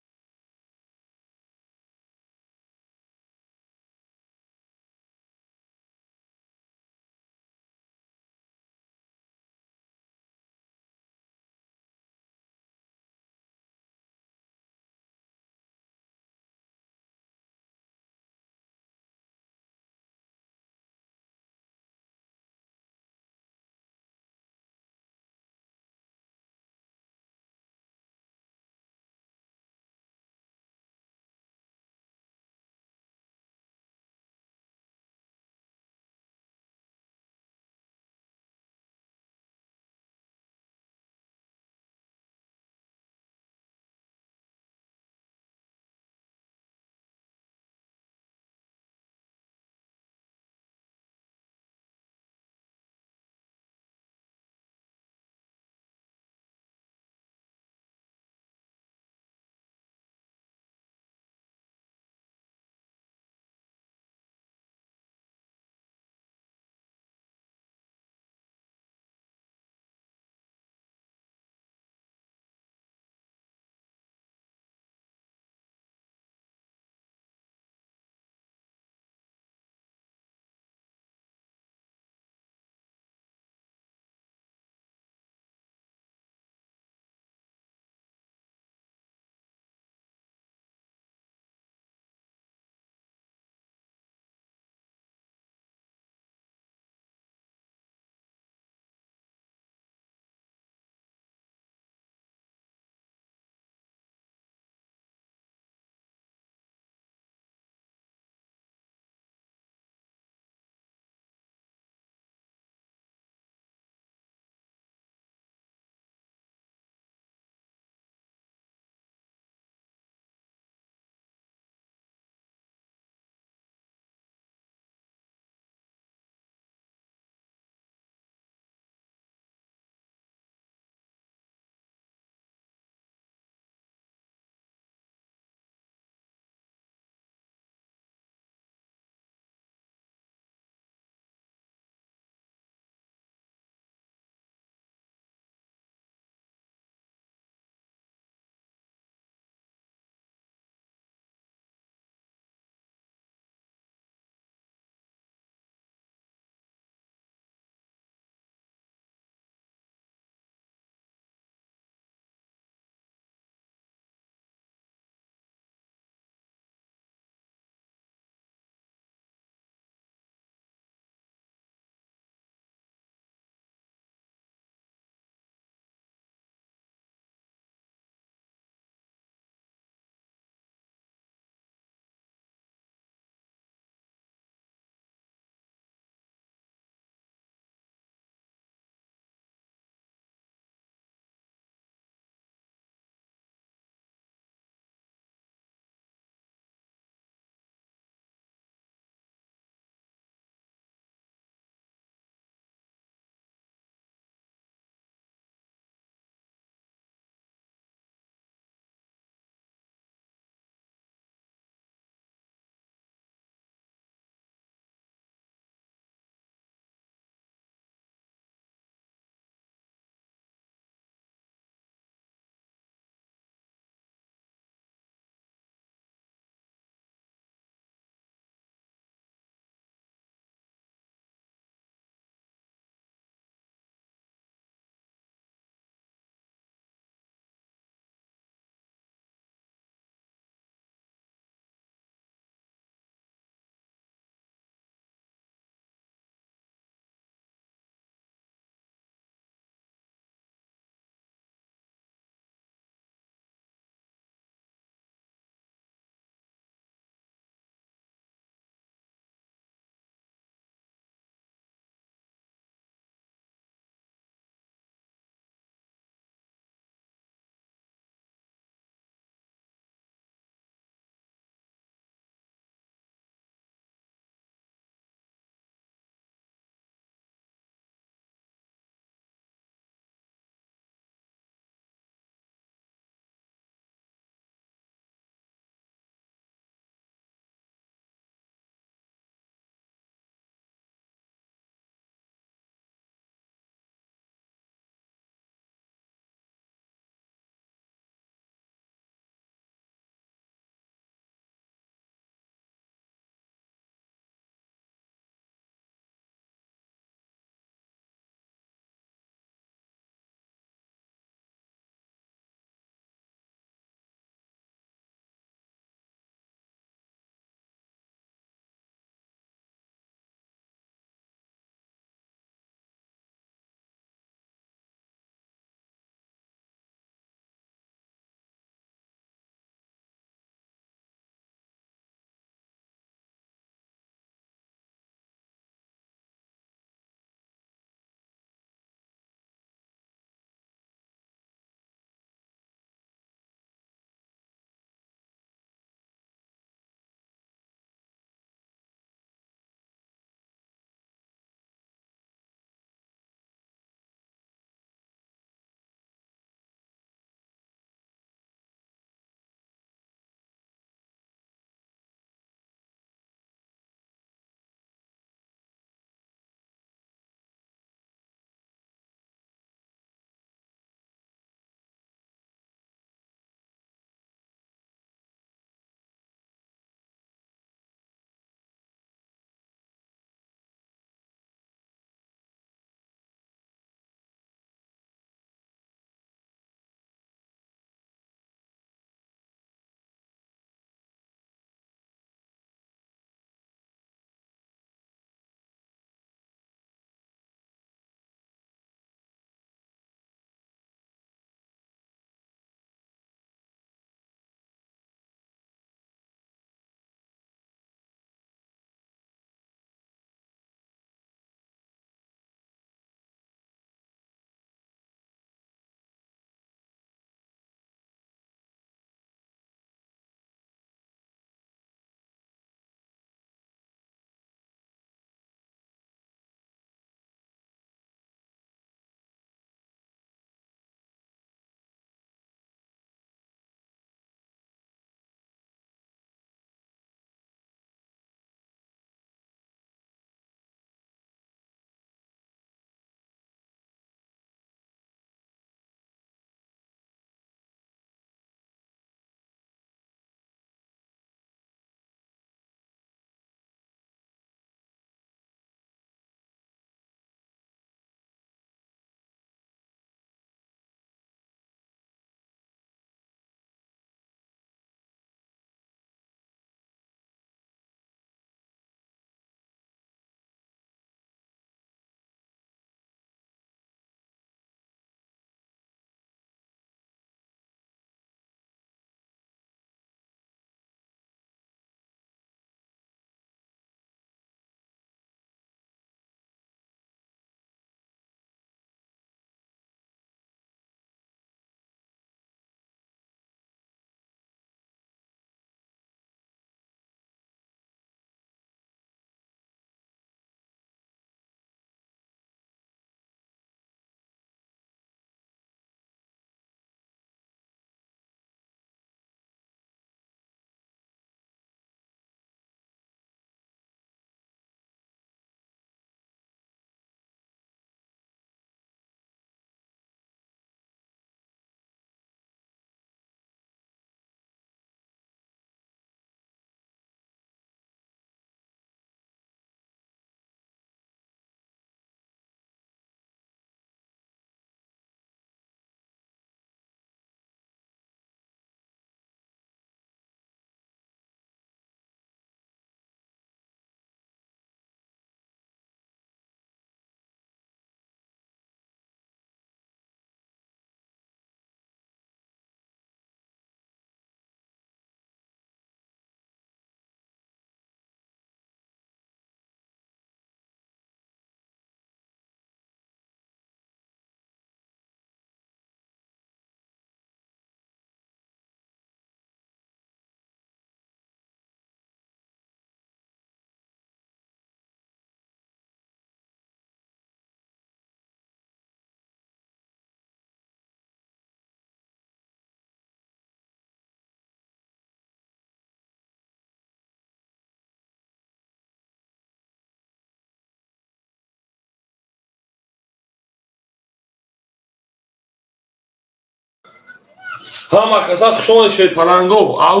Ҳама каса хушомад, шерпаланго. Ау,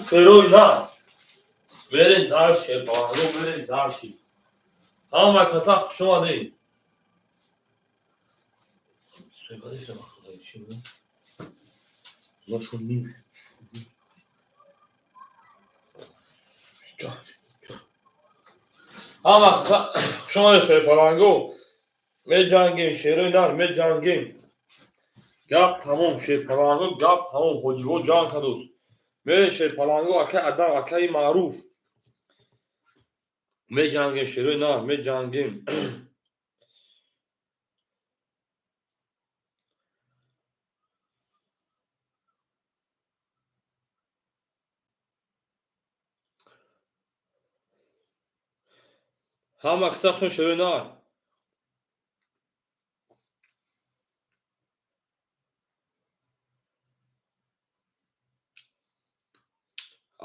шерои на. Мерем дальше, шерпаланго, мерем дальше. Ҳама каса хушомадед. Ҳама хушомадед, шерпаланго. Меҷангем, шерои нар, меҷангем. Гап тамом, шерпаланго, гап тамом. Ҳоҷибо ҷанг кардост. Мерем, шерпаланго, акаи Адам, акаи Маъруф. Меҷангем, шерои нар, меҷангем. Ҳама каса хушомад, шерои нар.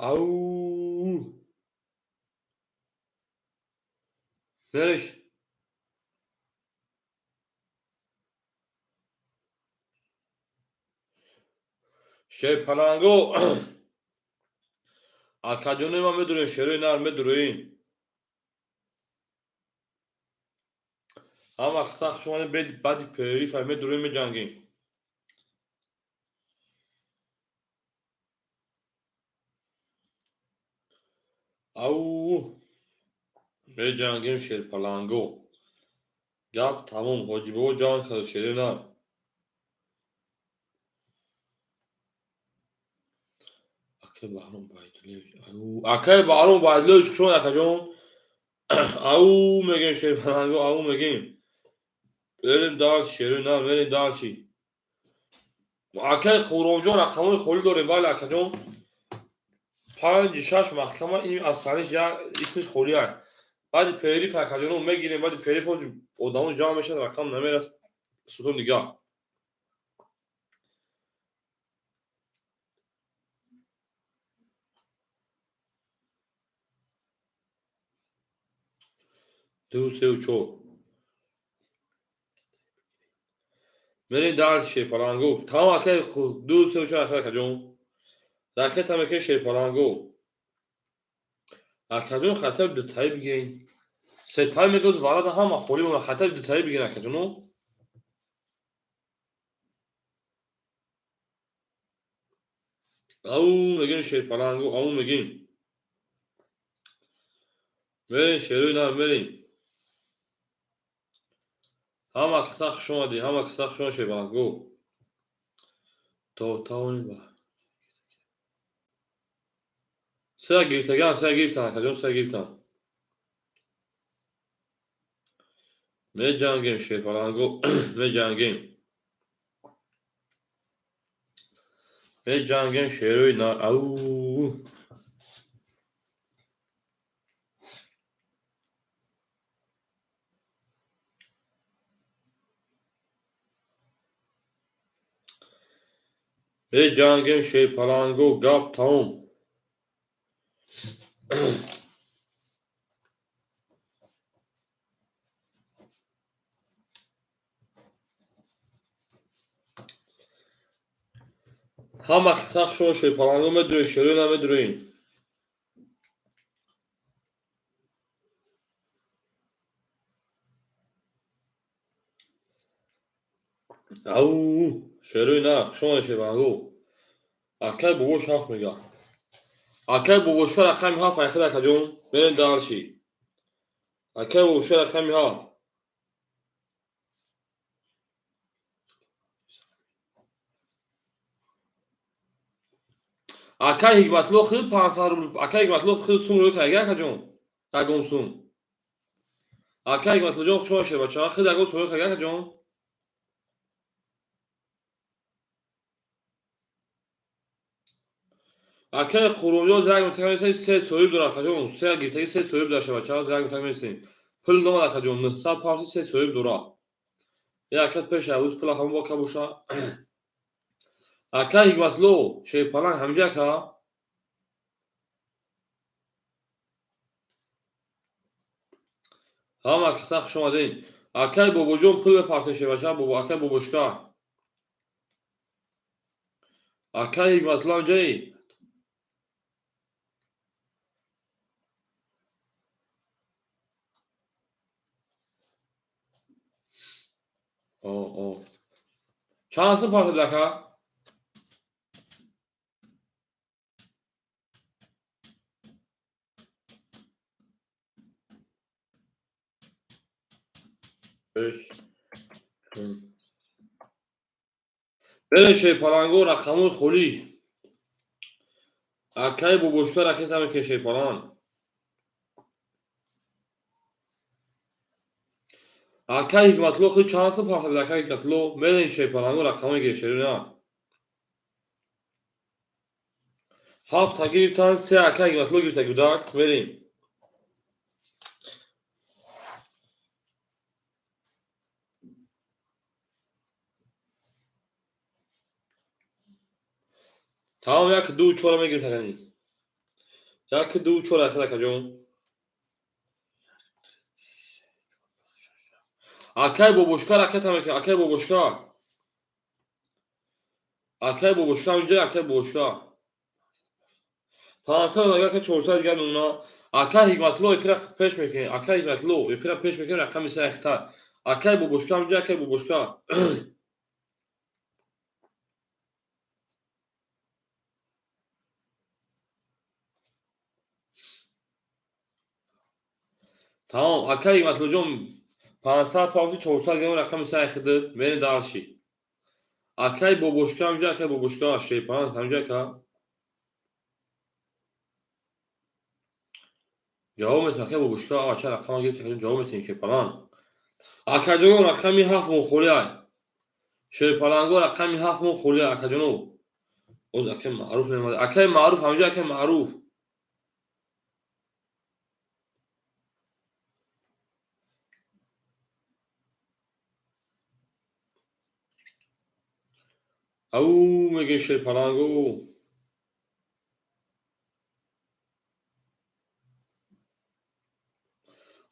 Ау! Мереш. Шерпаланго, акаҷонои ман медурем, шерои нар медурем. Ҳама каса хушомадед, баъди перерыв медурем, меҷангем. Ау, меҷангем, шерпаланго. Гап тамом, Ҳоҷибобо ҷанг кард, шерои нар. Акаи Баҳром Байдуллоевич, ау, акаи Баҳром Байдуллоевич, хушомад, акаҷон. Ау, мегем, шерпаланго, ау, мегем. Мерем дальше, шерои нар, мерем дальше. Акаи Қурбонҷон рақамҳои холӣ дорем, бале, акаҷон. 5-6 маҳкама ин аз саниш як исмиш холӣ аст. Баъди перерыв, акаҷоно, мегирем, баъди перерыв одамо ҷамъ мешавад, рақам намерасад. Судом дигар. Ду, сеу, чор. Мерем дальше, шерпаланго. Тамом, акаи, ду, сеу, чор, акаҷон. Ракета мекунем, шерпаланго. Акаҷон, хотя бы дутаи бигирен. Сетаи мегӯз варада ҳама холӣ монад, хотя бы дутаи бигирен, акаҷоно. Ау, мегем, шерпаланго, ау, мегем. Мерем, шерои нар, мерем. Ҳама каса хушомадед, ҳама каса хушомад, шерпаланго. То тавонем ба. Сера гирифтаган, сера гирифтан, акаҷон, сера гирифтан. Меҷангем, шерпаланго, меҷангем. Меҷангем, шерои нар. Ау! Меҷангем, шерпаланго, гап тамом. Ҳама каса хушомад, шерпаланго, медурем, шерои нар, медурем. Ау, шерои нар, хушомадед, шерпаланго. Акаи бобош ҳафт мега. Акаи бобошка рақами ҳафт айхел, акаҷон. Мерем дальше. Акаи бобошка рақами ҳафт. Акаи Ҳикматулло хел 500 рубл, акаи Ҳикматулло хел сум рӯй кард, акаҷон. Ягон сум. Акаи Ҳикматуллоҷон, хушомад, шербача. Хел ягон сум рӯй кард, акаҷон. Акаи Қурбонҷон як минтақа месем, се соҳиб дорад, акаҷон. Се гирифтагӣ се соҳиб дорад, шербача, як минтақа месем. Пул номад, акаҷон, 900 парси се соҳиб дорад. Як ака пеш авз пула ҳамон бока боша. Акаи Ҳикматулло, шерпаланг ҳаминҷа, ака? Ҳама каса хушомадед. Акаи Бобоҷон пул мепартем, шербача, бобо, акаи Бобошка. Акай Ҳикматулло ҳамҷои? О, чанд сум партоб ака? Берен шерпаланго, рақамҳои холӣ. Акай бобошка ракета мекунед, шерпаланг. Акай Ҳикматулло худ чанд сум партоб, акай Ҳикматулло? Мерен шерпаланго, рақамҳои гирифтшерина. Ҳафта гирифтан, се акай Ҳикматулло гирифта гудак, мерем. Тамом, як ду чора мегирифт акани. Як ду чора ахир акаҷон. Акай бобошка ракета мекунад, акай бобошка. Акай бобошка инҷа, акай бобошка. 500 нага ка 400 дигар мемона. Акай Ҳикматулло эфира пеш мекунед. Акай Ҳикматулло эфира пеш мекунед, рақами се ахтар. Акай бобошка инҷа, акай бобошка. Тамом, акай Ҳикматуллоҷон 500 паузӣ 400 грамм рақами се ахида, мерем дальше. Акай бобошка инҷа, акай бобошка, шерпаланг ҳамҷа ака. Ҷавоб метиҳем акай бобошка, ача рақама гирифт, акаҷон ҷавоб метиҳем шерпаланг. Акаҷоно рақами 7 мо холӣ ай. Шерпаланго рақами 7 мо холӣ ай, акаҷоно. Оз акай Маъруф намеомад. Акай Маъруф ҳамҷа, акай Маъруф. Ау мегӯем шерпаланго.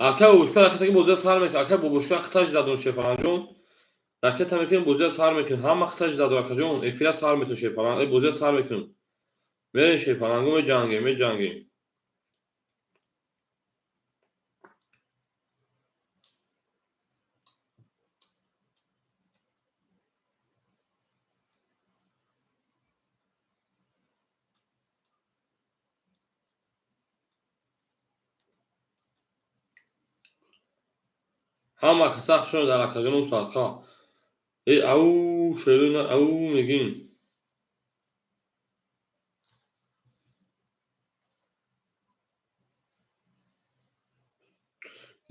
Акай бобошка ракета ки бозиро сар мекунад. Акай бобошка хиташ задон шерпалангҷон. Ракета мекунем, бозиро сар мекунем. Ҳама хиташ задон акаҷон. Эфира сар метон шерпаланг. Бозиро сар мекунем. Мерем шерпаланго, меҷангем, меҷангем. Ҳама каса хушон дар акаҷоном садқа. Э ау шерина ау мегин.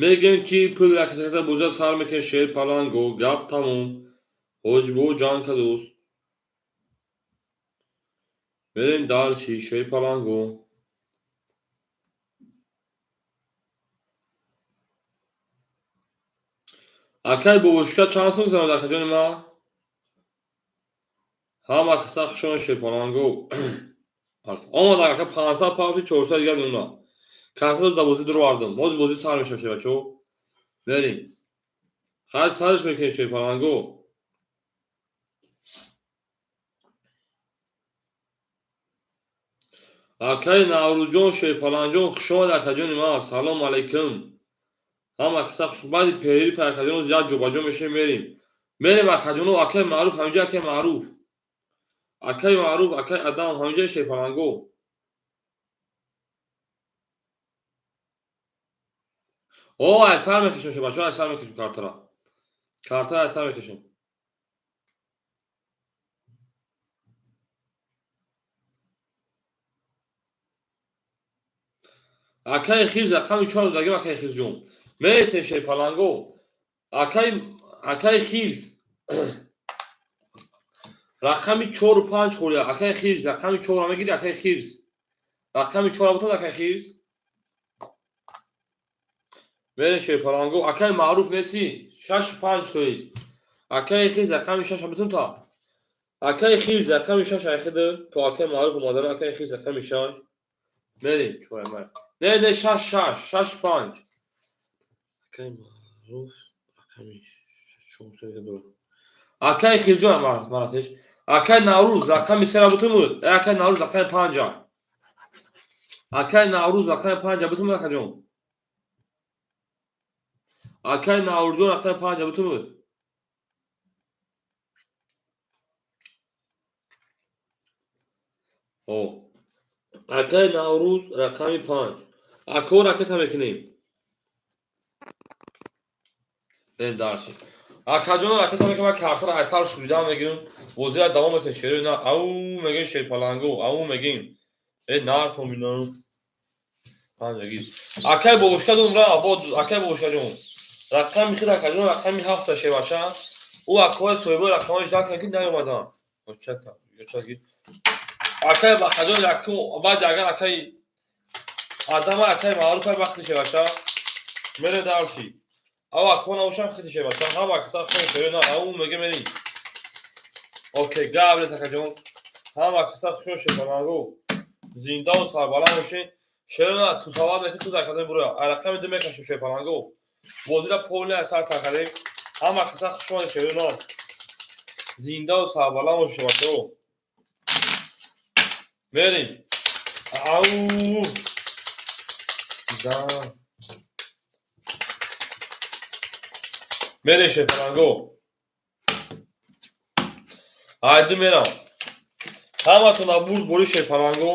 Мегӯем ки пул ракета бозиро сар мекунед шерпаланго, гап тамом. Ҳоҷибо ҷанг кадост. Мерем дальше шерпаланго. Акай бобошка чанд сум гузаронад акаҷони ман? Ҳама каса хушон шерпаланго. Омад ака 500 паузӣ 400 дигар мемона. Картаро дар бозӣ дуровардам. Ҳозир бозӣ сар мешавад шербачо. Мерем. Хайр сарш мекунед шерпаланго. Акай Наврӯзҷон шерпалангҷон хушомад акаҷони ман. Салом алайкум. Ҳама каса хуш баъди перерыв акаҷоно як ҷобаҷо мешавем, мерем. Мерем акаҷоно, акай Маъруф ҳамҷа, акай Маъруф. Акай Маъруф, акай Адам ҳамҷа шерпаланго. О, ай сар мекашем шербачо, ай сар мекашем картара. Картара ай сар мекашем. Акай Хирз рақами 4 додагим акай Хирзҷон. Мересем шерпаланго. Акай Хирз рақами 4 5 холия. Акай Хирз рақами 4 мегири акай Хирз. Рақами 4 бутон акай Хирз. Мерем шерпаланго. Акай Маъруф неси 6 5 тоист. Акай Хирз рақами 6 бутон та. Акай Хирз рақами 6 айхида то акай Маъруф омадана акай Хирз рақами 6. Мерем чора май. Не, не 6 6 6 5. Акай Маъруф рақами 6 4 Акай Хирҷон маратеш. Акай Наврӯз рақами сера бутумуд. Акай Наврӯз рақами панҷа. Акай Наврӯз рақами панҷа бутумуд, акаҷон. Акай Наврӯзҷон рақами панҷа бутумуд. Акай Наврӯз рақами панҷ. Ако ракета мекунем. Берем дарси. Акаҷон ракета мекунем, ман картаро аз сар шурида мегирам. Бозиро давом метем шерои на. Ау мегем шерпалангу, ау мегем. Э нартон бинам. Панҷагӣ. Акай бобушка дум ра, акай бобушкаҷон. Рақами хид акаҷон рақами ҳафта шербача. Ӯ акои соҳибои рақамҳои ждать кунад ки наёмадан. Акай бахаҷон якум баъд агар акай адама акай маъруф ай вақти шербача. Мерем дарси. Ау ако набошам хити шербача. Ҳама каса хун шерои на, ау меге мерим. Окей, гап нест акаҷон. Ҳама каса хушо шерпалангу. Зиндаву сарбаланд бошед. Шерои на ту савад мекунӣ, ту закадем буроя. Ай рақами ду мекашем шерпалангу. Бозиро полни аз сар сар кардем. Ҳама каса хуш омадед шерои на. Зиндаву сарбаланд бошед бачаҳо. Мерим. Ау! Зан. Мерем шерпалангу. Айду мерам. Ҳаматон бурд бори шерпалангу.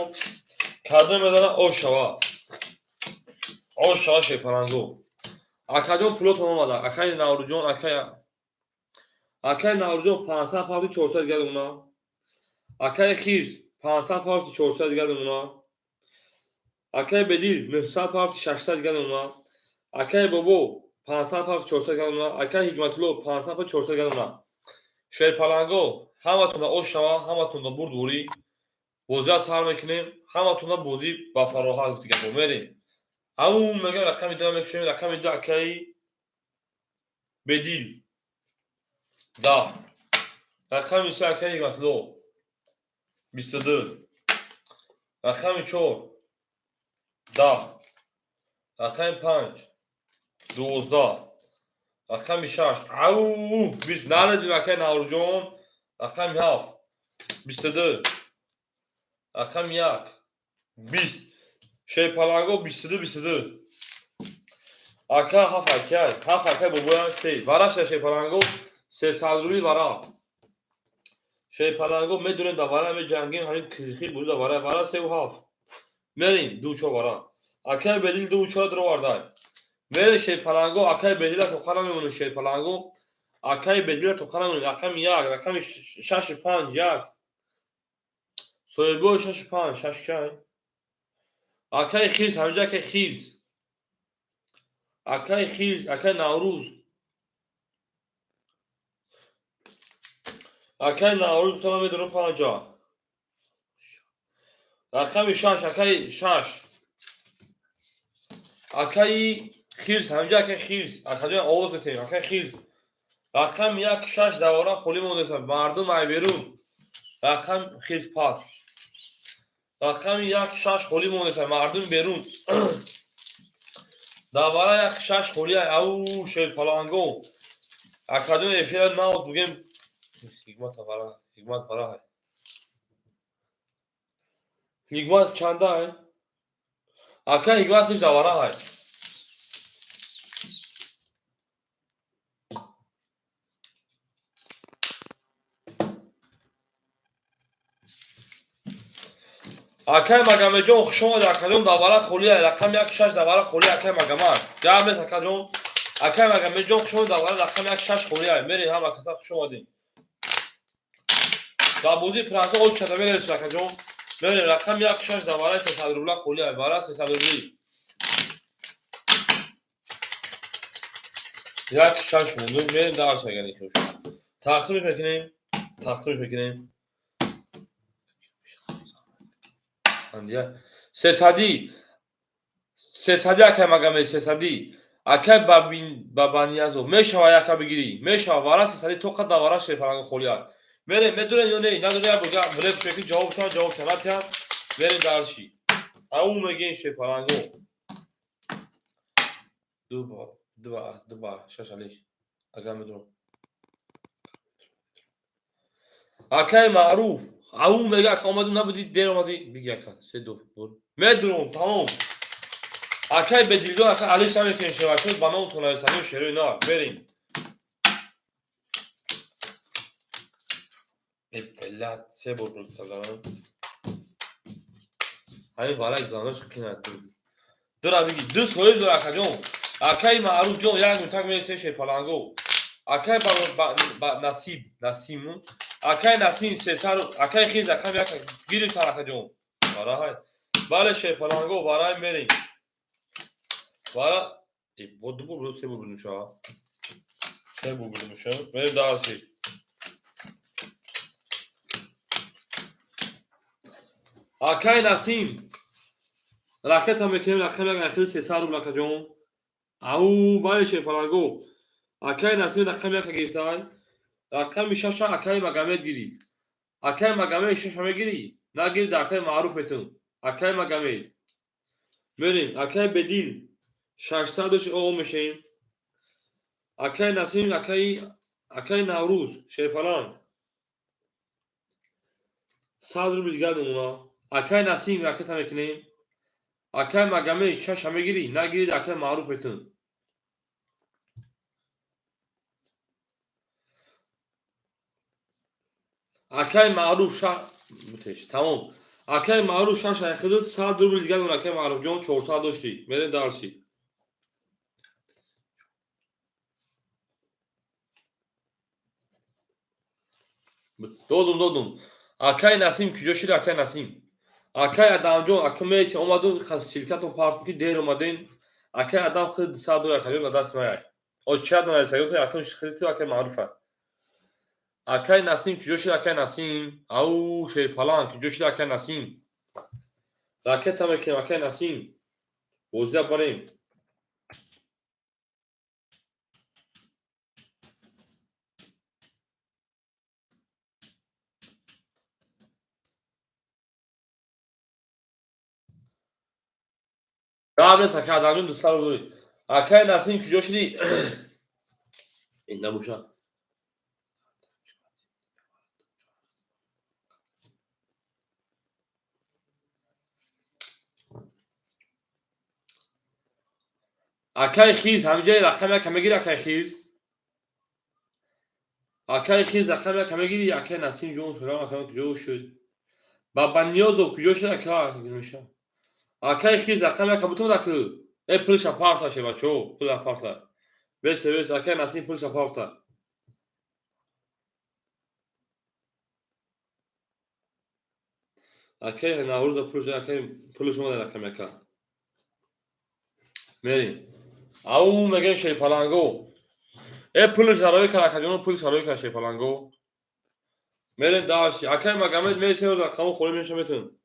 Кадом мезана ош шава. Ош шава шерпалангу. Акаҷон пулотон омада. Акай Наврӯзҷон, акай Наврӯзҷон 500 павти 400 дигар мемона. Акай Хирс 500 павти 400 дигар мемона. Акай Бедил 900 павти 600 дигар мемона. Акай Бобо 500 павти 400 дигар мемона. Акай Ҳикматулло 500 павти 400 дигар мемона. Шерпаланго ҳаматонда ош шава, ҳаматонда бурд бурӣ. Бозиро сар мекунем, ҳаматонда бозӣ ба фароҳат гуфти гапо. Мерем. Ау мегам рақами ду мекушем, рақами ду акаи Бедил. 10. Рақами се акаи Ҳикматулло. 22. Рақами чор. 10. Рақами панҷ. 12. Рақами шаш. Ау! Бист. Наредим акаи Наврӯзҷон. Рақами ҳафт. 22. Рақами як. 20. Шерпаланго 22, 22. Ака ҳафт акай. Ҳафт акай бобоя се. Вара шерпаланго 300 рубли вара. Шерпаланго медонем дар вара меҷангем, ҳамин кирхи буд дар вара. Вара севу ҳафт. Мерем ду чор вара. Акай Бедил ду чор даровардай. Мерем шерпаланго, акай Бедила тоқа намемонем шерпаланго. Акай Бедила тоқа намемонем. Рақами як, рақами шашу панҷ, як. Соҳибои шашу панҷ, шаш чай. Акай Хирс, ҳаминҷа акай Хирс. Акай Хирс, акай Наврӯз. Акай Наврӯз гуфтам ман медонам панҷа. Рақами шаш, акай шаш. Акаи Хирс, ҳаминҷа акай Хирс. Акаҷон овоз метем, акай Хирс. Рақами як шаш давора холӣ мондааст. Мардум ай берун. Рақам Хирс пас. Рақами як шаш холӣ мондааст. Мардум берун. Давара як шаш холӣ. Ау шерпаланго. Акаҷон эфира наоз бугем. Ҳикмат вара, ҳикмат вара. Ҳикмат чанда ай? Ака ҳикмат сиш давара ай. Акай Магомедҷон хуш омадед, акаҷон давара холӣ ай. Рақами як шаш давара холӣ акай Магомад. Гап нест акаҷон. Акай Магомедҷон хуш омадед, давара рақами як шаш холӣ ай. Мерем ҳама каса хуш омадед. Дар бозии пранка оч чада мересед акаҷон. Мерем рақами як шаш давара 300 рубла холӣ ай. Вара 300 рубли. Як шаш монду. Мерем дарс агар ихӯш. Тақсимш мекунем. Тақсимш мекунем. Андия. Сесади. Сесади акай Магомед, сесади. Акай Бабаниязов. Мешава яка бигирӣ. Мешава вара сесади тоқа давара шерпаланго холӣ ай. Мерем, медонем ё не? Надонем як бор реп мекунем, ҷавоб тан, ҷавоб тан натиҳам. Мерем дарши. Ау мегем шерпаланго. Ду ба, ду ба, ду ба, шаш алиш. Агар медонам. Акай Маъруф, ау мега ака омадим набудӣ, дер омадӣ, биги ака, се ду бур. Медурам, тамом. Акай Бедилҷон, ака алиш намекунем шербачо, ба номтон нависанӣ шерои на, мерем. Э, блядь, се бор бурдам. Ҳамин варак занош қинат. Дура биги, ду соҳиб дора акаҷон. Акай Маъруф ҷон, як мутак мересем шерпаланго. Акай ба Насиб, Насим, акай Насим сесар, акай Хиз, акам як гирифтан акаҷон. Вараҳай. Бале шерпаланго, вараҳай мерем. Вара, э, бо ду бор буду, се бор будем ша. Се бор будем ша. Мерем дарси. Акай Насим. Ракета мекунем, рақам як ахир 300 рубл акаҷон. Ау, бале шерпаланго. Акай Насим рақами яка гирифтай. Рақами шаша акай Магомед гирифт. Акай Магомед шаша мегирӣ? Нагирид, акай Маъруф метун. Акай Магомед. Мерем, акай Бедил 600 о мешем. Акай Насим, акай Наврӯз, шерпаланг. 100 рубл дигар мемона. Акай Насим ракета мекунем. Акай Магомед шаша мегирӣ? Нагирид, акай Маъруф метун. Акай Маъруф ша бутеш, тамом. Акай Маъруф шаша яхидуд, 100 рубл дигар мемона. Акай Маъруфҷон 400 доштӣ. Мерем дарси. Додум, додум. Акай Насим куҷо шид, акай Насим? Акай Адамҷон, ака меси омаду силкатон парту ки дер омаден. Акай Адам хид 200 доллар харид на даст маяй. О чиад нависагӣ, акай хидту акай Маъруфа. Акай Насим куҷо шид, акай Насим? Ау, шерпаланг куҷо шид, акай Насим? Ракета мекунем, акай Насим. Бозия барем. Гап нест, акай Адамҷон 200 рубл дорӣ. Акай Насим куҷо шидӣ? Ин набошад. Акай Хиз, ҳамиҷаи рақам яка мегирӣ, акай Хиз? Акай Хиз рақам яка мегирӣ, акай Насим ҷон шудам, акай куҷо шуд? Бабаниёзов куҷо шуд, ака? Акай Хиз рақам яка бутун аку. Э, пулша парта ше бачо, пула парта. Весе, весе, акай Насим пулша парта. Акай Наврӯза пулша, акай пулш омада рақам яка. Мерем. Ау мегӯем шерпаланго. Э, пулш арои кар, акаҷоно, пулш арои кар шерпаланго. Мерем дарси. Акай Магомед месем рақаму холӣ меша метун.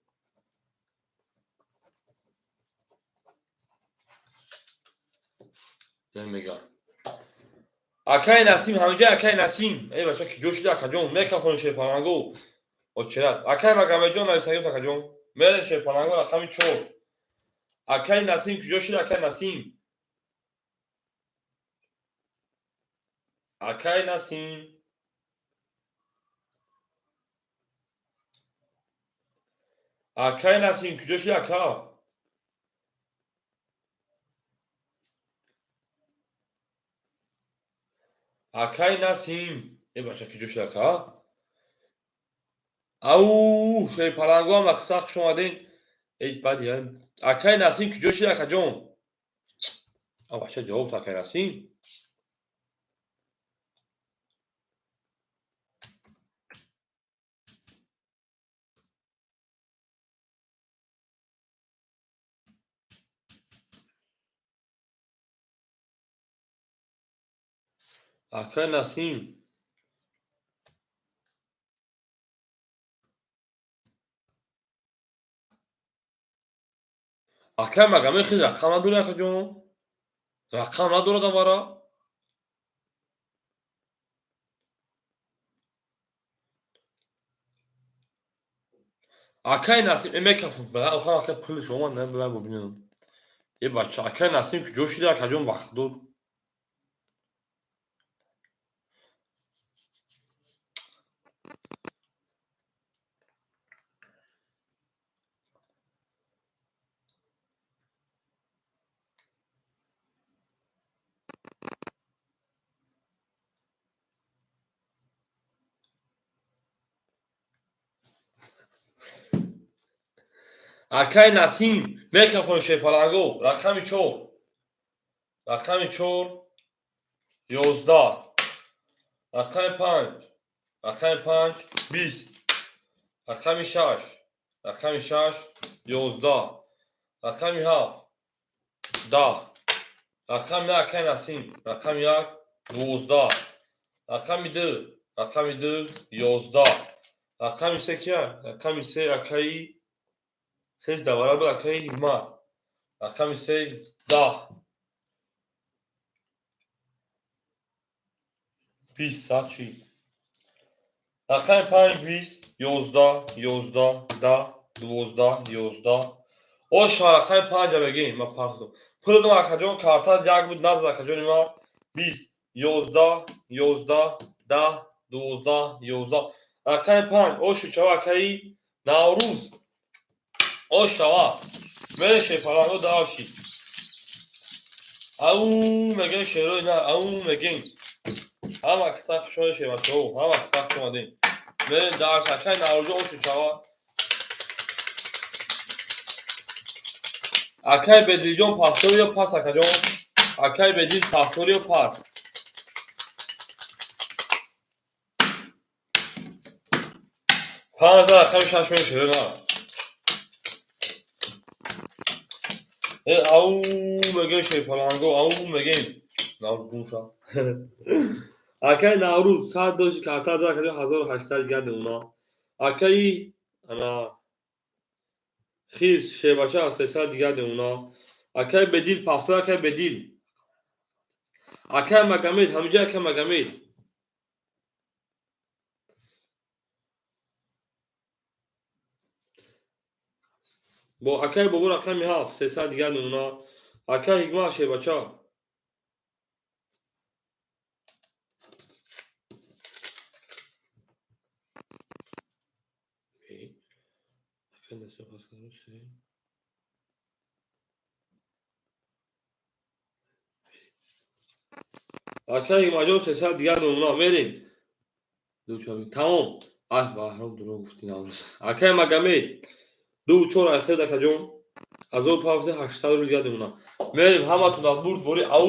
Мега. Акай Насим, ҳамиҷа акай Насим. Эй бача куҷо шида акаҷон? Мекафони шерпаланго. Очерат. Акай Магомедҷон нависагим акаҷон. Мерем шерпаланго рақами 4. Акай Насим куҷо шида, акай Насим? Акай Насим. Акай Насим куҷо шида, ака? Акай Насим. Э бача куҷо шида, ака? Ау, шерпаланго ҳам сахт хуш омаден. Эй, баъди акай Насим куҷо шида, акаҷон? А бача ҷавоб та акай Насим. Акай Насим. Акай Магомед хел рақам надорӣ, акаҷон? Рақам надорад авара? Акай Насим, э мекафум, охам акай пулш омад, на бибар бибинам. Э бача, акай Насим куҷо шида, акаҷон вақт дод? Акай Насим мекафон шерпаланго. Рақами 4. Рақами 4 11. Рақами 5. Рақами 5 20. Рақами 6. Рақами 6 11. Рақами 7 10. Рақами 1 акай Насим. Рақами 1 12. Рақами 2. Рақами 2 11. Рақами 3 кия? Рақами 3 акаи хез давара буд, акаи Ҳикмат. Рақами 3 10. 20 сад чӣ? Рақами 5 20 11 11 10 12 11. Оша рақами 5 мегем, ман партом. Пул додам акаҷон, карта як буд назад акаҷони ман. 20 11 11 10 12 11. Рақами 5 ошу чава акаи Наврӯз. Ош шава. Мере шерпаланго дарши. Ау мегем шерои на, ау мегем. Ҳама каса хушои шербачаҳо, ҳама каса хуш омадем. Мерем дарш, акаи Наврӯзҷон ошу чава. Акаи Бедилҷон пахтори ё пас акаҷон? Акаи Бедил пахтори ё пас? Панҷ рақами 6 мешавад на. Ау мегем шерпаланго, ау мегем. Наврӯз гум шав. Акаи Наврӯз 100 дошти карта зад акаҷон 1800 дигар намуна. Акаи ана хирс шербача 300 дигар намуна. Акаи Бедил пахтор, акаи Бедил. Акаи Магомед, ҳамиҷа акаи Магомед. Бо акаи Бобо рақами 7 300 дигар намуна. Акаи Ҳикмат шербача. Акаи Ҳикматҷон 300 дигар намуна. Мерем. Тамом. Ай Баҳром дурӯғ гуфтӣ Наврӯз. Акаи Магомед 2 4 айхед акаҷон 1500 рубл дигар намуна. Мерем ҳаматон дар бурд бори ау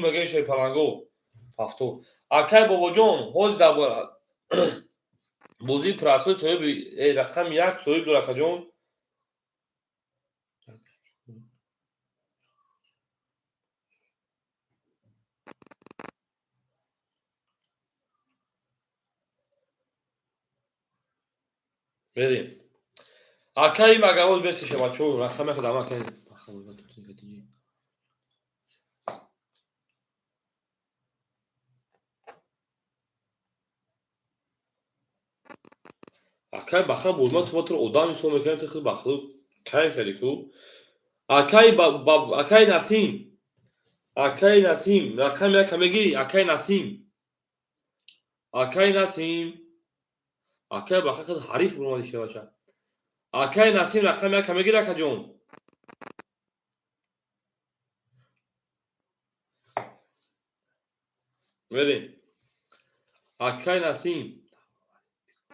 мегем шерпаланго. Пафто. Акаи Бобоҷон ҳозир дар бозии прасои соҳиби рақами 1 соҳиб дор акаҷон. Мерем. Акаи Магомед бесиша бачаҳо, рақами 1 дама акаи. Акаи баха буд, ман ту одам ҳисоб мекардам, ту худ ба худ кайф кардӣ ку. Акаи Насим. Акаи Насим, рақами 1 мегирӣ, акаи Насим. Акаи Насим. Акаи баха худ ҳариф буромадӣ шербача. Акаи Насим рақами 1 мегирӣ акаҷон. Мерем. Акаи Насим.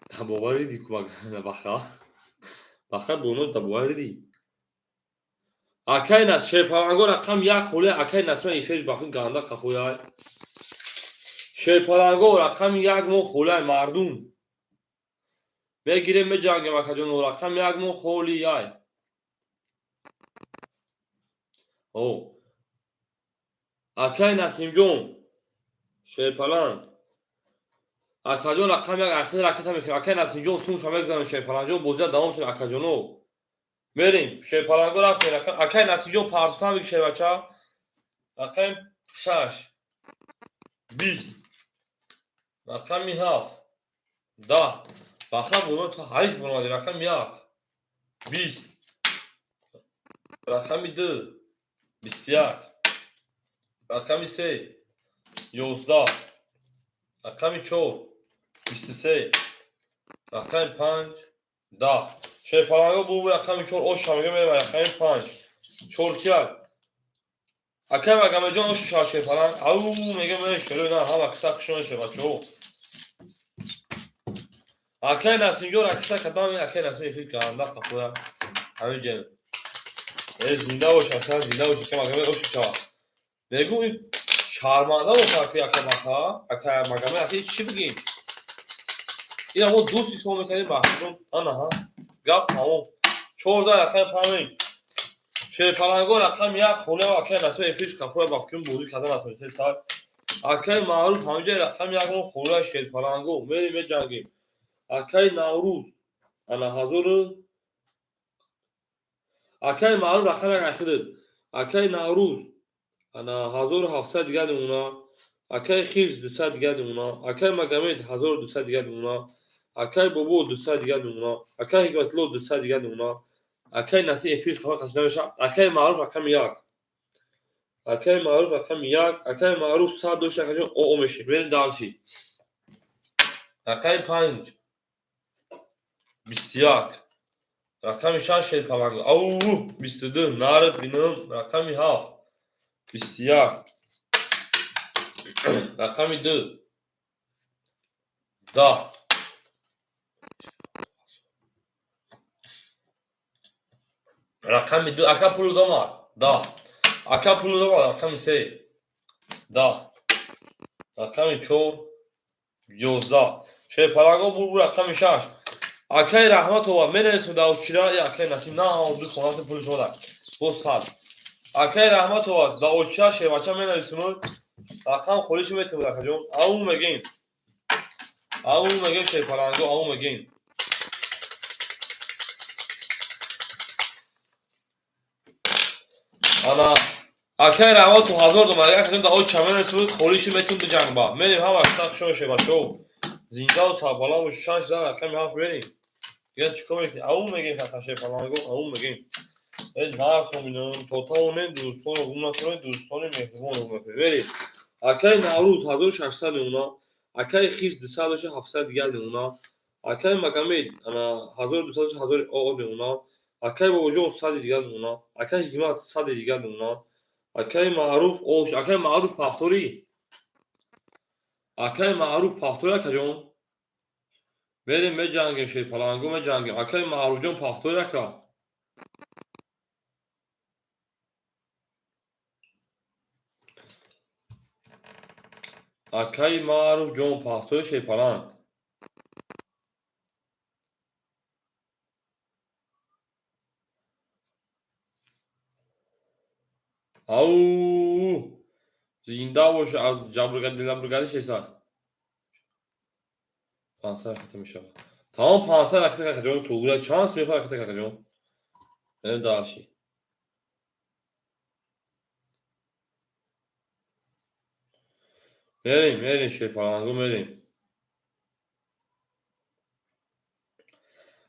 Табоварӣ ди ку баха. Баха боно табоварӣ ди. Акаи Нас шерпаланго рақам 1 холе акаи Насим эфирш бахи ганда қафояй. Шерпаланго рақами 1 мо холай мардум. Мегирем меҷангем акаҷон рақами 1 мо холияй. О. Акаи Насимҷон шерпаланг. Акаҷон рақами 1 ахир ракета мекунем. Акаи Насимҷон сумша мегзанем шерпалангҷон бозия давом кунем акаҷоно. Мерем шерпаланго рафтем рақам акаи Насимҷон партутан бигир шербача. Рақами 6 20 рақами 7 10 баха буро то ҳариф буромадӣ рақами 1 20 рақами 2 21 рақами 3 11 рақами 4 23 рақами 5 10. Шерпаланго бу рақами 4 оша мегем мерем рақами 5 4 кия? Акаи Магомедҷон ошу шава шерпаланг. Ау мегем шерои на ҳама киса хушон шербачаҳо. Акаи Насимҷон ракита кадам акаи Насим эфир ганда қафоя. Ҳаминҷа. Э, зинда бош, ака, зинда бош, ака Магомед, ош шава. Мегӯ, шарманда бош, ака, ака Маха, ака Магомед, ака, чӣ бигем? Ина мо дӯст ҳисоб мекардем, бахтҷон. Ана ҳа. Гап тамом. Чор зан рақами панҷ. Шерпаланго рақами як хона, акай Насиб эфир қафоя ба фикрам бозӣ кардан натонистед сар. Акай Маъруф ҳаминҷа рақами як мо хона шерпаланго мерем меҷангем. Акай Наврӯз ана ҳазору акай Маъруф рақами як ахирд. Акай Наврӯз ана 1700 дигар намуна. Акай Хирс 200 дигар намуна. Акай Магомед 1200 дигар намуна. Акай Бобо 200 дигар намуна. Акай Ҳикматулло 200 дигар намуна. Акай Насиб эфир қафо қасида мешавад. Акай Маъруф рақами як. Акай Маъруф рақами як. Акай Маъруф сад дошт, акаҷон, о мешид. Мерем дальше. Рақами панҷ. 21. Рақами шаш шерпаланг. Ау, 22. Нард бинам. Рақами ҳафт. 21. Рақами ду. 10. Рақами ду. Ака пулу домад. 10. Ака пулу домад. Рақами се. 10. Рақами чор. 11. Шерпаланго бур рақами шаш. Акай Раҳматова менависем дар очира, акай Насиб на ду хонати пули шумо бо сад. Акай Раҳматова дар очира шербача менависем, рақам холишу метавонед, акаҷон. Ау мегем. Ау мегем шерпаланго, ау мегем. Ана акай Раҳматов 1000 домад, акаҷон, дар оча менависем, холишу метавонед биҷангба. Мерем ҳама шумо шербачао. Зиндаву сарбаланд бошед, шаш зан рақами ҳафт мерем. Дигар чӣ кор мекунем? Ау мегем фақат шерпаланго, ау мегем. Э, накунем, то тавонем дӯстонро гум накунем, дӯстони меҳрубонро гум накунем. Мерем. Акай Наврӯз 1600 намуна, акай Хирс 200 дошта 700 дигар намуна, акай Магомед ана 1200 дошта 1000 о намуна, акай Бобоҷон 100 дигар намуна, акай Ҳикмат 100 дигар намуна, акай Маъруф ош, акай Маъруф пафторӣ. Акай Маъруф пафторӣ, акаҷон. Мерем меҷангем шерпаланго меҷангем. Акай Маъруфҷон пафторӣ, ака. Акай Маъруфҷон пафтори шерпаланг. Ау! Зинда боша аз ҷабргади ламбргади шеса. 500 ракета мешавад. Тамом 500 ракета, акаҷон, тугра чанд мехоҳ ракета, акаҷон. Мерем дальше. Мерем, мерем шерпаланго мерем.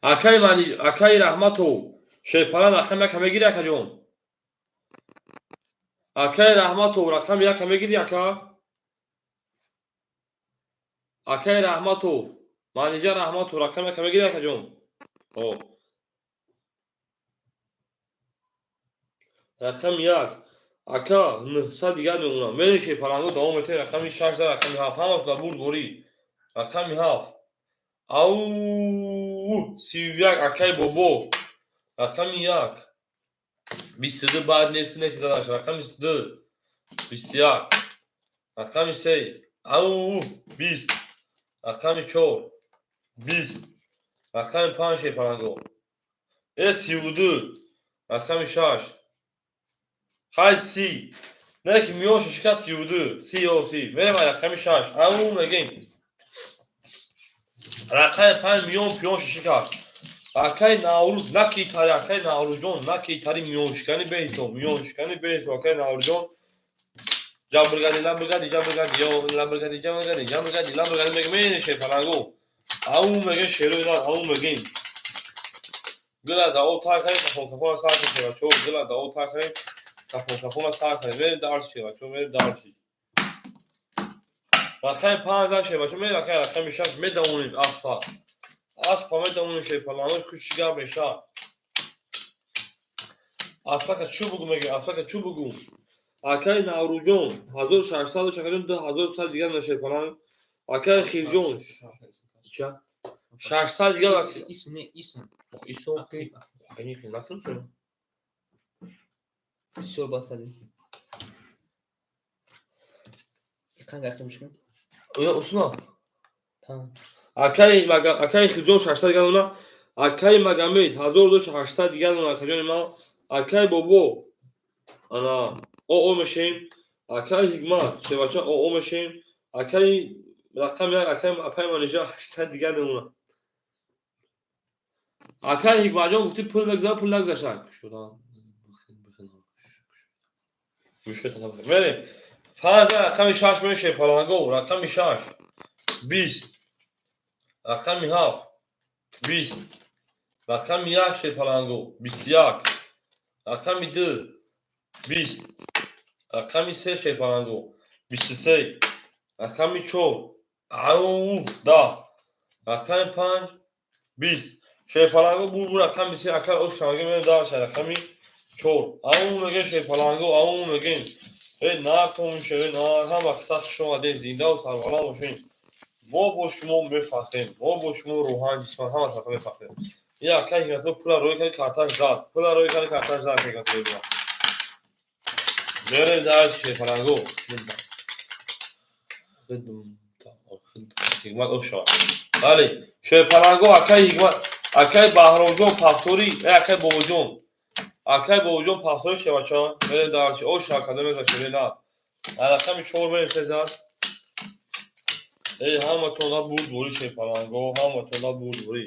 Акай мани, акай Раҳматов, шерпаланг рақами яка мегири, акаҷон? Акай Раҳматов рақами яка мегири, ака? Акай Раҳматов, Манижа Раҳматов рақами яка мегири, акаҷон? Хоб. Рақами як. Ака, 900 дигар мемонам. Мерем шерпаланго давом метавем рақами шаш за рақами ҳафт. Ҳамаш дар бурдборӣ. Рақами ҳафт. Ау, 31 акай Бобо. Рақами як. 22 баъд нест, не ки задаш. Рақами ду. 21. Рақами се. Ау, 20. Рақами чор. 20. Рақами панҷ шерпаланго. Э, 32. Рақами шаш. Хай 30. Не ки миёнша шикаст 32. 30 ё 30. Мерем рақами шаш. Ау мегем. Рақами панҷ миён пиёнша шикаст. Акай Наврӯз накитари, акай Наврӯзҷон накитари, миёншикани беҳисоб, миёншикани беҳисоб, акай Наврӯзҷон. Ҷабргади, ламбргади, ҷабргади, ё ламбргади, ҷабргади, ҷабргади, ламбргади мегем, мерем шерпаланго. Ау мегем шерои нар, ау мегем. Гила да о тар кардем, кафон кафона сар кардем, шербачаҳо, гила да о тар кардем, кафон кафона сар кардем. Мерем дальше, шербачаҳо, мерем дальше. Рақами панҷ зан шербачаҳо, мерем акай рақами шаш медавонем аспа. Аспа медавонем шерпаланго, кучи гап мешавад. Аспака чӯ бугу мегем, аспака чӯ бугу. Акай Наврӯзҷон 1600 дошт, акаҷон, 2100 дигар на шерпаланг. Акай Хирҷон ча? 600 дигар. Исм, не, исм. Исм. Хеле накун шуд. Бисёр бад кардӣ. Қанга ақим шуд? Оя Усмон. Тамом. Акай мага акай хиҷон 600 дигар дона. Акай Магомед 1800 дигар дона акаҷони ман. Акай Бобо. Ана о мешем. Акай Ҳикмат шевача о мешем. Акай рақами як акай апай Манижа 800 дигар дона. Акай Ҳикматҷон гуфти пул мегузара, пул нагузашта. Шудан. Мерем. Панҷ рақами шаш меше паланго, рақами шаш. 20. Рақами ҳафт. 20. Рақами як шерпаланго, 21. Рақами ду. 20. Рақами се шерпаланго, 23. Рақами чор. Ау, 10. Рақами панҷ. 20. Шерпаланго бур рақами се акар ош шанге мем даша рақами чор. Ау мегем шерпаланго, ау мегем. Эй нартон шере нар ҳама каса хуш омадед, зиндаву сарбаланд бошед. Мо бо шумо мефахрем, мо бо шумо рӯҳан, ҷисман ҳама тарафа мефахрем. Ин акай Ҳикматулло пула рӯй кард, карташ зад. Пула рӯй кард, карташ зад Ҳикматулло. Мерем дар шерпаланго. Ҳикмат оша. Бале, шерпаланго акай Ҳикмат, акай Баҳромҷон пафтори, акай Бобоҷон. Акай Бобоҷон пафтори шевача. Мерем дар оша кадом меза шере на. Рақами чор мерем сезад. Эй ҳаматона бурдборӣ шерпаланго, ҳаматона бурдборӣ.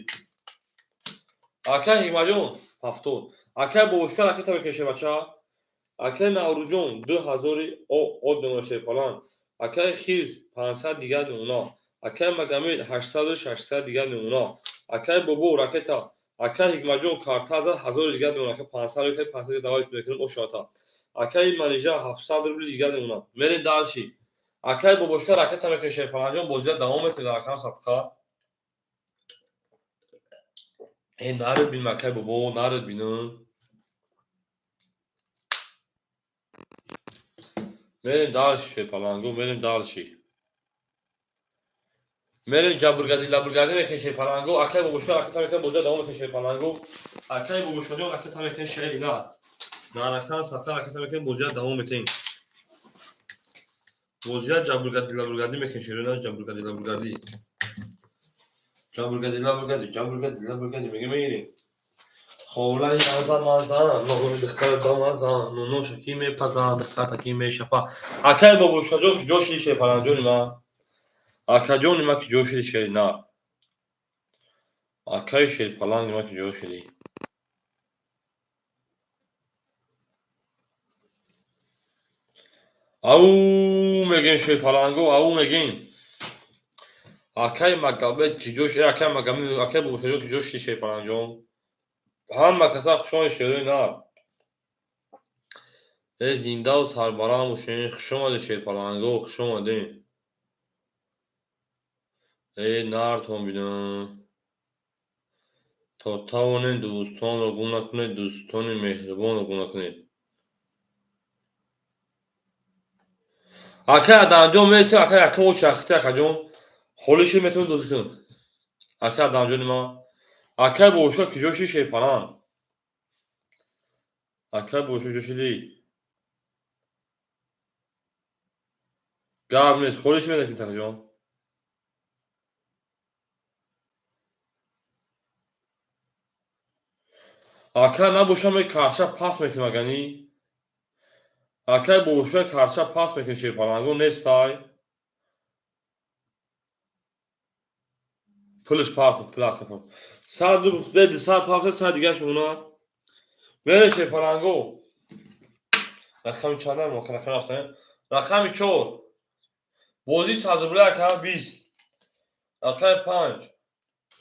Акай Ҳикматҷон пафтор. Акай Бобошка ракета мекунем шевача. Акай Наврӯзҷон 2000 од мемона шерпаланг. Акай Хирс 500 дигар мемона. Акай Магомед 800 600 дигар мемона. Акай Бобо ракета. Акай Ҳикматҷон карта зад 1000 дигар мемона. Акай 500 ракета 500 дигар давай мекунем ошата. Акай Манижа 700 рубли дигар мемона. Мерем дальше. Акай Бобошка ракета мекунем шерпаланҷон, бозия давом метавонед дар рақам садқа. Э наред бинем акай Бобо, наред бинем. Мерем дальше шерпаланго, мерем дальше. Мерем ҷабргади лабргади мекунем шерпаланго. Акай Бобошка ракета мекунем, бозия давом метавонед шерпаланго. Акай Бобошкаҷон ракета мекунем шери на. Дар рақам садқа ракета мекунем, бозия давом метавонем. Бозия ҷабргади лабргади мекунем шери на, ҷабргади лабргади. Ҷабргади лабргади, ҷабргади лабргади мегем мегирем. Холаи азамазан, ноҳои духтар дамазан, нуноша ки мепазад, духтарта ки мешапа. Акай Бобошаҷон ки ҷо шиди шерпаланҷони ман. Акаҷони ман ки ҷо шиди шери нар. Акаи шерпаланги ман ки ҷо шиди. Ау мегем шерпаланго, ау мегем. Акай Магомед ки ҷо шиди, акай Магомед, акай Бобошаҷон ки ҷо шиди шерпаланҷон. Ҳама каса хушони шерои нар. Э зиндаву сарбаланд бошед, хуш омадед шерпаланго, хуш омадед. Э нартон бинам. То тавонед дӯстонро гум накунед, дӯстони меҳрубонро гум накунед. Акай Адамҷон мересем, акай якум очи ахти акаҷон. Холӣ шид метавонед дозӣ кунед. Акай Адамҷони ман. Акай Бобошка ки ҷо шиди шерпаланг. Акай Бобошка ҷо шиди. Гап нест, холӣ шид метавонед акаҷон. Акай набошам карча пас мекунем агани. Акай Бобошка карча пас мекунем шерпаланго нестай. Пулш парт, пулак парт. Сад бе 200 пафта, сад дигаш мемона. Мере шерпаланго. Рақами чандам, рақами ҳафт. Рақами чор. Бозии сад рубля ака 20. Рақами панҷ.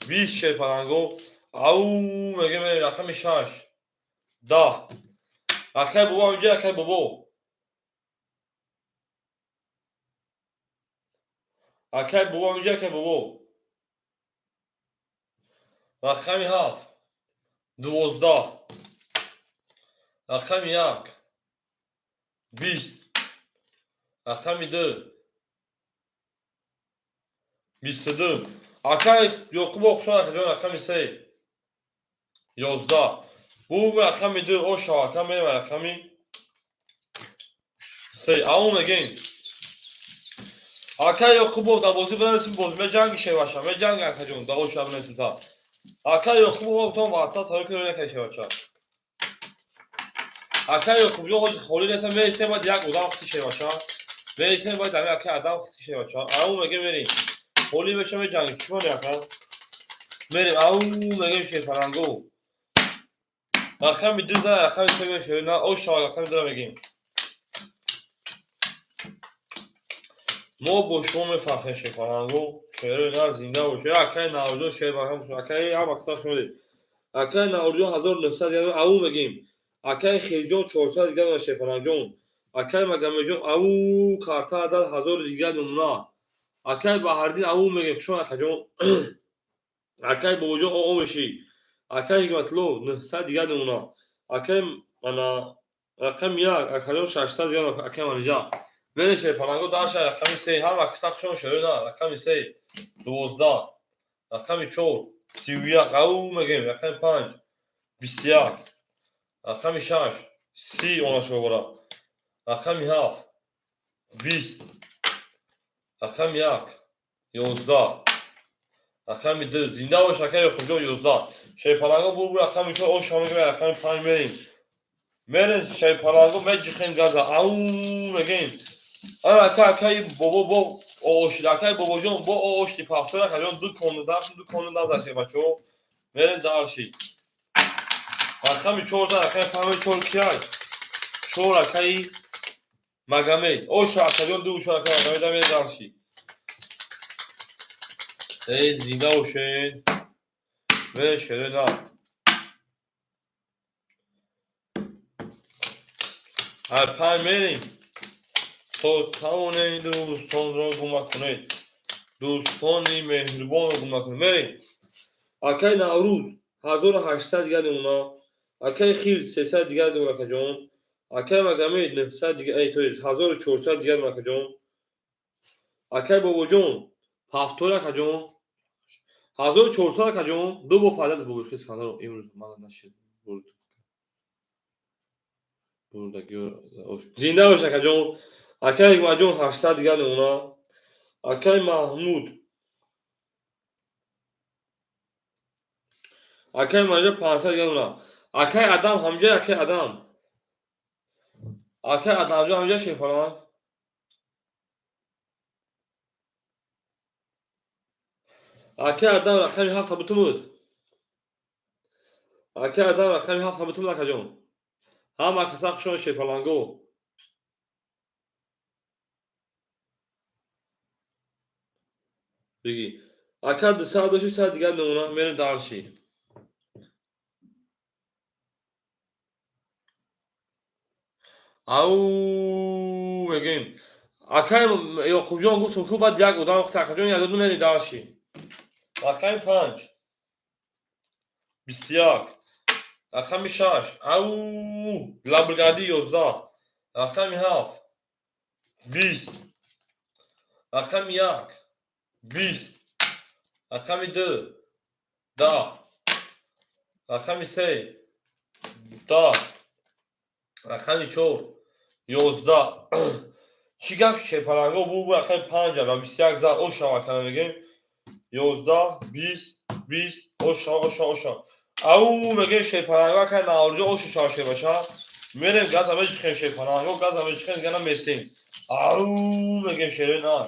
20 шерпаланго. Ау мегем рақами шаш. 10. Акай Бобо инҷа, акай Бобо. Акай Бобо инҷа, акай Бобо. Рақами ҳафт. 12. Рақами як. 20. Рақами ду. 22. Акай Ёқубо хушон акаҷон, рақами се. 11. Бу рақами 2 оша ака мерем рақами 3. Ау мегем. Ака Ёқубов дар бозӣ бинависем, боз меҷанги шеваша, меҷанги акаҷон, дар оша бинависем та. Ака Ёқубов бутон WhatsApp тайёр кунед накай шевача. Ака Ёқубҷон ҳозир холӣ нестам, мересем баъд як одам хити шеваша. Мересем баъд ҳамин ака адам хити шевача. Ау мегем мерем. Холӣ меша меҷанги, чӣ мони ака? Мерем, ау мегем шерфаранго. Рақами 2 за рақами 3 мегем шер, на оша рақами 2 мегем. Мо бо шумо мефахрем шерфаранго. Шерои нар зинда бошед. Акаи Наврӯзҷон шер барҳам шуд. Акаи ҳама каса шумодед. Акаи Наврӯзҷон 1900 дигар ау мегем. Акаи Хирҷон 400 дигар шерфарангҷон. Акаи Магомедҷон ау карта адад 1000 дигар намуна. Акаи Баҳриддин ау мегем. Хушон акаҷон. Акаи Бобоҷон оо мешӣ. Акаи Ҳикматулло 900 дигар намуна. Акаи ана рақами 1 акаҷон 600 дигар акаи Манижа. Мерем шерфаранго дарша рақами 3 ҳама каса хушон шерои нар рақами 3 12 рақами 4 31 ау мегем рақами 5 21 рақами 6 30 она шобора рақами 7 20 рақами 1 11 рақами 2 зинда бош акаи Ёқубҷон 11 шерфаранго бу рақами 4 оша мегем рақами 5 мерем мерем шерфаранго меҷихем газа ау мегем. Ана ака акаи бобо бо оошид акаи бобоҷон бо оошди пафтор акаҷон ду комната дафт ду комната дафт аши бачаҳо мерем дарши. Рақами 4 за рақами 5 4 кияй? 4 акаи Магомед. Оша акаҷон ду чор акаи Магомед мерем дарши. Эй зинда бошед. Мерем шерои нар. Ай 5 мерем. То тавонед дӯстонро гум накунед. Дӯстони меҳрубонро гум накунед. Мерем. Акаи Наврӯз 1800 дигар намуна. Акаи Хир 300 дигар намуна акаҷон. Акаи Магомед 900 дигар, то есть 1400 дигар намуна акаҷон. Акаи Бобоҷон 70 акаҷон. 1400 акаҷон. Ду бо падар бобошка Искандаров имрӯз мана нашид бурд. Бурдагиё зинда бош акаҷон. Акаи Ҳикматҷон 800 дигар намуна. Акаи Маҳмуд. Акаи Манижа 500 дигар намуна. Акаи Адам ҳамҷа акаи Адам. Акаи Адамҷон ҳамҷа шерфаранг. Акаи Адам рақами 7 бутун буд. Акаи Адам рақами 7 бутун буд акаҷон. Ҳама каса хушон шерфаранго. Бигӣ. Ака 200 дошти 100 дигар намуна мерем дарши. Ау мегем. Акаи Ёқубҷон гуфтум ку баъд як одам гуфт акаҷон як одам мерем дарши. Рақами 5 21 рақами 6 ау лабргардӣ 11 рақами 7 20 рақами 1 20 рақами 2 10 рақами 3 10 рақами 4 11. Чӣ гап шерфаранго бу рақами 5 ва 21 зад оша акана мегем 11 20 20 оша оша оша. Ау мегем шерфаранго акай Наврӯзҷон оша шава шербаша. Мерем газа меҷихем шерфаранго газа меҷихем гана месем. Ау мегем шерои нар.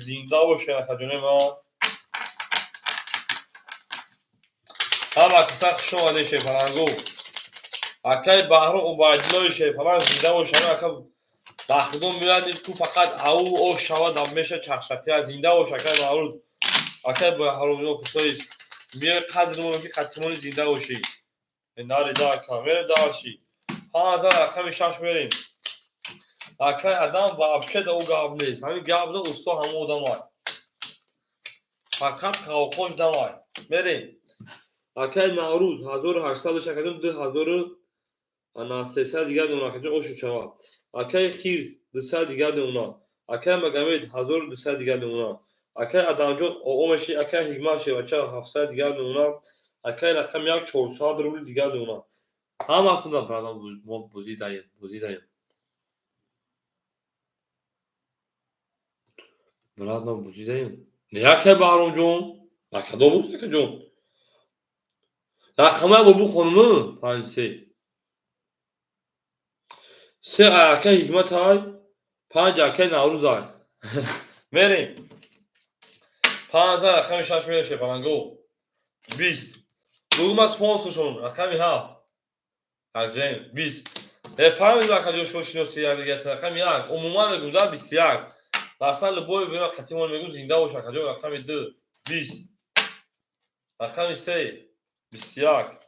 Зинда бошед акаҷони ман. Ҳама каса хуш омадед шерфаранго. Акаи Баҳром Убайдуллои шерфаранг зинда бошад. Ака ба худо меояд ку фақат ау ош шавад меша чахшатия зинда бош акаи Баҳром. Акаи Баҳромҷон худоист меои қадр мо ки қатимони зинда бошӣ. Нарида ака мерем дарши. 5000 рақами 6 мерем. Акаи Адам вообще да ӯ гап нест. Ҳамин гап да усто ҳамон одамай. Фақат қавқош давай. Мерем. Акаи Наврӯз 1800 акаҷон 2300 дигар намуна акаҷон ошу шавад. Акаи Хирс 200 дигар намуна. Акаи Магомед 1200 дигар намуна. Акаи Адамҷон оо меши акаи Ҳикмат шевача 700 дигар намуна. Акай рақами як 400 рубли дигар дона. Ҳаматонда братан мо бозӣ даем, бозӣ даем. Брат мо бозӣ даем. Не акай Баҳромҷон, акадом буд акаҷон. Рақамай бо бухонуму панҷ се. Се акай Ҳикматай, панҷ акай Наврӯзай. Мерем. Панҷ рақами шаш мереше паланго. 20. Дугма спонсоршон рақами ҳафт. Акҷаем 20. Фаҳмидем акаҷон шумо шиноси якдигарта рақами як. Умуман мегӯм да 21. Масалан любой вера қатимон мегӯм зинда бош акаҷон рақами ду 20. Рақами се 21.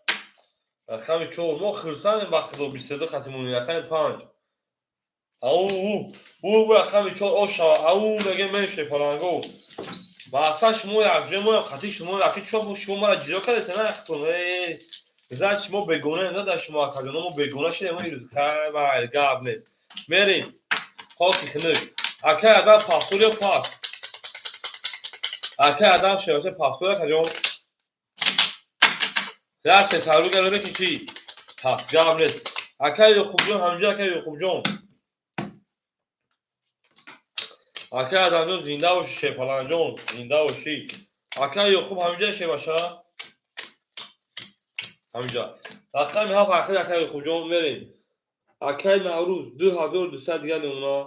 Рақами чор мо хурсандем ба худо 22 қатимони рақами панҷ. Ау у рақами чор о шава ау мегем меше паланго. Мақсад шумо якҷоя моям қати шумо яки чо шумо мара ҷидо кардед на яхтон. Значит мо бегонаем на дар шумо акаҷон мо бегона шудем мо ирӯз хай гап нест. Мерем хоки хунук. Акай адам пафтур ё пас? Акай адам шевача пафтур акаҷон. Я сетару галоре ки чӣ? Пас гап нест. Акай Ёқубҷон ҳамҷа акай Ёқубҷон. Акай Адамҷон зинда бошӣ Шерпаланҷон зинда бошӣ. Акай Ёқуб ҳамҷа шеваша? Ҳамҷа. Рақами ҳафт акай акай Ёқубҷон мерем. Акай Наврӯз 2200 дигар намуна.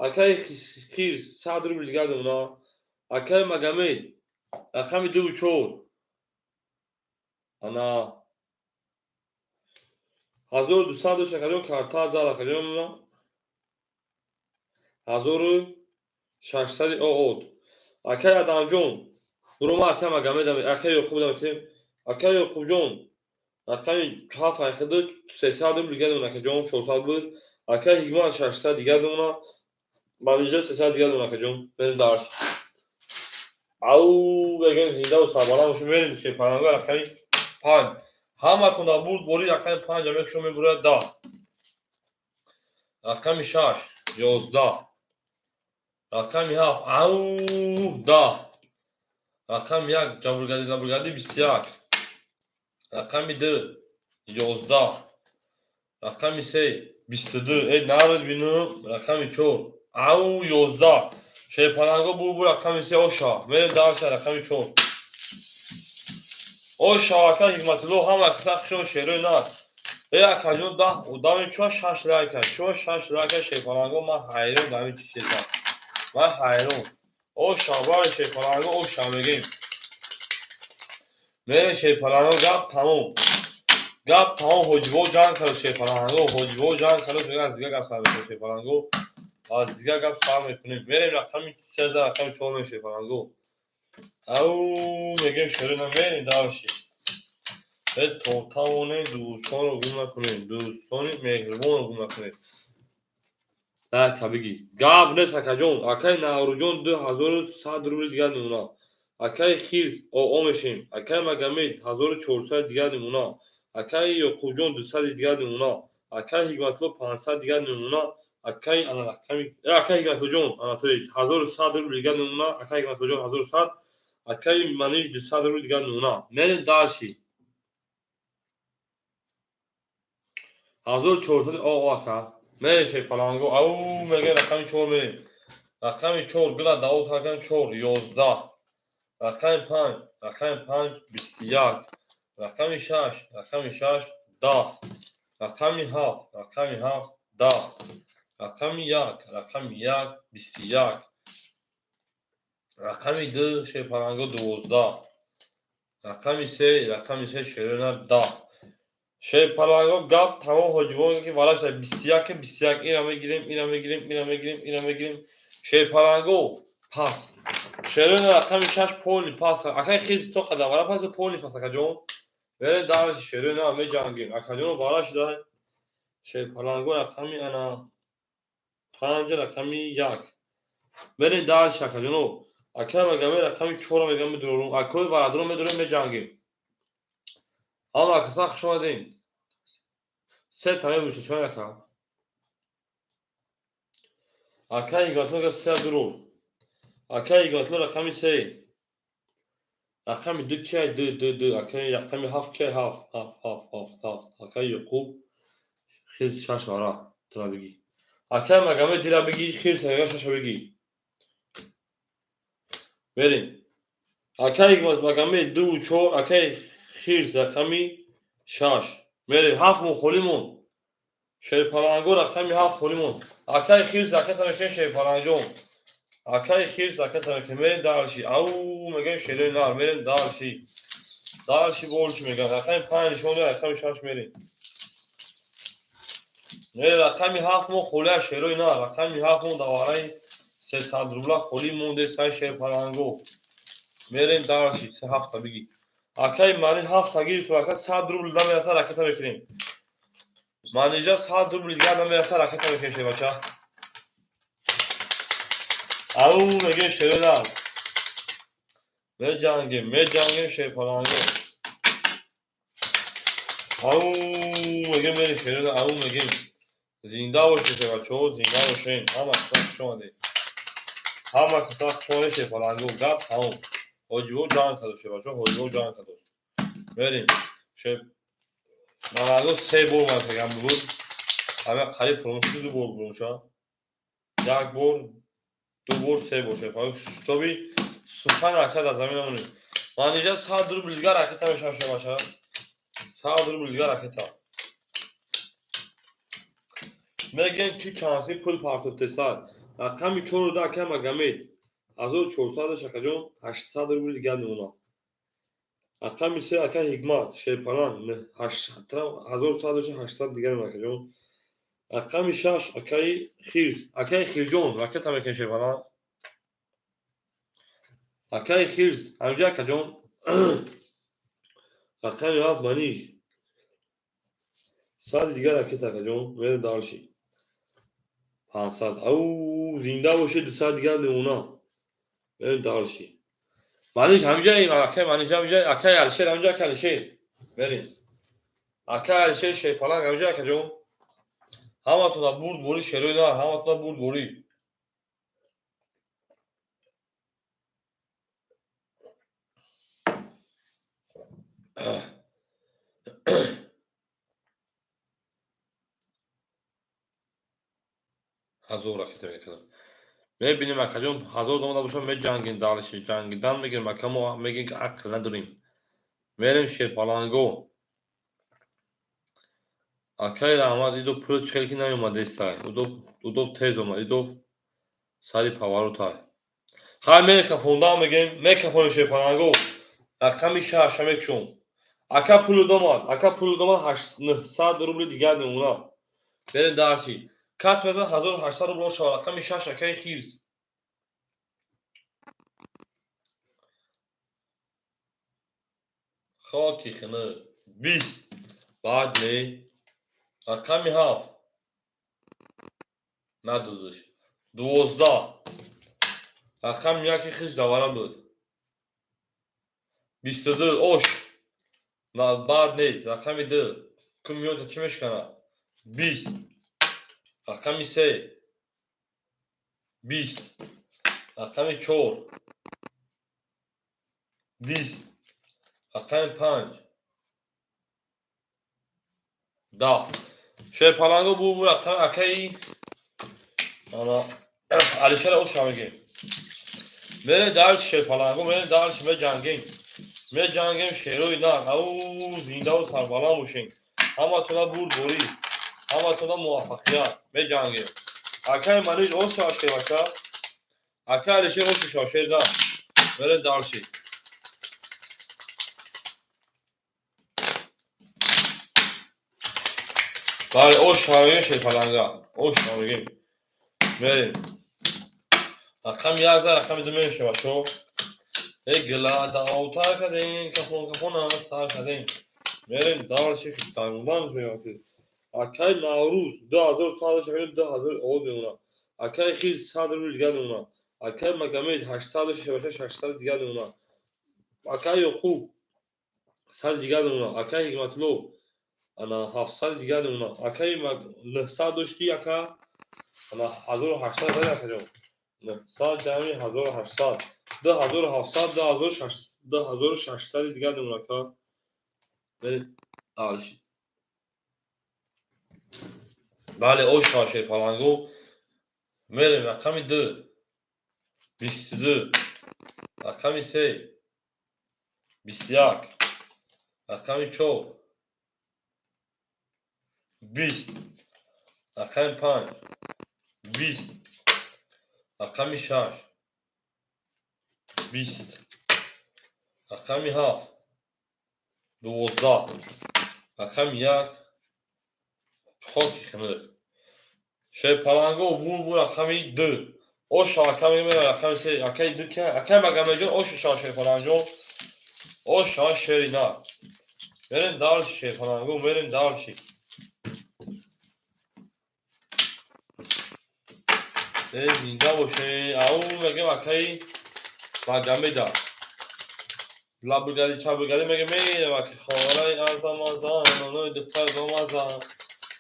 Акай Хирс 100 рубл дигар намуна. Акай Магомед рақами дуву чор. Ана 1200 дошт акаҷон карта зад акаҷон 1600 оод. Акай Адамҷон буро ма акай Магомедам акай Ёқуб метем. Акай Ёқубҷон рақами ҳафт айхиду 300 рубл дигар намуна акаҷон 400 буд. Акай Ҳикмат 600 дигар намуна. Манижа 300 дигар намуна акаҷон. Мерем дарс. Ау мегем зиндаву сарбаланд бошем мерем шерпаланго рақами панҷ. Ҳаматон дар бурд бори рақами панҷ мекушо мебурад 10. Рақами шаш 11. Рақами ҳафт ау 10. Рақами як ҷабргади лабргади 21. Рақами ду 11. Рақами се 22. Э народ бинум рақами чор ау 11. Шерпаланго бурбу рақами се оша. Мерем дарса рақами чор. Оша ака Ҳикматулло ҳама каса хушон шерои нас. Э акаҷон даҳ одами чо шаш лайка, чо шаш лайка шерпаланго ман ҳайрон дар ин чӣ чизам. Ман ҳайрон. Оша бари шерпаланго оша мегем. Мерем шерпаланго гап тамом. Гап тамом ҳоҷибо ҷанг кард шерпаланго, ҳоҷибо ҷанг кард аз дигар гап сар мекунем шерпаланго. Аз дигар гап сар мекунем. Мерем рақами сезда рақами чор мерем шерпаланго. Ау мегем шерина мерем дарши. Э то тавонем дӯстонро гум накунем, дӯстони меҳрибонро гум накунем. Ака бигӣ. Гап нест акаҷон. Акай Наврӯҷон 2100 рубли дигар намуна. Акай Хирс оо мешем. Акай Магомед 1400 дигар намуна. Акай Ёқубҷон 200 дигар намуна. Акай Ҳикматулло 500 дигар намуна. Акай ана рақами акай Ҳикматуллоҷон Анатолич 1100 рубли дигар намуна. Акай Ҳикматуллоҷон 1100. Акай Маниж 200 рубли дигар намуна. Мерем дарши. 1400 оо ака. Мерем шерпаланго. Ау мегем рақами чор мерем. Рақами чор гула давод ҳаракам чор 11. Рақами панҷ, рақами панҷ 21. Рақами шаш, рақами шаш 10. Рақами ҳафт, рақами ҳафт 10. Рақами як, рақами як 21. Рақами ду шерпаланго 12. Рақами се, рақами се шерона 10. Шерпаланго гап тамом ҳоҷибон ки валаша 21 21 ира мегирем, ира мегирем, ира мегирем, ира мегирем. Шерпаланго пас. Шерона рақами шаш полни пас. Акай хиз то қадар вала пас полни пас акаҷон. Мерем дарси шерона меҷангем. Акаҷон вала шуда. Шерпаланго рақами ана панҷ рақами як. Мерем дарси акаҷоно. Акай мегам рақами чора мегам медурорум. Акои валадро медурем меҷангем. Ҳама акаса хуш омадем. Се та мебошад чон ака. Акай Ҳикматулло се дурур. Акай Ҳикматулло рақами се. Рақами ду киай? Ду, ду, ду. Акаи рақами ҳафт киай? Ҳафт, ҳафт, ҳафт, ҳафт, ҳафт. Акаи Ёқуб хирс шаш ара тура бигӣ. Акаи Магомед дира бигӣ, хирс ага шаша бигӣ. Мерем. Акаи Магомед дуву чор, акаи хирс рақами шаш. Мерем, ҳафт мон холӣ монд. Шерпаланго рақами ҳафт холӣ монд. Акаи хирс ракета мекунем, шерпалангҷон. Акаи хирс ракета мекунем. Мерем дальше. Ау мегӯем шерои нар, мерем дальше. Дальше больше мегӯям. Рақами панҷ нишон дод, рақами шаш мерем. Мерем, рақами ҳафт мо холӣ аз шерои нар. Рақами ҳафт мо давараи 300 рубла холӣ мондест ай шерпаланго. Мерем дальше, се ҳафта бигӣ. Акаи мани ҳафта гирифтум, ака 100 рубл намераса, ракета мекунем. Манижа 100 рубл дигар намераса, ракета мекунем, шербача. Ау мегӯем шерои нар. Меҷангем, меҷангем шерпаланго. Ау мегӯем, мерем шерои нар, ау мегӯем. Зинда бошед, шербачаҳо, зинда бошед. Ҳама каса хуш омадед. Ҳама каса хуш омадед, шерпаланго. Гап тамом. Ҳоҷиҳо ҷанг кардо, шербачаҳо, ҳоҷиҳо ҷанг кардо. Мерем. Шер Маланго се бор ман буд. Ҳама қариб фуромӯш шуд, ду бор фуромӯша. Як бор, ду бор, се бор шерпаланго. Ҳисоби сухан ака дар замин намонед. Манижа 100 рубл дигар ракета мешавад, шербача. 100 рубл дигар ракета. Мегӯем ки чанси пул партофтесад. Рақами чору да ака Магомед. 1400 шакаҷон, 800 рубл дигар мемонад. Рақами се ака Ҳикмат, шерпаланг, 1100 800 дигар мемонад, акаҷон. Рақами шаш акаи Хирс, акаи Хирсҷон, ракета мекунем, шерпаланг. Акаи Хирс, ҳамҷа акаҷон. Рақами ҳафт Маниж. 100 дигар ракета, акаҷон, мерем дальше. 500. Ау, зинда бошед, 200 дигар мемонад. Мерем дальше. Маниж ҳамҷа, акаи Маниж ҳамҷа, акаи Алишер ҳамҷа, акаи Алишер. Мерем. Акаи Алишер шерпаланг ҳамҷа, акаҷон. Ҳаматона бурд борӣ шерои нар, ҳаматона бурд борӣ. Ҳазор ракета мекунам. Мебинем, акаҷон, ҳазор домада бошам, меҷангем дальше, ҷангидан мегирем, ака мо мегӯем ки ақл надорем. Мерем шерпаланго. Акаи Раҳмат, идо пул чӣ хел ки наёмадестай. Удов тез омад, идов сари паваротай. Хай мекафондан мегӯем, мекафонем шерпаланго. Рақами шаша мекушом. Ака пул домад, ака пул домад, 900 рубли дигар мемонад. Мерем дальше. Кас мезанад 1800 рубл шавад, рақами шаш акаи Хирс. Хоки хинук. 20. Баъд не. Рақами ҳафт. Надодаш. 12. Рақами яки хирс давара буд. 22. Ош. Баъд нест. Рақами ду. Ку миёнта чӣ мешканад? 20. Рақами се. 20. Рақами чор. 20. Рақами панҷ. 10. Шерпаланго бу рақами акаи ана Алишера оша мегем. Мерем дальше шерпаланго, мерем дальше, меҷангем. Меҷангем шерои нар. Ау зиндаву сарбаланд бошем. Ҳаматона бурдборӣ, ҳаматона муваффақият. Меҷангем. Акаи Маниж оша шербача. Акаи Алишер оша шава шер нар. Мерем дальше. Бале, ош шавем шерпаланга. Ош шавем. Мерем. Рақами як за рақами ду мерем, шербачо. Э гила даъвтар кардем, кафон кафона сар кардем. Мерем дальше, хиттангдан шуд. Акаи Наврӯз 2100 шавем, 2000 овоз мемонад. Акаи Хирс 100 рубл дигар мемонад. Акаи Магомед 800 шабака 600 дигар мемонад. Акаи Ёқуб 100 дигар мемонад. Акаи Ҳикматулло ана 700 дигар мемонад. Акаи 900 доштӣ, ака ана 1800 зади, акаҷон. 900 ҷамъи 1800. 2700, 2600 дигар намунака. Дальше. Бале, оша шерпалангу. Мерем рақами 2, 22, рақами 3, 21, рақами 4, 20, рақами 5, 20, рақами 6, 20, рақами 7, 12, рақами 1, хоки хунук. Шерпаланго бур рақами 2. Оша ака мегӯям рақами 3, акаи 2 ка, акаи Магомедҷон, оша ша шерпалангҷон, оша шери нар. Мерем дальше шерпаланго, мерем дальше. Зинда боше. Ау мегӯям акаи Магомеда. Лабигари чабигари мегӯям мерем аки холаи азамаза, нонои духтар бамаза.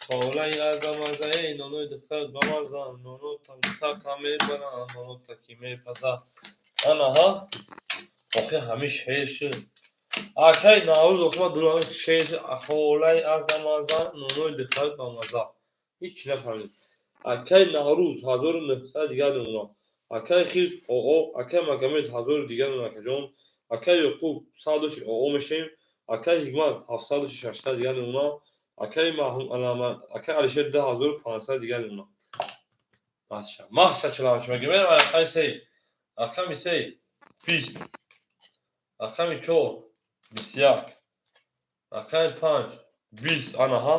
Холаи азамаза, эй нонои духтар бамаза, ноно тақа мебарам, ноно таки мепаза. Анаҳа, охи ҳамин шеър шуд. Акаи Наврӯз охи ман дурам шеър шуд. Холаи азамаза, нонои духтар бамаза. Ҳеҷ чӣ нафаҳмидем. Акаи Наврӯз 1900 дигар намуна. Акаи Хирс оо, акаи Магомед 1000 дигар намуна акаҷон. Акаи Ёқуб 100 оо мешавем. Акаи Ҳикмат 700 600 дигар намуна. Акаи акаи Алишер 2500 дигар намуна. Маҳша, маҳша чаламчи мегӯям. Рақами 3, рақами 3, 20, рақами 4, 21, рақами 5, 20, анаҳа.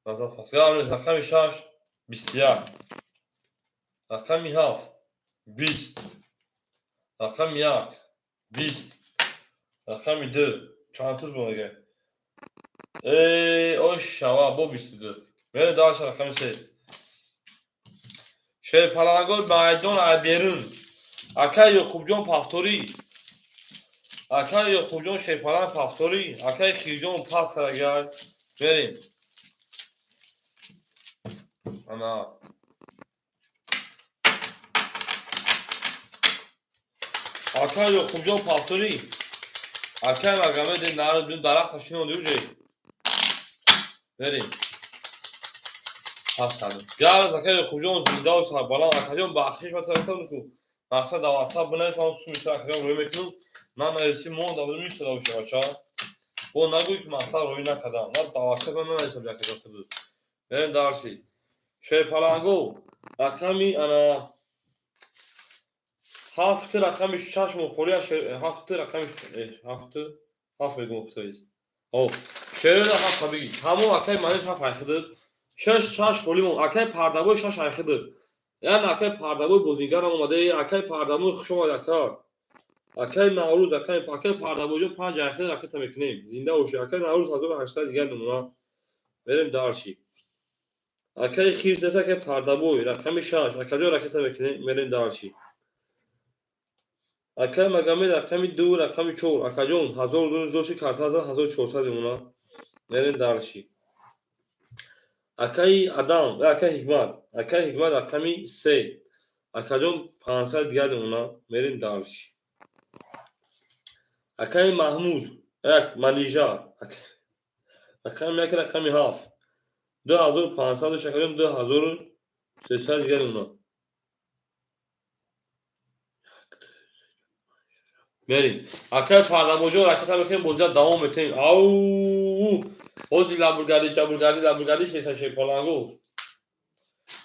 Назар пас. Рақами 6, 21, рақами 7, 20, рақами 1, 20, рақами 2, чанд туз бо мегӯям? Ой шава, бо 22. Мерем дальше рақами 3. Шерпалангои майдон ай берун. Акаи Ёқубҷон пафторӣ. Акаи Ёқубҷон шерпаланг пафторӣ. Акаи Хирҷон пас карагай. Мерем. Ана. Акаи Ёқубҷон пафторӣ. Акаи Магомед народ дарахта шинонди уже. Мерем. Пас кардем. Гарз акаи Ёқубҷон зиндаву сарбаланд. Акаҷон бахшиш ба тарафтар ку. Мақсад дар WhatsApp бинавис, ман суми сар акаҷон рӯй мекунам. Нанависи монда будем истода боша бача. Бо нагӯй ки мақсад рӯй накардам. Ман дар WhatsApp нанависам акаҷон худут. Мерем дальше. Шерпаланго рақами ана 7, рақами 6 мухоли 7, рақами 7, 7 мегӯм худавист. Хоб, шерра 7 бигӣ. Тамом акаи маниш 7 айхидид. 6 6 холи мон. Акаи Пардабой 6 айхидид. Яъне акаи Пардабой бозигарам омада. Акаи Пардабой хуш омад ака. Акаи Наврӯз, акаи Пардабойҷон 5 айхидид ракета мекунем. Зинда бошед. Акаи Наврӯз 1800 дигар намуна. Мерем дальше. Акаи Хирс акаи Пардабой рақами 6. Акаҷон ракета мекунем. Мерем дальше. Акаи Магомед рақами 2, рақами 4. Акаҷон 1000 ҷоши карта 1400 намуна. Мерем дальше. Акаи Адам, акаи Ҳикмат, акаи Ҳикмат рақами 3. Акаҷон 500 дигар намуна. Мерем дальше. Акаи Маҳмуд, як Манижа, рақами 1, рақами 7. 2500 акаҷон 2300 дигар намуна. Мерем. Акаи Пардабоҷон ракета мекунем, бозият давом метаҳем. Ау! Ҳозир лабургари, ҷабургари, лабургари шеса шерпалангу.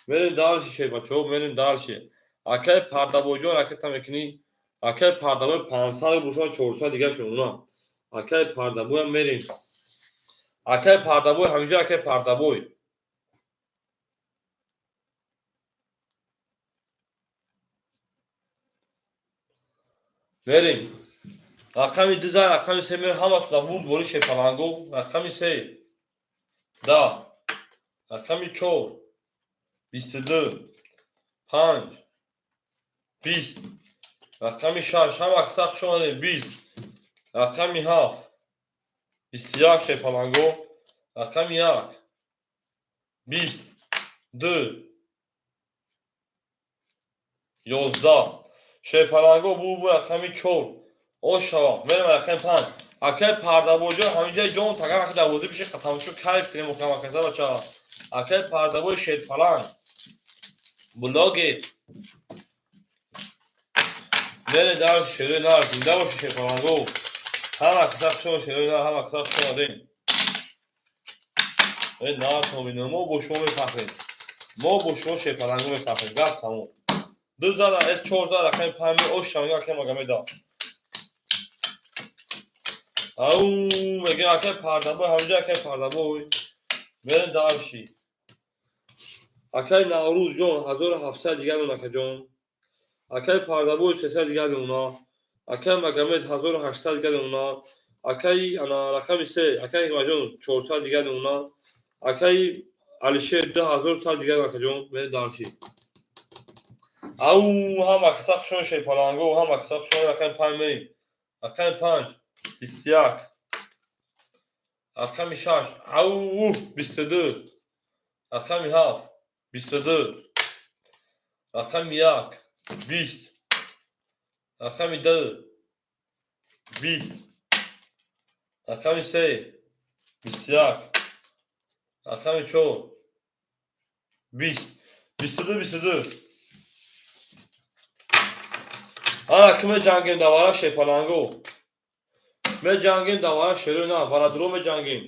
Мерем дальше шербачаҳо, мерем дальше. Акаи Пардабоҷон ракета мекунӣ. Акаи Пардабой 500 бошад, 400 дигар шуна. Акаи Пардабоям мерем. Акаи Пардабой ҳаминҷо акаи Пардабой. Мерем. Рақами 2 зан, рақами 3 мерем ҳаматон бурд бори шерпалангу. Рақами 3, 10, рақами 4, 22, 5, 20, рақами 6, ҳама каса хуш омадед, 20, рақами 7, 21 шерпаланго, рақами 1, 20, 2, 11. Шерпаланго бу рақами 4. Ош шава. Мерем рақами 5. Акай Пардабоҷон ҳаминҷа ҷон тага ки дарвоза биши тамошо кайф кунем мухам акаса бача. Акай Пардабои Шерпаланг. Блогер. Мере дар шерои нар зинда боши Шерпаланго. Ҳама каса хушо шерои нар, ҳама каса хушо омадем. Э нар томино мо бо шумо мефахрем. Мо бо шумо Шерпаланго мефахрем. Гап тамом. 2 зада, эс 4 зада, рақами 5 ош шава, акай Магомеда. Ау, мегем акай Пардабой, ҳаминҷа акай Пардабой. Мерем дарши. Акай Наврӯз ҷон 1700 дигар дон акаҷон. Акай Пардабой 300 дигар дона. Акай Магомед 1800 дигар дона. Акай ана рақами 3, акай Ҳикматҷон 400 дигар дона. Акай Алишер 2100 дигар акаҷон. Мерем дарши. Ау, ҳама каса хушон Шерпаланго, ҳама каса хушон рақами 5 мерем. Рақами 5 21. Рақами 6, ау, 22. Рақами 7, 22. Рақами 1, 20. Рақами 2, 20. Рақами 3, 21. Рақами 4, 20. 22, 22. Ана ки меҷангем давара Шерпаланго. Меҷангем давара шерои на, варадуро меҷангем.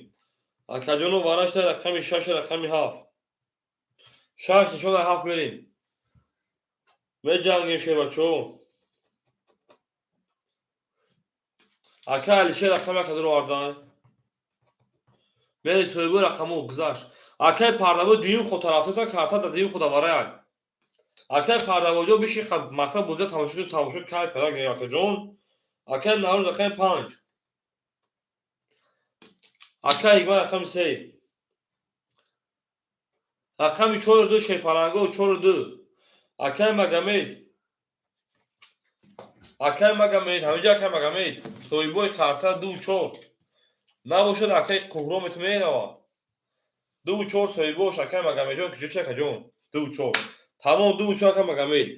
Акаҷоно варашта рақами 6, рақами 7. 6 нишон 7 мерем. Меҷангем шербачо. Ака Алишер рақами 1 ҳазор овардан. Мери соҳибо рақамо гузашт. Акай Пардабой дуюм ход тарафтоса карта да дуюм ход авараяк. Акай Пардабойҷон биши мақсад бозия тамошо кун, тамошо кайф карда гирем акаҷон. Акай Наврӯз рақами 5. Акай Ҳикмат рақами 3. Рақами 4 2 Шерпаланго 4 2. Акай Магомед. Акай Магомед, ҳаминҷа акай Магомед. Соҳибои карта 2 4. Набошад акай Қуҳро метумерава. 2 4 соҳибош акай Магомедҷон куҷо чи акаҷон? 2 4. Тамом 2 4 акай Магомед.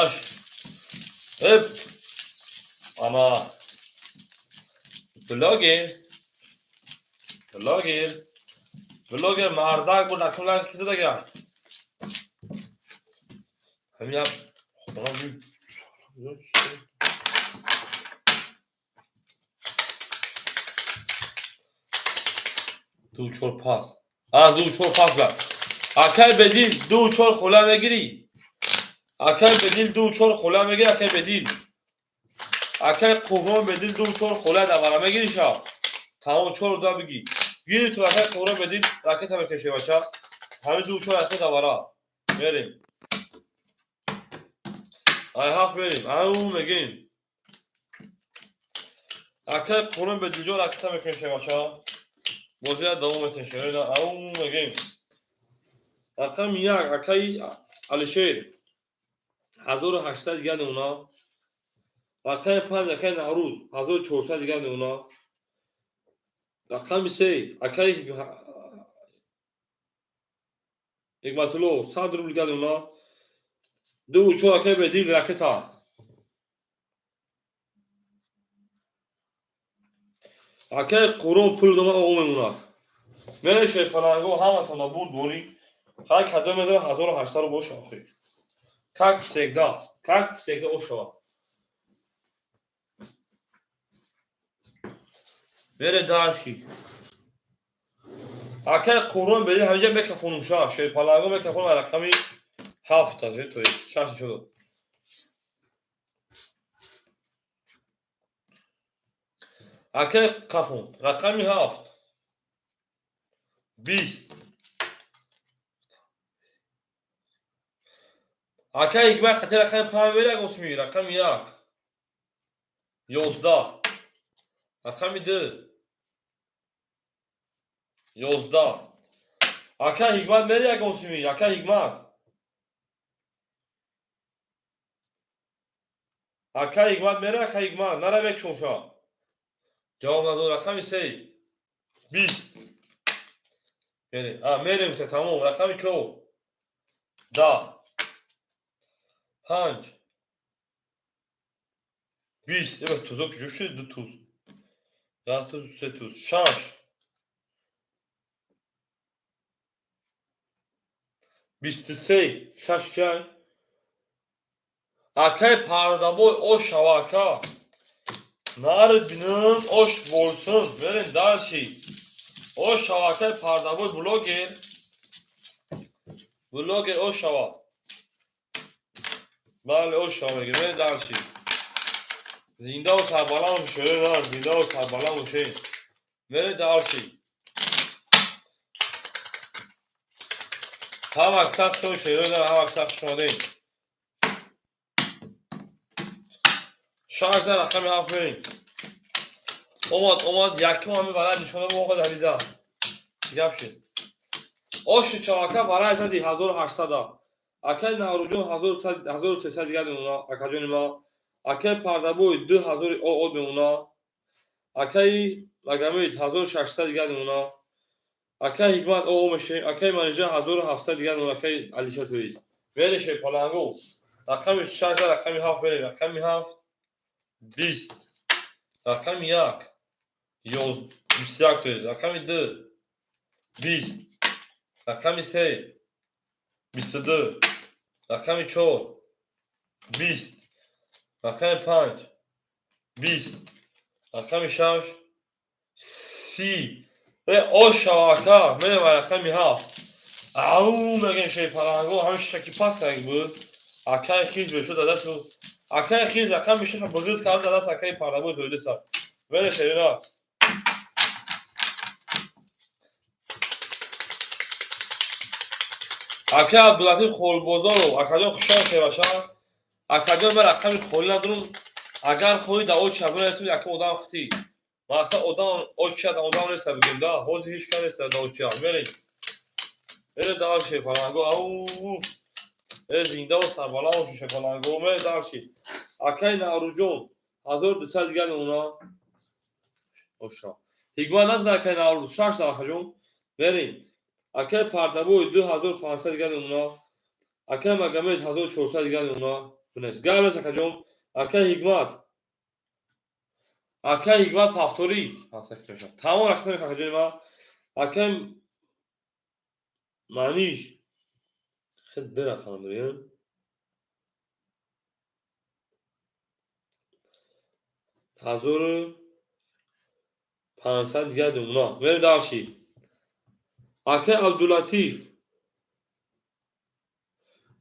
Аш. Эп. Ана. Блогер. Блогер. Блогер мардак буд, накунлак киса дага. Ҳамин ду чор пас. А 2 4 пас ба. Акай Бедил 2 4 хула мегирӣ. Акай Бедил 2 4 хула мегирӣ, акай Бедил. Акай Қуҳрон Бедил 2 4 хула давара мегирӣ ша. Тамом 4 да бигӣ. Гири ту акай Қуҳрон Бедил ракета мекаши бача. Ҳамин 2 4 ракета давара. Мерем. Ай ҳафт мерем. Ау мегем. Акай Қуҳрон Бедилҷон ракета мекаши бача. Бозия давом меташем. Ау мегем. Рақами 1 акай Алишер 1800 дигар дона. Рақами 5 акай Наврӯз 1400 дигар дона. Рақами 3 акай Ҳикматулло 100 рубл дигар дона. 2 4 акай Бедил ракета. Акай Қурон пул дома о мемонад. Мере Шерпаланго ҳаматона бурд борӣ. Хай кадом медора 1800 рубл боша охир. Как всегда, как всегда ошава. Мере дарши. Акай Қурон Бедил ҳаминҷа мекафонум ша. Шерпаланго мекафонум рақами 7 даже, то есть 6 шуд. Акай кафон рақами 7 20. Акай Ҳикмат хати рақами 5 мера госми рақами 1 11. Рақами 2 11. Акай Ҳикмат мера госми акай Ҳикмат. Акай Ҳикмат мера акай Ҳикмат нара мекшон ша. Ҷавоб надод рақами 3 20. Мерем. А, мерем гуфта, тамом. Рақами 4. 10. 5. 20. Эба тузо куҷо шуд? Ду туз. Як туз, се туз. 6. 23. 6 чай. Акай Пардабой ош шава ака. Нарид бинам ош болсын. Мерем дальше. Ош шава акай Пардабой блогер. Блогер ош шава. Бале ош шава мегем. Мерем дальше. Зиндаву сарбаланд бошед, зиндаву сарбаланд бошед. Мерем дальше. Ҳама сахт шуд шерои ҳама сахт шудем. 6 рақами 7 мерем. Омад, омад, якум ҳами варай нишона боқад ҳавиза. Гап шуд. Оши чавака варай зади 1800. Акай Наврӯзҷон 1300 дигар мемона, акаҷони ма. Акай Пардабой 2000 од мемона. Акай Магомед 1600 дигар мемона. Акай Ҳикмат о мешавем. Акай Манижа 1700 дигар мемона. Акай Алиша турист. Мерешем палангу. Рақами 6 рақами 7 мерем. Рақами 7 20. Рақами 1 21 тоест. Рақами 2 20. Рақами 3 22. Рақами 4 20. Рақами 5 20. Рақами 6 30. Э, ош шава ака, мерем рақами 7. Ау, мегем шери паланго, ҳамин шаки пас как буд. Акай хиз бешуд дадасу. Акай хиз рақами 6 бугиз кард дадас акай Пардабой зоидеса. Мерем шерина. Акай Абдулатиф Холбозоров, акаҷон хушҳол шеваша. Акаҷон ман рақами холӣ надорам. Агар хоҳӣ дар оча бинависем, якум одам хитӣ. Мақсад одам оча одам неста бигем да. Ҳозир ҳеч кас неста дар оча. Мерем. Мерем дальше паланго. Ау. Э зиндаву сарбаланд бошед паланго. Мерем дальше. Акай Наврӯзҷон 1200 дигар мемона. Оша. Ҳикмат назда акай Наврӯз 6 акаҷон. Мерем. Акай Пардабой 2500 дигар мемона. Акай Магомед 1400 дигар мемона. Бинес. Гап нест акаҷон. Акай Ҳикмат. Акай Ҳикмат повтори. Тамом рақам акаҷони ма. Акай Маниж. Хел ду рақам дорем. 1500 дигар мемона. Мерем дальше. Акай Абдулатиф.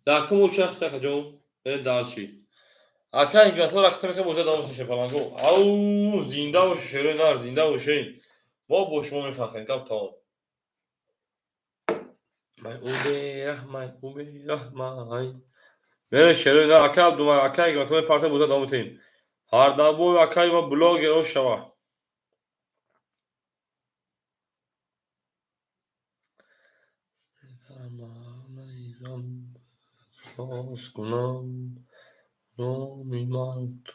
Рақам оча акаҷон. Мерем дальше. Акай Ҳикматулло рақам мекунам боза давом мешавад паланго. Ау, зинда бошед шерои нар, зинда бошед. Мо бо шумо мефахрем, гап тамом. Май убераҳмай, убераҳмай. Мерем шерои нар, акай Абдумай, акай Ҳикматулло парта боза давом метаҳем. Ҳардабой акай ма блогер ош шава. Эҳсос кунам, номи мард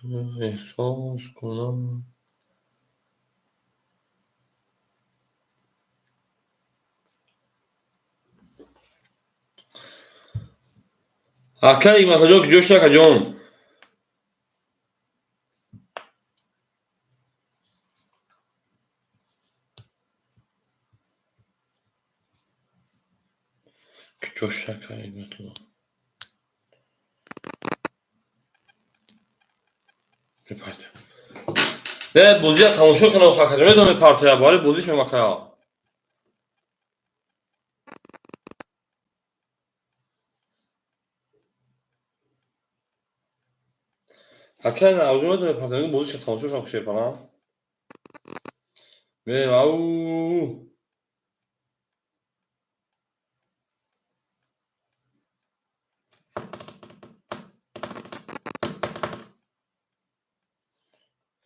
эҳсос кунам. Акай Ҳикматуллоҷон куҷо шуд акаҷон? Куҷо шуд акай Ҳикматулло? Мепартоям. Не, бозия тамошо кунам акаҷон, медонам мепартоям, барои бозиш мемакая. Акай Наврӯзҷон медонам мепартоям, бозиша тамошо кунам хушепана. Мерем, ау.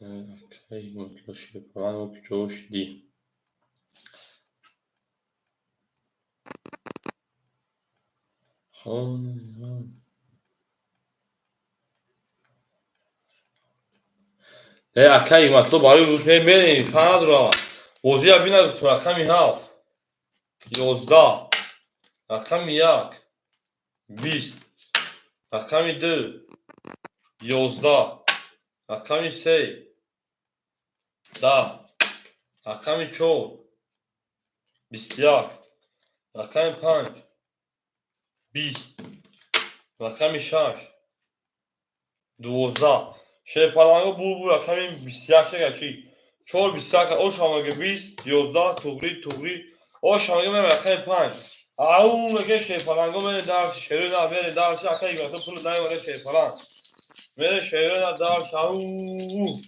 Акай Ҳикматулло шерпаланго куҷо шудӣ? Э, акай Ҳикматулло барои гӯш не мерем, фанадро. Бозия бина гуфтум рақами 7. 11, рақами 1, 20, рақами 2, 11, рақами 3, 10, рақами 4, 21, рақами 5, 20, рақами 6, 12. Шерпаланго бу рақами 21 шага чи? 4 21 ошамага 20, 11, туғри, туғри. Ошамага мен рақами 5. Ау меге шерпаланго мене дарс шерина мене дарс акай гата пул дай вара шерпаланг. Мене шерина дарс ау.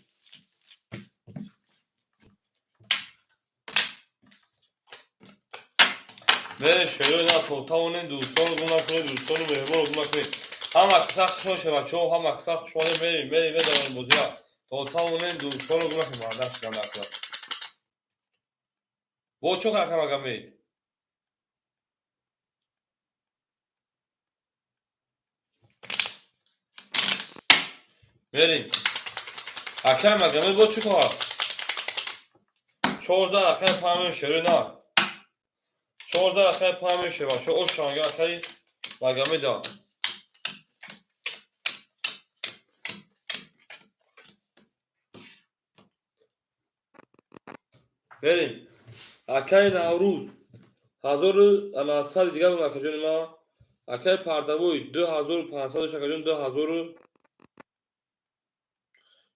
Мене шерина то тавонем дӯстон гум накунед, дӯстону меҳмон гум накунед. Ҳама каса хушҳол шавад, чо ҳама каса хушҳоле мерим, мерим, медавем бозира. То тавонем дӯстону гум накунед, мардаш шудам накунад. Бо чо какамага мед? Мерим. Акай Магомед бо чӣ кор? 14 рақами 5 шерина. 14 рақами 5 шева. Чо ошанга акай Магомеда. Мерим. Акай Наврӯз ҳазору ана сад дигар акаҷони ма. Акай Пардавой 2500 акаҷон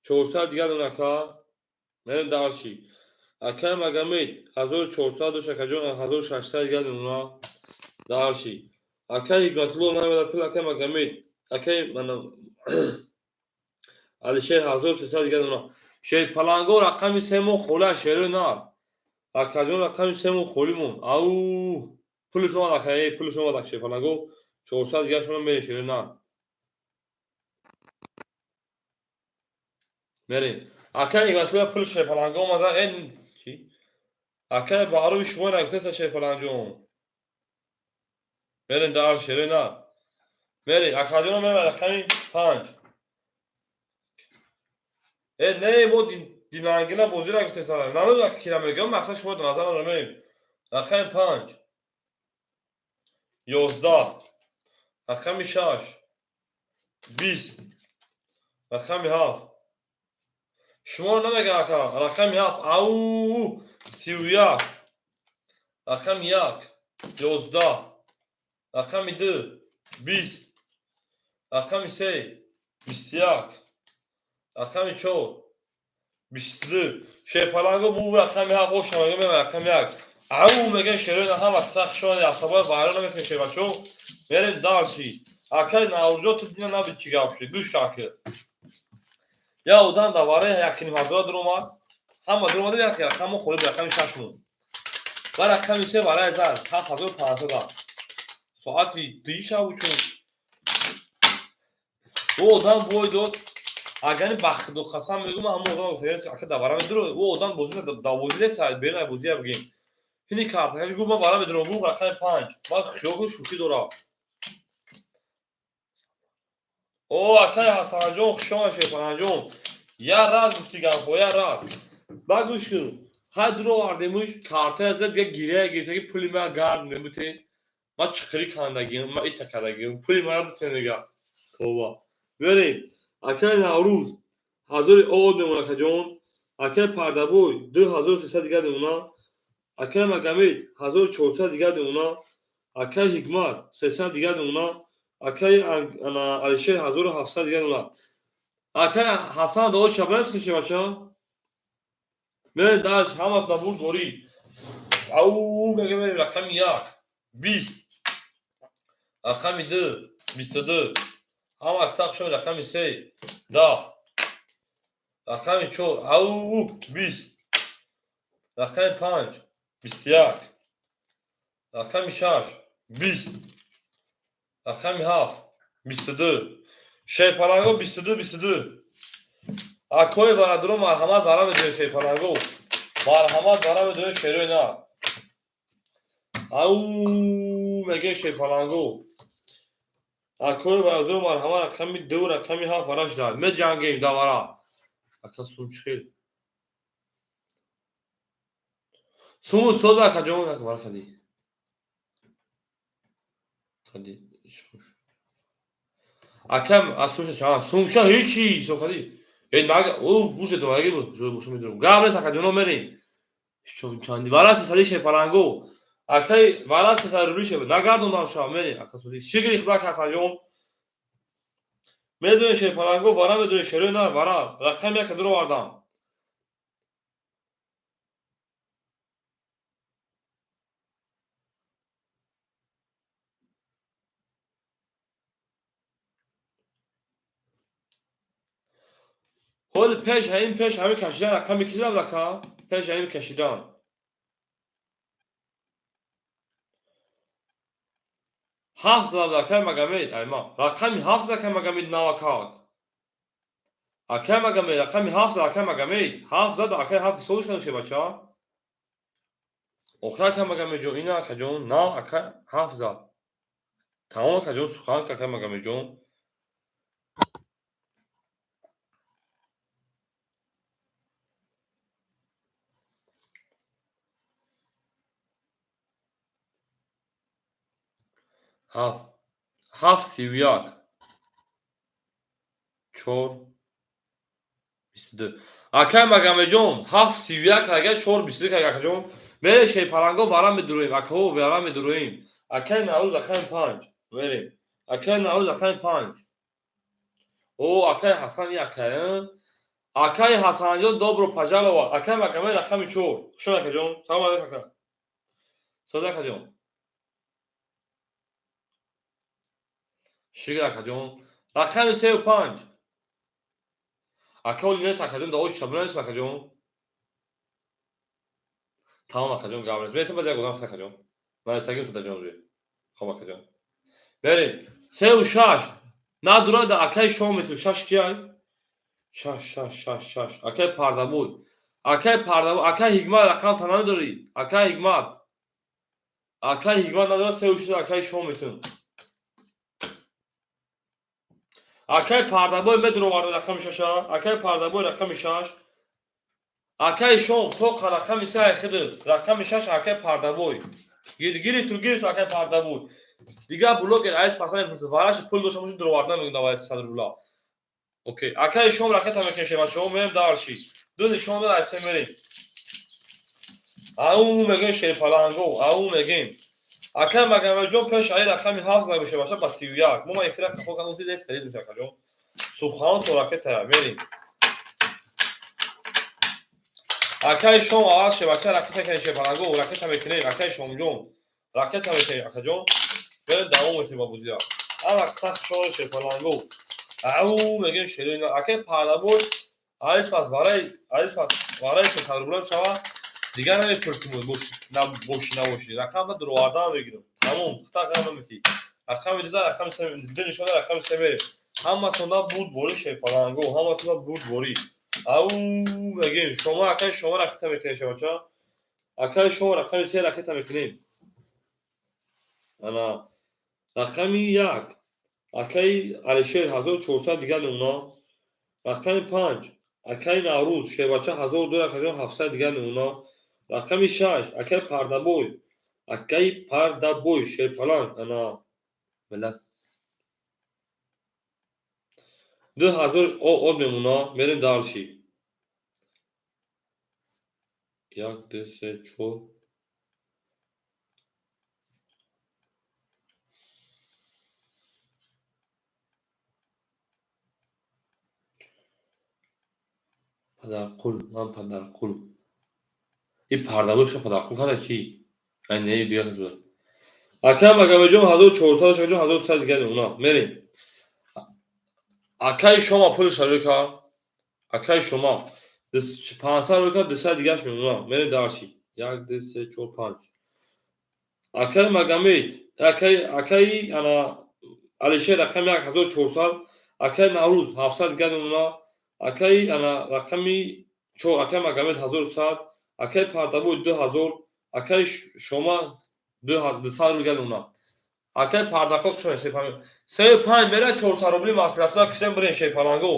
2400 дигар ака. Мерим дарши. Акай Магомед 1400 акаҷон 1600 дигар уна дарши. Акай Ҳикматулло намеда пул акай Магомед. Акай мана Алишер 1300 дигар уна. Шерпаланго рақами 3 мо хола шерои нар. Акаҷон рақами 3 мо холӣ мон. Ау пулш омад акай, пулш омад ак шерпаланго 400 дигар шумо мерем шерои нар. Мерем. Акай Ҳикматулло пул шерпаланго омада эн чи? Акай Баҳрови шумо нагуфтеста шерпаланҷон. Мерем дар шерои нар. Мерем. Акаҷон мерем рақами 5. Э не бо динангина бозӣ нагуфтеста. Намедонам кира мегӯям, мақсад шумо дар назар надорам. Мерем. Рақами 5. 11. Рақами 6. 20. Рақами 7. Шумо намегӯям ака. Рақами 7. Ау 31. Рақами 1. 11. Рақами 2. 20. Рақами 3. 21. Рақами 4. 22. Шерпаланго бу рақами 7 ошамага мева рақами 1. Ау мегӯям шерои ҳама каса хушҳол асабои вайрон намекунед шербачо. Мерем дарши. Акай Наврӯзҷон ту дина набид чӣ гап шуд. Гӯш акы. Я одам дар вараи якним ҳазора дуромад. Ҳама дуромада як рақамо холӣ буд, рақами 6 мон. Ва рақами 3 вараи зад 7500. Соати 2 шаб чун. Ӯ одам бой дод. Агар бахту қасам мегӯм, ҳама одам гуфта, ака дар вара медуро, ӯ одам бозӣ дар бозӣ нест, берун аз бозия бигем. Ҳини картакаш гуфт ман вара медурам, гуфт рақами 5. Ман хиёл кун шӯхӣ дорам. О, акай Ҳасанҷон, хуш омад Шерпаланҷон. Я рад гуфти гапҳо, я рад. Ба гӯш кун. Хай дуровардемуш, картая зад, дига гиря гирифта ки пули ман гард мебутен. Ман чиқирӣ кандагиам, ман ита кардагиам, пули ман бутен дига. Тоба. Берем. Акай Наврӯз ҳазори од мемонад акаҷон. Акай Пардабой 2300 дигар мемонад. Акай Магомед 1400 дигар мемонад. Акай Ҳикмат 300 дигар мемонад. Акай Алишер 1700 дигар мемонад. Акай Ҳасан дод шабанас киши бача. Мерем дарш ҳаматона бурд дорӣ. Ау мега мерем рақами 1 20. Рақами 2 22. Ҳама аксар хушон рақами 3 10. Рақами 4 ау 20. Рақами 5 21. Рақами 6 20. Рақами 7 22. Шерпаланго 22 22. Акои бародаро марҳамат бара медоед шерпаланго. Марҳамат бара медоед шерои нар. Ау мегӯем шерпаланго. Акои бародаро марҳамат рақами 2 рақами 7 вара шудад. Меҷангем давара. Ака сум чӣ хел? Суму сод акаҷон вара кадӣ. Кади. Акам аз сумша ча, сумша ҳечи ҳисоб кади. Э нага, о буше то аги бу, жо бушу медурам. Гап нест, акаҷоно, мерем. Чанди вара сесади шепаланго. Акай вара 300 рубли шеп. Нагардондам шава, мерем. Ака суди. Шигри худак Ҳасанҷон. Медонӣ шепаланго вара, медонӣ шерои на вара. Рақами яка дуровардам. Ҳоли пеш ҳамин, пеш ҳамин кашидан рақами ки зад, ака? Пеш ҳамин кашидан. Ҳафт зад, акай Магомед, айма. Рақами ҳафт зад, акай Магомед, навакак. Акай Магомед, рақами ҳафт зад, акай Магомед. Ҳафт зад, акай ҳафт ҳисобиш кардем, шебача. Охир, акай Магомедҷон, ина, акаҷон, на, акай ҳафт зад. Тамом, акаҷон, сухан, акай Магомедҷон. Ҳафт. Ҳафт 31. Чор. 22. Акай Магомедҷон, ҳафт 31 агар чор 22, акаҷон. Мерем, шерпаланго бара медуроем, акаҳо, бара медуроем. Акай Наврӯз рақами панҷ. Мерем. Акай Наврӯз рақами панҷ. О, акай Ҳасан, акай, акай Ҳасанҷон, добро пожаловать. Акай Магомед рақами чор. Хуш омад, акаҷон. Салом алейкум, ака. Салом, акаҷон. Шукр, акаҷон. Рақами сею панҷ. Ака, оли нест, акаҷон, да оч чабуна нест, акаҷон. Тамом, акаҷон, гап нест. Мересем баъд як одам, акаҷон. Нарасагим тадаҷон уже. Хоб, акаҷон. Мерем. Сею шаш. Надурад, акай шом мету. Шаш кияй? Шаш, шаш, шаш, шаш. Акай Пардабой. Акай Пардабой, акай Ҳикмат, рақам та намедорӣ? Акай Ҳикмат. Акай Ҳикмат надорад, сею шаш, акай шом мету. Акай Пардабой медуроварда рақами шаша. Акай Пардабой рақами шаш. Акай Шом тоқа рақами се айхиди. Рақами шаш, акай Пардабой. Гирифту, гирифту, акай Пардабой. Дигар блогер айс паса мепурсад. Вараши пул дошта боши, дуроварда мегӯям, давай 100 рубла. Окей. Акай Шом ракета мекунем, шема мерем дальше. Ду нишон дод, айсе мерем. Ау мегӯем, шерпаланго, ау мегӯем. Акай Магомедҷон пеш ай рақами ҳафт набоша, баша ба 31. Мо ма эфира хато кардем, дидес харид меша, акаҷон. Субҳон, то ракета мерем. Акай Шом аввал шебака ракета кардем, шерпаланго, ракета мекунем, акай Шомҷон. Ракета мекунем, акаҷон. Мерем, давом метем ба бозия. Ама сахт шоро шерпаланго. Ау мегӯем, шерои акай Пардабой айс пас вараи айс пас вараи 300 рубла шава, дигар намепурсим, боши набоши, рақамда дуровардан мегирам, тамом, хута ғам наметӣ. Рақами дуза, рақами се, ду нишона, рақами се, мерем. Ҳаматонда бурдборӣ, шерпаланго, ҳаматонда бурдборӣ. Ау мегӯем, шома, акай шома ракета мекунем, шабача, акай шома рақами се ракета мекунем. Ана рақами як, акаи Алишер, 1400 дигар намуна. Рақами панҷ, акаи Наврӯз, шербача, 1002, акаҷон, 700 дигар намуна. Рақами шаш, акаи Пардабой, акаи Пардабой, шерпаланг, ана миллат, 2000 од мемуна. Мерем дальше. Як, ду, се, чор. Падарқул, ман Падарқул. И Пардабой ша Падарқул када чи? Ай не, дигар кас буда. Акай Магомедҷон 1400, акаҷон, 1100 дигар намуна. Мерем. Акаи шома пули шарӯ кард. Акаи шома 500 рӯ кард, 200 дигараш мемонад. Мерем дальше. Як, ду, се, чор, панҷ. Акаи Магомед, акаи ана Алишер рақами як, 1400, акаи Наврӯз 700 дигар мемонад. Акаи ана рақами чор, акаи Магомед, 1100, акаи Пардабой 2000, акаи Шома 200 рубл дигар мемонад. Акаи Пардақо, хуш, сею панҷ мера, 400 рубли маслиҳатона кисем, бирем, шерпаланго.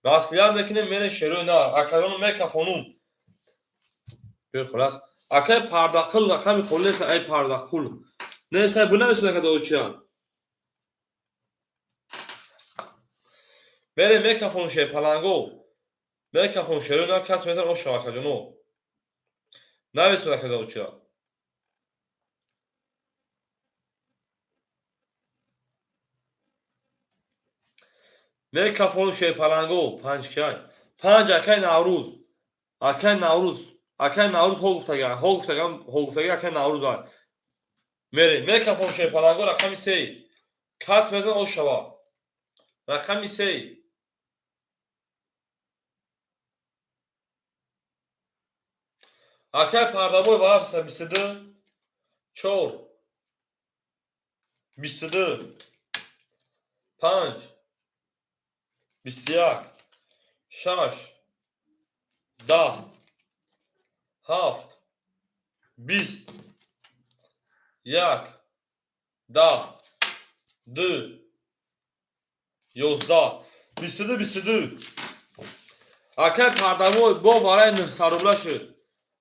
Маслиҳат мекунем, мерем, шерои на, акарону мекафонум. Бир хулас. Акаи Пардақул рақами холи нест, ай Пардақул. Нест, ай бу намесонад када очиян. Мерем мекафон шерпаланго. Мекафон шеро на кас метан ошава акаҷоно. Нависед акаҷон чира. Мекафон шерпаланго панҷ кай. Панҷ акай Наврӯз. Акай Наврӯз. Акай Наврӯз ҳо гуфтага, ҳо гуфтага, ҳо гуфтага акай Наврӯз ай. Мерем мекафон шерпаланго рақами се. Кас мезан ошава. Рақами се. Акай Пардабой варафса 22 4 22 5 21 6 10 7 20 1 10 2 11 22 22. Акай Пардабой бо вараи 900 рубла шуд.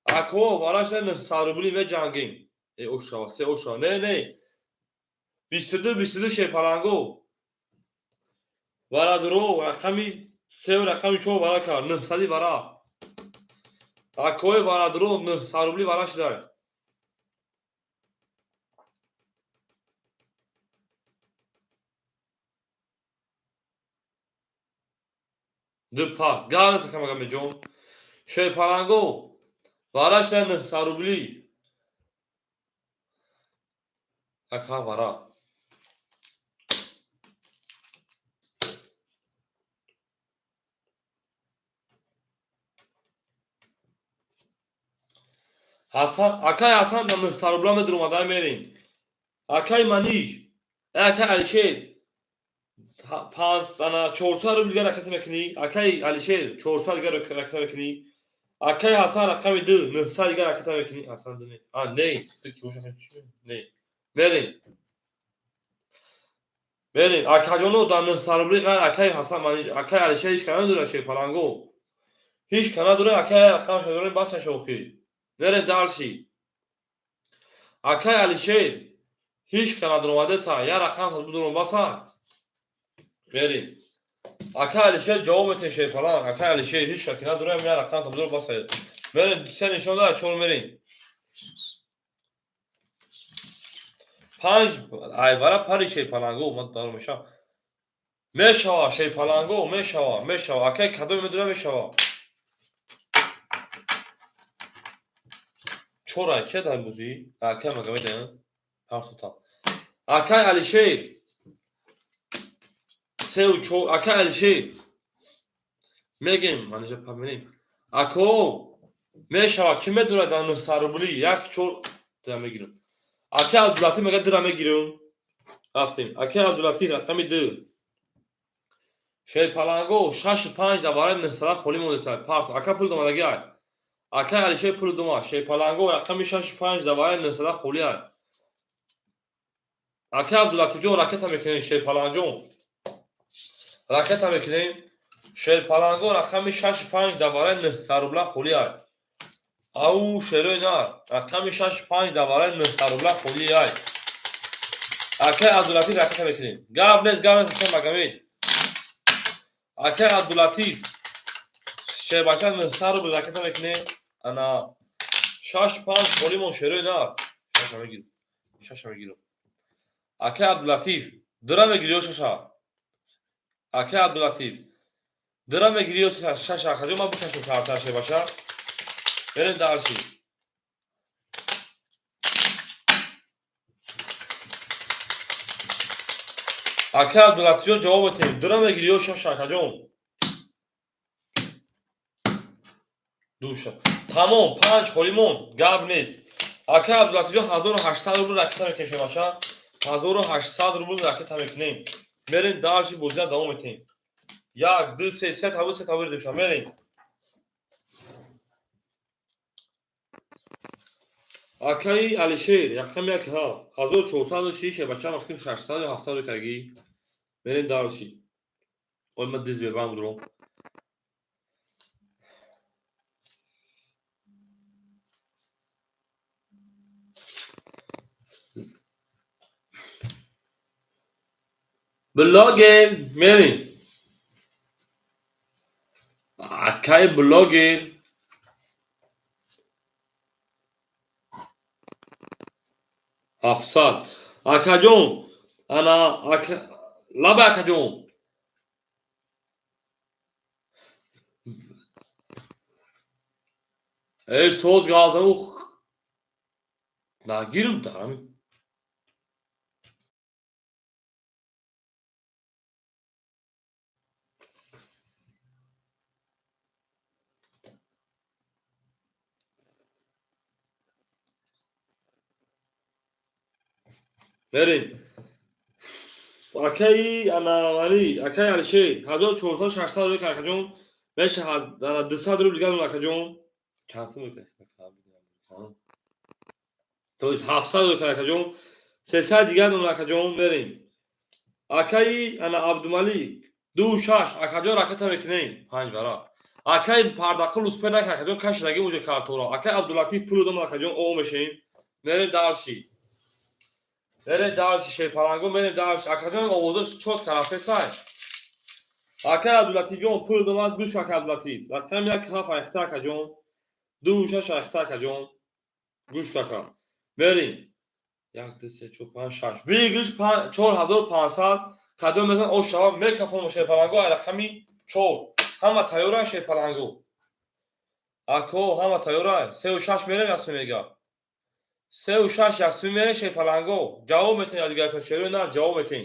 Ако вара шуда 900 рубли меҷангем. Э ошава, се ошава. Не, не. 22 22 шерпаланго. Варадуро рақами 3 рақами 4 вара кард. 900 вара. Акои варадуро 900 рубли вара шуда. Ду пас. Гав нест акамагамеҷон. Шерпаланго вара шуда 900 рубли. Ака вара. Ҳасан, акай Ҳасан да 900 рубла медурумада мерем. Акай Маниш, акай Алишер, панҷ ана 400 рубл дигар ракета мекунӣ. Акай Алишер 400 дигар ракета мекунӣ. Акай Ҳасан рақами 2 900 дигар ракета мекунӣ. Ҳасан ду не. А, не, ту ки боша не. Мерем. Мерем. Акаҷоно да 900 рубли ғайр акай Ҳасан Маниш, акай Алишер ҳеҷ кана надора шерпаланго. Ҳеҷ кана надора, акай рақамша дорем басаш охир. Мерем дальше. Акай Алишер ҳеҷ кана дуромадеса, я рақам будурум баса. Мерем. Акай Алишер ҷавоб метен шерпаланг. Акай Алишер ҳеҷ ка надорам, я рақам будурум баса. Мерем се нишон дара, чор мерем. Панҷ ай вара пари шерпаланго, ман даром мешава. Мешава шерпаланго, мешава, мешава. Акай кадом медура мешава. Чор ака дар бозӣ, ака Магомед ҳафт та. Акай Алишер сеу чор, акай Алишер мегем, манижа памерем. Ако мешава, ки медура дар 900 рубли, як чор дира мегирам. Акай Абдулатиф мега дира мегирам. Рафтем. Акай Абдулатиф рақами 2. Шерпаланго 6 5 дар барои 900 холӣ мондеса. Парт. Ака пул домадаги ай. Акай Алишер пул дома. Шерпаланго рақами 6 5 дар барои 900 холӣ ай. Акай Абдулатифҷон ракета мекунем, Шерпаланҷон. Ракета мекунем. Шерпаланго рақами 6 5 дар барои 900 рубла холӣ ай. Ау шерои нар. Рақами 6 5 дар барои 900 рубла холӣ ай. Акай Абдулатиф ракета мекунем. Гап нест, гап нест, акай Магомед. Акай Абдулатиф шербача 900 рубл ракета мекунем. Ана 6 5 холимон шерои нар. Шаша мегирам. Шаша мегирам. Акай Абдулатиф дира мегири ё шаша? Акай Абдулатиф дира мегири ё шаша? Акаҷон ман бикашам сартар шербача. Берем дальше. Акай Абдулатифҷон ҷавоб метем. Дира мегири ё шаша акаҷон? Душа. Тамом, панҷ холимон, гап нест. Акай Абдулатифҷон 1800 рубл ракета мекунем шербача. 1800 рубл ракета мекунем. Мерем дальше бозиа давом метем. Як, ду, се, се табур, се табур деша. Мерем. Акаи Алишер, рақами як ҳафт, 1406 шербача мафким 670 карги. Мерем дальше. Ой, ман диз бебам будуром. Блоге мерем. Акаи блогер, 700. Акаҷон, ана лаба, акаҷон. Эй, соз газаму нагирм дарами. Мерем. Акаи ана Али, акаи Алишер, 1400, 600 рубл, акаҷон. Меша ана 200 рубл дигар, акаҷон. Чанд сум? То 700 рубл, акаҷон. 300 дигар, акаҷон, мерем. Акаи ана Абдумалик, 2 6, акаҷон, ракета мекунем. Панҷ вара. Акаи Пардақул успе нак, акаҷон, кашидаги уже картора. Акаи Абдулатиф, пул додам, акаҷон, о мешем. Мерем дальше. Мерем дальше, шерпаланго, мерем дальше. Акаҷон, овозаш чот карафесай. Акаи Абдулатифҷон, пул додам, гӯш, акаи Абдулатиф. Рақам 1 7 айхта, акаҷон. 2 6 айхта, акаҷон. Гӯш, ака. Мерем. Як, ду, се, чор, панҷ, шаш. Выигрыш 4500. Кадом мезан ош шава мекафон, шерпаланго, ай рақами 4. Ҳама тайёра, шерпаланго. Ако, ҳама тайёра. Сеу шаш мерем, ясми мега. 3 6, ясми мерем, шерпаланго. Ҷавоб метен дигаратон, шерои нар ҷавоб метен.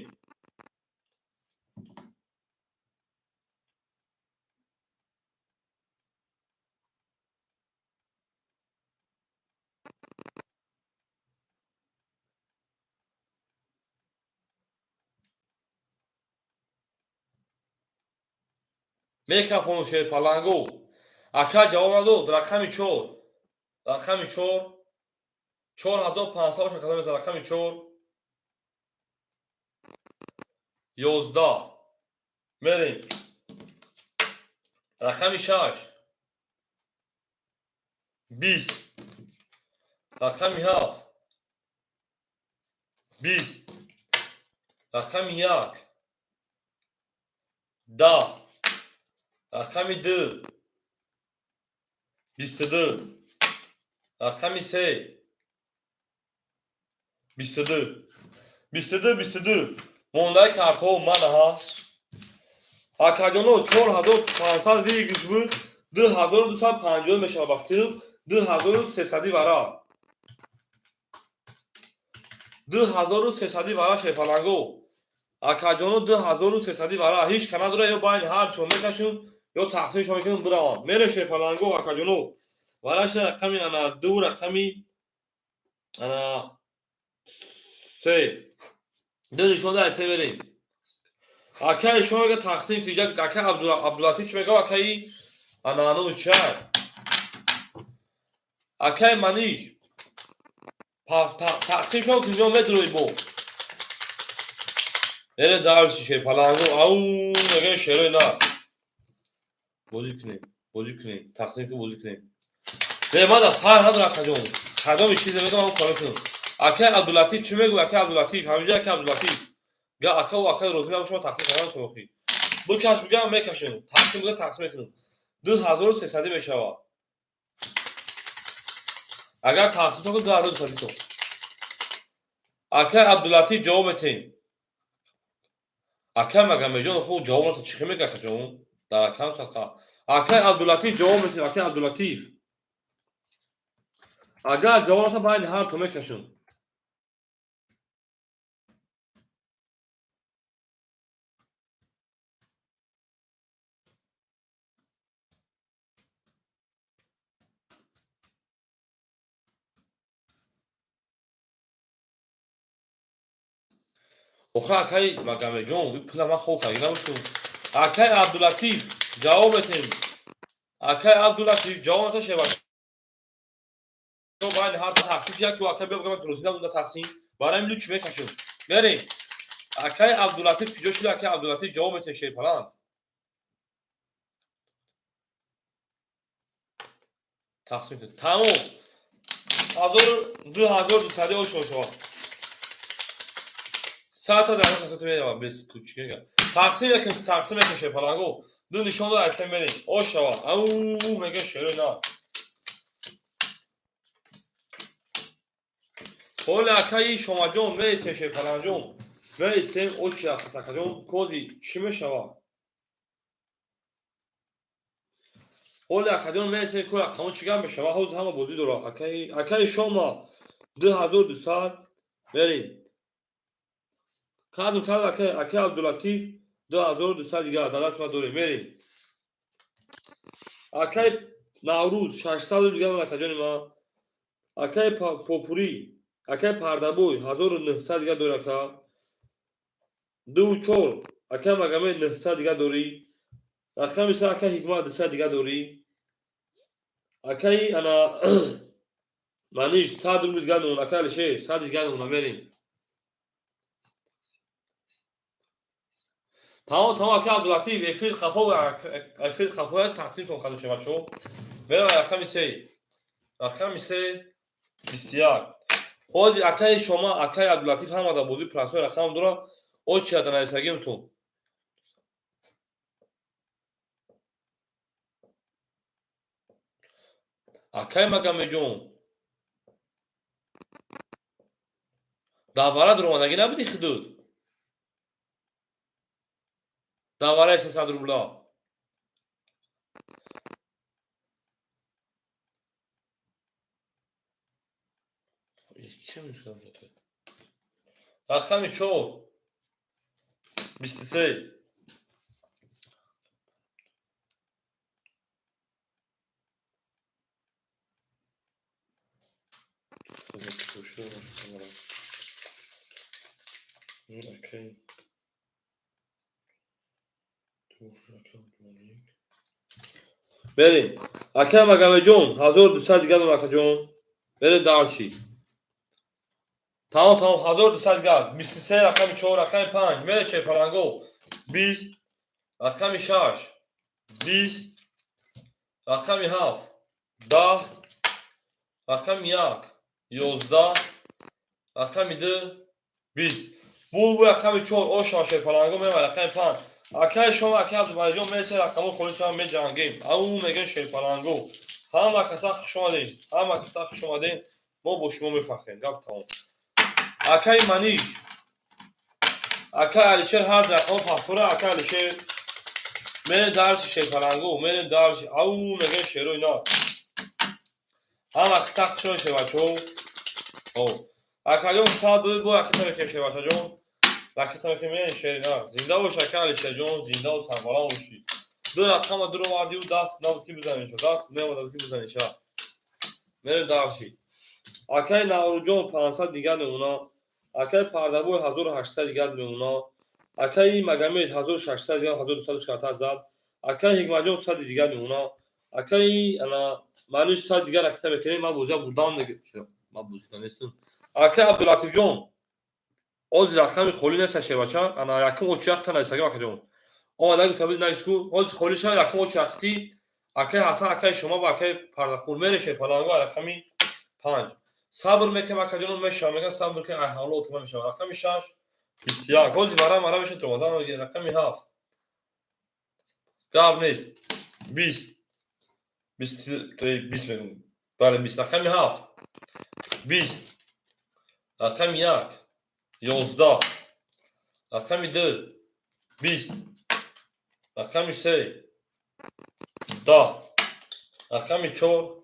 Мекафон, шерпаланго. Ака ҷавоб надод. Рақами 4. Рақами 4. 4500 боша, кадом мезан рақами 4. 11. Мерем. Рақами 6. 20. Рақами 7. 20. Рақами 1. 10. Рақами 2. 22. Рақами 3. 22. 22, 22. Мондаи картҳо манаҳа. Акаҷоно, 4500 выигрыш буд, 2250 мешавад, ба фикр, 2300 вара. 2300 вара, шерпаланго. Акаҷоно, 2300 вара. Ҳеҷ ка надора, ё байни ҳар чо мекашум, ё тақсимшон мекунам, биравам. Мере, шерпаланго, акаҷоно. Вараша рақами ана 2, рақами ана 3. Ду нишонда се мерем. Акаи шумо мега тақсим ки акаи Абдулатиф чӣ мега, акаи ана ану чай. Акаи Маниш тақсим шумо ки медрои бо. Мере дальше, шерпаланго, ау мега шерои на. Бозӣ кунем, бозӣ кунем, тақсим ки бозӣ кунем. Не, мада фарқ надорад, акаҷон. Кадоми чизе мегам, ҳам кор кунем. Акаи Абдулатиф чӣ мегӯ, акаи Абдулатиф? Ҳаминҷа акаи Абдулатиф. Га акаву акаи розӣ набошам, тақсим кардан охи. Бикаш бигам, мекашем. Тақсим бига, тақсим мекунем. 2300 мешавад. Агар тақсим кунем, 2200 то. Акаи Абдулатиф, ҷавоб метем. Акаи Магамеҷон, хуб ҷавоб надод, чӣ мега, акаҷон? Дар акам сақа. Акаи Абдулатиф, ҷавоб метем, акаи Абдулатиф. Агар ҷавоб надод, байни ҳар то мекашем. Охир, акаи Магамеҷон, пула ман хоб карда набошум. Акаи Абдулатиф, ҷавоб метем. Акаи Абдулатиф, ҷавоб ната, шева. Байни ҳар тақсим яку акаи биё бигам, розӣ набуда тақсим. Барои луч мекашем. Мерем. Акаи Абдулатиф куҷо шуд? Акаи Абдулатиф, ҷавоб метем, шерпаланг. Тақсим кун. Тамом. Ҳазор 2200 ошо шавад. Саата дар саата меравад без кучига. Тақсим мекунем, тақсим мекунем, шерпаланго. Ду нишон дора айсем мерем. Ош шава. Ау мега шерои на. Ҳоли акаи Шомаҷон меистем, Шерпаланҷон. Меистем очи акаҷон кози чӣ мешава? Ҳоли акаҷон меистем ко рақамон чӣ гап мешава? Ҳозир ҳама бозӣ дора. Акаи Шома 2200 мерем. Кадм кадм акаи Абдулатиф 2200 дигар дар даст ма дорем. Мерем. Акаи Наврӯз 600 дигар акаҷони ма. Акаи Попурӣ, акаи Пардабой 1900 дигар дори ака. 2-4 акаи Магомед 900 дигар дорӣ. Рақами се акаи Ҳикмат 200 дигар дорӣ. Акаи ана Маниш 100 рубл дигар мемона. Акаи Алишер 100 дигар мемона. Мерем. Тамом, тамом, акаи Абдулатиф, эфир қафо, эфир қафо тақсимтон карда шуд бачаҳо. Мерем рақами се. Рақами се 21. Ҳозир акаи Шома, акаи Абдулатиф ҳама дар бозии простой рақам дорад. Оз чи дар нависагимтон? Акаи Магомедҷон, давара дуромадагӣ набудӣ худуд? Давараи 300 рубла. Рақами 4 23. Берем. Акаи Магомедҷон 1200 дигар дорам акаҷон. Берем дальше. Тамом, тамом, 1200 дигар. 23 рақами 4, рақами 5. Мере Шерпаланго. 20 рақами 6. 20 рақами 7. 10 рақами 1. 11 рақами 2. 20. Булбул рақами 4 оша Шерпаланго мева рақами 5. Акаи Шома, акаи Абдумалиҷон мересе рақамҳо холӣ шаванд меҷангем. Ау мегӯем Шерпаланго. Ҳама каса хуш омадем. Ҳама каса хуш омадем. Мо бо шумо мефахрем. Гап тамом. Акаи Маниш, акаи Алишер ҳар рақамҳо пахтора. Акаи Алишер мерем дарси Шерпаланго, мерем дарси. Ау мегӯем шерои на. Ҳама каса хуш омадем шербачаҳо. Акаҷон сад ду бо ракета мекунем шербачаҷон. Ракета мекунем мерем шери на. Зинда бош акаи Алишерҷон, зинда ва сарбаланд бошӣ. Ду рақама дур овардию даст набуд ки бизанеша. Даст неомада ки бизанеша. Мерем дарси. Акаи Наврӯзҷон 500 дигар мемона. Акаи Пардабой 1800 дигар мемона. Акаи Магомед 1600 дигар, 1260 зад. Акаи Ҳикматҷон 100 дигар мемона. Акаи ана Маниш 100 дигар ракета мекунем. Ман бозия бурдам мегирам. Ман бозида нестам. Акаи Абдулатифҷон, ҳозир рақами холӣ нест шербача. Ана якум очи яхта нависагим акаҷон. Омада гуфта буд навис ку, ҳозир холӣ шава якум очи яхти акаи Ҳасан, акаи Шома ва акаи Пардахур мере Шерпаланго рақами 5. Сабр мекунем акаҷонон мешава, мегӯям сабр мекунем, ай ҳавло отума мешава. Рақами 6 21. Ҳозир мара мара мешава томадан мегирем. Рақами 7. Гап нест. 20. 20 мегӯям. Бале 20. Рақами 7. 20. Рақами 1. 11. Рақами 2. 20. Рақами 3. 10. Рақами 4.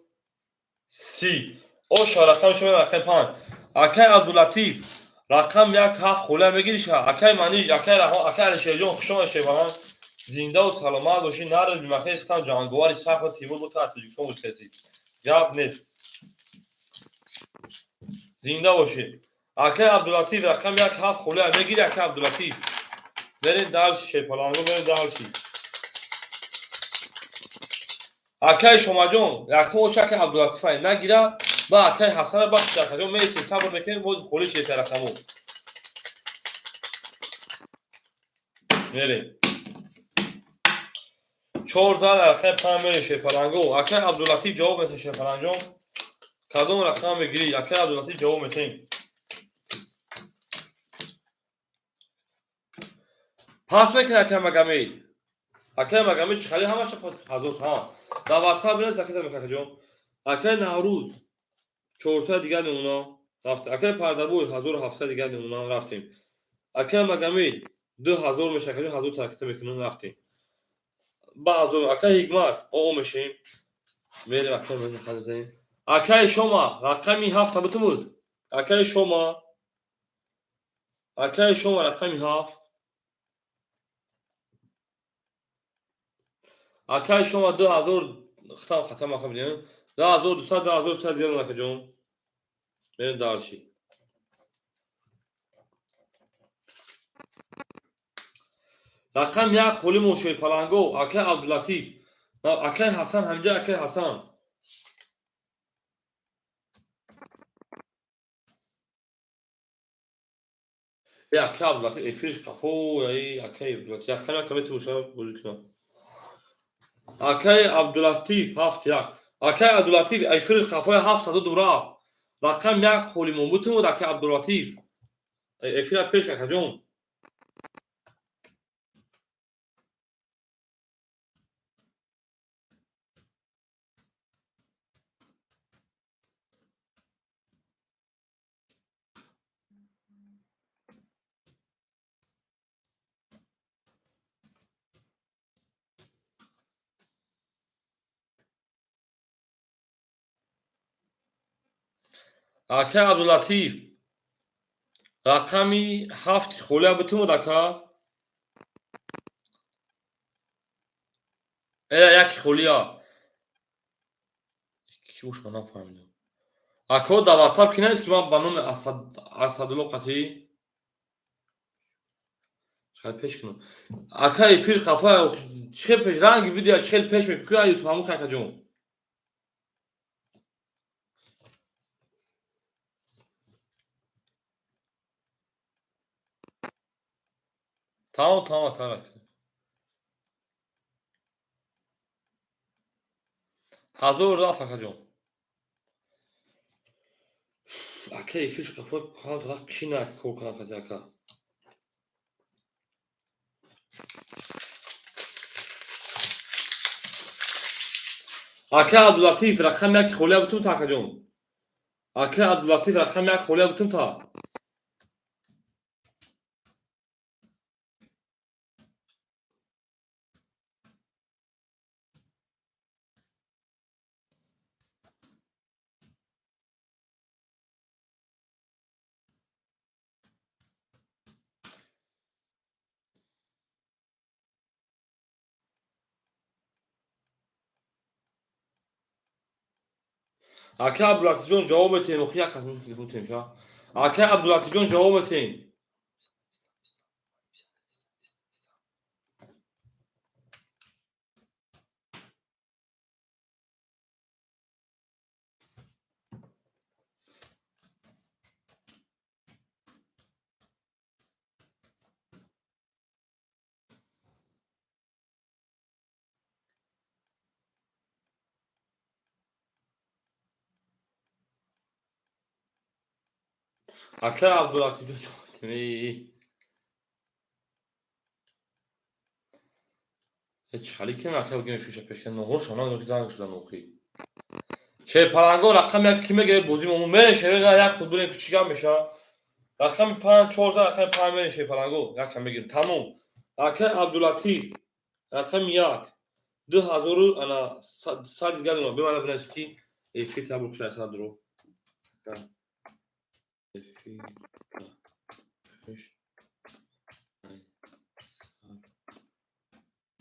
30. Оша рақами чор, рақами 5. Акаи Абдулатиф рақам 1 7 холия мегириша. Акаи Маниш, акаи Раҳмон, акаи Алишерҷон хуш омадед шербаланд. Зинда ва саломат бошӣ. Нарӯз бимахе хитам ҷанговари сахт ва Тимур бо аз Тоҷикистон бошед. Гап нест. Зинда бошед. Акаи Абдулатиф рақам 1 7 холия мегири акаи Абдулатиф. Мерем дарси Шерпаланго, мерем дарси. Акаи Шомаҷон, якум очи акаи Абдулатиф нагира, ба акаи Ҳасана бахшид акаҷон мересем, сабр мекунем, боз холӣ шеса рақамо. Мерем. 4 зад рақами 5 мерем Шерпаланго. Акаи Абдулатиф ҷавоб метем Шерпаланҷон. Кадом рақам мегирӣ? Акаи Абдулатиф ҷавоб метем. Пас мекунӣ акаи Магомед. Акай Магомед чихали ҳамаша ҳазор ҳа. Дар WhatsApp бинавис, акай Акаҷон. Акай Наврӯз 400 дигар намуна рафтем. Акай Пардабой 1700 дигар намуна рафтем. Акай Магомед 2000 меша, акаҷон, 1000 тараката мекунем, рафтем. Ба 1000 акай Ҳикмат оо мешем. Мерем, акай мезанем. Акай Шома рақами 7 бутумуд. Акай Шома, акай Шома рақами 7. Акай Шома 2000 хитам хатам ака бидем. 2200, 2300 дигар акаҷон. Мерем дальше. Рақам 1 холи мошои паланго, акай Абдулатиф. Акай Ҳасан ҳамҷа, акай Ҳасан. Э, акай Абдулатиф эфирш қафо, ай акай Абдулатиф. Як кама каме тимуша бозӣ кунам. Акай Абдулатиф 7 1. Акай Абдулатиф эфири қафои 7 додум рафт. Рақам 1 холи мон бутумуд, акай Абдулатиф. Эфира пеш, акаҷон. Акай Абдулатиф рақами 7 холия бутумуд, ака. Э, яки холия. Ки бош, ман нафаҳмидам. Ако, дар WhatsApp ки навис, ки ман ба номи Асадулло қатӣ чӣ пеш кунам. Ака, эфир қафа чӣ пеш, ранги видео чӣ хел пеш мекунӣ ютуб ҳамун, акаҷон. Тамом, тамом, ака. 1000 рафт, акаҷон. Ака, эфирш қафо қанд рафт, кина кор кунам қати ака. Ака Абдулатиф рақами 1 холия бутум та, акаҷон. Ака Абдулатиф рақами 1 холия бутум та. Ака Абдулатифҷон, ҷавоб метиҳем. Охи, як кас мутем ша. Ака Абдулатифҷон, ҷавоб метиҳем. Ака Абдулатифҷон, ҷавоб метиҳем. Э, чӣ хали кем, ака, бигем эфирша пеш кунем. Ноҳор шона занг шудан охи. Шерпаланго рақами 1 ки мегиред, бозӣ момун мерем шер, як худ бурем, чӣ гап меша? Рақами 5 14, рақами 5 мерем шерпаланго, якам мегирем. Тамом. Ака Абдулатиф рақами 1 2000 ана 100 дигар бимана бинавис, ки эфир табук шуда садро. Эфир пеш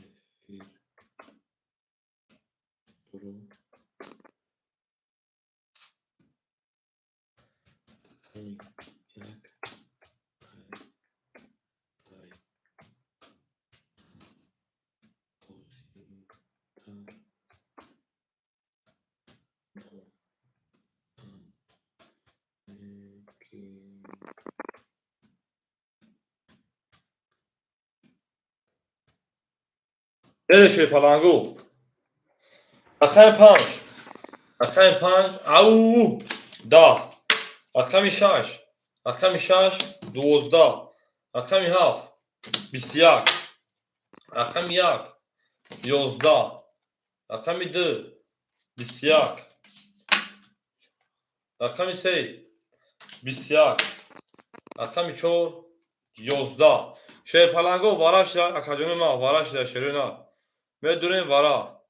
эфир дуру рақами 1 ай бозита. Бере шерпалангу. Рақами 5. Рақами 5 ау 10. Рақами 6. Рақами 6 12. Рақами 7 21. Рақами 1. 11, рақами 2, 21, рақами 3, 21, рақами 4, 11. Шерпаланго вара шуда, акаҷони ман, вара шуда, шерои нар. Медурем вара.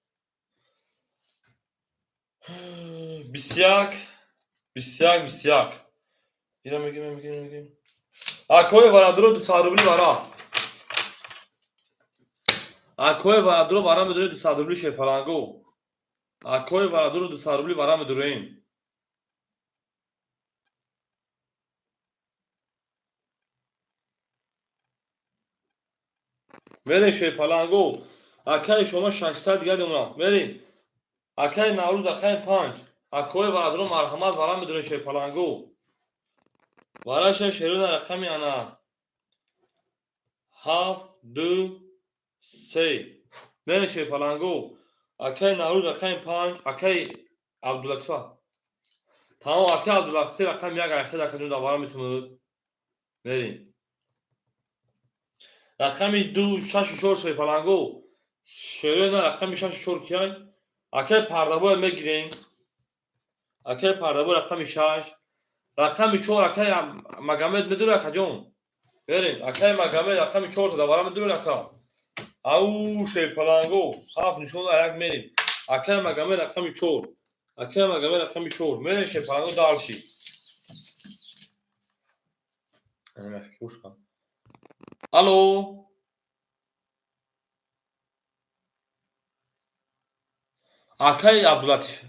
21, 21, 21. Ира мегирем, мегирем, мегирем. Акои варадуро 200 рубли вара. Акои варадуро вара медурем 200 рубли, шерпаланго. Акои варадуро 200 рубли вара медурем. Мерем, шерпаланго. Акаи шумо 600 дига демонад. Мерем. Акаи Наврӯз, акаи 5. Акои варадуро, марҳамат, вара медурем, шерпаланго. Вараша, шерона, рақами ана 7, 2, 3. Мерем, шерпаланго. Акаи Наврӯз, рақами 5, акаи Абдулатифа. Тамом, акаи Абдулатиф, рақами 1, айхед, акаҷон, да вара метавонад. Мерем. Рақами 2, 6, 4, шерпаланго. Шерона, рақами 6, 4 кияй? Акаи Пардабоя мегирем. Акаи Пардабой, рақами 6. Рақами 4, акаи Магомед медури, акаҷон? Мерем. Акаи Магомед, рақами 4 да вара медури, ака. Ау, шерпаланго, 7 нишон як мерем. Акаи Магомед, рақами 4. Акаи Магомед, рақами 4. Мерем, шерпаланго, дальше. Алло. Акаи Абдулатиф.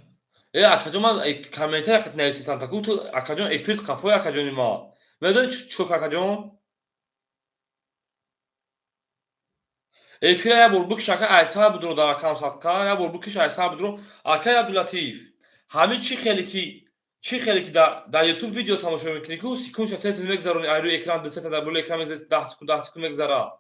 Э, акаҷон, ман комментария хат нависистам. Таку ту, акаҷон, эфир қафои, акаҷони ма. Медонӣ чӣ кор, акаҷон? Эфира як бор бикиш, ака, айсар будро дар акам садқа, як бор бикиш, айсар будро. Акаи Абдулатиф, ҳамин чӣ хеле ки дар YouTube видео тамошо мекунӣ, ку секундша тез мегзарони, ай рӯи экран дусета дар болои экран мегзари, 10 секунд, 10 секунд мегзара.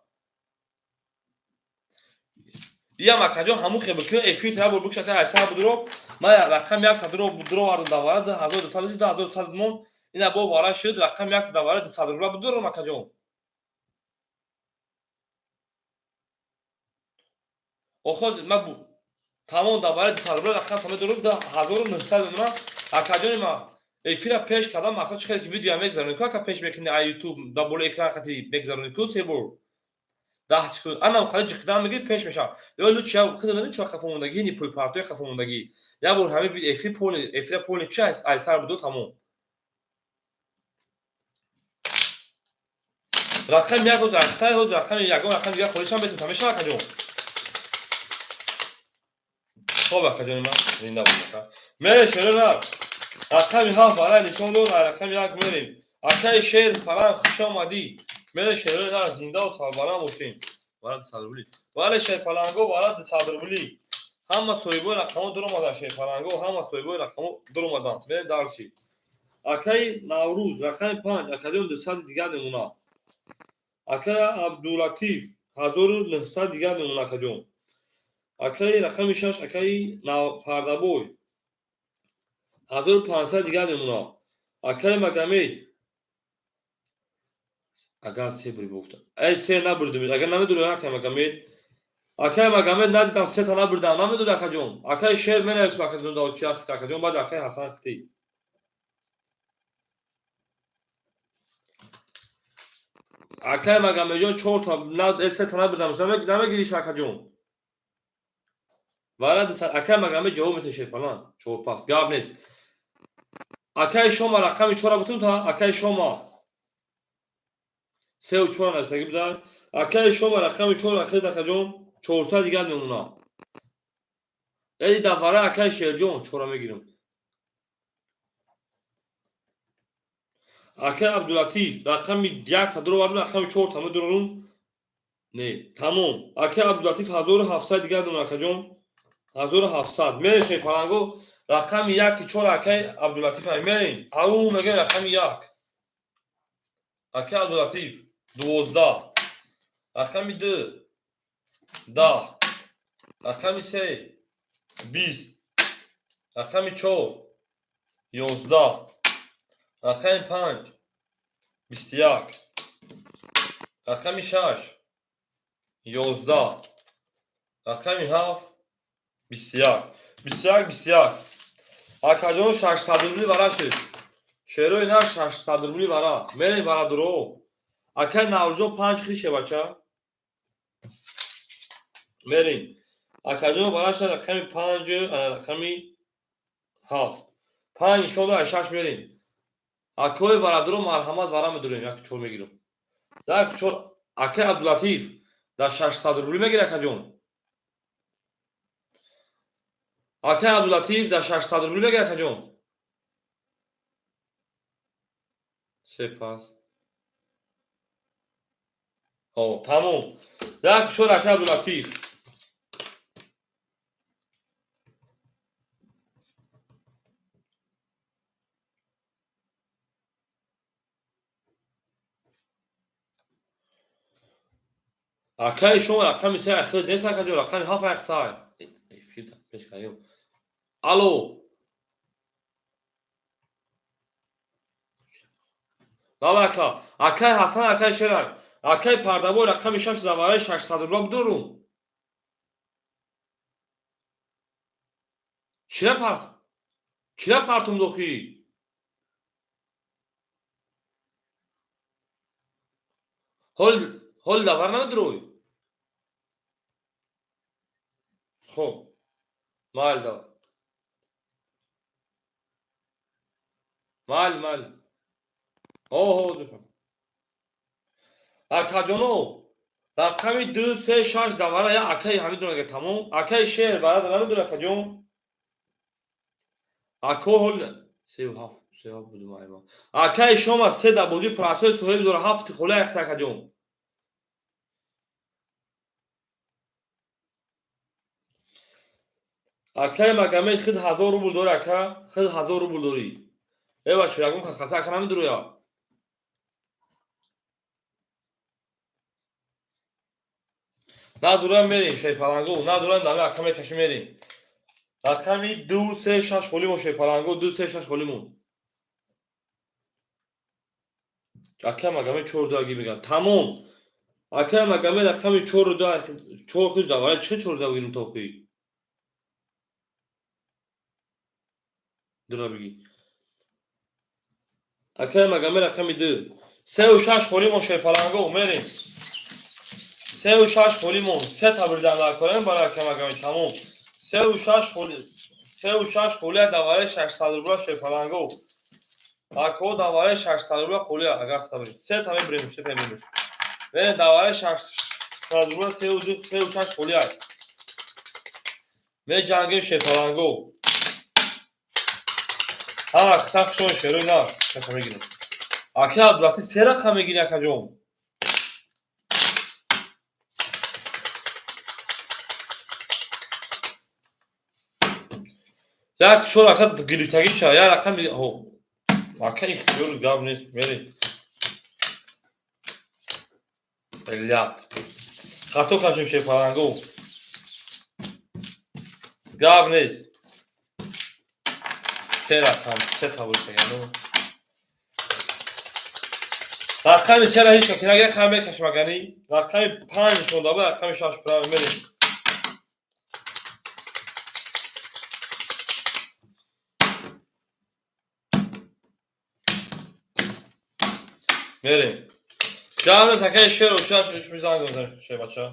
Иям, акаҷон, ҳамун хел бикун, эфир як бор бикиш, ака, айсар будро. Ман рақами якта дуро овардам дар вара, 2200, 2200 мон. Ина бо вара шуд, рақами якта дар вара 200 рубла будурам, акаҷон. Охоз ман тамом дар вара 200 рубла рақам тамом дурум, 2900 мемонам. Акаҷони ман, эфира пеш кардам, мақсад чӣ хеле ки видео мегзаронӣ ку, ака, пеш мекунӣ, ай YouTube дар болои экран хати мегзаронӣ ку, се бор 10 секунд, анам хали ҷиқидан мегирӣ, пеш мешавад. Ё лучше я худо медонӣ чӣ хафо мондагӣ, ни пули партои хафо мондагӣ. Як бор ҳамин эфир полный, эфира полный чи ай сар будо, тамом. Рақами як ҳоз ахтай, ҳоз рақами ягон рақами дигар холишам бетон мешавад, акаҷон. Хоб, акаҷони ман, зинда бод, ака. Мерем, шеро, рақами 7 барай нишон дод, рақами 1 мерем. Акаи Шер Фалан, хуш омадӣ. Мерем, шерои нар, зиндаву сарбаланд бошем. Вара 200 рубли. Вале, шерпаланго, вара 200 рубли. Ҳама соҳибои рақамҳо дуромадан, шерпаланго, ҳама соҳибои рақамҳо дуромадан. Мерем дальше. Акаи Наврӯз, рақами 5, акаҷон, 200 дигар мемонад. Акаи Абдулатиф, 1900 дигар мемонад, акаҷон. Акаи рақами 6, акаи Пардабой, 1500 дигар мемонад. Акаи Магомед, агар се бури гуфта. Эй, се набурдем. Агар намедури, акаи Магомед. Акаи Магомед, надидам, сета набурдам. Намедури, акаҷон. Акаи Шер менависм, акаҷон, да чӣ акаҷон, баъд акаи Ҳасан хити. Акаи Магомедҷон, чорта сета набурдам. Намегириш, акаҷон. Вара акаи Магомед ҷавоб метавон, шерпалан. Чор пас. Гап нест. Акаи Шома, рақами чора бутун та, акаи Шома. Сеу чор нависагӣ буда. Акаи Шома, рақами чор, ахир, акаҷон, 400 дигар мемонад. Эди дафара, акаи Шерҷон, чора мегирам. Акаи Абдулатиф, рақами якта дуровардам, рақами чорта медурорум. Не, тамом. Акаи Абдулатиф, 1700 дигар мемонад, акаҷон. 1700. Мерешем, паланго, рақами яки чор, акаи Абдулатиф мерем. Ау, мегӯем рақами 1. Акаи Абдулатиф, 12. Рақами 2, 10. Рақами 3, 20. Рақами 4, 11. Рақами 5, 21. Рақами 6, 11. Рақами 7 21. 21 21. Акаҷон 600 рубли вара шуд. Шерои нар 600 рубли вара. Мерем варадуро. Акай Наврӯзҷон 5 хише бача. Мерем. Акаҷон вара шуд рақами 5, ана рақами 7. 5 нишон дод, 6 мерем. Акои варадуро марҳамат вара медурем, 1 4 мегирам. 1 4 акай Абдулатиф дар 600 рубли мегир акаҷон. Акай Абдулатиф дар 600 рубли мегир акаҷон. Сепас. О, тамом. 1 4 акай Абдулатиф. Акаи шумо рақами 3 ахир нест акаҷон, рақами 7 ахтай. Эфир пеш кардем. Алло. Давай ака. Акаи Ҳасан, акаи Шерак. Акаи Пардабой рақами 6 дар вараи 600 рубла бидорум. Чира парт? Чира партум дохи? Ҳол давар намедурой? Хоб. Майл давар. Майл, майл. Оҳо, духам. Акаҷоно, рақами 2, 3, 6 давара я акаи ҳамин дурага тамом. Акаи Шер вара намедур акаҷон. Ако ҳол 3 7, 3 7 будум айма. Акаи шома 3 да бозӣ прасои соҳиб дора 7 хола яхта акаҷон. Акаи Магомед худ 1000 рубл дори ака, худ 1000 рубл дорӣ. Э бачо, ягон кас хата ака намедуроя. Надурам мерем шерпалангу, надурам дами ака мекаши мерем. Рақами 2 3 6 холимон шерпалангу, 2 3 6 холимон. Ака Магомед 4 2 аги меган. Тамом. Ака Магомед рақами 4 2 4 хуш давара чӣ 4 2 бигирим тохи? Дура бигӣ. Акаи Магомед рақами 2. 3 6 холимон шерпалангу мерем. 3 6 холимон, 3 табридан дар барои акаи Магомед тамом. 3 6 холи, 3 6 холия давараи 600 рубла шерпалангу. Ако давараи 600 рубла холия агар сабри. 3 та мебирем, 3 та мебирем. Мерем давараи 600 рубла 3 2 3 6 холия. Меҷангем шерпалангу. Ҳа, сахт шон шерои на, каса мегирем. Ака Абдулатиф 3 рақам мегири акаҷон. Як чор ака гирифтагӣ ша, як рақам ҳо. Ака ихтиёр гап нест, мерем. Лят. Хато кашем шерпалангу. Гап нест. 3 рақам, 3 табрикагану. Рақами 3 ра ҳеҷ ка кинага хам мекашем агани. Рақами 5 нишон дава, рақами 6 прав мерем. Мерем. Гавне такаи шер ошаш иш мизанг мезанем шер бача.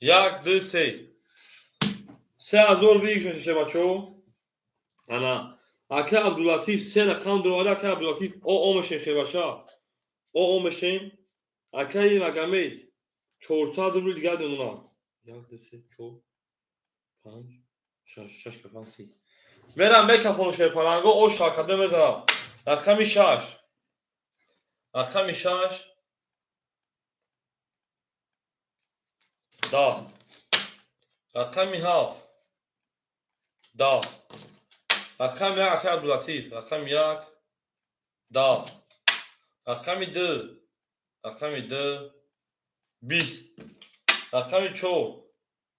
Як, ду, се. 3000 вик мешава бачо. Ана, ака Абдулатиф 3 рақам дорад, ака Абдулатиф о мешем шебаша. О мешем. Акаи Магомед 400 рубл дигар мемонад. 1 2 3 4 5 6 6 5 3. Мерам мекафону шерпаланго о шакада мезанам. Рақами 6. Рақами 6 10. Рақами 7 10. Рақами 1 акаи Абдулатиф. Рақами 1 10. Рақами 2. Рақами 2 20. Рақами 4.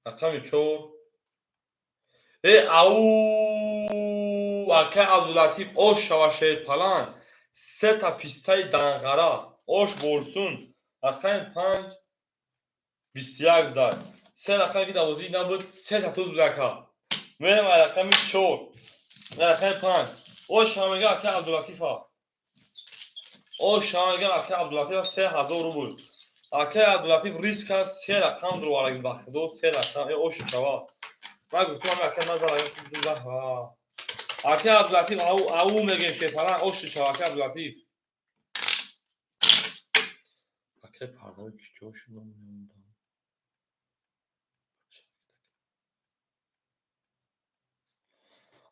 Рақами 4. Э ау акаи Абдулатиф ош шава шерпаланг. 3 та пистаи данғара. Ош борсун, рақами 5, 21 будай. Се рақаме ки дар бозӣ набуд, сета туз буд, ака. Мерем рақами 4, рақами 5. Ош ҳамега, ака Абдулатифа. Ош ҳамега, ака Абдулатифа, 3000 рубл. Акаи Абдулатиф риск кард, се рақам дуровард, ба худо, се рақам. Э, оши шава. Ман гуфтам, ака назар. Акаи Абдулатиф, ау мегем, шефаран, оши шава, акаи Абдулатиф. Акаи Пардави киҷо шуд? Намедонам.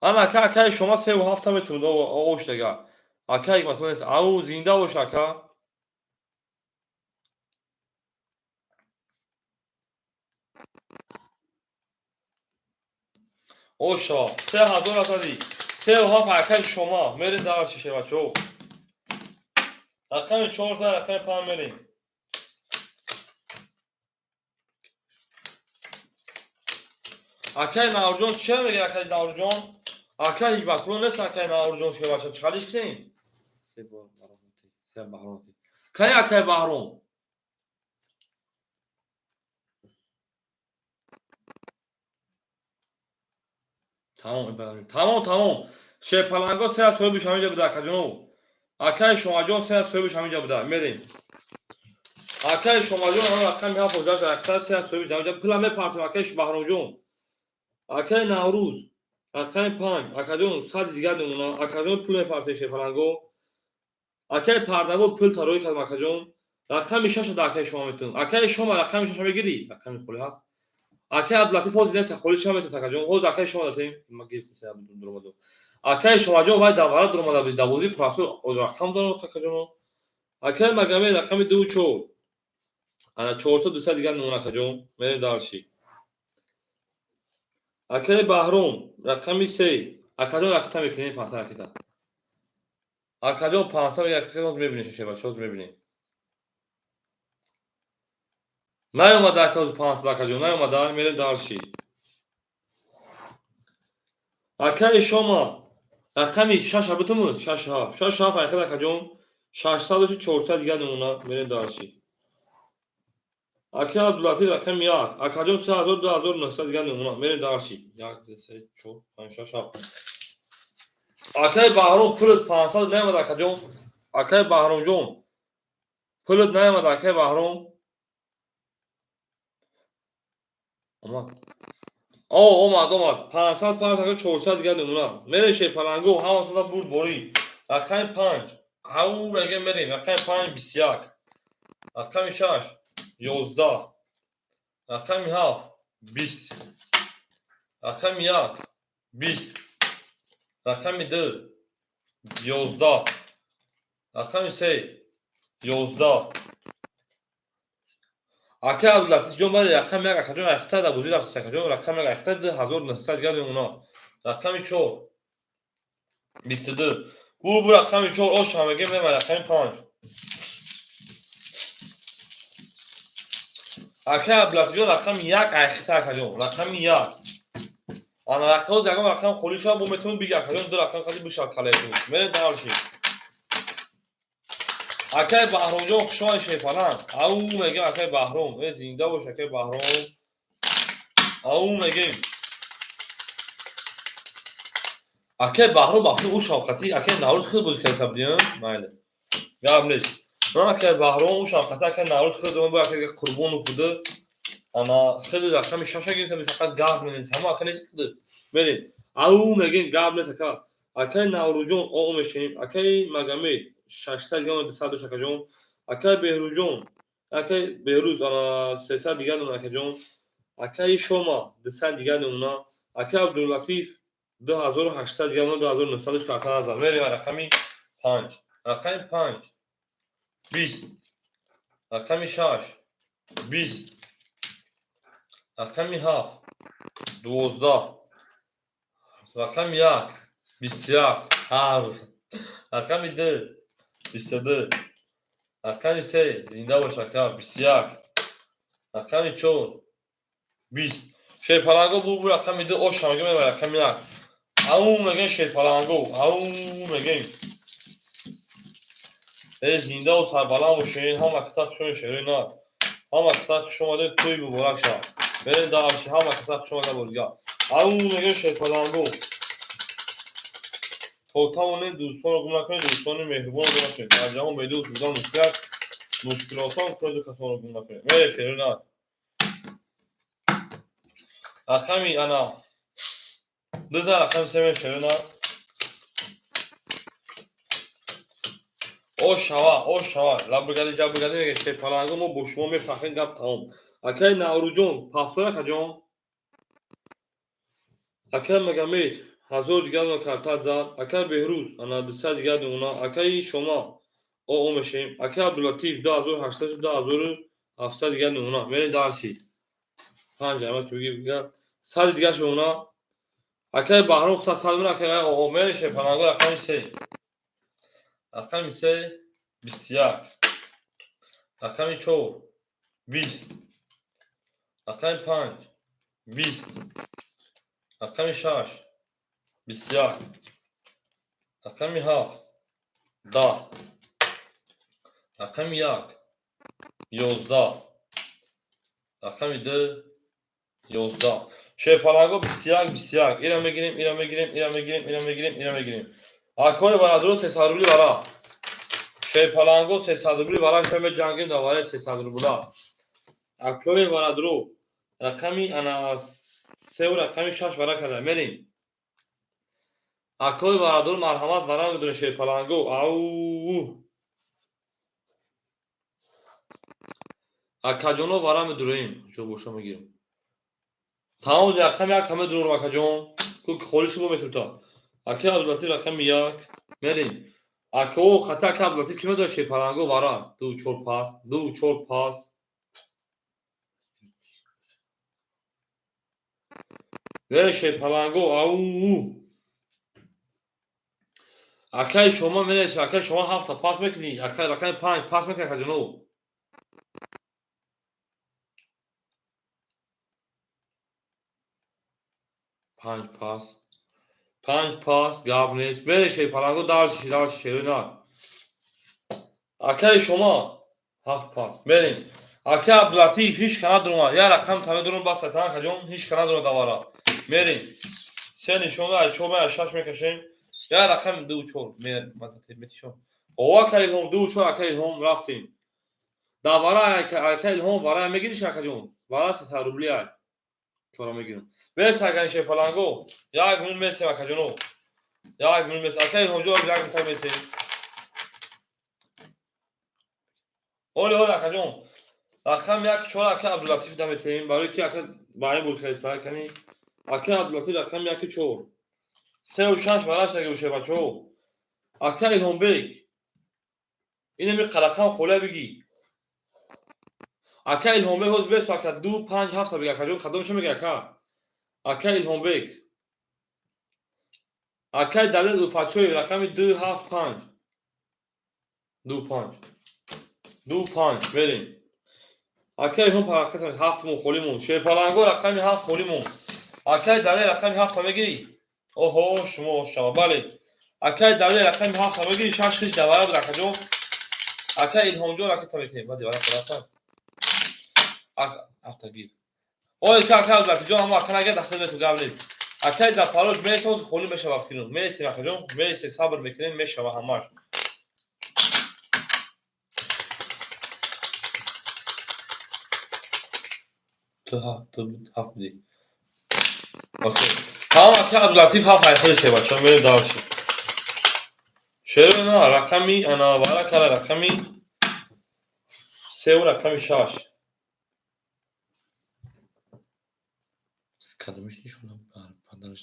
Ана, ака, акаи шумо севу ҳафта метавонад ош дега. Акаи Ҳикматулло нест. Ау, зинда бош, ака. Оша, 3000 азади. 3,7, акаи шумо. Мерем дар шише, бачаҳо. Рақами 4, рақами 5 мерем. Акаи Наврӯҷон чӣ мегӯяд, акаи Наврӯҷон? Акаи Ҳикматулло нест, акаи Наврӯҷон, шебача. Чӣ кунем? Кай, акаи Баҳром? Тамом, тамом, тамом. Шерпаланго се соҳибиш ҳаминҷа буда, акаҷонов. Акаи Шомаҷон се соҳибиш ҳаминҷа буда. Мерем. Акаи Шомаҷон ҳам рақами ҳафт ҳаждаҳ акта се соҳибиш ҳаминҷа. Пула мепартем, акаи Баҳромҷон. Акаи Наврӯз рақами 5, акаҷон, сади дигар намуна. Акаҷон, пул мепартем, шерпаланго. Акаи Пардаво, пул тароӣ кардам, акаҷон. Рақами шаша да акаи шумо метавонам. Акаи шумо рақами шаша мегирӣ? Рақами холӣ ҳаст. Акаи Абдулатиф ҳозир нест, холӣ шава метавонад, акаҷон. Ҳозир акаи шумо датем. Ма гирифтем, се дуромаду. Акаи Шомаҷон вай давара дуромада буд. Давозӣ пурасу рақам дорам, акаҷон. Акаи Магомед рақами ду чор. Ана, 400 200 дигар намуна, акаҷон. Мерем дальше. Акаи Баҳром рақами 3. Акаҷон, ракета мекунем, 500 ракета. Акаҷон, 500 ракета ҳозир мебинем, шошебача, ҳозир мебинем. Наёмада, ака, ҳозир 500, акаҷон, наёмада, мерем дальше. Акаи Шома рақами шаша бутумуд, шаш ҳафт, шаш ҳафт айхел, акаҷон, 600 400 дигар намуна, мерем дальше. Акаи Абдулатиф рақами 1, акаҷон, 3000 2900 дигар намуна, мерем дальше. Як, ду, се, чор, панҷ, шаш, ҳафт. Акаи Баҳром, пулат 500 наёмад, акаҷон. Акаи Баҳромҷон, пулат наёмад, акаи Баҳром. Омад. О, омад, омад. 500 500 400 дигар намуна. Мерем, шерпаланго, ҳаматона бурд борӣ. Рақами 5. Ау, мегем, мерем. Рақами 5, 21. Рақами 6, 11. Рақами 7, 20. Рақами 1, 20. Рақами 2, 11. Рақами 3, 11. Акаи Абдулатифҷон, бале, рақами 1, акаҷон, айхта дар бозӣ рафт, акаҷон, рақами 1 айхта 2900 дигар мемона. Рақами 4, 22. Бу бу рақами 4, ош ҳамагӣ, мема рақами 5. Акаи Абдулатифҷон, рақами 1 айхта, акаҷон, рақами 1. Ана, рақам ягон рақам холӣ шавад, бо метавонед биги, акаҷон, ду рақам хади бишавад калаятон. Мерем дальше. Акаи Баҳромҷон, хушомадӣ, шерпаланг. Ау мегем, акаи Баҳром. Э, зинда бош, акаи Баҳром. Ау мегем. Акаи Баҳром бахти ӯ шавқатӣ, акаи Наврӯз хеле бозӣ карда будем. Майли. Гап нест. Ман акаи Баҳром ӯ шавқатӣ, акаи Наврӯз хеле бо акаи Қурбонов буда. Ана, хеле рақами шаша гирифта, фақат гап менес. Ҳама ака нест худ. Мерем. Ау мегем, гап нест, ака. Акаи Наврӯзҷон, о мешавем. Акаи Магомед 600 дигар 200 дошт, акаҷон. Акаи Беҳрӯзҷон, акаи Беҳрӯз, ана, 300 дигар дона, акаҷон. Акаи Шома 200 дигар намуна. Акаи Абдулатиф 2800 дигар намуна, 2900 дошт, ака назар. Мерем рақами 5. Рақами 5, 20. Рақами 6, 20. Рақами 7, 12. Рақами 1, 21. Ҳар. Рақами 2, 22. Рақами 3, зинда бош, ака, 21. Рақами 4, 20. Шерпаланго, бу рақами 2, ош ҳамагӣ, меба рақами 1. Ау мегем, шерпаланго, ау мегем. Зиндаву сарбаланд бошед. Ҳама каса хушомед, шерои нар. Ҳама каса хуш омадед, тӯй муборак шавад. Мерем дарши, ҳама каса хуш омада бордига. Ау мегӯем шерпаланго. То тавонед дӯстонро гум накунед, дӯстони меҳрубонро гум накунед. Дар ҷаҳон бедӯст будан мушкил аст, мушкилосон кунеду касонро гум накунед. Мерем шерои нар. Рақами ана дуза рақами се мерем шерои нар. О шава, о шава, лабригади ҷабригади мегӯяд шерпаланго, мо бо шумо мефахрем, гап тамом. Акай Наврӯзҷон, пафтор акаҷон. Акай Магомед, 1000 дигар дона картат зад. Акай Беҳрӯз, ана 200 дигар дона. Акаи Шома, о мешем. Акай Абдулатиф, 2800, 2700 дигар дона. Мерем дарси. Панҷ ама ки бигӣ, 100 дигар шона. Акай Баҳром хута 100 мена, акай о мерем шерпаланго рақами 3. Рақами 3 21. Рақами 4 20. Рақами 5 20. Рақами 6 21. Рақами 7 10. Рақами 1 11. Рақами 2 11. Шерпаланго 21 21. Ира мегирем, ира мегирем, ира мегирем, ира мегирем, ира мегирем. Акои барадро 300 рубли вара. Шерпаланго 300 рубли вара шаме ҷангем дар вараи 300 рубла. Акои барадро рақами ана 3 рақами 6 вара карда мерем. Акои барадро марҳамат вара медонед шерпаланго. Ау. Акаҷоно вара медурем. Ҷо боша мегирем. Тамом рақами 1 ҳама дурам акаҷон. Ку холӣ шумо метута. Акаи Абдулатиф рақами 1 мерем. Акао хата ака Абдулатиф ки медонад шерпаланго вара 2 4 пас, 2 4 пас. Ве шерпаланго ау. Акаи шумо менависед, акаи шумо 7 пас мекунӣ, акаи рақами 5 пас мекунӣ акаҷоно. Панҷ пас. 5 пас, гап нест. Мере шерпаланго дарси, дарси шерои нар. Акаи шумо 7 пас. Мерем. Акаи Абдулатиф ҳеч ка надурма. Я рақам та медурам бас атан акаҷон, ҳеч ка надурма давара. Мерем. Се нишона ай 4 ай 6 мекашем. Я рақам 2 4 метишон. О акаи Илҳом 2 4 акаи Илҳом рафтем. Давара акаи Илҳом вара мегириш акаҷон. Вара 300 рубли ай. Чора мегирам. Мерси акаи шерпаланго. Як минут мерсем акаҷоно. Як минут мерсем. Акаи Илҳомҷон як минут мерсем. Оли оли акаҷон. Рақам 1 4 акаи Абдулатиф даметем. Барои ки ака баъин буд кайса кани. Акаи Абдулатиф рақами 1 4. 3 6 вараш аги буше бачаҳо. Акаи Илҳомбек. Инами рақам холия бигӣ. Ака Илҳомбек ҳозир бесо ака 2 5 7 бигӣ акаҷон кадомша мегӣ ака? Акаи Илҳомбек. Акаи Далел Улфатшоев рақами 2 7 5. 2 5. 2 5 мерем. Акаи Илҳом парақат 7 мон холӣ мон. Шерпаланго рақами 7 холӣ мон. Акаи Далел рақами 7 мегирӣ? Оҳо, шумо шава. Бале. Акаи Далел рақами 7 мегирӣ, 6 хиш давара буд акаҷон. Акаи Илҳомҷон ракета мекунем. Баъди вара хуласа. Ҳафта гир. Ой, ка ака Абдулатифҷон, ҳама ака нагирд, дахл мету гап нест. Акаи Запарож мересем, ҳозир холӣ мешава фикрум. Мересем акаҷон, мересем, сабр мекунем, мешава ҳамаш. Ту ҳафт бидӣ. Окей. Тамом ака Абдулатиф ҳафт ай худаш бачаҳо, мерем дарши. Шерои на рақами ана вара кара рақами 3 рақами 6. Кадомиш нишона падараш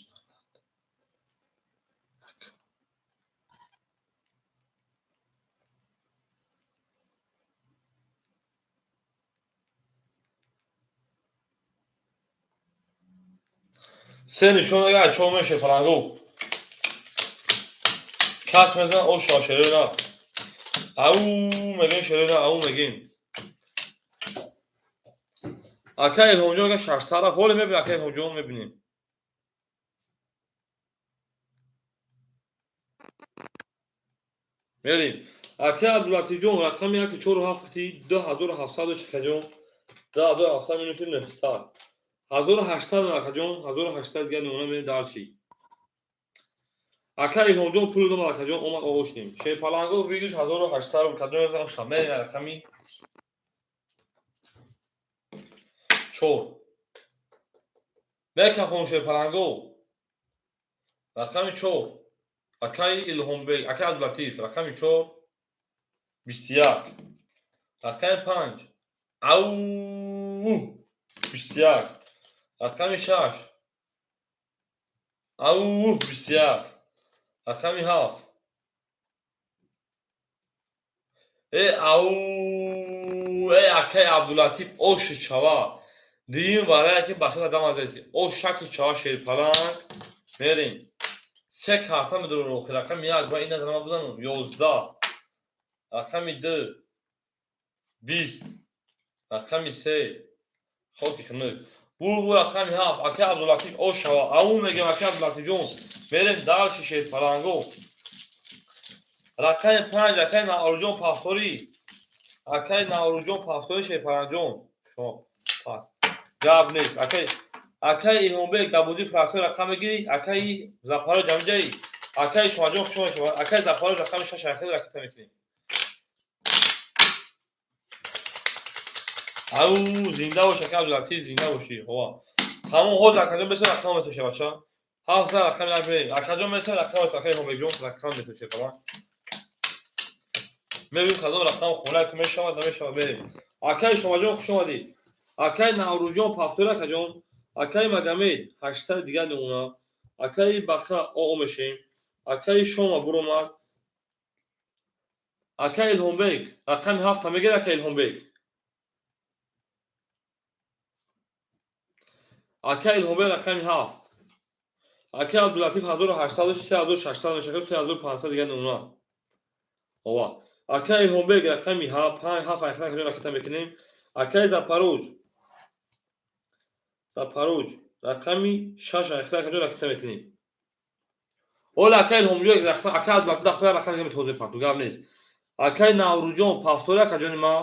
Се нишон агар чор меше фаланго. Кас мезан о шо шерена. Ау мегем шерена, ау мегем. Ака Илҳомҷон агар 600 рафт, ҳоле мебинем ака Илҳомҷон мебинем. Мерем. Ака Абдулатифҷон, рақами яки чору ҳафт қити 2700 дошт, акаҷон. 2700 минуси 900. 1800, акаҷон, 1800 дигар нуна мерем дальше. Ака Илҳомҷон, пул дом, акаҷон, омад, оғоз шудем. Шерпаланго выигрыш 1800 рубл. Кадом шам? Мерем рақами чор. Мекафон шерпаланго. Рақами чор. Акаи Илҳомбек, акаи Абдулатиф, рақами чор, 21. Рақами панҷ. Ау, 21. Рақами шаш. Ау, 21. Рақами ҳафт. Э, ау, э, акаи Абдулатиф, оши чава. Дуюм варая ки ба сад адам азеси. Ош шаки чава шерпаланг. Мерем. Се карта медорем охир. Рақами як ва ин назар бузанум. 11. Рақами ду. 20. Рақами се. Хоки хунук. Бу рақами ҳафт. Акаи Абдулатиф, ош шава. Ау мегем, акаи Абдулатифҷон. Мерем дальше шерпаланго. Рақами панҷ, акаи Наврӯзҷон Пафторӣ. Акаи Наврӯзҷон Пафторӣ, шерпалангҷон. Шумо пас. Гап нест. Акаи Илҳомбек, дар бозии простой рақам мегирӣ, акаи Запароҷ ҳамиҷаи. Акаи Шомаҷон, хуш омадед. Акаи Запароҷ, рақами шаш ахир ракета мекунем. Ау, зинда бош, акаи Абдулатиф, зинда бошӣ. Ова. Тамом, ҳозир акаҷон беса рақам метоша, бача. Ҳафт рақами як мерем. Акаҷон беса рақам метоша, акаи Илҳомбекҷон рақам метоша, бала. Мебинем кадом рақам хона ки мешавад, намешавад, мерем. Акаи Шомаҷон, хуш омадӣ. Акаи Наврӯзҷон Пафтори, акаҷон. Акаи Магомед, 800 дигар намуна. Акаи Баха оо мешем. Акаи Шома буромад. Акаи Илҳомбек, рақами ҳафта мегир, акаи Илҳомбек. Акаи Илҳомбек, рақами ҳафт. Акаи Абдулатиф 1800, 3600 мешавад, 3500 дигар намуна. Ова. Акаи Илҳомбек, рақами панҷ, ҳафт, айхна ракета мекунем. Акаи Запароҷ. Запароҷ, рақами шаш, айхна ракета мекунем. Ола, акаи Илҳомҷон, акаи Абдулатиф дахтара рақам мекунем, тоза факту гап нест. Акаи Наврӯзҷон Пафтори, акаҷони ма.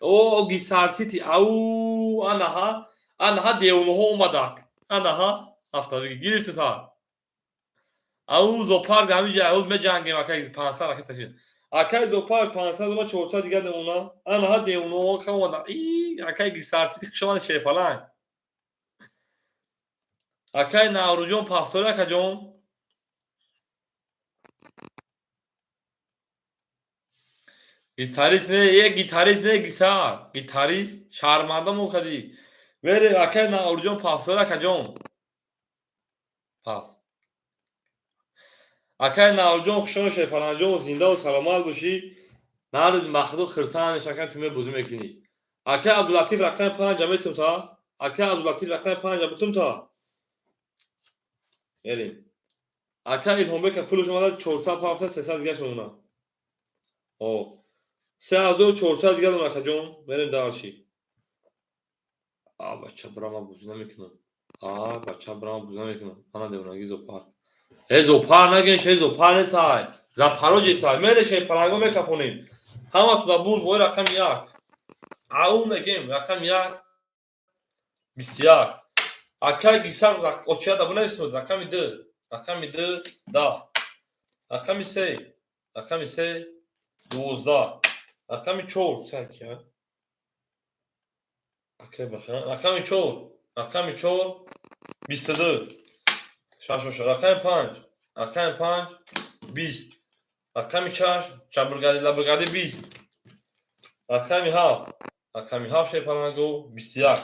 О, Гисарсити, ау, анаҳа, анаҳа девонаҳо омадак. Анаҳа, ҳафта гирифту та. Ау, зоопарк ҳамиҷа, ҳоз меҷангем, акаи 500 ракета шид. Акаи зоопарк 500 ва 400 дигар намуна. Анаҳа девонаҳо омадак. И, акаи Гисарсити, хуш омадед, шерпаланг. Акаи Наврӯзҷон Пафтори, акаҷон. Гитарист не, е гитарист не, гисар. Гитарист шарманда мо кадӣ. Мере, акаи Наврӯзҷон Пафтори, акаҷон. Пас. Акаи Наврӯзҷон, хуш омадед, шерпалангҷон, зинда ва саломат бошӣ. Нарӯ махлуқ хирсанд мешавад, акаи ту мебозӣ мекунӣ. Акаи Абдулатиф, рақами панҷа метум та. Акаи Абдулатиф, рақами панҷа бутум та. Мерем. Акаи Илҳомбек пулаш омада 400 пафта, 300 дигар шумона. О. 3400 дигар дорам, акаҷон. Мерем дальше. А, бача, бира, ман бозӣ намекунам. А, бача, бира, ман бозӣ намекунам. Ана девонаги зоопарк. Э, зоопарк нагин, ше зоопарк несай. Запорожье сай. Мере шерпаланго мекафонем. Ҳаматона бурд вои рақами як. Ау мегем, рақами як. 21. Акаи Гисар очияда бунависед, рақами ду. Рақами ду, 10. Рақами се. Рақами се, 12. Рақами чор, саки, а? Акаи Баха, рақами чор. Рақами чор, 22. Шаш оша. Рақами панҷ. Рақами панҷ, 20. Рақами шаш, чабргади, лабргади, 20. Рақами ҳафт. Рақами ҳафт, шерпаланго, 21.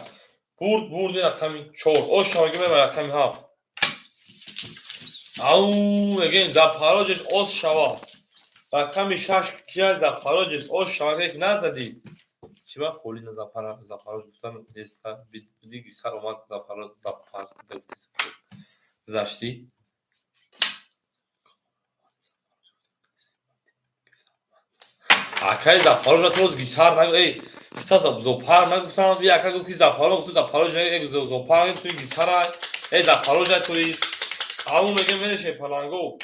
Бурд, бурди рақами чор. Ош шаваги мебар рақами ҳафт. Ау, мегем, Запорожец оз шава. Рақами шаш кия Запорожец оз шава, ки назадӣ. Чӣ ба холи на Запорож гуфтан неста, биди гисар омад Запорож, Запар гузаштӣ. Акаи Запорож тоз гисар нагу, эй, хита зоопарк нагуфтам, би ака гуфт ки Запорож, гуфту Запорож, эй, зоопарк гуфту гисара, эй, Запорож туист. Ау мегем, мереше паланго.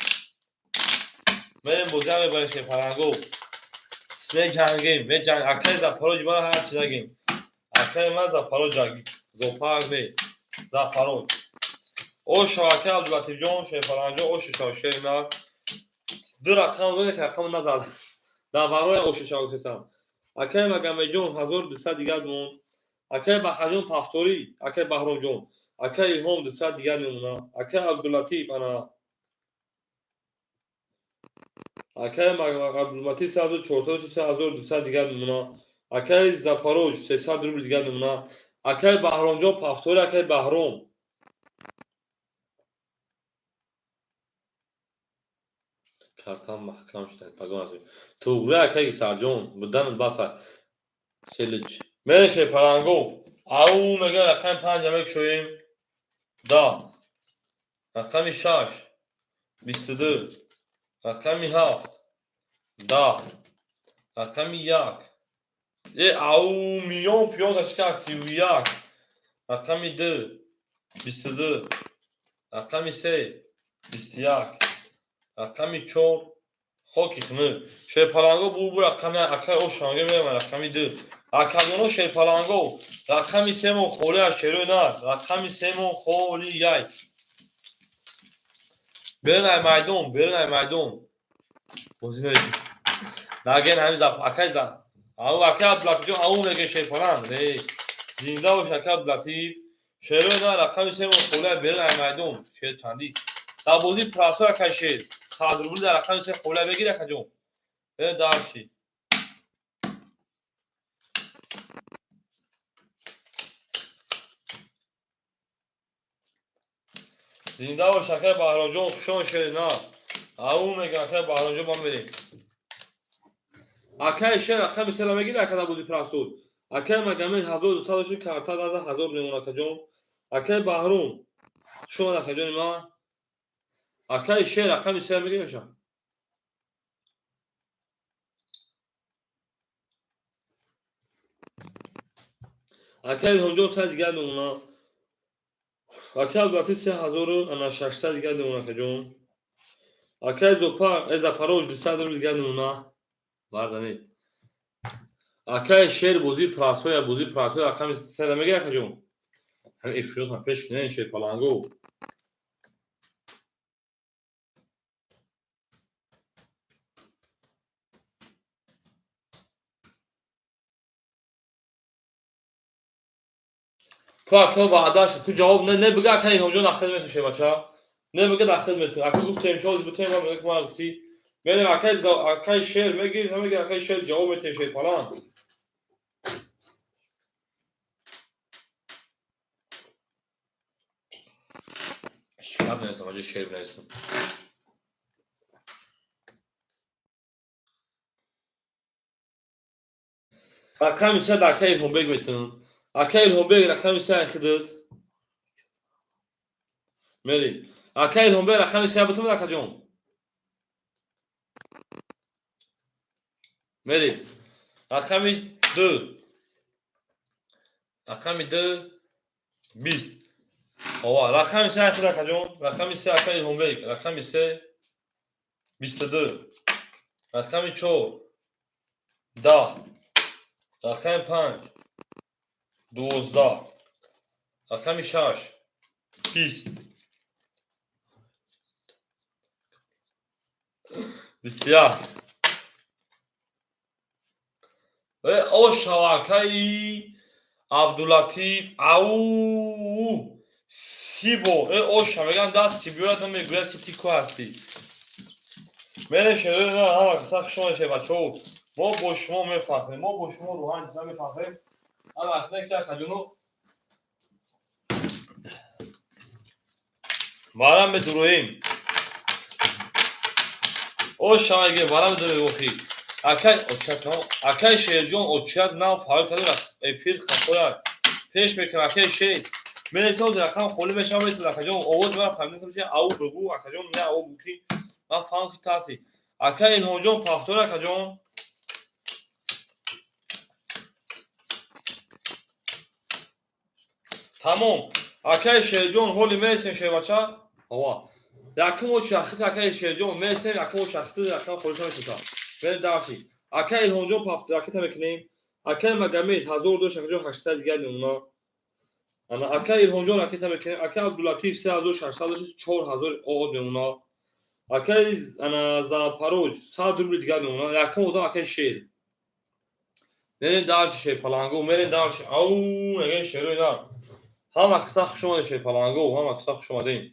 Мерем, бозиам мебарем, шерпаланго. Меҷангем, меҷанг. Акаи Запорожи ман ҳар чи нагем. Акаи ман Запорожа, зоопарк не, Запорож. Ошо, акаи Абдулатифҷон, шерпаланҷон, ошо шав, шернар. Ду рақам доде, ки рақам назад. Дар барои ошо шав кесам. Акаи Магамеҷон 1200 дигар монд. Акаи Бахаҷон пафторӣ, акаи Баҳромҷон, акаи Илҳом 200 дигар мемона. Акаи Абдулатиф ана акаи Абдулатиф 3400, 3200 дигар мемона. Акаи Запорож 300 рубл дигар мемона. Акаи Баҳромҷон пафторӣ, акаи Баҳром. Картам маҳкам шуда, пагон аст. Туғри акаи Гисарҷон, буданат баса. Селич. Мереше паланго. Ау мега рақами панҷа мекушоем. Да. Рақами шаш. 22. Рақами ҳафт. 10. Рақами як. Э, ау миён пиён ташкил 31. Рақами ду. 22. Рақами се. 21. Рақами чор. Хоки хунук. Шерпаланго бу рақами акаи ошанга меравад рақами ду. Акадоно шерпаланго. Рақами семо холӣ аз шерои нар. Рақами семо холӣ яй. Берун ай майдон, берун ай майдон. Бозӣ намекунем. Наген ҳамин зап акаи за. Ау акаи Абдулатифҷон ау меге шерпаланг. Не. Зинда бош акаи Абдулатиф. Шерои нар рақами семо холӣ ай берун ай майдон. Шер чандӣ. Дар бозии прасо акаи шер. 100 рубли дар рақами се холӣ бегир акаҷон. Берун дарши. Зинда бош акаи Баҳромҷон, хушон шери нар. Ау мега акаи Баҳромҷон ма мерем. Акаи шер рақами сера мегири ака дар бозии прасо. Акаи Магомед 1200 дошт, карта дада 1000 мемон акаҷон. Акаи Баҳром хушон акаҷони ман. Акаи шер рақами сера мегири меша. Акаи Илҳомҷон сай дигар мемона. Акаи Абдулатиф 3600 дигар мемона акаҷон. Акаи Зопар, э Запорож 200 рубл дигар мемона. Барданед. Акаи шер бозии прасоя, бозии прасоя рақами сера мегири акаҷон. Ҳамин эфиротон пеш кунен шерпаланго. Ку ака ваъдаш, ку ҷавоб не, не бига ака Илҳомҷон ахир метун шербача. Не бига ахир метун. Ака гуфтем, чоз бутем, ва мега ма гуфтӣ. Мерем акаи шер мегири, намегири акаи шер ҷавоб метен шерпаланг. Шикар менависам, аҷо шер менависам. Рақами се дар акаи Илҳомбек метун. Акаи Илҳомбек рақами се айхидид. Мерем. Акаи Илҳомбек рақами се бутум акаҷон. Мерем. Рақами ду. Рақами ду 20. Ова, рақами се айхид акаҷон. Рақами се акаи Илҳомбек. Рақами се 22. Рақами чор 10. Рақами панҷ 12. Рақами шаш 20. 21. Э, о шавакаи Абдулатиф ау сибо э оша меган даст ки биёяд намегӯяд ки ти ку ҳастӣ. Мере шерои на ҳама каса хушон ше бачаҳо. Мо бо шумо мефахрем, мо бо шумо рӯҳан чиза мефахрем. Ана акне ки акаҷоно барам медуроем. Оша меге барам медуроем охи. Акай очак нав, акай Шерҷон очак нав фарқ кардем эфир хатоя. Пеш мекунам акай Шер. Менависам рақам холӣ мешавам метун акаҷон овоз мара фаҳмидам ки ау бугу акаҷон не ау бугу ки ман фаҳмам ки таси. Акай Илҳомҷон пафтор акаҷон. Тамом. Акай Шерҷон ҳоли мересем шербача. Ова. Якум очахти акаи Шерҷон месем, якум очахти рақам холиша месота. Мерем дальше. Акаи Илҳомҷон ракета мекунем. Акаи Магомед 1002 шакаҷон 800 дигар мемона. Ана акаи Илҳомҷон ракета мекунем. Акаи Абдулатиф 3600 4000 од мемона. Акаи ана Запорож 100 рубли дигар мемона. Якум одам акаи Шер. Мерем дальше Шерпаланго, мерем дальше. Ау, мегем шерои нар. Ҳама каса хуш омадед Шерпаланго, ҳама каса хуш омадед.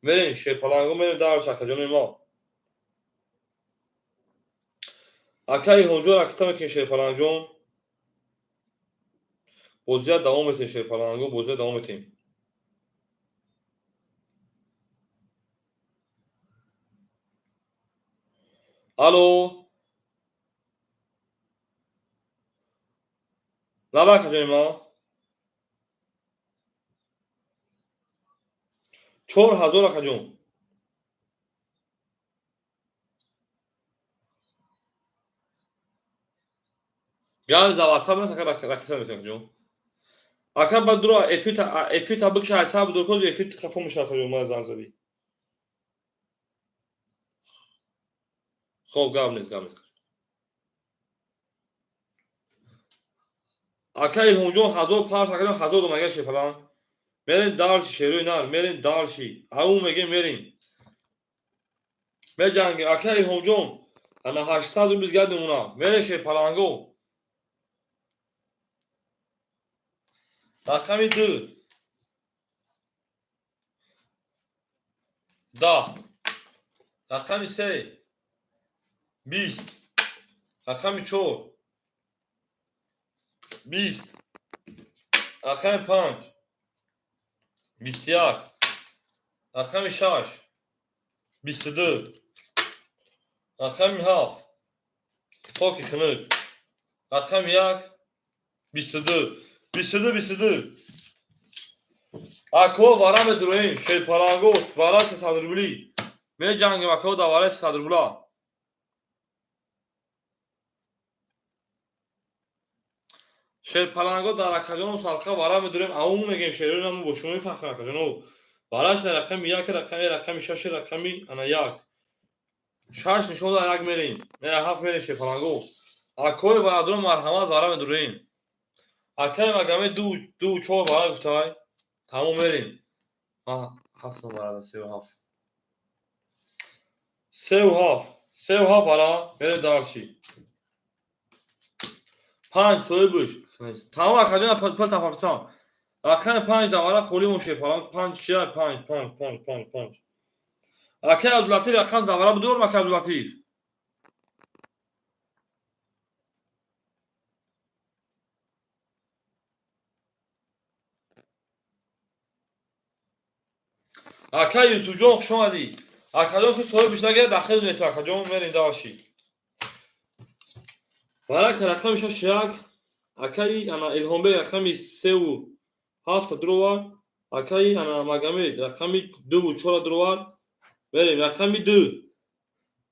Мерем Шерпаланго, мерем дальше акаҷони мо. Акаи Илҳомҷон ракета мекунем Шерпалангҷон. Бозия давом метем Шерпаланго, бозия давом метем. Алло. Лаба акаҷони мо. 4000 акаҷон. Гап за WhatsApp нас ака ракета мекунем акаҷон. Ака ба дура эфирта бикша ҳисоб дур коз эфир хафо меша акаҷон ман занг задӣ. Хоб гап нест, гап нест. Ака Илҳомҷон 1005 акаҷон 1000 дом агар шефалан. Мерем дальше шерои нар, мерем дальше. Ау мегем мерем. Меҷангем ака Илҳомҷон ана 800 рубл дигар мемона. Мерем Шерпаланго. Рақами 2. 10. Рақами 3. 20. Рақами 4. 20. Рақами 5. 21. Рақами 6. 22. Рақами 7. Хоки хунук. Рақами 1. 22. 22, 22. Ако вара медуроем, Шерпаланго, вара 300 рубли. Меҷангем ако да вара 300 рубла. Шерпаланго дар акаҷону садқа вара медурем, аум мегем шерои бо шумо мефахрем акаҷону. Вараш дар рақами 1, рақами рақами 6, рақами ана 1. 6 нишон дар 1 мерем. Мера 7 мерем Шерпаланго. Акои бародарон марҳамат вара медурем. Акаи Магомед 2 2 4 вара гуфтай. Тамом мерем. Ма ҳастам варада 3 7. 3 7. 3 7 вара мерем дальше. 5 соҳибш. Тамом акаҷон пул тафарсан. Рақами 5 да вара холӣ мон Шерпаланг 5 чия 5 5 5 5 5. Акаи Абдулатиф рақам да вара бидорм акаи Абдулатиф. Акаи Юсуфҷон хуш омадӣ. Акаҷон ки соҳибш нагирад дахил мету акаҷон мерем дальше. Варака рақами 6 1. Акаи ана Илҳомбек рақами 3 7 дуровар. Акаи ана Магомед рақами 2 4 дуровар. Мерем рақами 2.